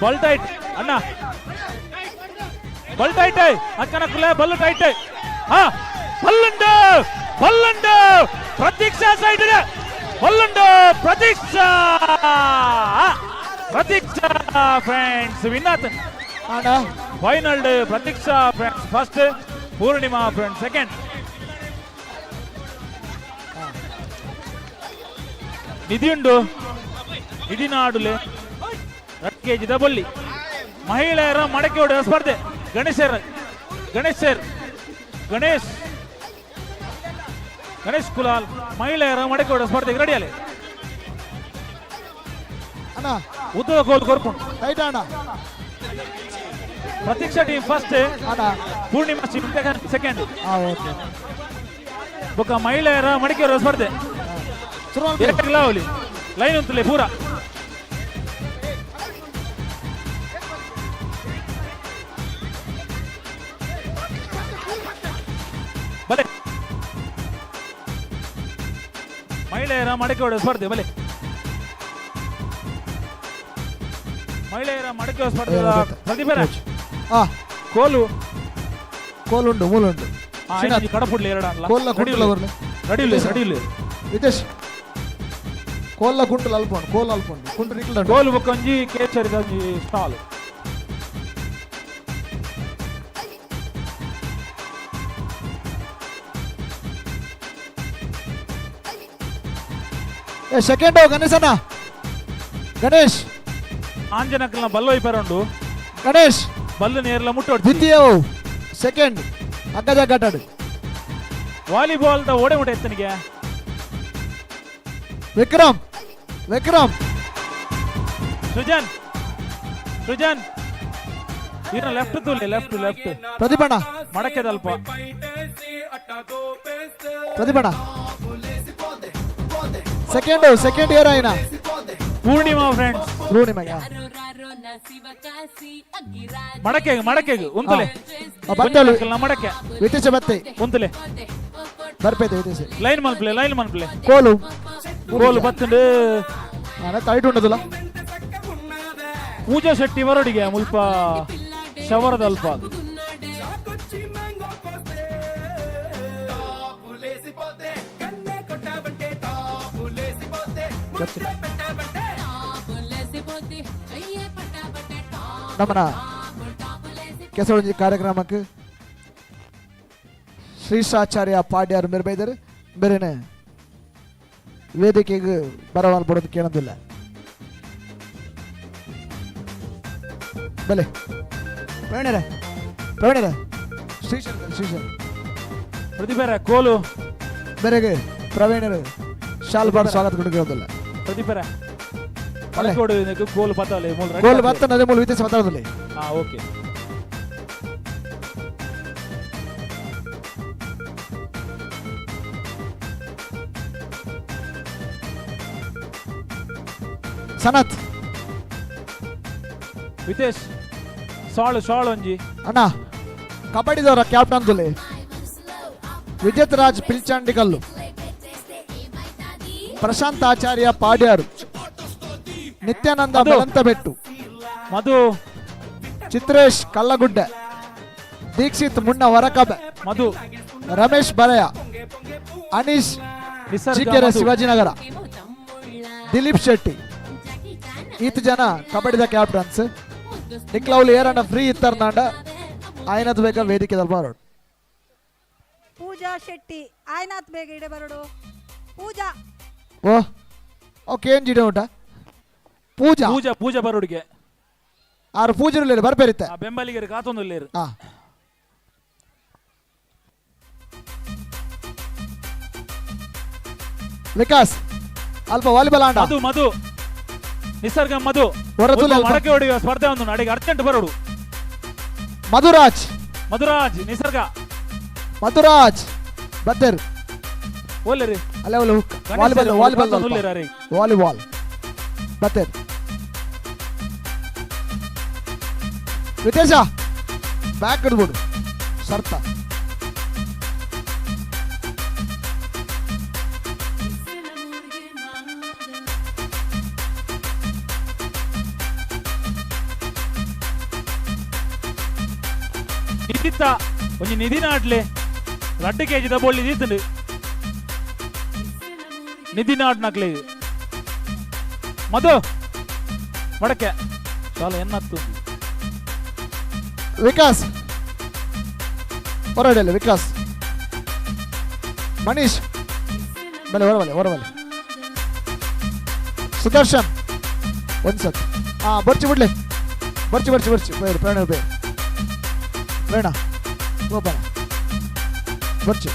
ಬಲ್ ಟೈಟ್ ಅಣ್ಣ, ಬಲ್ ಟೈಟ್. ಅಕ್ಕನ ಕುಲೆ ಬಲ್ಲು ಟೈಟ್. ಹಾ, ಬಲ್ಲುಂಡು ಬಲ್ಲುಂಡು ಪ್ರತೀಕ್ಷಾ ಸೈಡ್ ಇದೆ. ಬಲ್ಲುಂಡು ಪ್ರತೀಕ್ಷಾ, ಪ್ರತೀಕ್ಷಾ ಫ್ರೆಂಡ್ಸ್ ವಿನ್ ಆತ. Final Pratiksha friends first, Purnima friend second. ನಿಧಿಯುಂಡು ನಿಧಿ ನಾಡುಲೆ 2 ಕೆಜಿದ ಬೊಲ್ಲಿ. ಮಹಿಳೆಯರ ಮಡಕೆ ಹೊಡೆಯುವ ಸ್ಪರ್ಧೆ. ಗಣೇಶರ್ ಗಣೇಶರ್ ಗಣೇಶ್ ಗಣೇಶ್ ಕುಲಾಲ್ ಮಹಿಳೆಯರ ಮಡಕೆ ಹೊಡೆಯುವ ಸ್ಪರ್ಧೆಗೆ ರೆಡಿಯಲೆ. ಅಣ್ಣ ಉದ್ದದ ಗೋಲ್ ಕೊರ್ಪುಂಡು. ರೈಟ್ ಅಣ್ಣ. ಪ್ರತೀಕ್ಷಾ ಟೀಮ್ ಫಸ್ಟ್, ಪೂರ್ಣಿಮಾ ಟೀಮ್ ಸೆಕೆಂಡ್. ಓಕೆ. ಬೊಕ್ಕ ಮಹಿಳೆಯರ ಮಡಿಕೆ ಹೊಡೆಯುವ ಸ್ಪರ್ಧೆ. ಲೈನ್ ಉಂತಲೆ ಪೂರ. ಬಲೆ ಮಹಿಳೆಯರ ಮಡಕೆ ಹೊಡೆಯುವ ಸ್ಪರ್ಧೆ. ಬಲೆ ಮಹಿಳೆಯರ ಮಡಕೆ ಹೊಡೆಯುವ ಸ್ಪರ್ಧೆ. ಪ್ರತಿಭೆ ಕೋಲು ಕೋಲುಂಡು ಮೂಲುಂಡು. ಕಡಪುಡ್ಲಿ ಎರಡು ಕೋಲ್ಲ ಕುಂಟುಲ ಬರ್ಲಿ. Ready ready. ವಿತೇಶ್ ಕೋಲ್ಲ ಕುಂಟುಲ ಅಲ್ಪೊಂಡು, ಕೋಲ್ ಅಲ್ಪೊಂಡು ಕುಂಟು ನಿಕ್ಲ. ಕೋಲು ಬೊಕ್ಕೊಂಜಿ ಕೇಸರಿದ ಒಂಜಿ ಸ್ಟಾಲ್. ಏ ಸೆಕೆಂಡ್ ಗಣೇಶನ, ಗಣೇಶ್ ಆಂಜನಕಲ್ನ ಬಲ್ಲೋಯ್ ಪೆರಂಡು. ಗಣೇಶ್ ಬಲ್ಲು ನೇರ್ಲ ಮುಟ್ಟೋಡು. ದ್ವಿತೀಯ ಸೆಕೆಂಡ್ ಅಗ್ಗಜ ಗಟ್ಟಾಡು. ವಾಲಿಬಾಲ್ the ಓಡೆ ಮುಟ್ಟ ಎತ್ತನಿಗೆ. ವಿಕ್ರಮ್ ವಿಕ್ರಮ್ ಸೃಜನ್ ಸೃಜನ್ ಇನ್ನ ಲೆಫ್ಟ್ ತೂಲೆ, ಲೆಫ್ಟ್ ಲೆಫ್ಟ್. ಪ್ರತಿಭಣ ಮಡಕೆದಲ್ಪ. ಪ್ರತಿಭಣ ಸೆಕೆಂಡ್ ಸೆಕೆಂಡ್ ಇಯರ್ ಆಯ್ನ. ಪೂರ್ಣಿಮಾ ಫ್ರೆಂಡ್ಸ್. ಪೂರ್ಣಿಮಾ ಮಡಕೆಗೆ ಮಡಕೆಗೆ ಉಂತಲೆ. ಬತ್ತಲು ಮಡಕೆ ವಿತೇಶ ಬತ್ತೆ ಉಂತಲೆ ಬರ್ಪೈತೆ ವಿತೇಶ. Line ಮನ್ಪ್ಲೆ line ಮನ್ಪ್ಲೆ. ಕೋಲು ಕೋಲು ಬತ್ತಂಡು. ಟೈಟ್ ಉಂಡದಲ್ಲ. ಪೂಜಾ ಶೆಟ್ಟಿ ವರಡಿಗೆ ಮುಲ್ಪ ಶವರದಲ್ಪ. ನಮ್ಮನ ಕೆಸರೊಂಜಿ ಕಾರ್ಯಕ್ರಮಕ್ಕೆ ಶ್ರೀಶಾಚಾರ್ಯ ಪಾಡ್ಯಾರು ಮೆರ್ಬೈದರು ಬೇರೆನೆ ವೇದಿಕೆಗೆ ಬರವಾಲ್ ಬರೋದು ಕೇಳೋದಿಲ್ಲ. ಬಲೆ ಪ್ರವೀಣರೇ ಪ್ರವೀಣರೇ ಶ್ರೀಶೈಲ ಶ್ರೀಶೈಲ ಪ್ರತಿಭೆರ ಕೋಲು ಬೇರೆಗೆ ಪ್ರವೀಣರು ಶಾಲ್ ಬಾಡ್ ಸ್ವಾಗತ ಕೊಟ್ಟು ಕೇಳೋದಿಲ್ಲ. ಪ್ರತಿಭೆರ ಕೋಲು ಬತ್ತಲೆ ಕೋಲು ಬತ್ತ ನದೇ ಮೂಲ ವಿತೇಶ ಮಾತಾಡೋದಿಲ್ಲ. ಹಾ ಓಕೆ. ಸನತ್ ವಿತೇಶ್ ಸಾಳು ಸಾಳು ಒಂಜಿ ಅಣ್ಣ ಕಬಡ್ಡಿದವರ ಕ್ಯಾಪ್ಟನ್ ತುಲೆ ವಿಜಯತ್ ರಾಜ್ ಪಿಲ್ಚಾಂಡಿಕಲ್ಲು, ಪ್ರಶಾಂತ್ ಆಚಾರ್ಯ ಪಾಡ್ಯಾರು, ನಿತ್ಯಾನಂದ ಬೆಳಂತಬೆಟ್ಟು, ಮಧು ಚಿತ್ರೇಶ್ ಕಲ್ಲಗುಡ್ಡೆ, ದೀಕ್ಷಿತ್ ಮುಣ್ಣ ಹೊರಕಬೆ, ಮಧು ರಮೇಶ್ ಬರಯ, ಅನೀಶ್ ಚಿಕೆರೆ ಶಿವಾಜಿನಗರ, ದಿಲೀಪ್ ಶೆಟ್ಟಿ. ಈತ ಜನ ಕಬಡ್ಡಿದ ಕ್ಯಾಪ್ಟನ್ಸ್. ನಿಕ್ಲವ್ಲು ಏರಣ್ಣ ಫ್ರೀ ಇತ್ತಾರ್ನಾಂಡ ಆಯ್ನತ್ ಬೇಗ ವೇದಿಕೆ ಬರೋಡು. ಪೂಜಾ ಶೆಟ್ಟಿ ಆಯ್ನಾತ್ ಬೇಗ ಇಡೆ ಬರೋಡು. ಪೂಜಾ ಓ ಓಕೆ ಏನ್ ಜಿಡೆ ಉಂಟಾ ಪೂಜಾ ಪೂಜಾ ಪೂಜಾ ಬರೋಡಿಗೆ ಆರು ಪೂಜೆ ಬರ್ಪೇರಿತ್ತೆ ಬೆಂಬಲಿಗರು ಕಾತೊಂದು. ಹಾ ವಿಕಾಸ್ ಅಲ್ಪ ವಾಲಿಬಾಲ್ ಆಂಡ ಮಧು ಮಧು ನಿಸರ್ಗ ಮಧು ಮಡಕೆ ಹೊಡೆಯುವ ಸ್ಪರ್ಧೆ ಒಂದು ಅಡಿಗೆ ಅರ್ಜೆಂಟ್ ಬರೋಡು. ಮಧುರಾಜ್ ಮಧುರಾಜ್ ನಿಸರ್ಗ ಮಧುರಾಜ್ ಬತ್ತೇರು ಓಲೇರಿ ಅಲ್ಲೇ ಒಲ್ಲ ವಾಲಿಬಾಲ್ ವಾಲಿಬಾಲ್ ವಾಲಿಬಾಲ್ ಬತ್ತೇರು. ವಿತೇಶ ಬ್ಯಾಕ್ ಹಿಡ್ಬಿಡು ಸರ್ತ. ನಿಧಿತ ಒಂಜಿ ನಿಧಿ ನಾಡ್ಲೆ 2 ಕೆಜಿ ದಬೋಳಿ ನಿಧಿತಂಡು ನಿಧಿ ನಾಡ್ ನಕ್ಲೆ ಮಧು ಮಡಕೆ ಚಾಲ ಎನ್ನತ್ತು. ವಿಕಾಸ್ ಹೊರಡಲ್ಲ ವಿಕಾಸ್ ಮನೀಶ್ ಬಲೆ ಹೊರಬಲೆ ಹೊರಬಲೆ ಸುದರ್ಶನ್ ಒಂದ್ಸತ್ ಹಾ ಬರ್ಚಿ ಬಿಡ್ಲಿ ಬರ್ಚಿ ಬರ್ಚಿ ಬರ್ಚಿ ಬೇಡ ಪ್ರೇರಣ ಬೇಡ ಪ್ರೇರಣ ಗೋಪಾಲ ಬರ್ಚಿ.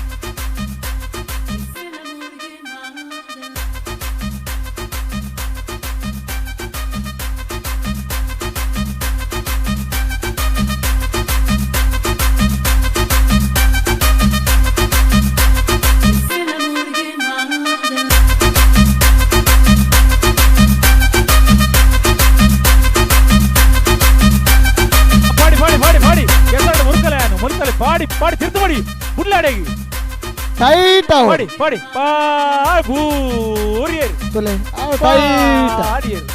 ಪಾಡಿ ಪಾಡಿ ತಿರ್ತು ಮಾಡಿ ಬುಡ್ಲಾಡೇಗಿ ಟೈಟ್ ಪಾಡಿ ಪಾಡಿ ಪೂರಿಯರು ತುಲೆ ಟೈಟ್ ಆಡಿಯರು.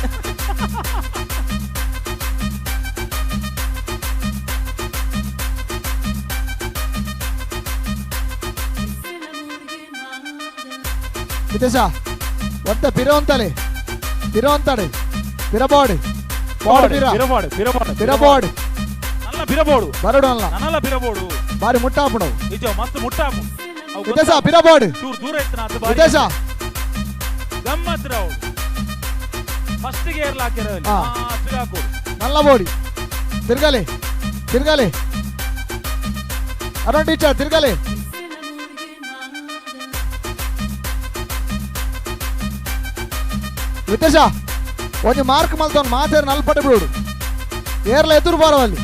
ವಿತೇಶ ಒತ್ತ ಪಿರ ಅಂತಾಳೆ ಪಿರ ಅಂತಾಡೆ ಪಿರಬಾಡು ಬಾಡು ಪಿರ ಪಿರಬಾಡು ಪಿರಬಾಡು ಪಿರಬಾಡು ನಲ್ಲ ಪಿರಬೋಡು ಬರಡು ಅಲ್ಲ ನನ್ನಲ್ಲ ಪಿರಬೋಡು ಬಾರಿ ಮುಟ್ಟಾಪುಡು ನಿಜ ಮಸ್ತ್ ಮುಟ್ಟಾಪು. ವಿತೇಶ ಪಿರಬೋಡು ಚೂರು ದೂರ ಇತ್ತು ಅದು ಬಾರಿ ವಿತೇಶ ಗಮ್ಮತ್ ರಾವು ಫಸ್ಟ್ ಗೇರ್ ಹಾಕಿರೋ ಹಾಕೋಡು ನಲ್ಲ ಬೋಡಿ ತಿರ್ಗಾಲೆ ತಿರ್ಗಾಲೆ ಅರುಣ್ ಟೀಚರ್ ತಿರ್ಗಾಲೆ. ವಿತೇಶ ಒಂಜಿ ಮಾರ್ಕ್ ಮಲ್ತವನು ಮಾತೇರು ನಲ್ಪಟ್ಟೆ ಬಿಡೋಡು ಏರ್ಲ ಎದುರು ಬಾರವಲ್ಲಿ.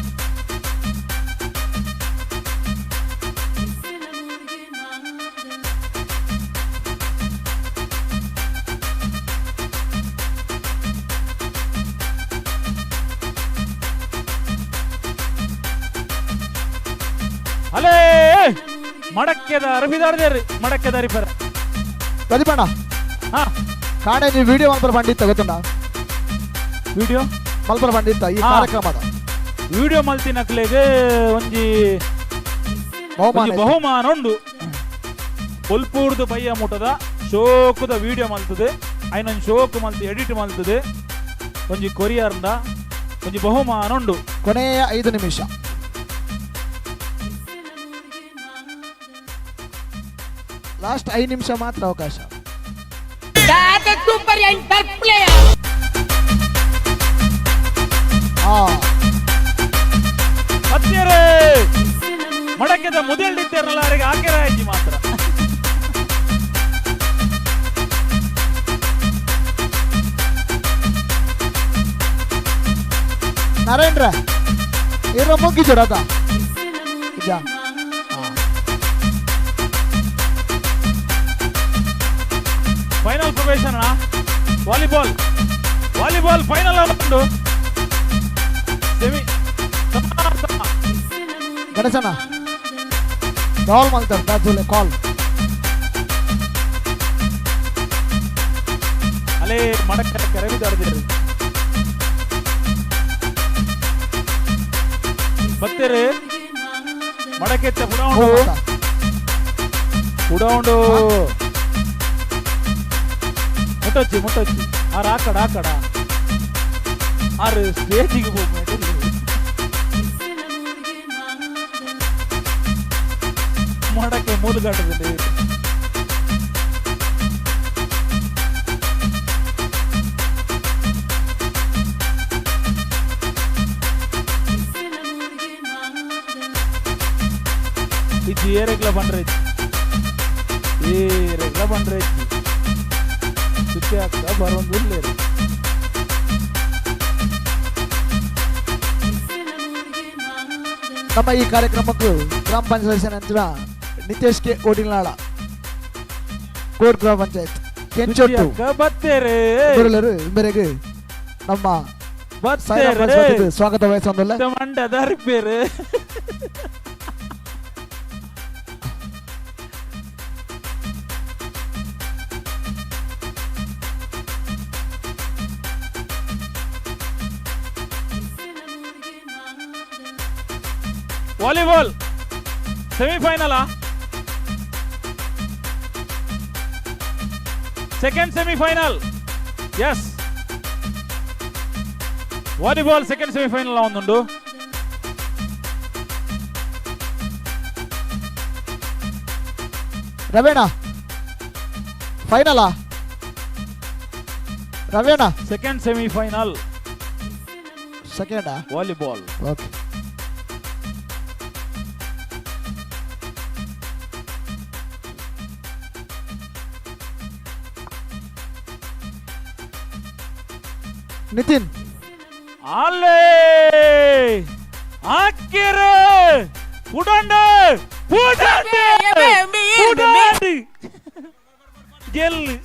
ಅಲೇ ಮಡಕ್ಕೆದ ಅರಬಿದಾರ್ದೇರಿ ಮಡಕ್ಕೆದ ಅರಿಪರ ಪ್ರದೀಪಣ್ಣ ಹಾ ಕಾಣೆ ನೀವು ವಿಡಿಯೋ ಮಲ್ಪರ ಬಂಡಿತ್ತ ಗೊತ್ತುಂಡ ವಿಡಿಯೋ ಮಲ್ಪರ ಬಂಡಿತ್ತ ಈ ಕಾರ್ಯಕ್ರಮದ ವಿಡಿಯೋ ಮಲ್ತಿನಕ್ಲೆಗೆ ಒಂಜಿ ಬಹುಮಾನ ಉಂಡು. ಕೊಲ್ಪೂರ್ದು ಬಯ್ಯ ಮುಟದ ಶೋಕದ ವಿಡಿಯೋ ಮಲ್ತದೆ ಐನೊಂದು ಶೋಕು ಮಲ್ತು ಎಡಿಟ್ ಮಲ್ತದೆ ಒಂಜಿ ಕೊರಿಯರ್ದ ಒಂಜಿ ಬಹುಮಾನ ಉಂಡು. ಕೊನೆಯ 5 ನಿಮಿಷ ಲಾಸ್ಟ್ 5 ನಿಮಿಷ ಮಾತ್ರ ಅವಕಾಶ. ಮಡಕೆದ ಮುದೆಲ್ಡಿದ್ದಾರಲ್ಲ ಅವರಿಗೆ ಹಾಕಿರಾಯ್ತಿ ಮಾತ್ರ. ನಾರಾಯಣ್ರ ಇರೋ ಮುಗಿಜೋಡ ಅದ ನಿಜ. ಫೈನಲ್ ಪ್ರವೇಶ ವಾಲಿಬಾಲ್ ವಾಲಿಬಾಲ್ ಫೈನಲ್ ಉಂಟು. ಸೆಮಿ ಗಣೇಶಣ್ಣ ಕಾಲ್ ಮಾಡ್ತಾರೆ ದಾಜುಲೆ ಕಾಲ್ ಅಲ್ಲೇ ಮಡಕ ಕರವಿದಾರ್ದಿರಿ ಬತ್ತೀರಿ ಮಡಕೆತ್ತ ಬುಡ ಉಂಡು ಬುಡ ಉಂಡು ಮುಟ್ಟೊಚ್ಚಿ ಮುಟ್ಟೊಚ್ಚಿ ಆರು ಆಕಡ ಆಕಡ ಆರು ಸ್ಟೇಜಿಗೆ ಹೋಗ್ಬೇಕು. ಮಡಕೆ ಮೂಲುಗಾಟದಲ್ಲಿ ಇದು ಏರೆಗ್ಲ ಬಂಡ್ರೆ ಏರೆಗ್ಲ ಬಂಡ್ರೆ. ದುತ್ತಿ ಅಕ್ಕ ಬರೊಂದುಲ್ಲೆರ್. ನಮ್ಮ ಈ ಕಾರ್ಯಕ್ರಮಕ್ಕೂ ಗ್ರಾಮ ಪಂಚಾಯತ್ ನಂತರ ನಿತೇಶ್ ಕೆ ಕೋಡಿನಾಳ ಕೋಟ್ ಗ್ರಾಮ ಪಂಚಾಯತ್ ಕೆಂಚೊಟ್ಟು ಬತ್ತೇರೆ ಮೇರೆಗೆ ನಮ್ಮ ಬತ್ತೇರೆ ಸ್ವಾಗತ ವಹಿಸೊಂದಲ್ಲ ಮಂಡದ ರಿಪೇರು. Volleyball semifinal, second semifinal. Yes, volleyball second semifinal ಒಂದುಂಡು. ರವೇಣ ಫೈನಲ್, ರವೇಣ second semifinal, second volleyball. Okay, Nitin ಅಲ್ಲೇ ಹಾಕಿರೆ ಉಡಂಡೆ ಉಡಂಡೆ ಉಡಂಡೆ ಗೆಲ್ಲಿ.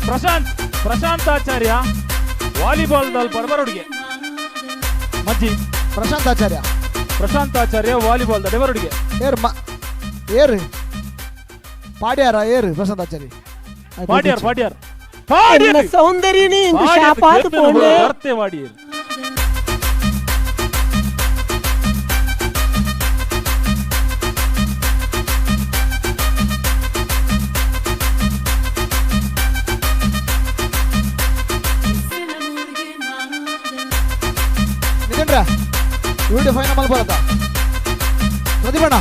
ಪ್ರಶಾಂತ್ ಪ್ರಶಾಂತ್ ಆಚಾರ್ಯ ವಾಲಿಬಾಲ್ ದಲ್ಲಿ ಬರಬರುಡಿಗೆ ಮಜ್ಜಿ. ಪ್ರಶಾಂತ್ ಆಚಾರ್ಯ, ಪ್ರಶಾಂತ್ ಆಚಾರ್ಯ ವಾಲಿಬಾಲ್ ದಲ್ಲಿ ಬರುಡಿಗೆ. ಏರ್ ಏರ್ ಪಾಡ್ಯಾರ ಏರ್ ಪ್ರಶಾಂತ್ ಆಚಾರ್ಯ ಪಾಡ್ಯಾರ್ ಪಾಡ್ಯಾರ್ ಪಾಡ್ಯಾರ್ ಸೌಂದರ್ಯನೇ ಶಾಪಾದ ಪೋಂಡೆ ಅರ್ತೆ ವಾಡಿಯರ್. ವಿಡಿಯೋ ಫೈನಲ್ ಮಲ್ಪರತ್ತ ಪ್ರದೀಪಣ್ಣ.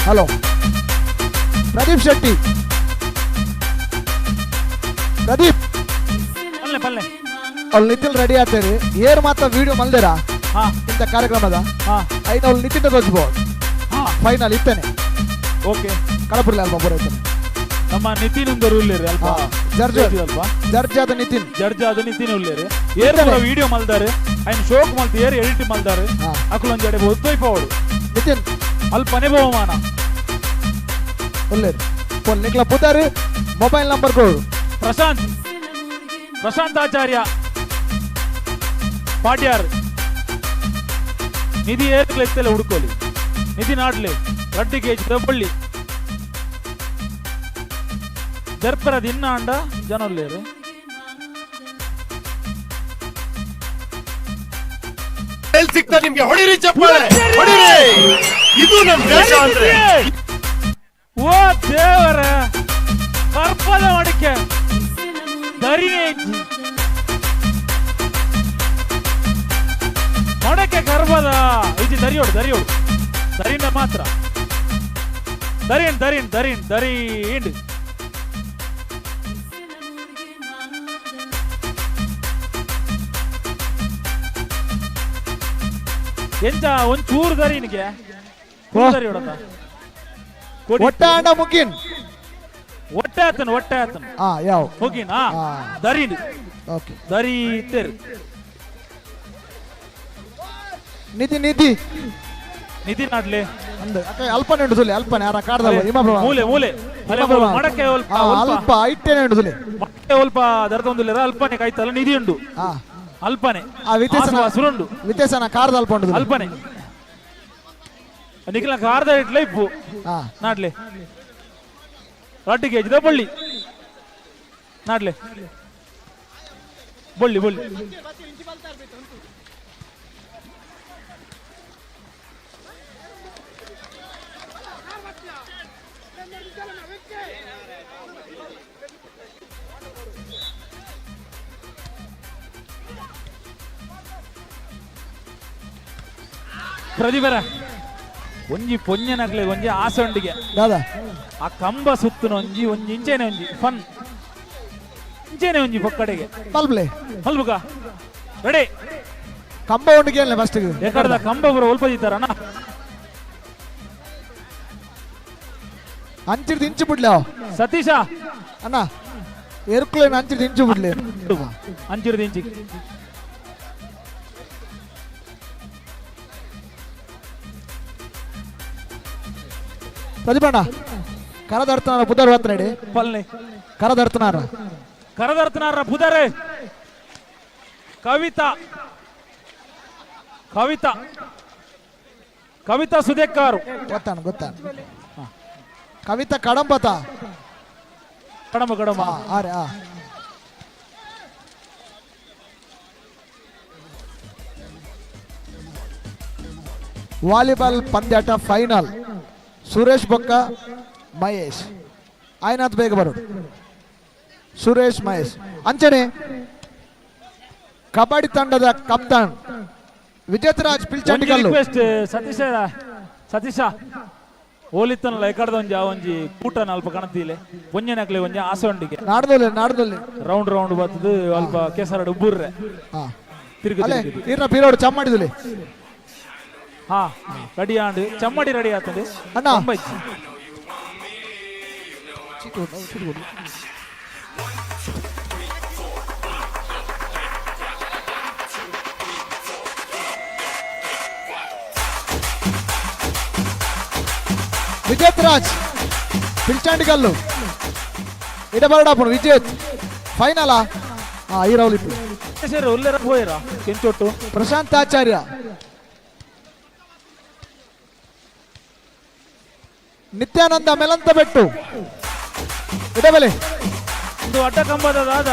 ಹಲೋ ಪ್ರದೀಪ್ ಶೆಟ್ಟಿ, ಪ್ರದೀಪ್ ಪಲ್ಲೆ ಪಲ್ಲೆ ಅವ್ಳು ನಿತಿನ್ ರೆಡಿ ಆಗ್ತೇರಿ. ಏರ್ ಮಾತ್ರ ವಿಡಿಯೋ ಮಲ್ದೇರ ಇಂಥ ಕಾರ್ಯಕ್ರಮದ ಐದು ಅವ್ಳು ನಿತಿನ್ ತೋರಿಸ್ಬೋದು. ಫೈನಲ್ ಇತ್ತೇನೆ. ಓಕೆ, ಕಳಪುರ್ಲಿ ಅಲ್ಪ ಬರ ಇತ್ತೇನೆ. ನಮ್ಮ ನಿತಿನ್ ಉಂದರು ಉಲ್ಲೇರಿ ಅಲ್ಪ ಜಡ್ಜ್ ಅಲ್ಪ ಜಡ್ಜ್ ಆದ ನಿತಿನ್, ಜಡ್ಜ್ ಆದ ನಿತಿನ್ ಉಲ್ಲೇರಿ. ಏರ್ ಪೂರ ವಿಡಿಯೋ ಮಲ್ದಾರೆ, ಐನ್ ಶೋಕ್ ಮಲ್ತ ಏರ್ ಎಡಿಟ್ ಮಲ್ದಾರೆ. ಅಕುಲೊಂಜಿ ಅಡೆ ಒತ್ತೊಯ್ಪವಡು ನಿತಿನ್ ಅಲ್ಪನೆ ಬಹುಮಾನ ಉಲ್ಲೇರಿ. ನಿಕ್ಲ ಪುತಾರು ಮೊಬೈಲ್ ನಂಬರ್ ಕೊಡು. ಪ್ರಶಾಂತ್ ಪ್ರಶಾಂತ್ ಆಚಾರ್ಯ ಪಾಟ್ಯಾರ್ ನಿಧಿ ಏರ್ಕಲ ಎತ್ತಲೆ ಹುಡುಕೋಲಿ ನಿಧಿ ನಾಡ್ಲೆ ರಡ್ಡಿ ಕೆಜಿ ಬಳ್ಳಿ ದರ್ಪರ ದಿನ್ನ ಅಂಡ ಜನೊಲ್ಲೇರು. ಸಿಗ್ತಾ ನಿಮ್ಗೆ ಹೊಡಿರಿ ಚಪ್ಪಾಳೆ ಹೊಡಿರಿ, ಇದು ನಮ್ ದೇಶ ಅಂದ್ರೆ. ಓ ದೇವರ ಕರ್ಪದ ಮಡಿಕೆ ದರಿನೇ ಮಡಕೆ ಕರ್ಬದ ಇಜ್ಜಿ ದರಿಯೋಡು ದರಿಯೋಡು ದರಿನ ಮಾತ್ರ ದರಿನ್ ದರಿನ್ ದರಿನ್ ದರೀಂಡ್. ಎಂತ ಒಂಚೂರು ದರಿನಿಗೆ ದರಿಯೋಡತ್ತ ಒಟ್ಟಾಂಡ ಮುಗಿನ್ ಒಟ್ಟೆ ಆತನ ಒಟ್ಟೆ ಆತನ ಯಾವ ಮುಗಿನ್ ದರಿನ್. ಓಕೆ ದರಿ ತೇರು ನಿಧಿ ನಿಧಿ ನಿಧಿ ನಾಡ್ಲೆ ಅಂದ ಅಲ್ಪನೆ ಉಂಟು ಸುಲಿ ಅಲ್ಪನೆ ಯಾರ ಕಾಡ್ದಲ್ಲ ಇಮ ಮೂಲೆ ಮೂಲೆ ಮಡಕೆ ಅಲ್ಪ ಅಲ್ಪ ಐಟೇನೆ ಉಂಟು ಸುಲಿ ಮಡಕೆ ಅಲ್ಪ ದರ್ದೊಂದುಲ್ಲೆರ ಅಲ್ಪನೆ ಕಾಯ್ತಲ್ಲ ನಿಧಿ ಉಂಡು ಅಲ್ಪನೆ ಆ ವಿತೇಸನ ಸುರುಂಡು ವಿತೇಸನ ಕಾರ್ದ ಅಲ್ಪ ಉಂಟು ಅಲ್ಪನೆ ನಿಖಿಲ ಕಾರ್ದ ಇಟ್ಲೆ ಇಪ್ಪು ನಾಡ್ಲೆ ರಡ್ಡು ಕೆಜಿದ ಬಳ್ಳಿ ನಾಡ್ಲೆ ಬಳ್ಳಿ ಬಳ್ಳಿ ಪ್ರದೀಪರ ಒಂಜಿ ಪೊಂಜನಕ್ಲೆ ಒಂಜಿ ಆಸೊಂಡಿಗೆ ದಾದಾ ಆ ಕಂಬ ಸುತ್ತುನ ಒಂಜಿ ಒಂಜಿ ಇಂಚೆನೆ ಒಂಜಿ ಫನ್. ಅಂಚೆನೆ ಒಂಜಿ ಪೊಕ್ಕಡೆಗೆ ಮಲ್ಬಲೆ ಮಲ್ಬುಗ ರೆಡಿ ಕಂಬ ಉಂಡು ಕೇಳಲೆ ಫಸ್ಟ್ ಎಕಡದ ಕಂಬ ಬರೋ ಒಲ್ಪ ದಿತ್ತಾರಣ್ಣ ಅಂಚಿರ್ದು ಇಂಚು ಬಿಡ್ಲೆ ಸತೀಶ ಅಣ್ಣ ಎರುಕುಲೇನು ಅಂಚಿರ್ದು ಇಂಚು ಬಿಡ್ಲೆ ಅಂಚಿರ್ದು ಇಂಚಿ ಪ್ರತಿಭಣ್ಣ ಕರದರ್ತನಾರ ಬುಧರ್ ಹೊತ್ತನಡಿ ಪಲ್ನೆ ಕರದರ್ತನಾರ ಕರದರ್ತನಾರ ಬುಧರೇ ಕವಿತಾ ಕವಿತಾ ಕವಿತಾ ಸುದೇಕಾರು ಗೊತ್ತಾನ ಗೊತ್ತಾನ ಕವಿತಾ ಕಡಂಬತ ಕಡಂಬ ಕಡಂಬ ಆರೆ ಆ ವಾಲಿಬಾಲ್ ಪಂದ್ಯಾಟ ಫೈನಲ್ ಸುರೇಶ್ ಬೊಕ್ಕ ಮಹೇಶ್ ಆಯ್ನಾಥ್ ಬೇಗ ಬರೋಡು ಸುರೇಶ್ ಮಹೇಶ್ ಅಂಚನೆ ಕಬಡ್ಡಿ ತಂಡದ ಕಪ್ತಾನ್ ವಿಜೇತರಾಜ್ ಪಿಲ್ಚಂಡಿಗಲ್ಲು ರಿಕ್ವೆಸ್ಟ್ ಸತೀಶ ಸತೀಶ ಓಲಿತ್ತನಲ್ಲ ಎಕಡ್ದ ಒಂಜಿ ಆ ಒಂಜಿ ಕೂಟ ಅಲ್ಪ ಕಣತಿಲೆ ಒಂಜನಕ್ಲೆ ಒಂಜಿ ಆಸೆ ಉಂಡಿಗೆ ನಾಡ್ದೊಲ್ಲೆ ನಾಡ್ದೊಲ್ಲೆ ರೌಂಡ್ ರೌಂಡ್ ಬರ್ತದೆ ಅಲ್ಪ ಕೆಸರಡು ಬುರ್ರೆ ತಿರುಗಿ ಅಲ್ಲೇ ಈರ್ನ ಪೀರೋಡು ಚಮ್ಮಡಿದುಲೆ ಹಾ ರೆಡಿ ಆಂಡ್ ಚಮ್ಮಡಿ ರೆಡಿ ಆತಂದೆ ಅಣ್ಣ ವಿಜೇತ್ ರಾಜ್ ಪಿಲ್ಚಾಂಡಿಗಲ್ಲು ಇಡಬರಡಾಪುಣ ವಿಜೇತ್ ಫೈನಲಾ ಹಾ ಈ ರೌಲ್ ಇಪ್ಪು ಉಲ್ಲೆರ ಪೋಯರ ಕೆಂಚೊಟ್ಟು ಪ್ರಶಾಂತ್ ಆಚಾರ್ಯ ನಿತ್ಯಾನಂದ ಮೆಲಂತ ಬೆಟ್ಟು ಇಡಬಲೆ ಒಂದು ಅಡ್ಡ ಕಂಬದ ದಾದ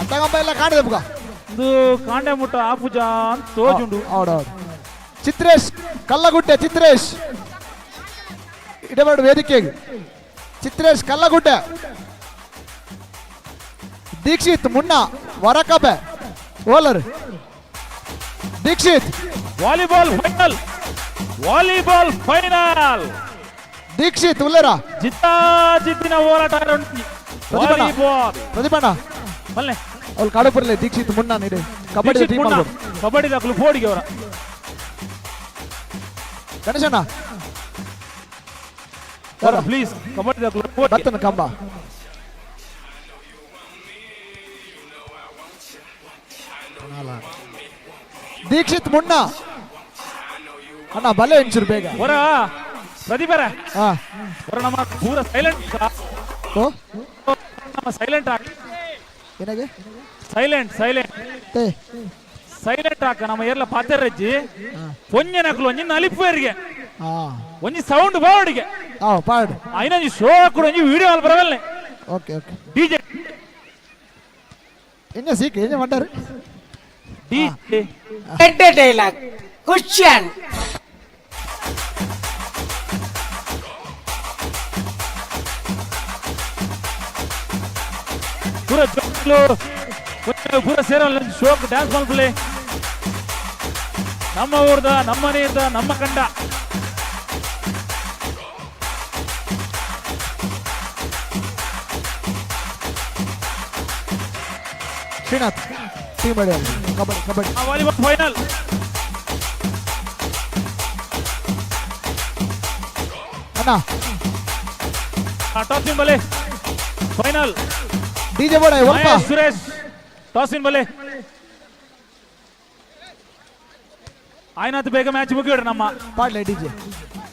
ಅಡ್ಡ ಕಂಬ ಎಲ್ಲ ಕಾಣಿದೆ ಬುಗ ಒಂದು ಕಾಂಡೆ ಮುಟ್ಟ ಆಪುಜಾ ಅಂತ ತೋಜುಂಡು ಹೌದೌದು ಚಿತ್ರೇಶ್ ಕಲ್ಲಗುಡ್ಡೆ ಚಿತ್ರೇಶ್ ಇಡಬಾರ್ದು ವೇದಿಕೆಗೆ ಚಿತ್ರೇಶ್ ಕಲ್ಲಗುಡ್ಡೆ ದೀಕ್ಷಿತ್ ಮುನ್ನ ವರಕಬೆ ಓಲರ್ Dikshit volleyball final volleyball final Dikshit ಉಲ್ಲೇರ ಜಿತ್ತಾ ಜಿದ್ದಿನ ಹೋರಾಟ ವಾಲಿಬಾಲ್ ಪ್ರದೀಪಣ್ಣ ಮಲ್ಲೆ ಅವ್ಳು ಕಾಡುಪುರಲೆ ದೀಕ್ಷಿತ್ ಮುನ್ನ ನೀಡೆ ಕಬಡ್ಡಿ ಟೀಮ್ ಕಬಡ್ಡಿ ದಾಖಲು ಫೋಡಿಗೆ ಅವರ ಗಣೇಶಣ್ಣ ಪ್ಲೀಸ್ ಕಬಡ್ಡಿ ದಾಖಲು ಬರ್ತನ ಕಂಬ ದೀಕ್ಷಿತ್ ಮುನ್ನ ಅಣ್ಣ ಬಲೆ ಒಂಚೂರು ಬೇಗ ಹೊರ ಪ್ರದೀಪರ ಹಾ ಹೊರ ನಮ್ಮ ಪೂರ ಸೈಲೆಂಟ್ ಓ ನಮ್ಮ ಸೈಲೆಂಟ್ ಹಾಕ ಏನಾಗೆ ಸೈಲೆಂಟ್ ಸೈಲೆಂಟ್ ಸೈಲೆಂಟ್ ಹಾಕ ನಮ್ಮ ಏರ್ಲ ಪಾತೆರಜ್ಜಿ ಪೊಂಜನಕ್ಲು ಒಂಜಿ ನಲಿಪುವರಿಗೆ ಹಾ ಒಂಜಿ ಸೌಂಡ್ ಬಾವಡಿಗೆ ಹಾ ಪಾಡ್ ಐನಂಜಿ ಶೋ ಹಾಕುಡು ಒಂಜಿ ವಿಡಿಯೋ ಅಲ್ಪ ಬರವಲ್ನೆ ಓಕೆ ಓಕೆ ಡಿಜೆ ಎನ್ನ ಸೀಕ್ ಏನೇ ಮಾಡ್ತಾರೆ ಡಿಜೆ ಎಡ್ಡೆ ಡೈಲಾಗ್ ಕ್ವಶನ್ ಪೂರ ಜೋಕ್ಲು ಪೂರ ಸೇರಲ್ಲ ಶೋಕ್ ಡ್ಯಾನ್ಸ್ ಮಲ್ಪಲೆ ನಮ್ಮ ಊರ್ದ ನಮ್ಮ ನೀರ್ದ ನಮ್ಮ ಕಂಡ Srinath team kabaddi kabaddi volleyball final ಅಣ್ಣ ಟಾಸ್ ಇನ್ ಬಲೆ ಫೈನಲ್ ಡಿಜೆ ಬೋಡ ಒಲ್ಪ ಸುರೇಶ್ ಟಾಸ್ ಇನ್ ಬಲೆ ಆಯ್ನಾತ್ ಬೇಗ ಮ್ಯಾಚ್ ಮುಗಿಯೋಣ ನಮ್ಮ ಪಾಡ್ಲೆ ಡಿಜೆ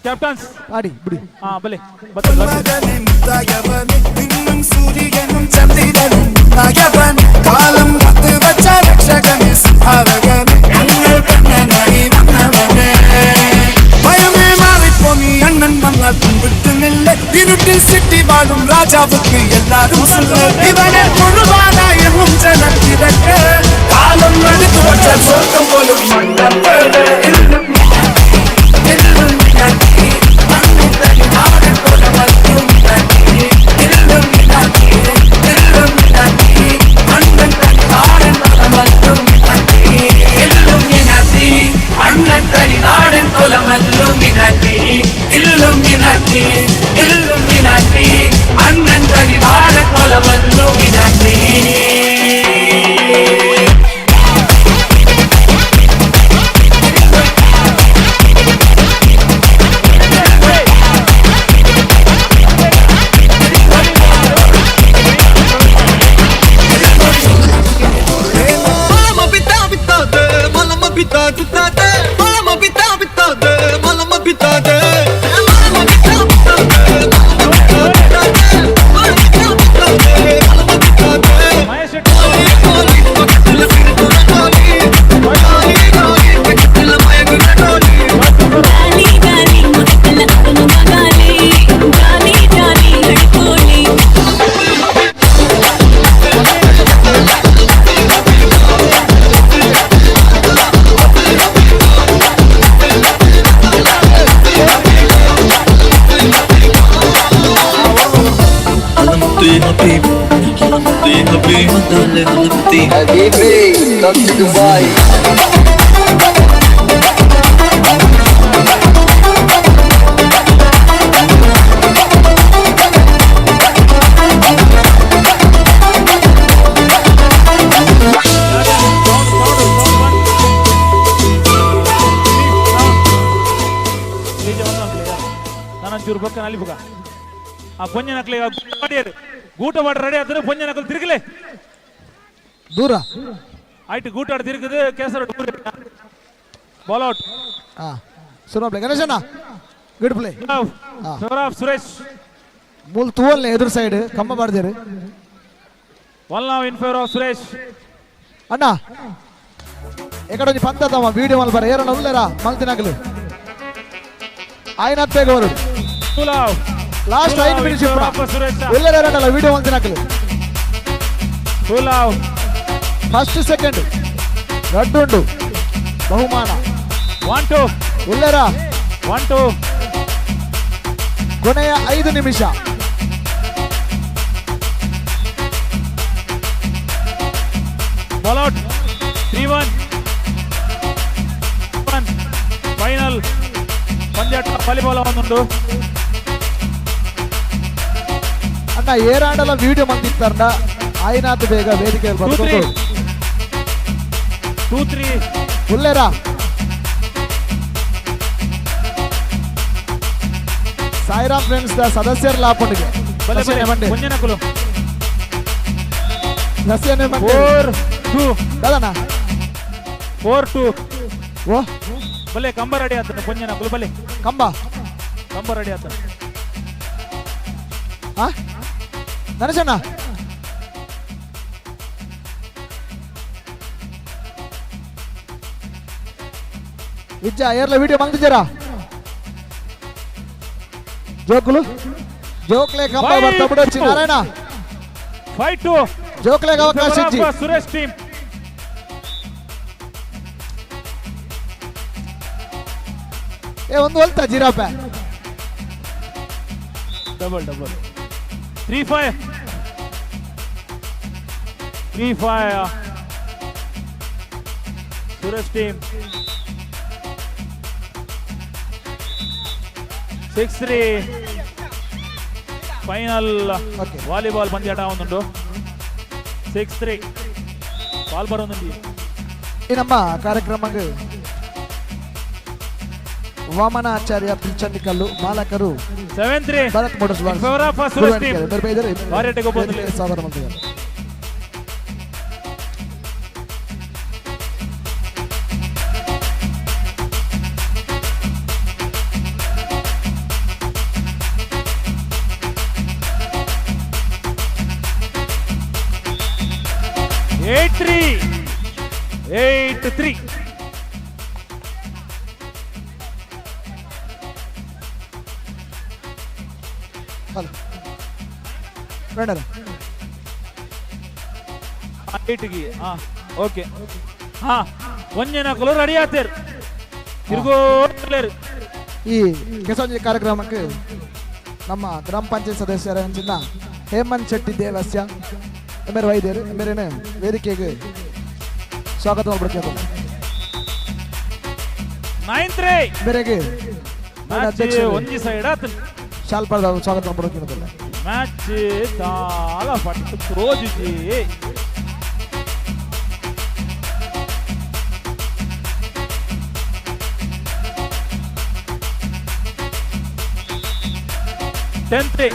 ಕ್ಯಾಪ್ಟನ್ಸ್ ಆಡಿ ಬಿಡಿ ಹಾ ಬಲೆ സൂര്യനും ചന്ദ്രനും നായകൻ കാലം പത്ത് വച്ച രക്ഷകന് സംഭാവകന് ഞങ്ങൾ കണ്ണനായി വന്നവനെ ഭയമേ മാറിപ്പോ നീ അണ്ണൻ വന്നാൽ തുമ്പിട്ടുന്നില്ല ഇരുട്ടിൽ സിറ്റി വാഴും രാജാവുക്ക് എല്ലാരും ഇവനെ മുഴുവാനായെന്നും ജനത്തിരക്ക് കാലം എടുത്തു വച്ച സ്വർഗം പോലും അണ്ണൻ തനി വാഴക്കൊലമല്ലുമിനത്തി. حبيبي come to Dubai. ನಾನೊಂಚೂರು ಬೊಕ್ಕ ನಲಿಪುಗ ಆ ಪೊಂಜನಕ್ಲೆ ಗೂಟ ಮಾಡಿ ರೆಡಿ ಆಗ್ತದೆ ಪೊಂಜನಕ್ಲು ತಿರುಗಲೆ ದೂರ ಆಯ್ತು ಗೂಟಾಡ್ ತಿರುಗದು ಕೇಸರ ಬಾಲ್ ಔಟ್. ಹಾ, ಸುರೋ ಪ್ಲೇ ಗಣೇಶಣ್ಣ, ಗುಡ್ ಪ್ಲೇ. ಸುರೇಶ್. ಮೂಲ್ ತೂವಲ್ನೆ ಎದುರು ಸೈಡ್ ಕಂಬ ಬಾರ್ದೇರು. 1 love in favour of Suresh. ಅಣ್ಣ, ಎಕಡೊಂಜಿ ಪಂತ ತಮ್ಮ ವಿಡಿಯೋ ಮಲ್ಪರ ಏರಣ ಉಲ್ಲೆರ ಮಲ್ತಿನಗಲು ಆಯ್ನಾತ್ ಬೇಗ ಬರುಡು. ಲಾಸ್ಟ್ 5 ಮಿನಿಟ್ಸ್ ಇಪ್ಪುನ ಉಲ್ಲೆರ ಏರಣ್ಣಲ್ಲ ವಿಡಿಯೋ ಮಲ್ತಿನಗಲು. ಫಸ್ಟ್ ಸೆಕೆಂಡ್ ರಡ್ಡು ಉಂಡು ಬಹುಮಾನ. 1 2. ಉಲ್ಲೆರ. 1 2. ಕೊನೆಯ 5 ನಿಮಿಷ. Ball out. 3-1 final ಪಂದ್ಯಾಟ ವಾಲಿಬಾಲ್ ಒಂದುಂಡು. ಅಣ್ಣ, ಏರಾಂಡಲ ವಿಡಿಯೋ ಮಂದಿತ್ತಾರಂಡ ಆಯ್ನಾತ್ ಬೇಗ ವೇದಿಕೆ 2 3. 2 3. ಉಲ್ಲೆರ ಸಾಯಿರಾಮ್ ಫ್ರೆಂಡ್ಸ್ the ಸದಸ್ಯರು ಲಾಪುಂಡಿಗೆ. ಬಲೆ ಬಲೆ ಪೊಂಜನಕುಲು. 4 2. ದಾದಣ್ಣ. 4 2. ಓ. ಬಲೆ, ಕಂಬ ರೆಡಿ ಆತನ ಪೊಂಜನಕುಲು, ಬಲೆ. ಕಂಬ. ಕಂಬ ರೆಡಿ ಆತನ. ಆ ನರಸಣ್ಣ, ವಿದ್ಯಾ ಏರ್ಲ ವಿಡಿಯೋ ಮಂದಿದ್ದೀರಾ? ಜೋಕುಲು ಜೋಕ್ಲೆ ಕಂಬ ಬರ್ತಾ ಬಿಡೊಚ್ಚಿ ನಾರಾಯಣ. 5 2. ಜೋಕ್ಲೆಗೆ ಅವಕಾಶ ಇಜ್ಜಿ. ಸುರೇಶ್ ಟೀಮ್. ಏ, ಒಂದು ಹೊಲ್ತ ಜಿರಾಪೆ. Double double. 3 5, 3 5 Suresh team. 6 3 final volleyball ಪಂದ್ಯಾಟ ಒಂದುಂಡು. 6 3 ಬಾಲ್ ಬರೋದುಂಡು. ಈ ನಮ್ಮ ಕಾರ್ಯಕ್ರಮಕ್ಕೆ ವಾಮನ ಆಚಾರ್ಯ ಪಿಲ್ಚಂಡಿಕಲ್ಲು ಮಾಲಕರು 7 3. Bharat motors. Favour of Suresh team. ವಾರಿಯಟ್ಟಿಗೆ ಒಬ್ಬೊಂದು. ಸ್ವಾಗತ ಮಾಡ್ತಿದ್ದಾರೆ. 8 3, 8 3. ಹಲೋ ಬೇಡ. ಏಟ್ಗೆ. ಹಾ, ಓಕೆ. ಹಾ, ಒಂಜನ ರೆಡಿ ಆತೇರ್ ತಿರುಗೋಲೇರು. ಈ ಕೆಸಂಜೆ ಕಾರ್ಯಕ್ರಮಕ್ಕೆ ನಮ್ಮ ಗ್ರಾಮ ಪಂಚಾಯತ್ ಸದಸ್ಯರ ಅಂಚಿನ ಹೇಮಂತ್ ಶೆಟ್ಟಿ ದೇವಸ್ಯ ಎಮ್ಮೆರ್ ವೈದ್ಯರು ಎಮ್ಮೆರೇನೆ ವೇದಿಕೆಗೆ ಸ್ವಾಗತ ಮಾಡ್ಬಿಡ್ಬೇಕು. 9 3. ಮೇರೆಗೆ ಮ್ಯಾಚ್ ಒಂಜಿ ಸೈಡ್ ಆತು. ಶಾಲ್ಪಾದ ಸ್ವಾಗತ ಮಾಡ್ಬಿಡ್ಬೇಕು. ಮ್ಯಾಚ್ ದಾಲ ಪಟ್ಟು ರೋಜುಜಿ. 10 3.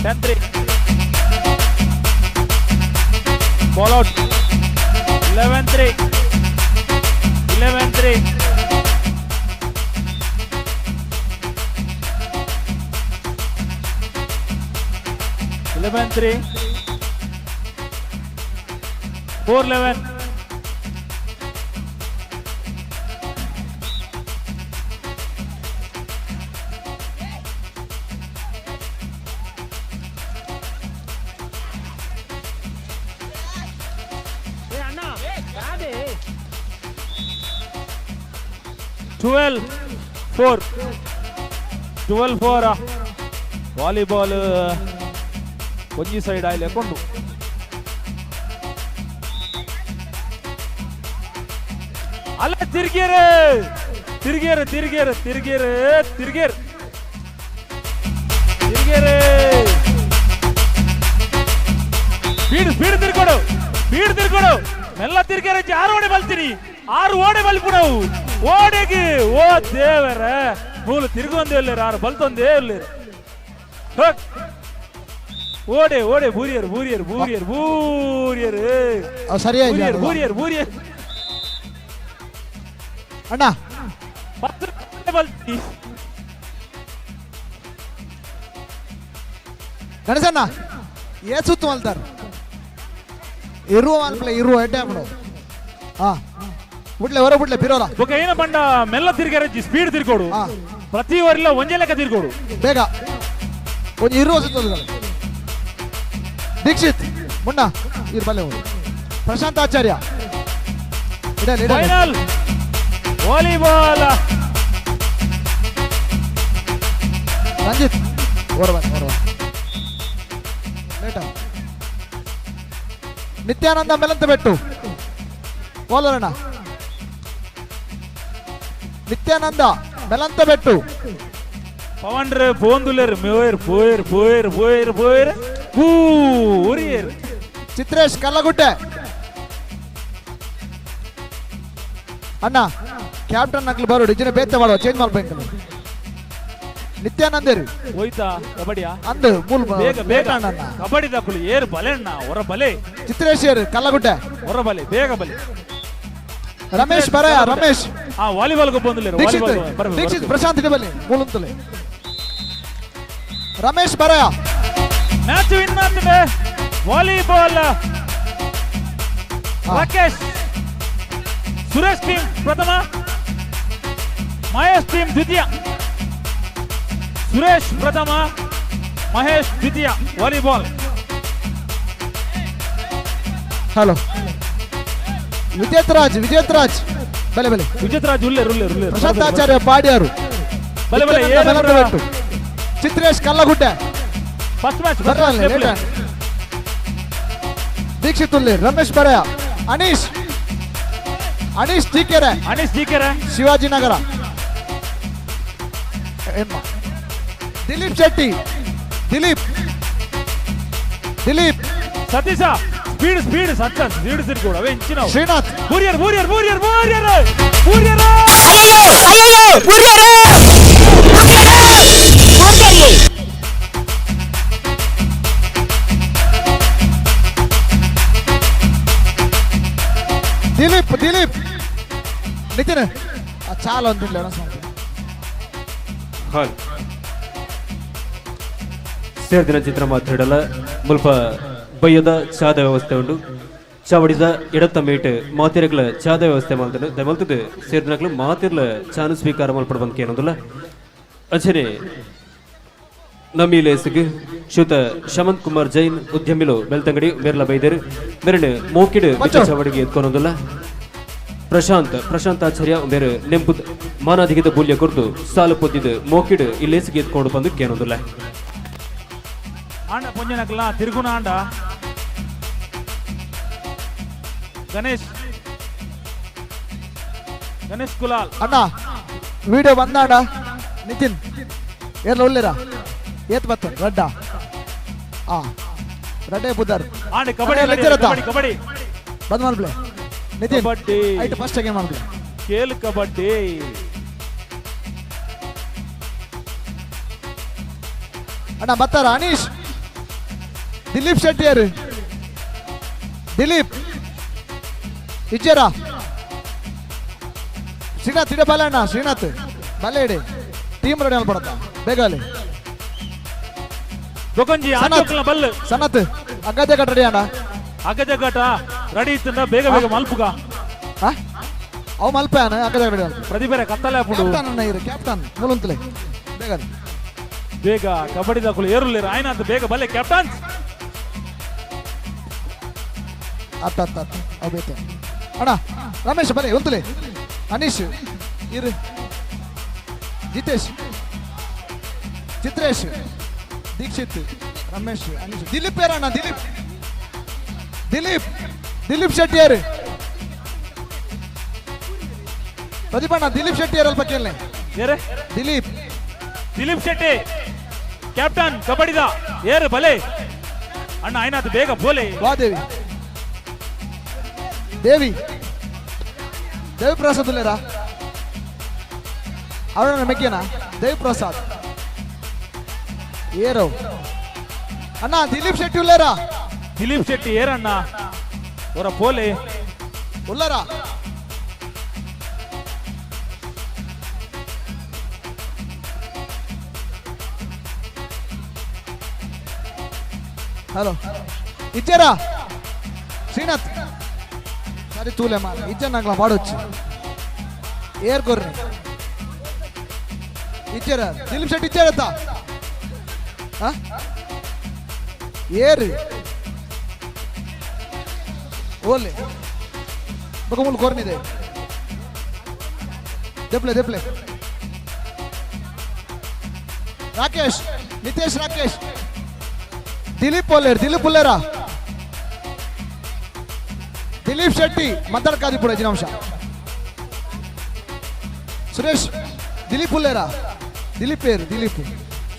10 3. Ball out. 11 3, 11 3. 11 3. 4 11. 12 4 12-4 ವಾಲಿಬಾಲ್ ಒಂಜಿ ಸೈಡ್ ಆಯ್ಲೆ ಕೊಂಡು ಅಲ್ಲ ತಿರ್ಗೇರೆ ತಿರ್ಗೇರೆ ತಿರ್ಗೇರೆ ತಿರ್ಗೇರೆ ತಿರ್ಗೇರೆ ತಿರ್ಗೇರೆ ಸ್ಪೀಡ್ ಸ್ಪೀಡ್ ತಿರ್ಕೊಡು ಸ್ಪೀಡ್ ತಿರ್ಕೊಡು ಮೆಲ್ಲ ತಿರ್ಗೇರೆ ಆರು ಓಡೆ ಬಲ್ತೀನಿ ಆರು ಓಡೆ ಬಲ್ಪುಡವು ಓಡೆಗೆ ಓ ದೇವರ ಮೂಲು ತಿರ್ಗೊಂದೇ ಇಲ್ಲೇರು ಆರು ಬಲ್ತೊಂದೇ ಇಲ್ಲೇರು ಓಡೆ ಓಡೆ ಬೂರಿಯರು ಬೂರಿಯರು ಬೂರಿಯರು ಬೂರಿಯರು ಸರಿಯಾಗಿ ಬೂರಿಯರು ಬೂರಿಯರು ಅಣ್ಣ ಬಲ್ತಿ ಗಣೇಶಣ್ಣ ಏ ಸುತ್ತು ಮಲ್ತಾರ ಇರುವ ಮಲ್ಪಲೆ ಇರುವ ಎಡ್ಡೆ ಹಾಕೊಂಡು ಹಾ ಬಿಡ್ಲೆ ಹೊರ ಬಿಡ್ಲೆ ಬಿರೋರ ಓಕೆ ಏನ ಬಂಡ ಮೆಲ್ಲ ತಿರ್ಗಾರಜ್ಜಿ ಸ್ಪೀಡ್ ತಿರ್ಕೊಡು ಪ್ರತಿ ಓರಿಲ್ಲ ಒಂಜೇ ಲೆಕ್ಕ ತಿರ್ಕೊಡು ಬೇಗ ಒಂಜಿ ಇರುವ ಸುತ್ತು ದೀಕ್ಷಿತ್ ಮುಣ್ಣ ಇರ್ ಬಲ್ಲೆ ಪ್ರಶಾಂತ್ ಆಚಾರ್ಯ ಫೈನಲ್ ವಾಲಿಬಾಲ್ ರಂಜಿತ್ ಓರ್ವ ಓರ್ವ ಲೇಟ ನಿತ್ಯಾನಂದ ಮೇಲಂತ ಬೆಟ್ಟು ಓಲರಣ್ಣ ನಿತ್ಯಾನಂದ ಮೆಲಂತ ಬೆಟ್ಟು ಪವನ್ ರೇ ಪೋಂದುಲೇರು ಮೇಯರ್ ಪೋಯರ್ ಪೋಯರ್ ಪೋಯರ್ ಪೋಯರ್ ಪೂರಿಯರ್ ಚಿತ್ರೇಶ್ ಕಲ್ಲಗುಡ್ಡೆ ಅಣ್ಣ ಕ್ಯಾಪ್ಟನ್ ನಕ್ಲು ಬರೋಡು ಇಜಿನ ಬೇತೆ ಮಾಡುವ ಚೇಂಜ್ ಮಾಡ್ಬೇಕು ನಿತ್ಯಾನಂದೇರು ಹೋಯ್ತಾ ಕಬಡ್ಡಿಯಾ ಅಂದು ಮೂಲ ಬೇಗ ಬೇಗ ಕಬಡ್ಡಿ ದಕ್ಕಲು ಏರು ಬಲೆ ಅಣ್ಣ ಹೊರ ಬಲೆ ಚಿತ್ರೇಶ್ ಏರು ಕಲ್ಲಗುಡ್ಡೆ ಹೊರ ಬಲೆ ಬೇಗ ಬಲೆ ರಮೇಶ್ ಬರಯ ರಮೇಶ್ ಆ ವಾಲಿಬಾಲ್ ಬಂದಿಲ್ಲ ದೀಕ್ಷಿತ್ ದೀಕ್ಷಿತ್ ಪ್ರಶಾಂತ್ ಇಡಬಲ್ಲಿ ಮೂಲಂತಲೆ ರಮೇಶ್ ಬರಯ ಮ್ಯಾಚ್ ವಿನ್ ಆಗ್ತದೆ ವಾಲಿಬಾಲ್ ರಾಕೇಶ್ ಸುರೇಶ್ ಟೀಮ್ ಪ್ರಥಮ, ಮಹೇಶ್ ಟೀಮ್ ದ್ವಿತೀಯ. ಸುರೇಶ್ ಪ್ರಥಮ, ಮಹೇಶ್ ದ್ವಿತೀಯ ವಾಲಿಬಾಲ್. ಹಲೋ ವಿಜೇತರಾಜ್, ವಿಜೇತರಾಜ್ ಬಲೆ ಬಲೆ ವಿಜೇತರಾಜ್ ಉಲ್ಲೇರು ಉಲ್ಲೇರು ಉಲ್ಲೇರು ಪ್ರಶಾಂತ್ ಆಚಾರ್ಯ ಪಾಡ್ಯಾರು ಬಲೆ ಬಲೆ ಚಿತ್ರೇಶ್ ಕಲ್ಲಗುಡ್ಡೆ ಫಸ್ಟ್ ಮ್ಯಾಚ್ ದೀಕ್ಷಿತ್ ಉಲ್ಲೇರ್ ರಮೇಶ್ ಬರಯ ಅನೀಶ್ ಅನೀಶ್ ಜಿಕೆರೆ ಅನೀಶ್ ಜಿಕೆರೆ ಶಿವಾಜಿನಗರ ದಿಲೀಪ್ ಶೆಟ್ಟಿ ದಿಲೀಪ್ ದಿಲೀಪ್ ಸತೀಶ ಸ್ಪೀಡ್ ಸ್ಪೀಡ್ ಸತ್ತ ಸ್ಪೀಡ್ ಸಿರ್ಕೋಡು ಅವೇ ಇಂಚಿನ ಶ್ರೀನಾಥ್ ಬೂರಿಯರ್ ಬೂರಿಯರ್ ಬೂರಿಯರ್ ಬೂರಿಯರ್ ಬೂರಿಯರ್ ಅಯ್ಯೋ ಅಯ್ಯೋ ಬೂರಿಯರ್ ಬೂರಿಯರ್ ದಿಲೀಪ್ ದಿಲೀಪ್ ನಿತಿನ್ ಚಾಲ ಅಂದಿಲ್ಲ ಹಾಲ್ ಸೇರ್ದಿನ ಚಿತ್ರ ಮಾತಾಡಲ್ಲ ಮುಲ್ಪ ಬಯ್ಯದ ಚಾದ ವ್ಯವಸ್ಥೆ ಉಂಡು ಚಾವಡಿದ ಎಡತ್ತ ಮೇಟ್ ಮಾತಿರಗಳ ಚಾದ ವ್ಯವಸ್ಥೆ ಮಲ್ತನು ದಮಲ್ತದ ಸೇರ್ದಿನಕ್ಲು ಮಾತಿರ್ಲ ಚಾನು ಸ್ವೀಕಾರ ಮಲ್ಪಡ ಬಂದ್ ಏನೊಂದಿಲ್ಲ ಅಂಚನೆ ನಮ್ಮಿ ಲೇಸಿಗೆ ಶ್ರೀಯುತ ಶಮಂತ್ ಕುಮಾರ್ ಜೈನ್ ಉದ್ಯಮಿಲು ಬೆಳ್ತಂಗಡಿ ಮೇರ್ಲ ಬೈದರು ಮೇರಣ ಮೋಕಿಡ್ ಚಾವಡಿಗೆ ಎತ್ಕೊನೊಂದಿಲ್ಲ ಪ್ರಶಾಂತ್ ಪ್ರಶಾಂತ್ ಆಚಾರ್ಯ ಮೇರೆ ನೆಂಪು ಮಾನಾಧಿಗದ ಬೂಲ್ಯ ಕೊರ್ದು ಸಾಲು ಪೊದ್ದಿದ್ದು ಮೋಕಿಡ್ ಈ ಲೇಸಿಗೆ ಎತ್ಕೊಂಡು ಬಂದು ಕೇನೊಂದಿಲ್ಲ ಆಂಡ ಪೊಂಜನಕಲ್ಲ ತಿರುಗುಣ ಆಂಡ ಗಣೇಶ್ ಗಣೇಶ್ ಕುಲಾಲ್ ಅಣ್ಣ ವಿಡಿಯೋ ಬಂದಾಡ ನಿತಿನ್ ಏರ್ಲ ಒಳ್ಳೆರ ಏತ್ ಬತ್ತ ರಡ್ಡ ಆ ರಡ್ಡೆ ಬುದ್ಧರ್ ಆಂಡ ಕಬಡ್ಡಿ ಕಬಡ್ಡಿ ಬಂದ್ ಮಾಡ್ಬ್ಲೆ ನಿತಿನ್ ಕಬಡ್ಡಿ ಐಟ್ ಫಸ್ಟ್ ಗೇಮ್ ಮಾಡ್ಬ್ಲೆ ಕೇಲ್ ಕಬಡ್ಡಿ ಅಣ್ಣ ಬತ್ತಾರ ಅನೀಶ್ ದಿಲೀಪ್ ಶೆಟ್ಟಿಯರು ದಿಲೀಪ್ ಇಜ್ಜರ ಶ್ರೀನಾಥ್ ಇಡ ಬಲ ಅಣ್ಣ ಶ್ರೀನಾಥ್ ಬಲೆ ಇಡಿ ಟೀಮ್ ರೆಡಿ ಅನ್ಪಡತ್ತ ಬೇಗ ಅಲ್ಲಿ ಬೊಕಂಜಿ ಬಲ್ಲು ಸನತ್ ಅಗ್ಗಜ ರೆಡಿ ಅಣ್ಣ ಅಗ್ಗಜ ರೆಡಿ ಇತ್ತಂದ ಬೇಗ ಬೇಗ ಮಲ್ಪುಗ ಅವು ಮಲ್ಪ ಅಣ್ಣ ಅಗ್ಗಜ ರೆಡಿ ಪ್ರತಿಭೆ ಕತ್ತಲೆ ಕ್ಯಾಪ್ಟನ್ ಅಣ್ಣ ಇರು ಕ್ಯಾಪ್ಟನ್ ಮೂಲಂತಲೆ ಬೇಗ ಬೇಗ ಕಬಡ್ಡಿ ದಾಖಲು ಏರುಲ್ಲೇರು ಆಯ್ನ ಅಂತ ಬೇಗ ಬಲ್ಲೆ ಕ್ಯಾಪ್ಟನ್ ಅತ್ತ ಅತ್ತ ಅತ್ತ ಅವು ಬೇತೆ ಅಣ್ಣ ರಮೇಶ್ ಬಲೆ ಒಂತಲೆ ಅನೀಶ್ ಇರು ಜಿತೇಶ್, ಚಿತ್ರೇಶ್, ದೀಕ್ಷಿತ್, ರಮೇಶ್, ಅನೀಶ್, ದಿಲೀಪ್ ಯಾರಣ್ಣ? ದಿಲೀಪ್, ದಿಲೀಪ್, ದಿಲೀಪ್ ಶೆಟ್ಟಿ ಯಾರು? ಪ್ರದೀಪಣ್ಣ, ದಿಲೀಪ್ ಶೆಟ್ಟಿ ಯಾರಲ್ಪ ಕೇಳನೆ? ಏರೆ? ದಿಲೀಪ್, ದಿಲೀಪ್ ಶೆಟ್ಟಿ ಕ್ಯಾಪ್ಟನ್ ಕಬಡ್ಡಿದ. ಏರು ಬಲೆ ಅಣ್ಣ, ಆಯ್ನಾಥ್ ಬೇಗ ಬೋಲೆ. ವಾ ದೇವಿ, ದೇವಿ, ದೇವಿ ಪ್ರಸಾದ್ ಉಲ್ಲೇರಾ? ಅವರನ್ನ ಮೆಕ್ಕಿಯನ ದೇವಿ ಪ್ರಸಾದ್ ಏರೋ ಅಣ್ಣ. ದಿಲೀಪ್ ಶೆಟ್ಟಿ ಉಲ್ಲೇರಾ? ದಿಲೀಪ್ ಶೆಟ್ಟಿ ಏರಣ್ಣ, ಅವರ ಪೋಲೆ. ಉಲ್ಲರಾ? ಹಲೋ, ಇಜ್ಜರಾ ಶ್ರೀನಾಥ್? ಸರಿ ತೂಲೆ ಮಾರ, ಇಜ್ಜನ್ನಾಗ್ಲ ಮಾಡೋಚ್ಚು. ಏರ್ ಕೊರ್ರಿ ಇಜ್ಜರ. ದಿಲೀಪ್ ಶೆಟ್ಟಿ ಇಜ್ಜರತ್ತ? ಏರು ಓಲೆ ಬೊಕ ಮೂಲು ಕೊರ್ನಿದೆ. ದೆಪ್ಲೆ ದೆಪ್ಲೆ. ರಾಕೇಶ್, ನಿತೇಶ್, ರಾಕೇಶ್, ದಿಲೀಪ್ ಒಲ್ಲೇರ್? ದಿಲೀಪ್ ಉಲ್ಲೇರಾ? ದಿಲೀಪ್ ಶೆಟ್ಟಿ ಮದ್ದರ್ ಕಾದಿಪುರ ಐದು ನಿಮಿಷ. ಸುರೇಶ್, ದಿಲೀಪ್ ಉಲ್ಲೇರಾ? ದಿಲೀಪ್ ಏರು? ದಿಲೀಪ್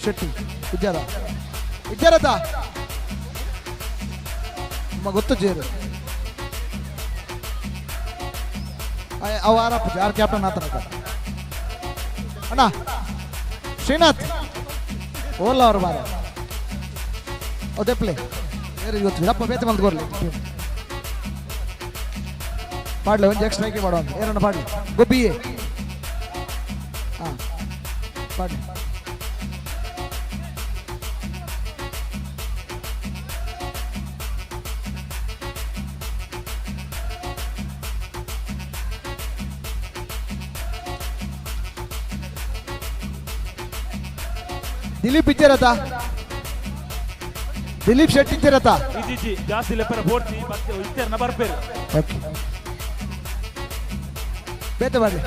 ಶೆಟ್ಟಿ ಇದ್ದಾರ? ಇದ್ದಾರತ? ನಿಮ್ಮ ಗೊತ್ತು ಜೇರು ಅವ ಆರಪ್ಪ ಯಾರು ಕ್ಯಾಪ್ಟನ್ ಆತನ ಅಣ್ಣ. ಶ್ರೀನಾಥ್ ಓಲ್ಲ ಅವ್ರು ಬಾರ ದೆಪ್ಲೆ ಏರು ಇವತ್ತು ವಿರಪ್ಪ ಬೇತೆ ಬಂದು ಕೊರ್ಲಿ ಪಾಡ್ಲೆ. ಒಂದು ಎಕ್ಸ್ಟ್ರಾ ಆಗಿ ಮಾಡುವ ಏನನ್ನ ಪಾಡ್ಲಿ. ಗೊಬ್ಬಿಯೇ ಹಾಂ ಪಾಡ್ಲಿ. ದಿಲೀಪ್ ಇಚ್ಚಿರತ? ದಿಲೀಪ್ ಶೆಟ್ಟಿ ಇಚ್ಚಿರತ? ಇಜ್ಜಿ, ಜಾಸ್ತಿ ಲೆಪ್ಪರ ಬೋರ್ತಿ ಮತ್ತೆ ಇತ್ತೆರ್ನ ಬರ್ಪೇರು. ಓಕೆ, ಬೇತೆ ಬರ್ಲಿ.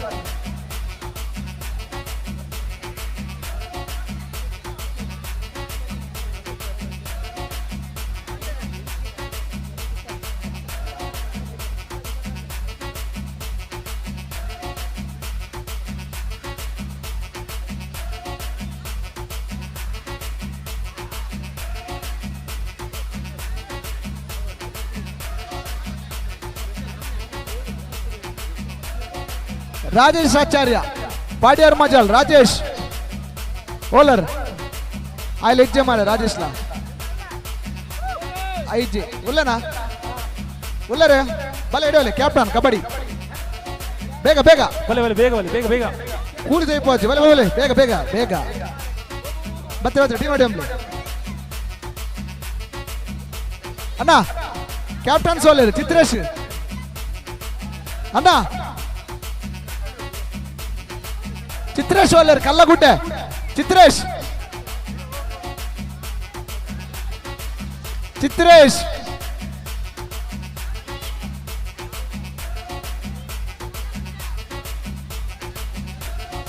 ರಾಜೇಶ್ ಆಚಾರ್ಯ ಪಾಡ್ಯಾರ್ ಮಜಾಲ್. ರಾಜೇಶ್ ಓಲರ್ ಆಯ್ಲ್ ಹೆಜ್ಜೆ ಮಾರೆ ರಾಜೇಶ್ಲ ಐಜೆ ಉಲ್ಲನಾ? ಉಲ್ಲರೆ ಬಲೆ ಹಿಡಿಯೋಲೆ. ಕ್ಯಾಪ್ಟನ್ ಕಬಡ್ಡಿ, ಬೇಗ ಬೇಗ. ಬಲೆ ಬಲೆ, ಬೇಗ ಬಲೆ, ಬೇಗ ಬೇಗ. ಕೂಲಿ ದೈಪಾಜಿ, ಬಲೆ ಬಲೆ, ಬೇಗ ಬೇಗ ಬೇಗ. ಮತ್ತೆ ಮತ್ತೆ ಟೀಮ್ ಮಾಡಿ. ಅಣ್ಣ ಕ್ಯಾಪ್ಟನ್ ಸೋಲೇರು ಚಿತ್ರೇಶ್ ಅಣ್ಣ, ಚಿತ್ರೇಶ್ ಒಲ್ಲೇರು ಕಲ್ಲಗುಡ್ಡೆ. ಚಿತ್ರೇಶ್, ಚಿತ್ರೇಶ್,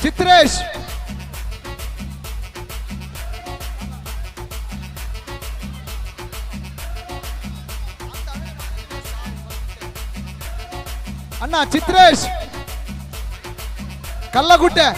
ಚಿತ್ರೇಶ್, ಅಣ್ಣ ಚಿತ್ರೇಶ್ ಕಲ್ಲಗುಡ್ಡೆ.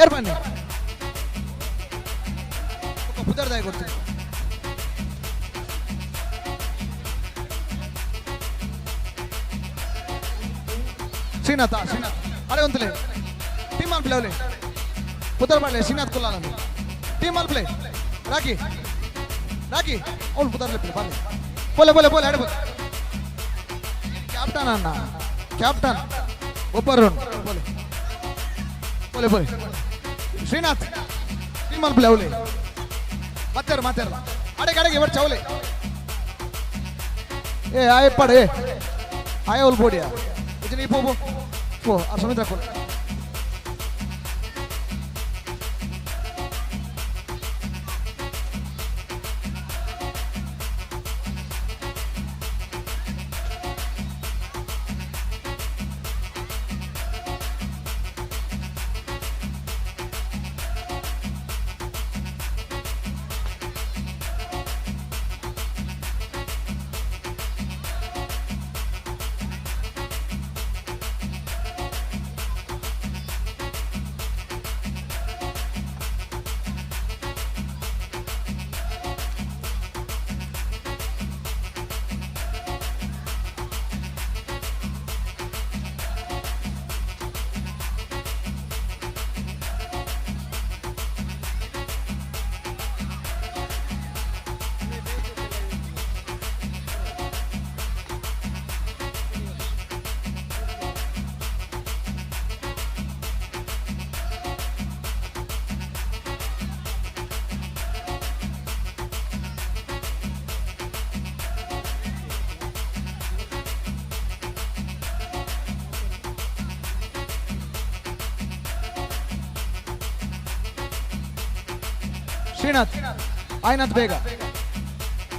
ಏರ್ ಬನ್ನಿ ಪುದರ್ದಾಯ ಕೊಡ್ತೀನಿ. ಶ್ರೀನಾಥ, ಶ್ರೀನಾಥ್ ಅರೆ ಒಂತಲೆ ಟೀಮ್ ಆಲ್ ಪ್ಲೇ ಅವಲೆ ಪುದರ್ ಮಾಡಲೆ. ಶ್ರೀನಾಥ್ ಕುಲ್ಲಾಲ ಟೀಮ್ ಆಲ್ ಪ್ಲೇ. ರಾಕಿ, ರಾಕಿ ಅವ್ನು ಪುದರ್ಲೆ ಪ್ಲೇ ಬರ್ಲಿ. ಬೋಲೆ ಬೋಲೆ ಬೋಲೆ ಆಡ ಬೋಲೆ. ಕ್ಯಾಪ್ಟನ್ ಅಣ್ಣ, ಕ್ಯಾಪ್ಟನ್ ಒಬ್ಬರು. ಬೋಲೆ ಬೋಲೆ ಬೋಲೆ. ಶ್ರೀನಾಥ್ ಟೀಮ್ ಆಲ್ ಪ್ಲೇ ಅವಲೆ. ಮಾತಾರ ಮಾತಾರಲ್ಲ ಅಡೆಗೆ ಅಡೆಗೆ ಇವರ್ ಚೌಲೆ. ಏ ಆಯಪ್ಪಾಡ, ಏ ಆಯ ಅವ್ಲು ಬೋಡಿಯಾ ಇಜ್ಜಿ. ಪೋ ಪೋ. ಓ ಸುಮಿತ್ರ ಕೊಲೆ ಶ್ರೀನಾಥ್ ಆಯ್ನಾಥ್ ಬೇಗ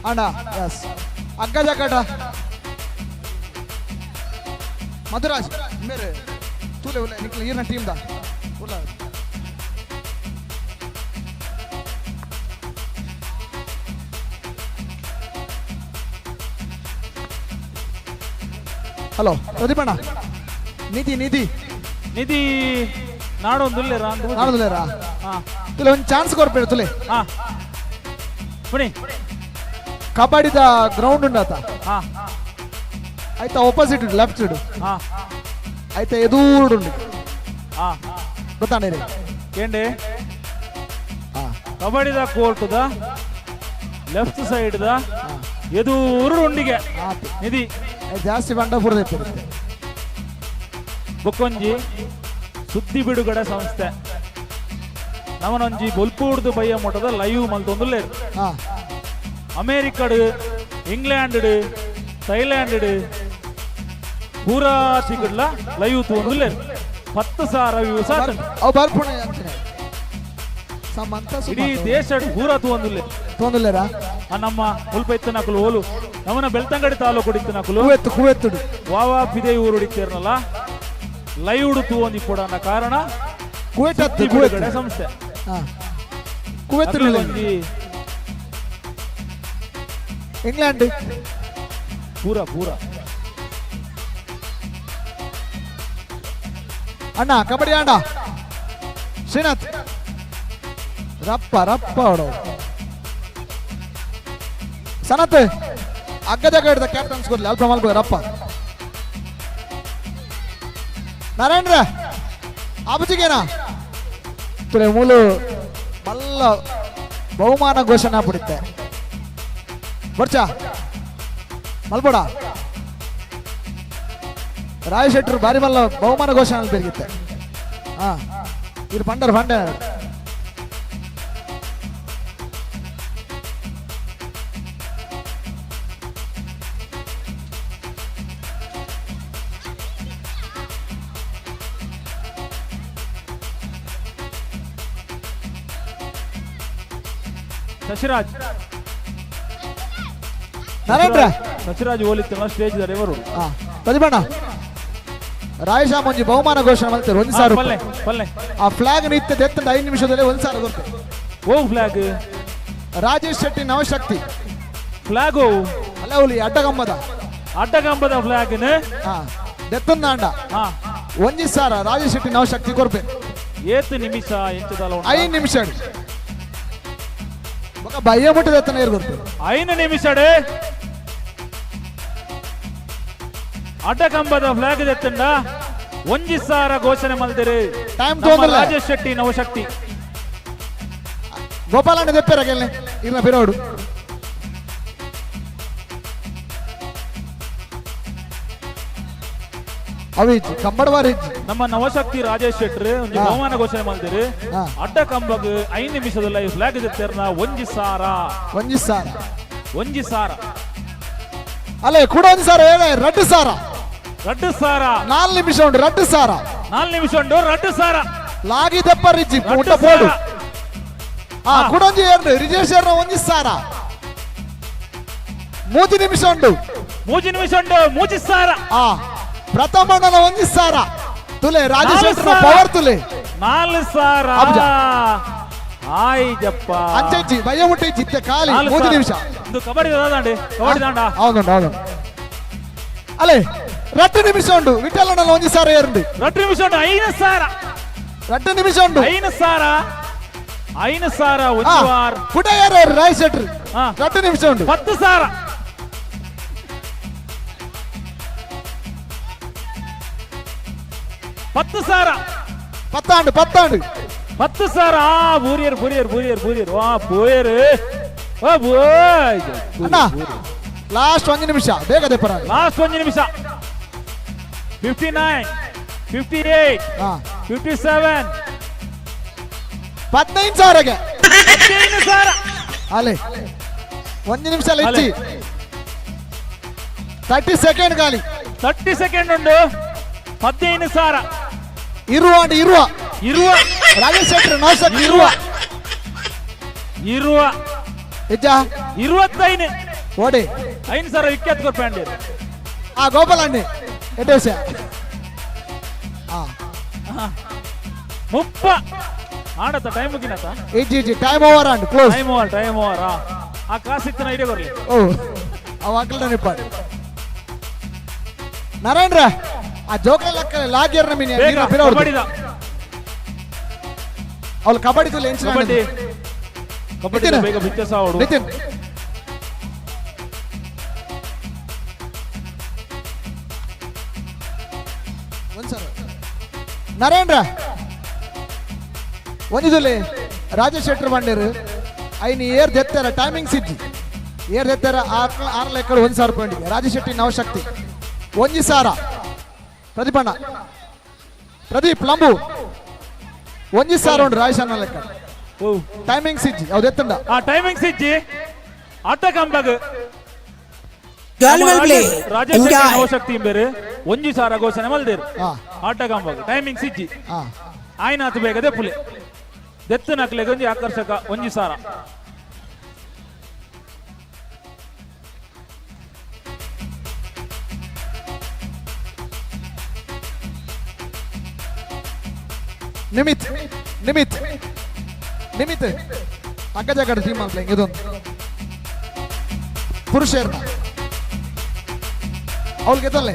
ಅಣ್ಣ ಎಸ್ ಅಗ್ಗಜ ಕಟ ಮಧುರಾಜ್ ಮೇರೆ ತೂಲೆ ಉಲ್ಲ ನಿಕ್ಲ ಈರ್ನ ಟೀಮ್ ದಾ ಉಲ್ಲ ಹಲೋ ಪ್ರದೀಪಣ್ಣ ನಿಧಿ ನಿಧಿ ನಿಧಿ ನಾಡೊಂದುಲ್ಲೇರಾ ನಾಡೊಂದುಲ್ಲೇರಾ ಹಾ ತುಲೆ ಒಂದು ಚಾನ್ಸ್ ಕೊರ್ಪೇಡು ತುಲೆ ಹಾ ಪುಣಿ ಕಬಡ್ಡಿದ ಗ್ರೌಂಡ್ ಉಂಡಾತ ಹಾ ಆಯ್ತಾ ಆಪೋಸಿಟ್ ಲೆಫ್ಟ್ ಸೈಡ್ ಹಾ ಆಯ್ತಾ ಎದೂರುಂಡು ಹಾ ಗೊತ್ತಾಂಡೆ ఏంటి ಕಬಡ್ಡಿದ ಕೋರ್ಟ್ದ ಲೆಫ್ಟ್ ಸೈಡ್ದ ಎದೂರು ಉಂಡಿಗೆ ನಿಧಿ ಜಾಸ್ತಿ ಬಂಡಪುರದ ಇರುತ್ತೆ ಬೊಕ್ಕೊಂಜಿ ಸುದ್ದಿ ಬಿಡುಗಡೆ ಸಂಸ್ಥೆ ನಮನೊಂಜಿ ಬೊಲ್ಪೂರ್ದು ಬಯ್ಯ ಮಠದ ಲೈವ್ ಮಲ್ತೊಂದುಲ್ಲೇರು ಅಮೇರಿಕಡ್ ಇಂಗ್ಲೆಂಡ್ ಥೈಲ್ಯಾಂಡ್ ಪೂರಾ ಸಿಗಡ್ಲ ಲೈವ್ ತೂಂದುಲ್ಲೇರು 10,000 ವ್ಯೂಸ್ ಆತಂಡು ಅವು ಬರ್ಪುಣ ಅಂಚನೆ ಸಮ್ಮಂತ ಇಡೀ ದೇಶ ಪೂರಾ ತೂಂದುಲ್ಲೆ ತೂಂದುಲ್ಲೇರಾ ನಮ್ಮ ಮುಲ್ಪ ಇತ್ತನಕುಲು ಓಲು ನಮ್ಮನ ಬೆಳ್ತಂಗಡಿ ತಾಲೂಕು ಇತ್ತನಕುಲು ಕುವೆತ್ತು ಕುವೆತ್ತುಡು ವಾವಾ ಪಿದೆ ಊರು ಇತ್ತೇರ್ನಲ್ಲ ಲೈವ್ ತೂವೊಂದಿ ಕೊಡನ ಕಾರಣ ಕುವೆಟ್ ಸುದ್ದಿ ಬಿಡುಗಡೆ ಸಂಸ್ಥೆ ಕುವೆತ್ ಇಂಗ್ಲೆಂಡ್ ಪೂರಾ ಪೂರಾ ಅಣ್ಣ ಕಬಡ್ಡಿ ಅಣ್ಣ ಶ್ರೀನಾಥ್ ರಪ್ಪ ರಪ್ಪ ಅವಡು ಸನತ್ ಅಗ್ಗದ ಹಿಡ್ದ ಕ್ಯಾಪ್ಟನ್ಸ್ ಕೊಡ್ಲಿ ಅಲ್ಪ ಮಲ್ಬೋದು ರಪ್ಪ ನಾರಾಯಣ್ರ ಆಬುಜಿಗೇನಾ ತುಳೆ ಮೂಲು ಮಲ್ಲ ಬಹುಮಾನ ಘೋಷಣೆ ಬಿಡುತ್ತೆ ಬರ್ಚಾ ಮಲ್ಬೋಡ ರಾಯ್ ಶೆಟ್ಟರು ಬಾರಿ ಮಲ್ಲ ಬಹುಮಾನ ಘೋಷಣೆ ಬೆರಗಿತ್ತೆ ಹಾ ಇದು ಪಂಡರ್ ಪಂಡ ಶಶಿರಾಜ್ ನಾರಾಯಣ್ರ ಸಚಿರಾಜ್ ಹೋಲಿತ್ತಲ್ಲ ಸ್ಟೇಜ್ ಇವರು ಹಾ ಪ್ರತಿಭಣ್ಣ ರಾಯಶಾ ಮುಂಜಿ ಬಹುಮಾನ ಘೋಷಣೆ ಮಾಡ್ತಾರೆ ಒಂದು ಸಾವಿರ ಪಲ್ಲೆ ಪಲ್ಲೆ ಆ ಫ್ಲಾಗ್ ನಿತ್ಯ ಎತ್ತಂಡ 5 ನಿಮಿಷದಲ್ಲಿ 1,000 ಕೊಡ್ತಾರೆ ಓ ಫ್ಲಾಗ್ ರಾಜೇಶ್ ಶೆಟ್ಟಿ ನವಶಕ್ತಿ ಫ್ಲಾಗ್ ಅಲ್ಲ ಹುಲಿ ಅಡ್ಡಗಂಬದ ಅಡ್ಡಗಂಬದ ಫ್ಲಾಗ್ ಹಾ ದೆತ್ತಂದಾಂಡ ಹಾ 1,000 ರಾಜೇಶ್ ಶೆಟ್ಟಿ ನವಶಕ್ತಿ ಕೊರ್ಪೆ ಏತ್ ನಿಮಿಷ ಎಂಚದಲ್ಲ 5 ನಿಮಿಷ ಬಯ್ಯ ಮುಟ್ಟದ ಎತ್ತನ ಕೊರ್ಪೆ 5 ನಿಮಿಷ ಅಡ್ಡಕಂಬದ ಫ್ಲಾಗ್ ಎತ್ತಂಡ 1,000 ಘೋಷಣೆ ಮಲ್ದಿರಿ ಟೈಮ್ ತಗೊಂಡ್ರಲ್ಲ. ರಾಜೇಶ್ ಶೆಟ್ಟಿ ನವಶಕ್ತಿ ಗೋಪಾಲಣ್ಣ ದೆಪ್ಪೆರ ಗೆಲ್ಲೆ ಇರ್ನ ಬಿರೋಡು ಅವಿಜ್ ಕಂಬಡವಾರ ನಮ್ಮ ನವಶಕ್ತಿ ರಾಜೇಶ್ ಶೆಟ್ಟಿ ಒಂದು ಬಹುಮಾನ ಘೋಷಣೆ ಮಲ್ದಿರಿ ಅಡ್ಡಕಂಬಗ್ 5 ನಿಮಿಷದಲ್ಲಿ ಫ್ಲಾಗ್ ಎತ್ತರ್ನ 1,000 1,000 1,000 ಅಲ್ಲೇ ಕೂಡ 1,000 2,000 2,000. 4 ನಿಮಿಷ ಉಂಟು 2,000. 4 ನಿಮಿಷ ಉಂಟು 2,000. ಲಾಗಿ ದೆಪ್ಪ ರಿಜಿ ಊಟ ಪೋಡು. ಆ ಕುಡೊಂಜಿ ಏರ್ನು ರಿಜೇಶ್ ಏರ್ನ 1,000. 3 ನಿಮಿಷ ಉಂಟು. 3 ನಿಮಿಷ ಉಂಟು 3,000. ಆ ಪ್ರಥಮಣ್ಣನ 1,000. ತುಲೆ ರಾಜೇಶ್ ಪವರ್ ತುಲೆ 4,000. ಹಾಯ್ ಜಪ್ಪ ಅಂಚೆಜ್ಜಿ ಭಯ ಮುಟ್ಟಿ ಜಿತ್ತೆ ಖಾಲಿ 3 ನಿಮಿಷ. ಇದು ಕಬಡ್ಡಿ ದಾಂಡಿ ಕಬಡ್ಡಿ ದಾಂಡ. ಹೌದುಂಟು ಹೌದು ಅಲ್ಲೇ 2 ನಿಮಿಷ ಉಂಟು ವಿಠಲಣ್ಣನ 1,000 ಏರುಂಡು. 2 ನಿಮಿಷ ಉಂಟು 5,000. 2 ನಿಮಿಷ ಉಂಟು 5,000. 5,000 ಒಂದು ವಾರ ಪುಟ ಯಾರು ರಾಯ್ ಶೆಟ್ರು 2 ನಿಮಿಷ ಉಂಟು 10,000. 10,000. ಪತ್ತಾಂಡು ಪತ್ತಾಂಡು 10,000. ಬೂರಿಯರ್ ಬೂರಿಯರ್ ಬೂರಿಯರ್ ಬೂರಿಯರ್ ವಾ ಪೋಯರು ಅಣ್ಣ. ಲಾಸ್ಟ್ 1 ನಿಮಿಷ ಬೇಗ ದೆಪ್ಪರ. ಲಾಸ್ಟ್ 1 ನಿಮಿಷ. 59 58 57 15,000ಗೆ 15,000. ಅಲ್ಲೇ 1 ನಿಮಿಷ ಹೆಚ್ಚಿ 30 ಸೆಕೆಂಡ್ ಖಾಲಿ. 30 ಸೆಕೆಂಡ್ ಉಂಟು 15,000. ಇರುವ ಇರುವ ಇರುವ ರಾಜೇಶ್ ಶೆಟ್ಟರ್ ನೌಶಕ್ ಇರುವ ಇರುವ ನಿಜ 25 ಓಡಿ 5,000 ವಿಖ್ಯಾತ ಕೊರ್ಪಂಡಿ. ಆ ಗೋಪಾಲ ಅಣ್ಣೆ ಎಡ್ಡೆ ಮುಪ್ಪ ಆಡತ್ತ ಟೈಮ್ ಮುಗಿನತ. ಇಜ್ಜಿ ಇಜ್ಜಿ time over and close. Time over time over. ಆ ಕಾಸಿತ್ತನ ಐಡಿಯಾ ಬರ್ಲಿ. ಓ ಅವ ಅಕಲ್ಡ ನಿಪ್ಪಾಡಿ ನಾರಾಯಣ್ರ ಆ ಜೋಕಲ ಲಕ್ಕ ಲಾಗಿಯರ್ನ ಮಿನಿ ನೀರು ಪಿರವರ್ದು. ಅವಳು ಕಬಡ್ಡಿ ತುಲೆ ಎಂಚಿನ ಕಬಡ್ಡಿ ಕಬಡ್ಡಿ ಬೇಗ ಬಿಚ್ಚಸಾವಡು ನಿತಿನ್. ಒಂದ್ಸಲ ನಾರಾಯಣ್ರ ಒಂದಿದುಲೆ ರಾಜೇಶ್ ಶೆಟ್ಟರ್ ಬಂಡೇರು ಐನ್ ಏರ್ ದೆತ್ತಾರ ಟೈಮಿಂಗ್ಸ್ ಇಜ್ಜಿ ಏರ್ ದೆತ್ತಾರ 6 ಲೆಕ್ಕ 1,000 ಪಾಯಿಂಟ್. ರಾಜೇಶ್ ಶೆಟ್ಟಿ ನವಶಕ್ತಿ 1,000. ಪ್ರದೀಪಣ್ಣ ಪ್ರದೀಪ್ ಲಂಬು 1,000 ಉಂಟು ರಾಜೇಶ್ ಅಣ್ಣ ಲೆಕ್ಕ. ಟೈಮಿಂಗ್ಸ್ ಇಜ್ಜಿ ಹೌದು ಎತ್ತಂಡ. ಆ ಟೈಮಿಂಗ್ಸ್ ಇಜ್ಜಿ ಆಟ ಕಂಬಗ್ ರಾಜೇಶ್ ಶೆಟ್ಟಿ ನವಶಕ್ತಿ ಬೇರೆ 1,000 ಘೋಷಣೆ ಮಲ್ದೇರು ಆಟ ಕಂಬಗ್ ಟೈಮಿಂಗ್ಸ್ ಇಜ್ಜಿ ಆಯ್ನಾತು ಬೇಗ ದೆಪ್ಪುಲೆ ದೆತ್ತು ನಕ್ಲೆಗೆ ಒಂಜಿ ಆಕರ್ಷಕ 1,000. ನಿಮಿತ್ ನಿಮಿತ್ ನಿಮಿತ್ ಅಗ್ಗಜಗಡ ಟೀಮ್ ಪ್ಲೇಯಿಂಗ್ ಇದೊಂದು ಪುರುಷರ್ನ ಅವ್ಳಿಗೆ ಗೆದ್ದಲ್ಲೇ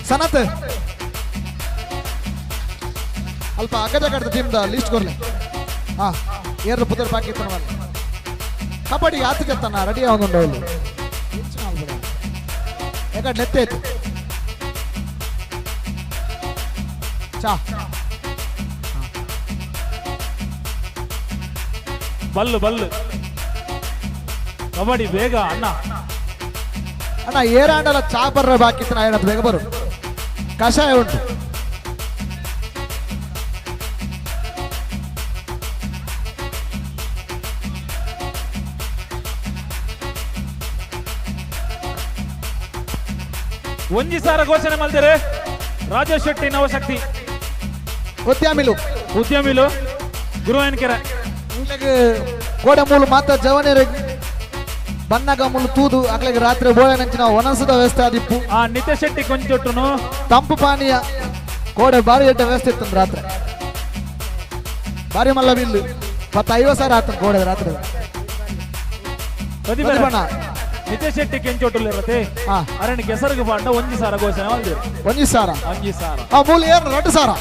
ಸನತ್ ಅಲ್ಪ ಅಗ್ಗಜಗಡದ ಟೀಮ್ದ ಲಿಸ್ಟ್ ಕೊರ್ಲೆ. ಹಾ ಏರ್ಲು ಪುದರ್ ಬಾಕಿ ಇತ್ತು ಕಬಡ್ಡಿ ಆತುಗೆತ್ತಣ್ಣ ರೆಡಿ ಆಗೊಂಡು ಅವಳು ಯಾಕಂದ್ರೆ ನೆತ್ತಾಯ್ತು ಚಾ ಬಲ್ಲು ಬಲ್ಲು ಕಬಡ್ಡಿ ಬೇಗ ಅಣ್ಣ ಅಣ್ಣ ಏರಾಂಡಲ ಚಾ ಬರ್ರ ಬಾಕಿ ಇತ್ತು ನಾ ಬೇಗ ಬರು ಕಷಾಯ ಉಂಟು. 1,000 ಘೋಷಣೆ ಮಲ್ದೇರೆ ರಾಜೇಶ್ ಶೆಟ್ಟಿ ನವಶಕ್ತಿ ಉದ್ಯಮಿಲು ಉದ್ಯಮಿಲು ಗುರುವಾಯನಕೆರೆ ಕೋಡೆ ಮೂಲು ಮಾತ ಜವನೇರ ಬನ್ನಗ ಮೂಲು ತೂದು ಅಕ್ಲೆಗ್ ರಾತ್ರಿ ಬೋಳನಂಚಿನ ಒನಸದ ವ್ಯವಸ್ಥೆ ಆದಿಪ್ಪು. ಆ ನಿತೇಶ್ ಶೆಟ್ಟಿ ಕೊಂಚೊಟ್ಟುನು ತಂಪು ಪಾನೀಯ ಕೋಡೆ ಬಾರಿ ಎಡ್ಡ ವ್ಯವಸ್ಥೆ ಇತ್ತು ರಾತ್ರಿ ಬಾರಿ ಮಲ್ಲ ಬಿಲ್ಲು 10-50,000 ಆತ ಕೋಡೆ ರಾತ್ರಿ. ಪ್ರತಿಭಣ್ಣ ನಿತೇಶ್ ಶೆಟ್ಟಿ ಕೆಂಚೊಟ್ಟುಲು ಇರತ್ತೆ ಅರಣ್ಯ ಕೆಸರಿಗೆ ಪಾಂಡ 1,000 ಘೋಷಣೆ ಮಲ್ದೇರು 1,000 1,000. ಆ ಮೂಲು ಏನು 2,000.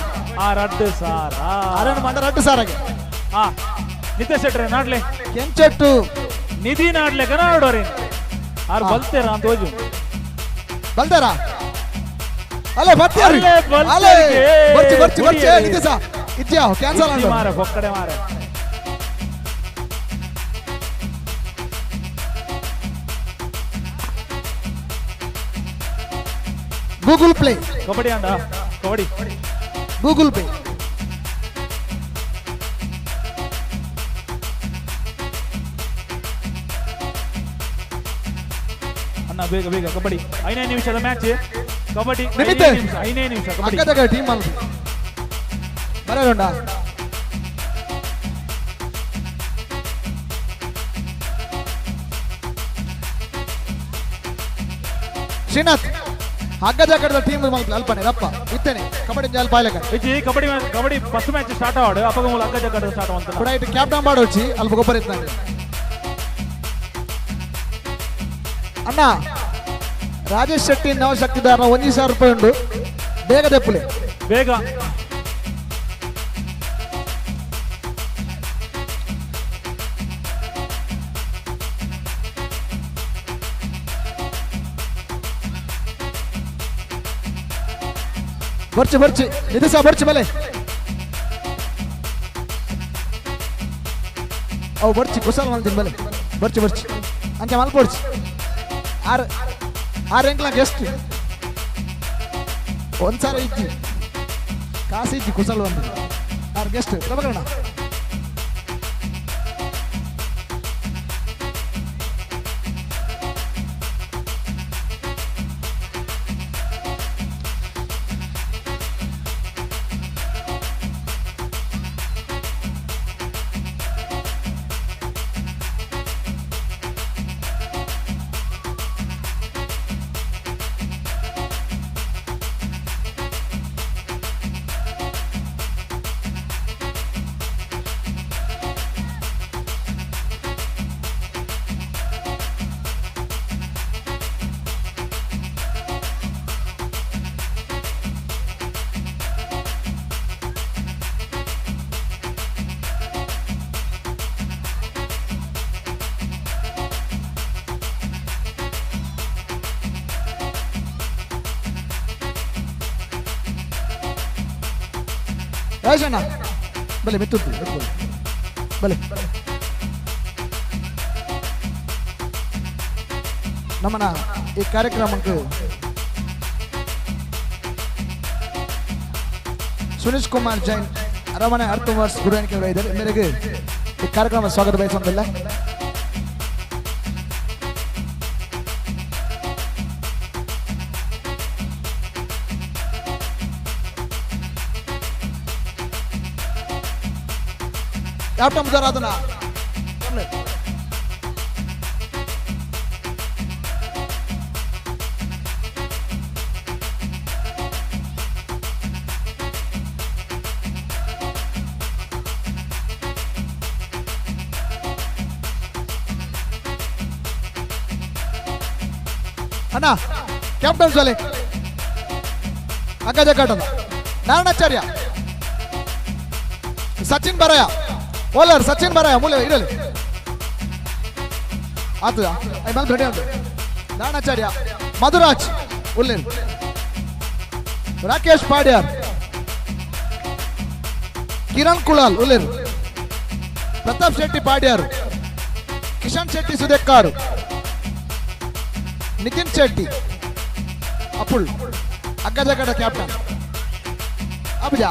ಆ 2,000 ಅರಣ್ಯ ಮಂಡ 2,000ಗೆ. ಆ ನಿತೇಶ್ ಶೆಟ್ಟರೆ ನಾಡ್ಲೆ ಕೆಂಚೊಟ್ಟು ನಿಧಿ ನಾಡ್ಲೆ ಕನ್ನಡೋರಿ ಆರ್ ಬಲ್ತೇರ ಅಂತ ಹೋಜು ಬಲ್ತಾರ ಅಲ್ಲೇ ಬರ್ತೀರಿ ಅಲ್ಲೇ ಬರ್ಚಿ ಬರ್ಚಿ ಬರ್ಚಿ ನಿತೇಶ ಇಜ್ಜಾ ಕ್ಯಾನ್ಸಲ್ ಆಂಡ್ ಮಾರೆ ಬೊಕ್ಕಡೆ ಮಾರೆ ಗೂಗಲ್ ಪ್ಲೇ ಕಬಡ್ಡಿ ಅಂಡ ಕಬಡ್ಡಿ ಗೂಗಲ್ ಪೇ ಅಣ್ಣ ಬೇಗ ಬೇಗ ಕಬಡ್ಡಿ 5 ನಿಮಿಷದ ಮ್ಯಾಚ್. ಕಬಡ್ಡಿ ನಿಮಿತ್ 5 ನಿಮಿಷ ಕಬಡ್ಡಿ ಅಕ್ಕದಗ ಟೀಮ್ ಅಲ್ಲ ಬರೋಣ ಶ್ರೀನಾಥ್ ಹಗ್ಗದ ಕಡೆದ ಟೀಮ್ ಅಲ್ಪನೆ ರಪ್ಪ ಇತ್ತೇನೆ ಕಬಡ್ಡಿ ಜಾಲ್ ಪಾಯ್ಲಕ Viji kabaddi kabaddi first match start ಆವಡು ಅಪಗ ಮೂಲ ಹಗ್ಗದ ಕಡೆದ ಸ್ಟಾರ್ಟ್ ಅಂತ ಕೂಡ ಇಟ್ಟು ಕ್ಯಾಪ್ಟನ್ ಮಾಡೋಚಿ ಅಲ್ಪ ಗೊಬ್ಬರ ಇತ್ತು ಅಣ್ಣ ರಾಜೇಶ್ ಶೆಟ್ಟಿ ನವಶಕ್ತಿದಾರನ 1,000 ರೂಪಾಯಿ ಉಂಟು ಬೇಗ ದೆಪ್ಪುಲೆ ಬೇಗ ಬರ್ಚಿ ಬರ್ಚಿ ನಿಧಿಸ ಬರ್ಚಿ ಬಲೆ ಅವು ಬರ್ಚಿ ಕುಸಲ್ ಮಲ್ದಿನ ಬಲೆ ಬರ್ಚಿ ಬರ್ಚಿ ಅಂಚೆ ಮಲ್ಪೊಡ್ಚಿ ಆರು ಆರು ಎಂಕ್ಲ ಗೆಸ್ಟ್ ಒಂದ್ಸಾರ ಇಜ್ಜಿ ಕಾಸು ಇಜ್ಜಿ ಕುಸಲ್ ಒಂದು ಆರು ಗೆಸ್ಟ್ ಪ್ರಭಕರಣ ರಾಜಣ್ಣ ಬಲೆ ಮೆತ್ತುತ್ತಿ ಬಲೆ ನಮ್ಮನ ಈ ಕಾರ್ಯಕ್ರಮಕ್ಕೆ ಸುನೀಶ್ ಕುಮಾರ್ ಜೈನ್ ಅರಮನೆ ಅರ್ಥವರ್ಸ್ ಗುರುವಾನಿಕೆ ಇದ್ದಾರೆ ಮೇರೆಗೆ ಈ ಕಾರ್ಯಕ್ರಮ ಸ್ವಾಗತ ಬಯಸೋದಿಲ್ಲ. ಕ್ಯಾಪ್ಟನ್ ಮುಜಾರಾಧನ ಅಣ್ಣ ಕ್ಯಾಪ್ಟನ್ ಸೋಲೆ ಅಗ್ಗಜ ಕಾಟದ ನಾರಾಯಣಾಚಾರ್ಯ ಸಚಿನ್ ಬರಾಯ ಓಲರ್ ಸಚಿನ್ ಬರಾಯ ಮೂಲೆ ಇರಲಿ ಆತದ I ರೆಡಿ ಆಯ್ತು. ನಾರಾಯಣಾಚಾರ್ಯ ಮಧುರಾಜ್ ಉಲ್ಲೇರ್ ರಾಕೇಶ್ ಪಾಡ್ಯಾರ್ ಕಿರಣ್ ಕುಳಾಲ್ ಉಲ್ಲೇರ್ ಪ್ರತಾಪ್ ಶೆಟ್ಟಿ ಪಾಡ್ಯಾರ್ ಕಿಶನ್ ಶೆಟ್ಟಿ ಸುದೇಕ್ಕಾರು ನಿತಿನ್ ಶೆಟ್ಟಿ ಅಪುಲ್ ಅಗ್ಗಜಗಡ ಕ್ಯಾಪ್ಟನ್ ಅಬ್ಜಾ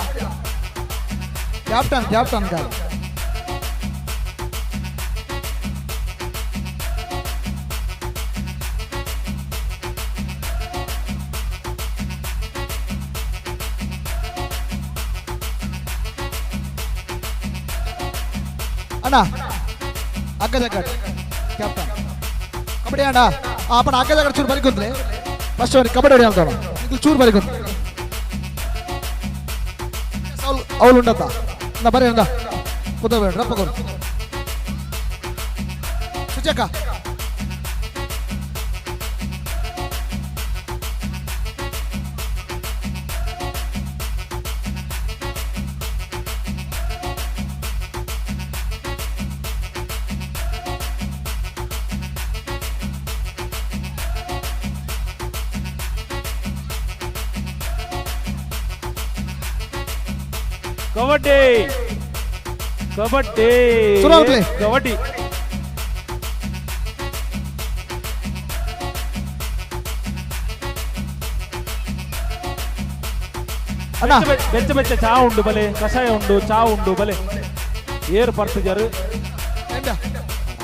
ಕ್ಯಾಪ್ಟನ್ ಕ್ಯಾಪ್ಟನ್ ಗಾರ್ ಅಣ್ಣ ಅಗ್ಗಜಗಡ್ ಕ್ಯಾಪ್ಟನ್ ಕಬಡ್ಡಿ ಅಣ್ಣ ಅಪ್ಪಣ ಅಗ್ಗಜಗಡ್ ಚೂರು ಬರಿಗುಂದ್ಲೆ ಫಸ್ಟ್ ಅವ್ರಿಗೆ ಕಬಡ್ಡಿ ಹೊಡಿ ಅಂತಾಣ ಇದು ಚೂರು ಬರಿಗುಂದ್ ಅವಳು ಉಂಡತ್ತ ನಾ ಬರೀ ಅಂದ ಕುದ ಬೇಡ ರಪ್ಪಗೋರು ಸುಚಕ ಕಬಡ್ಡಿ ಕಬಡ್ಡಿ ಕಬಡ್ಡಿ ಬೆಚ್ಚ ಬೆಚ್ಚ ಚಾ ಉಂಡು ಬಲೆ ಕಷಾಯ ಉಂಡು ಚಾ ಉಂಡು ಬಲೆ ಏರ್ ಪರ್ತಿಜರು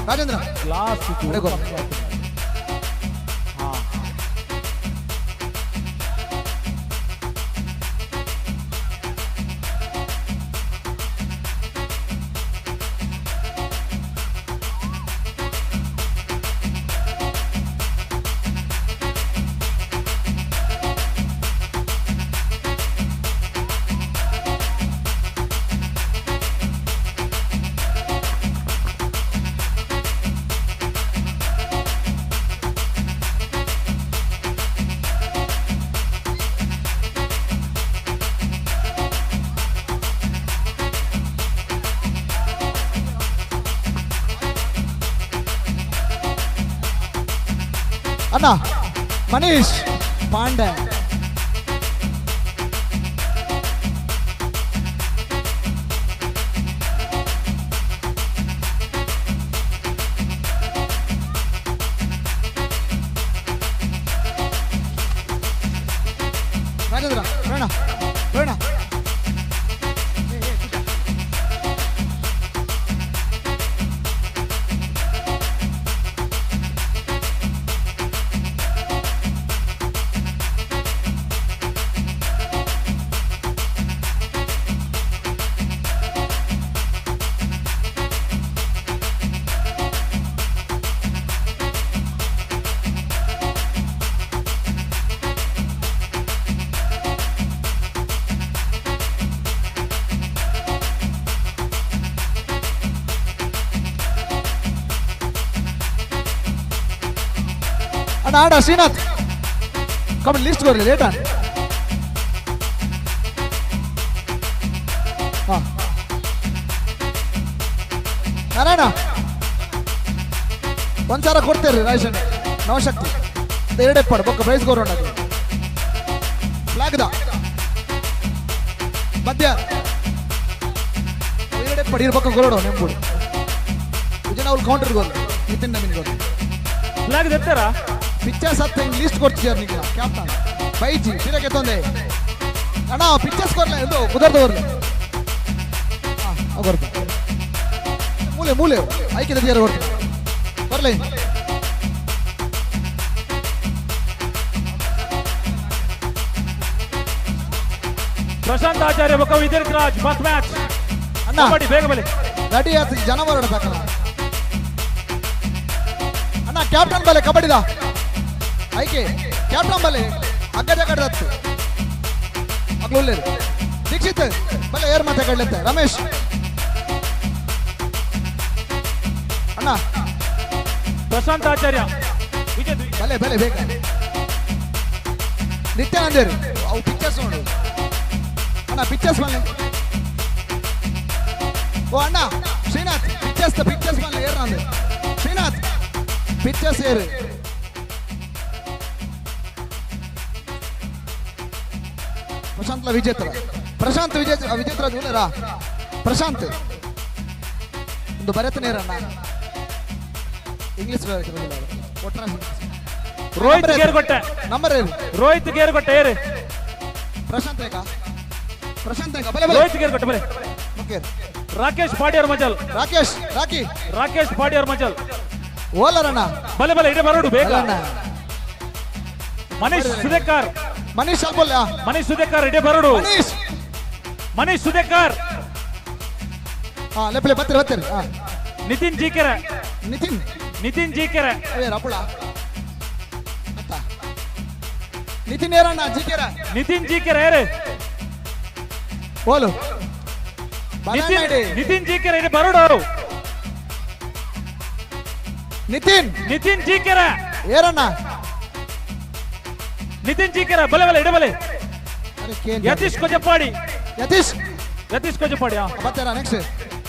ರಾಜೇಂದ್ರ ಗ್ಲಾಸ್ ಅಣ್ಣ ಮನೀಶ್ ಪಾಂಡೆ ರಾಜೇಂದ್ರ ಪ್ರೇರಣ ಪ್ರೇರಣ ಅಣ್ಣ ಆಡ ಶ್ರೀನಾಥ್ ಕಮ್ ಲಿಸ್ಟ್ ಬರ್ಲಿ ಲೇಟ್ ಅಣ್ಣ. ಹಾ ನಾರಾಯಣ ಒಂದು ಸಾವಿರ ಕೊಡ್ತೇವ್ರಿ ರಾಜೇಶ್ ಅಣ್ಣ ನವಶಕ್ತಿ ಎರಡೇ ಪಡ ಬೊಕ್ಕ ಪ್ರೈಸ್ ಕೊರೋಣ ಫ್ಲಾಗ್ದ ಮಧ್ಯ ಎರಡೇ ಪಡ ಇರ್ಬಕ್ಕ ಕೊರೋಣ ನಿಮ್ಗೂಡು ವಿಜಯ್ ಅವ್ರು ಕೌಂಟರ್ ಗೊಲ್ಲ ನಿತಿನ್ ನವೀನ್ ಗೊಲ್ಲ ಫ್ಲಾಗ್ ದೆತ್ತಾರಾ ಪಿಕ್ಚರ್ಸ್ ಹತ್ತ ಹಿಂಗೆ ಲಿಸ್ಟ್ ಕೊಡ್ತಿದ್ದಾರೆ ನಿಂಗೆ ಕ್ಯಾಪ್ಟನ್ ಬೈಜಿ ಪಿರಕ್ಕೆ ತೊಂದೆ ಅಣ್ಣ ಪಿಕ್ಚರ್ಸ್ ಕೊರ್ಲೆ ಇದು ಕುದರ್ದು ಕೊರ್ಲೆ ಹಾಂ ಕೊರ್ತ ಮೂಲೆ ಮೂಲೆ ಐಕ್ಯದ ತೀರ ಕೊಡ್ತೀನಿ ಕೊರ್ಲೆ ಪ್ರಶಾಂತ್ ಆಚಾರ್ಯ ಬೊಕ್ಕ ವಿಜಯ್ ರಾಜ್ ಫಸ್ಟ್ ಮ್ಯಾಚ್ ಅಣ್ಣ ಕಬಡ್ಡಿ ಬೇಗ ಬಲಿ ರೆಡಿ ಆಯ್ತು ಜನ ಬರೋಣ ಸಾಕಲ್ಲ ಅಣ್ಣ ಕ್ಯಾಪ್ಟನ್ ಬಲೆ ಕಬಡ್ಡಿದ ಐಕೆ ಕ್ಯಾಪ್ಟನ್ ಬಲೆ ಅಗ್ಗದ ಕಡದತ್ತು ಅಗ್ಲುಲ್ಲೇರು ದೀಕ್ಷಿತ್ ಬಲೆ ಏರ್ ಮಾತೆ ಕಡ್ಲತ್ತೆ ರಮೇಶ್ ಅಣ್ಣ ಪ್ರಶಾಂತ್ ಆಚಾರ್ಯ ವಿಜಯ್ ಬಲೆ ಬಲೆ ಬೇಗ ನಿತ್ಯಾನಂದೇರು ಅವು ಪಿಕ್ಚರ್ಸ್ ನೋಡು ಅಣ್ಣ ಪಿಕ್ಚರ್ಸ್ ಬನ್ನಿ ಓ ಅಣ್ಣ ಶ್ರೀನಾಥ್ ಪಿಕ್ಚರ್ಸ್ ಪಿಕ್ಚರ್ಸ್ ಬನ್ನಿ ಏರ್ ನಂದು ಶ್ರೀನಾಥ್ ಪಿಕ್ಚರ್ಸ್ ಏರು ಪ್ರಶಾಂತ್ಲ ವಿಜೇತರ ಪ್ರಶಾಂತ್ ವಿಜಯ ವಿಜೇತರಾಜ್ ಉಲ್ಲೇರಾ ಪ್ರಶಾಂತ್ ಒಂದು ಬರೆತನೇ ಇರಣ್ಣ ಇಂಗ್ಲಿಷ್ ರೋಹಿತ್ ಗೇರ್ಗೊಟ್ಟೆ ನಂಬರ್ ಏನು ರೋಹಿತ್ ಗೇರ್ಗೊಟ್ಟೆ ಏರು ಪ್ರಶಾಂತ್ ರೇಖಾ ಪ್ರಶಾಂತ್ ರೇಖಾ ಬಲೆ ಬಲೆ ರೋಹಿತ್ ಗೇರ್ಗೊಟ್ಟೆ ಬಲೆ ಓಕೆ ರಾಕೇಶ್ ಪಾಡಿಯರ್ ಮಜಲ್ ರಾಕೇಶ್ ರಾಕಿ ರಾಕೇಶ್ ಪಾಡಿಯರ್ ಮಜಲ್ ಓಲರಣ್ಣ ಬಲೆ ಬಲೆ ಇಡೆ ಬರೋಡು ಬೇಗ ಮನೀಶ್ ಸುಧೇಕರ್ ಮನೀಶ್ ಅಲ್ಬೋಲ್ಲ ಮನೀಶ್ ಸುಧೇಕರ್ ಇಡೆ ಬರೋಡು ಮನೀಶ್ ಮನೀಶ್ ಸುಧೇಕರ್ ಹಾ ಲೆಪ್ಪಲೆ ಬರ್ತೀರಿ ಬರ್ತೀರಿ ಹಾ ನಿತಿನ್ ಜೀಕೆರೆ ನಿತಿನ್ ನಿತಿನ್ ಜೀಕೆರೆ ಅವೇ ರಪುಳ ಅತ್ತ ನಿತಿನ್ ಏರಣ್ಣ ಜಿಕೆರ ನಿತಿನ್ ಜೀಕೆರೆ ಏರು ಓಲು ನಿತಿನ್ ನಿತಿನ್ ಜೀಕೆರೆ ಇಡೆ ಬರೋಡು ನಿತಿನ್ ನಿತಿನ್ ಜೀಕೆರೆ ಏರಣ್ಣ ನಿತಿನ್ ಜೀಕೆರೆ ಬಲೆ ಬಲೆ ಇಡೆ ಬಲೆ ಯತೀಶ್ ಕೊಜಪ್ಪಾಡಿ ಯತೀಶ್ ಯತೀಶ್ ಕೊಜಪ್ಪಾಡಿ ಬರ್ತಾರ ನೆಕ್ಸ್ಟ್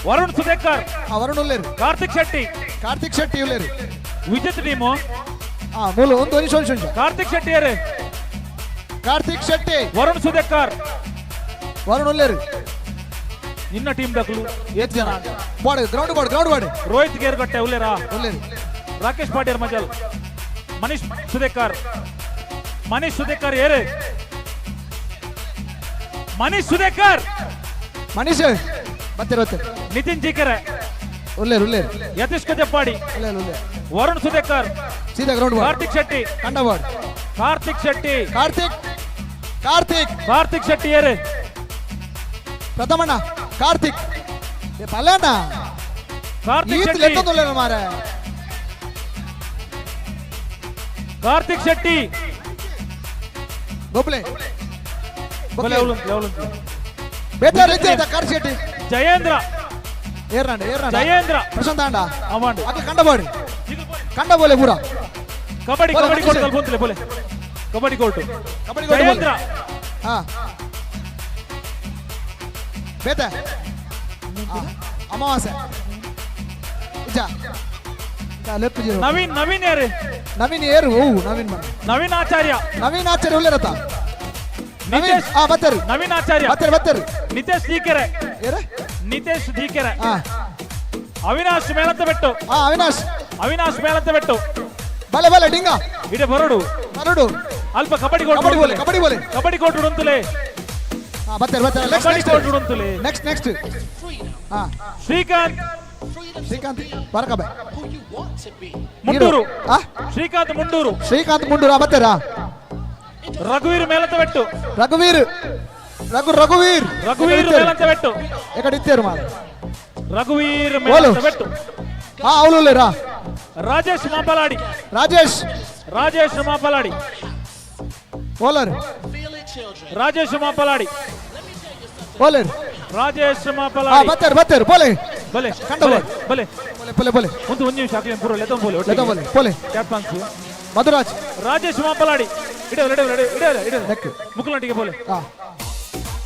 ವರುಣ್ ಸುಧೇಕರ್ ವರುಣ್ ಉಲ್ಲೇರು ಕಾರ್ತಿಕ್ ಶೆಟ್ಟಿ ಕಾರ್ತಿಕ್ ಶೆಟ್ಟಿ ಉಲ್ಲೇರು ವಿಜಿತ್ ಟೀಮು ಹಾ ಮೂಲ ಒಂದು ನಿಮಿಷ ಒಂದು ನಿಮಿಷ ಕಾರ್ತಿಕ್ ಶೆಟ್ಟಿ ಯಾರು ಕಾರ್ತಿಕ್ ಶೆಟ್ಟಿ ವರುಣ್ ಸುಧೇಕರ್ ವರುಣ್ ಉಲ್ಲೇರು ನಿನ್ನ ಟೀಮ್ ದಕ್ಲು ಏತ್ ಜನ ಬಾಡಿ ಗ್ರೌಂಡ್ ಬಾಡಿ ಗ್ರೌಂಡ್ ಬಾಡಿ ರೋಹಿತ್ ಗೇರ್ಗಟ್ಟೆ ಉಲ್ಲೇರಾ ಉಲ್ಲೇರು ರಾಕೇಶ್ ಪಾಟೀಲ್ ಮಜಲ್ ಮನೀಶ್ ಸುಧೇಕರ್ ಮನೀಶ್ ಸುಧೇಕರ್ ಏರು ಮನೀಶ್ ಸುಧೇಕರ್ ಮನೀಶ್ ಬರ್ತೀರಿ ಬರ್ತೀರಿ ನಿತಿನ್ ಜೀಕೆರೆ ಉಲ್ಲೇರು ಉಲ್ಲೇರು ಯತೀಶ್ ಕಜಪ್ಪಾಡಿ ಉಲ್ಲೇರು ಉಲ್ಲೇರು ವರುಣ್ ಸುಧೇಕರ್ ಸೀದಾ ಗ್ರೌಂಡ್ ಬಾಡಿ ಕಾರ್ತಿಕ್ ಶೆಟ್ಟಿ ಕಂಡ ಬಾಡಿ ಕಾರ್ತಿಕ್ ಶೆಟ್ಟಿ ಕಾರ್ತಿಕ್ ಕಾರ್ತಿಕ್ ಕಾರ್ತಿಕ್ ಶೆಟ್ಟಿ ಏರು ಪ್ರಥಮಣ್ಣ ಕಾರ್ತಿಕ್ ಏ ಪಲ್ಯಣ್ಣ ಕಾರ್ತಿಕ್ ಈತ್ ಶೆಟ್ಟಿ ಲೆತ್ತೊಂದುಲ್ಲೇರು ಮಾರೆ ಕಾರ್ತಿಕ್ ಶೆಟ್ಟಿ ಗೊಬ್ಲೆ ಬಲೆ ಅವಳು ಅವಳು ಬೇತಾರ ಇದ್ದೆ ಕಾರ್ತಿಕ್ ಶೆಟ್ಟಿ ಜಯೇಂದ್ರ ಏರ್ನಾಂಡ ಏರ್ನಾಂಡ ಜಯೇಂದ್ರ ಪ್ರಶಾಂತ್ ಆಂಡ ಅವಾಂಡ್ ಅಕ್ಕ ಕಂಡಬೋಡಿ ಕಂಡಬೋಲೆ ಪೂರ ಕಬಡ್ಡಿ ಬೋಲೆ, ಕಬಡ್ಡಿ ಮನೀಶ್. ಕೋರ್ಟ್ ಬೋಲೆ ಬೋಲೆ ಕಬಡ್ಡಿ ಕೋರ್ಟ್ ಕಬಡ್ಡಿ ಕೋರ್ಟ್ ಜಯೇಂದ್ರ ಹಾ ಬೇತೆ ಅಮಾವಾಸ್ಯೆ ಇಜ್ಜಾ ಲೆಫ್ಟ್ ನವೀನ್ ನವೀನ್ ಯಾರು ನವೀನ್ ಏರು ಓ ನವೀನ್ ನವೀನ್ ಆಚಾರ್ಯ ನವೀನ್ ಆಚಾರ್ಯ ಉಲ್ಲೇರತ ನವೀನ್ ಆ ಬತ್ತರು ನವೀನ್ ಆಚಾರ್ಯ ಬತ್ತರು ಬತ್ತರು ನಿತೇಶ್ ದೀಕೆರೆ ಏರ ನಿತೇಶ್ ದೀಕೆರೆ ಅವಿನಾಶ್ ಮೇಳತ್ತ ಬೆಟ್ಟು ಅವಿನಾಶ್ ಅವಿನಾಶ್ ಮೇಳತ್ತ ಬೆಟ್ಟು ಬಲೆ ಬಲೆ ಡಿಂಗ ಇಡೆ ಬರಡು ಬರಡು ಅಲ್ಪ ಕಬಡ್ಡಿ ಕೋರ್ಟ್ ಕಬಡ್ಡಿ ಬೋಲೆ ಕಬಡ್ಡಿ ಬೋಲೆ kabaddi court ಉಂತುಲೆ ಬತ್ತರು ಬತ್ತರು next kabaddi court ಉಂತುಲೆ next next Srikanth Srikanth ಬರಕಬೆ Mundoor Srikanth Mundoor Srikanth Mundoor ಬತ್ತಾರಾ ರಘುವೀರ್ ಮೇಲತ್ತ ಬೆಟ್ಟು ರಘುವೀರ್ ರಘು ರಘುವೀರ್ ರಘುವೀರ್ ಮೇಲತ್ತ ಬೆಟ್ಟು ಎಕಡೆ ಇತ್ತೇರು ಮಾರ ರಘುವೀರ್ ಮೇಲತ್ತ ಬೆಟ್ಟು ಅವಳು ರಾ ರಾಜೇಶ್ ಮಾಪಲಾಡಿ ರಾಜೇಶ್ ರಾಜೇಶ್ ಮಾಪಲಾಡಿ ಓಲರ್ ರಾಜೇಶ್ ಮಾಪಲಾಡಿ ಓಲರ್ ರಾಜೇಶ್ ಮಾಪಲಾಡಿ ಬತ್ತೇರು ಬತ್ತೇರು ಬೋಲೆ ಬಲೆ ಕಂಡ ಬಲೆ ಬಲೆ ಬಲೆ ಒಂದು ಒಂದು ನಿಮಿಷ ಹಾಕಿ ಪೂರ ಲೆತ್ತಂ ಬೋಲೆ ಲೆತ್ತಂ ಬೋಲೆ ಬೋಲೆ ಕ್ಯಾಪ್ಟನ್ಸ್ ಮಧುರಾಜ್ ರಾಜೇಶ್ ಮಾಪಲಾಡಿ ಇಡೆ ಇಡೆ ಇಡೆ ಇಡೆ ಇಡೆ ಮುಕ್ಕಲಂಟಿಗೆ ಬೋಲೆ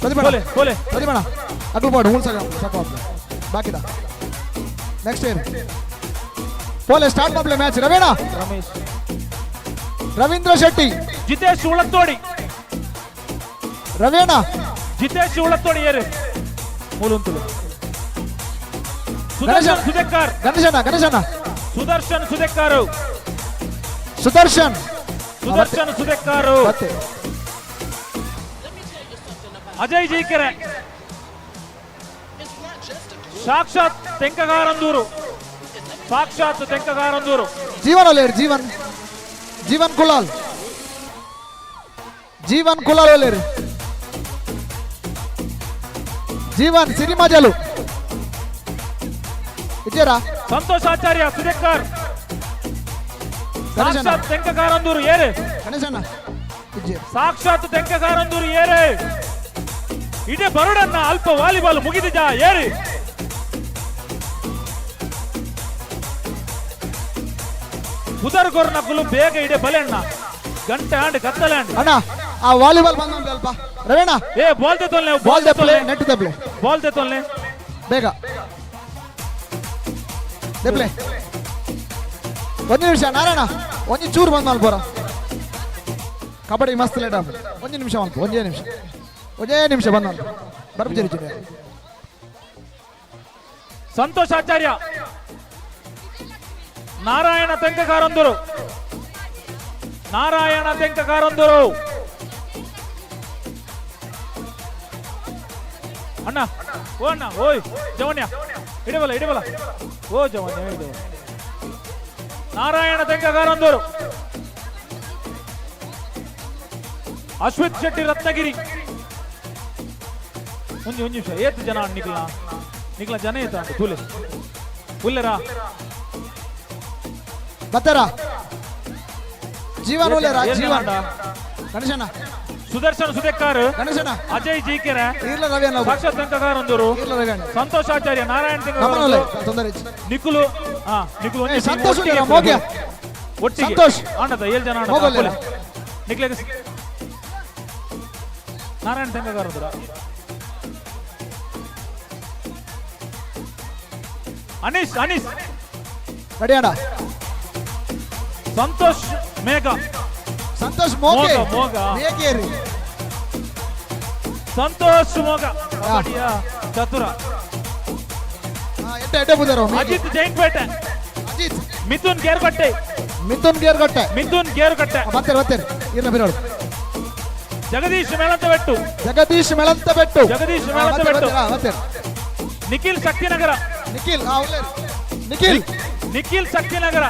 ಪ್ರತಿಭಾ ಬೋಲೆ ಬೋಲೆ ಪ್ರತಿಭಾ ಅಗ್ಲು ಪಾಡು ಹೂನ್ ಸಾಕ ಸಾಕು ಬಾಕಿದ ನೆಕ್ಸ್ಟ್ ಇಯರ್ ಬೋಲೆ ಸ್ಟಾರ್ಟ್ ಮಾಡಲೆ ಮ್ಯಾಚ್ ರವೀಣ ರಮೇಶ್ ರವೀಂದ್ರ ಶೆಟ್ಟಿ ಜಿತೇಶ್ ಉಳತ್ತೋಡಿ ರವೀಣ ಜಿತೇಶ್ ಉಳತ್ತೋಡಿ ಏರು ಮೂಲುಂತುಲು ಸುದರ್ಶನ್ ಸುದೇಕಾರ್ ಗಣೇಶನ ಗಣೇಶನ ಸುದರ್ಶನ್ ಸುದೇಕಾರು ಸುದರ್ಶನ್ ಸುದರ್ಶನ್ ಸುದೇಕಾರು ಅಜಯ್ ಜೀಕೆರೆ ಸಾಕ್ಷಾತ್ ತೆಂಕಗಾರಂದೂರು ಸಾಕ್ಷಾತ್ ತೆಂಕಗಾರಂದೂರು ಜೀವನ್ ಒಲೇರ್ ಜೀವನ್ ಜೀವನ್ ಕುಲಾಲ್ ಜೀವನ್ ಕುಲಾಲ್ ಒಲೇರ್ ಜೀವನ್ ಸಿರಿಮಜಲು ಇದ್ದೀರಾ ಸಂತೋಷ್ ಆಚಾರ್ಯ ಸುದೇಕಾರ್ ಸಾಕ್ಷಾತ್ ತೆಂಕಗಾರಂದೂರು ಏರು ಗಣೇಶಣ್ಣ ಸಾಕ್ಷಾತ್ ತೆಂಕಗಾರಂದೂರು ಏರು ಇದೇ ಬರುಡನ್ನ ಅಲ್ಪ ವಾಲಿಬಾಲ್ ಮುಗಿದಿಜಾ ಏರಿ ಉದರ್ಗೊರ್ನ ಕುಲು ಬೇಗ ಇಡೆ ಬಲೆ ಅಣ್ಣ ಗಂಟೆ ಆಂಡ್ ಕತ್ತಲೆ ಆಂಡ್ ಅಣ್ಣ ಆ ವಾಲಿಬಾಲ್ ಬಂದ ಅಲ್ಪ ರವೀಣ ಏ ಬಾಲ್ ತೆತ್ತೊಲ್ನೆ ಬಾಲ್ ತೆಪ್ಲೆ ನೆಟ್ ತೆಪ್ಲೆ ಬಾಲ್ ತೆತ್ತೊಲ್ನೆ ಬೇಗ ತೆಪ್ಲೆ ಒಂದು ನಿಮಿಷ ನಾರಾಯಣ ಒಂದು ಚೂರು ಬಂದ್ ಮಲ್ಪೋರ ಕಬಡ್ಡಿ ಮಸ್ತ್ ಲೇಟ್ ಆಗ ಒಂದು ನಿಮಿಷ ಮಲ್ಪ ಒಂದೇ ನಿಮಿಷ ಒಂದೇ ನಿಮಿಷ ಬಂದ ಮಲ್ಪ ಬರ್ಬಿಜರಿ ಜೂನಿಯರ್ ಸಂತೋಷ್ ಆಚಾರ್ಯ ನಾರಾಯಣ ತೆಂಕಕಾರಂದರು ನಾರಾಯಣ ತೆಂಕಕಾರಂದರು ಅಣ್ಣ ಓ ಅಣ್ಣ ಓಯ್ ಜವನ್ಯ ಇಡಬಲ್ಲ ಇಡಬಲ್ಲ ಓ ಜವನ್ಯ ಇಡಬಲ್ಲ ನಾರಾಯಣ ತೆಂಕಕಾರಂದರು ಅಶ್ವಿತ್ ಶೆಟ್ಟಿ ರತ್ನಗಿರಿ ಒಂದು ಒಂದು ನಿಮಿಷ ಏತ್ ಜನ ನಿಖಲ ನಿಖಲ ಜನ ಏತ ಅಂತ ಕೂಲೆ ಉಲ್ಲೆರಾ ಬತ್ತಾರ ಜೀವನ್ ಉಲ್ಲೇರಾ ಜೀವನ್ ಗಣೇಶಣ್ಣ ಸುದರ್ಶನ್ ಸುದೇಕಾರ್ ಗಣೇಶಣ್ಣ ಅಜಯ್ ಜೀಕೆರೆ ಈರ್ಲ ರವಿ ಅಣ್ಣ ಸಾಕ್ಷಾತ್ ತೆಂಕಗಾರಂದೂರು ಈರ್ಲ ರವಿ ಅಣ್ಣ ಸಂತೋಷ್ ಆಚಾರ್ಯ ನಾರಾಯಣ ನಮ್ಮನಲ್ಲ ತೊಂದರೆ ನಿಖುಲು ಹಾ ನಿಖುಲು ಏ, ಸಂತೋಷ್ ಉಲ್ಲೇರಾ, ಮೋಗ್ಯ. ಒಟ್ಟಿಗೆ ಸಂತೋಷ್. ಆಂಡದ ಏಳು ಜನ ಆಂಡದ ಮೋಗಲ್ಲೇರಾ? ನಿಖಿಲ ನಾರಾಯಣ ತೆಂಕಗಾರಂದೂರ ಅನೀಶ್ ಅನೀಶ್ ರೆಡಿ ಅಣ್ಣ ಸಂತೋಷ್ ಮೇಘ ಸಂತೋಷ್ ಮೋಗೆ ಮೋಗ, ಮೋಗ. ಮೇಗೇರಿ ಸಂತೋಷ್ ಮೋಗ ಕಬಡ್ಡಿಯ ಚತುರ ಎಡ್ಡೆ ಎಡ್ಡೆ ಬುದಾರ ಅಜಿತ್ ಜೈನ್ಪೇಟೆ ಅಜಿತ್ ಮಿಥುನ್ ಗೇರ್ಗಟ್ಟೆ ಮಿಥುನ್ ಗೇರ್ಗಟ್ಟೆ ಮಿಥುನ್ ಗೇರ್ಗಟ್ಟೆ ಬರ್ತಾರೆ ಬರ್ತಾರೆ ಇರ್ಲ ಬಿರೋಳು ಜಗದೀಶ್ ಮೇಳಂತಬೆಟ್ಟು ಜಗದೀಶ್ ಮೇಳಂತಬೆಟ್ಟು ಜಗದೀಶ್ ಮೇಳಂತಬೆಟ್ಟು ಬರ್ತಾರೆ ನಿಖಿಲ್ ಶಕ್ತಿನಗರ ನಿಖಿಲ್ ಆ ಉಲ್ಲೇರಿ ನಿಖಿಲ್ ನಿಖಿಲ್ ಶಕ್ತಿನಗರ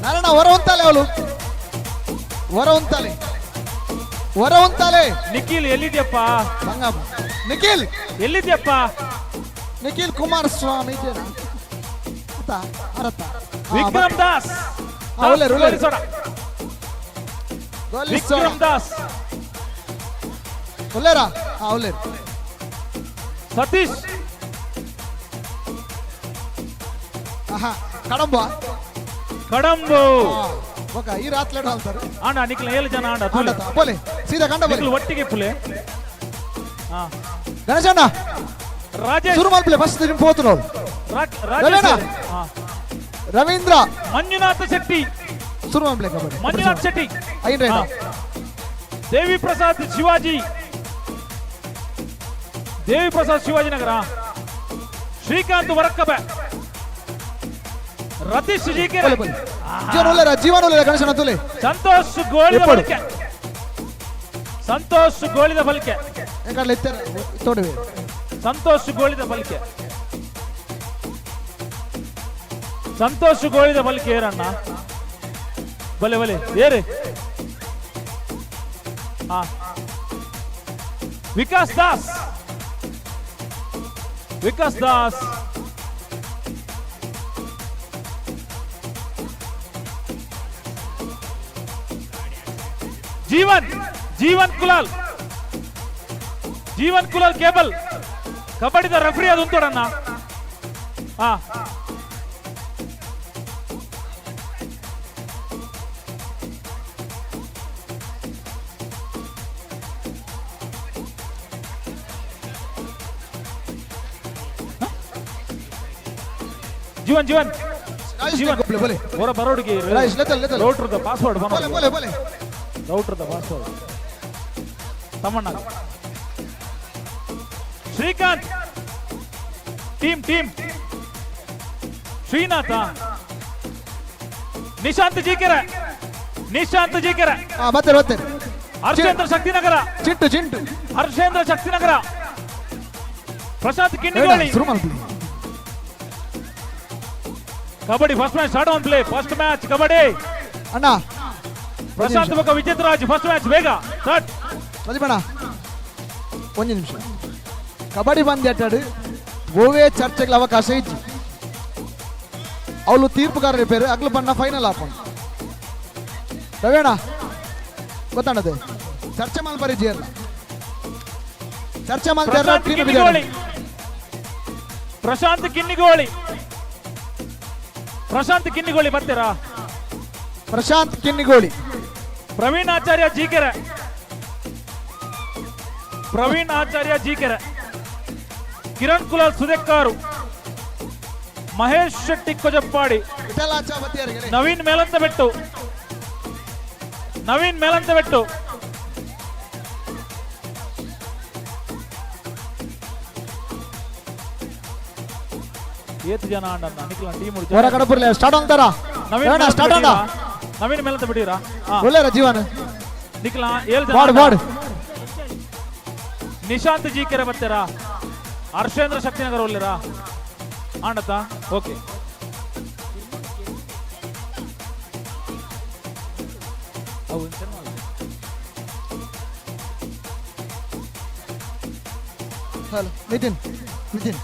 ನಾರಾಯಣ ಹೊರ ಉಂತಾಲೆ ಅವಳು ಹೊರ ಉಂತಾಲೆ ಹೊರ ಉಂತಾಲೆ ನಿಖಿಲ್ ಎಲ್ಲಿದ್ಯಪ್ಪ ಬಂಗಾಪ ನಿಖಿಲ್ ಎಲ್ಲಿದ್ಯಪ್ಪ ನಿಖಿಲ್ ಕುಮಾರ್ ಸ್ವಾಮಿ ಅತ್ತ ಅರತ್ತ ವಿಕ್ರಮ್ ದಾಸ್ ಉಲ್ಲೇರಿ ಉಲ್ಲೇರಿ ಗೋಲಿಸೋಣ. ವಿಕ್ರಮ್ ದಾಸ್ ಉಲ್ಲೇರಾ ಹಾ ಉಲ್ಲೇರಿ ಸತೀಶ್ ಆಹಾ ಕಡಂಬ ಕಡಂಬು ಓಕೆ ಈ ರಾತ್ಲೇಟ್ ಆಲ್ತಾರೆ ಆಂಡ ನಿಖಿಲ್ ಏಳು ಜನ ಆಂಡ ಆಂಡ ಬೋಲೆ ಸೀದಾ ಕಂಡ ಬೋಲೆ ನಿಖಿಲ್ ಒಟ್ಟಿಗೆ ಪುಲೆ ಹಾ ಗಣೇಶಣ್ಣ ರಾಜೇಶ್ ಶುರು ಮಾಡ್ಪ್ಲೆ ಫಸ್ಟ್ ನಿಮ್ ಪೋತುನೋಳು ರಾಜೇಶ್ ರವೀಣ ಹಾ. ರವೀಂದ್ರ ಮಂಜುನಾಥ ಶೆಟ್ಟಿ ಶುರು ಮಾಡ್ಲೆ ಕಬಡ್ಡಿ. ಮಂಜುನಾಥ್ ಶೆಟ್ಟಿ. ಐನ್ ರೈಡ್. ದೇವಿ ಪ್ರಸಾದ್ ಶಿವಾಜಿ, ದೇವಿ ಪ್ರಸಾದ್ ಶಿವಾಜಿನಗರ. ಶ್ರೀಕಾಂತ್ ವರಕ್ಕಬೆ, ರತೀಶ್ ಜಿಕೆ, ಜೀವನ್ ಉಲ್ಲೇರ, ಜೀವನ್ ಉಲ್ಲೇರ, ಗಣೇಶನ ತುಲೆ. ಸಂತೋಷ್ ಗೋಳಿದ ಬಲಿಕೆ, ಸಂತೋಷ್ ಗೋಳಿದ ಬಲಿಕೆ, ಸಂತೋಷ್ ಗೋಳಿದ ಬಲಿಕೆ, ಸಂತೋಷ್ ಗೋಳಿದ ಬಲಿಕೆ. ಏರಣ್ಣ ಬಲೆ ಬಲೆ ಏರಿ. ವಿಕಾಸ್ ದಾಸ್, ವಿಕಾಸ್ ದಾಸ್, ಜೀವನ್, ಜೀವನ್ ಕುಲಾಲ್, ಜೀವನ್ ಕುಲಾಲ್ ಕೇಬಲ್ ಕಬಡ್ಡಿದ ರೆಫ್ರಿ ಅದು ಉಂಟೋಡಣ್ಣ. ಜೀವನ್, ಜೀವನ್, ಜೀವನ್ ಹೊರ ಬರೋಡಿಗೆ ರೌಟರ್ದ ಪಾಸ್ವರ್ಡ್, ರೌಟರ್ದ ಪಾಸ್ವರ್ಡ್ ತಮ್ಮಣ್ಣ. ಶ್ರೀಕಾಂತ್ ಟೀಮ್, ಟೀಮ್ ಶ್ರೀನಾಥ, ನಿಶಾಂತ್ ಜಿಕೆರೆ, ನಿಶಾಂತ್ ಜಿಕೆರೆ, ಮತ್ತೆ ಮತ್ತೆ Harshendra Shaktinagar, Chintu Chintu, Harshendra Shaktinagar, Prashanth Kinnigoli. Kabaddi first match start on play, first match kabaddi. ಅಣ್ಣ ಪ್ರಶಾಂತ್ ಬೊಕ್ಕ ವಿಜಿತ್ ರಾಜ್ ಫಸ್ಟ್ ಮ್ಯಾಚ್ ಬೇಗ ಸ್ಟಾರ್ಟ್. ಪ್ರದೀಪಣ್ಣ ಒಂದು ನಿಮಿಷ. ಕಬಡ್ಡಿ ಪಂದ್ಯಾಟಡು ಓವೇ ಚರ್ಚೆಗಳ ಅವಕಾಶ ಇಜ್ಜಿ. ಅವಳು ತೀರ್ಪುಗಾರರ ಪೇರು ಅಗ್ಲು ಬಣ್ಣ ಫೈನಲ್ ಆಪುಂಡು. ರವೇಣ ಗೊತ್ತಾಣದೆ ಚರ್ಚೆ ಮಲ್ಪರಿ ಜಿಯಲ್ಲ, ಚರ್ಚೆ ಮಲ್ತಾರ. ಪ್ರಶಾಂತ್ ಕಿನ್ನಿಗೋಳಿ, ಪ್ರಶಾಂತ್ ಕಿನ್ನಿಗೋಳಿ ಬರ್ತೀರಾ? ಪ್ರಶಾಂತ್ ಕಿನ್ನಿಗೋಳಿ, ಪ್ರವೀಣ್ ಆಚಾರ್ಯ ಜೀಕೆರೆ, ಪ್ರವೀಣ್ ಆಚಾರ್ಯ ಜೀಕೆರೆ, ಕಿರಣ್ ಕುಲಾಲ್ ಸುದೆಕ್ಕಾರು, ಮಹೇಶ್ ಶೆಟ್ಟಿ ಕೊಜಪ್ಪಾಡಿ, ನವೀನ್ ಮೇಲಂತಬೆಟ್ಟು, ನವೀನ್ ಮೇಲಂತಬೆಟ್ಟು, ಏತ್ ಜನ ಅಣ್ಣ ನಿಖಿಲ ಟೀಮ್ ಹೊರ ಕಡಪುರ್ಲೆ ಸ್ಟಾರ್ಟ್ ಅಂತಾರ. ನವೀನ್ ಸ್ಟಾರ್ಟ್ ಅಣ್ಣ, ನವೀನ್ ಮೇಲಂತ ಬಿಟ್ಟಿರಾ? ಒಳ್ಳೆರ ಜೀವನ ನಿಖಿಲ ಏಳು ಜನ. ವಾಡ್ ವಾಡ್. ನಿಶಾಂತ್ ಜೀಕೆರೆ ಬರ್ತೀರಾ? ಹರ್ಷೇಂದ್ರ ಶಕ್ತಿನಗರ ಒಳ್ಳೆರಾ ಆಂಡತಾ? ಓಕೆ. ಹಲೋ ನಿತಿನ್, ನಿತಿನ್,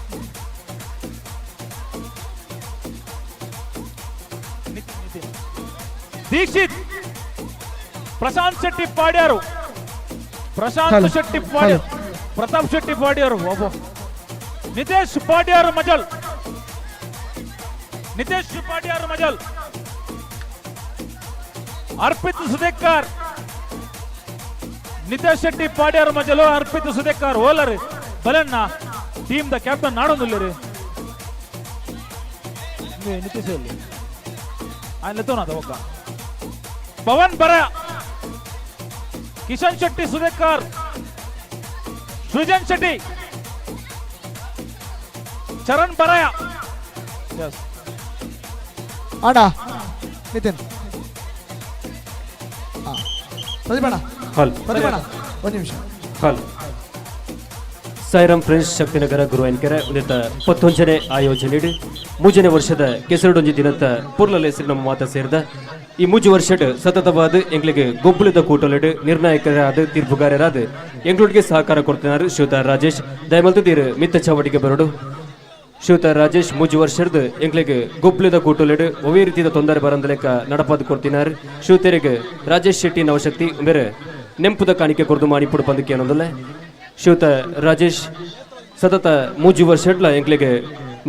ದೀಕ್ಷಿತ್, ಪ್ರಶಾಂತ್ ಶೆಟ್ಟಿ ಪಾಡ್ಯಾರು, ಪ್ರಶಾಂತ್ ಶೆಟ್ಟಿ ಪಾಡ್ಯಾರು, ಪ್ರತಾಪ್ ಶೆಟ್ಟಿ ಪಾಡ್ಯಾರು, ಒಬ್ಬ ನಿತೇಶ್ ಪಾಡ್ಯಾರು ಮಜಲ್, ನಿತೇಶ್ ಪಾಡ್ಯಾರು ಮಜಲ್, ಅರ್ಪಿತ್ ಸುದೇಕಾರ್, ನಿತೇಶ್ ಶೆಟ್ಟಿ ಪಾಡ್ಯಾರು ಮಜಲು, ಅರ್ಪಿತ್ ಸುದೇಕಾರ್ ಓಲರ್ ಬಲಣ್ಣ ಟೀಮ್ the captain ನಾಡೊಂದುಲ್ಲೇರಿ ನಿತೇಶ್ ಅಲ್ಲಿ ఆయన ఒక ಪವನ್ ಬರ, ಕಿಶನ್ ಶೆಟ್ಟಿ ಸುದೇಕಾರ್, ಸೃಜನ್ ಶೆಟ್ಟಿ, ಚರಣ್ ಬರಯ. ಅಣ್ಣ ನಿತಿನ್, ಪ್ರದೀಪಣ್ಣ, ಪ್ರದೀಪಣ್ಣ ಒಂದು ನಿಮಿಷ. ಸಾಯಿರಾಮ್ ಫ್ರೆಂಡ್ಸ್ ಶಕ್ತಿನಗರ ಗುರುವಾಯನಕೆರೆ ಉನ್ನತ 21ನೇ ಆಯೋಜನೆ ಮೂಜನೇ ವರ್ಷದ ಕೆಸರುಡೊಂಜಿ ದಿನದ ಪುರ್ಲಲ ಹೆಸರು ನಮ್ಮ ಮಾತ ಸೇರಿದ ಈ ಮೂಜು ವರ್ಷಡ್ ಸತತವಾದ ಎಂಗ್ಲಿಗೆ ಗೊಬ್ಬುಲಿದ ಕೂಟಲೆಡು ನಿರ್ಣಾಯಕರಾದ ತೀರ್ಪುಗಾರರಾದ ಎಂಗ್ಲೊಟ್ಟಿಗೆ ಸಹಕಾರ ಕೊಡ್ತಿದ್ದಾರೆ ಶ್ರೀಯುತ ರಾಜೇಶ್. ದಯಮಲ್ತದೀರು ಮಿತ್ತ ಚಾವಡಿಗೆ ಬರಡು. ಶ್ರೀಯುತ ರಾಜೇಶ್ ಮೂಜು ವರ್ಷದ ಎಂಗ್ಲಿಗೆ ಗೊಬ್ಬುಲಿದ ಕೂಟಲೆಡು ಒವೇ ರೀತಿಯ ತೊಂದರೆ ಬರಂದ ಲೆಕ್ಕ ನಡಪಾದ ಕೊಡ್ತಿನಾರು. ಶ್ರೀಯುತರಿಗೆ ರಾಜೇಶ್ ಶೆಟ್ಟಿ ನವಶಕ್ತಿ ಬೇರೆ ನೆಂಪುದ ಕಾಣಿಕೆ ಕೊರದು ಮಾಡಿ ಪುಡು ಪಂದಕ್ಕೆ ಅನ್ನೋದಲ್ಲ. ಶ್ರೀಯುತ ರಾಜೇಶ್ ಸತತ ಮೂಜು ವರ್ಷಡ್ಲ ಎಂಗ್ಲಿಗೆ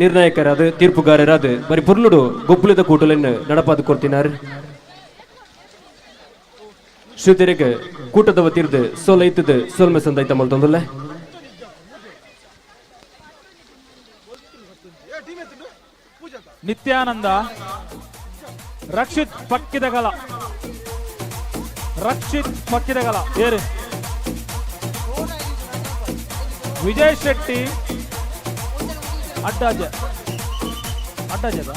ನಿರ್ಣಾಯಕರಾದ ತೀರ್ಪುಗಾರರಾದ ಬರಿ ಪುರ್ಲುಡು ಗೊಬ್ಬುಲಿದ ಕೂಟಲನ್ನು ನಡಪಾದ ಕೊಡ್ತಿನಾರು. ಶ್ರೀತರಿಗೆ ಕೂಟದ ವತಿರ್ದು ಸೋಲೈತದ ಸೋಲ್ಮೆ ಸಂದೈತ ಮಲ್ತೊಂದಲ್ಲ. ನಿತ್ಯಾನಂದ, ರಕ್ಷಿತ್ ಪಕ್ಕಿದಗಲ ರಕ್ಷಿತ್ ಪಕ್ಕಿದಗಲ ಏರು ವಿಜಯ್ ಶೆಟ್ಟಿ ಅಡ್ಡಾಜ ಅಡ್ಡಾಜದ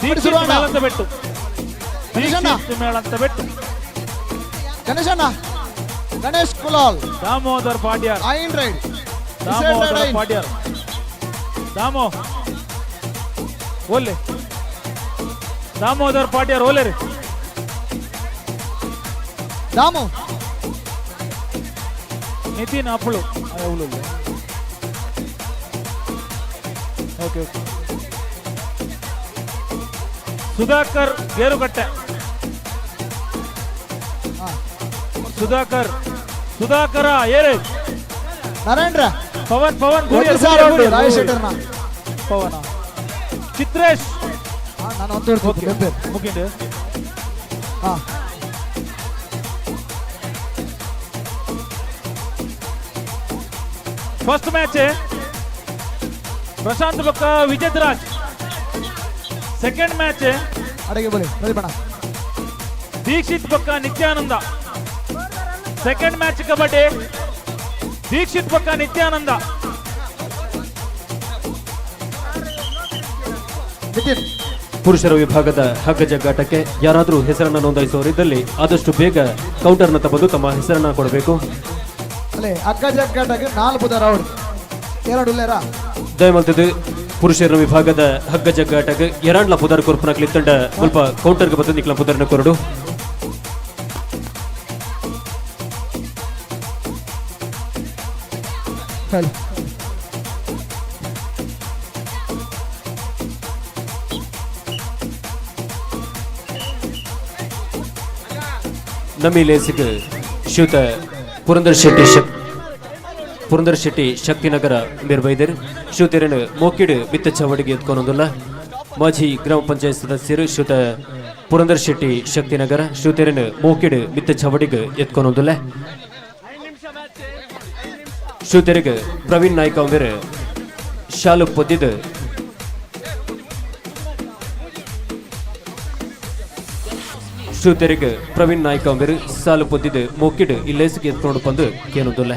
ದೀಕ್ಷಿತ್ ಮೇಳಂತ ಬೆಟ್ಟು ದೀಕ್ಷಿತ್ ಮೇಳಂತ ಬೆಟ್ಟು ಗಣೇಶಣ್ಣ ಗಣೇಶ್ ಕುಲಾಲ್ ದಾಮೋದರ್ ಪಾಡ್ಯಾರ್ ಐನ್ ರೈಡ್ ದಾಮೋದರ ಪಾಡ್ಯಾರ್ ದಾಮೋ ಓಲೆ ದಾಮೋದರ್ ಪಾಡ್ಯಾರ್ ಓಲೆ ರೀ ದಾಮು ನಿತಿನ್ ಅಪ್ಪಳು ಓಕೆ ಓಕೆ ಸುಧಾಕರ್ ಗೇರುಕಟ್ಟೆ ಸುಧಾಕರ್ ಸುಧಾಕರ ಏರೆ ನಾರಾಯಣರ ಪವನ್ ಪವನ್ ಪವನ ಚಿತ್ರೇಶ್ ನಾನು ಒಂದು ಮುಗಿಂಡು ಹಾ ಫಸ್ಟ್ ಮ್ಯಾಚ್ ಪ್ರಶಾಂತ್ ಬೊಕ್ಕ ವಿಜಯ್ ರಾಜ್ ಸೆಕೆಂಡ್ ಮ್ಯಾಚ್ ಅಡಗೆ ಬೋಲಿ ಪ್ರದೀಪಣ್ಣ ದೀಕ್ಷಿತ್ ಬೊಕ್ಕ ನಿತ್ಯಾನಂದ ಸೆಕೆಂಡ್ ಮ್ಯಾಚ್ ಕಬಡ್ಡಿ ದೀಕ್ಷಿತ್ ಬೊಕ್ಕ ನಿತ್ಯಾನಂದ ಪುರುಷರ ವಿಭಾಗದ ಹಗ್ಗ ಜಗ್ಗಾಟಕ್ಕೆ ಯಾರಾದರೂ ಹೆಸರನ್ನು ನೋಂದಾಯಿಸುವವರಿದ್ದಲ್ಲಿ ಆದಷ್ಟು ಬೇಗ ಕೌಂಟರ್ನ ತಪ್ಪದು ತಮ್ಮ ಹೆಸರನ್ನು ಕೊಡಬೇಕು. ಅಲ್ಲೇ ಹಗ್ಗ ಜಗ್ಗಾಟಕ್ಕೆ 4 ರೌಂಡ್ ಎರಡು ಉಲ್ಲೇರಾ ದಯಮಲ್ತದ್ದು ಪುರುಷರ ವಿಭಾಗದ ಹಗ್ಗ ಜಗ್ಗಾಟಕ್ಕೆ ಎರಡ್ಲ ಪುದರ್ ಕೊರ್ಪುನ ಕ್ಲಿತ್ತಂಡ ಸ್ವಲ್ಪ ಕೌಂಟರ್ಗೆ ಬಂದು ನಿಕ್ಲ ಪುದರ್ನ ಕೊರಡು. ನಮ್ಮಿ ಲೇಸಿಗೆ ಶ್ರೀಯುತ ಪುರಂದರ್ ಶೆಟ್ಟಿ ಪುರಂದರ್ ಶೆಟ್ಟಿ ಶಕ್ತಿನಗರ ಮೇರ್ಬೈದರ್ ಶ್ರೀಯುತರನ್ನು ಮೋಕಿಡು ಬಿತ್ತ ಚಾವಡಿಗೆ ಎತ್ಕೊಂಡೊಂದುಲ್ಲ ಮಾಜಿ ಗ್ರಾಮ ಪಂಚಾಯತ್ ಸದಸ್ಯರು ಶ್ರೀಯುತ ಪುರಂದರ್ ಶೆಟ್ಟಿ ಶಕ್ತಿನಗರ ಶ್ರೀಯುತರನ್ನು ಮೋಕಿಡು ಬಿತ್ತ ಚಾವಡಿಗೆ ಎತ್ಕೊಂಡೊಂದುಲ್ಲ ಶ್ರೀಯುತರಿಗೆ ಪ್ರವೀಣ್ ನಾಯ್ಕ ಅವರು ಶಾಲು ಪೊದ್ದಿದ್ದು ಶ್ರೀಯುತರಿಗೆ ಪ್ರವೀಣ್ ನಾಯ್ಕ ಅವರು ಸಾಲು ಪೊದ್ದಿದ್ದು ಮೋಕಿಡು ಇಲ್ಲೇಸಿಗೆ ಎತ್ಕೊಂಡು ಬಂದು ಕೇನೊಂದುಲ್ಲ.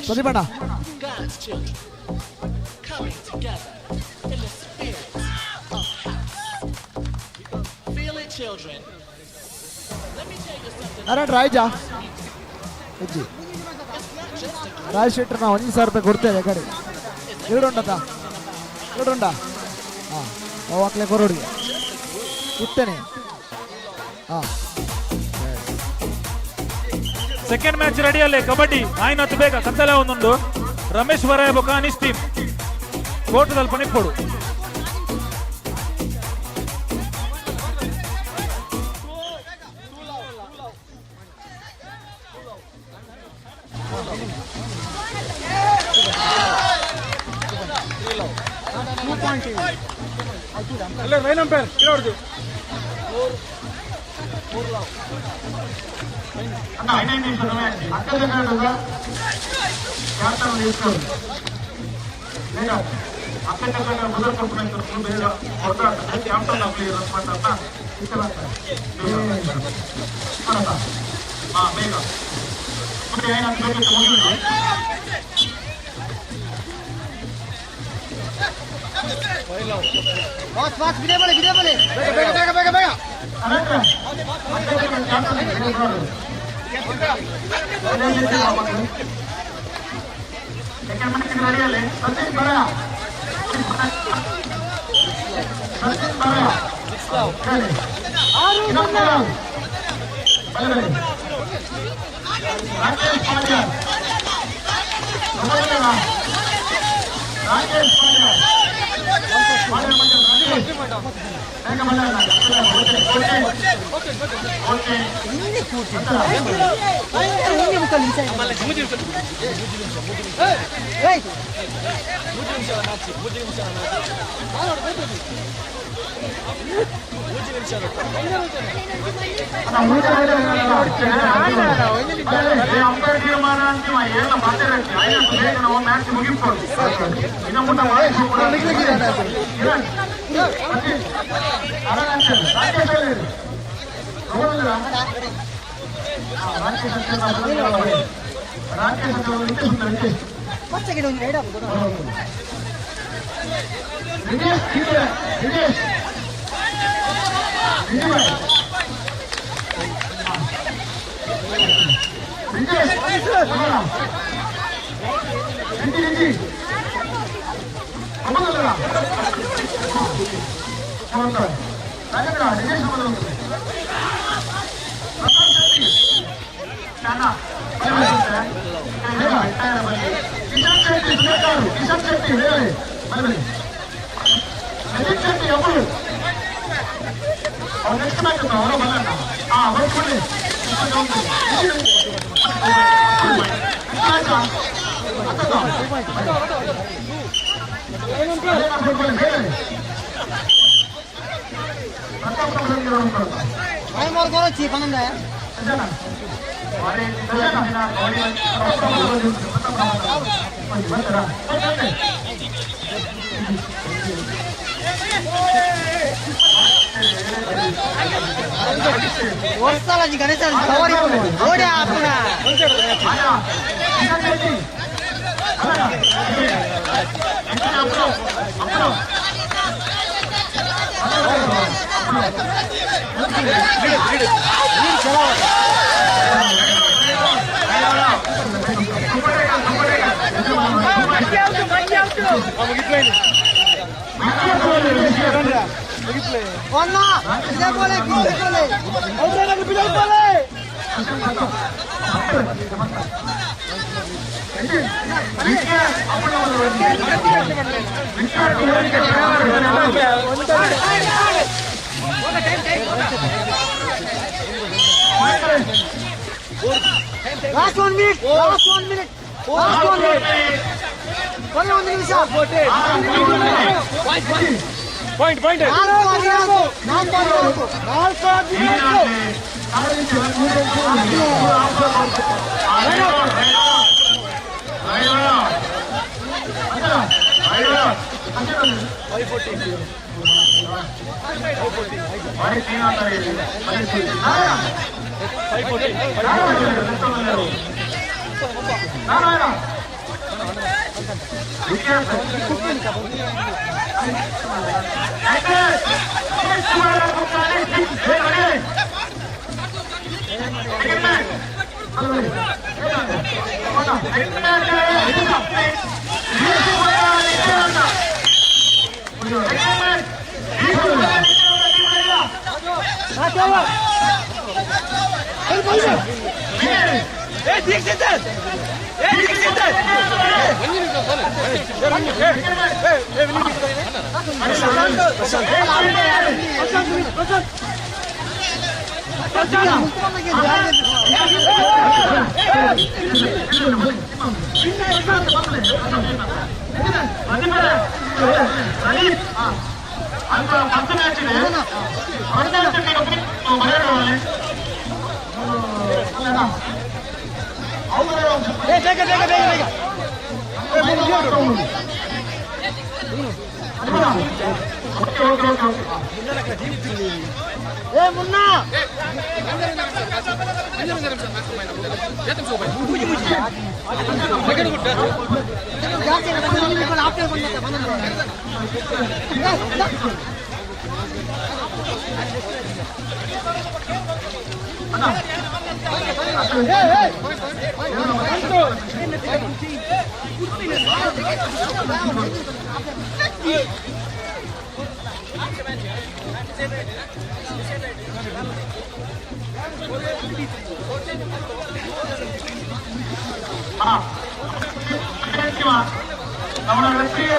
ಪ್ರದೀಪಣ್ಣ ನಾರಾಯಣ ರಾಯ್ಜಾ ಹೆಜ್ಜಿ ರಾಯ್ ಶೆಟ್ಟರ್ ನಾವು 1,000 ರೂಪಾಯಿ ಕೊಡ್ತೇವೆ ಕಡೆ ಎರಡುಂಡತ ಎರಡುಂಡ ಹಾಂ ಅವಾಕ್ಲೆ ಕೊರೋಡಿಗೆ ಇತ್ತೇನೆ ಹಾಂ ಸೆಕೆಂಡ್ ಮ್ಯಾಚ್ ರೆಡಿ ಅಲ್ಲೇ ಕಬಡ್ಡಿ ಆಯ್ನತ್ತು ಬೇಗ ಕತ್ತಲೆ ಒಂದೊಂದು ರಮೇಶ್ ವರಾಯ ಬೊಕ್ಕ Anish team ಕೋಟದಲ್ಲಿ ಪಣಿಪ್ಪೋಡು. Last 1 minute. Last 1 minute. Last 1 minute. Only 1 ನಿಮಿಷ. Point point. ನಾಲ್ಕು ನಾಲ್ಕು ನಾಲ್ಕು.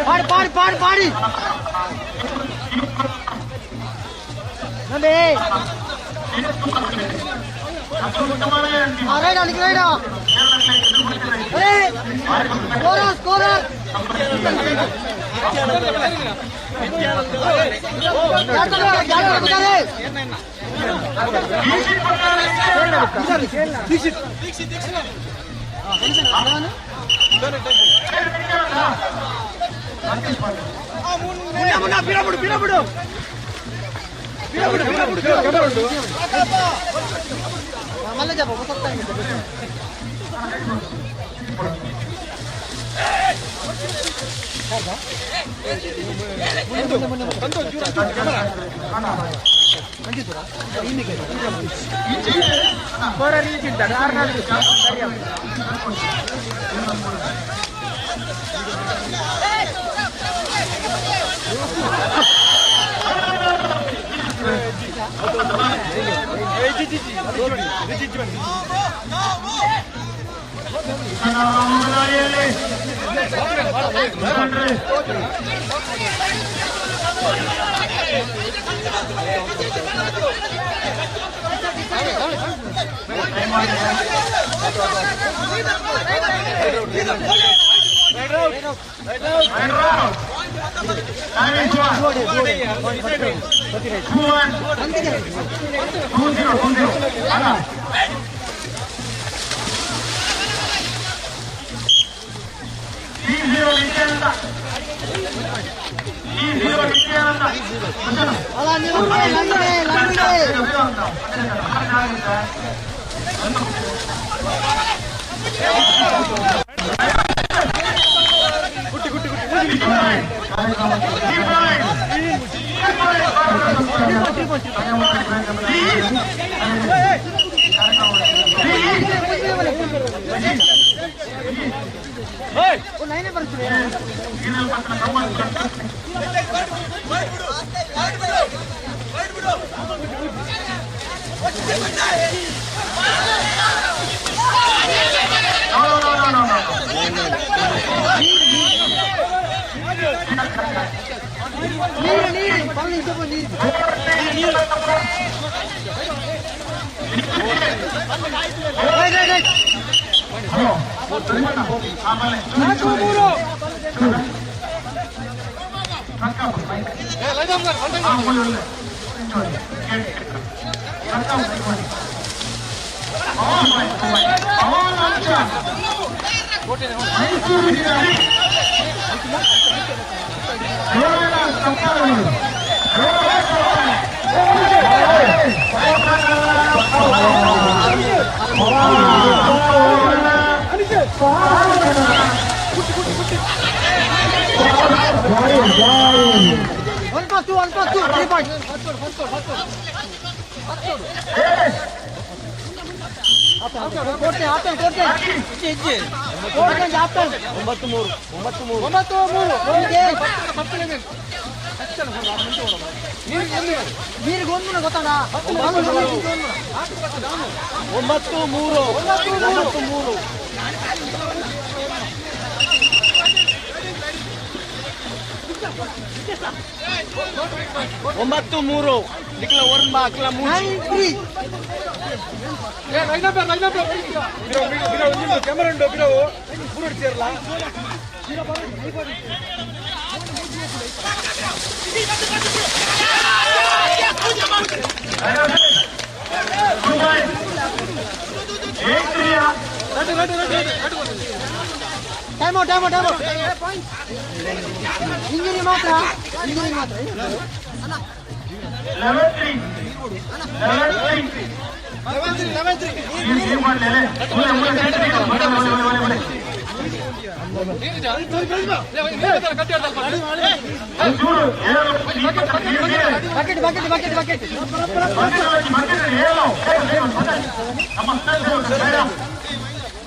ಪಾಡಿ ಪಾಡಿ ಪಾಡಿ ಪಾಡಿ ನಂಬಿ ರೈಡ್ ಅಲ್ಲಿಗೆ ರೈಡ್. Scorer scorer.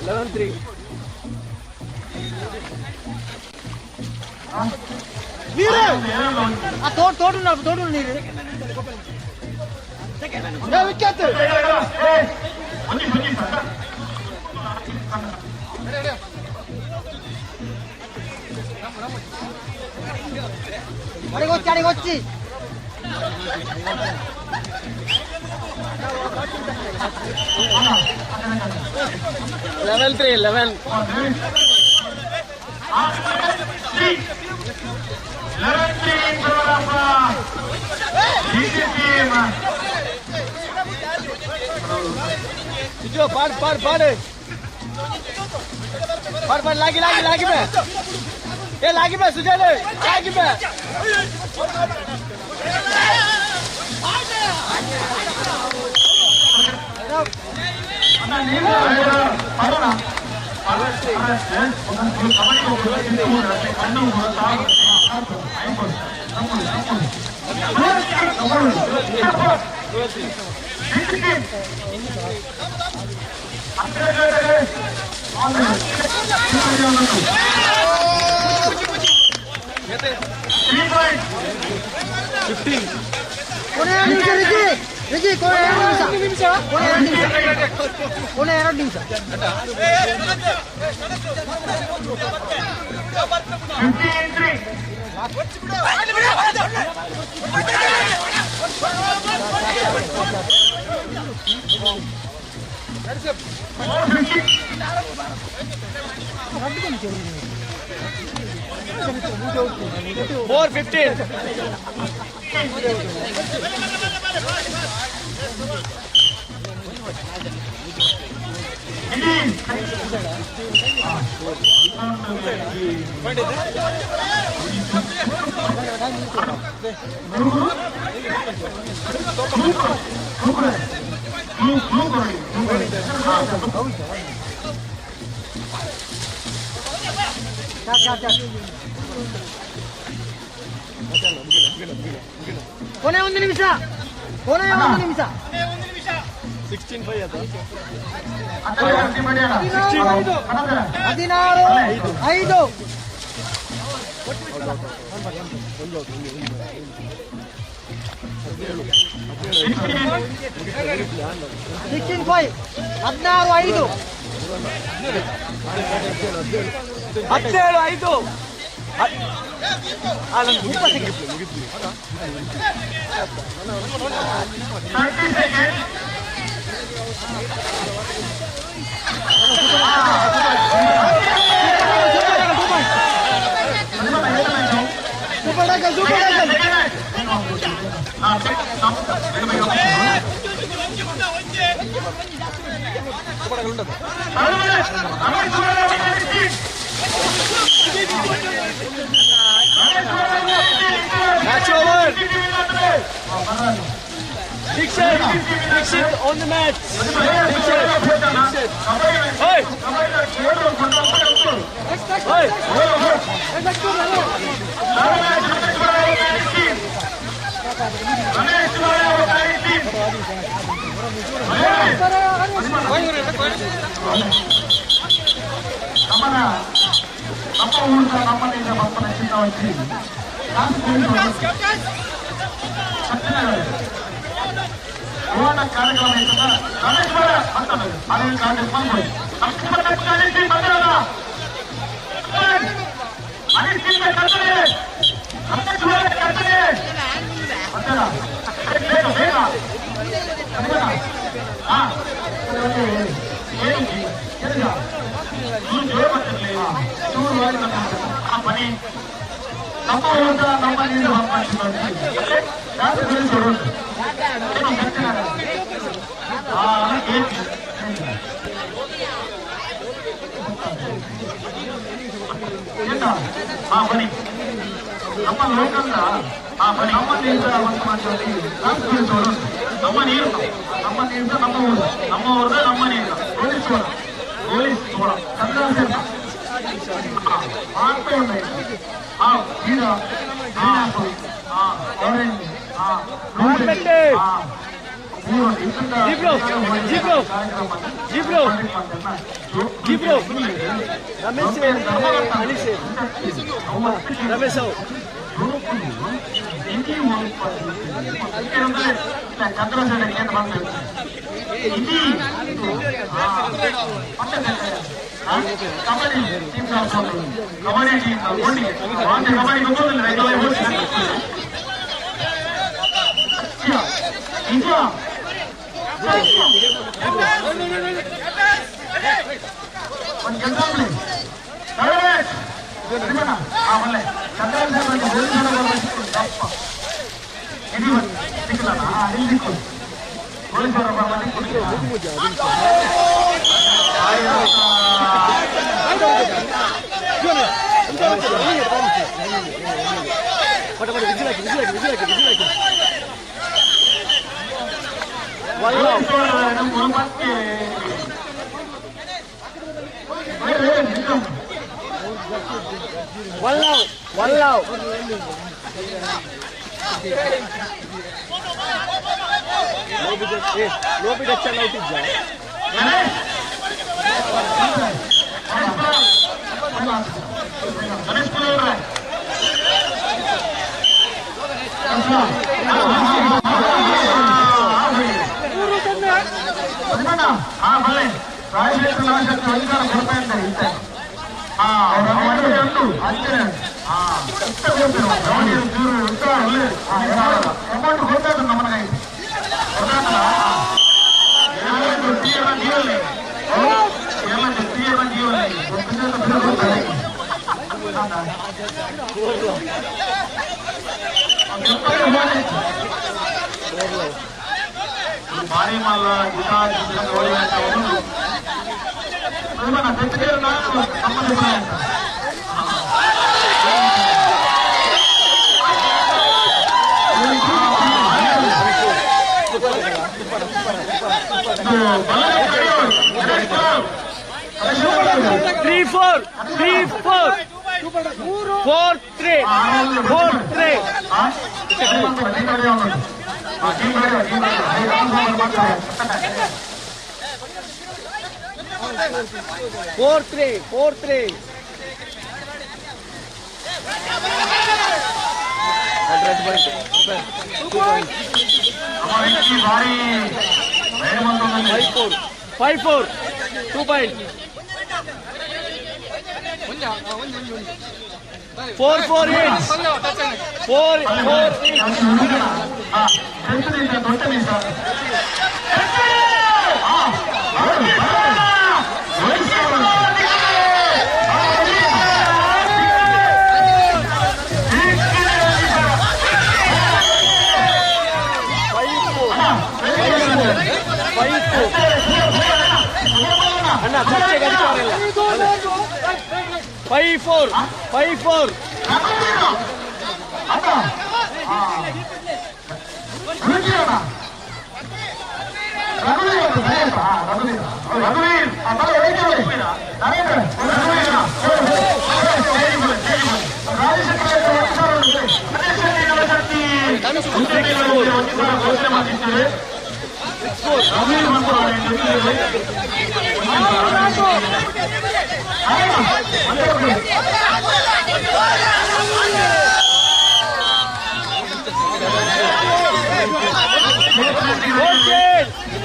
11-3. ಪಾಡ್ ಪಾಡ್ ಪಾಡ್ ಪಾಡ್ ಪಾಡ್ ಲಾಗಿ ಲಾಗಿ ಲಾಗಿ ಬೇ ಏ ಲಾಗಿ ಬೇ ಸುಜಯ್ ಲಾಗಿ ಬೇ 4:15. ಕೊನೆ ಒಂದು ನಿಮಿಷ, ಕೊನೆ ಒಂದು ನಿಮಿಷ. 16-5 ಅದು. 16-5. 16-5. 16-5. 17-5. Super tackle, super tackle. Match over. Dixit, Dixit on the match. Dixit, Dixit. Hey! Hey! Ramesh Three four three four four three four three four three four three. 5 4 5 4 2 point 4 4 8 4 4 8. 5 4 5 4.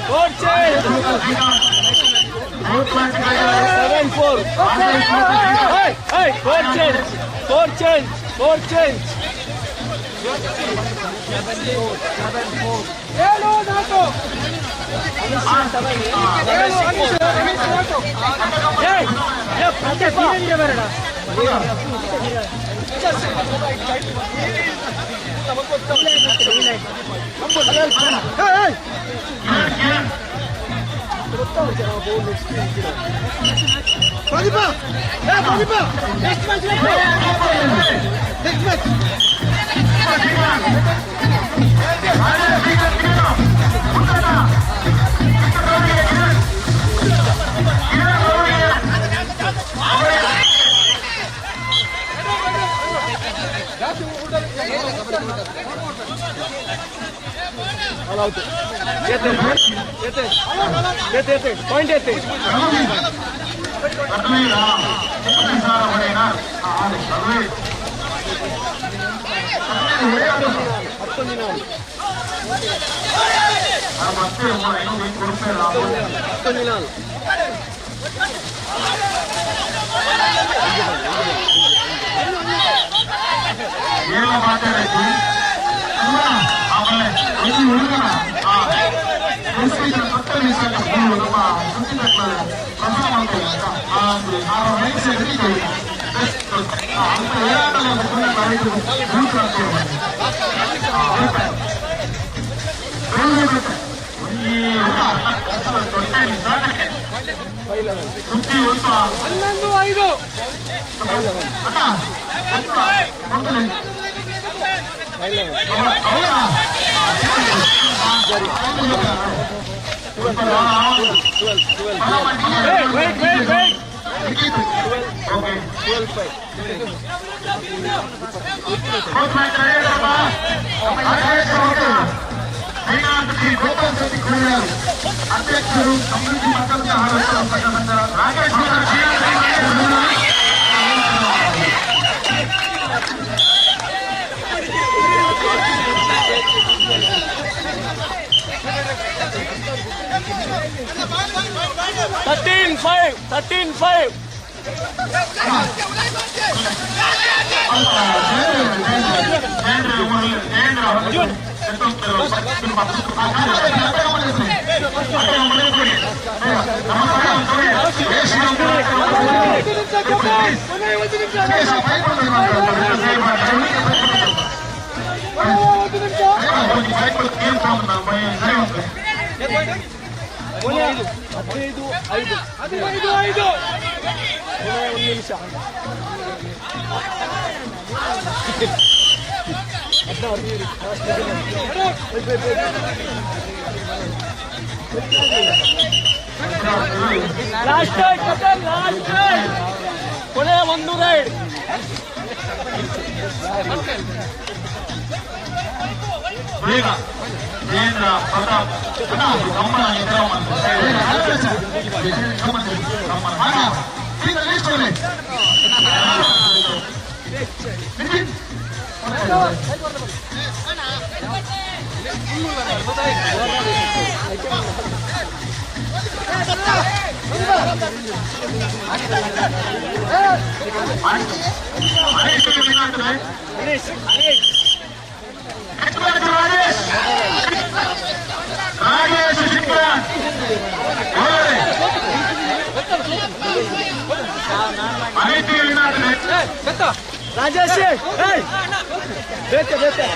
4 change 7 4. Hey hey 4 change 4 change 4 change. 7 4 7 4. Hey hey Pradeepa Pradeepa hey Pradeepa next match next match. Point ಎತ್ತೆ. 11-5. Wait, wait, wait. 12-5. ಅಧ್ಯಕ್ಷರು ಸಮೃದ್ಧಿ ಮಕ್ಕಳ ರಾಜೇಶ್. 13-5, 13-5. 15-5. 15-5. ಒಂದು ನಿಮಿಷ. Last raid Kapil, last raid. ಕೊನೆ ಒಂದು ರೈಡ್. ಬೇಗ ಜಯೇಂದ್ರ ಪ್ರತಾಪ್ ಕಂಬಳ. ಹರೀಶ್, ಹರೀಶ್. ರಾಜೇಶ್ ರಾಜೇಶ್, ಏಯ್ ಬೇತೆ ಬೇತೆ.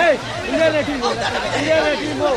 ಏಯ್, ಇಂಡಿಯಾನ ಟೀಮು, ಇಂಡಿಯಾನ ಟೀಮು.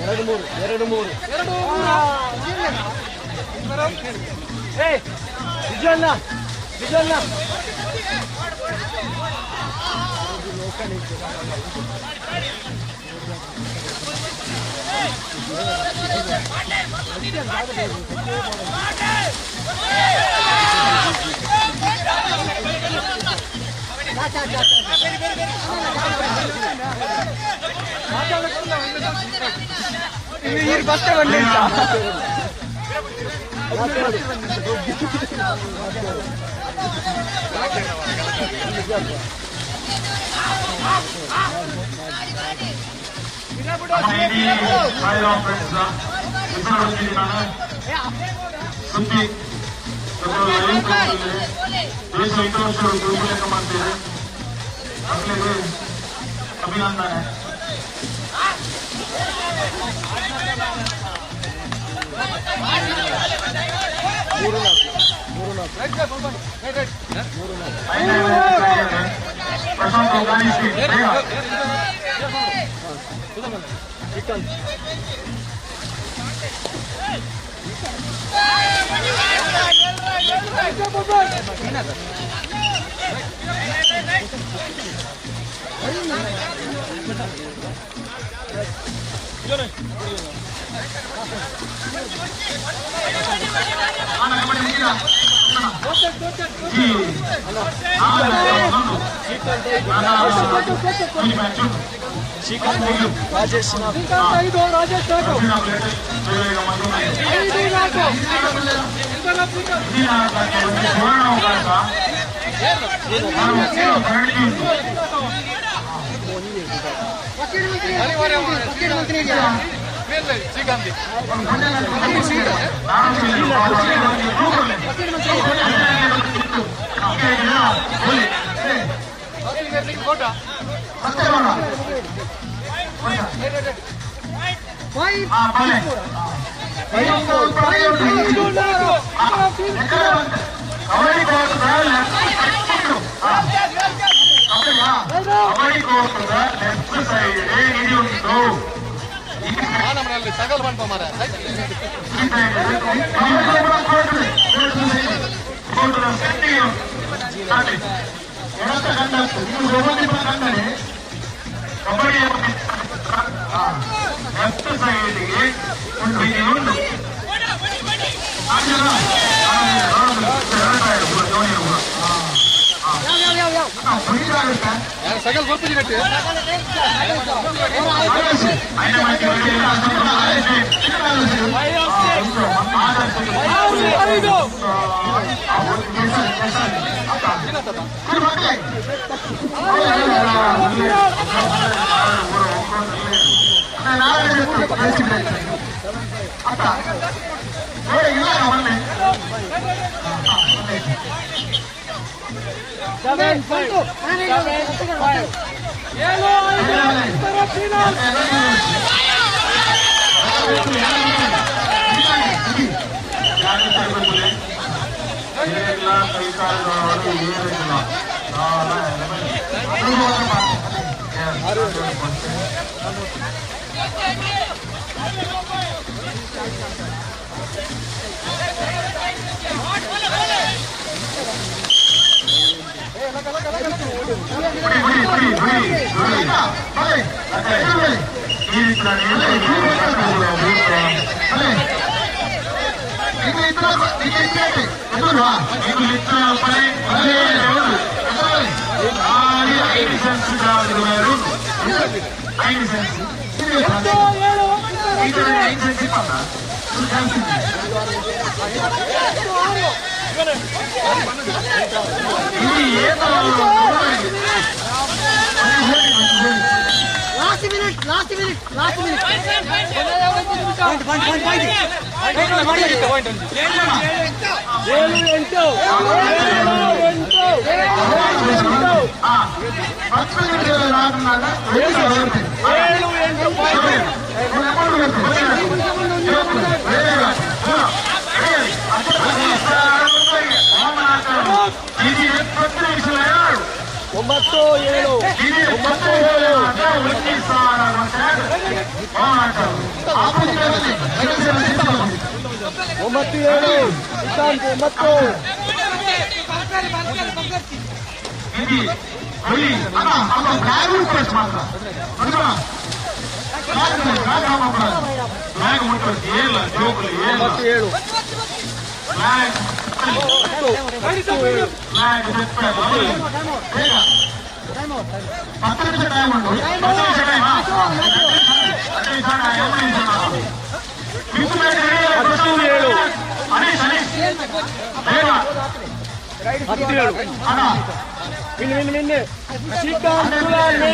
ಎರಡು ಮೂರು ಎರಡು ಮೂರು ಎರಡು ಏ ವಿಜಯಣ್ಣ ವಿಜಯಣ್ಣ ಸುದ್ದಿ ದೇಶ ಹಿತರಕ್ಷಕರು ಉಲ್ಲೇಖ ಮಾಡ್ತೇವೆ. ಅಗ್ಲಿಗೆ ಅಭಿನಂದನೆ. ಪ್ರಶಾಂತ್ ಗಣೇಶ್ ಬೇಗ. ರಾಜೇಶ್ ಐದು ರಾಜೇಶ್ ನಾಲ್ಕು ಐದು ನಾಲ್ಕು. ಕಬಡ್ಡಿ ಕೋರ್ಟ್ದ ಲೆಫ್ಟ್ ಸೈಡ್ ಇದು ಉಂಟು. ಕಬಡ್ಡಿ ಲೆಫ್ಟ್ ಸೈಡ್ಗೆ ಒಂದು ಇದು ಉಂಟು. ಸೆವೆನ್ ಫೈವ್ ಸೆವೆನ್ ಫೈವ್ ಏಳು ಐದು ಉತ್ತರ Srinath. Last minute, last minute, last minute. Point, point, point. 7 8 7 8 point. 9 7 9 7 9 7 9. 9 7 10 7 win win win. Srikanth Kulal win.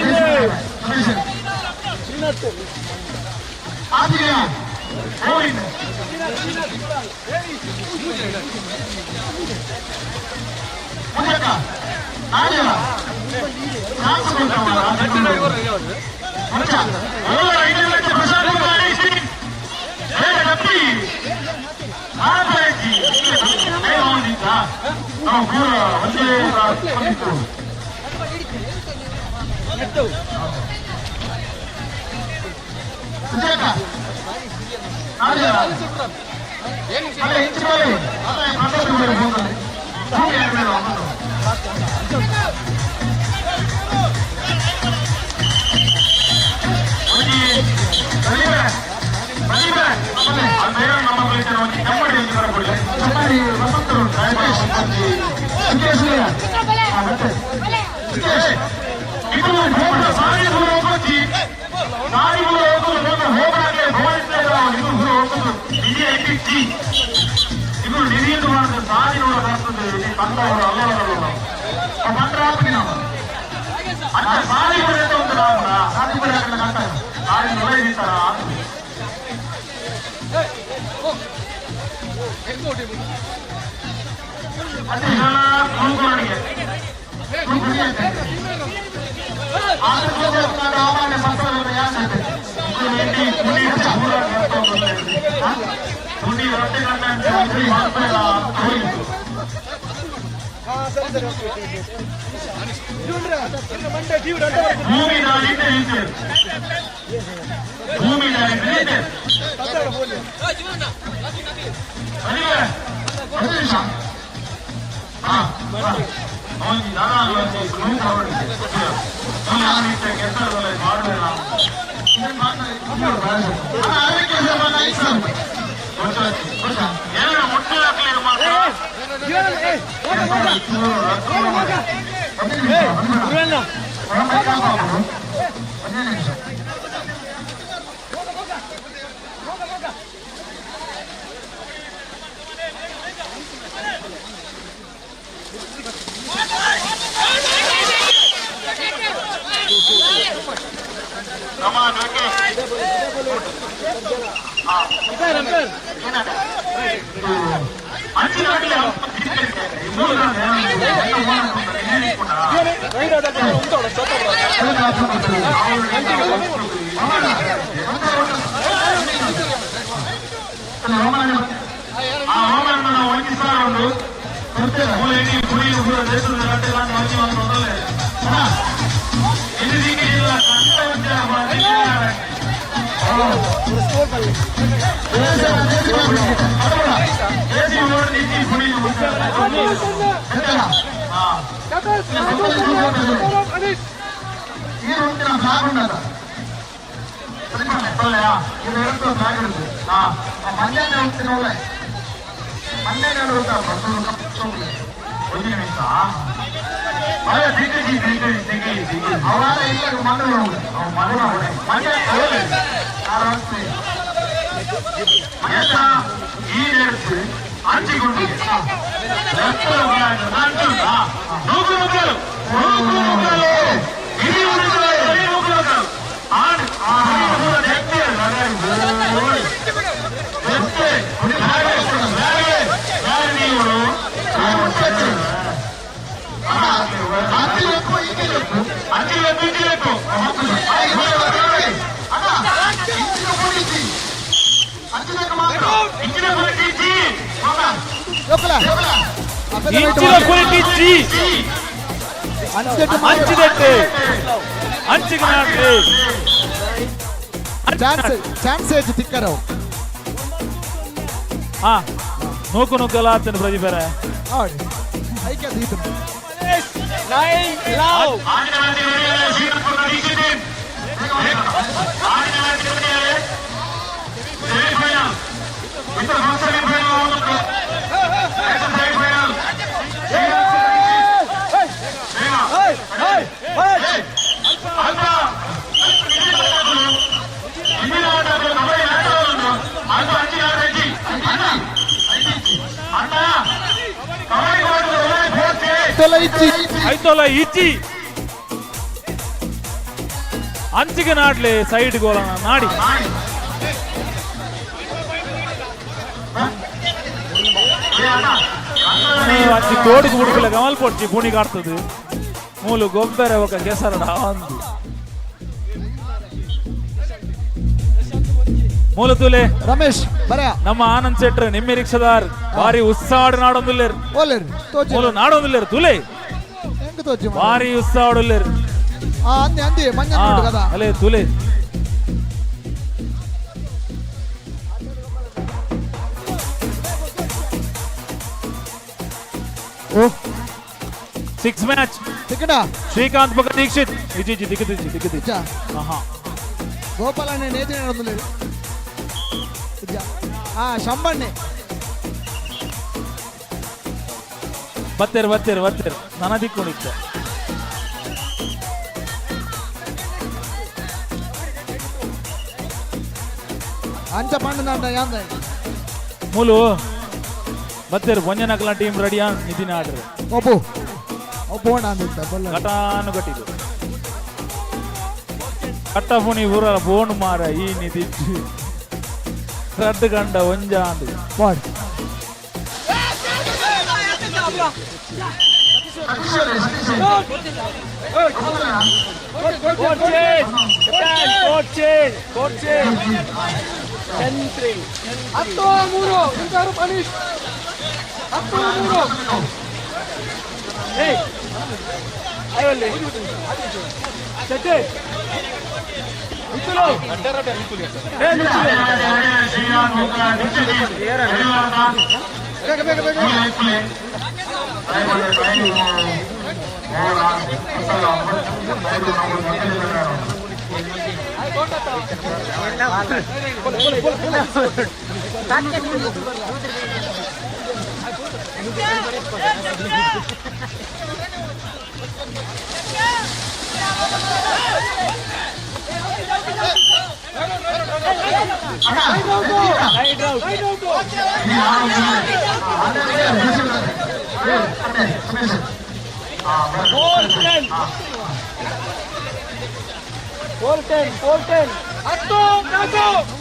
ಇಂಚಿನ ಕುರಿಟಿಜ್ಜಿ ಅಂಚಿದೆಟ್ಟು ಅಂಚಿಗೆ ನಾಡ್ರಿ. ಚಾನ್ಸ್ ಚಾನ್ಸ್ ಏಜ್ ತಿಕ್ಕರವು. ಹಾ ನೂಕು ನುಗ್ಗಲ ಆತನ ಪ್ರದೀಪರೇ. ಆಡಿ ಐಕೆ ದೀತು. 9 love. ಐತೋಲ ಇಜ್ಜಿ ಅಂಚಿಗೆ ನಾಡ್ಲಿ ಸೈಡ್ ಗೋಲನ ನಾಡಿ. ಅಂಚಿ ತೋಡುಕು ಬುಡುಕುಲ ಗಮಲ್ ಪೊಡ್ಚಿ ಪುಣಿ ಕಾಡ್ತದೆ ಮೂಲು ಗೊಬ್ಬರ ఒక ಕೆಸರಡ ಅಂದು ಮೂಲ ತುಲೆ ರಮೇಶ್ ಬರ. ನಮ್ಮ ಆನಂದ್ ಶೆಟ್ರ್ ನಿಮ್ಮೆ ರಿಕ್ಷದಾರ್ ಭಾರಿ ಉತ್ಸಾಹ ನಾಡೊಂದುಲ್ಲೇರ್. ಓಲೇರ್ ತೋಜಿ. ಮೂಲು ನಾಡೊಂದುಲ್ಲೇರ್ ತುಲೆ. ಹೆಂಗ್ ತೋಜಿ? ಭಾರಿ ಉತ್ಸಾಹ ಉಲ್ಲೇರ್. ಆ ಅಂದೆ ಅಂದೆ ಮಂಜ ನೋಡು కదా. ಅಲೆ ತುಲೆ. ಓ 6 ಮ್ಯಾಚ್ ತಿಕ್ಕಡ. ಶ್ರೀಕಾಂತ್ ಬೊಕ ದೀಕ್ಷಿತ್ ಇಜ್ಜಿ ಇಜ್ಜಿ ದಿಕ್ಕದಿಜ್ಜಿ ದಿಕ್ಕದಿಜ್ಜಿ. ಆಹಾ ಗೋಪಾಲಣ್ಣೆ ನೇಜಿ ನಡೊಂದುಲ್ಲೇರ್. ಆ ಶಂಬಣ್ಣೆ. ಬತ್ತೇರು ಬತ್ತೇರು ಬತ್ತೇರು ನನ್ನ ದಿಕ್ಕುಣಿತ್ತ. ಅಂಚ ಪಂಡ ಯಾಂದ. ಮೂಲು ಬತ್ತೇರು ಒಂಜನಕಲ ಟೀಮ್ ರೆಡಿಯಾ ನಿಧಿನ ಆರ್ಡರ್. ಒಬ್ಬು ಒಬ್ಬೋಣ ಅಂದಿದ್ದ ಬಲ್ಲ. ಕಟಾನು ಕಟ್ಟಿದು ಕಟ್ಟ ಪುಣಿ ಊರ ಬೋಣು ಮಾರ ಈ ನಿಧಿ ರಡ್ಡು ಗಂಡ ಒಂಜ ಅಂದು. ವಾಡ್. Court change. Court change. Court change. 10-3. 10-3 punish. 10-3. ಏಯ್ ಅಯ್ಯಲ್ಲಿ ಶೆಟ್ಟಿ ನಿಂತುಲು. ಏ ನಿಂತುಲು. ಬೇಗ ಬೇಗ ಬೇಗ. 4-10. 4-10. 4-10. 10-4.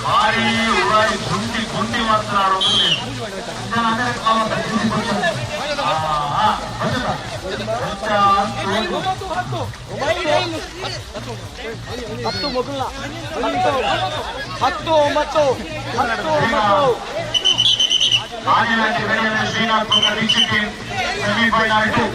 ಭಾರಿ ಉಡಾಯಿ ಗುಂಡಿ ಗುಂಡಿ ಮಾತ್ರ. 10 ಮೊದಲ 10 9 10 9. Shrinath Dikshit team semifinal 2.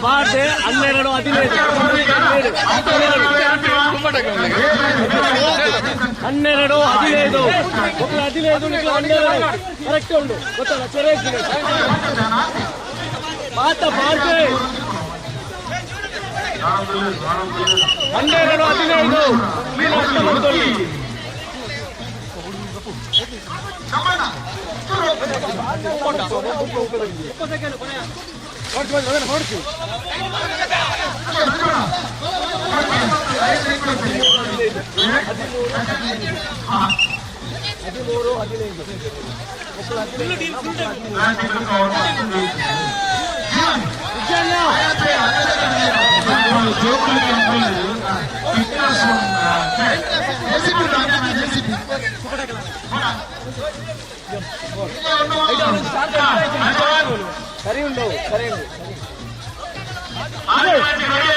ಬಾಟೆ 12 15 12 15 15 12 ಕರೆಕ್ಟ್ ಉಂಟು ಗೊತ್ತಲ್ಲ. ಚೊರೆ ಮಾತ ಬಾಟೆ 12 15. ಸರಿ ಉಂಟು ಸರಿ ಉಂಟು. 14 15.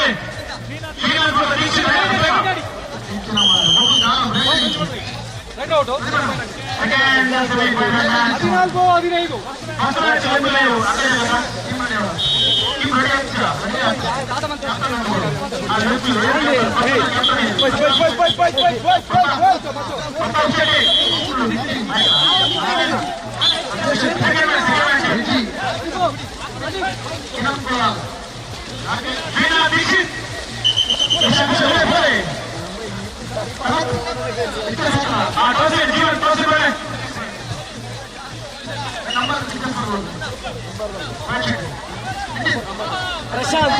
Prashanth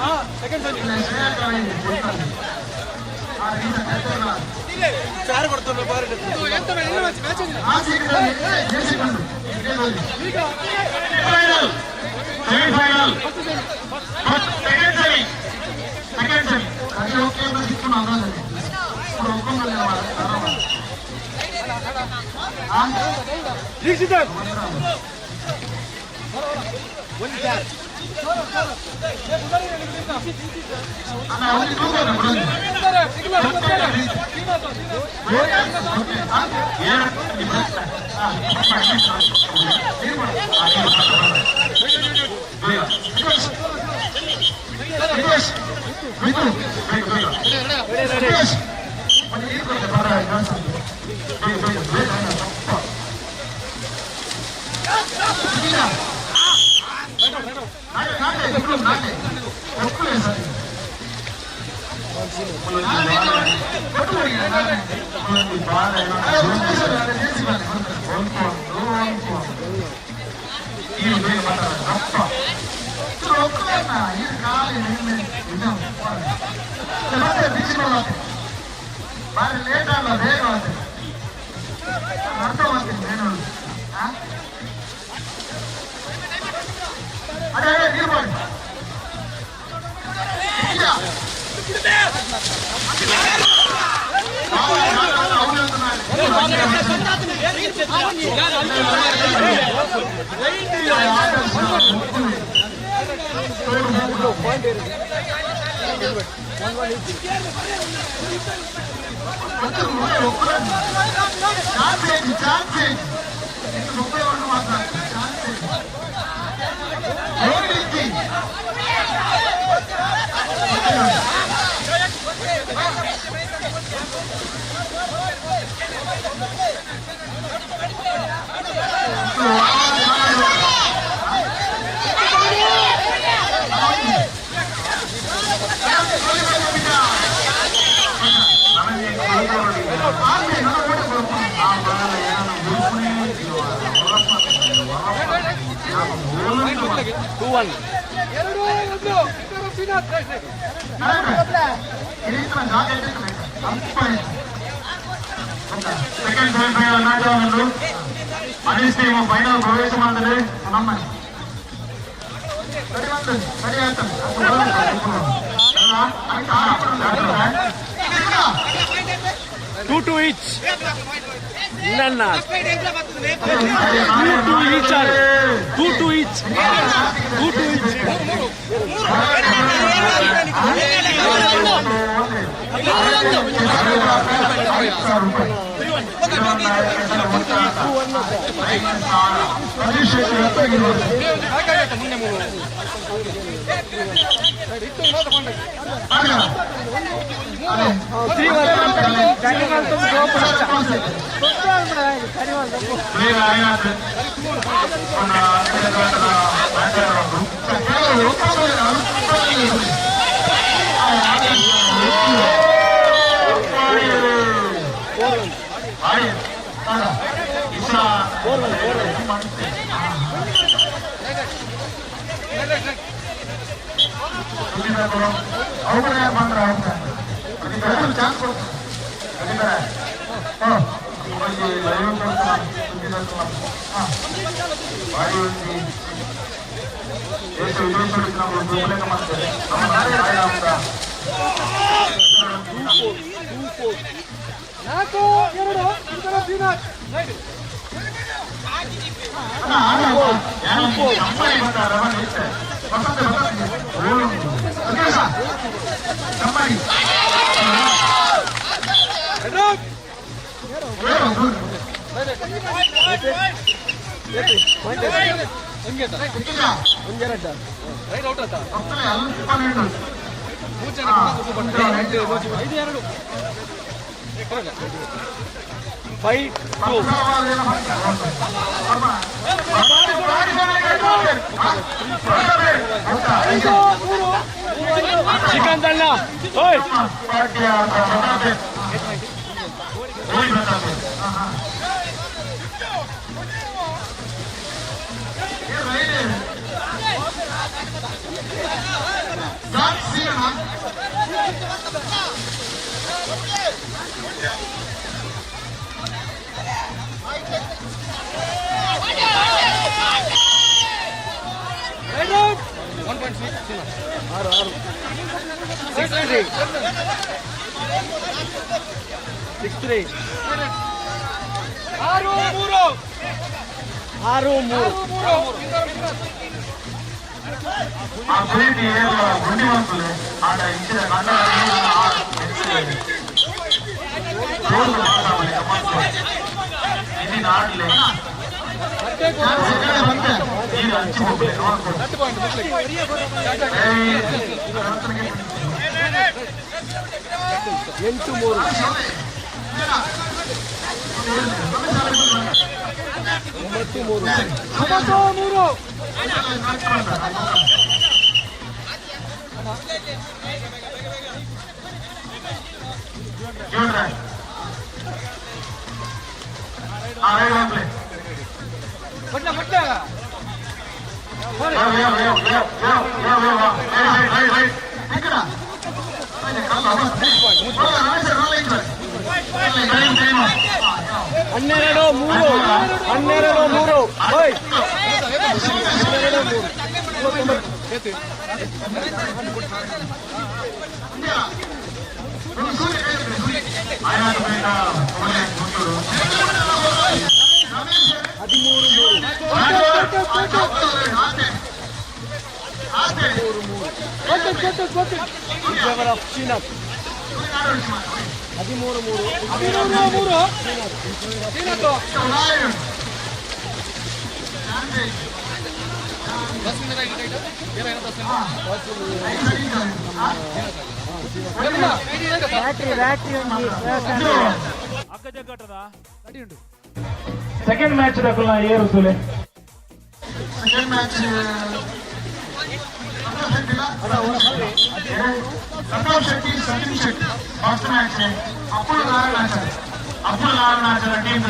Semifinal second semi second semi అది ఓకే ఇప్పుడు ಬಾರಿ ಲೇಟ್ ಅಲ್ಲ ಬೇಗ ಅರ್ಥ ಮಾಡ್ತೀನಿ నేను ಅದೇ ಅದೇ ನೀರು ಮಾಡಿ. ఛాన్స్ మాత్రం ఛాన్స్ 2-1. Second semifinal match ಆಗುಂಡು ಅನೀಶ್ team final ಪ್ರವೇಶ ಮಾಡಿದ್ರೆ ನಮ್ಮ ಸರಿ ಬಂತು ಸರಿ ಆಯ್ತು. 2-2 ಈಚ್. ನನ್ನ 2-2 ಈಚ್ ಆರ್ 2-2 ಈಚ್ 2-2 ಈಚ್. ఛాన్స్ ಕೊಡ್ತಾರೆ. 5-2. ಶ್ರೀಕಾಂತ್ ಅಣ್ಣ ಓಯ್. 6 6 6 3 6 3 6 3. ಆ ಪ್ರೀತಿ ಗುಂಡಿ ಆಟ ಇಂಚಿನ 8 3 9 3 9 3. 12 3 12 3 ಓಯ್ 12 3. 13 3. ಶ್ರೀನಾಥ್ 13 3 13 3. ಶ್ರೀನಾಥ್ ಸೆಕೆಂಡ್ ಮ್ಯಾಚ್ ದಕುಲ್ನ ಏರು Sule. Second match Santosh Shetty Sachin Shetty first match. Appulu Narayanachari Appulu Narayanachari team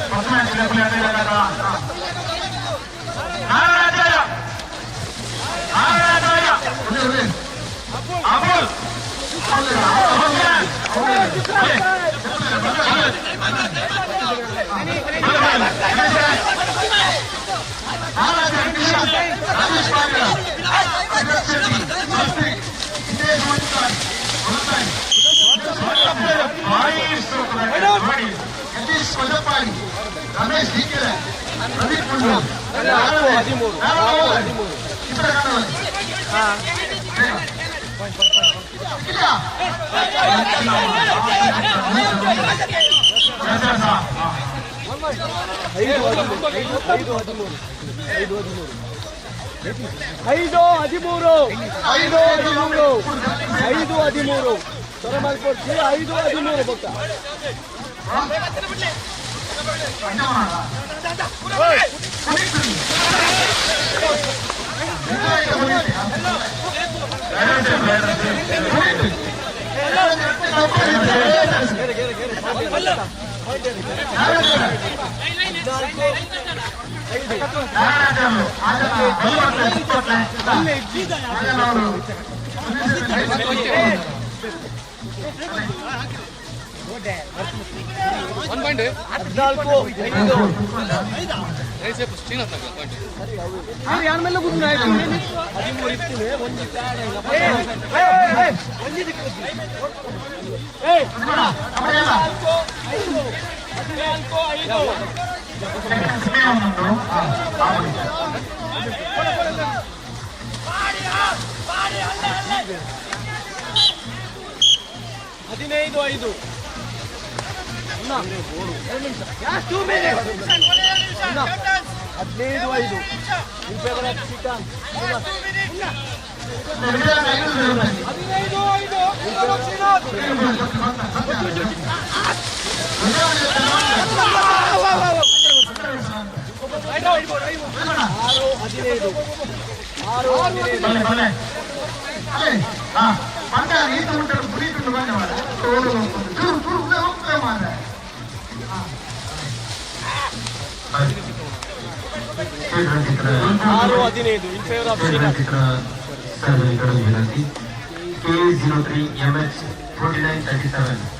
first match Narayanacharya Narayanacharya Abul Ramesh Dikere Pradeep 5 13 5 13 5 13 5 13 5 13 ಸೊರ ಮಲ್ಪೊಡ್ಚಿ 5 13 ಬೊಕ್ಕ. 14 5 13 ಇತ್ತಿನೆ ಒಂಜಿ 14 5 15 5. 15 5 in favour of Srikanth. 15 5. 6 15 6 15. 6-15 in favour of Srinath. K03 MH 4937.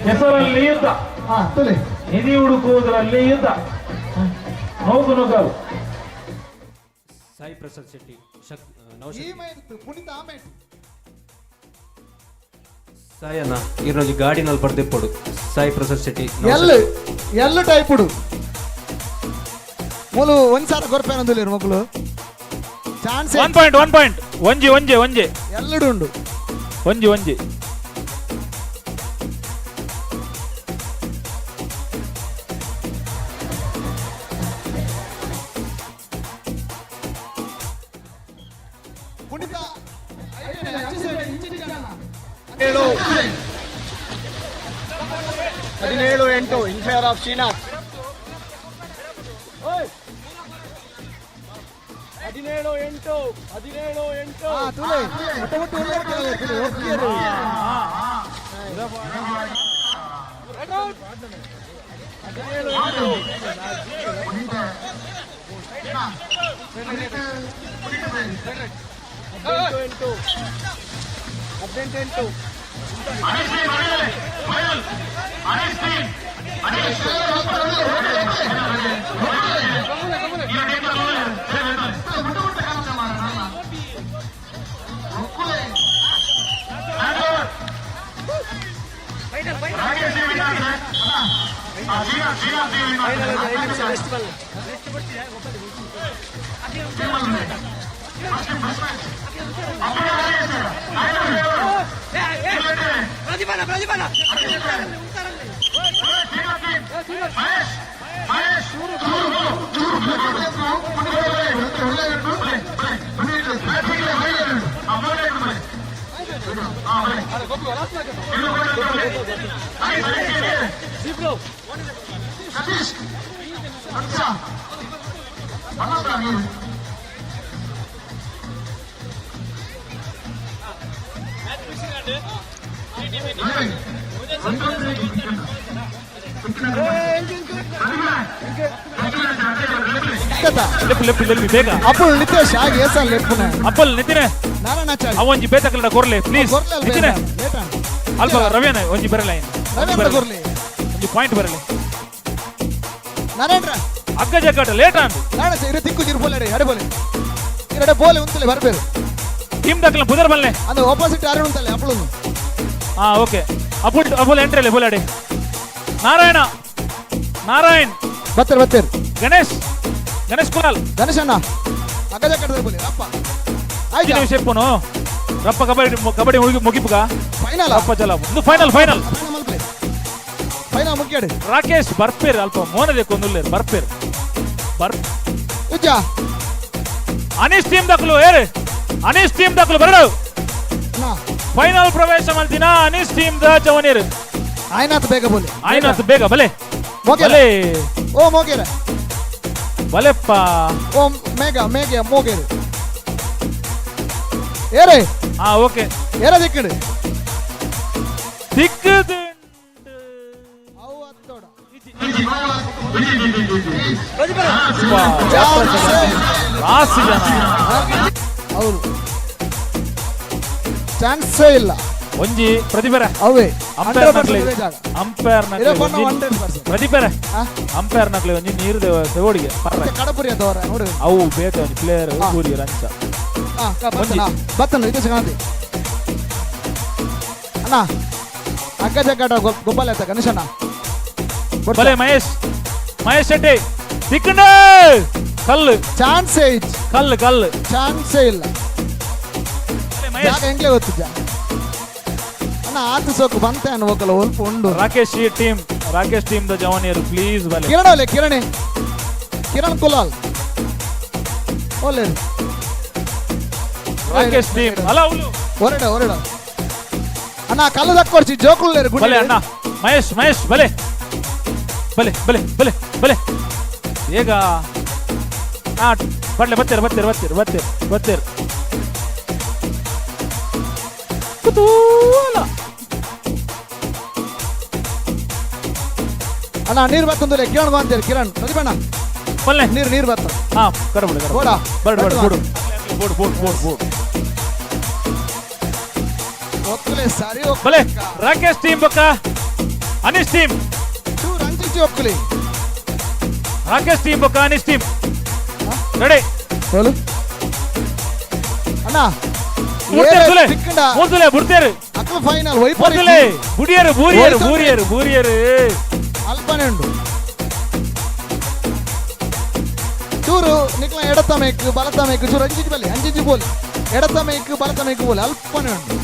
ಕೆಸರಲ್ಲಿ ಯುದ್ಧ, ನಿಧಿ ಹುಡುಕುವುದರಲ್ಲಿ ಯುದ್ಧ, ನೂಕು ನುಗ್ಗಲು. ಸಾಯಿ ಪ್ರಸಾದ್ ಶೆಟ್ಟಿ ಸಾಯಣ್ಣ ಈರೋಜಿ ಗಾಡಿನಲ್ಲಿ ಬರ್ದಿಪ್ಪಡು ಸಾಯಿ ಪ್ರಸಾದ್ ಶೆಟ್ಟಿ. ಎಲ್ಲು ಎಲ್ಲು ಟೈಪುಡು ಮೂಲು ಒಂದ್ಸಾರ ಕೊರ್ಪೇನಂದುಲೇರು ಮಕ್ಕಳು ಚಾನ್ಸ್. 1 ಪಾಯಿಂಟ್ 1 ಪಾಯಿಂಟ್ ಒಂಜಿ ಒಂಜಿ ಒಂಜಿ ಎಲ್ಲಡು ಉಂಡು ಒಂಜಿ ಒಂಜಿ. Puneeth 17-8 in favour of Srinath. 17-8 17-8. ತುಲೆ ಒಟ್ಟ ಒಟ್ಟು ಒಪ್ಪಿಯರು. 17-8. 18-8 18-8. ಬೇಗ ಅಪ್ಪುಲ್ ನಿತೇಶ್ ಆಗಿ ಏಸಲ್ ಲೆಪ್ಪುನೆ ಅಪ್ಪಲ್ ನಿತಿನೆ ನಾರಾಯಣಾಚಾರಿ ಅವೊಂಜಿ ಬೇತಕಲ್ಡ ಕೊರ್ಲೆ ಪ್ಲೀಸ್ ನಿತಿನೆ ಅಲ್ಪ ರವಿಯನ ಒಂಜಿ ಬರಲ್ಲ ರವಿಯನ ಕೊರ್ಲೆ ಒಂಜಿ ಪಾಯಿಂಟ್ ಬರಲಿ ನಾರಾಯಣರ ಅಗ್ಗ ಜಗ್ಗಾಟ ಲೇಟ್ ಆಂಡ್ ನಾರಾಯಣ ಇರು ತಿಕ್ಕು ಜಿರು ಬೋಲೆ ಎಡೆ ಬೋಲೆ ಎರಡೆ ಬೋಲೆ ಉಂತಲೆ ಬರಬೇರು ಟೀಮ್ ದಕ್ಕಲ ಬುದರ್ ಬಲ್ಲೆ ಅದು ಆಪೋಸಿಟ್ ಯಾರು ಉಂತಲೆ ಅಪ್ಪುಲು ಹಾ ಓಕೆ ಅಪ್ಪುಲ್ ಅಪ್ಪುಲ್ ಎಂಟ್ರಿ ಅಲ್ಲೇ ಬೋಲೆ ಅಡೆ ನಾರಾಯಣ ನಾರಾಯಣ್ ಬತ್ತರ್ ಬತ್ತರ್ ಗಣೇಶ್ ಗಣೇಶ್ ಕುಲಾಲ್ ಗಣೇಶ್ ಅಣ್ಣ ಅಗ್ಗ ಜಗ್ಗಾಟದ ಬೋಲೆ ಅಪ್ಪ ಐದು ನಿಮಿಷ ಇಪ್ಪನು ರಪ್ಪ ಕಬಡ್ಡಿ ಕಬಡ್ಡಿ ಮುಗಿಪುಗ ಫೈನಲ್ ರಪ್ಪ ಚಲ ಒಂದು ಫೈನಲ್ ಫೈನಲ್ ಫೈನಲ್ ಮುಗಿಯಾಡು ರಾಕೇಶ್ ಬರ್ಪೇರ್ ಅಲ್ಪ ಮೋನದೆ ಕೊಂದುಲ್ಲೇರ್ ಬರ್ಪೇರ್ ಬರ್ ಉಜ್ಜಾ ಅನೀಶ್ ಟೀಮ್ ದಕ್ಕಲು ಏರು ಅನೀಶ್ ಟೀಮ್ ದಕ್ಕಲು ಬರಡು ಫೈನಲ್ ಪ್ರವೇಶ ಮಲ್ತಿನ ಅನೀಶ್ ಟೀಮ್ the ಜವನೀರ್ ಆಯ್ನಾತ್ ಬೇಗ ಬೋಲೆ ಆಯ್ನಾತ್ ಬೇಗ ಬಲೆ ಮೋಗೇರ ಓ ಮೋಗೇರ ಬಲೆಪ್ಪ ಓ ಮೇಘ ಮೇಘ ಮೋಗೇರು ಏರೇ ಹಾ ಓಕೆ ಏರ ದಿಕ್ಕಡು ದಿಕ್ಕದು ಹೌದು ಚಾನ್ಸೇ ಇಲ್ಲ ಒಂಜಿ ಪ್ರತಿಭರ ಅವೇ ಅಂಪೈರ್ ನಕ್ಲೆ ಅಂಪೈರ್ ನಕ್ಲೆ ಪ್ರತಿಭರ ಅಂಪೈರ್ ನಕ್ಲೆ ಒಂಜಿ ನೀರು ಸೆವಡಿಗೆ ಕಡಪುರಿ ದೋರ ನೋಡು ಅವು ಬೇತೆ ಒಂಜಿ ಪ್ಲೇಯರ್ ಪೂರಿ ರಂಚ ಬತ್ತನ ಇದು ಸಿಗಂತಿ ಅಣ್ಣ ಅಗ್ಗ ಜಗ್ಗಾಟ ಗೊಬ್ಬಲ ಆಯ್ತಾ ಗಣೇಶಣ್ಣ ಬಲೆ ಮಹೇಶ್ ಮಹೇಶ್ ಶೆಟ್ಟಿ ದಿಕ್ಕಂಡ ಕಲ್ಲು ಚಾನ್ಸೇ ಕಲ್ಲು ಕಲ್ಲು ಚಾನ್ಸೇ ಇಲ್ಲ ಜಾಗ ಹೆಂಗ್ಲೇ ಗೊತ್ತಿದ್ದ ಅಣ್ಣ ಆತು ಸೋಕು ಬಂತೆ ಅನ್ಬೇಕಲ್ಲ ಒಲ್ಪ ಉಂಡು Rakesh team Rakesh team the ಜವಾನಿಯರು ಪ್ಲೀಸ್ ಬಲೆ ಕಿರಣ್ ಒಲೆ ಕಿರಣೆ ಕಿರಣ್ ಕುಲಾಲ್ ಒಲೆ ರಾಕೇಶ್ ಟೀಮ್ ಅಲ್ಲ ಅವಳು ಹೊರಡ ಹೊರಡ ಅಣ್ಣ ಕಲ್ಲು ದಕ್ಕೊಡ್ಸಿ ಜೋಕುಲ್ಲೇರು ಬಲೆ ಅಣ್ಣ ಮಹೇಶ್ ಮಹೇಶ್ ಬಲೆ ಬಲೆ ಬಲೆ ಬಲೆ ಬಲೆ ಬೇಗ. ಹಾ ಬಡ್ಲೆ ಬತ್ತೀರ ಬತ್ತೀರ ಬತ್ತೀರ ಬತ್ತೀರ ಬತ್ತೀರ ಕುತೂಹಲ. ಅಣ್ಣ ನೀರು ಬತ್ತಂದ್ರೆ ಕಿರಣ್ ಅಂತೇಳಿ ಕಿರಣ್ ಪ್ರತಿಭಣ್ಣ ಬಲ್ಲೆ ನೀರು ನೀರು ಬತ್ತ. ಹಾ ಕರಬಿಡು ಬೋಡ ಬರಡು ಬರಡು ಬೋಡು ಬೋಡು ಬೋಡು ಬೋಡು ಬೋಡು ಒಕ್ಕಲೆ ಸರಿ. ಬಲೆ ರಾಕೇಶ್ ಟೀಮ್ ಬಕ್ಕ ಅನೀಶ್ ಟೀಮ್. ಚೂರು ಅಂಚಿಂಚಿ ಒಕ್ಕಲಿ. ರಾಕೇಶ್ ಟೀಮ್ ಬಕ್ಕ ಅನೀಶ್ ಟೀಮ್ ರೆಡಿ. ಹೇಳು ಅಣ್ಣ. ಬುಡ್ತೇರು ಅಕ್ಕಲು ಫೈನಲ್. ಮೊದಲೇ ಬುಡಿಯರು ಬೂರಿಯರು ಬೂರಿಯರು ಬೂರಿಯರು. ಅಲ್ಪನೆ ಉಂಡು ಚೂರು ನಿಕ್ಲ ಎಡತ ಮೇಕ್ ಬಲತ ಮೇಕ್ ಚೂರು ಅಂಚಿಂಚಿ ಬಲ್ಲಿ ಅಂಚಿಂಚಿ ಬೋಲಿ ಎಡತ ಮೇಕ್ ಬಲತ ಮೇಕ್ ಬೋಲಿ ಅಲ್ಪನೆ ಉಂಡು.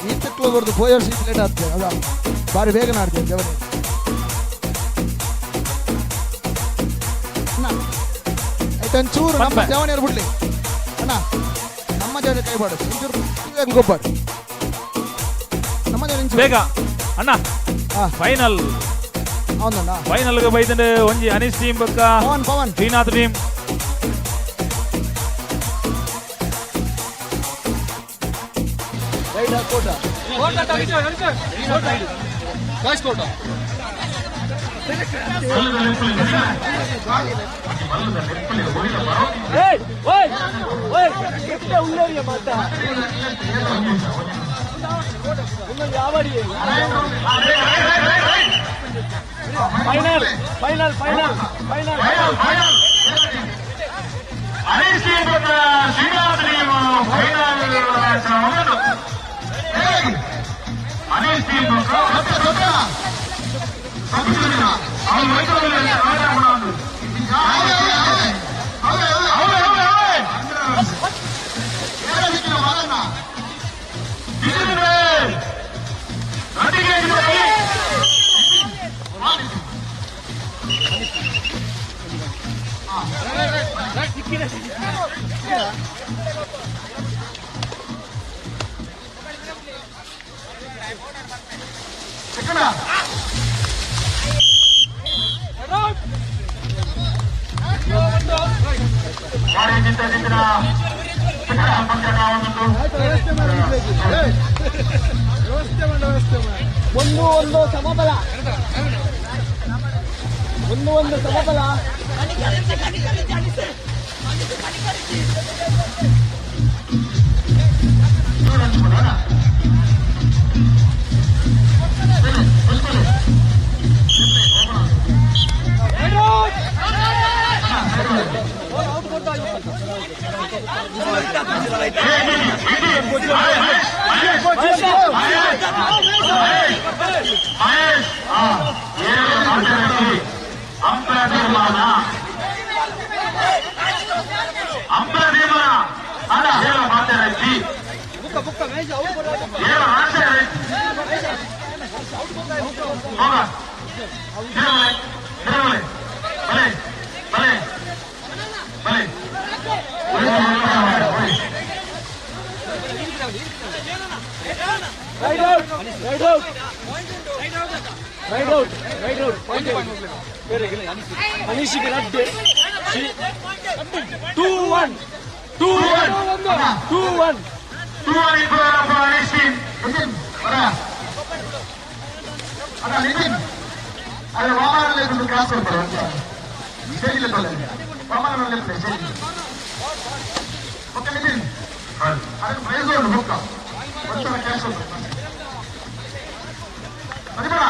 ಈ ತಿಕ್ಲು ಕೊಡ್ದು ಪೋಯ ವರ್ಷ ಲೇಟ್ ಆಗ್ತದೆ ಅದ ಬಾರಿ ಬೇಗ ನಾಡ್ತೇವೆ ಜವನಿ. ಅಣ್ಣ ಆಯ್ತು ಚೂರು ನಮ್ಮ ಜವನಿಯರು ಬಿಡ್ಲಿ ಅಣ್ಣ. ನಮ್ಮ ಜವನಿ ಕೈ ಬಾಡು ಒಂಚೂರು ಗೊಬ್ಬಾಡು ನಮ್ಮ ಜವನಿ ಬೇಗ ಅಣ್ಣ. ಫೈನಲ್ ಹೌದಣ್ಣ. ಫೈನಲ್ ಬೈದಂಡೆ ಒಂಜಿ ಅನೀಶ್ ಟೀಮ್ ಬಕ್ಕ Pavan Pavan Srinath team. Final final final final final. Anish team ಬಕ್ಕ Srinath team final. Anish team ಬಕ್ಕ ಒಂದು ಒಂದು ಸಮಬಲ ಒಂದು ಒಂದು ಸಮಬಲ. Right out right out right out right out. ಅನೀಶಿಗೆ ರಡ್ಡೆ 2-1 2-1 2-1 2-1. ಅರೆ ವಾಮನ ಕ್ರಾಸ್ ಕೊಡ್ತಾರೆ ವಾಮನ. ಓಕೆ ನಿತಿನ್, ಅದಕ್ಕೆ ಪ್ರೈಸ್ ಉಂಟು ಬುಕ್ಕ ಒಂದ್ಸಲ ಕ್ಯಾಶ್ ಉಂಟು. ಪ್ರತಿಭಾ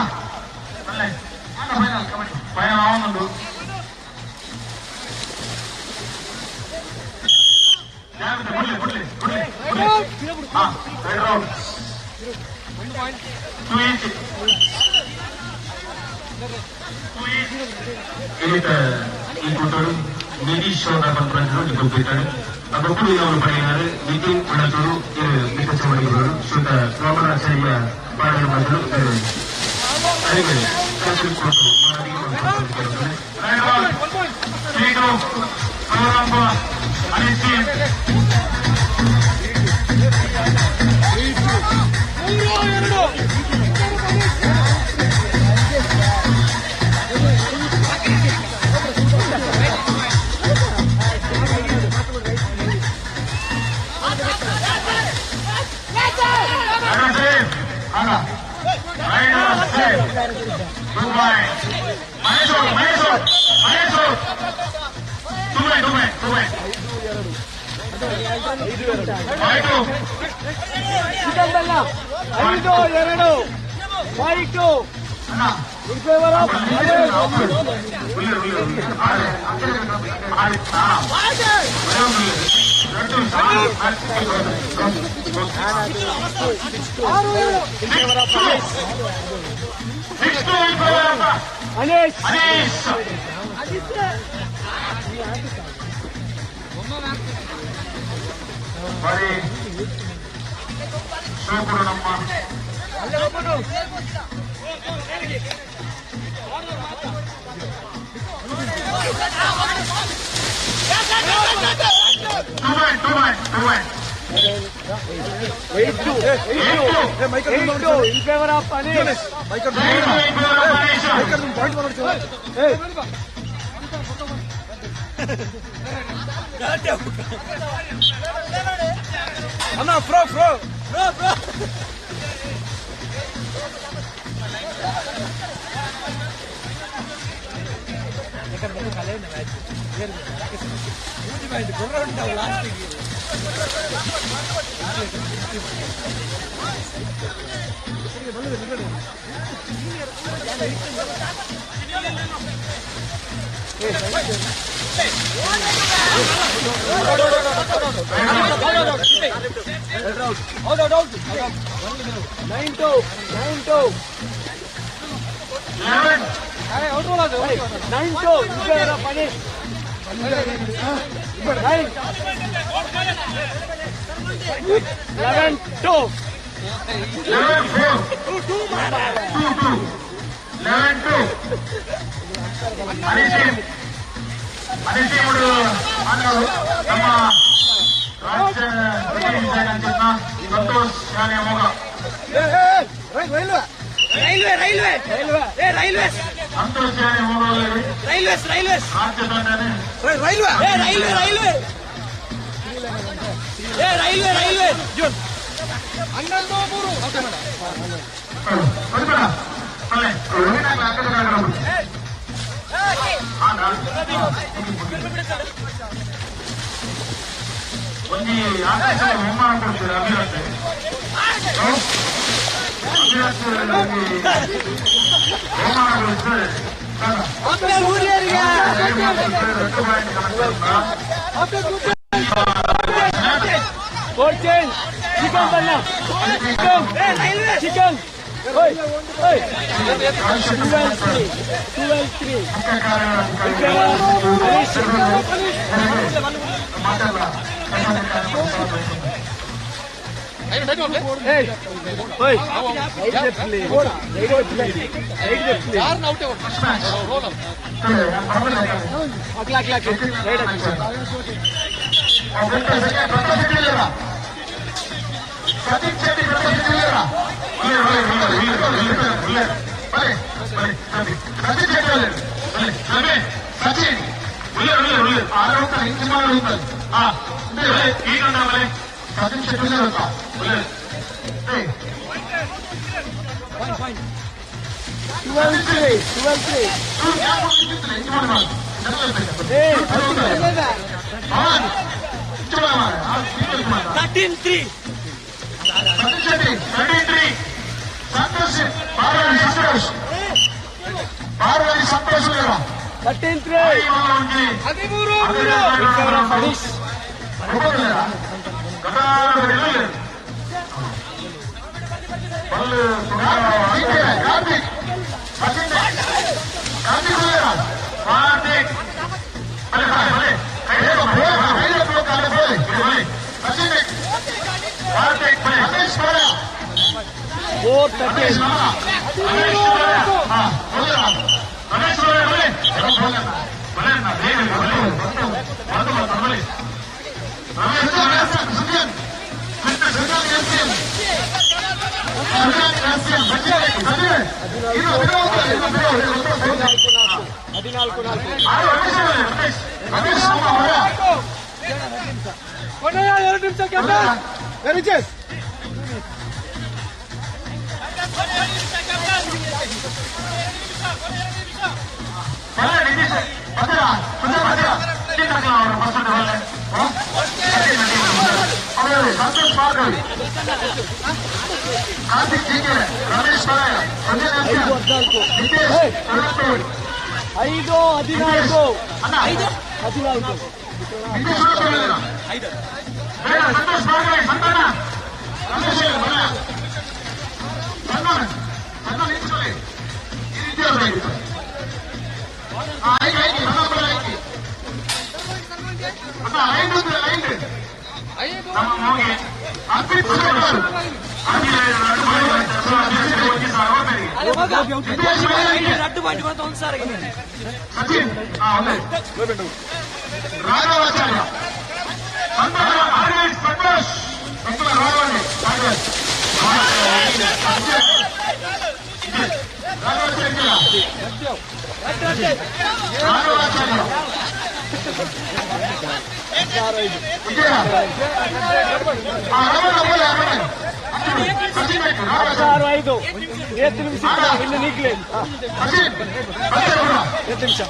ಫೈನಲ್ ಕಬಡ್ಡಿ ಫೈನಲ್ ಆವೊಂದು. ಜಾಗ್ರತೆ, ಬಿಡ್ಲಿ ಬಿಡ್ಲಿ ಬಿಡ್ಲಿ ಬಿಡ್ಲಿ. ಹಾ right round 2 inch 2 inch. ಎಲಿತ ಈ ಕೂಟರು ನಿತೀಶ್ ಶೋಧ ಪಂಪರಂಜರು ನಿಕುಲ್ ಪೀಟರ್ ಅಗೊಬ್ಬರು ಅವರು ಪಡೆಯಿನಾರು ನಿತಿನ್ ಉಳ್ಳತೂರು ಇರು ಮಿಕ್ಕ ಚಮಡಿಗರು ಶ್ರೀತ ವಾಮನಾಚಾರ್ಯ ಪಾಡಲು ಬಂದರು ಇರು ಅರಿಗಳು ಕಲ್ಚರ್ ಕೋಟು. Right round 3-2 ಪ್ರಾರಂಭ Anish team. 3-2. 5-2 5-2 in favour of Anish. 8-2 in favour of Anish. ಅಣ್ಣ pro pro pro pro Out. 9-2 9-2 9-2 in favour of Anish. 9 11-2 11-4 2-2 11-2 Anish ನಮ್ಮ ರಾಜ್ಯ ಸಂತೋಷ್ ಶಾಲೆ ಮೋಗ railway railway railway railway Santosh ಶಾಲೆ ಮೋಗ ರೈಲ್ವೇಸ್ ರೈಲ್ವೇಸ್ ರಾಜ್ಯ ತಂಡನೇ railway railway railway railway railway June 11-3 ಒಂಜಿ ಆಕಾಶ ಬಹುಮಾನ ಕೊಡ್ತೀರ ಅಭಿರಾಜ್ ಅಭಿರಾಜ್ ಬಹುಮಾನ ಕೊಡ್ತಾರೆ. ಚಿಕನ್ ಬಣ್ಣ ಚಿಕನ್ ಚಿಕನ್ ಓಯ್ ಓಯ್ 12-3 12-3 Sachin Sachin Shetty 12-3 12-3 13-3 13-3 Santosh Parvathi Santosh Parvathi Santosh 13-3 13 Karthik Karthik 4-13 14-4 ಕೊನೆಯ 2 ನಿಮಿಷ. ಕಾರ್ತಿಕ್ ಜಿಕೆ ರಮೇಶ್ ಪರಾಯ 5 14 5 14 5 ಸಂತೋಷ್ ಭಾರ್ಗವಿ ಸಂತಾನ ರಮೇಶ್ ಬರ ಸನ್ಮಾನ ಸನ್ಮಾನ ನಿಂತ್ಕೊಳ್ಳಿ ಈ ರೀತಿ ಅವ್ರು ಐದು ಐದು ಸಣ್ಣ ಐದು ಅಣ್ಣ ಐದು ಐದು ನಮ್ಮ ಮೋಗೆ ಅರ್ಪಿತ್ ಸಚಿನ್ ರಾಘವಾಚಾರ್ಯ ಸಂತೋಷ್ ರಾಘವಾಚಾರ್ಯ 6 5 8 ನಿಮಿಷ ಇನ್ನು ನೀಗ್ಲಿ 8 ನಿಮಿಷ. 16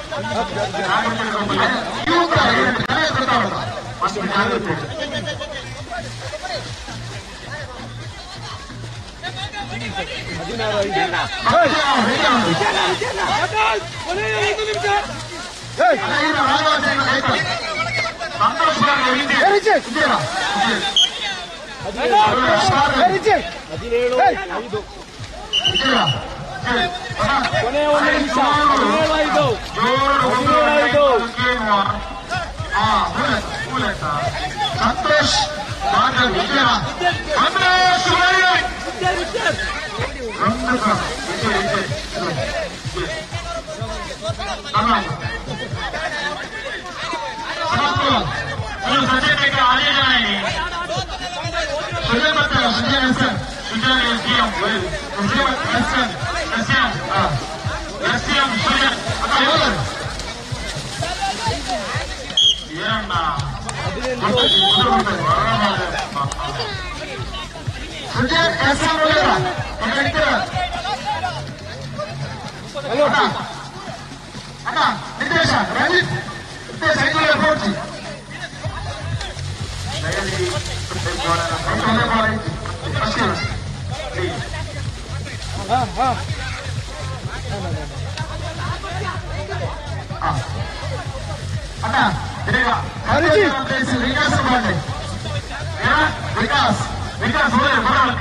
5 17 5 ಕೊನೆಯ 1 ನಿಮಿಷ. 17 5 17 5 ಸಂತೋಷ್ ಅಣ್ಣ ನಿತೇಶ ರಂಜಿತ್ ನಿತೇಶ್ ಐದು ಫೋರ್ಟಿ ಅಣ್ಣ ವಿಕಾಸ್ ವಿಕಾಸ್ ವಿಕಾಸ್ 19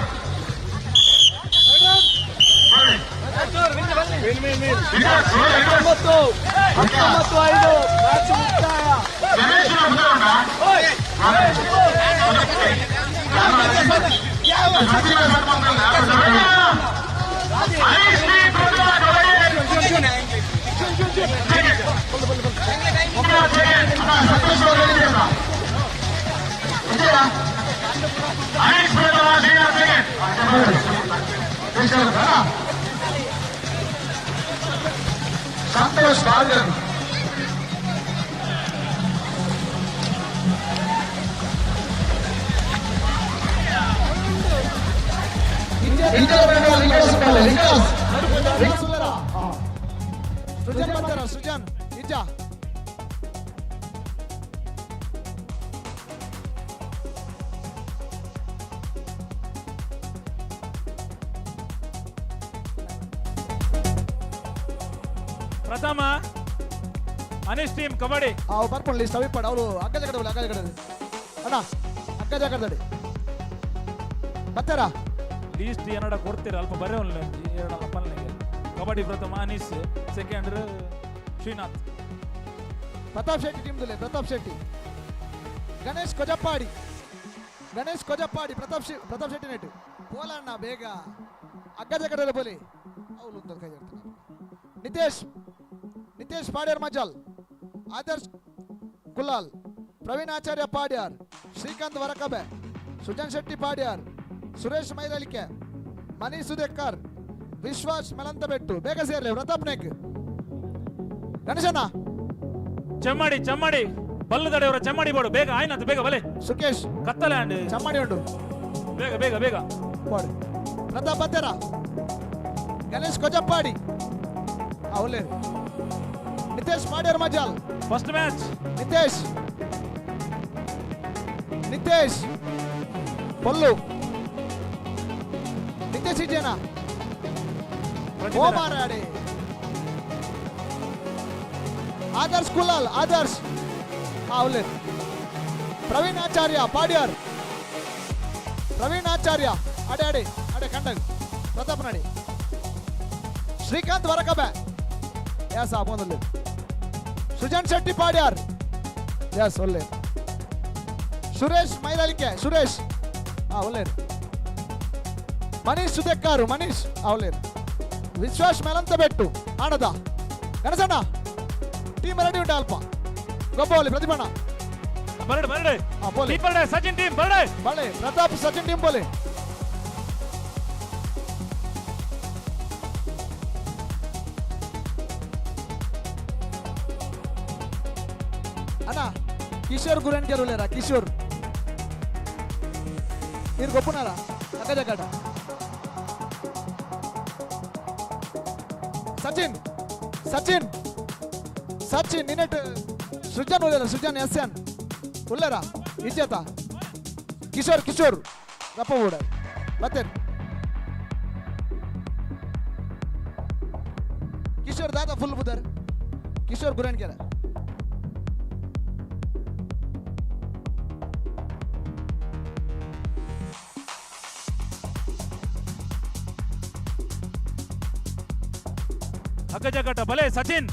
19 5 ಮ್ಯಾಚ್ ಮುಕ್ತಾಯ. ಸಂತೋಷ್ ಭಾರ್ಗವ್ ಸೃಜನ್ ಬರ್ತಾರ ಸೃಜನ್ ನಿಜ. ಪ್ರಥಮ ಅನೀಶ್ ಟೀಮ್ ಕಬಡ್ಡಿ. ಅವು ಬರ್ಕೊಂಡು ಲಿಸ್ಟ್ ಅವಿಪಾಡು ಅವರು ಅಗ್ಗ ಜಗಡ ಅಗ್ಗ ಜಗಡ ಅಣ್ಣ ಅಗ್ಗ ಜಗಡದಡಿ ಬರ್ತಾರಾ ಲೀಸ್ಟ್ ಏನಡ ಕೊಡ್ತೀರ ಅಲ್ಪ ಬರೇ ಎರಡು ಪಲ್ಲೆಗೆ. ಕಬಡ್ಡಿ ಪ್ರಥಮ ಅನೀಶ್, ಸೆಕೆಂಡ್ ಶ್ರೀನಾಥ್. ಪ್ರತಾಪ್ ಶೆಟ್ಟಿ ಟೀಮ್ದಲ್ಲಿ ಪ್ರತಾಪ್ ಶೆಟ್ಟಿ, ಗಣೇಶ್ ಕೊಜಪ್ಪಾಡಿ, ಗಣೇಶ್ ಕೊಜಪ್ಪಾಡಿ, ಪ್ರತಾಪ್ ಪ್ರತಾಪ್ ಶೆಟ್ಟಿ ನೆಟ್ಟು ಪೋಲಣ್ಣ ಬೇಗ ಅಗ್ಗ ಜಗಡದ ಬೋಲಿ ಅವನು ಕೈ ಇರ್ತಾನೆ. ನಿತೇಶ್ ನಿತೇಶ್ ಪಾಡ್ಯಾರ್ ಮಜಾಲ್, ಆದರ್ಶ್ ಕುಲಾಲ್, ಪ್ರವೀಣ್ ಆಚಾರ್ಯ ಪಾಡ್ಯಾರ್, ಶ್ರೀಕಾಂತ್ ವರಕಬೆ, ಸುಜನ್ ಶೆಟ್ಟಿ ಪಾಡ್ಯಾರ್, ಸುರೇಶ್ ಮೈರಳಿಕೆ, ಮನೀಶ್ ಸುದೇಕರ್, ವಿಶ್ವಾಸ್ ಮಲಂತಬೆಟ್ಟು. ಬೇಗ ಸೇರ್ಲಿ ಪ್ರತಾಪ್ ನಾಯ್ಕ್. ಗಣೇಶಣ್ಣ ಚೆಮ್ಮಾಡಿ ಚೆಮ್ಮಾಡಿ ಬಲ್ಲದಡೆಯವರ ಚೆಮ್ಮಾಡಿ ಬೋಡು ಬೇಗ ಆಯ್ನಂತ ಬೇಗ ಬಲೆ. ಸುಕೇಶ್ ಕತ್ತಲೆ ಅಂಡ್ ಚಮ್ಮಾಡಿ ಉಂಟು ಬೇಗ ಬೇಗ ಬೇಗ ಬೋಡು. ಪ್ರತಾಪ್ ಬತ್ತೇರ, ಗಣೇಶ್ ಕೊಜಪ್ಪಾಡಿ, ಅವಲೇ ನಿತೇಶ್ ಪಾಡ್ಯಾರ್ ಮಜಾಲ್ ಫಸ್ಟ್ ಮ್ಯಾಚ್ ನಿತೇಶ್ ನಿತೇಶ್ ಪೊಲ್ಲು ನಿತೇಶ್ ಇಜೇನಾ ಓ ಮಾರಾಡಿ ಆದರ್ಶ್ ಕುಲಾಲ್ ಆದರ್ಶ್ ಅವಲೇ ಪ್ರವೀಣ್ ಆಚಾರ್ಯ ಪಾಡ್ಯಾರ್ ಪ್ರವೀಣ್ ಆಚಾರ್ಯ ಅಡೆ ಅಡೆ ಅಡೆ ಕಂಡಗ್ ಪ್ರತಾಪ್ ನಾಡಿ ಶ್ರೀಕಾಂತ್ ವರಕಬೆ ಎಸ್ ಆಪೊಂದಲ್ಲಿ ಸುಜನ್ ಶೆಟ್ಟಿ ಪಾಡ್ಯಾರ್ ಎಸ್ ಒಳ್ಳೆ ಸುರೇಶ್ ಮೈಲಾಲಿಕೆ ಸುರೇಶ್ ಆ ಒಳ್ಳೆ ಮನೀಶ್ ಸುದೇಕ್ಕಾರು ಮನೀಶ್ ಒಳ್ಳೆ ವಿಶ್ವಾಸ್ ಮೇಲಂತ ಬೆಟ್ಟು ಆಣದ ಗಣಸಣ್ಣ ಟೀಮ್ ರೆಡಿ ಉಂಟು ಅಲ್ಪ ಗೊಬ್ಬಲಿ ಪ್ರತಿಭಣ್ಣ ಬರಡೆ ಬರಡೆ ಬರಡೆ ಸಚಿನ್ ಟೀಮ್ ಬರಡೆ ಬಳೆ ಪ್ರತಾಪ್ ಸಚಿನ್ ಟೀಮ್ ಬೋಲೆ ಅಣ್ಣ ಕಿಶೋರ್ ಗುರನ್ ಗೆಲುಲೇರಾ ಕಿಶೋರ್ మీరు గొప్పనారా అక్క ಸಚಿನ್ ಸಚಿನ್ ಸಚಿನ್ ನಿನ್ನೆಟ್ ಸೃಜನ್ ಉಳ್ಳೇರ ಸೃಜನ್ ಎಸ್ ಎನ್ ಉಳ್ಳೇರ ಇಜ್ಜತ ಕಿಶೋರ್ ಕಿಶೋರ್ ರಪ್ಪ ಊಡ ಮತ್ತೆ ಕಿಶೋರ್ ದಾದಾ ಫುಲ್ ಬುದರ್ ಕಿಶೋರ್ ಗುರನ್ ಕೆರೆ ಹಗ್ಗಜಗಟ ಬಲೆ ಸಚಿನ್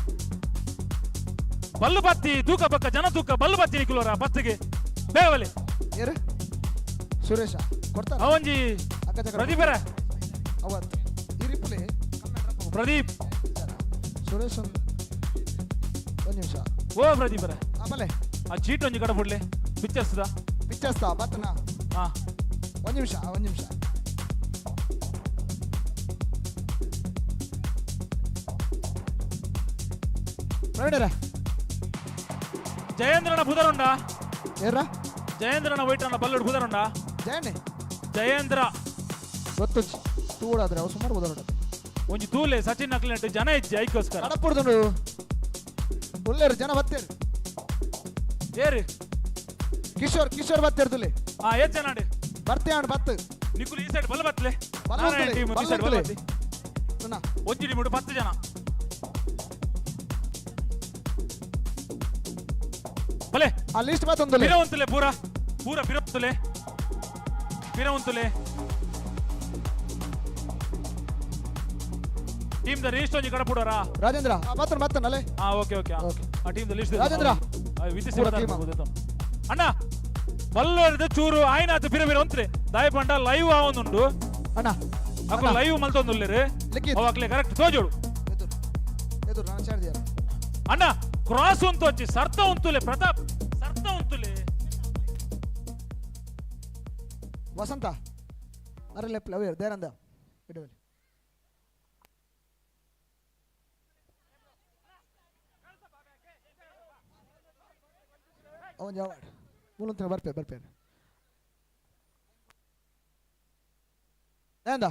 ಬಲ್ಲು ಬತ್ತಿ ತೂಕ ಪಕ್ಕ ಜನ ತೂಕ ಬಲ್ಲು ಬತ್ತಿ ನಿಕ್ಲೋರ ಬತ್ತಿಗೆ ಬೇವಲೆ ಏರು ಸುರೇಶ ಕೊಡ್ತಾರ ಅವಂಜಿ ಪ್ರದೀಪರ ಅವತ್ತು ಇರಿಪುಲೆ ಪ್ರದೀಪ್ ಸುರೇಶ್ ಒಂದು ನಿಮಿಷ ಓ ಪ್ರದೀಪರ ಆಮೇಲೆ ಆ ಚೀಟ್ ಒಂಜಿ ಕಡ ಬಿಡ್ಲೆ ಪಿಕ್ಚರ್ಸ್ದ ಪಿಕ್ಚರ್ಸ್ದ ಬತ್ತನಾ ಹಾ ಒಂದು ನಿಮಿಷ ಒಂದು ನಿಮಿಷ ಪ್ರವೀಣರ ಜಯೇಂದ್ರನ ಬುಧರುಂಡ ಏರ ಜಯೇಂದ್ರನ ವೈಟನ್ನ ಬಲ್ಲುಡು ಬುಧರುಂಡ ಜಯಣ್ಣೆ ಜಯೇಂದ್ರ ಗೊತ್ತು ತೂಡಾದ್ರೆ ಅವು ಸುಮಾರು ಬುಧರುಂಡ ಒಂಜಿ ತೂಲೆ ಸಚಿನ್ ನಕ್ಲೆಂಟು ಜನ ಇಜ್ಜಿ ಐಕೋಸ್ಕರ ಕಡಪುಡ್ದುಂಡು ಉಲ್ಲೇರು ಜನ ಬತ್ತೇರು ಏರು ಕಿಶೋರ್ ಕಿಶೋರ್ ಬತ್ತೇರು ತುಲೆ ಆ ಏತ್ ಜನ ಅಂಡು ಬರ್ತೆ ಅಂಡ್ ಬತ್ತು ನಿಕುಲು ಈ ಸೈಡ್ ಬಲ್ಲ ಬತ್ತಲೆ ಬಲ್ಲ ಟೀಮ್ ಈ ಸೈಡ್ ಬಲ್ಲ ಬತ್ತಿ ಒಂಜಿ ಟೀಮ್ 10 ಜನ ಬಲೆ ಆ ಲಿಸ್ಟ್ ಮಾತೊಂದುಲೆ ಪಿರವಂತುಲೆ ಪೂರ ಪೂರ ಪಿರವಂತುಲೆ ಪಿರವಂತುಲೆ ಟೀಮ್ the list ಒಂಜಿ ಕಡಪುಡರ ರಾಜೇಂದ್ರ ಮಾತನ್ ಮಾತನ್ ಅಲೆ ಹಾ ಓಕೆ ಓಕೆ ಆ ಟೀಮ್ the list Rajendra ವಿಧಿಸಿ ಅಣ್ಣ ಬಲ್ಲದ ಚೂರು ಆಯ್ನಾತು ಪಿರ ಪಿರ ಒಂತ್ರೆ ದಾಯ ಪಂಡ ಲೈವ್ ಆವೊಂದುಂಡು ಅಣ್ಣ ಅಕ್ಕ ಲೈವ್ ಮಲ್ತೊಂದುಲ್ಲೆರ್ ಅವ ಅಕ್ಲೆ ಕರೆಕ್ಟ್ ತೋಜೋಡು ಎದುರು ನಾನು ಚಾರ್ಜ್ ಅಣ್ಣ ಕ್ರಾಸ್ ಉಂತು ಅಚ್ಚಿ ಸರ್ತ ಉಂತುಲೆ ಪ್ರತಾಪ್ ಸರ್ತ ಉಂತುಲೆ ವಸಂತ ಅರೆ ಲೆಪ್ಲ ಅವೇರ್ ದೇರಂದ ಇಡುವಲ್ಲಿ ಅವನ್ ಜವಾಡ್ ಮೂಲಂತ ಬರ್ಪೇರು ಬರ್ಪೇರು ಏಂದ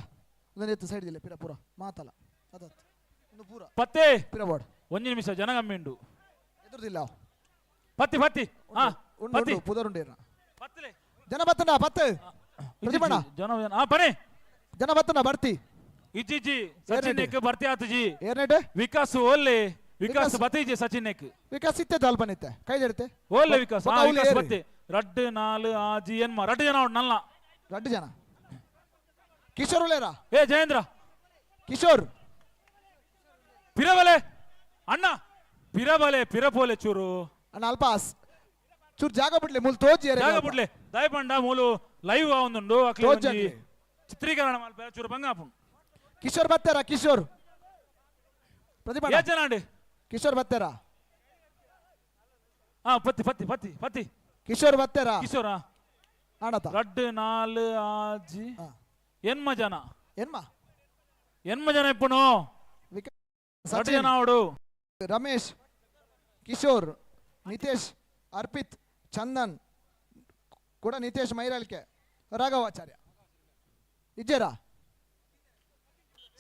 ಒಂದೊಂದು ಎತ್ತು ಸೈಡ್ ಇಲ್ಲ ಪಿರ ಪೂರ ಮಾತಲ್ಲ ಅದತ್ತು ಒಂದು ಪೂರ ಪತ್ತೆ ಪಿರ ಬೋರ್ಡ್ ಒಂದು ನಿಮಿಷ ಜನಗಮ್ಮಿ ಉಂಡು ಎದುರುದಿಲ್ಲ ಪತ್ತಿ ಪತ್ತಿ ಹಾ ಪತ್ತಿ ಪುದರುಂಡು ಜನ ಬತ್ತಂಡ ಪತ್ತೆ ಪ್ರತಿಭಣ್ಣ ಜನ ಹಾ ಬನ್ನಿ ಜನ ಬತ್ತಂಡ ಬರ್ತಿ ಇಜ್ಜಿ ಸಚಿನ್ ನೆಕ್ ಬರ್ತಿ ಆತಜಿ ಏರ್ನೆಟ್ ವಿಕಾಸ್ ಓಲ್ಲೆ ವಿಕಾಸ್ ಬತ್ತಿ ಸಚಿನ್ ನೆಕ್ ವಿಕಾಸ್ ಇತ್ತೆ ದಾಲ್ ಬನ್ನಿತ್ತೆ ಕೈ ಜಡಿತೆ ಓಲ್ಲೆ ವಿಕಾಸ್ ಹಾ ವಿಕಾಸ್ ಬತ್ತಿ ರಡ್ಡು ನಾಲು ಆಜಿ ಎನ್ಮ ರಡ್ಡು ಜನ ನಲ್ಲ ರಡ್ಡು ಜನ ಕಿಶೋರ್ ಉಳ್ಳೇರಾ ಏ ಜಯೇಂದ್ರ ಕಿಶೋರ್ ಪಿರಬಲೆ ಅಣ್ಣ ಪಿರಬಲೆ ಪಿರಪೋಲೆ ಚೂರು ಅಣ್ಣ ಅಲ್ಪಾಸ್ ಚೂರು ಜಾಗ ಬಿಡ್ಲೆ ಮೂಲು ತೋಜಿ ಜಾಗ ಬಿಡ್ಲೆ ದಯಪಂಡ ಮೂಲು ಲೈವ್ ಆವೊಂದುಂಡು ಅಕ್ಲೆ ಒಂಜಿ ಚಿತ್ರೀಕರಣ ಮಲ್ಪೆರ ಚೂರು ಬಂಗಾಪುಂಡು ಕಿಶೋರ್ ಬತ್ತೇರಾ ಕಿಶೋರ್ ಪ್ರತಿಭಾ ಏ ಜನ ಅಂಡು ಕಿಶೋರ್ ಬತ್ತೇರಾ ಹಾ ಪತ್ತಿ ಪತ್ತಿ ಪತ್ತಿ ಪತ್ತಿ ಕಿಶೋರ್ ಬತ್ತೇರಾ ಕಿಶೋರ ಆಣತ ರಡ್ಡು ನಾಲು ಆಜಿ ಎನ್ಮ ಜನ ಎನ್ಮ ಎನ್ಮ ಜನ ಇಪ್ಪುನು ರಡ್ಡು ಜನ ಅವಡು ರಮೇಶ್ ಕಿಶೋರ್ ನಿತೇಶ್ ಅರ್ಪಿತ್ ಚಂದನ್ ಕೂಡ ನಿತೇಶ್ ಮೈರಾಲ್ಕೆ ರಾಘವಾಚಾರ್ಯ ಇಜ್ಜೇರಾ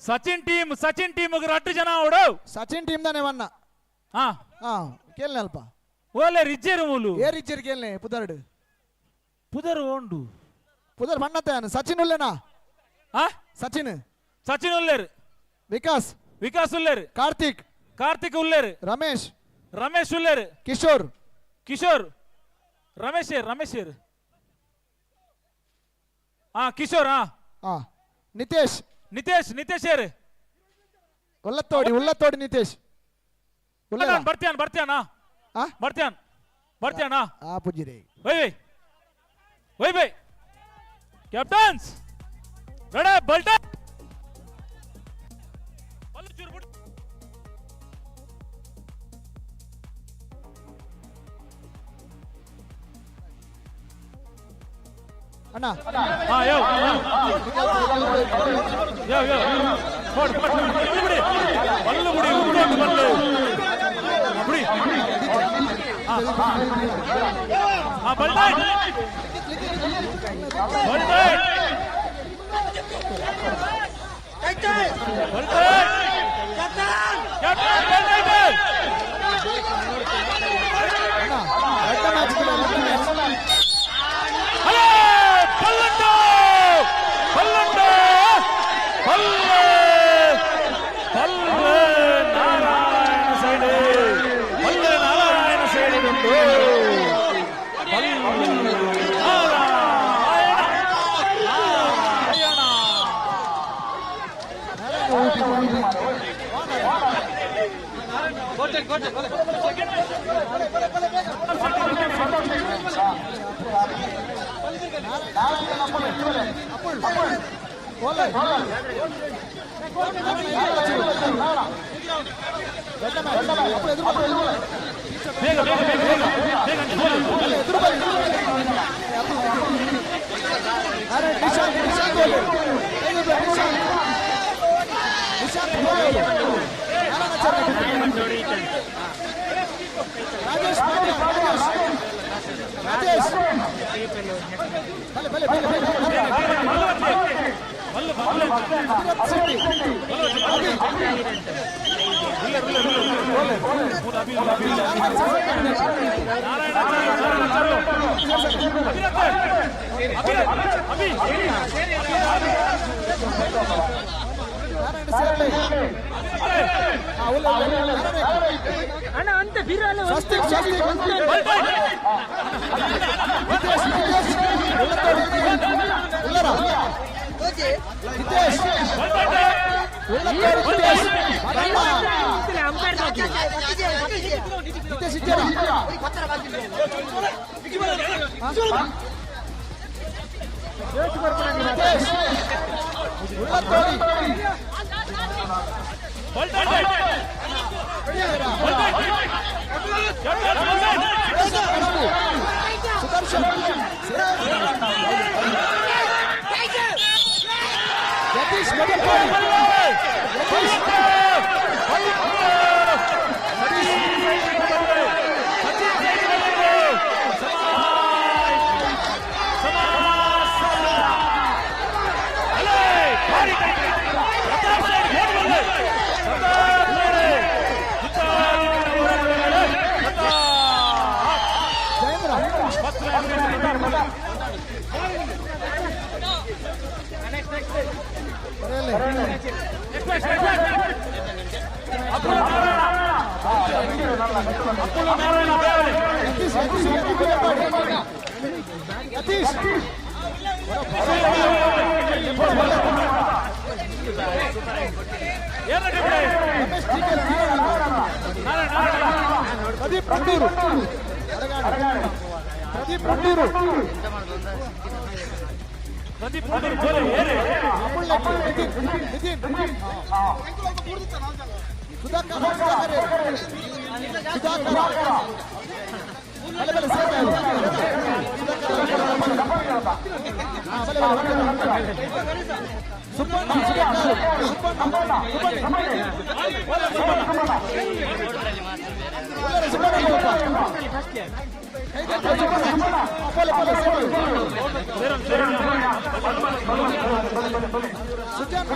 ಸಚಿನ್ ಟೀಮ್, ಸಚಿನ್ ಟೀಮ್ ರಟ್ಟು ಜನ ಓಡು. ಸಚಿನ್ ಟೀಮ್ ದಾನೆ ವನ್ನ. ಹಾ ಹಾ ಕೇಳ್ನೆ ಅಲ್ಪ. ಓಲೆ ರಿಜ್ಜೇರು ಮೂಲು. ಏ ರಿಜ್ಜೇರು ಕೇಳ್ನೆ ಪುದರ್ಡು. ಪುದರ್ ಓಂಡು. ಪುದರ್ ಬಣ್ಣತೆ ಸಚಿನ್ ಉಲ್ಲೇನಾ? ಆ ಸಚಿನ್. ಸಚಿನ್ ಉಲ್ಲೇರು. ವಿಕಾಸ್. ವಿಕಾಸ್ ಉಲ್ಲೇರು. ಕಾರ್ತಿಕ್. ಕಾರ್ತಿಕ್ ಉಲ್ಲೇರು. ರಮೇಶ್. ರಮೇಶ್ ಉಲ್ಲೇರು. ಕಿಶೋರ್. ಕಿಶೋರ್. ರಮೇಶ್ ರಮೇಶ್. ಹಾ ಕಿಶೋರ್. ಹಾ ಹಾ ನಿತೇಶ್. ನಿತೇಶ್ ನಿತೇಶ್ ಏರು. ಉಲ್ಲತ್ತೋಡಿ ಉಲ್ಲತ್ತೋಡಿ ನಿತೇಶ್. ಬರ್ತ್ಯಾನ್ ಬರ್ತ್ಯಾನ ಬರ್ತ್ಯಾನ್ ಬರ್ತ್ಯಾನ. ಆ ಪುಜ್ಜಿರೇ. Y Y Y Y captains ready ಬಲ್ಟ. ಅಣ್ಣ ಹಾ ಯೋ ಯೋ ಯೋ ಕೊಡ್ ಕೊಡ್ ಬಿಡಿ ಬಲ್ಲು ಬಿಡಿ ಉಂಟು ಬಲ್ಲು ಬಿಡಿ. ಹಾ ಬಲ್ಟೈಟ್ ಬಲ್ಟೈಟ್ ಬಲ್ಟೈಟ್ ಕ್ಯಾಪ್ಟನ್ ಬಲ್ಟೈಟ್. ಹಲೋ ಬಲ್ಲಂಡು ಬಲ್ಲಂಡು ಬಲ್ಲೆ ಬಲ್ಲೆ ನಾರಾಯಣ ಸೈಡ್ ಬಲ್ಲೆ ನಾರಾಯಣ ಸೈಡ್ ಉಂಟು. ನಾರಾಯಣ ಬೇಗ ಬೇಗ ಬೇಗ ಬೇಗ ನಿಶಾಂತ್ ನಿಶಾಂತ್ ನಿಶಾಂತ್ ರಾಜೇಶ್ ರಾಜೇಶ್ ರಾಜೇಶ್ ಬಲೆ ಬಲೆ ಬಲೆ ಅಣ್ಣ ಅಂತ ಬಿರಲ್ಲ. ಸ್ವಸ್ತಿಕ್ ಸ್ವಸ್ತಿಕ್ ನಿತೇಶ್ ನಿತೇಶ್ ಉಲ್ಲರ ನಿತೇಶ್ ಉಳ್ಳತ್ತೋಡಿ ನಿತೇಶ್ ನಿತೇಶ್ ಇದ್ದೀರಾ? ನಿತೇಶ್ ಉಳ್ಳತ್ತೋಡಿ ಸುದರ್ಶನ್ ಯತೀಶ್ ಮದರ್ಪಾಡಿ ಯತೀಶ್ ಜಯೇಂದ್ರ ಯತೀಶ್ ಯತೀಶ್ ರಮೇಶ್ ಪ್ರದೀಪ್ ರಂಡೂರು ಪ್ರದೀಪ್ ರಂಡೂರು ಪ್ರದೀಪ್ ನಿತಿನ್ ನಿತಿನ್ ಸುಧಾಕರ್ ಸುಧಾಕರ್ ಸುಧಾಕರ್ ಬಲೆ ಬಲೆ Subbanna Sudhakar Subbanna Subbanna Subbanna Sujan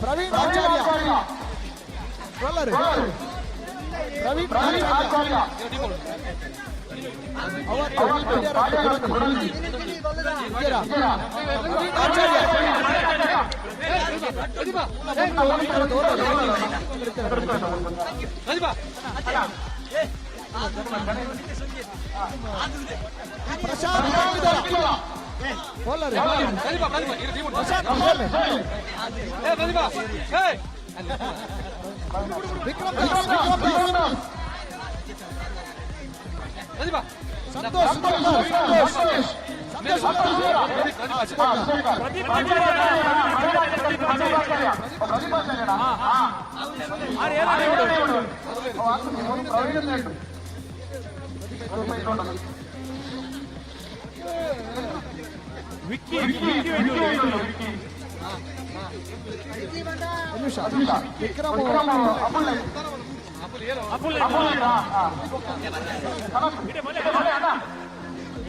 Praveen Acharya Praveen Acharya Prashant Vikram Santosh Santosh Vicky Vikram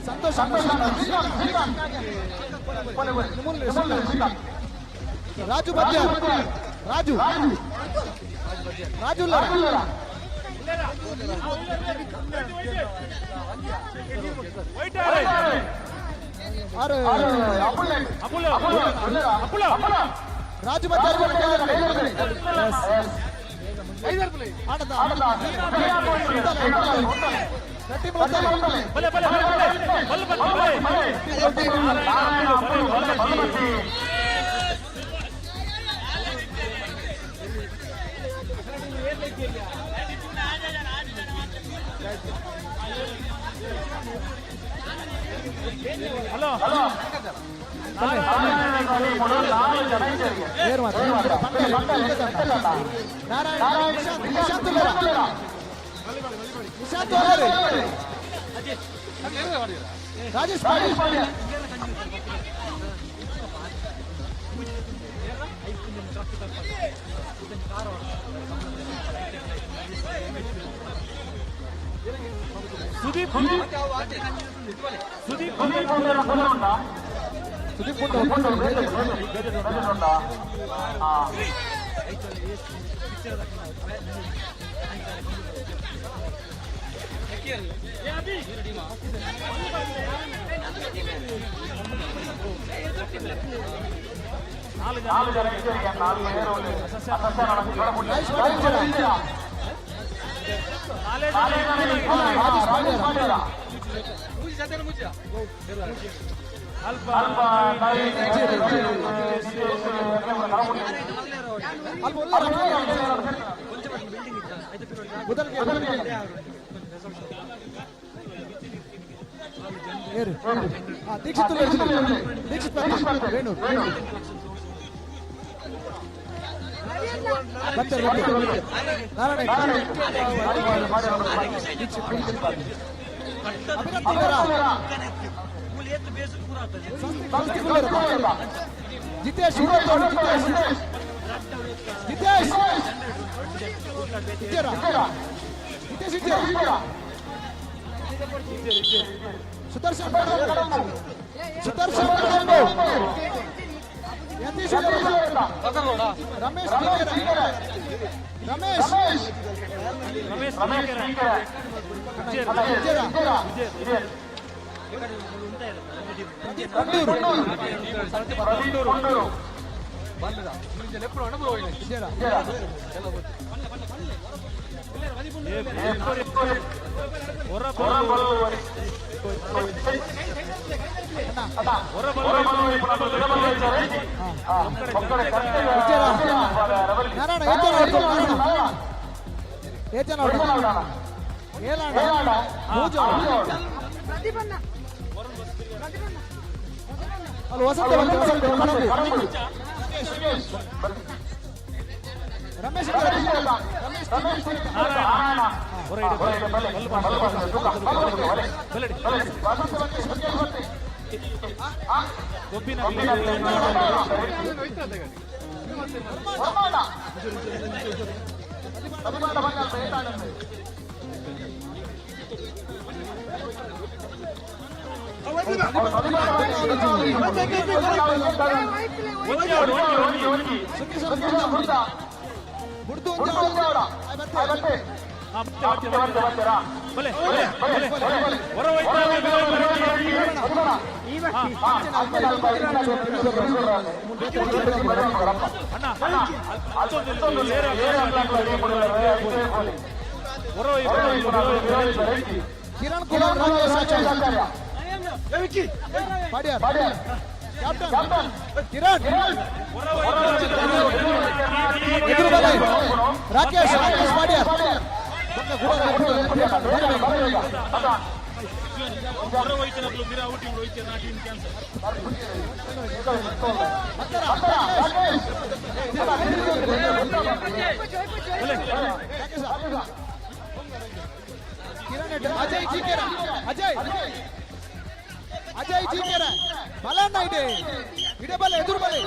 Santosh Raju Madhya Raju Raju Raju Madhya hello Rajesh Sudeep Sudeep Sudeep Dixit Dixit Venu Jitesh Jitesh Jitesh Sudarshan Sudarshan Yatish Ramesh Ramesh Ramesh Ramesh Kiran Kumar Rakesh Acharya Padiyar captain Kiran ಎದುರು ಬಲೆ ರಾಕೇಶ್ ರಾಕೇಶ್ ಪಾಡ್ಯಾರ್ ಅಜಯ್ ಜಿ ಅಜಯ್ ಅಜಯ್ ಜಿ ಕೆರ ಬಲಣ್ಣ ಇದೆ ಇಡೆ ಬಲೆ ಎದುರು ಬಲೆ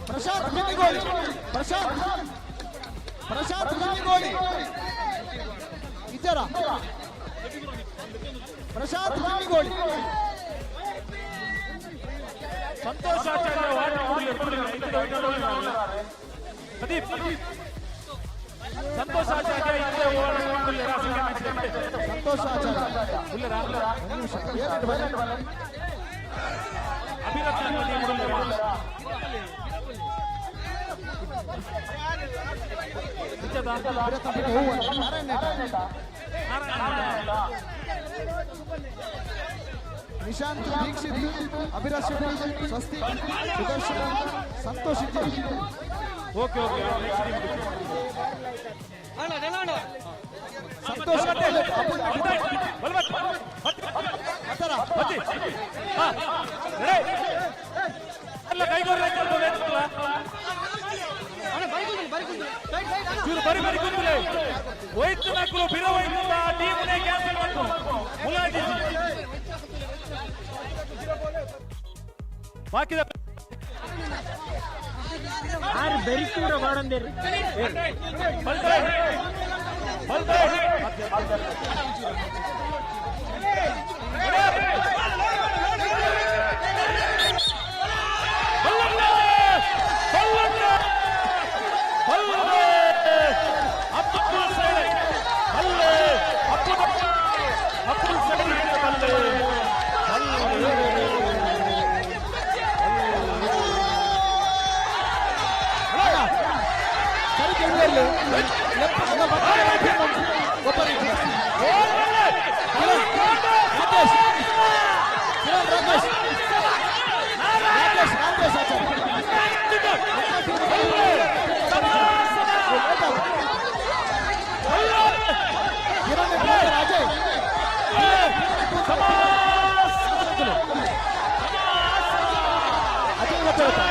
ಪ್ರಶಾಂತ್ ಕಿನ್ನಿಗೋಳಿ ಪ್ರಶಾಂತ್ ಪ್ರಶಾಂತ್ ಕಿನ್ನಿಗೋಳಿ ಇದ್ದಾರ ಪ್ರಶಾಂತ್ ಕಿನ್ನಿಗೋಳಿ ಸಂತೋಷ್ ಆಚಾರ್ಯ ಪ್ರದೀಪ್ ಸಂತೋಷ್ ಆಚಾರ್ಯ ಸಂತೋಷ್ ಆಚಾರ್ಯ ನಿಶಾಂತ್ ದೀಕ್ಷಿತ್ ಅಭಿರಾಜ್ ಶೆಟ್ಟಿ ಸ್ವಸ್ತಿ ಸುದರ್ಶನ್ ಸಂತೋಷ್ ಓಕೆ ಓಕೆ ಸಂತೋಷ್ ಚೂರು ಬರಿ ಬರಿ ಕುಂತುಲೆ ಹೋಯ್ತು ನಕ್ಕಲು ಬಿರ ಹೋಯ್ತು ಟೀಮ್ನೇ ಕ್ಯಾನ್ಸಲ್ ಮಾಡ್ಕೊ ಮುಲಾಜಿ ಬಾಕಿದ ಆರು ಬೆರಿಕೂರ ಬಾಡಂದೇರಿ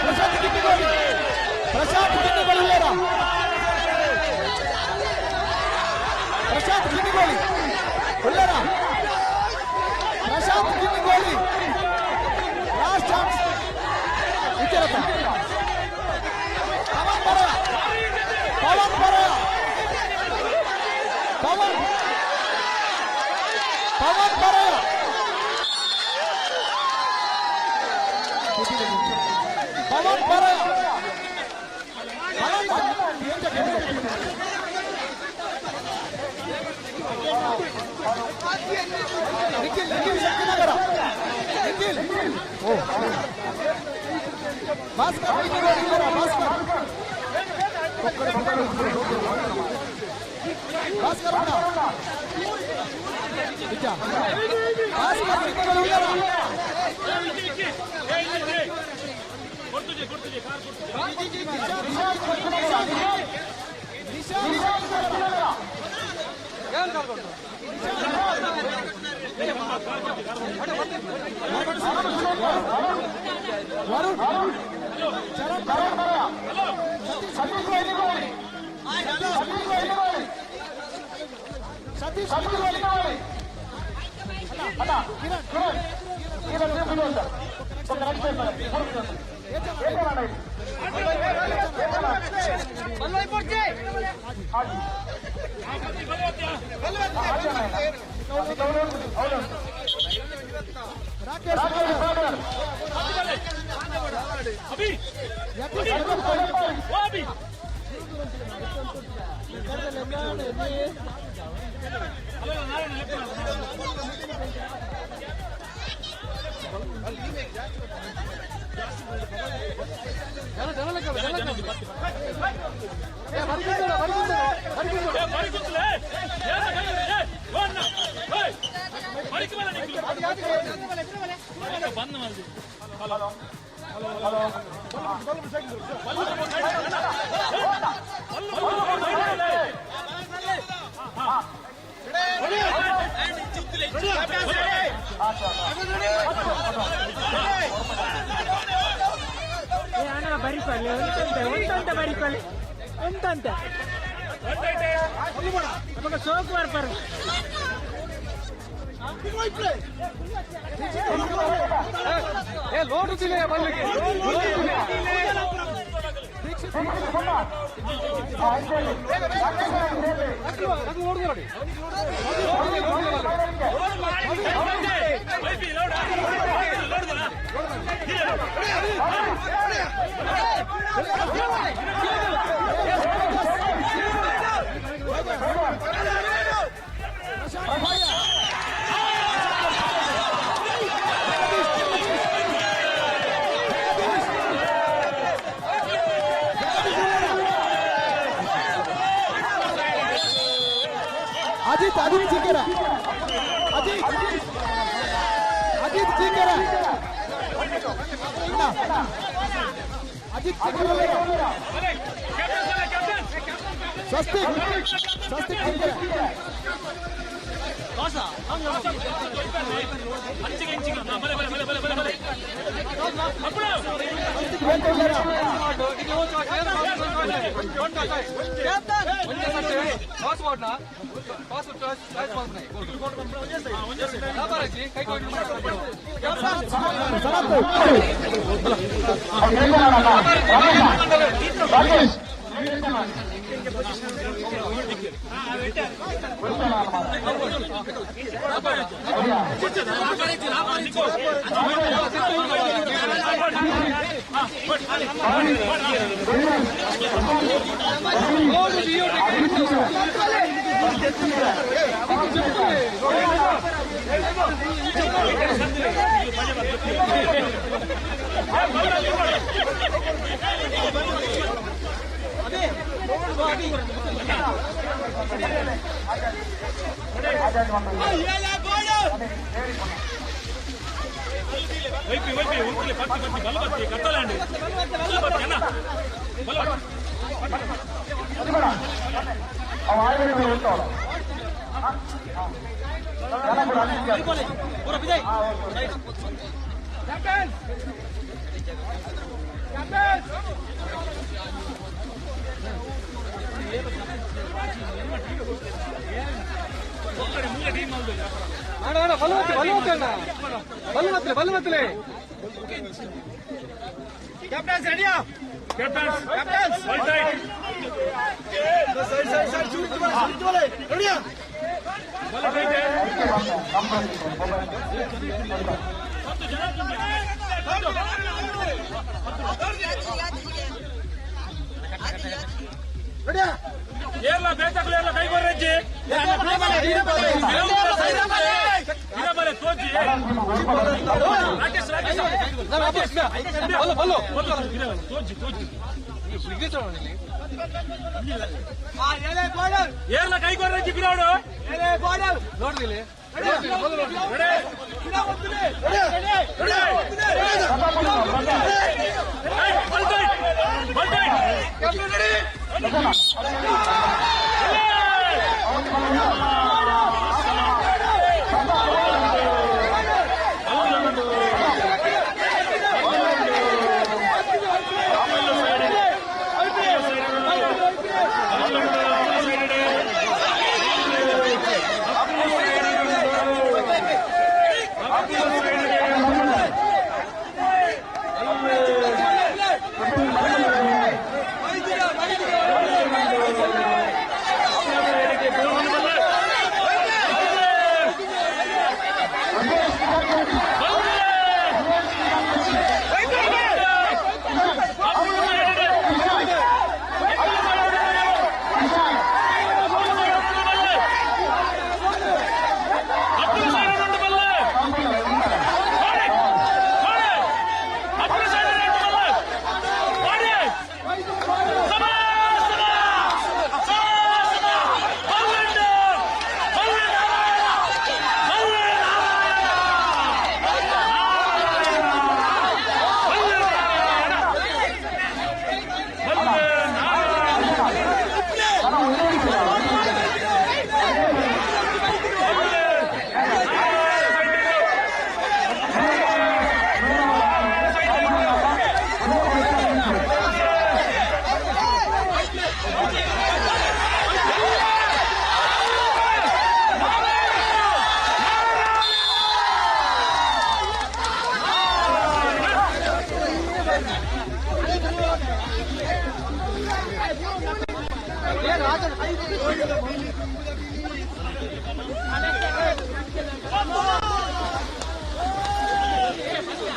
ಪ್ರಶಾಂತ್ ಕಿನ್ನಿಗೋಳಿ ಪ್ರಶಾಂತ್ ಕಿನ್ನಿಗೋಳಿ ಉಳ್ಳೇರ ಪ್ರಶಾಂತ್ ಕಿನ್ನಿಗೋಳಿ ಉಳ್ಳೇರ ಪ್ರಶಾಂತ್ ಕಿನ್ನಿಗೋಳಿ ಲಾಸ್ಟ್ ಚಾನ್ಸ್ ವಿಚಾರಪ್ಪ ಪವನ್ ಬರಯ ಪವನ್ ಬರಯ ಪವನ್ ಪವನ್ ಬರಯ ಪವನ್ ಬರಯ ನಿಖಿಲ್ ನಿಖಿಲ್ ಶಕ್ತಿನಗರ ನಿಖಿಲ್ ಓ ಭಾಸ್ಕರ್ ಕಿನ್ನಿಗೋಳಿ ಭಾಸ್ಕರ್ ಭಾಸ್ಕರ್ ನಿಜ ಭಾಸ್ಕರ್ ಕಿನ್ನಿಗೋಳಿ ಉಳ್ಳಾರ ವರುಣ್ ಚರಣ್ ಸತೀಶ್ ಸತೀಶ್ ಅಜಿತ್ ಅಜಿತ್ ಚಿಕ್ಕರ ಅಜಿತ್ ಅಜಿತ್ ಚಿಕ್ಕರ ಅಜಿತ್ ಚಿಕ್ಕರ ಸ್ವಸ್ತಿಕ್ ಸ್ವಸ್ತಿಕ್ ಚಿಕ್ಕರ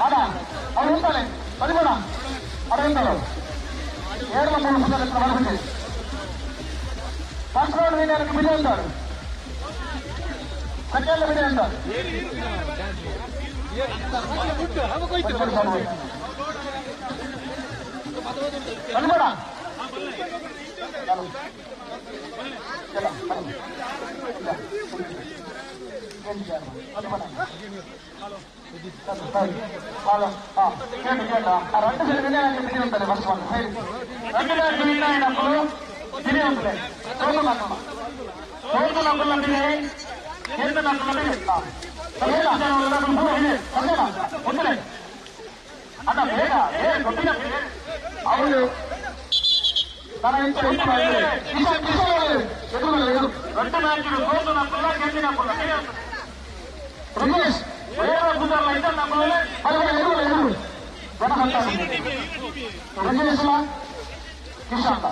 ಅಡ ಅವ್ರು ಉಂಟಾನೆ ಪದಿಮೂಣ ಅಡ ಉಂಟಾಳು ಏಳು ಮೂರು ಪುಸ್ತಕ ಬರ್ಬಿಟ್ಟು ಫಸ್ಟ್ ರೌಂಡ್ ವಿನ್ನರ್ಗೆ ಬಿಡಿ ಅಂತಾರೆ ಸೆಕೆಂಡ್ ಬಿಡಿ ಅಂತಾರೆ ಪದಿಮೂಣ ಅವರು ರಮೇಶ್ ರಮೇಶ್ ಕಿಶಾಂತ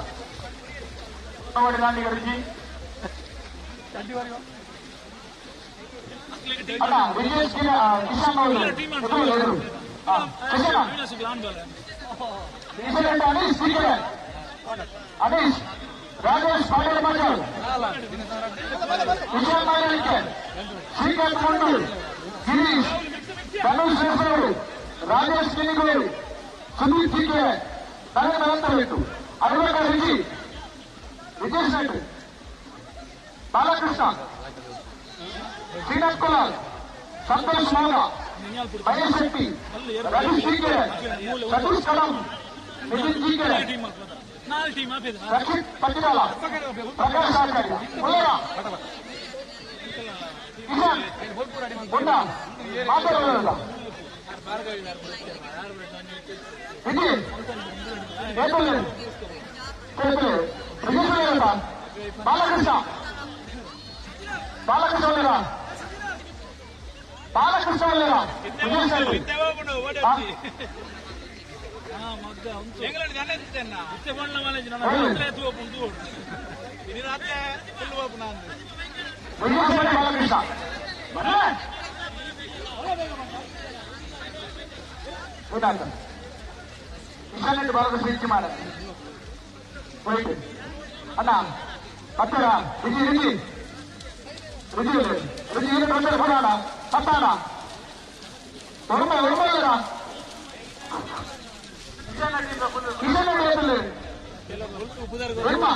ಅಣ್ಣ ವಿಜೇಶ್ ಕಿಶಾನ್ ಅವರು ಕಿಶನ್ ಅನೀಶ್ ಅನೀಶ್ ರಾಜೇಶ್ ಪಾಟೀಲ್ ಮಂಜಲ್ ವಿಜಯ್ ಮಾಯಲಿಕೆ ಶ್ರೀಕಾಂತ್ ಮುಂಡೂರ್ ಗಿರೀಶ್ ಧನುಷ್ ಹೆಸರು ರಾಜೇಶ್ ಕಿನಿಗೂರು ಸುನೀಲ್ ಚಿಕ್ಕೆ ನರೇಂದ್ರ ಅಂತಬೇಕು ಅರವತ್ತ ರಿಜಿ ವಿಜಯ್ ಶೆಟ್ಟಿ ಬಾಲಕೃಷ್ಣ ಶ್ರೀನಾಥ್ ಕುಲಾಲ್ ಸಂತೋಷ್ ಮೌನ ಮಹೇಶ್ ಶೆಟ್ಟಿ ರವೀಶ್ ಚಿಕ್ಕೆ ಸತೀಶ್ ಕಡಂ ನಿತಿನ್ ಜಿಕೆ ರಕ್ಷಿತ್ ಪಟ್ಟಿದಾಲ ಪ್ರಕಾಶ್ ಆಚಾರ್ಯ ಉಲ್ಲರ ಕಿಶನ್ ಗುಂಡ ಮಾತಾಡೋದಿಲ್ಲ ವಿಜಯ್ ಬಾಲಕೃಷ್ಣ ಬಾಲಕೃಷ್ಣ ಒಳ್ಳೆಯ ಬಾಲಕೃಷ್ಣ ಒಳ್ಳೆಯ ವಿಜಯ್ ಶೆಟ್ಟಿ ಬಾಲಕೃಷ್ಣ ಕಿಶನ್ ಬಾಲಕೃಷ್ಣ ಇಚ್ಚಿ ಮಾಡ ಅಣ್ಣ ಪತ್ತಡ ರುಜಿ ರುಜಿ ರುಜಿ ರುಜಿ ಏನು ತೊಂದರೆ ಕೊಡೋಣ ಪತ್ತಾಣ ಒರ್ಮ ಒರ್ಮ ಕಿಶನ್ ಒರ್ಮ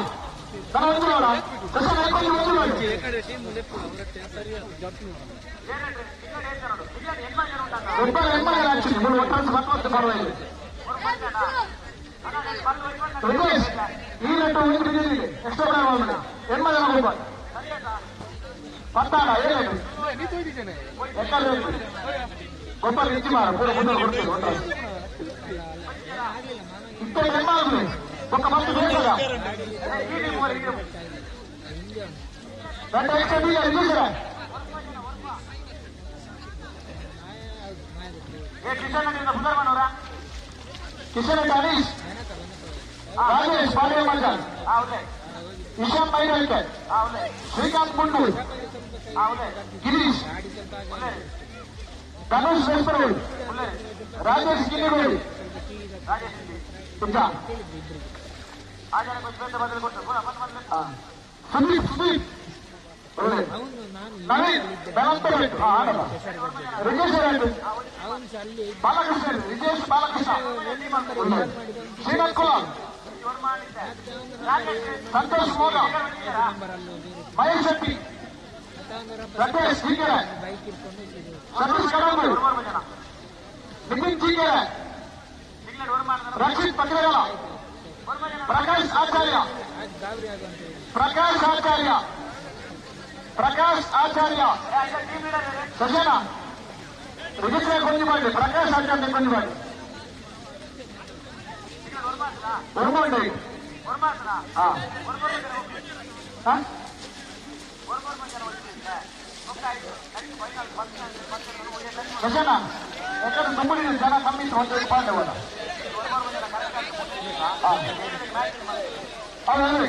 ಗೊಬ್ಬರ ಹೆಚ್ಚು ಮಾರ ಪೂರ ಮುಂದೆ ಕೊಡ್ತೀವಿ ಇತ್ತರೆ ಎಮ್ಮಾಗುದು ಒಕ್ಕ ಮತ್ತೆ ಬೇಕಲ್ಲ రెండు ఎక్స్ట్రా తీయాలి కిషన్ రెడ్డి హరీష్ రాజేష్ పాండే మండల్ ఇషాన్ మైరల్కర్ శ్రీకాంత్ ముండు గిరీష్ ధనుష్ వెస్పరు రాజేష్ గిన్నిగోడి సుదీప్ సుదీప్ నవీన్ రిజేష్ బాలకృష్ణ రిజేష్ బాలకృష్ణ శ్రీనాథ్ కులాల్ సంతోష్ మోగా మహేష్ శెట్టి రమేష్ శ్రీకర సతీష్ కడంబు నితిన్ చీకర రక్షిత్ పత్రికల ప్రకాష్ ఆచార్య ప్రకాష్ ఆచార్య ప్రకాష్ ఆచార్య సజన రిజిస్టర్ కొంచెం ప్రకాష్ ఆచార్య కొంచెం ఒరుమండి సజన ఎక్కడ తమ్ముడు జన కమ్మి పాండే వాళ్ళ అవును.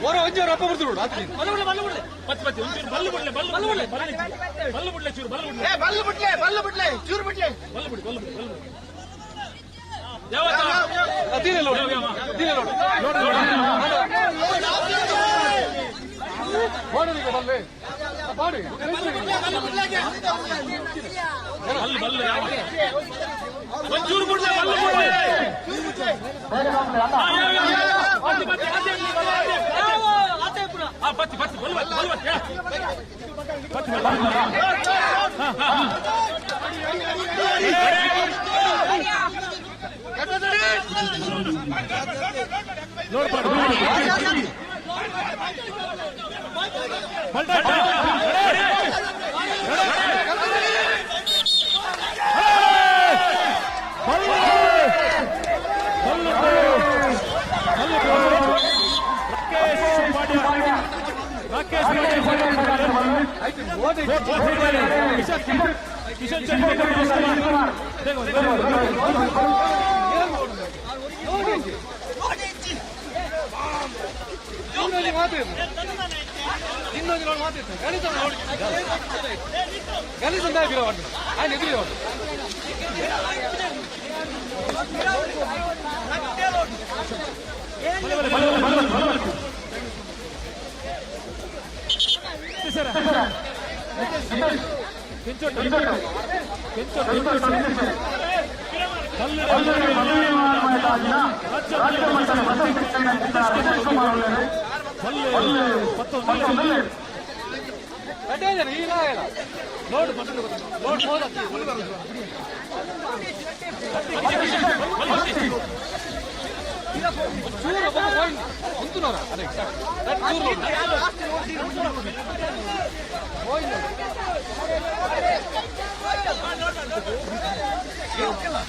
ಓರ ಒಂಜಿ ಅಪ್ಪ ಬಿಡ್ತು ಆತ್ರಿ ಪತ್ತಿ ಪತ್ತಿ ಒಂಚೂರು ಬಲ್ಲು ಬಿಡ್ಲೆ ಬಲ್ಲು ಬಲ್ಲು ಬಿಡ್ಲೆ ಬಲ್ಲು ಬಿಡ್ಲೆ ಚೂರು ಬಲ್ಲು ಬಿಡ್ಲೆ ಬಲ್ಲು ಬಿಡ್ಲೆ ಬಲ್ಲು ಬಿಡ್ಲೆ ಚೂರು ಬಿಡ್ಲೆ ಬಲ್ಲು ಬಿಡಿ ಬಲ್ಲು ಬಿಡಿ ಬಲ್ಲು ಬಿಡಿ ಯಾವ ತೀರೆ ಲೋಡು ತೀರೆ ಲೋಡು ಬಲ್ಲು ಬಲ್ಲು ಯಾವ ಒಂಚೂರು ಬಿಡ್ಲೆ ಬಲ್ಲು ಬಿಡ್ಲೆ ಪತ್ತಿ ಪತ್ತಿ ಬಲ್ಲು ಬಲ್ಲು ಪತ್ತಿ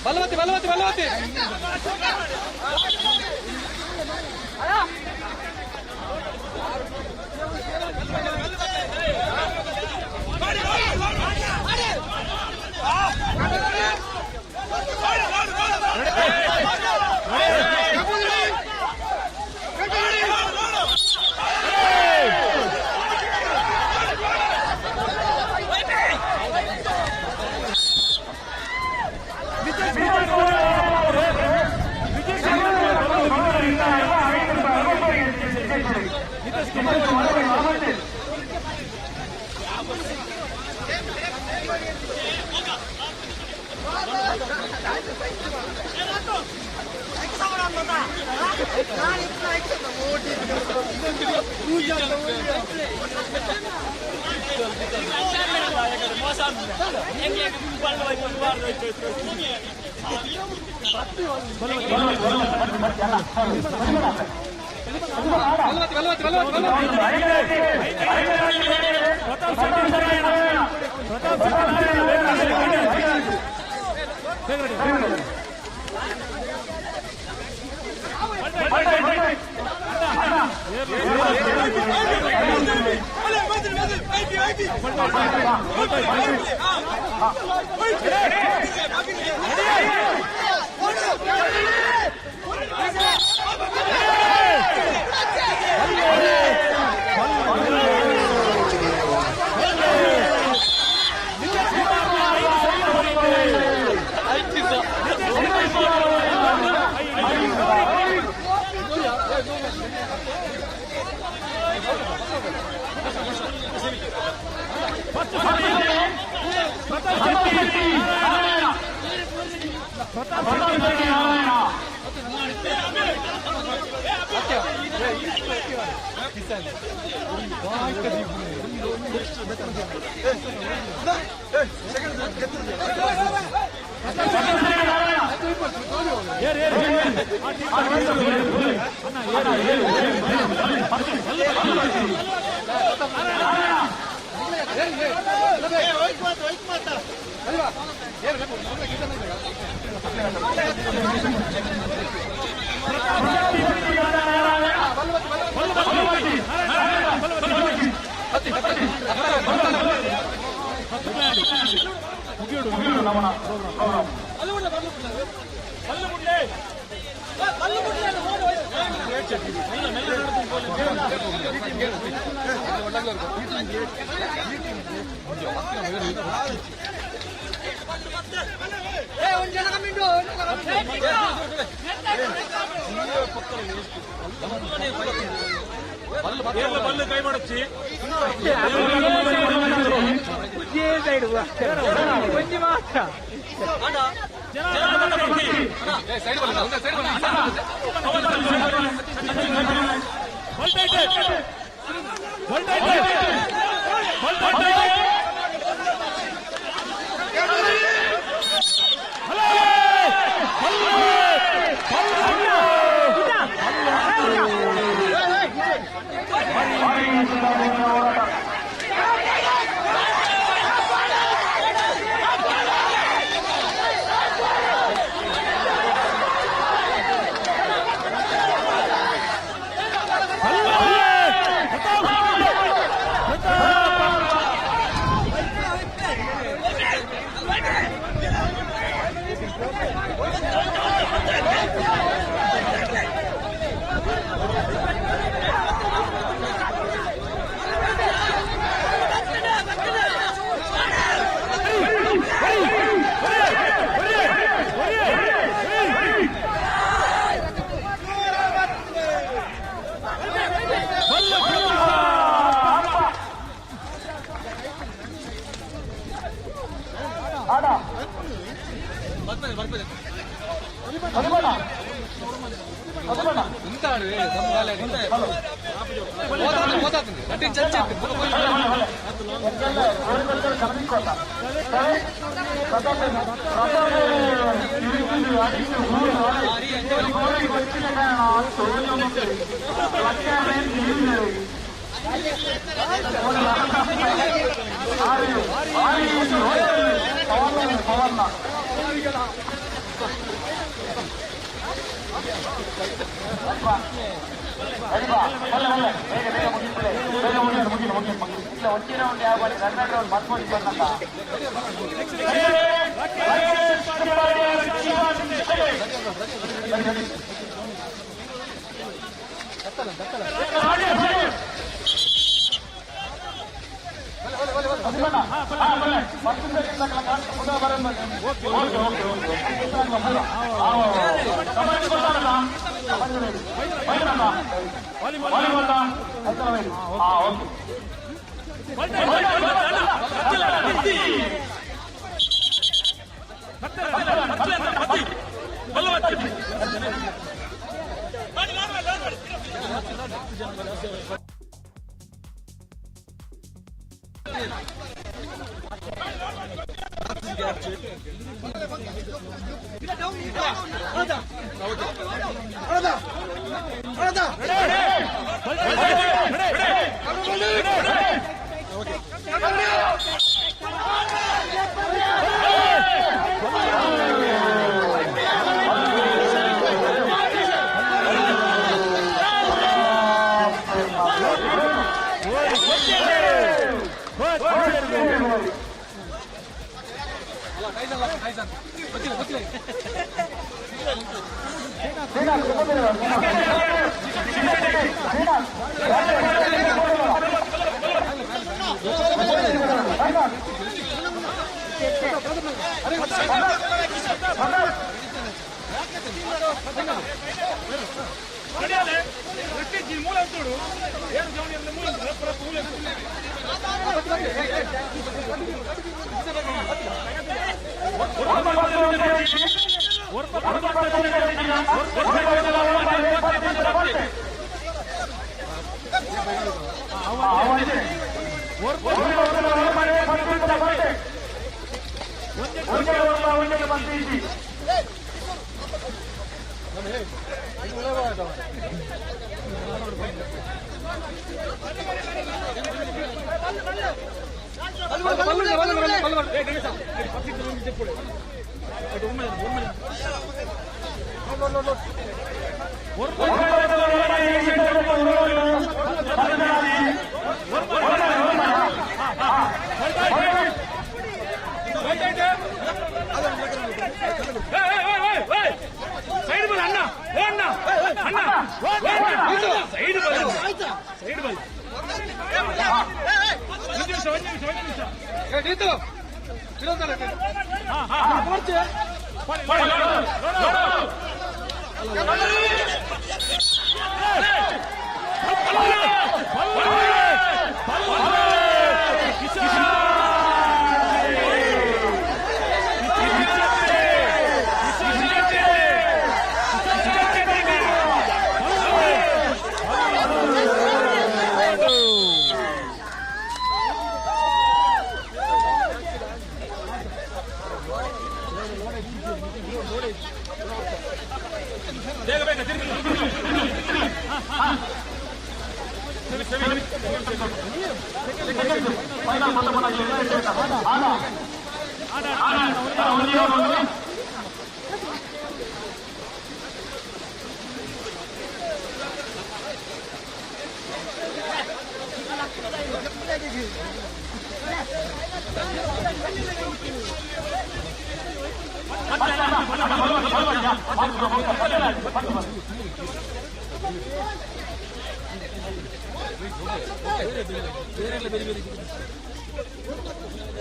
ಬಲವತಿ ಬಲವತಿ ಬಲವತಿ ಬಲ್ಲು ಕೈ ಮಾಡಚ್ಚಿ ಮಾತ್ರ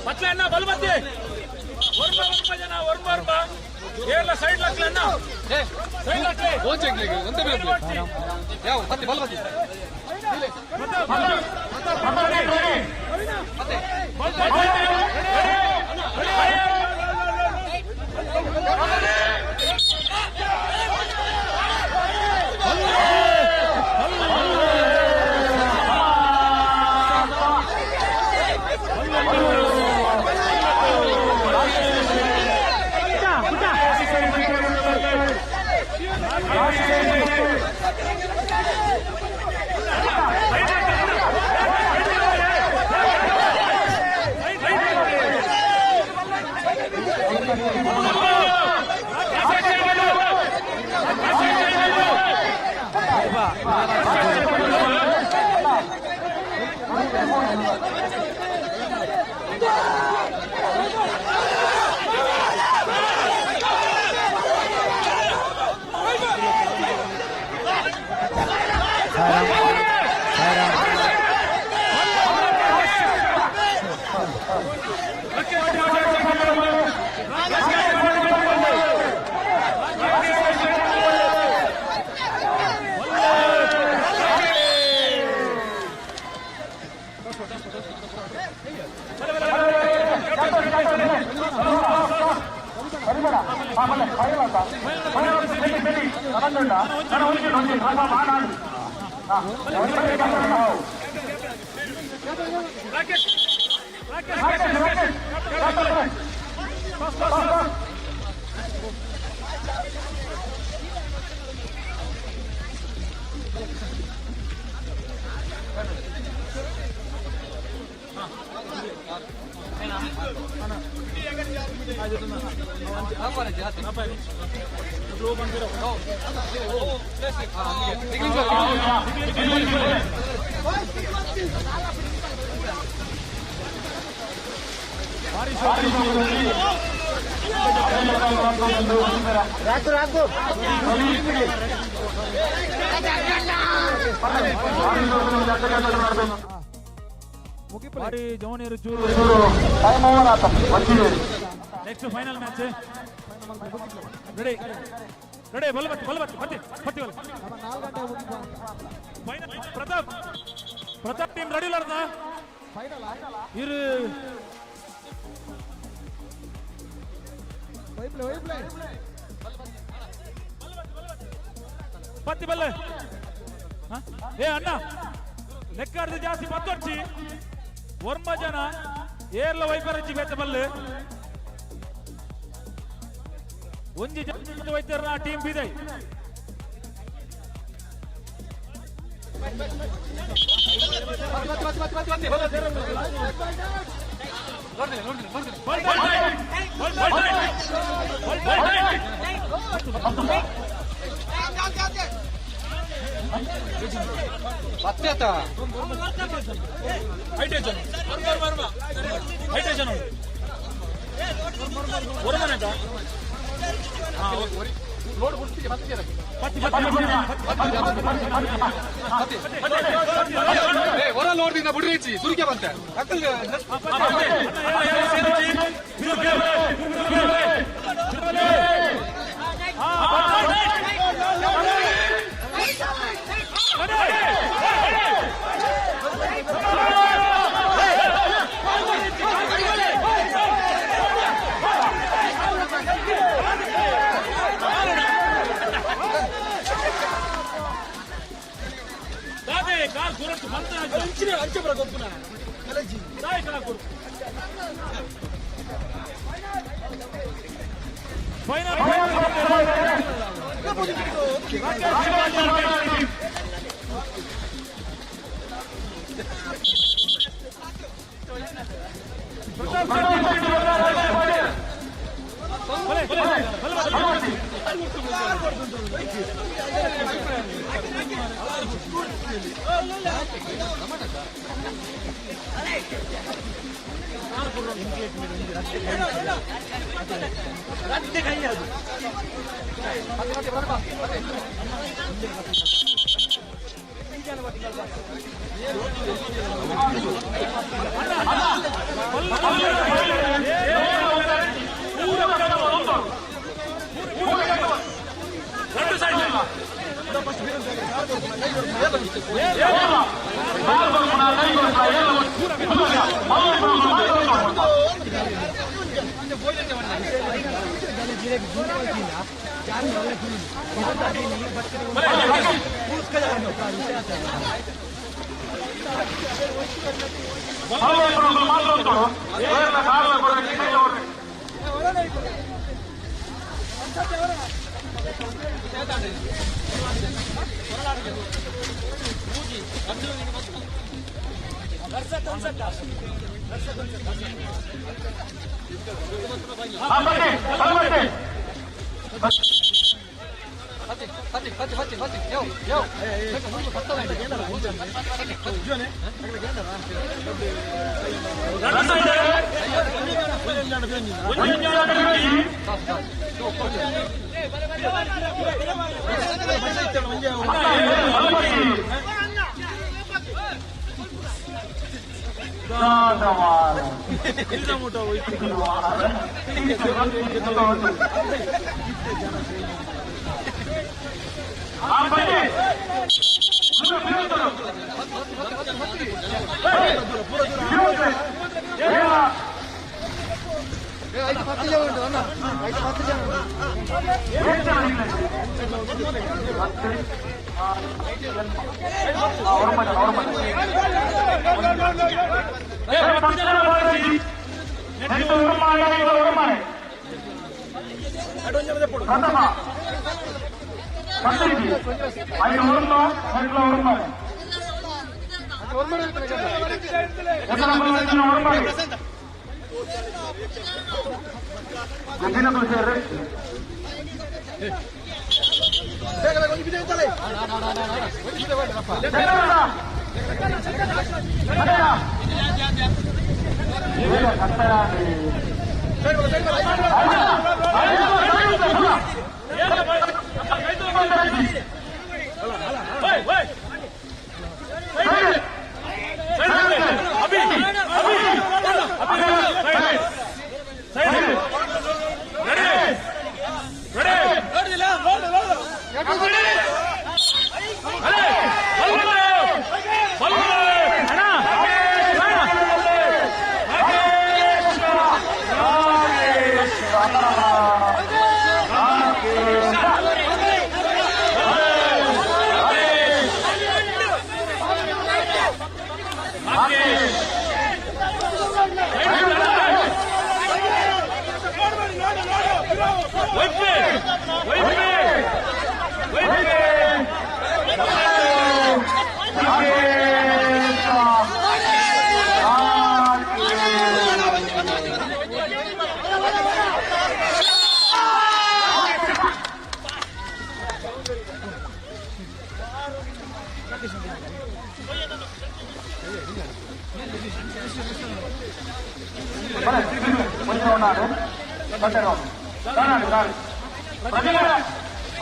ಪತ್ಲೆ ಬಲ್ಬತ್ತಿ ವರ್ಮ ವರ್ಮ ಜನ ವರ್ಮ ವರ್ಮ ಏರ್ಲ ಸೈಡ್ ಲಕ್ಲೆ ಅಣ್ಣ ಸೈಡ್ ಲಕ್ಲೆ ಯಾವ ಬತ್ತಿ ಬಲ್ಬತ್ತಿ Next final match. Ready ready ಬಲ್ ಬತ್ತಿ ಬಲ್ ಬತ್ತಿ ಬತ್ತಿ ಬತ್ತಿ ಬಲ್ final Pratap Pratap team ready ಇಲ್ಲಾರ್ದ ಇರು ಪತ್ತಿ ಬಲ್ಲ ಏ ಅಣ್ಣ ಲೆಕ್ಕಾಡ್ದು ಜಾಸ್ತಿ ಪತ್ತೊಡ್ಚಿ ಒರ್ಮ ಜನ ಏರ್ಲ ವೈಪರಜ್ಜಿ ಬೇತ ಬಲ್ಲು ಒಂಜಿ ಜನ ವೈದ್ಯರ ಟೀಮ್ ಬಿದೈ ಹೊರ ನೋಡ್ದಿನ ಬುಡ್ರೇಚಿ ಸುರಿಕೆ ಬಂತೆ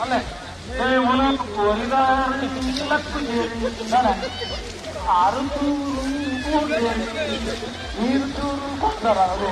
ಅಲ್ಲೇ ಆರು ನೀರು ಚೂರು ಕೊಡ್ತಾರ ಅವರು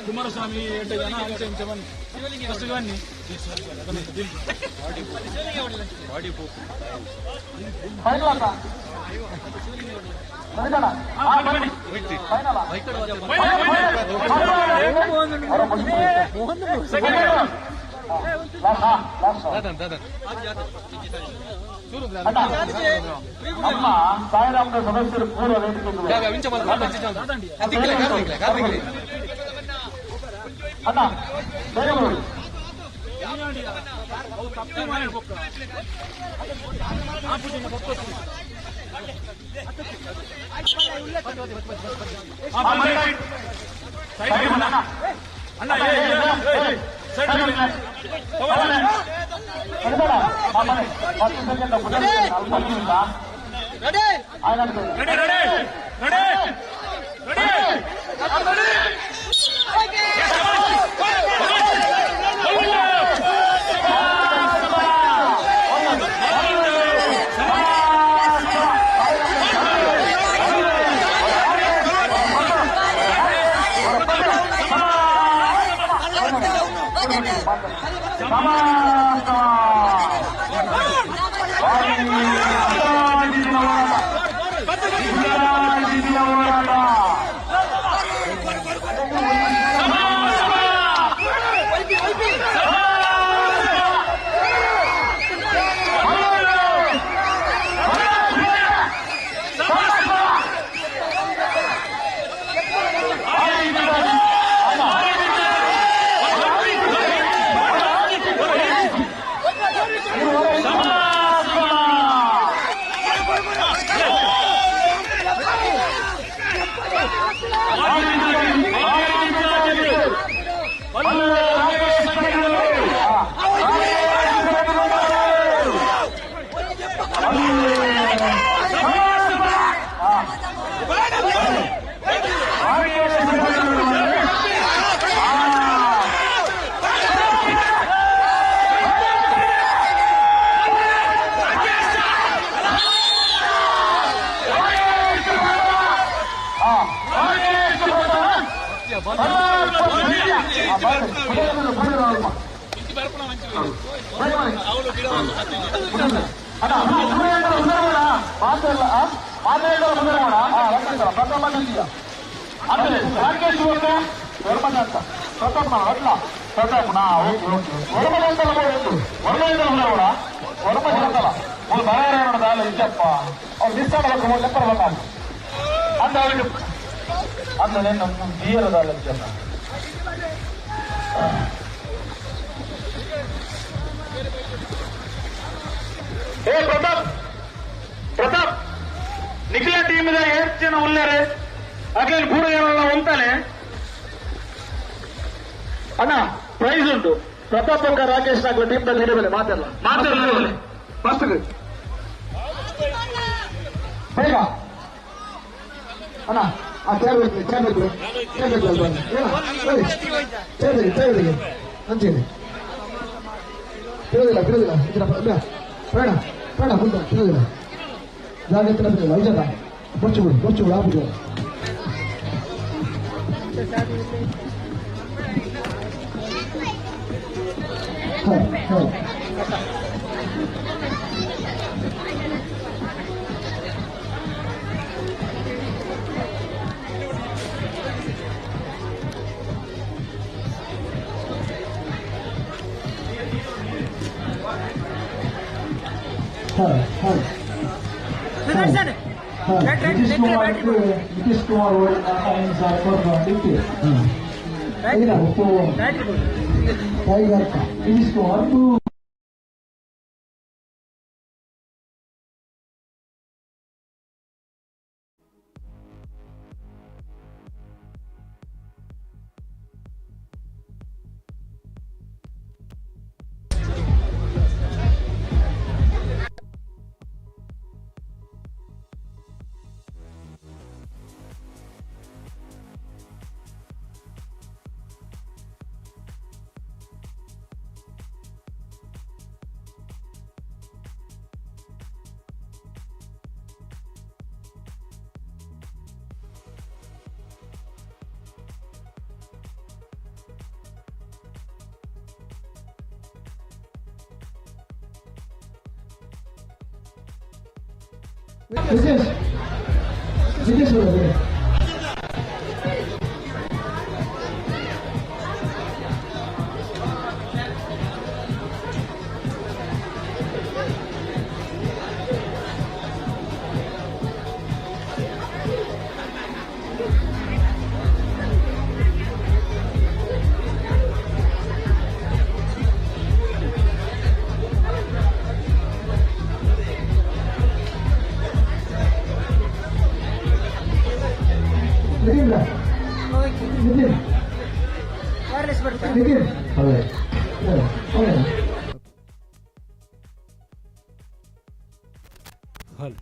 ಕುಮಾರಸ್ವಾಮಿ ನಮ್ಮ ಸಾಯಿರಾಮ್ನ ಸದಸ್ಯರು ಪೂರ್ವ ಅಣ್ಣ ಬೇಗ ಬರೋದು. ಏ ಪ್ರತಾಪ್, ಪ್ರತಾಪ್ ನಿಖಿಲ ಟೀಮ್ ಎಷ್ಟು ಜನ ಉಳ್ಳಾರೆ ಅಖಿಲ್ ಕೂಡ ಜನ ಒಂತಾನೆ ಅಣ್ಣ ಪ್ರೈಸ್ ಉಂಟು. ಪ್ರತಾಪ್ ಅಂಕ ರಾಕೇಶ್ ನಾಗ್ಲ ಟೀಮ್ ದಲ್ಲಿ ಹಿಡಿಬಲೆ ಮಾತೆಲ್ಲ ಮಾತೆಲ್ಲ ಫಸ್ಟ್ ಬೇಗ ಅಣ್ಣ ಆ ಚೇರ್ ಬೇಕು, ಚೇರ್ ಬೇಕು, ಚೇರ್ ಬೇಕು ಅಲ್ವಾ? ಚೇರ್ ಬೇಕು, ಚೇರ್ ಬೇಕು ಅಂತೀನಿ. ತಿರುಗಿಲ್ಲ, ತಿರುಗಿಲ್ಲ, ಬೇಡ ಬೇಡ ಮುಂದೆ ತಿರುಗಿಲ್ಲ, ಜಾಗ್ರತೆ ತಿರುಗಿಲ್ಲ. ಐಜದ ಬೊಚ್ಚು ಬಿಡು, ಬೊಚ್ಚು ಬಿಡು, app. Nitish Kumar Nitish Kumar tiger Nitish Kumar. Nitish Nitish ಹಲ್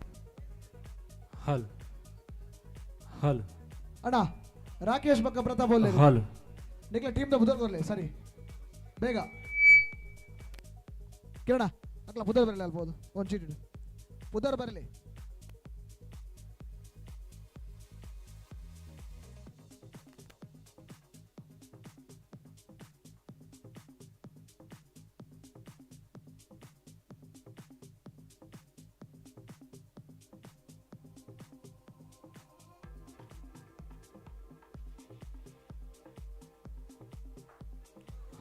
ಹಲ್ ಹಲ್ ಅಣ್ಣ ರಾಕೇಶ್ ಬಕ್ಕ ಪ್ರತಾಪ್ ಬೋಲ್ ಹಲ್ ನಿಕ್ಲ ಟೀಮ್ the ಬುದರ್ ಬರ್ಲಿ ಸರಿ ಬೇಗ ಕಿರಣ ಅಕ್ಲ ಬುದರ್ ಬರಲಿ ಅಲ್ಬೋದು ಒಂದು ಚೀಟ್ ಬುದರ್ ಬರಲಿ.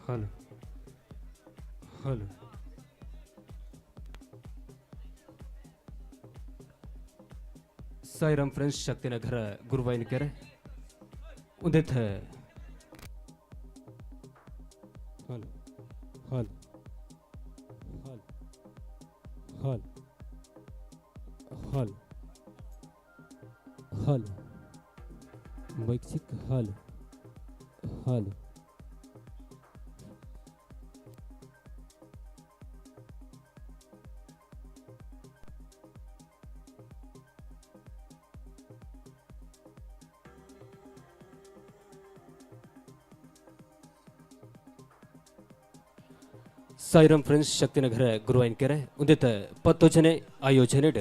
Hello hello Sairam friends Shaktinagar Guruvayanakere ಉಂದೆತ್ hello hello hello hello hello hello mic check hello hello Sairam friends Shaktinagar Guruvayanakere ಉಂದಿತ ಪತ್ತೊಜನೆ ಆಯೋಜನೆಡ್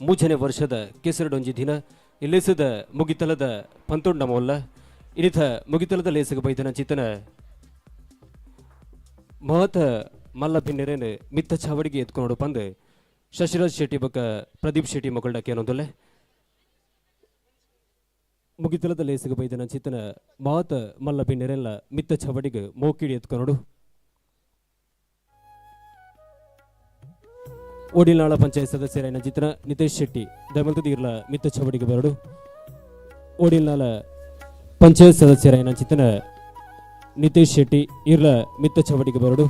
ಮೂಜನೆ ವರ್ಷದ ಕೆಸರಡೊಂಜಿ ದಿನ ಇಲ್ಲೇಸದ ಮುಗಿತಲದ ಪಂತೊಂಡ ಮೊಲ್ಲ ಇನಿತ ಮುಗಿತಲದ ಲೇಸಗ ಬೈದನ ಚಿತ್ತನ ಮಹತ ಮಲ್ಲ ಭಿನ್ನೆರೇನು ಮಿತ್ತ ಚಾವಡಿಗೆ ಎತ್ಕೊಂಡು ಪಂದು ಶಶಿರಾಜ್ ಶೆಟ್ಟಿ ಬಕ್ಕ ಪ್ರದೀಪ್ ಶೆಟ್ಟಿ ಮಗಳ ಕೇನೊಂದೊಲ್ಲೆ ಮುಗಿತಲದ ಲೇಸಗ ಬೈದನ ಚಿತ್ತನ ಮಹತ ಮಲ್ಲ ಭಿನ್ನೆರೆಲ್ಲ ಮಿತ್ತ ಚಾವಡಿಗೆ ಮೋಕಿಡಿ ಎತ್ಕೊಂಡು ಓಡಿಲ್ನಾಳ ಪಂಚಾಯತ್ ಸದಸ್ಯರಾಯನ ಚಿತ್ರ ನಿತೇಶ್ ಶೆಟ್ಟಿ ದಯಮಲ್ತದೀರ್ಲ ಮಿತ್ತ ಚವಡಿಗೆ ಬರಡು. ಓಡಿಲ್ನಾಳ ಪಂಚಾಯತ್ ಸದಸ್ಯರಾಯನ ಚಿತ್ರನ ನಿತೇಶ್ ಶೆಟ್ಟಿ ಇರ್ಲ ಮಿತ್ತ ಚವಡಿಗೆ ಬರಡು.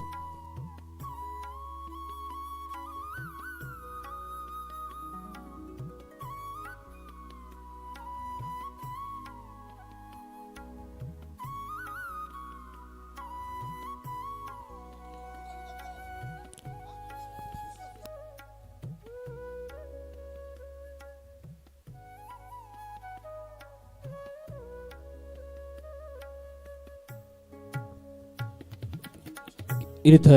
ಇನ್ನಿತ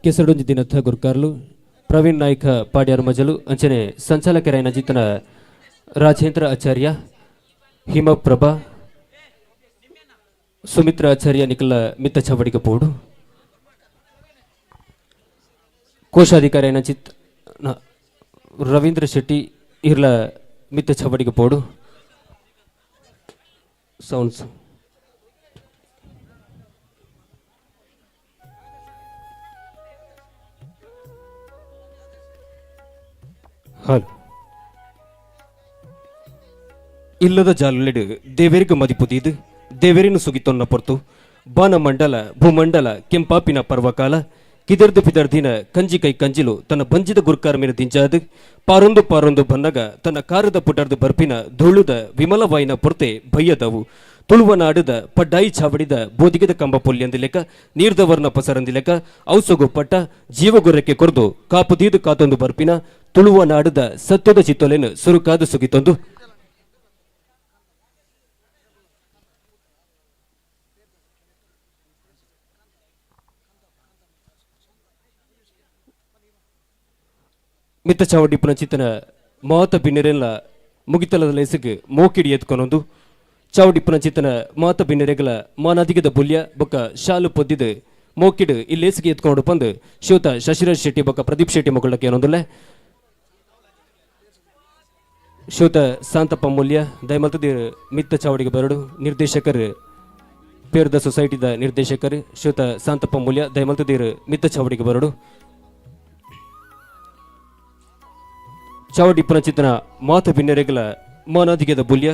ಕೆಸರಡೊಂಜಿ ದಿನಥ ಗುರ್ಕಾರ್ಲು ಪ್ರವೀಣ್ ನಾಯ್ಕ ಪಾಡ್ಯಾರ್ ಮಜಲು ಅಂಚನೆ ಸಂಚಾಲಕರಾಯನ ಜಿತನ ರಾಜೇಂದ್ರ ಆಚಾರ್ಯ ಹಿಮಪ್ರಭಾ ಸುಮಿತ್ರ ಆಚಾರ್ಯ ನಿಖಲ ಮಿತ್ತ ಚಾವಡಿಗೆ ಪೋಡು. ಕೋಶಾಧಿಕಾರಿಯನ ಚಿತ್ ರವೀಂದ್ರ ಶೆಟ್ಟಿ ಇರ್ಲ ಮಿತ್ತ ಚಾವಡಿಗೆ ಪೋಡು. ಸೌಂಡ್ಸ್ ಹಲೋ ಇಲ್ಲದ ಜಾಲುಲೆಡ್ ದೇವೆರ್ಗ್ ಮದಿಪುದೀದ್ ದೇವೆರಿನ ಸುಗಿತೊನ್ನ ಪೊರ್ತು ಬಾನಮಂಡಲ ಭೂಮಂಡಲ ಕೆಂಪಾಪಿನ ಪರ್ವಕಾಲ ಕಿದರ್ದು ಪಿದರ್ದಿನ ಕಂಜಿ ಕೈ ಕಂಜಿಲು ತನ್ನ ಬಂಜಿದ ಗುರ್ಕಾರ ಮೇರೆ ದಿಂಜಾದ್ ಪಾರೊಂದು ಪಾರೊಂದು ಬನ್ನಗ ತನ್ನ ಕಾರದ ಪುಟರ್ದು ಬರ್ಪಿನ ಧೂಳುದ ವಿಮಲವಾಯಿನ ಪೊರ್ತೆ ಬಯ್ಯದವು ತುಳುವನಾಡದ ಪಡ್ಡಾಯಿ ಚಾವಡಿದ ಬೋದಿಗದ ಕಂಬ ಪೊಲ್ಯಂದಿಲೆಕ ನೀರ್ದವರ್ನ ಪಸರಂದಿಲೆಕ ಔಸಗು ಪಟ್ಟ ಜೀವಗುರಕ್ಕೆ ಕೊರ್ದು ಕಾಪುದೀದು ಕಾತೊಂದು ಬರ್ಪಿನ ತುಳುವನಾಡದ ಸತ್ಯದ ಚಿತ್ತೊಲೆನು ಸುರುಕಾದ ಸುಗಿತೊಂದು ಮಿತ್ತ ಚಾವಡಿ ಪುನಚಿತನ ಮಾತ ಬಿನ್ನೆರೆಲ್ಲ ಮುಗಿತಲದ ಲೇಸಿಗೆ ಮೋಕಿಡಿ ಎತ್ಕೊನೊಂದು ಚಾವಡಿ ಪುನಚಿತನ ಮಾತ ಬಿನ್ನೆರೆಗಳ ಮಾನಾದಿಗದ ಬುಲ್ಯ ಬೊಕ್ಕ ಶಾಲು ಪೊದ್ದಿದು ಮೋಕಿಡು ಈ ಲೇಸಿಗೆ ಎತ್ಕೊಂಡು ಪಂದು ಶ್ಯೋತ ಶಶಿರಾಜ್ ಶೆಟ್ಟಿ ಬೊಕ್ಕ ಪ್ರದೀಪ್ ಶೆಟ್ಟಿ ಮಗುಳಕ್ಕೆ ಏನೊಂದುಲ್ಲೆ ಶ್ಯೋತ ಶಾಂತಪ್ಪ ಮೂಲ್ಯ ದಯಮಲ್ತದ ಮಿತ್ತ ಚಾವಡಿಗೆ ಬರಡು ನಿರ್ದೇಶಕರು ಪೇರ್ದ ಸೊಸೈಟಿದ ನಿರ್ದೇಶಕರು ಶ್ಯೋತ ಶಾಂತಪ್ಪ ಮೂಲ್ಯ ದಯಮಲ್ತದೀರ್ ಮಿತ್ತ ಚಾವಡಿಗೆ ಬರಡು ಚಾವಡಿ ಪುನಚಿತನ ಮಾತ ಬಿನ್ನೆರೆಗಳ ಮಾನಾದಿಗೆದ ಬುಲ್ಯ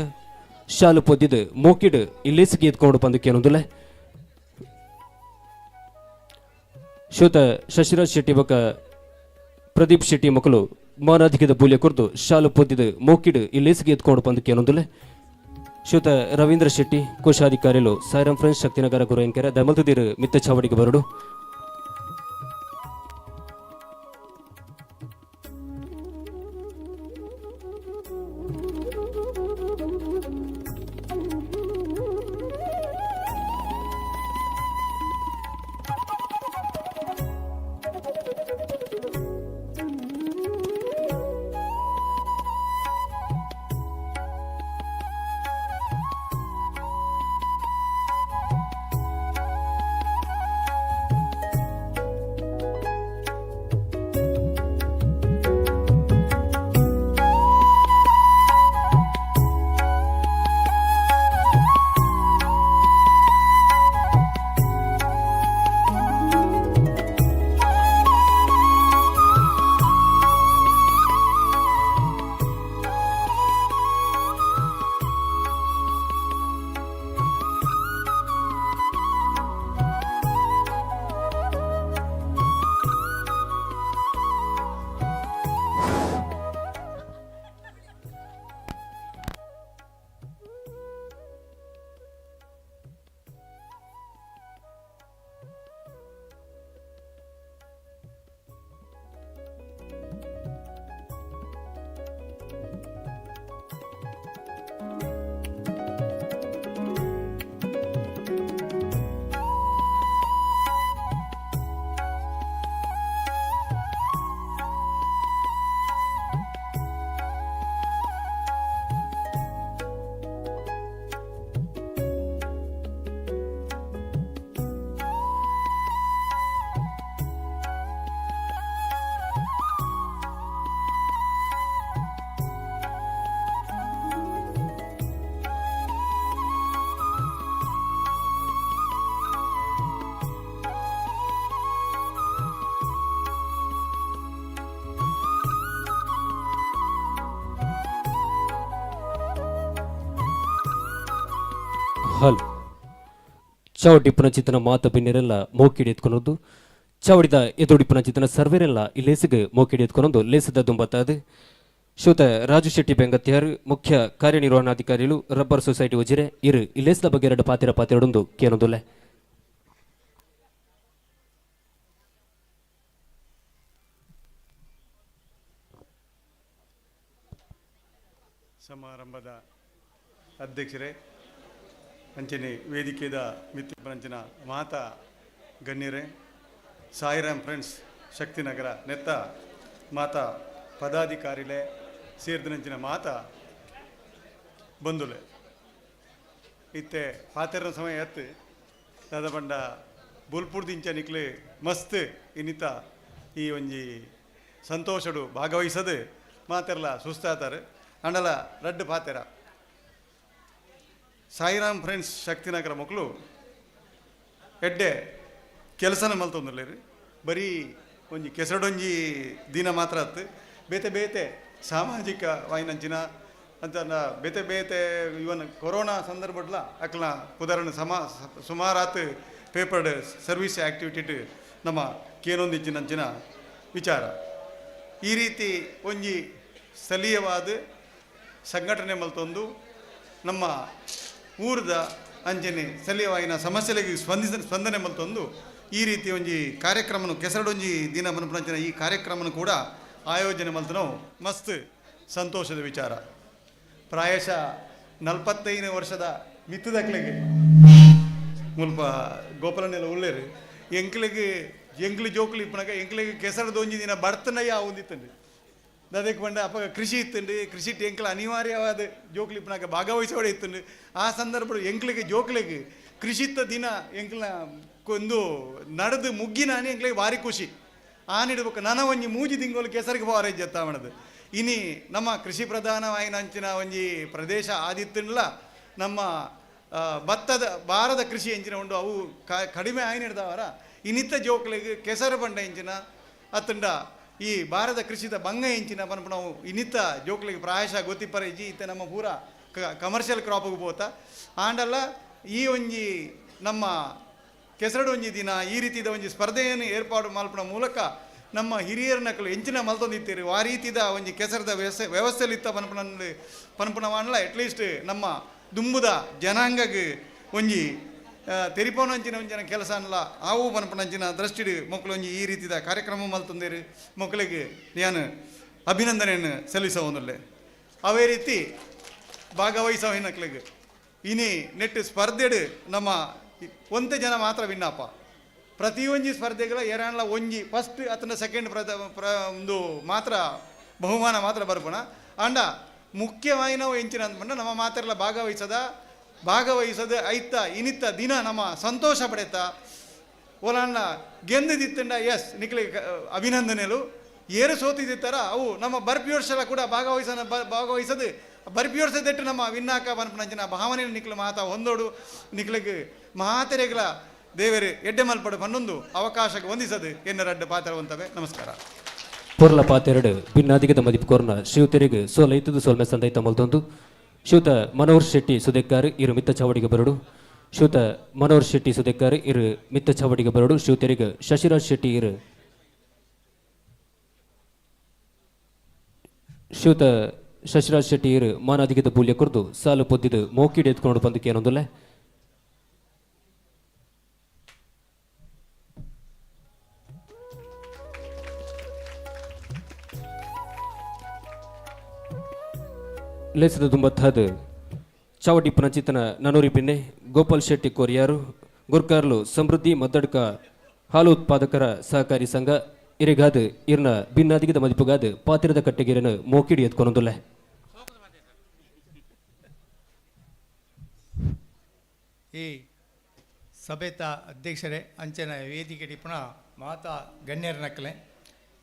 ಶಾಲು ಪೊದ್ದಿದು ಮೋಕಿಡು ಇಲ್ಲೇಸಿಗೆ ಎತ್ಕೊಂಡು ಪಂದಕ್ಕೆ ಏನೊಂದುಲ್ಲೆ ಶ್ಯೋತ ಶಶಿರಾಜ್ ಶೆಟ್ಟಿ ಬೊಕ್ಕ ಪ್ರದೀಪ್ ಶೆಟ್ಟಿ ಮಕ್ಕಳು ಮಾನಾಧಿಕದ ಬೂಲ್ಯ ಕೊರ್ದು ಶಾಲು ಪೊದ್ದಿದು ಮೋಕಿಡು ಇಲ್ಲೇಸಿಗೆ ಎತ್ಕೊಂಡು ಪಂದಕ್ಕೆ ಏನೊಂದುಲ್ಲೆ ಶ್ಯೋತ ರವೀಂದ್ರ ಶೆಟ್ಟಿ ಕೋಶಾಧಿಕಾರಿಲು ಸಾಯಿರಾಮ್ ಫ್ರೆಂಡ್ಸ್ ಶಕ್ತಿನಗರ ಗುರುಯಂಕೆರೆ ದಮಲ್ತದಿರು ಮಿತ್ತ ಚಾವಡಿಗೆ ಬರಡು. ಹಲ್ ಚಾವಡಿ ಪುನಚಿತನ ಮಾತ ಬಿನ್ನೆರೆಲ್ಲ ಮೋಕಿಡಿ ಎತ್ಕೊನೊಂದು ಚಾವಡಿದ ಎದುಡಿ ಪುನಚಿತನ ಸರ್ವೆರೆಲ್ಲ ಈ ಲೇಸಿಗೆ ಮೋಕಿಡಿ ಎತ್ಕೊನೊಂದು ಲೇಸದ ದುಂಬತ್ತಾದ ಶ್ರೋತ ರಾಜು ಶೆಟ್ಟಿ ಬೆಂಗತ್ಯಾರ್ ಮುಖ್ಯ ಕಾರ್ಯನಿರ್ವಹಣಾಧಿಕಾರಿಗಳು ರಬ್ಬರ್ ಸೊಸೈಟಿ ಉಜಿರೆ ಇರು ಈ ಲೇಸದ ಬಗ್ಗೆ ಎರಡು ಪಾತಿರ ಪಾತಿರಡೊಂದು ಕೇನೊಂದುಲ್ಲೆ. ಸಮಾರಂಭದ ಅಧ್ಯಕ್ಷರೇ, ಅಂಚನೆ ವೇದಿಕೆದ ಮಿತ್ರ ಮಾತಾ ಗಣ್ಯರೇ, ಸಾಯಿರಾಮ್ ಫ್ರೆಂಡ್ಸ್ ಶಕ್ತಿನಗರ ನೆತ್ತ ಮಾತಾ ಪದಾಧಿಕಾರಿಲೆ ಸೇರಿದನಂಚಿನ ಮಾತಾ ಬಂದುಲೆ ಇತ್ತೆ ಪಾತೆರನ ಸಮಯ ಎತ್ತು ದಾದ ಪಂಡ ಬುಲ್ಪುರ್ದಿಂಚ ನಿಕ್ಲೆ ಮಸ್ತ್ ಇನ್ನಿತ ಈ ಒಂಜಿ ಸಂತೋಷಡು ಭಾಗವಹಿಸದು ಮಾತೆರ್ಲ ಸುಸ್ತಾತಾರೆ ಅಂಡಲ ರಡ್ಡು ಪಾತೆರ. ಸಾಯಿರಾಮ್ ಫ್ರೆಂಡ್ಸ್ ಶಕ್ತಿನಗರ ಮಕ್ಕಳು ಎಡ್ಡೆ ಕೆಲಸನ ಮಲ್ತೊಂದುಲ್ಲೇರಿ, ಬರೀ ಒಂಜಿ ಕೆಸಡೊಂಜಿ ದಿನ ಮಾತ್ರ ಅತ್ತು ಬೇತೆ ಬೇತೆ ಸಾಮಾಜಿಕ ವಾಯಿನಂಚಿನ ಅಂತ ಬೇತೆ ಬೇತೆ ಇವನ್ ಕೊರೋನಾ ಸಂದರ್ಭಡ್ಲ ಅಕ್ಲ ಪುದರಣ ಸಮ ಸುಮಾರಾತ್ ಪೇಪರ್ಡ್ ಸರ್ವಿಸ್ ಆ್ಯಕ್ಟಿವಿಟಿ ನಮ್ಮ ಕೇನೊಂದಿಚ್ಚಿನಂಚಿನ ವಿಚಾರ. ಈ ರೀತಿ ಒಂಜಿ ಸ್ಥಳೀಯವಾದ ಸಂಘಟನೆ ಮಲ್ತೊಂದು ನಮ್ಮ ಊರ್ದ ಅಂಚನೆ ಸ್ಥಳೀಯವಾಯಿನ ಸಮಸ್ಯೆಗಳಿಗೆ ಸ್ಪಂದನೆ ಮಲ್ತೊಂದು ಈ ರೀತಿ ಒಂಜಿ ಕಾರ್ಯಕ್ರಮನು ಕೆಸರಡೊಂಜಿ ದಿನ ಮನ್ಪುನಂಚಿನ ಈ ಕಾರ್ಯಕ್ರಮನು ಕೂಡ ಆಯೋಜನೆ ಮಲ್ತನೋ ಮಸ್ತ್ ಸಂತೋಷದ ವಿಚಾರ. ಪ್ರಾಯಶಃ 45 ವರ್ಷದ ಮಿತ್ತದಕ್ಲೆಗೆ ಮುಲ್ಪ ಗೋಪಾಲನೆಲ್ಲ ಉಳ್ಳೇರು ಎಂಕ್ಲೆಗೆ ಎಂಕ್ಲಿ ಜೋಕ್ಲಿ ಇಪ್ಪನಾಗ ಎಂಕ್ಲೆಗೆ ಕೆಸರದ ಒಂಜಿ ದಿನ ಬರ್ತನಯ್ಯ ಒಂದಿತ್ತಂడి ಅದಕ್ಕೆ ಬಂಡ ಅಪ್ಪ ಕೃಷಿ ಇತ್ತಂಡು ಕೃಷಿ ಎಂಕ್ಲ ಅನಿವಾರ್ಯವಾದ ಜೋಕ್ಲಿ ಇಪ್ಪನಾಗ ಭಾಗವಹಿಸೋಡೆ ಇತ್ತಂಡು. ಆ ಸಂದರ್ಭ ಎಂಕ್ಲಿಗೆ ಜೋಕ್ಲಿಗೆ ಕೃಷಿತ್ತ ದಿನ ಎಂಕ್ಲ ಒಂದು ನಡೆದು ಮುಗ್ಗಿನಾನೆ ಎಂಕ್ಲಿಗೆ ಭಾರಿ ಖುಷಿ. ಆ ನೀಡಬೇಕು ನನ ಒಂಜಿ ಮೂಜಿ ತಿಂಗಳು ಕೆಸರಿಗೆ ಪೋರೆ ಜತ್ತಾಮಣದು. ಇನಿ ನಮ್ಮ ಕೃಷಿ ಪ್ರಧಾನವಾಯಿನ ಅಂಚಿನ ಒಂಜಿ ಪ್ರದೇಶ ಆದಿತ್ತಂಡ್ಲ ನಮ್ಮ ಭತ್ತದ ಭಾರದ ಕೃಷಿ ಎಂಚಿನ ಉಂಡು ಅವು ಕಡಿಮೆ ಆಯ್ನ ಹಿಡ್ದವರ ಇನ್ನಿತ್ತ ಜೋಕ್ಲಿಗೆ ಕೆಸರು ಬಂಡ ಎಂಚಿನ ಅತ್ತಂಡ ಈ ಭಾರತ ಕೃಷಿದ ಬಂಗ ಎಂಚಿನ ಪನ್ಪು ನಾವು ಇನ್ನಿತ್ತ ಜೋಕ್ಲಿಗೆ ಪ್ರಾಯಶಃ ಗೊತ್ತಿಪ್ಪರ ಇಜ್ಜಿ ಇತ್ತ ನಮ್ಮ ಪೂರ ಕಮರ್ಷಿಯಲ್ ಕ್ರಾಪ್ಗೆ ಪೋತ ಆಂಡಲ್ಲ ಈ ಒಂಜಿ ನಮ್ಮ ಕೆಸರಡು ಒಂಜಿ ದಿನ ಈ ರೀತಿದ ಒಂಜಿ ಸ್ಪರ್ಧೆಯನ್ನು ಏರ್ಪಾಡು ಮಲ್ಪುನ ಮೂಲಕ ನಮ್ಮ ಹಿರಿಯರ ನಕಲು ಎಂಚಿನ ಮಲ್ತೊಂದಿತ್ತೀರಿ ಆ ರೀತಿದ ಒಂಜಿ ಕೆಸರದ ವ್ಯವಸ್ಥೆಯಲ್ಲಿ ಇತ್ತ ಪನ್ಪುನ ಪನ್ಪುನವಾನ್ಲ ಅಟ್ಲೀಸ್ಟ್ ನಮ್ಮ ದುಂಬುದ ಜನಾಂಗಕ್ಕೆ ಒಂಜಿ ತೆರಿಪೋನಂಚಿನ ಒಂಜಿನ ಕೆಲಸ ಅನ್ಲ ಆವು ಪನ್ಪುನಂಚಿನ ದೃಷ್ಟಿಡ್ ಮಕ್ಕಳು ಒಂಜಿ ಈ ರೀತಿದ ಕಾರ್ಯಕ್ರಮ ಮಲ್ತೊಂದಿರು ಮಕ್ಕಳಿಗೆ ನಾನು ಅಭಿನಂದನೆಯನ್ನು ಸಲ್ಲಿಸವೊಂದುಲ್ಲೆ. ಅವೇ ರೀತಿ ಭಾಗವಹಿಸೋ ಹೆಣ್ಣಕ್ಳಿಗೆ ಇನಿ ನೆಟ್ ಸ್ಪರ್ಧೆಡು ನಮ್ಮ ಒಂತೆ ಜನ ಮಾತ್ರ ವಿನ್ನಪ್ಪ ಪ್ರತಿಯೊಂಜಿ ಸ್ಪರ್ಧೆಗಳ ಏರಾನ್ಲ ಒಂಜಿ ಫಸ್ಟ್ ಅತನ ಸೆಕೆಂಡ್ ಒಂದು ಮಾತ್ರ ಬಹುಮಾನ ಮಾತ್ರ ಬರ್ಪಣ ಅಂಡ ಮುಖ್ಯವಾಗಿ ನಾವು ಎಂಚಿನ ಅಂದ್ಕೊಂಡ ನಮ್ಮ ಮಾತೆಲ್ಲ ಭಾಗವಹಿಸದ ಐತ ಇನಿತ್ತ ದಿನ ನಮ್ಮ ಸಂತೋಷ ಪಡೆತ ಓಲಾಂಡ ಗೆಂದಿತ್ತಿಂಡ ಎಸ್ ನಿಕ್ಲಿ ಅಭಿನಂದನೆಲು ಏರು ಸೋತಿದ್ದಿತ್ತಾರ ಅವು ನಮ್ಮ ಬರ್ಪಿಯೋರ್ಸೆಲ್ಲ ಕೂಡ ಭಾಗವಹಿಸದು ಬರ್ಪಿಯೋರ್ಸದೆಟ್ಟು ನಮ್ಮ ವಿನ್ನಾಕ ಪನ್ಪುನಂಚಿನ ಭಾವನೆ ನಿಕ್ಲು ಮಾತಾ ಹೊಂದೋಡು ನಿಕ್ಲಿಗೆ ಮಹಾತೆರೆಗಳ ದೇವರು ಎಡ್ಡೆ ಮಲ್ಪಡು ಪನ್ನೊಂದು ಅವಕಾಶಕ್ಕೆ ವಂದಿಸದು ಎನ್ನ ರಡ್ಡ ಪಾತ್ರವಂತವೆ. ನಮಸ್ಕಾರ. ಪೊರ್ಲ ಪಾತೆರಡು ಭಿನ್ನಾದಿಗದ ಮದಿಪು ಕೊರ್ನ ಶಿವತೆರೆಗ್ ಸೋಲೈತದು ಸೋಲ್ಮೆ ಸಂದೈತ ಮಲ್ತೊಂದು ಶ್ರೀಯುತ ಮನೋಹರ್ ಶೆಟ್ಟಿ ಸುದೇಕಾರ್ ಇರು ಮಿತ್ತ ಚಾವಡಿಗೆ ಬರಡು. ಶ್ರೀಯುತ ಮನೋಹರ್ ಶೆಟ್ಟಿ ಸುದೇಕಾರ್ ಇರು ಮಿತ್ತ ಚಾವಡಿಗೆ ಬರಡು. ಶಿವತೆರೆಗ್ ಶಶಿರಾಜ್ ಶೆಟ್ಟಿ ಇರು ಶ್ರೀಯುತ ಶಶಿರಾಜ್ ಶೆಟ್ಟಿ ಇರು ಮಾನಾದಿಗದ ಬೂಲ್ಯ ಕೊರ್ದು ಸಾಲು ಪೊದ್ದಿದು ಮೋಕಿಡ್ ಎತ್ಕೊಂಡು ಬಂದಕ್ಕೆ ಏನೊಂದುಲ್ಲೆ. ಲೇಸದ ದುಂಬತ್ತಾದ ಚಾವಡಿ ಪುನಚಿತನ ನನೂರಿ ಪಿನ್ನೆ ಗೋಪಾಲ್ ಶೆಟ್ಟಿ ಕೊರಿಯಾರು ಗುರ್ಕಾರ್ಲು ಸಮೃದ್ಧಿ ಮದ್ದಡ್ಕ ಹಾಲು ಉತ್ಪಾದಕರ ಸಹಕಾರಿ ಸಂಘ ಇರಿಗಾದ ಇರ್ನ ಭಿನ್ನಾದಿಗದ ಮದಿಪುಗಾದ ಪಾತಿರದ ಕಟ್ಟೆಗಿರನ ಮೋಕಿಡಿ ಎತ್ಕೊನೊಂದುಲ್ಲೆ. ಈ ಸಭೆತ ಅಧ್ಯಕ್ಷರೇ ಅಂಚನ ವೇದಿಕೆ ಟಿಪ್ಪಣ ಮಾತಾ ಗಣ್ಯರ ನಕಲೆ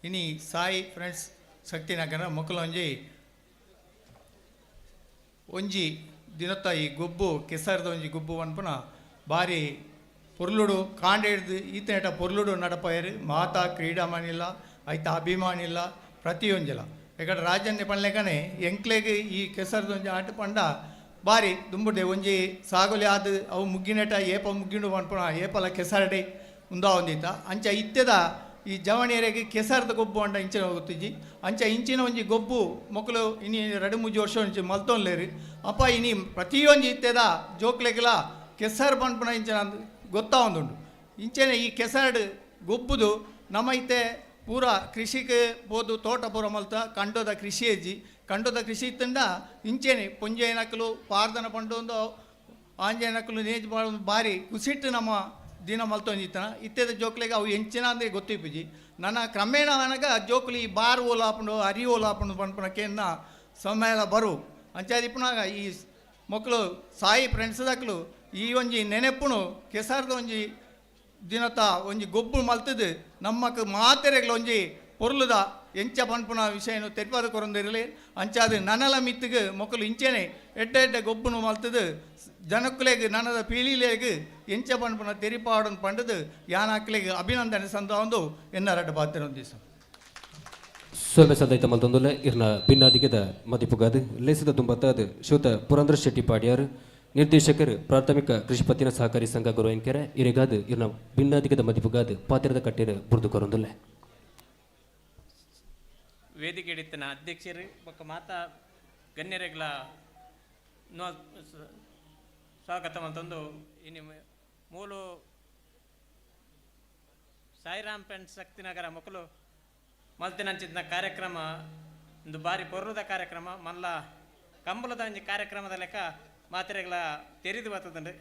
ಇನಿ ಸಾಯಿ ಫ್ರೆಂಡ್ಸ್ ಶಕ್ತಿನಗರ ಮೊಕ್ಕಲೊಂಜಿ ಒಂಜಿ ದಿನತ್ತ ಈ ಗೊಬ್ಬು ಕೆಸರದ ಒಂಜಿ ಗೊಬ್ಬು ಪನ್ಪುನ ಬಾರಿ ಪೊರ್ಲುಡು ಕಾಂಡ ಹಿಡ್ದು ಈತನೇಟ ಪೊರ್ಲುಡು ನಡಪಾಯರು ಮಾತಾ ಕ್ರೀಡಾಮನಿಲ್ಲ ಐತ ಅಭಿಮಾನಿಲ್ಲ ಪ್ರತಿಯೊಂಜಿಲ ಯಾಕಂದ್ರೆ ರಾಜನ್ಯ ಪನ್ಲೆಕನೆ ಎಂಕ್ಲೆಗ್ ಈ ಕೆಸರದ ಒಂಜಿ ಆಟ ಪಂಡ ಬಾರಿ ದುಂಬುಡೆ ಒಂಜಿ ಸಾಗೋಲಿ ಆದ್ ಅವು ಮುಗ್ಗಿನೆಟ ಏಪ ಮುಗ್ಗಿಂಡು ಪನ್ಪುನ ಏಪಲ ಕೆಸರಡೆ ಉಂದಾ ಒಂದಿತ್ತ ಅಂಚ ಇತ್ತೆದ ಈ ಜವಣಿಯರಿಗೆ ಕೆಸರದ ಗೊಬ್ಬು ಅಂಡ ಇಂಚಿನ ಗೊತ್ತಿಜ್ಜಿ ಅಂಚ ಇಂಚಿನ ಒಂಜಿ ಗೊಬ್ಬು ಮೊಕ್ಕಲು ಇನಿ ರಡು ಮೂಜಿ ವರ್ಷ ಒಂಜಿ ಮಲ್ತೊನ್ಲೇರು ಅಪ್ಪ ಇನಿ ಪ್ರತಿಯೊಂಜಿ ಇತ್ತೆದ ಜೋಕ್ಲೆಗ್ಲ ಕೆಸರು ಪನ್ಪುನ ಇಂಚಿನ ಗೊತ್ತಾ ಒಂದುಂಡು ಇಂಚನೆ ಈ ಕೆಸರಡು ಗೊಬ್ಬುದು ನಮ್ಮ ಇತ್ತೆ ಪೂರ ಕೃಷಿಗೆ ಪೋದು ತೋಟ ಪೂರ ಮಲ್ತ ಕಂಡೋದ ಕೃಷಿ ಅಜ್ಜಿ ಕಂಡೋದ ಕೃಷಿ ಇತ್ತಂಡ ಇಂಚೆನೆ ಪೊಂಜೆ ನಕಲು ಪಾರ್ದನ ಪಂಡೊಂದು ಆಂಜೆ ನಕಲು ನೇಜ್ ಬಾರಿ ಕುಸಿಟ್ಟು ನಮ್ಮ ದಿನ ಮಲ್ತೊಂಜಿತ್ತನ ಇತ್ತೆದ ಜೋಕ್ಲೆಗ್ ಅವು ಎಂಚಿನ ಅಂದರೆ ಗೊತ್ತಿಪ್ಪುಜಿ ನನ್ನ ಕ್ರಮೇಣ ಅನಗ ಜೋಕುಲು ಈ ಬಾರ್ ಓಲಾಪುಂಡು ಅರಿ ಓಲಾಪುಂಡು ಪನ್ಪುನ ಕೇನ್ನ ಸಮಯ ಬರು ಅಂಚಾದಿಪ್ಪುನಾಗ ಈ ಮೊಕ್ಕಲು ಸಾಯಿ ಫ್ರೆಂಡ್ಸ್ ದಕ್ಲು ಈ ಒಂಜಿ ನೆನೆಪುನು ಕೆಸರ್ದ ಒಂಜಿ ದಿನತ ಒಂಜಿ ಗೊಬ್ಬು ಮಲ್ತದು ನಮ್ಮಕ್ ಮಾತೆರೆಗ್ಲ ಒಂಜಿ ಪೊರ್ಲುದ ಎಂಚ ಪನ್ಪುನ ವಿಷಯನು ತೆರಿಪಾದ ಕೊರೊಂದಿರಲಿ ಅಂಚಾದ ನನಲ ಮಿತ್ತಿಗೆ ಮೊಕ್ಕಲು ಇಂಚೆನೆ ಎಡ್ಡೆ ಎಡ್ಡೆ ಗೊಬ್ಬುನು ಮಲ್ತದು ಜನಕ್ಕುಲೆಗ್ ನನದ ಪೀಳಿಲೆಗ್ ಎಂಚ ಪನ್ಪುನ ತೆರಿಪಾಡನ್ ಪಂಡದು ಯಾನಾಕ್ಲೆಗ್ ಅಭಿನಂದನೆ ಸಂದಾವೊಂದು ಎನ್ನ ರಡ್ಡ ಪಾತೆರೊಂದು ದಿವಸ. ಸೊಲ್ಮೆ ಸಂದೈತ ಮಲ್ತೊಂದುಲ್ಲೆ ಇರ್ನ ಭಿನ್ನಾದಿಗೆದ ಮದಿಪುಗಾದ್ ಲೇಸದ ದುಂಬತ್ತಾದ್ ಶ್ರೀಯುತ ಪುರಂದ್ರ ಶೆಟ್ಟಿ ಪಾಡ್ಯಾರ್ ನಿರ್ದೇಶಕರು ಪ್ರಾಥಮಿಕ ಕೃಷಿಪತ್ತಿನ ಸಹಕಾರಿ ಸಂಘ ಗುರುವೆಂಕೆರೆ ಇರೆಗಾದ್ ಇರ್ನ ಭಿನ್ನಾದಿಗೆದ ಮದಿಪುಗಾದ್ ಪಾತ್ರದ ಕಟ್ಟೆರ್ ಬುರ್ದು ಕೊರೊಂದುಲ್ಲೆ. ವೇದಿಕೆ ಹಿಡಿತನ ಅಧ್ಯಕ್ಷರು ಬೊಕ್ಕ ಮಾತಾ ಗಣ್ಯರೆಗ್ಲ ಸ್ವಾಗತ ಮಲ್ತೊಂದು ಇನಿ ಮೂಲು ಸಾಯಿರಾಮ್ ಫ್ರೆಂಡ್ಸ್ ಶಕ್ತಿನಗರ ಮೊಕಲು ಮಲ್ತಿನಂಚಿನ ಕಾರ್ಯಕ್ರಮ ಒಂದು ಬಾರಿ ಪೊರ್ಲುದ ಕಾರ್ಯಕ್ರಮ ಮಲ್ಲ ಕಂಬಳದ ಒಂಜಿ ಕಾರ್ಯಕ್ರಮದ ಲೆಕ್ಕ ಮಾತ್ರೆಗಳ ತೆರಿದು ಬರ್ತದಂಡು.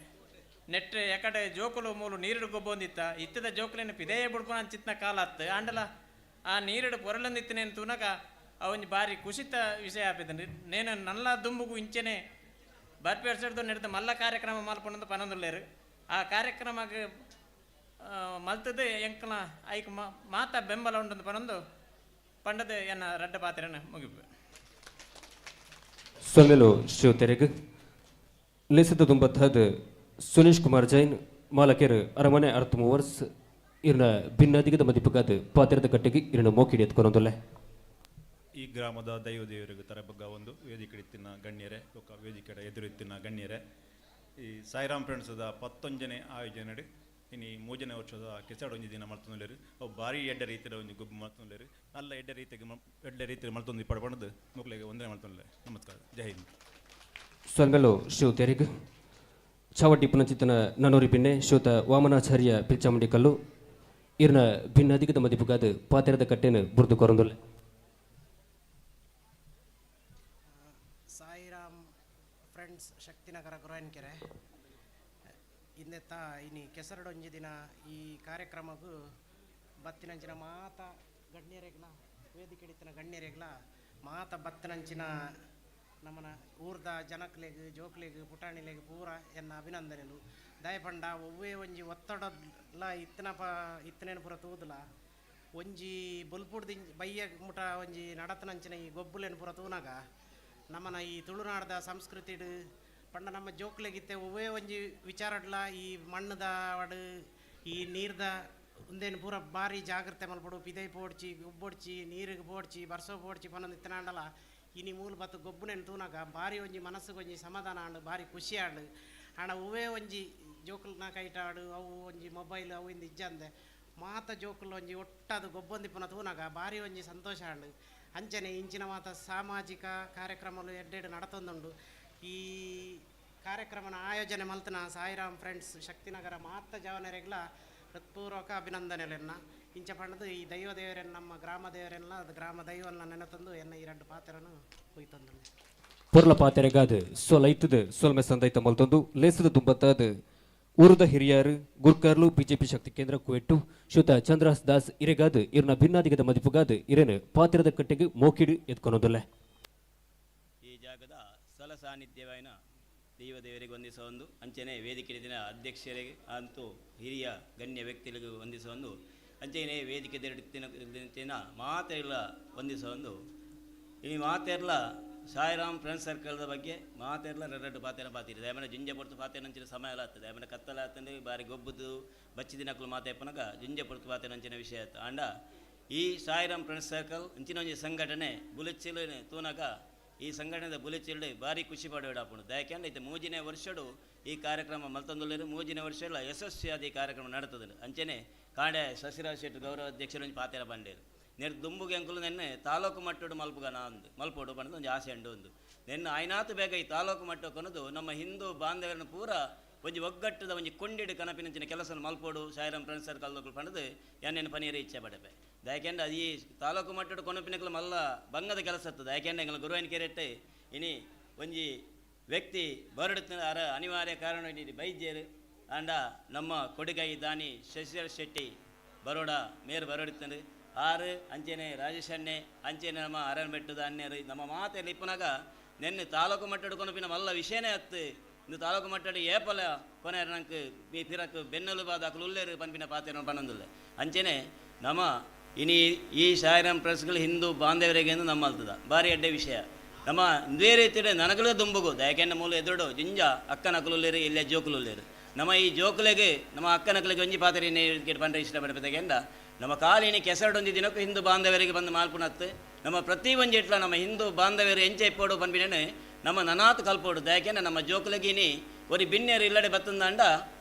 ನೆಟ್ ಎಕಡೆ ಜೋಕುಲು ಮೂಲು ನೀರುಡು ಗೊಬ್ಬೊಂದಿತ್ತ ಇತ್ತದ ಜೋಕುಲೇನು ಪಿದೇ ಬುಡ್ಪುನ ಅಂಚಿತ್ನ ಕಾಲ ಅತ್ತು ಆಂಡಲ ಆ ನೀರುಡು ಪೊರಲೊಂದಿತ್ತನೇನು ತೂನಗ ಅವೊಂಜಿ ಬಾರಿ ಕುಸಿತ ವಿಷಯ ಆಪಿದಂಡು. ನೇನು ನಲ್ಲ ದುಂಬುಗು ಇಂಚೆನೆ ಬರ್ಪೇರ್ಸಡ್ದು ನಡೆದ ಮಲ್ಲ ಕಾರ್ಯಕ್ರಮ ಮಲ್ಪೊಂದು ಪನೊಂದುಲ್ಲೇರು. ಆ ಕಾರ್ಯಕ್ರಮಕ್ಕೆ ಮಲ್ತದೆ ಎಂಕಲ ಐಕ್ ಮಾತ ಬೆಂಬಲ ಉಂಟು ಪನೊಂದು ಪಂಡದ ಎನ್ನ ರಡ್ಡ ಪಾತ್ರೆನ ಮುಗಿಪು. ಸೊಲ್ಮೆಲು ಶ್ರೀತೆರೆಗ್ ಲೇಸದ ದುಂಬತ್ತಾದ್ ಸುನೀಶ್ ಕುಮಾರ್ ಜೈನ್ ಮಾಲಕೆರ್ ಅರಮನೆ ಅರ್ಥ ಮೂವರ್ಸ್ ಇರ್ನ ಭಿನ್ನಾದಿಗದ ಮದಿಪುಗಾದ್ ಪಾತ್ರದ ಕಟ್ಟೆಗೆ ಇರ್ನ ಮೋಕಿಡಿ ಎತ್ಕೊನೊಂದುಲ್ಲೆ. ಈ ಗ್ರಾಮದ ದೈವ ದೇವರಿಗೆ ತರಬಗ್ಗ ಒಂದು ವೇದಿಕೆ ಇತ್ತಿನ ಗಣ್ಯರೇ ಬೊಕ್ಕ ವೇದಿಕೆ ಎದುರಿತ್ತಿನ ಗಣ್ಯರೇ, ಈ ಸಾಯಿರಾಮ್ ಫ್ರೆಂಡ್ಸ್ದ 19ನೇ ಆಯೋಜನೆ ಇನಿ 3ನೇ ವರ್ಷದ ಕೆಸಡೊಂಜಿ ದಿನ ಮಲ್ತೊಂದುಲ್ಲೆರ್. ಅವು ಭಾರಿ ಎಡ್ಡೆ ರೀತಿಯ ಒಂಜಿ ಗೊಬ್ಬು ಮಲ್ತೊಂದುಲ್ಲೆರ್. ನಲ್ಲ ಎಡ್ಡೆ ರೀತಿಗೆ ಎಡ್ಡೆ ರೀತಿಯ ಮಲ್ತೊಂದು ಪಡ್ಪಣದು ಮೊಕ್ಲೆಗ್ ವಂದನೆ ಮಲ್ತೊಂದುಲ್ಲೆ. ನಮಸ್ಕಾರ, ಜೈ ಹಿಂದ್. ಸೊಲ್ಮೆಲು ಶಿವತೆರೆಗ್ ಚಾವಟಿ ಪುನಚಿತನ ನನೂರಿ ಪಿನ್ನೆ ಶ್ರೀಯುತ ವಾಮನಾಚಾರ್ಯ ಪಿಲ್ಚಾಮುಂಡಿ ಕಲ್ಲು ಇರ್ನ ಭಿನ್ನಾದಿಗದ ಮದಿಪುಗಾದ್ ಪಾತೆರದ ಕಟ್ಟೆನ ಬುರ್ದು ಕೊರೊಂದುಲ್ಲೆ. ಸಾಯಿರಾಮ್ ಫ್ರೆಂಡ್ಸ್ ಶಕ್ತಿನಗರ ಗುರುವನ್ಕೆರೆ ಇಂದೆತ್ತ ಇನಿ ಕೆಸರಡೊಂಜಿ ದಿನ ಈ ಕಾರ್ಯಕ್ರಮಕ್ಕೂ ಬತ್ತಿನಂಚಿನ ಮಾತ ಗಣ್ಯರೆಗ್ಲ ವೇದಿಕೆ ಹಿಡಿತನ ಗಣ್ಯರೆಗ್ಲ ಮಾತ ಬತ್ತಿನಂಚಿನ ನಮ್ಮನ ಊರ್ದ ಜನಕ್ಲೆಗ್ ಜೋಕ್ಲೆಗ್ ಪುಟಾಣಿಲೆಗ್ ಪೂರ ಎನ್ನ ಅಭಿನಂದನೆಲು. ದಯಪಂಡ ಒವ್ವೇ ಒಂಜಿ ಒತ್ತಡಲ ಇತ್ತನ ಪ ಇತ್ತನೇನು ಪೂರ ತೂದುಲ ಒಂಜಿ ಬೊಲ್ಪುಡ್ದು ಬಯ್ಯ ಮುಟ ಒಂಜಿ ನಡತನಂಚಿನ ಈ ಗೊಬ್ಬುಲೇನು ಪೂರ ತೂನಾಗ ನಮ್ಮನ ಈ ತುಳುನಾಡ್ದ ಸಂಸ್ಕೃತಿಡ್ ಪಂಡ ನಮ್ಮ ಜೋಕ್ಲೆಗಿತ್ತೆ ಒವ್ವೇ ಒಂಜಿ ವಿಚಾರಡ್ಲ ಈ ಮಣ್ಣುದ ವಡು ಈ ನೀರ್ದ ಉಂದೇನು ಪೂರ ಭಾರಿ ಜಾಗ್ರತೆ ಮಲ್ಪಡು. ಪಿದೈ ಪೋಡ್ಚಿ ಗೊಬ್ಬೊಡ್ಚಿ ನೀರಿಗೆ ಪೋಡ್ಚಿ ಬರ್ಸೋ ಪೋಡ್ಚಿ ಪನ್ನೊಂದು ಇತ್ತನಾಂಡಲ ಇನಿ ಮೂಲು ಬತ್ತು ಗೊಬ್ಬುನೇನು ತೂನಾಗ ಭಾರಿ ಒಂಜಿ ಮನಸ್ಸುಗೊಂಜಿ ಒಂಜಿ ಸಮಾಧಾನ ಆಂಡು ಭಾರಿ ಖುಷಿ ಆಂಡು. ಆಂಡ ಒವ್ವೇ ಒಂಜಿ ಜೋಕುಲ್ನ ಕೈಟಾಡು ಅವು ಒಂಜಿ ಮೊಬೈಲ್ ಅವು ಇಂದು ಇಜ್ಜಂದೆ ಮಾತ ಜೋಕುಲು ಒಂಜಿ ಒಟ್ಟಾದ ಗೊಬ್ಬೊಂದಿಪ್ಪುನ ತೂನಾಗ ಭಾರಿ ಒಂಜಿ ಸಂತೋಷ ಆಂಡು. ಅಂಚನೆ ಇಂಚಿನ ಮಾತ ಸಾಮಾಜಿಕ ಕಾರ್ಯಕ್ರಮಲು ಎಡ್ಡೆಡ್ ನಡತೊಂದುಂಡು. ಈ ಕಾರ್ಯಕ್ರಮನ ಆಯೋಜನೆ ಮಲ್ತನ ಸಾಯಿರಾಮ್ ಫ್ರೆಂಡ್ಸ್ ಶಕ್ತಿನಗರ ಮಾತ ಜವನರೆಗ್ಲ ಹೃತ್ಪೂರ್ವಕ ಅಭಿನಂದನೆಲೆನ್ನ ಇಂಚ ಪಂಡದು ಈ ದೈವ ದೇವರನ್ನ ನಮ್ಮ ಗ್ರಾಮ ದೇವರೆಲ್ಲ ಅದು ಗ್ರಾಮ ದೈವನ್ನ ನೆನತಂದು ಎನ್ನ ಈ ಎರಡು ಪಾತ್ರನು ಹೋಯ್ತಂದು. ಪೊರ್ಲ ಪಾತೆರೆಗಾದ್ ಸೊಲೈತದ ಸೊಲ್ಮೆ ಸಂದೈತ ಮಲ್ತೊಂದು ಲೇಸದ ದುಂಬತ್ತಾದ ಊರುದ ಹಿರಿಯಾರು ಗುರ್ಕಾರ್ಲು ಬಿಜೆಪಿ ಶಕ್ತಿ ಕೇಂದ್ರ ಕುವೆಟ್ಟು ಶ್ರೀಯುತ ಚಂದ್ರಹಾಸ್ ದಾಸ್ ಇರೆಗಾದ್ ಇರ್ನ ಭಿನ್ನಾದಿಗದ ಮದಿಪುಗಾದ್ ಇರೆನ್ ಪಾತ್ರದ ಕಟ್ಟೆಗೆ ಮೋಕಿಡು ಎತ್ಕೊನೊಂದುಲ್ಲೆ. ಈ ಜಾಗದ ಸ್ಥಳ ಸಾನ್ನಿಧ್ಯವಾಯಿನ ದೈವ ದೇವರಿಗೆ ವಂದಿಸುವಂದು ಅಂಚನೆ ವೇದಿಕೆ ದಿನ ಅಧ್ಯಕ್ಷರಿಗೆ ಅಂತೂ ಹಿರಿಯ ಗಣ್ಯ ವ್ಯಕ್ತಿಗಳಿಗೂ ವಂದಿಸುವಂದು ಅಂಚನೆ ವೇದಿಕೆ ದಿನ ಮಾತೆಲ್ಲ ವಂದಿಸುವಂದು ಈ ಮಾತೆಲ್ಲ ಸಾಯಿರಾಮ್ ಫ್ರೆಂಡ್ಸ್ ಸರ್ಕಲ್ದ ಬಗ್ಗೆ ಮಾತೆಲ್ಲ ಎರಡು ಪಾತೆನ ಪಾತಿರಿ ದಯಮನೆ ಜಿಂಜೆ ಪೊರ್ತು ಪಾತೆನಂಚಿನ ಸಮಯ ಎಲ್ಲ ಆಗ್ತದೆ. ದಯಮನೆ ಕತ್ತಲ ಆಗ್ತದೆ ಬಾರಿ ಗೊಬ್ಬುದು ಬಚ್ಚಿ ದಿನಕ್ಕಲು ಮಾತೆಪ್ಪನಗ ಜಿಂಜೆ ಪೊರ್ತು ಪಾತೆನಂಚಿನ ವಿಷಯ ಆಯ್ತು. ಅಂಡ ಈ ಸಾಯಿರಾಮ್ ಫ್ರೆಂಡ್ಸ್ ಸರ್ಕಲ್ ಅಂಚಿನ ಒಂಜಿ ಸಂಘಟನೆ ಬುಲೆಚ್ಚಿಲು ತೂನಗ ಈ ಸಂಘಟನೆದ ಬುಲೆಚಿಲ್ಡ್ ಭಾರಿ ಖುಷಿ ಪಡಬೇಡಾಪುಂಡು. ದಯಕೆಂಡ ಇತ್ತೆ 3ನೇ ವರ್ಷಡು ಈ ಕಾರ್ಯಕ್ರಮ ಮಲ್ತೊಂದುಲ್ಲೆರ್. 3ನೇ ವರ್ಷ ಯಶಸ್ವಿಯಾದ ಈ ಕಾರ್ಯಕ್ರಮ ನಡತದೆ. ಅಂಚನೆ ಕಾಂಡೆ ಶಶಿರಾಜ್ ಶೆಟ್ಟಿ ಗೌರವ ಅಧ್ಯಕ್ಷರು ಒಂಜಿ ಪಾತೆರ ಬಂಡೇರು ನೆರ್ ದುಂಬುಗೆ ಅಂಕುಲು ನೆನ್ನೆ ತಾಲೂಕು ಮಟ್ಟಡು ಮಲ್ಪುಗನ ಅಂದು ಮಲ್ಪೋಡು ಪಂಡ ಒಂಜಿ ಆಸೆ ಉಂಡು ಒಂದು ನೆನ್ನೆ ಆಯ್ನಾತು ಬೇಗ ಈ ತಾಲೂಕು ಮಟ್ಟ ಕೊನದು ನಮ್ಮ ಹಿಂದೂ ಬಾಂಧವ್ಯರನ್ನು ಪೂರ ಒಂಜಿ ಒಗ್ಗಟ್ಟದ ಒಂಜಿ ಕೊಂಡಿಡು ಕನಪಿನಂಚಿನ ಕೆಲಸ ಮಲ್ಪೋಡು ಸಾಯಿರಾಮ್ ಫ್ರೆಂಡ್ಸ್ ಸರ್ಕಲ್ ಪಂಡದು ಎನ್ನೆನ್ ಪನೀರ ಇಚ್ಛೆ ಪಡಪೆ. ದಯಕೆಂಡ ಅದು ಈ ತಾಲೂಕು ಮಟ್ಟಡು ಕೊನಪಿನಕಲು ಮಲ್ಲ ಬಂಗದ ಕೆಲಸ ಇರ್ತದೆ. ಯಾಕೆಂದ್ರೆ ಎಂಗಳ ಗುರುವಾಯಿನ ಕೆರೆಟ್ಟೆ ಇನಿ ಒಂಜಿ ವ್ಯಕ್ತಿ ಬರಡುತ್ತ ಅರ ಅನಿವಾರ್ಯ ಕಾರಣ ಇನಿ ಬೈದ್ಯರು ಅಂಡ ನಮ್ಮ ಕೊಡಿಗೈ ದಾನಿ ಶಶಿಧರ್ ಶೆಟ್ಟಿ ಬರೋಡ ಮೇರು ಬರಡುತ್ತಂದು ಆರು ಅಂಚೆನೆ ರಾಜೇಶ್ ಅಣ್ಣೆ ಅಂಚೆನೆ ನಮ್ಮ ಅರಣ್ಯ ಬೆಟ್ಟದ ಅಣ್ಣರು ನಮ್ಮ ಮಾತೆಲ್ಲ ಇಪ್ಪನಾಗ ನೆನ್ನೆ ತಾಲೂಕು ಮಟ್ಟಡು ಕೊನಪಿನ ಮಲ್ಲ ವಿಷಯನೇ ಅತ್ತು. ಇಂದು ತಾಲೂಕು ಮಟ್ಟಡು ಏಪಲ ಕೊನೆ ನಂಗೆ ಈ ಫಿರಕ್ ಬೆನ್ನೆಲುಬಾದ ಅಕಲು ಉಲ್ಲೇರು ಪನ್ಪಿನ ಪಾತೆನ ಪನ್ನೊಂದುಲ್ಲೆ. ಅಂಚೆನೆ ನಮ್ಮ ಇನಿ ಈ ಸಾಯಿರಾಮ್ ಪ್ರೆಸ್ಗಳು ಹಿಂದೂ ಬಾಂಧವರಿಗೆ ಎಂದು ನಮ್ಮ ಅಲ್ತದ ಭಾರಿ ಅಡ್ಡೆ ವಿಷಯ. ನಮ್ಮ ಇಂದೇ ರೀತಿಯ ನನಗಲೂ ದುಂಬುಗು ದಯಕೆಂಡ ಮೂಲ ಎದುರುಡು ಜಿಂಜ ಅಕ್ಕನಕಲುಲ್ಲೇರು ಇಲ್ಲ ಜೋಕುಲುಲ್ಲೇರು ನಮ್ಮ ಈ ಜೋಕುಲೆಗೆ ನಮ್ಮ ಅಕ್ಕನಕಲಿಗೆ ಒಂಜಿ ಪಾತ್ರೆ ಪಂಡ ಇಷ್ಟಪಡಬೇಕೆಂದ ನಮ್ಮ ಕಾಲಿನಿ ಕೆಸರಡೊಂದು ದಿನಕ್ಕೂ ಹಿಂದೂ ಬಾಂಧವರಿಗೆ ಬಂದು ಮಾಲ್ಪುಣತ್ತು. ನಮ್ಮ ಪ್ರತಿ ಒಂಜಿ ಇಟ್ಲ ನಮ್ಮ ಹಿಂದೂ ಬಾಂಧವ್ಯರು ಎಂಚ ಇಪ್ಪೋಡು ಪನ್ಪಿನೇನು ನಮ್ಮ ನನಾತ್ ಕಲ್ಪೋಡು. ದಾಯಕೆಂಡ ನಮ್ಮ ಜೋಕುಲಗಿನಿ ಒರಿ ಬಿನ್ನೆರು ಇಲ್ಲಡೆ ಬತ್ತಂದಾಂಡ,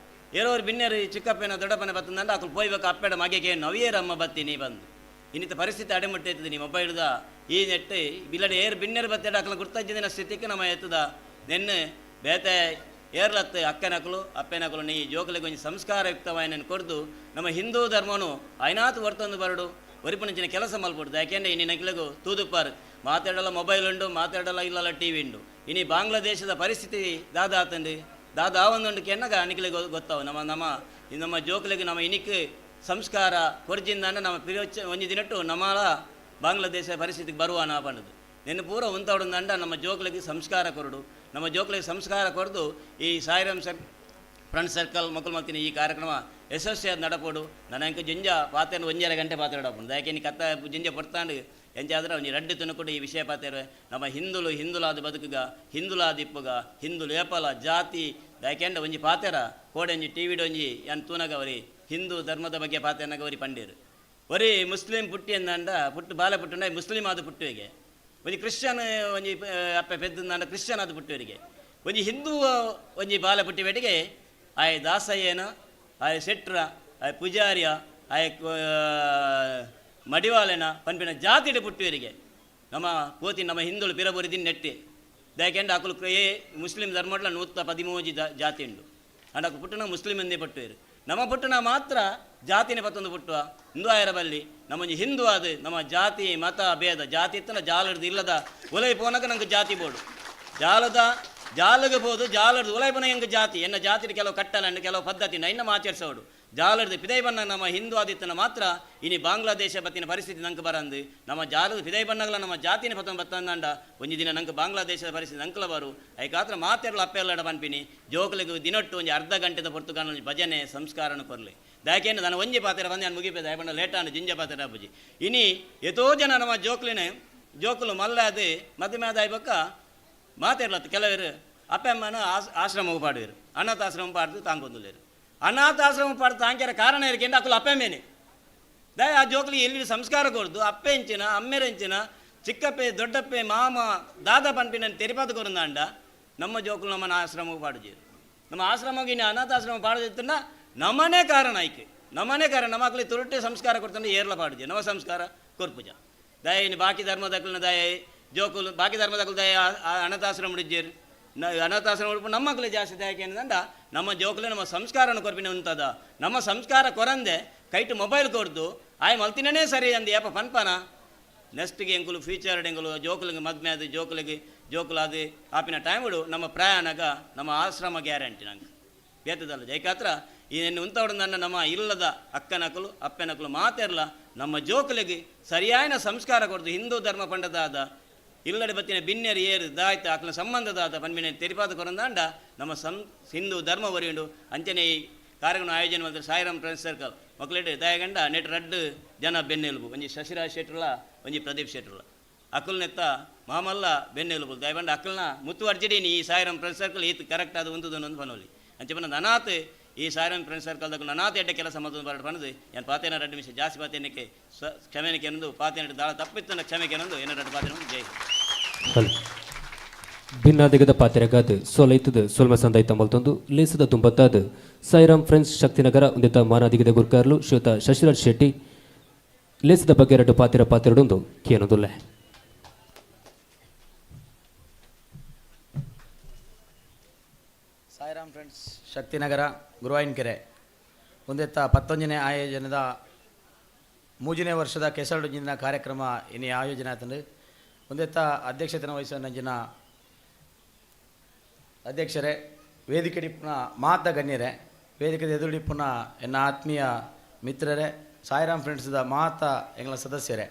ಏರೋರು ಬಿನ್ನೆರು ಚಿಕ್ಕಪ್ಪನ ದೊಡ್ಡಪ್ಪನ ಬತ್ತಂದಾಂಡ ಅಕುಲು ಪೋಯ್ಬೇಕು ಅಪ್ಪೆಡ ಮಗೆಗೆ ನವಿಯರಮ್ಮ ಬತ್ತೀನಿ ಬಂದು. ಇನ್ನಿತ ಪರಿಸ್ಥಿತಿ ಅಡೆಮುಟ್ಟೈತದೆ. ನೀ ಮೊಬೈಲ್ದ ಈ ನೆಟ್ಟು ಬಿಲ್ಲಡೆ ಏರು ಬಿನ್ನೆರು ಬತ್ತೇಡ ಅಕಲ ಗುರ್ತಜ್ಜಿನ ಸ್ಥಿತಿಗೆ ನಮ್ಮ ಎತ್ತದ. ನೆನ್ನೆ ಬೇತೆ ಏರ್ಲತ್ತು ಅಕ್ಕನಕಲು ಅಪ್ಪನಕಲು ನೀ ಜೋಕುಲಿಗೆ ಒಂಜಿ ಸಂಸ್ಕಾರಯುಕ್ತವಾಯಿನ ಕೊರ್ದು ನಮ್ಮ ಹಿಂದೂ ಧರ್ಮನು ಐನಾತು ವರ್ತೊಂದು ಬರಡು ಒರಿಪುನಂಚಿನ ಕೆಲಸ ಮಲ್ಪೊಡು. ಯಾಕೆಂದ್ರೆ ಇನಿ ನಕ್ಲೆಗು ತೂದುಪ್ಪಾರು ಮಾತಾಡಲ್ಲ ಮೊಬೈಲ್ ಉಂಡು, ಮಾತಾಡಲ್ಲ ಇಲ್ಲಲ್ಲ ಟಿ ವಿ ಉಂಡು. ಇನಿ ಬಾಂಗ್ಲಾದೇಶದ ಪರಿಸ್ಥಿತಿ ದಾದಾತಂಡು ದಾದಾ ಒಂದುಂಡು ಕೆನ್ನಗ ಅನಿಕಲಿಗೆ ಗೊತ್ತಾವು. ನಮ್ಮ ನಮ್ಮ ನಮ್ಮ ಜೋಕುಲಿಗೆ ನಮ್ಮ ಇನಿಕ್ ಸಂಸ್ಕಾರ ಕೊರ್ಜಿಂದಾಂಡ ನಮ್ಮ ಪಿರೋಚ ಒಂಜಿ ದಿನಟ್ಟು ನಮ್ಮಲ ಬಾಂಗ್ಲಾದೇಶ ಪರಿಸ್ಥಿತಿಗೆ ಬರುವಾನ ಪಂಡದು. ನಿನ್ನ ಪೂರ ಉಂತಾಡುಂದಂಡ ನಮ್ಮ ಜೋಕುಲಿಗೆ ಸಂಸ್ಕಾರ ಕೊರಡು. ನಮ್ಮ ಜೋಕುಲಿಗೆ ಸಂಸ್ಕಾರ ಕೊರದು ಈ ಸಾಯಿರಾಮ್ ಫ್ರೆಂಡ್ ಸರ್ಕಲ್ ಮಕ್ಕಳು ಮಲ್ತಿನ ಈ ಕಾರ್ಯಕ್ರಮ ಯಶಸ್ವಿಯಾದ ನಡಪೋಡು. ನನಗೆ ಜಿಂಜ ಪಾತೆನ 1.5 ಗಂಟೆ ಪಾತ್ರೆ ಯಾಕೆ ನೀ ಕತ್ತ ಜಿಂಜ ಪಡ್ತಾಂಡು ಎಂಚಾದ್ರೆ ಅವನಿ ರಡ್ಡು ತುನಕೊಡು ಈ ವಿಷಯ ಪಾತೆರು. ನಮ್ಮ ಹಿಂದುಲು ಹಿಂದುಲಾದ ಬದುಕುಗ, ಹಿಂದುಲಾದಿಪ್ಪುಗ, ಹಿಂದುಲು ಏಪಲ ಜಾತಿ ಯಾಕೆಂಡ ಒಂಜಿ ಪಾತೆರ ಕೋಡಂಜಿ ಟಿ ವಿಡೊಂಜಿ ಎನ್ ತೂನಗವರಿ ಹಿಂದೂ ಧರ್ಮದ ಬಗ್ಗೆ ಪಾತೆನಗವರಿ ಪಂಡೀರು. ಒರಿ ಮುಸ್ಲಿಂ ಪುಟ್ಟಿ ಎಂದಂಡ ಪುಟ್ಟು ಬಾಲೆ ಪುಟ್ಟುಂಡ ಮುಸ್ಲಿಂ ಆದ ಪುಟ್ಟುವಿಗೆ, ಒಂಜಿ ಕ್ರಿಶ್ಚಿಯನ್ ಒಂಜಿ ಅಪ್ಪೆ ಪೆದ್ದಂಡ ಕ್ರಿಶ್ಚಿಯನ್ ಆದ ಪುಟ್ಟುವರಿಗೆ, ಒಂಜಿ ಹಿಂದೂ ಒಂಜಿ ಬಾಲೆ ಪುಟ್ಟಿಬೇಟಿಗೆ ಆಯ್ ದಾಸಯ್ಯನ, ಆಯ್ ಶೆಟ್ರ, ಆಯ್ ಪೂಜಾರಿಯ, ಆಯ್ ಮಡಿವಾಲೆನ ಪನ್ಪಿನ ಜಾತಿಡೆ ಪುಟ್ಟುವರಿಗೆ ನಮ್ಮ ಕೋತಿ ನಮ್ಮ ಹಿಂದುಳು ಪಿರಬೊರಿದಿನ ನೆಟ್ಟಿ. ದಾಕೆಂಡ ಅಕುಲು ಕ್ರಿಯೆ ಮುಸ್ಲಿಂ ಧರ್ಮಡ್ಲ 113 ಜಾತಿ ಉಂಡು. ಅಂಡ ಅಕುಲು ಪುಟ್ಟುನ ಮುಸ್ಲಿಂ ಎಂದೇ ಪಟ್ಟುವೇರು. ನಮ್ಮ ಪುಟ್ಟುನ ಮಾತ್ರ ಜಾತಿನೇ ಪತ್ತೊಂದು ಪುಟ್ಟುವ ಹಿಂದೂ ಆಯರ ಬಲ್ಲಿ ನಮ್ಮೊಂಜಿ ಹಿಂದೂ ಅದು ನಮ್ಮ ಜಾತಿ ಮತ ಭೇದ ಜಾತಿ ಇತ್ತನ ಜಾಲಡ್ದು ಇಲ್ಲದ ಉಲೈ ಪೋನಕ ನಂಗೆ ಜಾತಿ ಬೋಡು ಜಾಲದ ಜಾಲಗೆ ಬೋದು ಜಾಲಡ್ದು ಉಲೈ ಪೋನ ಹೆಂಗೆ ಜಾತಿ ಎನ್ನ ಜಾತಿ ಕೆಲವು ಕಟ್ಟಲಂಡು ಕೆಲವು ಪದ್ಧತಿ ಇನ್ನು ಆಚರಿಸೋಡು ಜಾಲಡ್ದು ಪಿದೈ ಬಣ್ಣ ನಮ್ಮ ಹಿಂದೂ ಆದಿತ್ತನ ಮಾತ್ರ ಇನಿ ಬಾಂಗ್ಲಾದೇಶ ಬತ್ತಿನ ಪರಿಸ್ಥಿತಿ ನಂಗೆ ಬರಂದು ನಮ್ಮ ಜಾಲದ ಪಿದೈ ಬಣ್ಣಗಳ ನಮ್ಮ ಜಾತಿನ ಪತ್ತೊಂದು ಬತ್ತಂದಂಡ ಒಂಜಿ ದಿನ ನಂಗೆ ಬಾಂಗ್ಲಾದೇಶದ ಪರಿಸ್ಥಿತಿ ನಂಕಲ ಬರು. ಐಕಾತ್ರ ಮಾತೆರ್ಲ ಅಪ್ಪೆಲ್ಲಡ ಪನ್ಪಿನಿ ಜೋಕುಲಿಗೆ ದಿನೊಟ್ಟು ಒಂಜಿ ಅರ್ಧ ಗಂಟೆದ ಪೊರ್ತುಗಾನ ಒಂಜಿ ಭಜನೆ ಸಂಸ್ಕಾರನ ಕೊರ್ಲಿ. ದಾಯಕೇನು ನಾನು ಒಂಜಿ ಪಾತ್ರೆ ಬಂದು ನಾನು ಮುಗಿಪೆ ದಯಪಂಡ ಲೇಟಾನು ಜಿಂಜ ಪಾತ್ರೆ ಅಬ್ಬುಜಿ. ಇನಿ ಎತೋ ಜನ ನಮ್ಮ ಜೋಕ್ಲಿನ ಜೋಕುಲು ಮಲ್ಲಾದು ಮದುವೆ ಆಯ್ಬಕ್ಕ ಮಾತೆರ್ಲತ್ತು ಕೆಲವರು ಅಪ್ಪಮ್ಮನ ಆಶ್ರಮ ಪಾಡುವರು ಅನಾಥಾಶ್ರಮ ಪಾಡ್ದು ತಾಂಗೊಂದುಲೇರು. ಅನಾಥಾಶ್ರಮ ಪಾಡ್ದು ತಾಂಕ್ಯಾರ ಕಾರಣ ಇರಕೆಂಡು ಅಕುಲು ಅಪ್ಪಮ್ಮೇನೆ ದಯ ಆ ಜೋಕ್ಲಿ ಎಲ್ಲಿ ಸಂಸ್ಕಾರ ಕೊಡ್ದು ಅಪ್ಪೆಂಚಿನ ಅಮ್ಮೆರೆಂಚಿನ ಚಿಕ್ಕಪ್ಪೆ ದೊಡ್ಡಪ್ಪೆ ಮಾಮ ದಾದ ಪನ್ಪಿನ ತೆರಿಪಾದ ಕೊರಂದಾಂಡ ನಮ್ಮ ಜೋಕುಲು ನಮ್ಮನ ಆಶ್ರಮಕ್ಕೆ ಪಾಡುಜೀರು. ನಮ್ಮ ಆಶ್ರಮಕ್ಕೆ ಇನ್ನು ಅನಾಥಾಶ್ರಮ ಪಾಡುದಿತ್ತನ್ನ ನಮ್ಮನೇ ಕಾರಣ ಆಯ್ಕೆ ನಮ್ಮನೇ ಕಾರಣ ನಮ್ಮ ಮಕ್ಕಳಿಗೆ ತುರುಟೆ ಸಂಸ್ಕಾರ ಕೊಡ್ತಾನೆ ಏರ್ಲ ಪಾಡುಜಿ ನವ ಸಂಸ್ಕಾರ ಕೊರ್ಪುಜ ದಯ ಇನ್ನು ಬಾಕಿ ಧರ್ಮದಕ್ಕಲಿನ ದಯ ಜೋಕುಲು ಬಾಕಿ ಧರ್ಮದಕ್ಕಲು ದಯ ಅನಾಥಾಶ್ರಮ ಉಡಿಜೇರು ಅನಾಥಾಶ್ರಮ ಉಡುಪು ನಮ್ಮ ಮಕ್ಕಳು ಜಾಸ್ತಿ ದಯಕ್ಕೆ ಏನಂದ ನಮ್ಮ ಜೋಕುಲು ನಮ್ಮ ಸಂಸ್ಕಾರನ ಕೊರ್ಪಿನ ಉಂಟದ ನಮ್ಮ ಸಂಸ್ಕಾರ ಕೊರಂದೆ ಕೈಟು ಮೊಬೈಲ್ ಕೊರ್ದು ಆಯ್ ಮಲ್ತಿನೇ ಸರಿ ಅಂದು ಏಪ ಪನ್ಪನ ನೆಕ್ಸ್ಟ್ಗೆ ಎಂಕುಲು ಫ್ಯೂಚರ್ ಎಂಕುಲು ಜೋಕುಲಿಗೆ ಮದ್ಮೆ ಅದು ಜೋಕುಲಿಗೆ ಜೋಕುಲಾದು ಆಪಿನ ಟೈಮ್ಡು ನಮ್ಮ ಪ್ರಯಾಣಗ ನಮ್ಮ ಆಶ್ರಮ ಗ್ಯಾರಂಟಿ ನಂಗೆ ಬೇತದಲ್ಲ. ಜೈಕಾತ್ರ ಈ ಉಂತವಡು ನನ್ನ ನಮ್ಮ ಇಲ್ಲದ ಅಕ್ಕನಕಲು ಅಪ್ಪನಕಲು ಮಾತೆರ್ಲ ನಮ್ಮ ಜೋಕುಲಿಗೆ ಸರಿಯಾದ ಸಂಸ್ಕಾರ ಕೊಡ್ದು ಹಿಂದೂ ಧರ್ಮ ಪಂಡದಾದ ಇಲ್ಲಡೆ ಬತ್ತಿನ ಬಿನ್ನೆರು ಏರು ದಾಯ್ತ ಅಕಲ ಸಂಬಂಧದಾದ ಪನ್ಬಿನ ತೆರಿಪಾದ ಕೊರಂದಾಂಡ ನಮ್ಮ ಹಿಂದೂ ಧರ್ಮ ಒರಿಯುಂಡು. ಅಂಚನೆ ಈ ಕಾರ್ಯಕ್ರಮ ಆಯೋಜನೆ ಮಾಡಿದ್ರೆ ಸಾಯಿರಾಮ್ ಫ್ರೆಂಡ್ಸ್ ಸರ್ಕಲ್ ಮಕ್ಕಳಿಟ್ಟು ದಯಗಂಡ ನೆಟ್ ರಡ್ಡು ಜನ ಬೆನ್ನೆಲುಬು ಒಂಜಿ ಶಶಿರಾಜ್ ಶೆಟ್ರುಲ ಒಂಜಿ ಪ್ರದೀಪ್ ಶೆಟ್ರುಲ ಅಕುಲ್ನೆತ್ತ ಮಾಮಲ್ಲ ಬೆನ್ನೆಲುಬು ದಯಬಂಡ ಅಕಲ್ನ ಮುತ್ತುವರ್ಜಿಡಿ ಈ ಸಾಯಿರಾಮ್ ಫ್ರೆಂಡ್ಸ್ ಸರ್ಕಲ್ ಈತ ಕರೆಕ್ಟ್ ಅದು ಒಂದು ಒಂದು ಬನೋಲಿ ಅಂಚೆ ಬಂದ ಅನಾಥ ಈ ಸಾಯಿರಾಮ್ ಫ್ರೆಂಡ್ಸ್ ಸರ್ಕಲ್ದಾಗ ಅನಾಥ ಎಡ್ಡೆ ಕೆಲಸ ಮತ್ತೊಂದು ಬರಡು ಪಣದು ಏನು ಪಾತೇನ 2 ನಿಮಿಷ ಜಾಸ್ತಿ ಪಾತೇನಕ್ಕೆ ಕ್ಷಮೆನಕ್ಕೆ ಏನಂದು ಪಾತೇನ ದಾಳ ತಪ್ಪಿತ್ತನ ಕ್ಷಮೆಗೆ ಏನಂದು ಏನ 2 ಪಾತೇನ ಜೈ. ಭಿನ್ನಾದಿಗದ ಪಾತೆರಗಾದ ಸೋಲೈತದ ಸೋಲ್ಮ ಸಂದಾಯ್ತ ಮಲ್ತೊಂದು ಲೇಸದ ತುಂಬತ್ತಾದ ಸಾಯಿರಾಮ್ ಫ್ರೆಂಡ್ಸ್ ಶಕ್ತಿನಗರ ಉಂದಿತ ಮಾನಾದಿಗದ ಗುರ್ಕಾರ್ಲು ಶ್ವೇತ ಶಶಿರಾಜ್ ಶೆಟ್ಟಿ ಲೇಸದ ಬಗ್ಗೆ 2 ಪಾತೆರ ಪಾತೆರಡೊಂದು ಕೇನದುಲ್ಲೆ. ಸಾಯಿರಾಮ್ ಫ್ರೆಂಡ್ಸ್ ಶಕ್ತಿನಗರ ಗುರುವಾಯಿನಕೆರೆ ಒಂದೆತ್ತ 19ನೇ ಆಯೋಜನದ 3ನೇ ವರ್ಷದ ಕೆಸರುಡಿನ ಕಾರ್ಯಕ್ರಮ ಇನಿ ಆಯೋಜನೆ ಆತಂದು ಒಂದೆತ್ತ ಅಧ್ಯಕ್ಷತೆಯನ್ನು ವಹಿಸಿದ ನಂಜಿನ ಅಧ್ಯಕ್ಷರೇ, ವೇದಿಕೆ ಡಿಪ್ಪುನ ಮಾತ ಗಣ್ಯರೇ, ವೇದಿಕೆ ಎದುರುಡಿಪ್ಪುನ ಎನ್ನ ಆತ್ಮೀಯ ಮಿತ್ರರೇ, ಸಾಯಿರಾಮ್ ಫ್ರೆಂಡ್ಸ್ದ ಮಾತ ಎಂಗಳ ಸದಸ್ಯರೇ,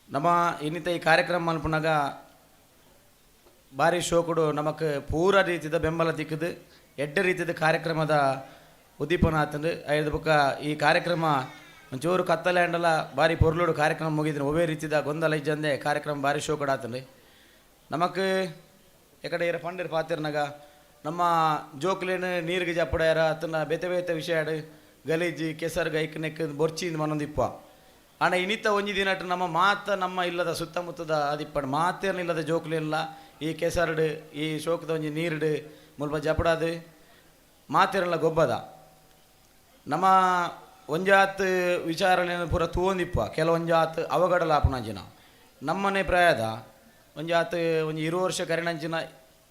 ನಮ್ಮ ಇನ್ನಿತ ಈ ಕಾರ್ಯಕ್ರಮ ಮಲ್ಪುನಾಗ ಭಾರಿ ಶೋಕುಡು ನಮಕ್ ಪೂರ ರೀತಿದ ಬೆಂಬಲ ತಿಕ್ಕದು ಎಡ್ಡೆ ರೀತಿದ ಕಾರ್ಯಕ್ರಮದ ಉದ್ದೀಪನ ಆತಂದು ಐದು ಬೊಕ್ಕ ಈ ಕಾರ್ಯಕ್ರಮ ಒಂಚೂರು ಕತ್ತಲೆ ಅಂಡಲ ಭಾರಿ ಪೊರ್ಲುಡು ಕಾರ್ಯಕ್ರಮ ಮುಗಿದ್ರೆ ಒವೇ ರೀತಿದ ಗೊಂದಲ ಇಜ್ಜಂದೆ ಕಾರ್ಯಕ್ರಮ ಭಾರಿ ಶೋಕುಡು ಆತಂದು. ನಮಕ್ ಎಕಡೆ ಇರ ಪಂಡಿರ್ ಪಾತಿರ್ನಾಗ ನಮ್ಮ ಜೋಕ್ಲೇನು ನೀರಿಗೆ ಜಪ್ಪಡಾರ ಅತನ ಬೇತೆ ಬೇತೆ ವಿಷಯ ಗಲೀಜಿ ಕೆಸರು ಗೈಕ್ ನೆಕ್ ಬೊರ್ಚಿಂದ ಮನೊಂದಿಪ್ಪ. ಆಂಡ ಇನಿತ ಒಂಜಿ ದಿನಟ್ ನಮ್ಮ ಮಾತ ನಮ್ಮ ಇಲ್ಲದ ಸುತ್ತಮುತ್ತದ ಆದಿಪ್ಪಡು ಮಾತೇರ್ನ ಇಲ್ಲದ ಜೋಕುಲಿಲ್ಲ ಈ ಕೆಸರ್ಡ್ ಈ ಶೋಕದ ಒಂಜಿ ನೀರ್ಡ್ ಮುಲ್ಪ ಜಪಡಾದು ಮಾತೇರ್ಲ ಗೊಬ್ಬದ ನಮ್ಮ ಒಂಜಾತ್ ವಿಚಾರಣೆ ಪೂರ ತೂವೊಂದಿಪ್ಪ ಕೆಲವೊಂಜಾತ್ ಅವಗಡಲ ಆಪುನಂಚಿನ ನಮ್ಮನೆ ಪ್ರಾಯದ ಒಂಜಾತ್ ಒಂಜಿ 20 ವರ್ಷ ಕರಿನಂಚಿನ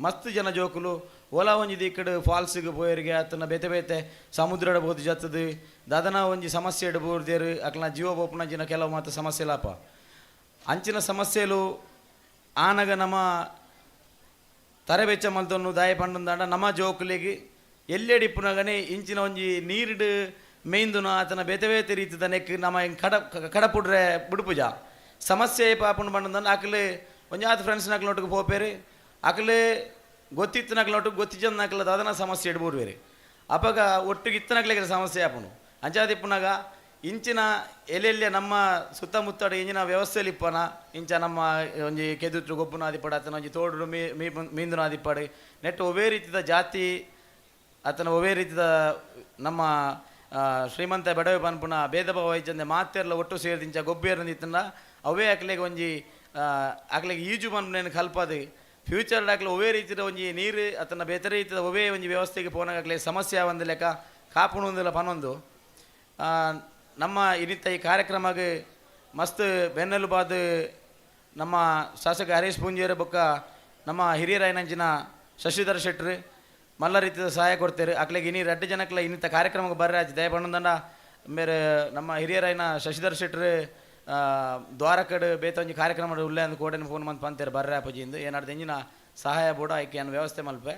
ಮಸ್ತ್ ಜನ ಜೋಕುಲು ಓಲಾ ಒಂಜಿ ದಿಕ್ಕಡ್ ಫಾಲ್ಸ್ಗೆ ಪೋಯರಿಗೆ ಆತನ ಬೇತೆ ಬೇತೆ ಸಮುದ್ರ ಬೋದು ಜತ್ತದು ದಾದನ ಒಂಜಿ ಸಮಸ್ಯೆ ಇಡ್ಬೋದೇರು ಅಕ್ಲನ ಜೀವ ಬೋಪುನಂಚಿನ ಕೆಲವು ಮಾತ ಸಮಸ್ಯೆ ಲಾಪ ಅಂಚಿನ ಸಮಸ್ಯೆಲು ಆನಗ ನಮ್ಮ ತರೆಬೆಚ್ಚ ಮಲ್ತೊನ್ನು ದಾಯ ಪಂಡಂದಾಂಡ ನಮ್ಮ ಜೋಕುಲಿಗೆ ಎಲ್ಲೆಡಿ ಇಪ್ಪುನಗನೆ ಇಂಚಿನ ಒಂಜಿ ನೀರಿಡು ಮೇಂದುನ ಆತನ ಬೇತೆ ಬೇತೆ ರೀತಿದ ನೆಕ್ ನಮ್ಮ ಕಡ ಕಡಪುಡ್ರೆ ಬುಡುಪುಜ ಸಮಸ್ಯೆ ಪಾಪುಂಡು ಪಂಡಂದಾಂಡ ಅಕ್ಲು ಒಂಜಾತ್ ಫ್ರೆಂಡ್ಸ್ ನಕ್ಲೊಟ್ಟಿಗೆ ಪೋಪೇರು ಅಕ್ಲು ಗೊತ್ತಿತ್ತು ನಕ್ಲೊಟ್ಟಿಗೆ ಗೊತ್ತಿಜನ್ ನಕ್ಲ ದಾದನ ಸಮಸ್ಯೆ ಇಡ್ಬೋದು ಬೇರೆ ಅಪಗ ಒಟ್ಟಿಗೆ ಇತ್ತನಕ್ಲಿಗೆ ಸಮಸ್ಯೆ ಆಪುಂಡು ಅಂಚಾದಿಪ್ಪುನಾಗ ಇಂಚಿನ ಎಲ್ಲೆಲ್ಲೆ ನಮ್ಮ ಸುತ್ತಮುತ್ತಡ ಇಂಚಿನ ವ್ಯವಸ್ಥೆಲಿ ಇಪ್ಪನ ಇಂಚ ನಮ್ಮ ಒಂಜಿ ಕೆದುತ್ತು ಗೊಬ್ಬುನ ಆದಿಪ್ಪಡು ಆತನ ಒಂಜಿ ತೋಡು ಮೀ ಮೀಂದುನ ಆದಿಪ್ಪಡು ನೆಟ್ ಒವೇ ರೀತಿದ ಜಾತಿ ಆತನ ಒವೇ ರೀತಿದ ನಮ್ಮ ಶ್ರೀಮಂತ ಬಡವೆ ಪನ್ಪುನ ಭೇದ ಭಾವ ಇಜ್ಜಂದೆ ಮಾತೆರ್ಲ ಒಟ್ಟು ಸೇರಿದಿಂಚ ಗೊಬ್ಬೇರಂದಿತ್ತಂಡ ಅವೇ ಅಕ್ಲೆಗೆ ಒಂಜಿ ಅಕ್ಲೆಗೆ ಈಜು ಪನ್ಪುನೇನು ಕಲ್ಪದು ಫ್ಯೂಚರ್ ಅಕ್ಲೆ ಒವೇ ರೀತಿದ ಒಂಜಿ ನೀರು ಆತನ ಬೇತೆ ರೀತಿದ ಒವೇ ಒಂಜಿ ವ್ಯವಸ್ಥೆಗೆ ಪೋನಾಗ ಅಕ್ಲೆ ಸಮಸ್ಯೆ ಒಂದು ಲೆಕ್ಕ ಕಾಪುಣೊಂದಿಲ್ಲ ಪನೊಂದು ನಮ್ಮ ಇನ್ನಿತ ಈ ಕಾರ್ಯಕ್ರಮಕ್ಕೆ ಮಸ್ತ್ ಬೆನ್ನೆಲುಬಾದ ನಮ್ಮ ಶಾಸಕ ಹರೀಶ್ ಪೂಂಜೇರ ಬೊಕ್ಕ ನಮ್ಮ ಹಿರಿಯರಾಯನಂಚಿನ ಶಶಿಧರ್ ಶೆಟ್ರು ಮಲ್ಲ ರೀತಿಯ ಸಹಾಯ ಕೊಡ್ತಾರೆ ಅಕ್ಲೆಗೆ ಇನಿ ರಡ್ಡು ಜನಕ್ಲೆ ಇನ್ನಿತ ಕಾರ್ಯಕ್ರಮಕ್ಕೆ ಬರ್ರೆ ಆಚೆ ದಯ ಪಣ್ಣಂದಂಡ ಮೇರೆ ನಮ್ಮ ಹಿರಿಯರಾಯನ ಶಶಿಧರ್ ಶೆಟ್ರು ದ್ವಾರಕಡ್ ಬೇತ ಒಂಜಿ ಕಾರ್ಯಕ್ರಮ ಉಲ್ಲೆ ಅಂದ್ ಕೋಡೆನ ಫೋನ್ ಮಂತ್ ಪಂತೇರು ಬರ್ರೆ ಅಪ್ಪಾಜಿಂದು ಏನಾಡ್ದು ಇಂಜಿನ ಸಹಾಯ ಬೋಡ ಆಯ್ಕೆ ವ್ಯವಸ್ಥೆ ಮಲ್ಪೆ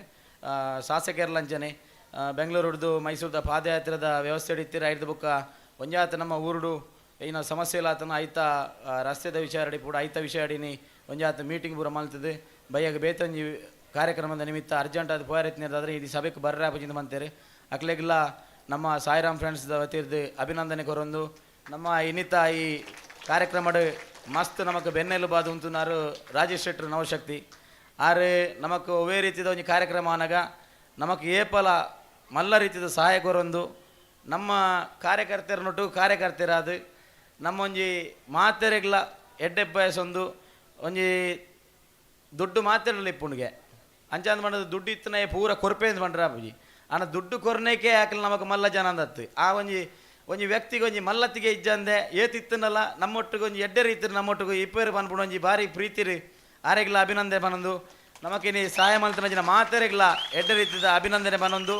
ಶಾಸಕರ್ಲಂಚನೆ ಬೆಂಗಳೂರುಡ್ದು ಮೈಸೂರದ ಪಾದಯಾತ್ರೆದ ವ್ಯವಸ್ಥೆ ಇಡ್ತೀರ ಐದು ಬುಕ್ಕ ಒಂಜಾತ ನಮ್ಮ ಊರುಡು ಏನ ಸಮಸ್ಯೆ ಇಲ್ಲ ಆತನ ಐತ ರಸ್ತೆದ ವಿಚಾರ ಅಡಿ ಪೂಡ ಐತ ವಿಷಯ ಅಡಿನಿ ಒಂಜಾತ ಮೀಟಿಂಗ್ ಪೂರ ಮಲ್ತದೆ ಬೈಯಾಗ ಬೇತೊಂಜಿ ಕಾರ್ಯಕ್ರಮದ ನಿಮಿತ್ತ ಅರ್ಜೆಂಟ್ ಅದು ಪೋಯರತ್ನೇದಾದ್ರೆ ಇದು ಸಭೆಗೆ ಬರ್ರೆ ಅಪ್ಪಜಿಂದ ಮಂತೇರಿ ಅಕ್ಲೆಗೆಲ್ಲ ನಮ್ಮ ಸಾಯಿರಾಮ್ ಫ್ರೆಂಡ್ಸ್ ವತಿರ್ದು ಅಭಿನಂದನೆ ಕೊರೊಂದು ನಮ್ಮ ಇನ್ನಿತ ಈ ಕಾರ್ಯಕ್ರಮಡ್ ಮಸ್ತ್ ನಮಕ್ ಬೆನ್ನೆಲುಬಾದು ಉಂತುನಾರು ರಾಜೇಶ್ ಶೆಟ್ಟರು ನವಶಕ್ತಿ ಆರು ನಮಕ್ ಒವೇ ರೀತಿದ ಒಂಜಿ ಕಾರ್ಯಕ್ರಮ ಆನಗ ನಮಕ್ ಏಪಲ ಮಲ್ಲ ರೀತಿದ ಸಹಾಯ ಕೊರೊಂದು ನಮ್ಮ ಕಾರ್ಯಕರ್ತರನೊಟ್ಟು ಕಾರ್ಯಕರ್ತರಾದು ನಮ್ಮ ಒಂಜಿ ಮಾತೆರೆಗ್ಲ ಎಡ್ಡೆ ಬಯಸೊಂದು ಒಂಜಿ ದುಡ್ಡು ಮಾತೆರಲ್ಲ ಇಪ್ಪುಣಿಗೆ ಅಂಚಾಂದ್ ಮಾಡೋದು ದುಡ್ಡು ಇತ್ತನೇ ಪೂರ ಕೊರ್ಪೆ ಅಂತ ಪಂಡ್ರ ಅಪ್ಪುಜಿ ಆನ ದುಡ್ಡು ಕೊರ್ನೇಕೆ ಯಾಕಲ್ ನಮಕ್ ಮಲ್ಲ ಜನ ಅಂದತ್ತು ಆ ಒಂಜಿ ಒಂಜಿ ವ್ಯಕ್ತಿಗೆ ಒಂಜಿ ಮಲ್ಲತ್ತಿಗೆ ಇಜ್ಜಂದೆ ಏತಿತ್ತನಲ್ಲ ನಮ್ಮೊಟ್ಟಿಗೆ ಒಂಜಿ ಎಡ್ಡೆ ರೀತಿರು ನಮ್ಮೊಟ್ಟಿಗೆ ಇಪ್ಪೇರು ಪನ್ಪುಣ ಒಂಜಿ ಭಾರಿ ಪ್ರೀತಿರು ಆರೆಗ್ಲ ಅಭಿನಂದನೆ ಪನೊಂದು ನಮಕಿನಿ ಸಹಾಯ ಮಲ್ತನ ಜನ ಮಾತೆರೆಗ್ಲ ಎಡ್ಡೆ ರೀತಿದ ಅಭಿನಂದನೆ ಪನೊಂದು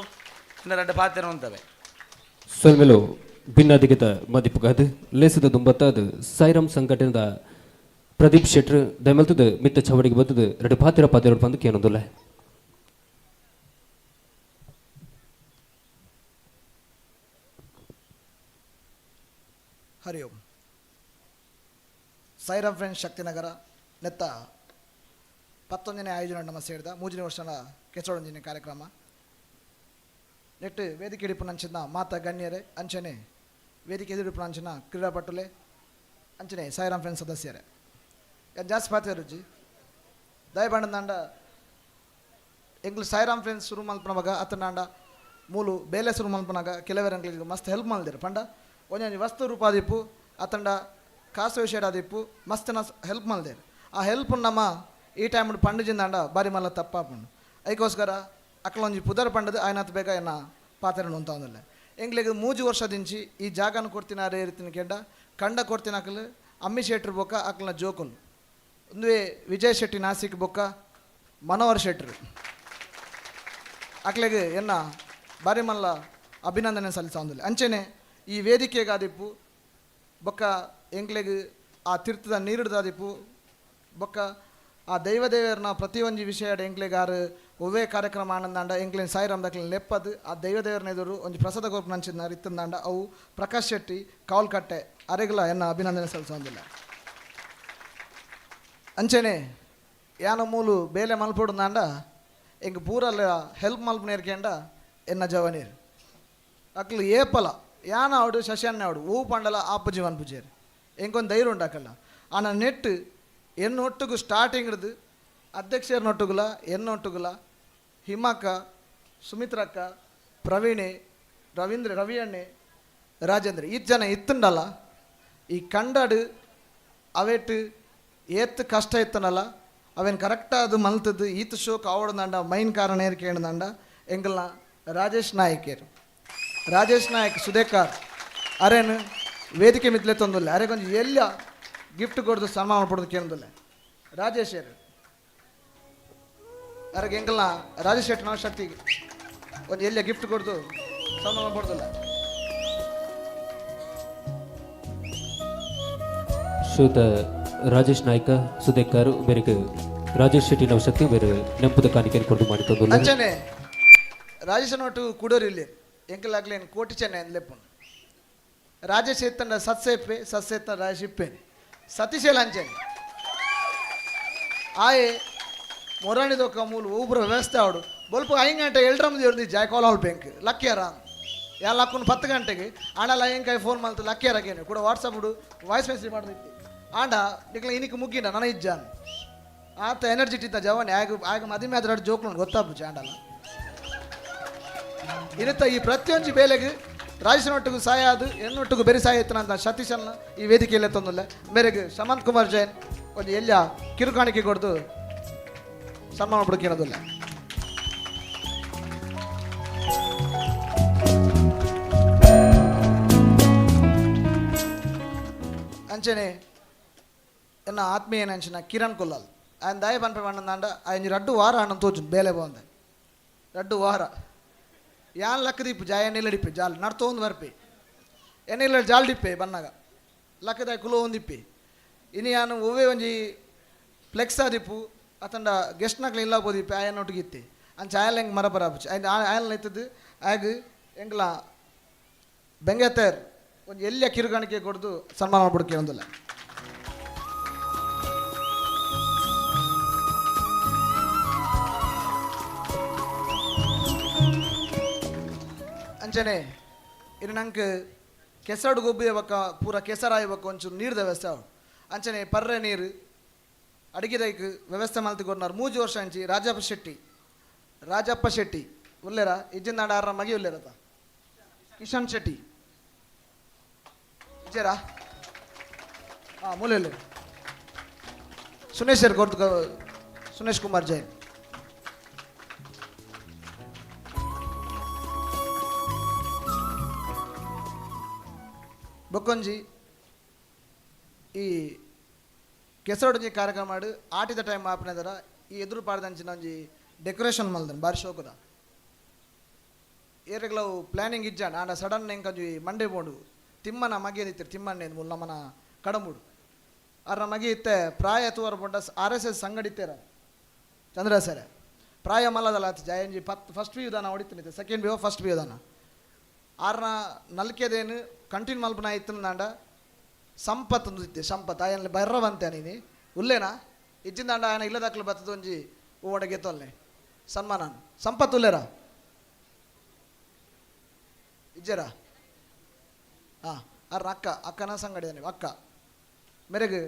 ರಡ್ಡ ಪಾತ್ರ ಉಂತವೆ ಸೊಲ್ಮೆಲು ಭಿನ್ನಾಧಿಕತ ಮದಿಪುಗಾದ್ ಲೇಸದ ದುಂಬತ್ತಾದ ಸಾಯಿರಾಮ್ ಸಂಘಟನೆದ ಪ್ರದೀಪ್ ಶೆಟ್ರು ದಯಮಲ್ತದ ಮಿತ್ತ ಚವಡಿಗೆ ಬತ್ತದ ಎರಡು ಪಾತಿರ ಪಾತಿರ ಬಂದು ಕೇನೊಂದುಲ್ಲ. ಹರಿ ಓಂ. ಸಾಯಿರಾಮ್ ಫ್ರೆಂಡ್ಸ್ ಶಕ್ತಿನಗರ ನೆತ್ತ 19ನೇ ಆಯೋಜನೆ ನಮ್ಮ ಸೇರಿದ 3ನೇ ವರ್ಷದ ಕೆಸರೊಂಜಿನ ಕಾರ್ಯಕ್ರಮ ನೆಟ್ಟು ವೇದಿಕೆ ಹಿಡಿಪುನಂಚಿನ ಮಾತಾ ಗಣ್ಯರೇ ಅಂಚನೆ ವೇದಿಕೆ ಎದುರಿಪುನಂಚಿನ ಕ್ರೀಡಾಪಟುಲೆ ಅಂಚನೆ ಸಾಯಿರಾಮ್ ಫ್ರೆಂಡ್ಸ್ ಸದಸ್ಯರೇ ಜಾಸ್ತಿ ಪಾತೆ ರುಚಿ ದಯಬಂಡಂದಾಂಡ ಎಂಗ್ಲು ಸಾಯಿರಾಮ್ ಫ್ರೆಂಡ್ಸ್ ಶುರು ಮಲ್ಪನವಾಗ ಅತ್ತನಾಂಡ ಮೂಲು ಬೇಲೆ ಶುರು ಮಲ್ಪನಾಗ ಕೆಲವರು ಎಂಗ್ಲಿಗೆ ಮಸ್ತ್ ಹೆಲ್ಪ್ ಮಲ್ದಿರು ಪಂಡ ಒಂಜೊಂಜಿ ವಸ್ತು ರೂಪಾದಿಪ್ಪು ಅತ್ತಂಡ ಕಾಸು ವಿಷಯಡಾದಿಪ್ಪು ಮಸ್ತ್ ಹೆಲ್ಪ್ ಮಲ್ದೇರು ಆ ಹೆಲ್ಪ್ ನಮ್ಮ ಈ ಟೈಮ್ ಪಂಡು ಜಿಂದಾಂಡ ಬಾರಿ ಮಲ್ಲ ತಪ್ಪಾಪುಂಡು ಅದಕ್ಕೋಸ್ಕರ ಅಕ್ಕಲೊಂಜಿ ಪುದರ್ ಪಂಡದು ಆಯ್ನಾತ್ ಬೇಗ ಎನ್ನ ಪಾತ್ರ ಅಂತ ಒಂದಲ್ಲ ಎಂಗ್ಲಿಗೆ 3 ವರ್ಷದಿಂಚಿ ಈ ಜಾಗನ ಕೊಡ್ತೀನಿ ಅರೇ ಇರ್ತೀನಿ ಕೆಂಡ ಕಂಡ ಕೊಡ್ತೀನಿ ಅಕ್ಕಲು ಅಮ್ಮಿ ಶೆಟ್ರು ಬೊಕ್ಕ ಅಕ್ಕಲ್ನ ಜೋಕುಲು ಒಂದುವೇ ವಿಜಯ್ ಶೆಟ್ಟಿ ನಾಸಿಕ್ ಬೊಕ್ಕ ಮನೋಹರ್ ಶೆಟ್ರು ಅಕ್ಲೆಗೆ ಎನ್ನ ಬಾರಿ ಮಲ್ಲ ಅಭಿನಂದನೆ ಸಲ್ಲಿಸ ಅಂಚೆನೆ ಈ ವೇದಿಕೆಗಾದಿಪ್ಪು ಬೊಕ್ಕ ಎಂಕ್ಲೆಗ್ ಆ ತೀರ್ಥದ ನೀರುಡ್ದಾದಿಪ್ಪು ಬೊಕ್ಕ ಆ ದೈವ ದೇವರನ್ನ ಪ್ರತಿಯೊಂಜಿ ವಿಷಯ ಎಂಕ್ಲೆಗಾರು ಒವ್ವೇ ಕಾರ್ಯಕ್ರಮ ಆನಂದಾಂಡ ಎಂಕ್ಲೆನ್ ಸಾಯಿರಾಮ್ ದಕ್ಲೆನ್ ಲೆಪ್ಪದು ಆ ದೈವ ದೇವರನ್ನ ಎದುರು ಒಂಜಿ ಪ್ರಸಾದ ಗೋಪು ನಂಚಿನ ಇತ್ತಂದಾಂಡ ಅವು ಪ್ರಕಾಶ್ ಶೆಟ್ಟಿ ಕಾವಲ್ಕಟ್ಟೆ ಅರೆಗ್ಲ ಎನ್ನ ಅಭಿನಂದನೆ ಸಲ್ಲಿಸೊಂದಿಲ್ಲ. ಅಂಚೆನೆ ಯಾನ ಮೂಲು ಬೇಲೆ ಮಲ್ಪೊಡುಂದಾಂಡ ಎಂಕ್ ಪೂರಲ್ಲ ಹೆಲ್ಪ್ ಮಲ್ಪನೇರ್ಕೆಂಡ ಎನ್ನ ಜವನೀರು ಅಕ್ಲು ಏಪಲ ಯಾನ ಅವಡು ಶಶಾನ್ಯ ಅವಡು ಹೂ ಪಂಡಲ ಆಪುಜಿ ಪೂಜೇರು ಎಂಕೊಂದು ಧೈರ್ಯ ಉಂಡಾಕಲ್ಲ ಆನ ನೆಟ್ಟು ಎನ್ನೊಟ್ಟುಗು ಸ್ಟಾರ್ಟಿಂಗ್ ಹಿಡ್ದು ಅಧ್ಯಕ್ಷರನ್ನೊಟ್ಟುಗುಲ ಎನ್ನೊಟ್ಟುಗುಲ ಹಿಮಕ್ಕ ಸುಮಿತ್ರಕ್ಕ ಪ್ರವೀಣೆ ರವೀಂದ್ರ ರವಿಯಣ್ಣೆ ರಾಜೇಂದ್ರ ಈ ಜನ ಇತ್ತುಂಡಲ್ಲ ಈ ಕಂಡಡು ಅವೆಟ್ ಏತ್ ಕಷ್ಟ ಇತ್ತನಲ್ಲ ಅವೇನು ಕರೆಕ್ಟಾದ ಮಲ್ತದ್ದು ಈತ ಶೋಕ್ ಆವಡದಂಡ ಮೈನ್ ಕಾರಣ ಏರ್ ಕೇಳದಂಡ ಎಂಗಲ್ನ ರಾಜೇಶ್ ನಾಯಕರು ರಾಜೇಶ್ ನಾಯಕ್ ಸುದೇಕಾರ್ ಅರೇನು ವೇದಿಕೆ ಮಿತ್ಲೆ ತೊಂದಿಲ್ಲ ಅರೆ ಕೊಂಚ ಎಲ್ಲ ಗಿಫ್ಟ್ ಕೊಡ್ದು ಸನ್ಮಾನ ಪಡೋದು ಕೇಳೋದಿಲ್ಲ ರಾಜೇಶ್ ಅರೆಗೆ ಎಂಗಲ್ನ ರಾಜೇಶ್ ಶೆಟ್ಟಿ ನಾವು ಶಕ್ತಿ ಒಂದು ಎಲ್ಲ ಗಿಫ್ಟ್ ಕೊಡ್ದು ಸನ್ಮಾನ ಪಡೋದಿಲ್ಲ. ಶ್ರೀಯುತ ರಾಜೇಶ್ ನಾಯ್ಕ ಸುದೇಕಾರ್ ಬೇರೆಗೆ ರಾಜೇಶ್ ಶೆಟ್ಟಿ ನವಶಕ್ತಿ ಬೇರೆ ನೆಂಪುದ ಕಾಣಿಕೆ ಕೊಟ್ಟು ಮಾಡಿ ತಂದು ಅಂಚನೆ ರಾಜೇಶ್ ಒಟ್ಟು ಕುಡೋರು ಇಲ್ಲಿ ಎಂಕಲಾಗ್ಲೇನು ಕೋಟಿ ಚೆನ್ನೆ ಅಂದ್ಲೆಪ್ಪು ರಾಜೇಶ್ ಎತ್ತಂಡ ಸತ್ಸೆಪ್ಪೆ ಸತ್ಸೆತ್ತ ರಾಜೇಶ್ ಇಪ್ಪೇನೆ ಸತೀಶೇಲ ಅಂಚನೆ ಆಯೆ ಮೊರಾಣಿದೊಕ್ಕ ಮೂಲು ಒಬ್ಬರ ವ್ಯವಸ್ಥೆ ಆಡು ಬೊಲ್ಪ 5 ಗಂಟೆ ಎಲ್ರಮ್ದು ಇರ್ದಿ ಜಾಯ್ ಕಾಲ್ ಆಲ್ ಬ್ಯಾಂಕ್ ಲಕ್ಕಿಯರ ಯಾ ಲಕ್ಕುನ್ 10 ಗಂಟೆಗೆ ಆಂಡಲ ಐಂಕಾಯಿ ಫೋನ್ ಮಾಡ್ತು ಲಕ್ಕಿಯರಾಗೇನು ಕೂಡ ವಾಟ್ಸಪ್ ವಾಯ್ಸ್ ಮೆಸೇಜ್ ಮಾಡಿತ್ತು ಆಂಡ ನಿಕ್ಲ ಇನಿಕ್ ಮುಗ್ಗಿನ ನನ್ನ ಇಜ್ಜಾನ್ ಆತ ಎನರ್ಜಿಟಿ ಇತ್ತ ಜವಾನಿ ಆಗ ಆಗ ಮದುವೆ ಆದ್ರೆ ಜೋಕ್ಲು ಗೊತ್ತಾಪು ಆಂಡಲ್ಲ ಇರುತ್ತೆ ಈ ಪ್ರತಿಯೊಂದು ಬೇಲೆಗೆ ರಾಜೇಶನೊಟ್ಟಿಗೂ ಸಹಾಯ ಅದು ಎನ್ನೊಟ್ಟಿಗೂ ಬೇರೆ ಸಹಾಯ ಇತ್ತು ಅಂತ ಸತೀಶನ್ನ ಈ ವೇದಿಕೆಯಲ್ಲೇ ತಂದಿಲ್ಲ ಮೇರೆಗೆ ಶಮಂತ್ ಕುಮಾರ್ ಜೈನ್ ಒಂದು ಎಲ್ಲ ಕಿರುಕಾಣಿಕೆ ಕೊಡ್ದು ಸನ್ಮಾನ ಬಿಡೋದಿಲ್ಲ. ಅಂಚನೆ ಎನ್ನ ಆತ್ಮೀಯ ಅಂಚಿನ ಕಿರಣ್ ಕೊಲ್ಲಾಲ್ ఆయన ದಯ ಪನ್ಪೆ ಪಂಡಂದಾಂಡ ఆయన ರಡ್ಡು ವಾರ ಅಣ್ಣ ತೋಚು ಬೇಲೆ ಬಂದೆ ರಡ್ಡು ವಾರ ಯಾನ್ ಲಕ್ಕದಿಪ್ಪು ಜಾಯ ಎಣ್ಣೆಲ್ಲಡಿಪ್ಪೆ ಜಾಲ್ ನಡ್ತೋಂದು ಬರ್ಪೆ ಎಣ್ಣೆಲ್ಲ ಜಾಲ್ ಡಿಪ್ಪೆ ಬನ್ನಾಗ ಲಕ್ಕದಾಯ ಕುಲೋ ಒಂದಿಪ್ಪೆ ಇನಿ ಯಾನು ಒವ್ವೇ ಒಂಜಿ ಫ್ಲೆಕ್ಸ್ ಆದಿಪ್ಪು ಅತಂಡ ಗೆಸ್ಟ್ನಾಕ್ಲ ಇಲ್ಲ ಬೋದಿಪ್ಪೆ ಆಯನ ಒಟ್ಟಿಗೆ ಅಂಚ ಆಯಲ್ ಹೆಂಗೆ ಮರ ಬರಾಪುಚಿ ಆಯನ ಆಯಲ್ ಇತ್ತದು ಆಗ ಎಂಗ್ಲ ಬೆಂಗತೇರ್ ಒಂದು ಎಲ್ಲಿಯ ಕಿರುಗಾಣಿಕೆ ಕೊಡ್ದು ಸನ್ಮಾನ ಮಾಡ್ಬಿಡಕ್ಕೆ ಒಂದಿಲ್ಲ. ಅಂಚನೆ ಇನ್ನು ನಂಗೆ ಕೆಸರು ಗೊಬ್ಬಿ ಬಕ್ಕ ಪೂರ ಕೆಸರಾಯಿ ಬಕ್ಕ ಒಂಚೂರು ನೀರ್ದ ವ್ಯವಸ್ಥೆ ಅವು ಅಂಚನೆ ಪರ್ರೆ ನೀರು ಅಡಿಗೆದೈಕ್ ವ್ಯವಸ್ಥೆ ಮಲ್ತಿಕೊರ್ನಾರು 3 ವರ್ಷ ಅಂಚಿ ರಾಜಪ್ಪ ಶೆಟ್ಟಿ ರಾಜಪ್ಪ ಶೆಟ್ಟಿ ಉಲ್ಲೇರ ಇಜ್ಜಿಂದಾಂಡ ಆರ ಮಗಿ ಉಲ್ಲೇರತ ಕಿಶನ್ ಶೆಟ್ಟಿ ಇಜ್ಜೇರಾ ಹಾಂ ಮೂಲೆ ಸುನೇಶ್ ಸರ್ ಕೊರ್ದು ಸುನೇಶ್ ಕುಮಾರ್ ಜೈನ್ ಬೊಕ್ಕೊಂಜಿ ಈ ಕೆಸರೊಡಂಜಿ ಕಾರ್ಯಕ್ರಮ ಮಾಡಿ ಆಟಿದ ಟೈಮ್ ಆಪನೆದರ ಈ ಎದುರು ಪಾಡ್ದಂಚಿನ ಒಂಜಿ ಡೆಕೋರೇಷನ್ ಮಲ್ದನ್ ಬಾರಿ ಶೋಕದ ಏರೆಗ್ಲವು ಪ್ಲ್ಯಾನಿಂಗ್ ಇಜ್ಜಾಂಡ ಆಂಡ ಸಡನ್ ಎಂಕೊಂಜಿ ಮಂಡೆ ಬೋಂಡು ತಿಮ್ಮನ ಮಗಿಯದಿತ್ತಾರೆ ತಿಮ್ಮಣ್ಣೆ ಮೂಲ ನಮ್ಮನ ಕಡಂಬುಡು ಅರ್ನ ಮಗಿ ಇತ್ತೆ ಪ್ರಾಯ ತೂವರ ಪೊಂಡ ಆರ್ ಎಸ್ ಎಸ್ ಸಂಘಡಿತ್ತೇರ ಚಂದ್ರ ಸರ ಪ್ರಾಯ ಮಲ್ಲದಲ್ಲ ಆತು ಜಯಂಜಿ ಪತ್ ಫಸ್ಟ್ ಪಿ ಯು ದಾನ ಹೊಡಿತೀನಿ second P U first P U ದಾನ ಆರ್ನ ನಲ್ಕೆದೇನು ಕಂಟಿನ್ಯೂ ಮಲ್ಪನ ಇತ್ತು ಸಂಪತ್ ಇತ್ತೆ ಸಂಪತ್ ಆಯನಲ್ಲಿ ಬೈರವಂತೆ ನೀನು ಉಲ್ಲೇನಾ ಇಜ್ಜಿಂದಾಂಡ ఆయన ಇಲ್ಲದಾಕ್ಲು ಬತ್ತದ ಒಂಜಿ ಓಡಗೆ ತೊಲ್ಲೆ ಸನ್ಮಾನ ಸಂಪತ್ ಉಲ್ಲೇರಾ ಇಜ್ಜೇರಾ ಹಾಂ ಅರ್ನ ಅಕ್ಕ ಅಕ್ಕನ ಸಂಗಡಿ ನೀವು ಅಕ್ಕ ಮೇರೆಗೆ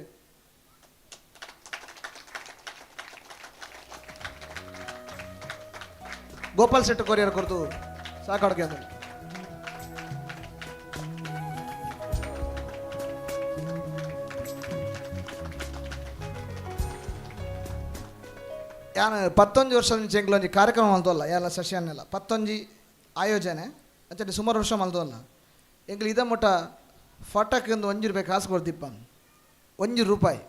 ಗೋಪಾಲ್ ಶೆಟ್ಟಿ ಕೊರಿಯರ್ ಕೊರ್ದು ಸಾಕಾಡ್ಕೆ ಅಂದ್ರೆ ಯಾನ್ 19 ವರ್ಷದ ಒಂಜಿ ಕಾರ್ಯಕ್ರಮ ಮಲ್ತೊಲ್ಲ ಯಾಲ ಸೆಷನ್ ಎಲ್ಲ 19 ಆಯೋಜನೆ ಅಂಚನೆ ಸುಮಾರು ವರ್ಷ ಮಲ್ತೊಲ್ಲ ಎಂಕ್ಲು ಇದ ಮುಟ್ಟ ಫಟಕ್ ಒಂದು 1 ರೂಪಾಯಿ ಕಾಸು ಕೊಡ್ತಿಪ್ಪ 1 ರೂಪಾಯಿ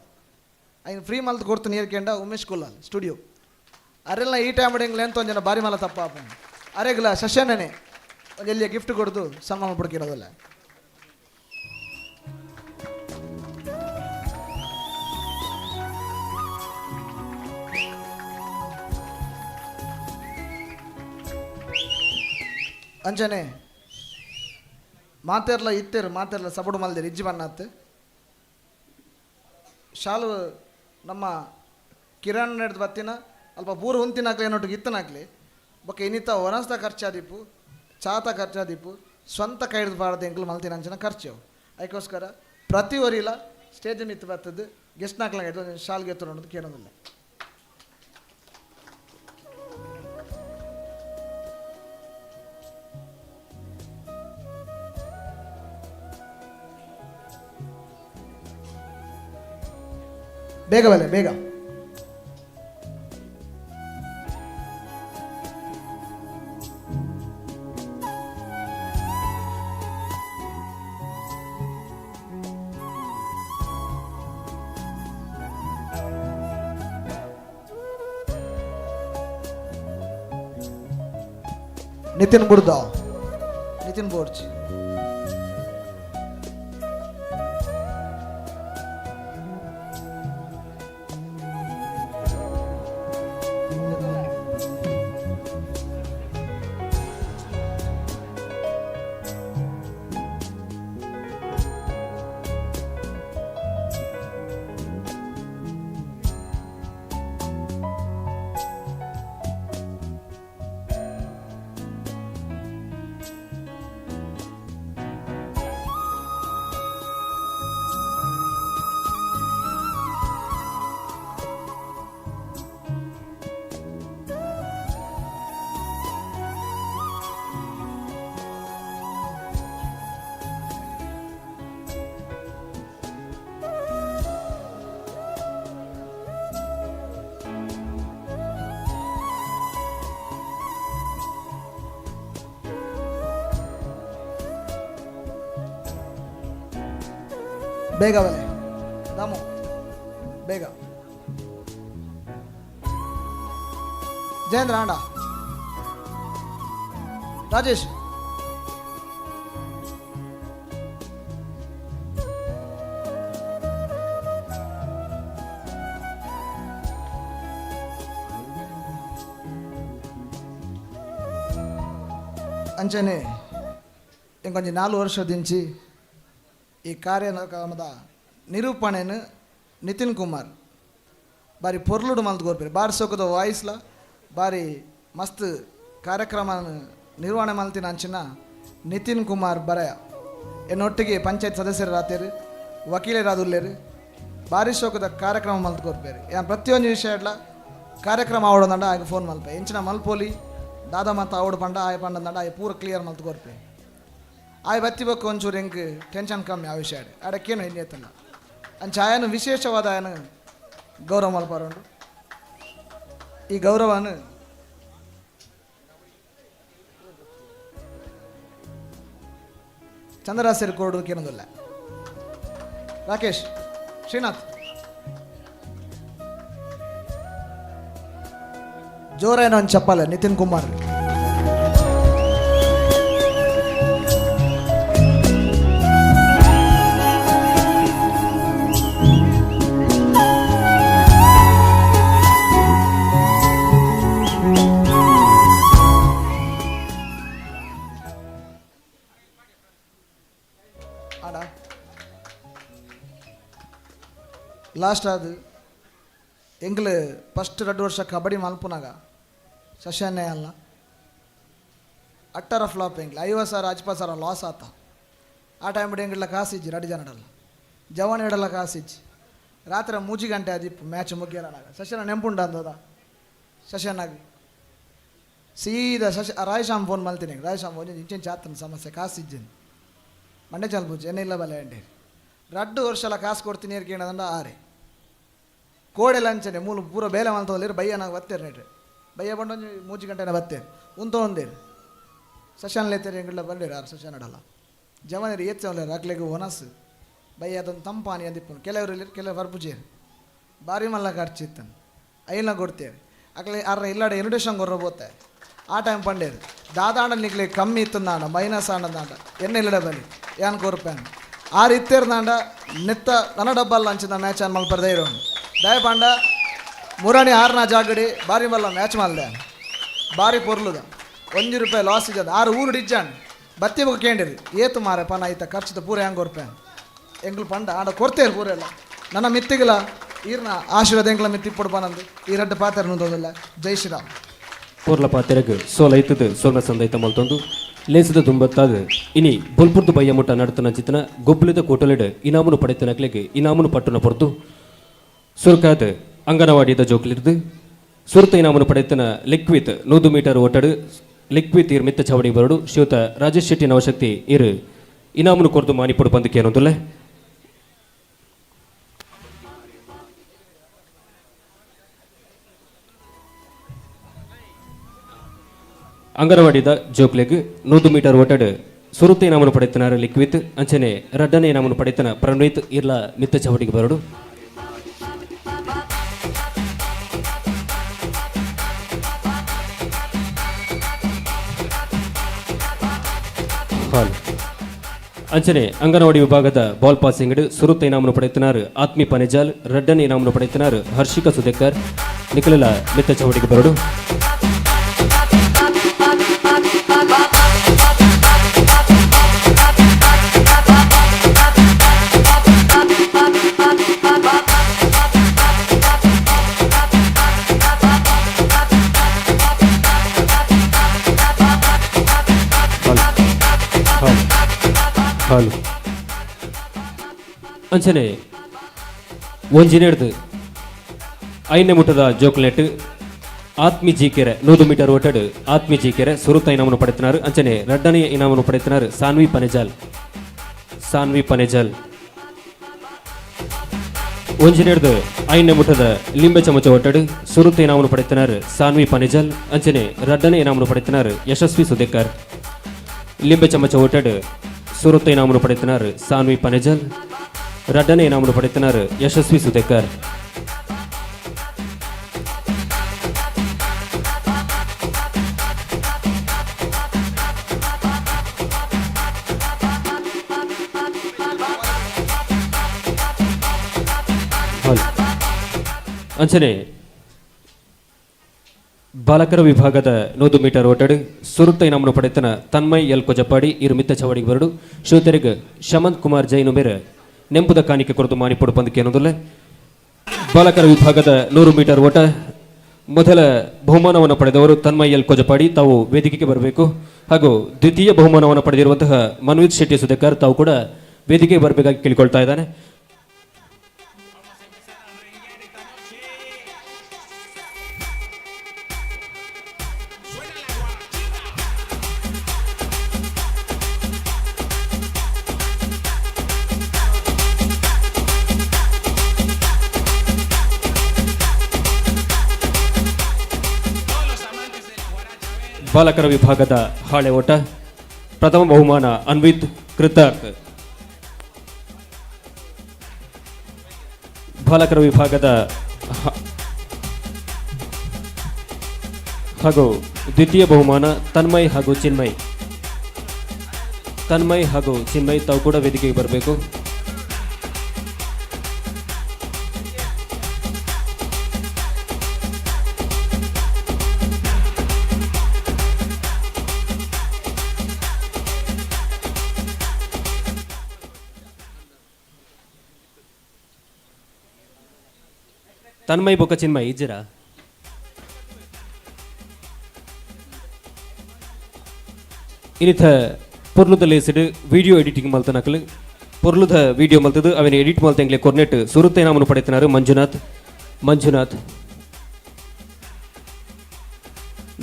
ಐನ್ ಫ್ರೀ ಮಲ್ತು ಕೊಡ್ತು ನೀರು ಕೇಂಡ ಉಮೇಶ್ ಕುಲ್ಲಾಲ್ ಸ್ಟುಡಿಯೋ ಅರೆಲ್ಲ ಈ ಟೈಮ್ ಎಂಗ್ಲ ಎಂತ ಒಂಜನ ಬಾರಿ ಮಲ ತಪ್ಪ ಅರೆಗ್ಲ ಸೆಷನ್ನೇ ಒಂದು ಎಲ್ಲಿಯ ಗಿಫ್ಟ್ ಕೊಡ್ದು ಸನ್ಮಾನ ಪಡ್ಕಿರೋದಲ್ಲ. ಅಂಚನೆ ಮಾತೆರ್ಲ ಇತ್ತೇರು ಮಾತೆರ್ಲ ಸಪೋರ್ಟ್ ಮಲ್ದೇರು ಇಜ್ಜಿ ಬನ್ನಾತ್ ಶಾಲು ನಮ್ಮ ಕಿರಣ್ ನಡೆದು ಬತ್ತಿನ ಅಲ್ಪ ಪೂರ ಉಂತಿನಾಕ್ಲಿ ಏನೊಟ್ಟಿಗೆ ಇತ್ತನಾಕ್ಲಿ ಬೊಕ್ಕ ಇನ್ನಿತ ಒನಸ್ತ ಖರ್ಚಾದಿಪ್ಪು ಚಾತ ಖರ್ಚಾದಿಪ್ಪು ಸ್ವಂತ ಕೈ ಹಿಡ್ದು ಬಾರ್ದು ಎಂಕ್ಲು ಮಲ್ತಿನ ಅಂಚಿನ ಖರ್ಚು ಅದಕ್ಕೋಸ್ಕರ ಪ್ರತಿ ವರಿಲ ಸ್ಟೇಜ್ ಮಿತ್ತು ಬರ್ತದ್ದು ಗೆಸ್ಟ್ ನಾಕ್ಲಾಗ ಶಾಲ್ಗೆ ಎತ್ತರೋದು ಕೇಳೋದಿಲ್ಲ. ಬೇಗ ಬಲೆ ಬೇಗ. ನಿತಿನ್ ಬುಡ್ದ, ನಿತಿನ್ ಬೋರ್ಜ್. ಬೇಗ ಬಲೆ ದಾಮು, ಬೇಗ. ಜಯೇಂದ್ರ ಆಂಡ, ರಾಜೇಶ್. ಅಂಚನೆ ಇಂಕೊಂಜಿ 4 ವರ್ಷದಿಂಚಿ ಈ ಕಾರ್ಯಕ್ರಮದ ನಿರೂಪಣೆನು ನಿತಿನ್ ಕುಮಾರ್ ಬಾರಿ ಪೊರ್ಲುಡು ಮಲ್ತ್ ಕೊರ್ಪೆರ್. ಬಾರಿ ಸೋಕದ ವಾಯ್ಸ್ಲ ಬಾರಿ ಮಸ್ತ್ ಕಾರ್ಯಕ್ರಮ ನಿರ್ವಹಣೆ ಮಲ್ತಿನ ಅಂಚಿನ ನಿತಿನ್ ಕುಮಾರ್ ಬರಯ ಎನ್ನೊಟ್ಟಿಗೆ ಪಂಚಾಯತ್ ಸದಸ್ಯರಾತೇರು, ವಕೀಲರಾದುಲ್ಲೇರು, ಬಾರಿ ಸೋಕದ ಕಾರ್ಯಕ್ರಮ ಮಲ್ತ್ ಕೊರ್ಪೆರ್. ಯಾನ್ ಪ್ರತಿಯೊಂದು ವಿಷಯ ಇಡ್ಲ ಕಾರ್ಯಕ್ರಮ ಆವಡಂಡ ಆಗ ಫೋನ್ ಮಲ್ಪೆ ಎಂಚಿನ ಮಲ್ಪೋಲಿ ದಾದಾ ಮಾತ ಆವಡು ಪಂಡ ಆಯ ಪಂಡಂಡ ಆಯ ಪೂರ ಕ್ಲಿಯರ್ ಮಲ್ತ್ ಕೊರ್ಪೆ. ಆಯ್ ಬತ್ತಿ ಬೊಕ್ಕ ಒಂಚೂರು ಎಂಕ್ ಟೆನ್ಷನ್ ಕಮ್ಮಿ ಆ ವಿಷಯ ಅಡಕ್ಕೇನು ಎಣ್ಣೆತ್ತಲ್ಲ ಅಂಚ ಆಯನು ವಿಶೇಷವಾದ ಆಯನು ಗೌರವ ಮಲ್ಪಾರುಂಡು. ಈ ಗೌರವನು ಚಂದ್ರರಾಸರಿ ಕೋಡು ಕೇನೊಂದಿಲ್ಲ. ರಾಕೇಶ್, ಶ್ರೀನಾಥ್ ಜೋರೇನೋ ಒಂದು ಚಪ್ಪಾಲೆ ನಿತಿನ್ ಕುಮಾರ್. ಲಾಸ್ಟ್ ಅದು ಎಂಗ್ಲು ಫಸ್ಟ್ 2 ವರ್ಷ ಕಬಡ್ಡಿ ಮಲ್ಪುನಾಗ ಸಶನ್ನೇ ಅಲ್ಲ ಅಟ್ಟರ ಫ್ಲಾಪ್ ಎಂಗ್ಲು 50,000 50,000 ಲಾಸ್ ಆತ. ಆ ಟೈಮ್ ಬಿಡಿ ಎಂಗ್ಲ ಕಾಸಿಜ್ಜಿ 2 ಜನ ಇಡಲ್ಲ ಜವಾನ್ ಇಡಲ್ಲ ಕಾಸಿಜ್ಜಿ. ರಾತ್ರಿ 3 ಗಂಟೆ ಆದಿಪ್ಪು ಮ್ಯಾಚ್ ಮುಗಿಯಲ್ಲ ಸಶನ ನೆಂಪುಂಡ ಅಂದದ ಸಶನಾಗಿ ಸೀದಾ ಶಶ ರಾಯಶಾಮ್ ಫೋನ್ ಮಲ್ತೀನಿ. ರಾಯಶಾಮ್ ಫೋನ್ ಇಂಚಿನ ಚಾತನ ಸಮಸ್ಯೆ ಕಾಸಿಜ್ಜಿನ ಮಂಡೆ ಚಾಲ್ ಪೂಜೆ ಎನ್ನ ಇಲ್ಲ ಬಲೆ ಅಂಡಿ 2 ವರ್ಷ ಕಾಸು ಕೊಡ್ತೀನಿ ಏರ್ಕೇಣದಂಡ ಆರೆ ಕೋಡೆ ಲಂಚನೆ ಮೂಲು ಪೂರ ಬೇಲೆ ಮಲ್ತೊಂದಿರು ಬಯ್ಯನಾಗ ಬತ್ತೇರು ನೆಟ್ರೆ ಬಯ್ಯ ಬಂಡ ಒಂಜಿ 3 ಗಂಟೆನ ಬತ್ತೇರು ಉಂತೊಂದೇರು ಸಶನ್ ಲೇತೇರು ಎಂಗಿಲ್ಲ ಬರ್ಲೇರು ಆರು ಸಶನ್ ಅಡಲ್ಲ ಜವನರು ಏತ್ಸವಲ್ಲೇರು ಅಕ್ಲೆಗ್ ಒನಸ್ ಬಯ್ಯ ಅದೊಂದು ತಂಪಾನಿ ಅಂದಿಪ್ಪನು ಕೆಲವರು ಇಲ್ಲಿ ಕೆಲವು ಬರ್ಪುಜೇರು ಬಾರಿ ಮಲ್ಲ ಖರ್ಚು ಇತ್ತನು ಐಲ ಕೊಡ್ತೇವೆ ಅಕ್ಲೆ ಅರ್ರ ಇಲ್ಲಾಡ ಇನ್ವಿಟೇಷನ್ ಕೊರ್ರ ಬೋತೆ ಆ ಟೈಮ್ ಪಂಡೇರು ದಾದಾಂಡ ನಿಕ್ಲೆ ಕಮ್ಮಿ ಇತ್ತಂದಾಂಡ ಮೈನಸ್ ಆಂಡಂದಾಂಡ ಎಣ್ಣೆ ಇಲ್ಲಡ ಬಲಿ ಯಾನ್ ಕೊರ್ಪೇನು ಆರು ಇತ್ತೇರ್ದಾಂಡ ನೆತ್ತ ನನ್ನ ಡಬ್ಬಲ್ಲ ಅಂಚಿನ ಮ್ಯಾಚ್ ಅನ್ ಮಲ್ಪರ್ದೇ ಇರೋನು ದಯಪಾಂಡ ಮುರಾಣಿ ಆರ್ನ ಜಾಗಡಿ ಬಾರಿ ಮಲ್ಲ ಮ್ಯಾಚ್ ಮಲ್ದೆ ಬಾರಿ ಪೊರ್ಲುದ 1 ರೂಪಾಯಿ ಲಾಸ್ ಇದ್ದದ ಆರು ಊರು ಡಿಜ್ಜಾನ್ ಬತ್ತಿ ಬೊಕ್ಕ ಕೇಂಡಿರಿ ಏತು ಮಾರೆ ಪನ ಐತ ಖರ್ಚುದ ಪೂರ ಹೆಂಗೆ ಕೊರ್ಪೇನು ಎಂಗ್ಲು ಪಂಡ ಆಡ ಕೊರ್ತೇರು ಪೂರ ಎಲ್ಲ ನನ್ನ ಮಿತ್ತಿಗಲ ಈರ್ನ ಆಶೀರ್ವಾದ ಎಂಗ್ಲ ಮಿತ್ತಿ ಪೊಡ್ಪಾನಂದು ಈ ರಡ್ಡು ಪಾತ್ರ ನುಂದೋದಿಲ್ಲ. ಜೈ ಶ್ರೀರಾಮ್. ಪೂರ್ಲ ಪಾತೆರಗ್ ಸೋಲ ಐತದ ಸೋಲ್ನ ಸಂದೈತ ಮಲ್ತೊಂದು ಲೇಸದ ದುಂಬತ್ತಾದ ಇನಿ ಬೊಲ್ಪುರ್ದು ಬಯ್ಯ ಮುಟ್ಟ ನಡತನ ಚಿತ್ತನ ಗೊಬ್ಬಲಿದ ಕೋಟಲೆಡ್ ಇನಾಮುನು ಪಡೆತನಕ್ಲೆಗ್ ಇನಾಮುನು ಪಟ್ಟುನ ಪೊರ್ತು ಸುರ್ಕಾದ ಅಂಗನವಾಡಿದ ಜೋಕ್ಲಿರ್ದು ಸುರ್ತ ಇನಾಮುನು ಪಡೆತನ ಲಿಕ್ವಿತ್ 100 ಮೀಟರ್ ಓಟಡು ಲಿಕ್ವಿತ್ ಇರ್ ಮಿತ್ತ ಚಾವಡಿ ಬರಡು ಶ್ರೀಯುತ ರಾಜೇಶ್ ಶೆಟ್ಟಿ ನವಶಕ್ತಿ ಇರು ಇನಾಮುನು ಕೊರ್ದು ಮಾನಿಪೊಡು ಬಂದಕ್ಕೆ ಏನೊಂದುಲ್ಲೆ. ಅಂಗನವಾಡಿದ ಜೋಕ್ಲೆಗ್ 100 ಮೀಟರ್ ಓಟಡ್ ಸುರುತ್ತ ಇನಾಮನ್ನು ಪಡೆತನಾರು ಲಿಕ್ವಿತ್ ಅಂಚನೆ ರಡ್ಡನೇ ಇನಾಮನ್ನು ಪಡೆತನ ಪ್ರಣೀತ್ ಇರ್ಲ ಮಿತ್ತ ಚವಟಿಗೆ ಬರಡು. ಹಾಲ್ ಅಂಚನೆ ಅಂಗನವಾಡಿ ವಿಭಾಗದ ಬಾಲ್ ಪಾಸಿಂಗ್ ಸುರುತ್ತ ಇನಾಮನ್ನು ಪಡೆತನಾರು ಆತ್ಮಿ ಪನೆಜಾಲ್, ರಡ್ಡನೇ ಇನಾಮನ್ನು ಪಡೆತನಾರು ಹರ್ಷಿಕಾ ಸುದೇಕರ್ ನಿಖಲಲ ಮಿತ್ತ ಚವಟಿಗೆ ಬರಡು. ಹಾಲು ಅಂಚನೆ ಒಂಜಿನೇಡ್ದು ಐನೇ ಮುಟ್ಟದ ಜೋಕ್ಲೆಟ್ ಆತ್ಮಿ ಜೀಕೆರೆ 100 ಮೀಟರ್ ಓಟಡ್ ಆತ್ಮಿ ಜೀಕೆರೆ ಸುರುತ ಇನಾಮನ್ನು ಪಡೆತನಾರು ಅಂಚನೆ ರಡ್ಡನೆಯ ಇನಾಮನ್ನು ಪಡೆತನಾರು ಸಾನ್ವಿ ಪನೆಜಾಲ್. ಸಾನ್ವಿ ಪನೆಜಾಲ್ ಒಂಜಿನೇಡ್ದು ಐನೇ ಮುಟ್ಟದ ಲಿಂಬೆ ಚಮಚ ಓಟಡ್ ಸುರುತ ಇನಾಮನ್ನು ಪಡೆತನಾರು ಸಾನ್ವಿ ಪನೆಜಾಲ್ ಅಂಚನೆ ರಡ್ಡನೆ ಇನಾಮನ್ನು ಪಡೆತನಾರು ಯಶಸ್ವಿ ಸುದೇಕರ್. ಲಿಂಬೆ ಚಮಚ ಓಟಡ್ ಸುರುತ್ತ ಇನಾಮನ್ನು ಪಡೆತನಾರು ಸಾನ್ವಿ ಪನೆಜಲ್, ರಡ್ಡನೆ ಇನಾಮನ್ನು ಪಡೆತನಾರು ಯಶಸ್ವಿ ಸುದೇಕರ್. ಅಂಚನೆ ಬಾಲಕರ ವಿಭಾಗದ 100 ಮೀಟರ್ ಓಟಡ್ ಸುರುತ್ತ ಇನಾಮನ್ನು ಪಡೆತನ ತನ್ಮಯ್ ಎಲ್ ಕೊಜಪಾಡಿ ಇರು ಮಿತ್ತ ಚವಡಿಗೆ ಬರಡು. ಶ್ರೋತರಿಗ್ ಶಮಂತ್ ಕುಮಾರ್ ಜೈನು ಮೇರೆ ನೆಂಪುದ ಕಾಣಿಕೆ ಕೊರತು ಮಾನಿಪೊಡು ಪಂದಕ್ಕೆ. ಬಾಲಕರ ವಿಭಾಗದ 100 ಮೀಟರ್ ಓಟ ಮೊದಲ ಬಹುಮಾನವನ್ನು ಪಡೆದವರು ತನ್ಮಯ್ ಎಲ್ ಕೊಜಪಾಡಿ, ತಾವು ವೇದಿಕೆಗೆ ಬರಬೇಕು. ಹಾಗೂ ದ್ವಿತೀಯ ಬಹುಮಾನವನ್ನು ಪಡೆದಿರುವಂತಹ ಮನ್ವಿತ್ ಶೆಟ್ಟಿ ಸುಧಾಕರ್ ತಾವು ಕೂಡ ವೇದಿಕೆಗೆ ಬರಬೇಕಾಗಿ ಕೇಳಿಕೊಳ್ತಾ ಇದ್ದಾನೆ. ಬಾಲಕರ ವಿಭಾಗದ ಹಾಳೆ ಓಟ ಪ್ರಥಮ ಬಹುಮಾನ ಅನ್ವಿತ್ ಕೃತಾರ್ಥ್. ಬಾಲಕರ ವಿಭಾಗದ ಹಾಗೂ ದ್ವಿತೀಯ ಬಹುಮಾನ ತನ್ಮಯ್ ಹಾಗೂ ಚಿನ್ಮಯ್. ತನ್ಮಯ್ ಹಾಗೂ ಚಿನ್ಮಯ್ ತಾವು ಕೂಡ ವೇದಿಕೆಗೆ ಬರಬೇಕು. ತನ್ಮಯ್ ಬೊಕ್ಕ ಚಿನ್ಮಯ್ ಇಜ್ಜಿರಾ? ಇನ್ನಿತ ಪೊರ್ಲುದ ಲೇಸಿಡ್ ವಿಡಿಯೋ ಎಡಿಟಿಂಗ್ ಮಲ್ತನಕಲು ಪೊರ್ಲುದ ವಿಡಿಯೋ ಮಲ್ತದು ಅವನ ಎಡಿಟ್ ಮಲ್ತ ಎಂಗ್ಲೆ ಕೊರ್ನೆಟ್ ಸುರುತ್ತ ಇನಾಮನ್ನು ಪಡೆತನಾರು ಮಂಜುನಾಥ್. ಮಂಜುನಾಥ್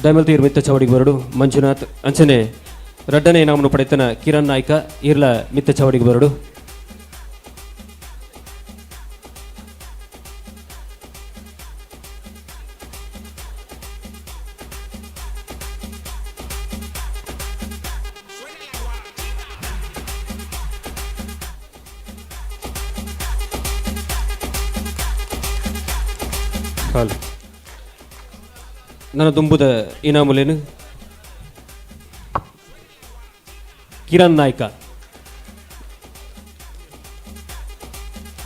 ದಯಮಲ್ತಿ ಮಿತ್ತ ಚವಡಿಗೆ ಬರಡು ಮಂಜುನಾಥ್. ಅಂಚನೆ ರಡ್ಡನೆ ಇನಾಮನ್ನು ಪಡೆತನ ಕಿರಣ್ ನಾಯ್ಕ ಇರ್ಲ ಮಿತ್ತ ಚವಡಿಗೆ ಬರಡು. ನನ್ನ ದುಂಬುದ ಇನಾಮುಲೇನು ಕಿರಣ್ ನಾಯ್ಕ.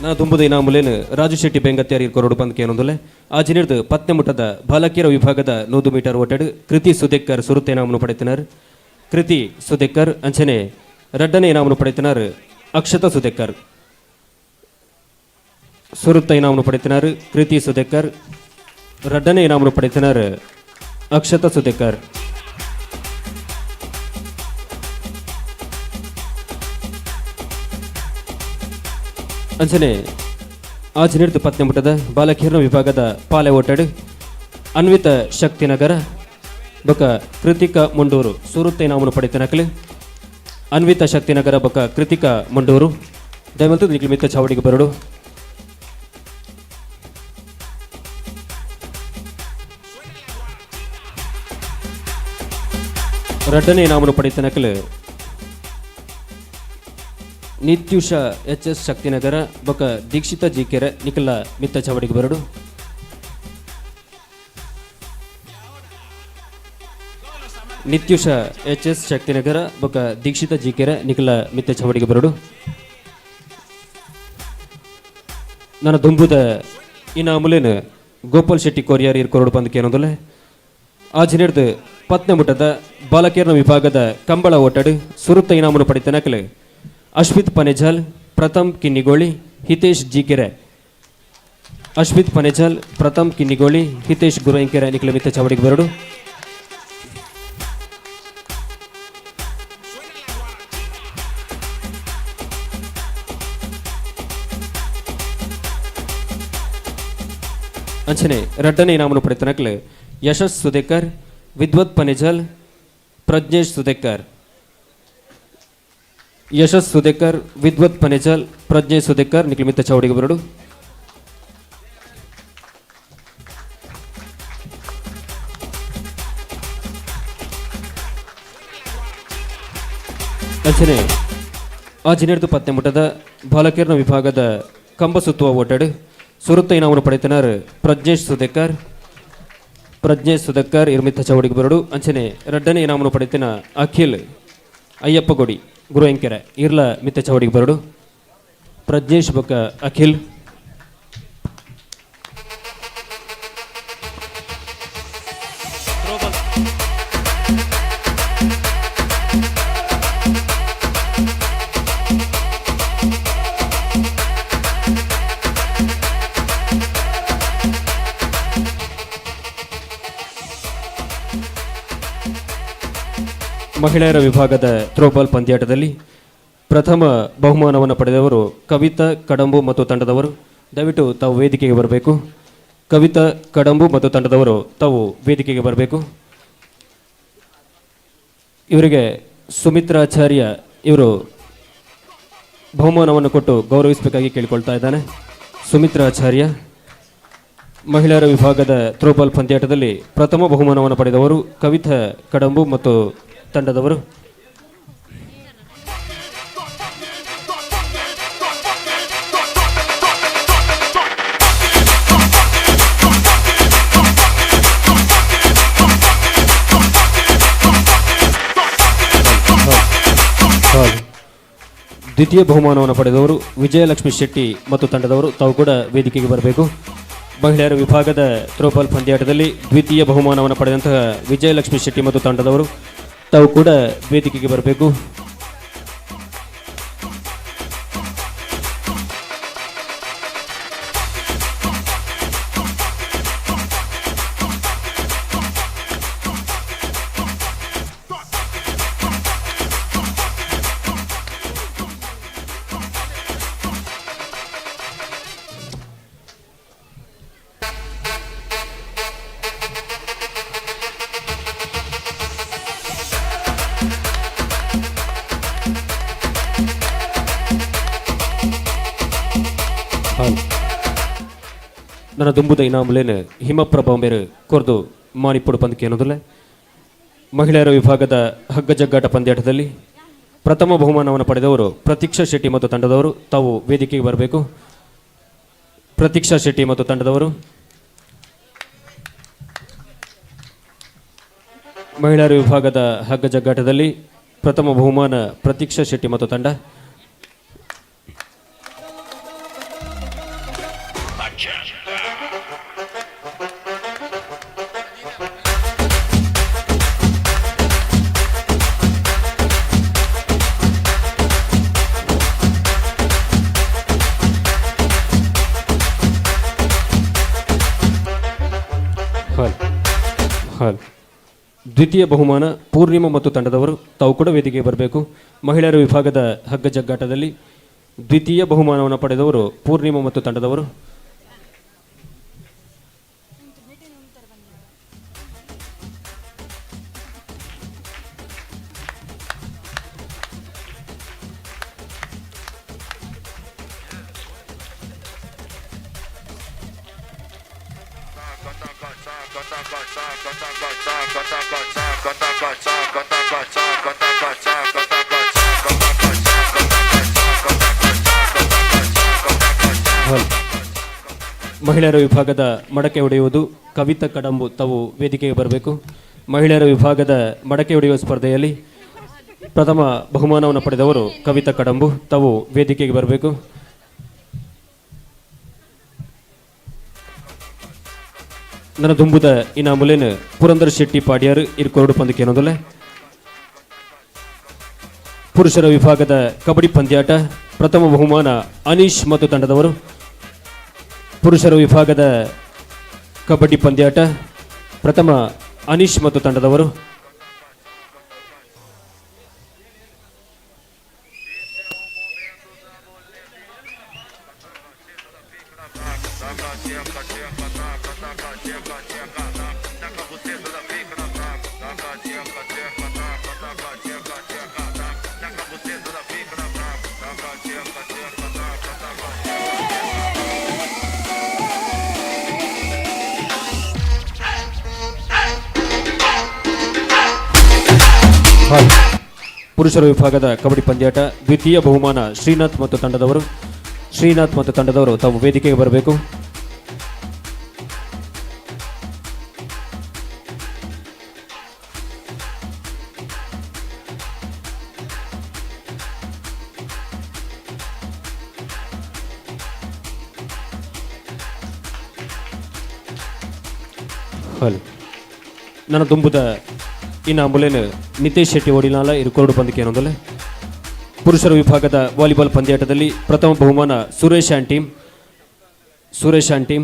ನನ್ನ ದುಂಬುದ ಇನಾಮುಲೇನು ರಾಜು ಶೆಟ್ಟಿ ಬೆಂಗತ್ಯಾರಿ ಕೊರಡು ಬಂದ್ಕೆ ಏನೊಂದುಲೆ ಆ ಜಿನಿರ್ದು ಪತ್ನೆ ಮುಟ್ಟದ ಬಾಲಕಿಯರ ವಿಭಾಗದ 100 ಮೀಟರ್ ಓಟಡ್ ಕೃತಿ ಸುದೇಕರ್ ಸುರುತ್ತ ಇನಾಮನ್ನು ಪಡೆತನಾರ್. ಕೃತಿ ಸುದೇಕರ್ ಅಂಚನೆ ರಡ್ಡನೆ ಇನಾಮನ್ನು ಪಡೆತನಾರ್ ಅಕ್ಷತಾ ಸುದೇಕರ್. ಸುರುತ್ತ ಇನಾಮನ್ನು ಪಡೆತನಾರ್ ಕೃತಿ ಸುದೇಕರ್, ರಡ್ಡನೆ ಇನಾಮನ್ನು ಪಡೆತನಾರ್ ಅಕ್ಷತಾ ಸುದೇಕರ್. ಅಂಚನೆ ಆ ಜಿನಿರ್ದು ಪತ್ನಿ ಮುಟ್ಟದ ಬಾಲಕಿಯರ ವಿಭಾಗದ ಪಾಲೆ ಓಟಡ್ ಅನ್ವಿತ ಶಕ್ತಿನಗರ ಬೊಕ ಕೃತಿಕಾ ಮುಂಡೂರು ಸುರುತ್ತ ಇನಾಮನ್ನು ಪಡೆತನಕಲು. ಅನ್ವಿತ ಶಕ್ತಿನಗರ ಬೊಕ ಕೃತಿಕಾ ಮುಂಡೂರು ದಯಮಲ್ತು ನಿಖಿಲ್ ಮಿತ್ತ ಚಾವಡಿಗೆ ಬರಡು. ರಡ್ಡನೇ ಇನಾಮನ್ನು ಪಡೆತನಕಲು ನಿತ್ಯುಷ ಎಚ್ ಎಸ್ ಶಕ್ತಿನಗರ ಬೊಕ ದೀಕ್ಷಿತ ಜಿಕೆರೆ ನಿಖಲ ಮಿತ್ತ ಚಾವಡಿಗೆ ಬರಡು. ನಿತ್ಯುಷ ಎಚ್ ಎಸ್ ಶಕ್ತಿನಗರ ಬೊಕ ದೀಕ್ಷಿತ ಜಿಕೆರೆ ನಿಖಲ ಮಿತ್ತ ಚಾವಡಿಗೆ ಬರಡು. ನನ್ನ ದುಂಬುದ ಇನಾಮುಲೇನು ಗೋಪಾಲ್ ಶೆಟ್ಟಿ ಕೊರಿಯರ್ ಇರ್ಕೊರಡು ಪಂದಕೇನೊಂದುಲೆ ಆಜಿನೇರ್ದು ಪತ್ನೆ ಮುಟ್ಟದ ಬಾಲಕೇರ್ನ ವಿಭಾಗದ ಕಂಬಳ ಓಟಡು ಸುರುತ್ತ ಇನಾಮನ್ನು ಪಡಿತನಕಲು ಅಶ್ವಿತ್ ಪನೆಜಾಲ್, ಪ್ರಥಮ್ ಕಿನ್ನಿಗೋಳಿ, ಹಿತೇಶ್ ಜಿಕೆರೆ. ಅಶ್ವಿತ್ ಪನೆಜಾಲ್, ಪ್ರಥಮ್ ಕಿನ್ನಿಗೋಳಿ, ಹಿತೇಶ್ ಗುರಂಕೆರೆ ನಿಖಲ ಮಿತ್ತ ಚಾವಡಿಗೆ ಬರಡು. ಅಂಚನೆ ರಡ್ಡನೇ ಇನಾಮನ್ನು ಪಡೆತನಕಲು ಯಶಸ್ ಸುದೇಕರ್, ವಿದ್ವತ್ ಪನೆಜಾಲ್, ಪ್ರಜ್ಞೇಶ್ ಸುದೇಕರ್. ಯಶಸ್ ಸುದೇಕರ್, ವಿದ್ವತ್ ಪನೆಜಾಲ್, ಪ್ರಜ್ಞೇಶ್ ಸುದೇಕರ್ ನಿಖಲ ಮಿತ್ತ ಚಾವಡಿಗೆ ಬರಡು. ಅಂಚನೆ ಆಜಿನೇರ್ದು ಪತ್ನೆ ಮುಟ್ಟದ ಬಾಲಕೇರ್ನ ವಿಭಾಗದ ಕಂಬ ಸುತ್ತುವ ಓಟಡು ಸುರುತ್ತ ಇನಾಮನ್ನು ಪಡೆತನಾರ್ ಪ್ರಜ್ಞೇಶ್ ಸುದೇಕರ್. ಪ್ರಜ್ಞೇಶ್ ಸುದೇಕರ್ ಇರ್ಮಿತ್ತ ಚಾವಡಿಗೆ ಬರಡು. ಅಂಚನೆ ರಡ್ಡನೇ ಇನಾಮನ್ನು ಪಡೆತನ ಅಖಿಲ್ ಅಯ್ಯಪ್ಪಗೋಡಿ ಗುರುವೆಂಕೆರೆ ಇರ್ಲ ಮಿತ್ತ ಚಾವಡಿಗೆ ಬರಡು. ಪ್ರಜ್ಞೇಶ್ ಬೊಕ್ಕ ಅಖಿಲ್. ಮಹಿಳೆಯರ ವಿಭಾಗದ ಥ್ರೋಬಾಲ್ ಪಂದ್ಯಾಟದಲ್ಲಿ ಪ್ರಥಮ ಬಹುಮಾನವನ್ನು ಪಡೆದವರು ಕವಿತಾ ಕಡಂಬು ಮತ್ತು ತಂಡದವರು. ದಯವಿಟ್ಟು ತಾವು ವೇದಿಕೆಗೆ ಬರಬೇಕು. ಕವಿತಾ ಕಡಂಬು ಮತ್ತು ತಂಡದವರು ತಾವು ವೇದಿಕೆಗೆ ಬರಬೇಕು. ಇವರಿಗೆ ಸುಮಿತ್ರಾಚಾರ್ಯ ಇವರು ಬಹುಮಾನವನ್ನು ಕೊಟ್ಟು ಗೌರವಿಸಬೇಕಾಗಿ ಕೇಳಿಕೊಳ್ತಾ ಇದ್ದಾನೆ. ಸುಮಿತ್ರಾಚಾರ್ಯ ಮಹಿಳೆಯರ ವಿಭಾಗದ ಥ್ರೋಬಾಲ್ ಪಂದ್ಯಾಟದಲ್ಲಿ ಪ್ರಥಮ ಬಹುಮಾನವನ್ನು ಪಡೆದವರು ಕವಿತಾ ಕಡಂಬು ಮತ್ತು ತಂಡದವರು. ದ್ವಿತೀಯ ಬಹುಮಾನವನ್ನು ಪಡೆದವರು ವಿಜಯಲಕ್ಷ್ಮಿ ಶೆಟ್ಟಿ ಮತ್ತು ತಂಡದವರು ತಾವು ಕೂಡ ವೇದಿಕೆಗೆ ಬರಬೇಕು. ಮಹಿಳೆಯರ ವಿಭಾಗದ ಥ್ರೋಬಾಲ್ ಪಂದ್ಯಾಟದಲ್ಲಿ ದ್ವಿತೀಯ ಬಹುಮಾನವನ್ನು ಪಡೆದಂತಹ ವಿಜಯಲಕ್ಷ್ಮಿ ಶೆಟ್ಟಿ ಮತ್ತು ತಂಡದವರು ತಾವು ಕೂಡ ವೇದಿಕೆಗೆ ಬರಬೇಕು. ನನ್ನ ದುಂಬುದ ಇನಾಮುಲೇನು ಹಿಮಪ್ರಭಾ ಮೇರು ಕೊರ್ದು ಮಾನಿಪ್ಪುಡು ಪಂದ್ಯಕ್ಕೆ ಮಹಿಳೆಯರ ವಿಭಾಗದ ಹಗ್ಗ ಜಗ್ಗಾಟ ಪಂದ್ಯಾಟದಲ್ಲಿ ಪ್ರಥಮ ಬಹುಮಾನವನ್ನು ಪಡೆದವರು ಪ್ರತೀಕ್ಷಾ ಶೆಟ್ಟಿ ಮತ್ತು ತಂಡದವರು ತಾವು ವೇದಿಕೆಗೆ ಬರಬೇಕು. ಪ್ರತೀಕ್ಷಾ ಶೆಟ್ಟಿ ಮತ್ತು ತಂಡದವರು. ಮಹಿಳೆಯರ ವಿಭಾಗದ ಹಗ್ಗ ಜಗ್ಗಾಟದಲ್ಲಿ ಪ್ರಥಮ ಬಹುಮಾನ ಪ್ರತೀಕ್ಷಾ ಶೆಟ್ಟಿ ಮತ್ತು ತಂಡ. ದ್ವಿತೀಯ ಬಹುಮಾನ ಪೂರ್ಣಿಮಾ ಮತ್ತು ತಂಡದವರು ತಾವು ಕೂಡ ವೇದಿಕೆಗೆ ಬರಬೇಕು. ಮಹಿಳೆಯರ ವಿಭಾಗದ ಹಗ್ಗ ಜಗ್ಗಾಟದಲ್ಲಿ ದ್ವಿತೀಯ ಬಹುಮಾನವನ್ನು ಪಡೆದವರು ಪೂರ್ಣಿಮಾ ಮತ್ತು ತಂಡದವರು. ಮಹಿಳೆಯರ ವಿಭಾಗದ ಮಡಕೆ ಹೊಡೆಯುವುದು ಕವಿತಾ ಕಡಂಬು ತಾವು ವೇದಿಕೆಗೆ ಬರಬೇಕು. ಮಹಿಳೆಯರ ವಿಭಾಗದ ಮಡಕೆ ಹೊಡೆಯುವ ಸ್ಪರ್ಧೆಯಲ್ಲಿ ಪ್ರಥಮ ಬಹುಮಾನವನ್ನು ಪಡೆದವರು ಕವಿತಾ ಕಡಂಬು ತಾವು ವೇದಿಕೆಗೆ ಬರಬೇಕು. ನನ್ನ ದುಂಬುದ ಇನಾಮುಲೇನು ಪುರಂದರ್ ಶೆಟ್ಟಿ ಪಾಡ್ಯಾರ್ ಇರ್ಕೊರಡು ಪಂದ್ಯಕ್ಕೇನೊಂದಲ್ಲ. ಪುರುಷರ ವಿಭಾಗದ ಕಬಡ್ಡಿ ಪಂದ್ಯಾಟ ಪ್ರಥಮ ಬಹುಮಾನ ಅನೀಶ್ ಮತ್ತು ತಂಡದವರು. ಪುರುಷರ ವಿಭಾಗದ ಕಬಡ್ಡಿ ಪಂದ್ಯಾಟ ಪ್ರಥಮ ಅನೀಶ್ ಮತ್ತು ತಂಡದವರು. ಪುರುಷರ ವಿಭಾಗದ ಕಬಡ್ಡಿ ಪಂದ್ಯಾಟ ದ್ವಿತೀಯ ಬಹುಮಾನ ಶ್ರೀನಾಥ್ ಮತ್ತು ತಂಡದವರು. ಶ್ರೀನಾಥ್ ಮತ್ತು ತಂಡದವರು ತಾವು ವೇದಿಕೆಗೆ ಬರಬೇಕು. ನನ್ನ ದುಂಬುದ ಇನ್ನಾಮುಲೇನು ನಿತೇಶ್ ಶೆಟ್ಟಿ ಒಡಿನಾಲ ಇರುಕೋಡು ಪಂದ್ಯಕ್ಕೆ ಏನೊಂದಲ್ಲ. ಪುರುಷರ ವಿಭಾಗದ ವಾಲಿಬಾಲ್ ಪಂದ್ಯಾಟದಲ್ಲಿ ಪ್ರಥಮ ಬಹುಮಾನ Suresh and team. Suresh and team.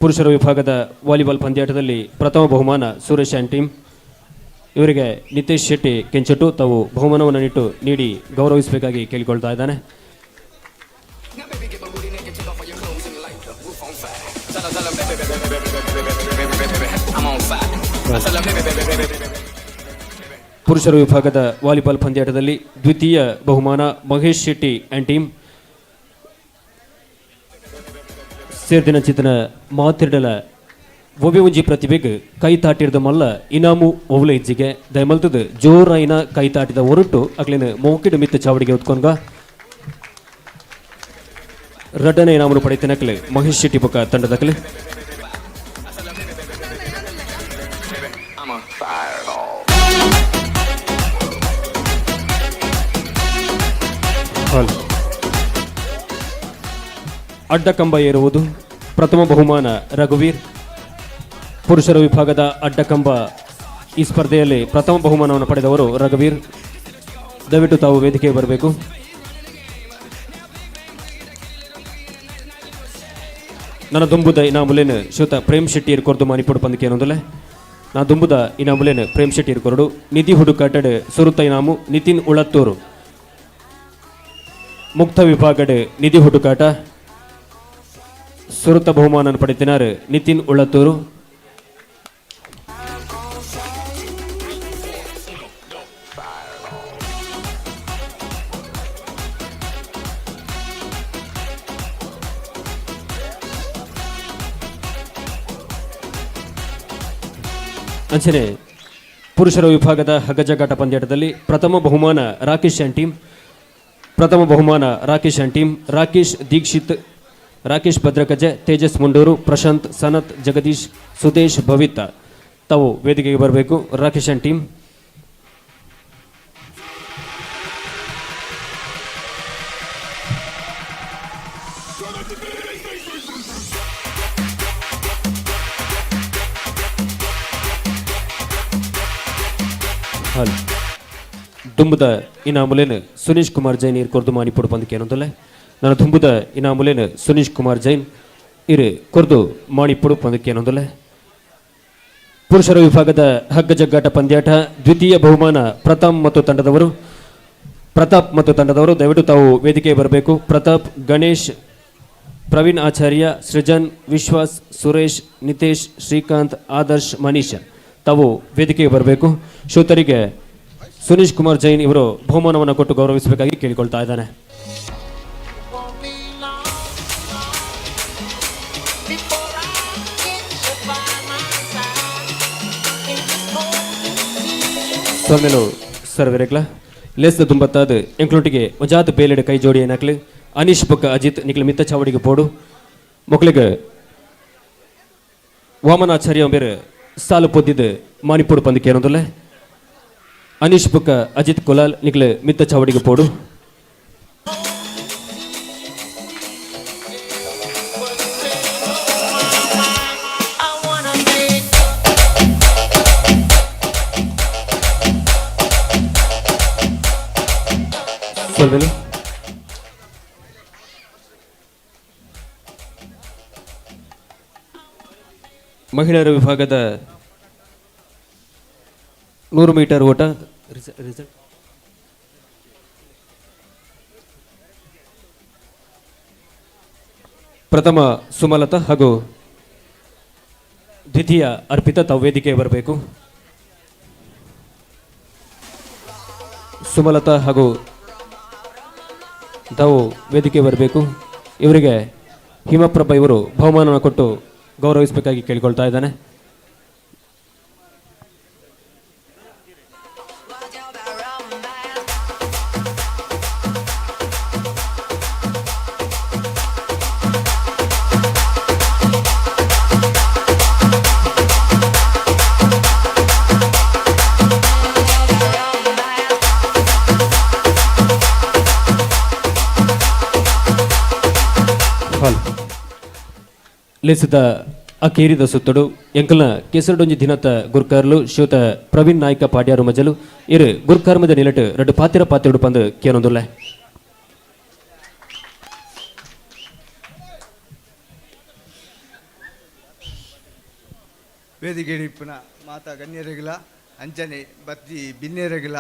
ಪುರುಷರ ವಿಭಾಗದ ವಾಲಿಬಾಲ್ ಪಂದ್ಯಾಟದಲ್ಲಿ ಪ್ರಥಮ ಬಹುಮಾನ ಸುರೇಶ್ ಆ್ಯಂಡ್ ಟೀಮ್. ಇವರಿಗೆ ನಿತೇಶ್ ಶೆಟ್ಟಿ ಕೆಂಚಟ್ಟು ತಾವು ಬಹುಮಾನವನ್ನು ನೀಡಿ ಗೌರವಿಸಬೇಕಾಗಿ ಕೇಳಿಕೊಳ್ತಾ ಇದ್ದಾನೆ. ಪುರುಷರ ವಿಭಾಗದ ವಾಲಿಬಾಲ್ ಪಂದ್ಯಾಟದಲ್ಲಿ ದ್ವಿತೀಯ ಬಹುಮಾನ ಮಹೇಶ್ ಶೆಟ್ಟಿ ಆ್ಯಂಡ್ ಟೀಮ್. ಸೇರ್ದಿನ ಚಿತನ ಮಾತಿರ್ಡಲ ಒಬ್ಬೆ ಒಂಜಿ ಪ್ರತಿಭೆಗ್ ಕೈ ತಾಟಿರ್ದ ಮಲ್ಲ ಇನಾಮು ಒವ್ಲ ಇಜ್ಜಿಗೆ ದಯಮಲ್ತದ ಜೋರಾಯಿನ ಕೈ ತಾಟಿದ ಹೊರಟು ಅಕ್ಲಿನ ಮೋಕಿಡ ಮಿತ್ತ ಚಾವಡಿಗೆ ಉತ್ಕೊಂಗ ರಡ್ಡನೆ ಇನಾಮನು ಪಡೆತನಕ್ಲೆ ಮಹೇಶ್ ಶೆಟ್ಟಿ ಬೊಕ್ಕ ತಂಡದಕ್ಲೆ. ಅಡ್ಡಕಂಬ ಏರುವುದು ಪ್ರಥಮ ಬಹುಮಾನ ರಘುವೀರ್. ಪುರುಷರ ವಿಭಾಗದ ಅಡ್ಡಕಂಬ ಈ ಸ್ಪರ್ಧೆಯಲ್ಲಿ ಪ್ರಥಮ ಬಹುಮಾನವನ್ನು ಪಡೆದವರು ರಘುವೀರ್. ದಯವಿಟ್ಟು ತಾವು ವೇದಿಕೆಗೆ ಬರಬೇಕು. ನನ್ನ ದುಂಬುದ ಇನಾಮುಲೇನು ಶ್ವೇತ ಪ್ರೇಮ್ ಶೆಟ್ಟಿ ಕೊರದು ಮಾನಿಪುಡು ಪಂದಕ್ಕೆ ಏನೊಂದಲ್ಲ. ನಾ ದುಂಬುದ ಇನಾಮುಲೇನು ಪ್ರೇಮ್ ಶೆಟ್ಟಿ ಕೊರಡು. ನಿಧಿ ಹುಡುಕಾಟಡ್ ಸುರುತ ಇನಾಮು ನಿತಿನ್ ಉಳತ್ತೂರು. ಮುಕ್ತ ವಿಭಾಗಡ್ ನಿಧಿ ಹುಡುಕಾಟ ಸುರುತ ಬಹುಮಾನ ಪಡೆತಿನಾರು ನಿತಿನ್ ಉಳತ್ತೂರು. ಅಂಚನೆ ಪುರುಷರ ವಿಭಾಗದ ಹಗ್ಗಜಗ್ಗಾಟ ಪಂದ್ಯಾಟದಲ್ಲಿ ಪ್ರಥಮ ಬಹುಮಾನ ರಾಕೇಶ್ ಆ್ಯಂಡ್ ಟೀಮ್. ಪ್ರಥಮ ಬಹುಮಾನ ರಾಕೇಶ್ ಆ್ಯಂಡ್ ಟೀಮ್. ರಾಕೇಶ್ ದೀಕ್ಷಿತ್, ರಾಕೇಶ್ ಭದ್ರಕಜೆ, ತೇಜಸ್ ಮುಂಡೂರು, ಪ್ರಶಾಂತ್, ಸನತ್, ಜಗದೀಶ್, ಸುದೇಶ್, ಭವಿತಾ ತಾವು ವೇದಿಕೆಗೆ ಬರಬೇಕು. Rakesh and team. ಹಲ್ ದುಂಬುದ ಇನಾಮುಲೇನು ಸುನೀಶ್ ಕುಮಾರ್ ಜೈನ್ ಇರ್ ಕೊರ್ದು ಮಾನಿಪುಡು ಪಂದಕ್ಕೆ ಏನೊಂದಲ್ಲ. ನನ್ನ ದುಂಬುದ ಇನಾಮುಲೇನು ಸುನೀಶ್ ಕುಮಾರ್ ಜೈನ್ ಇರು ಕೊರ್ದು ಮಾಣಿಪುಡು ಪಂದಕ್ಕೆ ಏನೊಂದಲ್ಲ. ಪುರುಷರ ವಿಭಾಗದ ಹಗ್ಗಜಗ್ಗಾಟ ಪಂದ್ಯಾಟ ದ್ವಿತೀಯ ಬಹುಮಾನ ಪ್ರತಾಪ್ ಮತ್ತು ತಂಡದವರು. ಪ್ರತಾಪ್ ಮತ್ತು ತಂಡದವರು ದಯವಿಟ್ಟು ತಾವು ವೇದಿಕೆಗೆ ಬರಬೇಕು. ಪ್ರತಾಪ್, ಗಣೇಶ್, ಪ್ರವೀಣ್ ಆಚಾರ್ಯ, ಸೃಜನ್, ವಿಶ್ವಾಸ್, ಸುರೇಶ್, ನಿತೇಶ್, ಶ್ರೀಕಾಂತ್, ಆದರ್ಶ್, ಮನೀಶ್ ತಾವು ವೇದಿಕೆಗೆ ಬರಬೇಕು. ಶ್ರೋತರಿಗೆ ಸುನೀಶ್ ಕುಮಾರ್ ಜೈನ್ ಇವರು ಬಹುಮಾನವನ್ನು ಕೊಟ್ಟು ಗೌರವಿಸಬೇಕಾಗಿ ಕೇಳಿಕೊಳ್ತಾ ಇದ್ದಾನೆ. ಸೊಲ್ಮೆಲು ಸರ್ವೆರೆಗ್ಲ ಲೇಸ್ದ ದುಂಬತ್ತಾದ ಎಂಕ್ಲೊಟ್ಟಿಗೆ ಒಂಜಾತ್ ಬೇಲೆಡ್ ಕೈ ಜೋಡಿ ಏನಾಕ್ಲು ಅನೀಶ್ ಬೊಕ್ಕ ಅಜಿತ್ ನಿಕ್ಲ ಮಿತ್ತ ಚಾವಡಿಗೆ ಪೋಡು ಮೊಕ್ಲೆಗ್ ವಾಮನಾಚಾರ್ಯ ಬೇರೆ ಸಾಲು ಪೊದ್ದಿದ್ದು ಮಾನಿಪೋಡು ಪಂದಕ್ಕೆ ಏನೊಂದಲ್ಲ ಅನೀಶ್ ಬೊಕ್ಕ ಅಜಿತ್ ಕೊಲಾಲ್ ನಿಕ್ಲ ಮಿತ್ತ ಚಾವಡಿಗೆ ಪೋಡು. ಸೊಲ್ಮೆಲು ಮಹಿಳೆಯರ ವಿಭಾಗದ 100 ಮೀಟರ್ ಓಟ ರಿಸಲ್ಟ್ ಪ್ರಥಮ ಸುಮಲತಾ ಹಾಗೂ ದ್ವಿತೀಯ ಅರ್ಪಿತಾ ತಾವು ವೇದಿಕೆ ಬರಬೇಕು. ಸುಮಲತಾ ಹಾಗೂ ತಾವು ವೇದಿಕೆ ಬರಬೇಕು. ಇವರಿಗೆ ಹಿಮಪ್ರಭ ಇವರು ಬಹುಮಾನವನ್ನು ಕೊಟ್ಟು ಗೌರವಿಸಬೇಕಾಗಿ ಕೇಳಿಕೊಳ್ತಾ ಇದ್ದಾನೆ. ಲೇಸಿದ ಅಕೇರಿದ ಸುತ್ತಡು ಎಂಕಲ್ನ ಕೆಸರಡೊಂಜಿ ದಿನತ ಗುರ್ಕಾರ್ಲು ಶ್ರೀಯುತ ಪ್ರವೀಣ್ ನಾಯ್ಕ ಪಾಡ್ಯಾರು ಮಜಲು ಇರು ಗುರ್ಕಾರ್ಮದ ನಿಲಟು ರಡ್ಡು ಪಾತಿರ ಪಾತಿರಡು ಪಂದು ಕೇನೊಂದುಲ್ಲ. ವೇದಿಕೆ ಮಾತಾ ಗಣ್ಯರಿಗಿಲ್ಲ ಅಂಚನೆ ಬತ್ತಿ ಬಿನ್ನೇರಗಿಲ್ಲ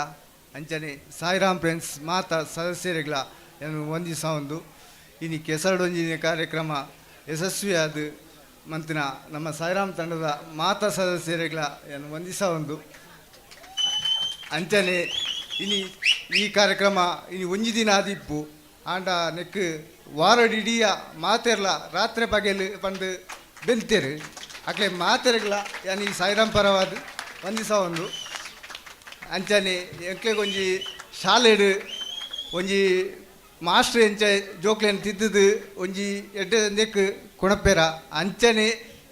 ಅಂಚನೆ ಸಾಯಿರಾಮ್ ಫ್ರೆಂಡ್ಸ್ ಮಾತಾ ಸದಸ್ಯರಿಗಿಲ್ಲ ಏನು ವಂದಿಸ ಒಂದು ಇನಿ ಕೆಸರಡೊಂಜಿನ ಕಾರ್ಯಕ್ರಮ ಯಶಸ್ವಿಯಾದ ಮಂತಿನ ನಮ್ಮ ಸಾಯಿರಾಮ್ ತಂಡದ ಮಾತಾ ಸದಸ್ಯರಿಗಳ ಏನು ವಂದಿಸ ಒಂದು ಅಂಚನೆ ಇನಿ ಈ ಕಾರ್ಯಕ್ರಮ ಇನಿ ಒಂಜಿ ದಿನ ಆದಿಪ್ಪು ಆಂಡ ನೆಕ್ ವಾರಡಿಡಿಯ ಮಾತೆರ್ಲ ರಾತ್ರಿ ಪಗೆಲು ಪಂದು ಬೆಂತೇರು ಅಕ್ಲೆ ಮಾತೆರ್ಗಳ ಯಾನ್ ಈ ಸಾಯಿರಾಮ್ ಪರವಾದ ವಂದಿಸ ಒಂದು ಅಂಚನೆ ಎಂಕ್ಲೆಗೊಂಜಿ ಶಾಲೆಡು ಒಂಜಿ ಮಾಸ್ಟರ್ ಎಂಚ ಜೋಕ್ಲೆನ್ ತಿದ್ದದು ಒಂಜಿ ಎಡ್ಡೆ ನೆಕ್ ಕುಣಪೇರ ಅಂಚನೆ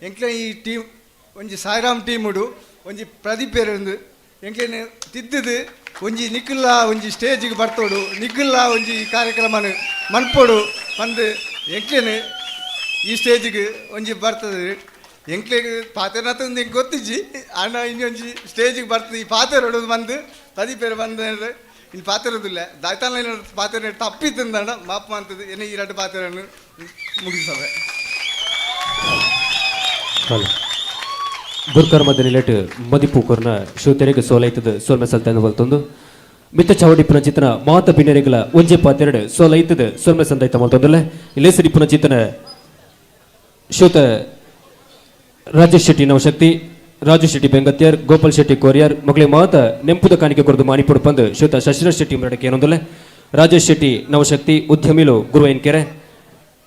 ಎಂಕ್ಲೆ ಈ ಟೀಮ್ ಒಂಜಿ ಸಾಯಿರಾಮ್ ಟೀಮುಡು ಒಂಜಿ ಪ್ರದೀಪೇರು ಎಂಕ್ಲೆನ್ ತಿದ್ದದು ಒಂಜಿ ನಿಕ್ಕುಲ್ಲ ಒಂಜಿ ಸ್ಟೇಜಿಗೆ ಬರ್ತೋಡು ನಿಕ್ಕುಲ್ಲ ಒಂಜಿ ಕಾರ್ಯಕ್ರಮನ ಮನ್ಪೋಡು ಪಂದು ಎಂಕ್ಲೆನ್ ಈ ಸ್ಟೇಜಿಗೆ ಒಂಜಿ ಬರ್ತದೆ ಎಂಕ್ಲೆಗ್ ಪಾತೆರನಾತ ಎಂಕ್ ಗೊತ್ತಿಜ್ಜಿ ಆಂಡ ಇನ್ನೊಂಜಿ ಸ್ಟೇಜಿಗೆ ಬರ್ತದೆ ಈ ಪಾತೆರೊಡು ಬಂದು ಪ್ರದೀಪೇರು ಬಂದು ಇನ್ನು ಪಾತಿರೋದಿಲ್ಲ ದಾಯ್ತಾನ ಪಾತ್ರೆ ತಪ್ಪಿತ್ತಂದಣ ಮಾಪು ಅಂತದ್ದು ಏನೇ ಈ ಎರಡು ಪಾತ್ರೆಯನ್ನು ಮುಗಿಸವೆ. ಗುರ್ಕರ್ಮದ ನಿಲೆಟ್ ಮದಿಪು ಕೊರ್ನ ಶ್ರೋತೆರೆಗ್ ಸೋಲೈತದ ಸೋಲ್ಮೆ ಸಲ್ತಾನ ಬಲ್ತೊಂದು ಮಿತ್ತ ಚಾವಡಿ ಪುನಚಿತನ ಮಾತ ಬಿನ್ನೆರೆಗಳ ಒಂಜೆ ಪಾತೆರಡು ಸೋಲೈತದ ಸೋಲ್ಮೆ ಸಂದೈತ ಮಲ್ತೊಂದುಲ್ಲ. ಇಲೇಸರಿ ಪುನಚಿತನ ಶ್ರೋತ ರಾಜೇಶ್ ಶೆಟ್ಟಿ ನವಶಕ್ತಿ ರಾಜು ಶೆಟ್ಟಿ ಬೆಂಗತ್ಯಾರ್ ಗೋಪಾಲ್ ಶೆಟ್ಟಿ ಕೋರಿಯಾರ್ ಮಕ್ಕಳಿಗೆ ಮಾತ ನೆಂಪುದ ಕಾಣಿಕೆ ಕೊರದು ಮಾಣಿಪುಡು ಪಂದು ಶ್ರೀಯುತ ಶಶಿರಾಜ್ ಶೆಟ್ಟಿ ಮರಡಕ್ಕೆ ಏನೊಂದುಲ್ಲೆ. ರಾಜೇಶ್ ಶೆಟ್ಟಿ ನವಶಕ್ತಿ ಉದ್ಯಮಿಲು ಗುರುವೈನ್ಕೆರೆ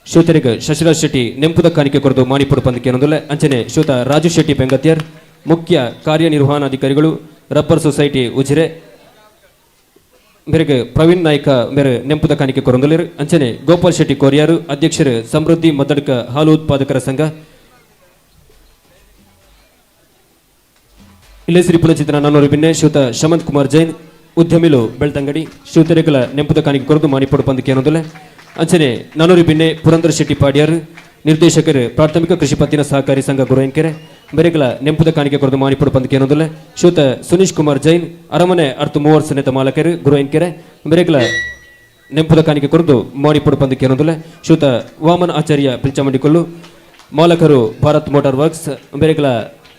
ಶ್ರೋತರಿಗೆ ಶಶಿರಾಜ್ ಶೆಟ್ಟಿ ನೆಂಪುದ ಕಾಣಿಕೆ ಕೊರದು ಮಾಣಿಪುಡು ಪಂದಕ್ಕೆ ಏನೊಂದುಲ್ಲೆ. ಅಂಚನೆ ಶ್ರೀಯುತ ರಾಜು ಶೆಟ್ಟಿ ಬೆಂಗತ್ಯಾರ್ ಮುಖ್ಯ ಕಾರ್ಯನಿರ್ವಹಣಾಧಿಕಾರಿಗಳು ರಬ್ಬರ್ ಸೊಸೈಟಿ ಉಜಿರೆ ಮೇರೆಗೆ ಪ್ರವೀಣ್ ನಾಯ್ಕ ಮೇರೆ ನೆಂಪುದ ಕಾಣಿಕೆ ಕೊರೊಂದುಲ್ಲೆರ್. ಅಂಚನೆ ಗೋಪಾಲ್ ಶೆಟ್ಟಿ ಕೋರಿಯಾರು ಅಧ್ಯಕ್ಷರು ಸಮೃದ್ಧಿ ಮದ್ದಡ್ಕ ಹಾಲು ಉತ್ಪಾದಕರ ಸಂಘ. ಇಲ್ಲೇಸರಿ ಪುನಚಿತ್ರ ನಾನೂರು ಬಿನ್ನೆ ಶ್ರೀಯುತ ಶಮಂತ್ ಕುಮಾರ್ ಜೈನ್ ಉದ್ಯಮಿಲು ಬೆಳ್ತಂಗಡಿ ಶ್ರೀತರೆಗಳ ನೆಂಪುದ ಕಾಣಿಕೆ ಕೊರದು ಮಾಣಿಪೊಡು ಪಂದಕ್ಕೆ ಏನೊಂದುಲ್ಲೆ. ಅಂಚನೆ ನಾನೂರು ಬಿನ್ನೆ ಪುರಂದರ ಶೆಟ್ಟಿ ಪಾಡ್ಯಾರ್ ನಿರ್ದೇಶಕರು ಪ್ರಾಥಮಿಕ ಕೃಷಿ ಪತ್ತಿನ ಸಹಕಾರಿ ಸಂಘ ಗುರುವೈನ್ಕೆರೆ ಮೇರೆಗಳ ನೆಂಪುದ ಕಾಣಿಕೆ ಕೊರದು ಮಾಣಿಪೊಡು ಪಂದಕ್ಕೆ ಏನೊಂದುಲ್ಲೆ. ಶ್ರೀಯುತ ಸುನೀಶ್ ಕುಮಾರ್ ಜೈನ್ ಅರಮನೆ ಅರ್ಥ ಮೂವರ್ ಸನೇತ ಮಾಲಕರು ಗುರುವೈನ್ಕೆರೆ ಮೇರೆಗಳ ನೆಂಪುದ ಕಾಣಿಕೆ ಕೊರದು ಮಾಣಿಪೊಡು ಪಂದಕ್ಕೆ ಏನೊಂದುಲ್ಲೆ. ಶ್ರೀಯುತ ವಾಮನ ಆಚಾರ್ಯ ಪಿಲ್ಚಮಂಡಿಕೊಲ್ಲು ಮಾಲಕರು ಭಾರತ್ ಮೋಟಾರ್ ವರ್ಕ್ಸ್ ಮೇರೆಗಳ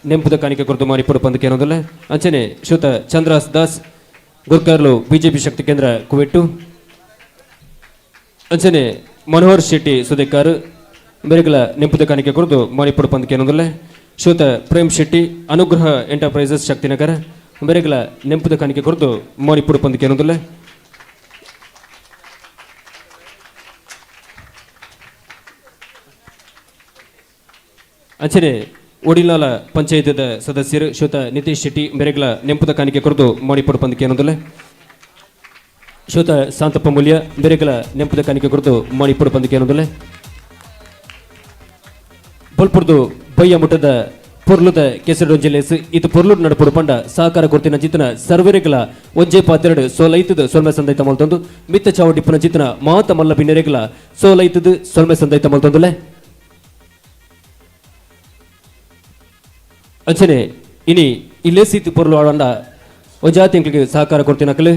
ನೆಂಪುದ ಕಾಣಿಕೆ ಕೊರದು ಮಾಣಿಪೊಡು ಪಂದಕ್ಕೆ ಏನೊಂದುಲ್ಲೆ. ಅಂಚನೆ ಶ್ರೀಯುತ ಚಂದ್ರಾಸ್ ದಾಸ್ ಗುರ್ಕಾರ್ಲು ಬಿಜೆಪಿ ಶಕ್ತಿ ಕೇಂದ್ರ ಕುವೆಟ್ಟು. ಅಂಚನೆ ಮನೋಹರ್ ಶೆಟ್ಟಿ ಸುದೇಕಾರ್ ಮೇರೆಗಳ ನೆಂಪುದ ಕಾಣಿಕೆ ಕೊರದು ಮಾಣಿಪೊಡು ಪಂದಕ್ಕೆ ಏನೊಂದುಲ್ಲೆ. ಶ್ರೀಯುತ ಪ್ರೇಮ್ ಶೆಟ್ಟಿ ಅನುಗ್ರಹ ಎಂಟರ್ಪ್ರೈಸಸ್ ಶಕ್ತಿನಗರ ಮೇರೆಗಳ ನೆಂಪುದ ಕಾಣಿಕೆ ಕೊರದು ಮಾಣಿಪೊಡು ಪಂದಕ್ಕೆ ಏನೊಂದುಲ್ಲೆ. ಅಂಚನೆ ಒಡಿಲಾಲ ಪಂಚಾಯತ್ದ ಸದಸ್ಯರು ಶ್ವೇತ ನಿತೀಶ್ ಶೆಟ್ಟಿ ಮೆರೆಗ್ಲ ನೆಂಪುದ ಕಾಣಿಕೆ ಕೊರದು ಮಣಿಪುರ ಪಂದಕ್ಕೆ ಶ್ವೇತ ಶಾಂತಪ್ಪ ಮೂಲ್ಯ ಮೆರೆಗ್ಲ ನೆಂಪುದ ಕಾಣಿಕೆ ಕೊರದು ಮಣಿಪುರ ಪಂದಕ್ಕೆ ಬೊಲ್ಪುರ್ದು ಬಯ್ಯ ಮುಟ್ಟದ ಪೊರ್ಲುದ ಕೆಸರು ಜಿಲ್ಲೆಸ್ ಇದು ಪೊರ್ಲುಡ್ ನಡಪುಡು ಪಂಡ ಸಹಕಾರ ಕೊರ್ತಿನ ಚಿತ್ತನ ಸರ್ವರೆಗ್ಲ ಒಂಜೆ ಪಾತೆರಡು ಸೋಲೈತದ ಸೊಲ್ಮೆ ಸಂದೈತ ಮಲ್ತೊಂದು ಮಿತ್ತ ಚಾವಡಿಪ್ಪನ ಚಿತ್ತನ ಮಾತ ಮಲ್ಲ ಬಿನ್ನೆರೆಗ್ಲ ಸೋಲೈತದ ಸೊಲ್ಮೆ ಸಂದೈತ ಮಲ್ತೊಂದುಲೆ. ಅಂಚನೆ ಇನಿ ಇಲ್ಲೇಸೀತು ಪೊರ್ಲು ಆಡಂಡ ಒಂಜಾತಿ ಎಂಕ್ಲಿಗೆ ಸಹಕಾರ ಕೊರ್ತಿನಕಲು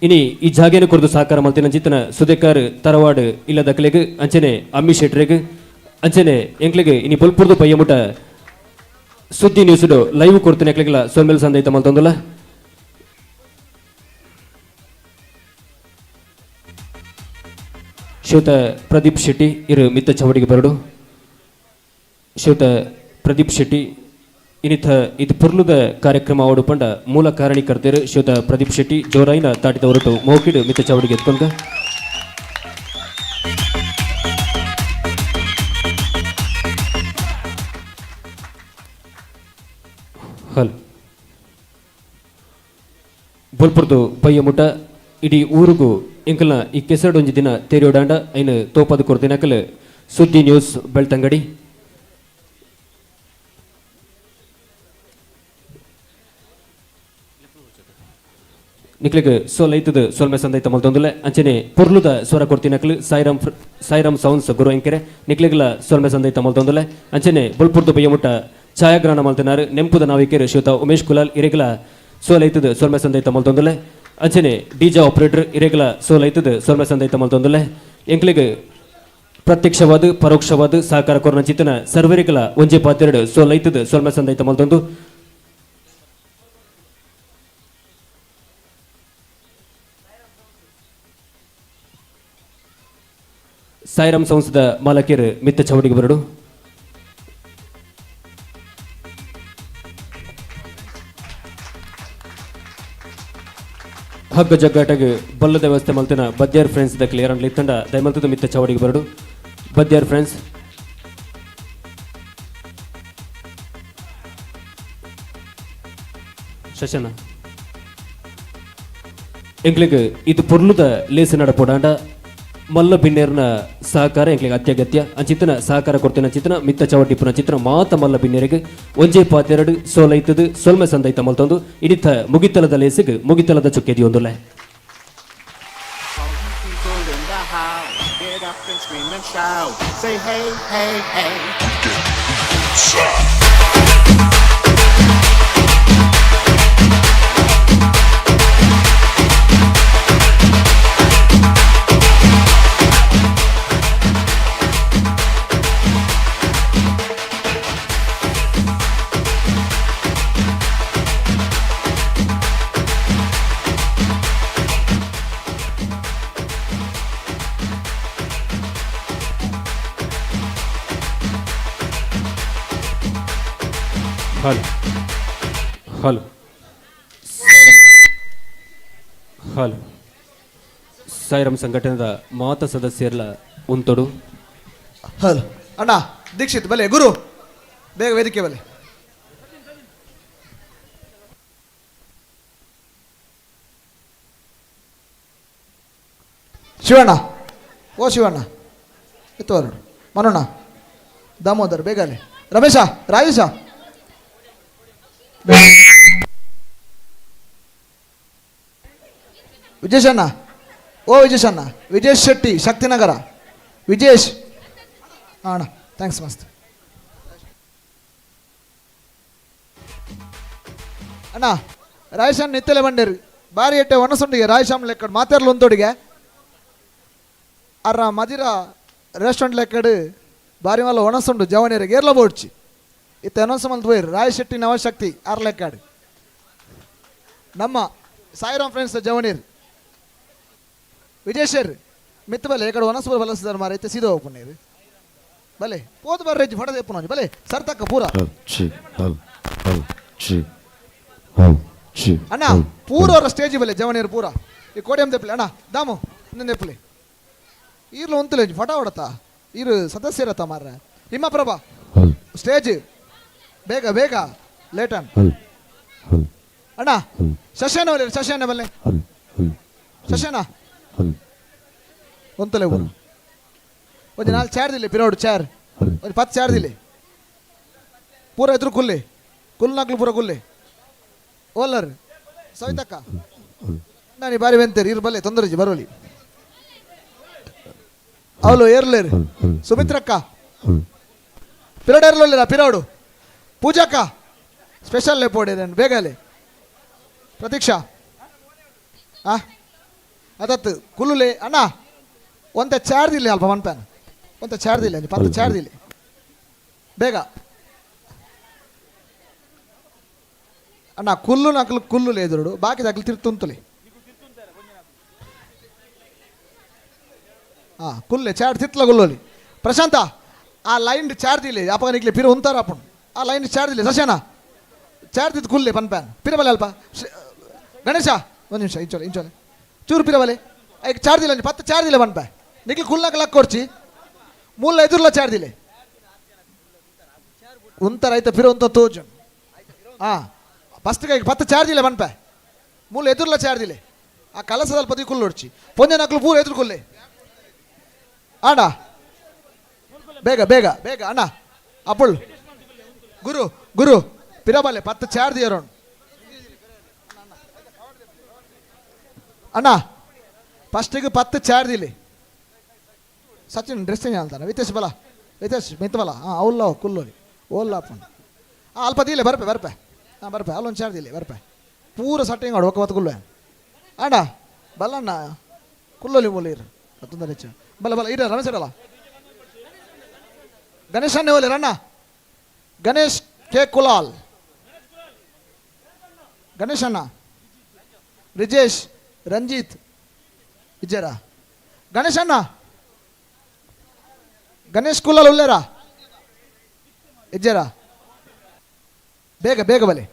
ಇನಿ ಈ ಜಾಗೇನ ಕೊರ್ದು ಸಹಕಾರ ಮಲ್ತಿನ ಚಿತ್ತನ ಸುದೇಕರ್ ತರವಾಡು ಇಲ್ಲದಕಲೆಗ್ ಅಂಚನೆ ಅಮ್ಮಿ ಶೆಟ್ರೆಗ್ ಅಂಚನೆ ಎಂಕ್ಲಿಗೆ ಇನಿ ಬೊಲ್ಪುರ್ದು ಪಯ್ಯಮುಟ ಸುದ್ದಿ ನ್ಯೂಸ್ ಲೈವ್ ಕೊಡ್ತೀನಿ ಎಕ್ಲಿಗಿಲ್ಲ ಸೊಲ್ಮೆಲ್ ಸಂದೈತ ಮಲ್ತೊಂದುಲ್ಲ. ಶ್ವೇತ ಪ್ರದೀಪ್ ಶೆಟ್ಟಿ ಇರು ಮಿತ್ತ ಚವಡಿಗೆ ಬರಡು. ಶ್ವೇತ ಪ್ರದೀಪ್ ಶೆಟ್ಟಿ ಇನ್ನಿತ ಇದು ಪುರ್ಲುದ ಕಾರ್ಯಕ್ರಮ ಅವಡು ಪಂಡ ಮೂಲ ಕಾರಣೀಕರ್ತರು ಶ್ವೇತ ಪ್ರದೀಪ್ ಶೆಟ್ಟಿ ಜೋರಾಯಿನ ತಾಟಿದ ಹೊರಟು ಮೋಕಿಡು ಮಿತ್ತ ಚವಡಿಗೆ ಎತ್ಕೊಂಡ. ಹಲ್ ಬೊಲ್ಪುರ್ದು ಬಯ್ಯ ಮುಟ್ಟ ಇಡೀ ಊರುಗು ಎಂಕಲ್ನ ಈ ಕೆಸರಡೊಂಜಿ ದಿನ ತೇರಿಯೋಡಾಂಡ ಐನು ತೋಪದ ಕೊರ್ದಿನಕಲ್ ಸುದ್ದಿ ನ್ಯೂಸ್ ಬೆಳ್ತಂಗಡಿ. ನಿಕ್ಲಿಗ್ ಸೋಲೈತದ ಸೋಲ್ಮೆ ಸಂದೈತ ಮಲ್ತೊಂದುಲೆ ಅಂಚನೆ ಪೊರ್ಲುದ ಸ್ವರ ಕೊರ್ತಿನಕ್ಲು ಸಾಯಿರಾಮ್ ಸಾಯಿರಾಮ್ ಸೌಂಡ್ಸ್ ಗುರು ಎಂಕೆರೆ ನಿಕ್ಲಿಗ್ಲ ಸೋಲ್ಮೆ ಸಂದೈತ ಮಲ್ತೊಂದುಲೆ ಅಂಚನೆ ಬೊಲ್ಪುರ್ದು ಬಯ್ಯ ಮುಟ್ಟ ಛಾಯಾಗ್ರಹಣ ಮಲ್ತನಾರು ನೆಂಪುದ ನಾವಿಕೆರು ಶ್ವೇತ ಉಮೇಶ್ ಕುಲಾಲ್ ಇರೆಗ್ಲ ಸೋಲೈತದ ಸೋಲ್ಮೆ ಸಂದೈತ ಮಲ್ತೊಂದುಲೆ ಅಂಚನೆ ಡಿಜೆ ಆಪರೇಟರ್ ಇರೆಗ್ಲ ಸೋಲೈತದ ಸೋಲ್ಮೆ ಸಂದೈತ ಮಲ್ತೊಂದುಲೆ ಎಂಕ್ಲಿಗ್ ಪ್ರತ್ಯಕ್ಷವಾದ ಪರೋಕ್ಷವಾದ ಸಹಕಾರ ಕೊರ್ನ ಚಿತ್ತನ ಸರ್ವರಿಗಳ ಒಂಜೆ ಪಾತೆರಡು ಸೋಲೈತದ ಸೋಲ್ಮೆ ಸಂದೈತ ಮಲ್ತೊಂದು. ಸಾಯಿರಾಮ್ ಸಂಸ್ಥೆದ ಮಾಲಕಿಯರು ಮಿತ್ತ ಚೌಡಿಗೆ ಬರಡು. ಹಗ್ಗ ಜಗ್ಗಾಟಗ್ ಬಲ್ಲದ ವ್ಯವಸ್ಥೆ ಮಲ್ತಿನ ಬದ್ಯಾರ್ ಫ್ರೆಂಡ್ಸ್ ದ ಕ್ಲಿಯರ್ ಅಂಡ್ ತಂಡ ದಯಮಲ್ತದ ಮಿತ್ತ ಚಾವಡಿಗೆ ಬರಡು. ಬದ್ಯಾರ್ ಫ್ರೆಂಡ್ಸ್ ಶಶನ ಎಂಕ್ಲಿಗ್ ಇದು ಪೊರ್ಲುದ ಲೇಸು ನಡಪೋಡಾಂಡ ಮಲ್ಲ ಬಿನ್ನೇರ್ನ ಸಹಕಾರ ಎಂಕ್ಲಿಗ್ ಅತ್ಯಗತ್ಯ ಅಂಚಿತನ ಸಹಕಾರ ಕೊಡ್ತಿನ ಚಿತ್ರನ ಮಿತ್ತ ಚವಟಿಪ್ಪುನ ಚಿತ್ರ ಮಾತ ಮಲ್ಲ ಬಿನ್ನೇರಿಗೆ ಒಂಜೆ ಪಾತೆರಡು ಸೋಲೈತದು ಸೊಲ್ಮೆ ಸಂದೈತ ಮಲ್ತೊಂದು ಇಡಿತ ಮುಗಿತಲದ ಲೇಸಿಗೆ ಮುಗಿತಲದ ಚುಕ್ಕೆದಿಯೊಂದುಲೆ. Say hey, hey, hey. Hello hello hello Sairam ಸಂಘಟನೆದ ಮಾತ ಸದಸ್ಯರ್ಲ ಉಂತೊಡು. ಹಲೋ ಅಣ್ಣ ದೀಕ್ಷಿತ್ ಬಲೆ ಗುರು ಬೇಗ ವೇದಿಕೆ ಬಲೆ. ಶಿವಣ್ಣ ಓ ಶಿವಣ್ಣ ಎತ್ತುವರು ಮನೋಣ್ಣ ದಾಮೋದರ್ ಬೇಗ ಅಲ್ಲಿ ರಮೇಶ ರಾಜೇಶ ವಿಜೇಶಣ್ಣ ಓ ವಿಜೇಶಣ್ಣ ವಿಜೇಶ್ ಶೆಟ್ಟಿ ಶಕ್ತಿನಗರ ವಿಜೇಶ್ ಅಣ್ಣ thanks ಮಸ್ತ್ ಅಣ್ಣ ರಾಯಶಾಮ್ ನಿತ್ತೆಲೆ ಬಂಡೇರಿ ಬಾರಿ ಎಟ್ಟೆ ಒಣಸುಂಡಿಗೆ ರಾಯಶಾಮ್ ಲೆಕ್ಕಡ್ ಮಾತಾಡ್ಲು ಒಂತೊಡಿಗೆ ಅರ್ರ ಮದಿರ ರೆಸ್ಟೋರೆಂಟ್ ಲೆಕ್ಕಡ್ ಬಾರಿ ಮಲ್ಲ ಒಣಸುಂಡು ಜವನಿಯರಿಗೆ ಏರ್ಲ ಬೋಡ್ಚಿ ಇತ್ತ ಅನೌನ್ಸ್ ಮಲ್ತ್ ಪೋಯಿರ್ ರಾಯ್ ಶೆಟ್ಟಿ ನವಶಕ್ತಿ ಆರ್ ಲೆಕ್ಕಾಡ್ ನಮ್ಮ ಸಾಯಿರಾಮ್ ಫ್ರೆಂಡ್ಸ್ ಜವನೀರ್ ವಿಜಯೇಶ್ವರ್ ಮಿತ್ ಬಲೆ ಎಕಡೆ ಒನಸು ಬಲಸಿದಾರೆ ಮಾರ ಇತ್ತೆ ಸೀದಾ ಹೋಗ್ಪುನೇರು ಬಲೆ ಪೋದು ಬರ್ರೆಜ್ಜಿ ಫಡ ದೆಪ್ಪುನಂಜಿ ಬಲೆ ಸರ್ತಕ್ಕ ಪೂರ ಅಣ್ಣ ಪೂರ ಅವರ ಸ್ಟೇಜ್ ಬಲೆ ಜವನೀರ್ ಪೂರ ಈ ಕೋಡಿಯಂ ದೆಪ್ಪಲೆ ಅಣ್ಣ ದಾಮು ಇನ್ನೊಂದು ದೆಪ್ಪಲೆ ಈರ್ಲು ಒಂತಲೆ ಫಟ ಹೊಡತ ಈರು ಸದಸ್ಯರತ್ತ ಮಾರ್ರೆ ಹಿಮಪ್ರಭಾ ಸ್ಟೇಜ್ ಬೇಗ ಬೇಗ ಲೇಟ್ ಅನ್ ಅಣ್ಣ ಶಶಾನ ಬಲ್ಲೆ ಶಶಾನ ಬಲ್ಲೆ ಶಶಾನ ಒಂತಲೆ ಊರು ಒಂಜಿ ನಾಲ್ ಚಾರ್ ದಿಲ್ಲಿ ಪಿರೋಡು ಚಾರ್ ಒಂಜಿ 10 ಚಾರ್ ದಿಲ್ಲಿ ಪೂರ ಎದುರು ಕುಲ್ಲೆ ಕುಲ್ನಾಕ್ಲು ಪೂರ ಕುಲ್ಲೆ ಓಲ್ಲರ್ ಸವಿತಕ್ಕ ನಾನು ಬಾರಿ ಬೆಂತೇರಿ ಇರು ಬಲ್ಲೆ ತೊಂದರೆ ಬರೋಲಿ ಅವಳು ಏರ್ಲೇರು ಸುಮಿತ್ರಕ್ಕ ಪಿರೋಡು ಏರ್ಲೋಲ್ಲ ಪಿರೋಡು ಪೂಜಾಕ್ಕ ಸ್ಪೆಷಲ್ ಲೆಪೋಡಿ ನಾನು ಬೇಗಲೆ ಪ್ರತೀಕ್ಷಾ ಆ ಅದತ್ತು ಕುಲ್ಲುಲೆ ಅಣ್ಣ ಒಂತ ಚಾರ್ಜ್ ಇಲ್ಲ ಅಲ್ಪ ಒನ್ ಪ್ಯಾನ್ ಒಂತ ಚಾರ್ಜ್ ಇಲ್ಲ 10 ಚಾರ್ಜ್ ಇಲ್ಲ ಬೇಗ ಅಣ್ಣ ಕುಲ್ಲು ನಕಲು ಕುಲ್ಲು ಎದುರುಡು ಬಾಕಿ ದಾಖಲು ತಿರ್ತುಂತಲೆ ಹಾಂ ಕುಲ್ಲೆ ಚಾರ್ಜ್ ತಿತ್ಲ ಕುಲ್ಲೋಲಿ ಪ್ರಶಾಂತ ಆ ಲೈನ್ ಚಾರ್ಜ್ ಇಲ್ಲ ಅಪ್ಪ ನಿಕ್ಲೆ ಪಿರ ಉಂತಾರ ಅಪ್ಪನು ಆ ಲೈನ್ ಚಾರ್ಜ್ ಇಲ್ಲ ಸಶಾನ ಚಾರ್ಜ್ ಇದ್ದು ಕುಲ್ಲೆ ಪನ್ ಪ್ಯಾನ್ ಪಿರಬಲೆ ಅಲ್ಪ ಗಣೇಶ ಒಂದು ನಿಮಿಷ ಇಂಚೋಲೆ ಇಂಚೋಲೆ ಚೂರು ಪಿರಬಲೆ ಐಕ್ ಚಾರ್ಜ್ ಇಲ್ಲ 10 ಚಾರ್ಜ್ ಇಲ್ಲ ಪನ್ ಪ್ಯಾ ನಿಕ್ಲೆ ಕುಲ್ನಾಕ ಲಕ್ ಕೊಡ್ಚಿ ಮೂಲ ಎದುರ್ಲ ಚಾರ್ಜ್ ಇಲ್ಲ ಉಂತಾರ ಐತ ಪಿರ ಉಂತ ತೋಜು ಹಾಂ ಫಸ್ಟ್ ಕೈಗೆ 10 ಚಾರ್ಜ್ ಇಲ್ಲ ಪನ್ಪೆ ಮೂಲ ಎದುರ್ಲ ಚಾರ್ಜ್ ಇಲ್ಲ ಆ ಕಲಸದಲ್ಲಿ ಪದಿ ಕುಲ್ಲೊಡ್ಚಿ ಪೊಂಜೆ ನಕ್ಲು ಪೂರ ಎದುರು ಕುಲ್ಲೆ ಅಣ್ಣ ಬೇಗ ಬೇಗ ಬೇಗ ಅಣ್ಣ ಅಪ್ಪಳು ಗುರು ಗುರು ಪಿರಬಲ್ಲೆ 10 ಚಾರ್ಜ್ ಇರೋಣ ಅಣ್ಣ ಫಸ್ಟಿಗೆ 10 ಚಾರ್ಜ್ ಇಲ್ಲಿ ಸಚಿನ್ ಡ್ರೆಸ್ ಚೇಂಜ್ ಅಂತಾನೆ ವಿತೇಶ್ ಬಲ ವಿತೇಶ್ ಮಿತ್ ಬಲ ಹಾಂ ಅವಲ್ಲ ಕುಲ್ಲೋಲಿ ಓಲ್ಲ ಅಪ್ಪಣ್ಣ ಹಾಂ ಅಲ್ಪ ದಿಲ್ಲ ಬರ್ಪೆ ಬರ್ಪೆ ಹಾಂ ಬರ್ಪೆ ಅಲ್ಲೊಂದು ಚಾರ್ಜ್ ಇಲ್ಲ ಬರ್ಪೆ ಪೂರ ಸಟ್ಟಿಂಗ್ ಆಡು ಒಕ್ಕ ಕುಲ್ಲು ಅಣ್ಣ ಬಲ್ಲಣ್ಣ ಕುಲ್ಲೋಲಿ ಮೂಲ ಇರು ತೊಂದರೆ ಹೆಚ್ಚು ಬಲ್ಲ ಬಲ್ಲ ಇರ ರಮೇಶ್ ಇರಲ್ಲ ಗಣೇಶ್ ಅಣ್ಣ ಓಲಿ ರಣ್ಣ ಗಣೇಶ್ ಕೆ ಕುಲಾಲ್ ಗಣೇಶ್ ಅಣ್ಣ ರಿಜೇಶ್ ರಂಜಿತ್ ಇಜ್ಜಾರ ಗಣೇಶ್ ಅಣ್ಣ ಗಣೇಶ್ ಕುಲಾಲ್ ಉಲ್ಲೇರಾ ಇಜ್ಜಾರ ಬೇಗ ಬೇಗ ಬಲೆ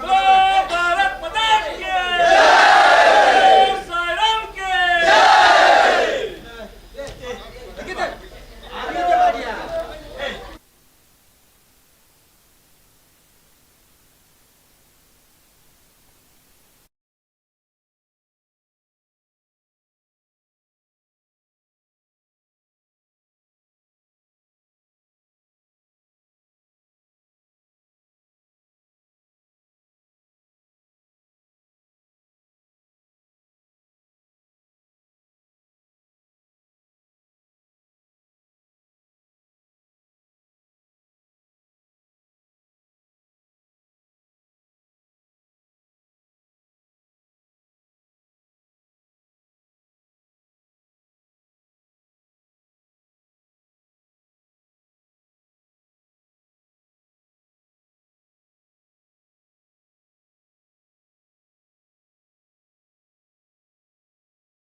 Blow!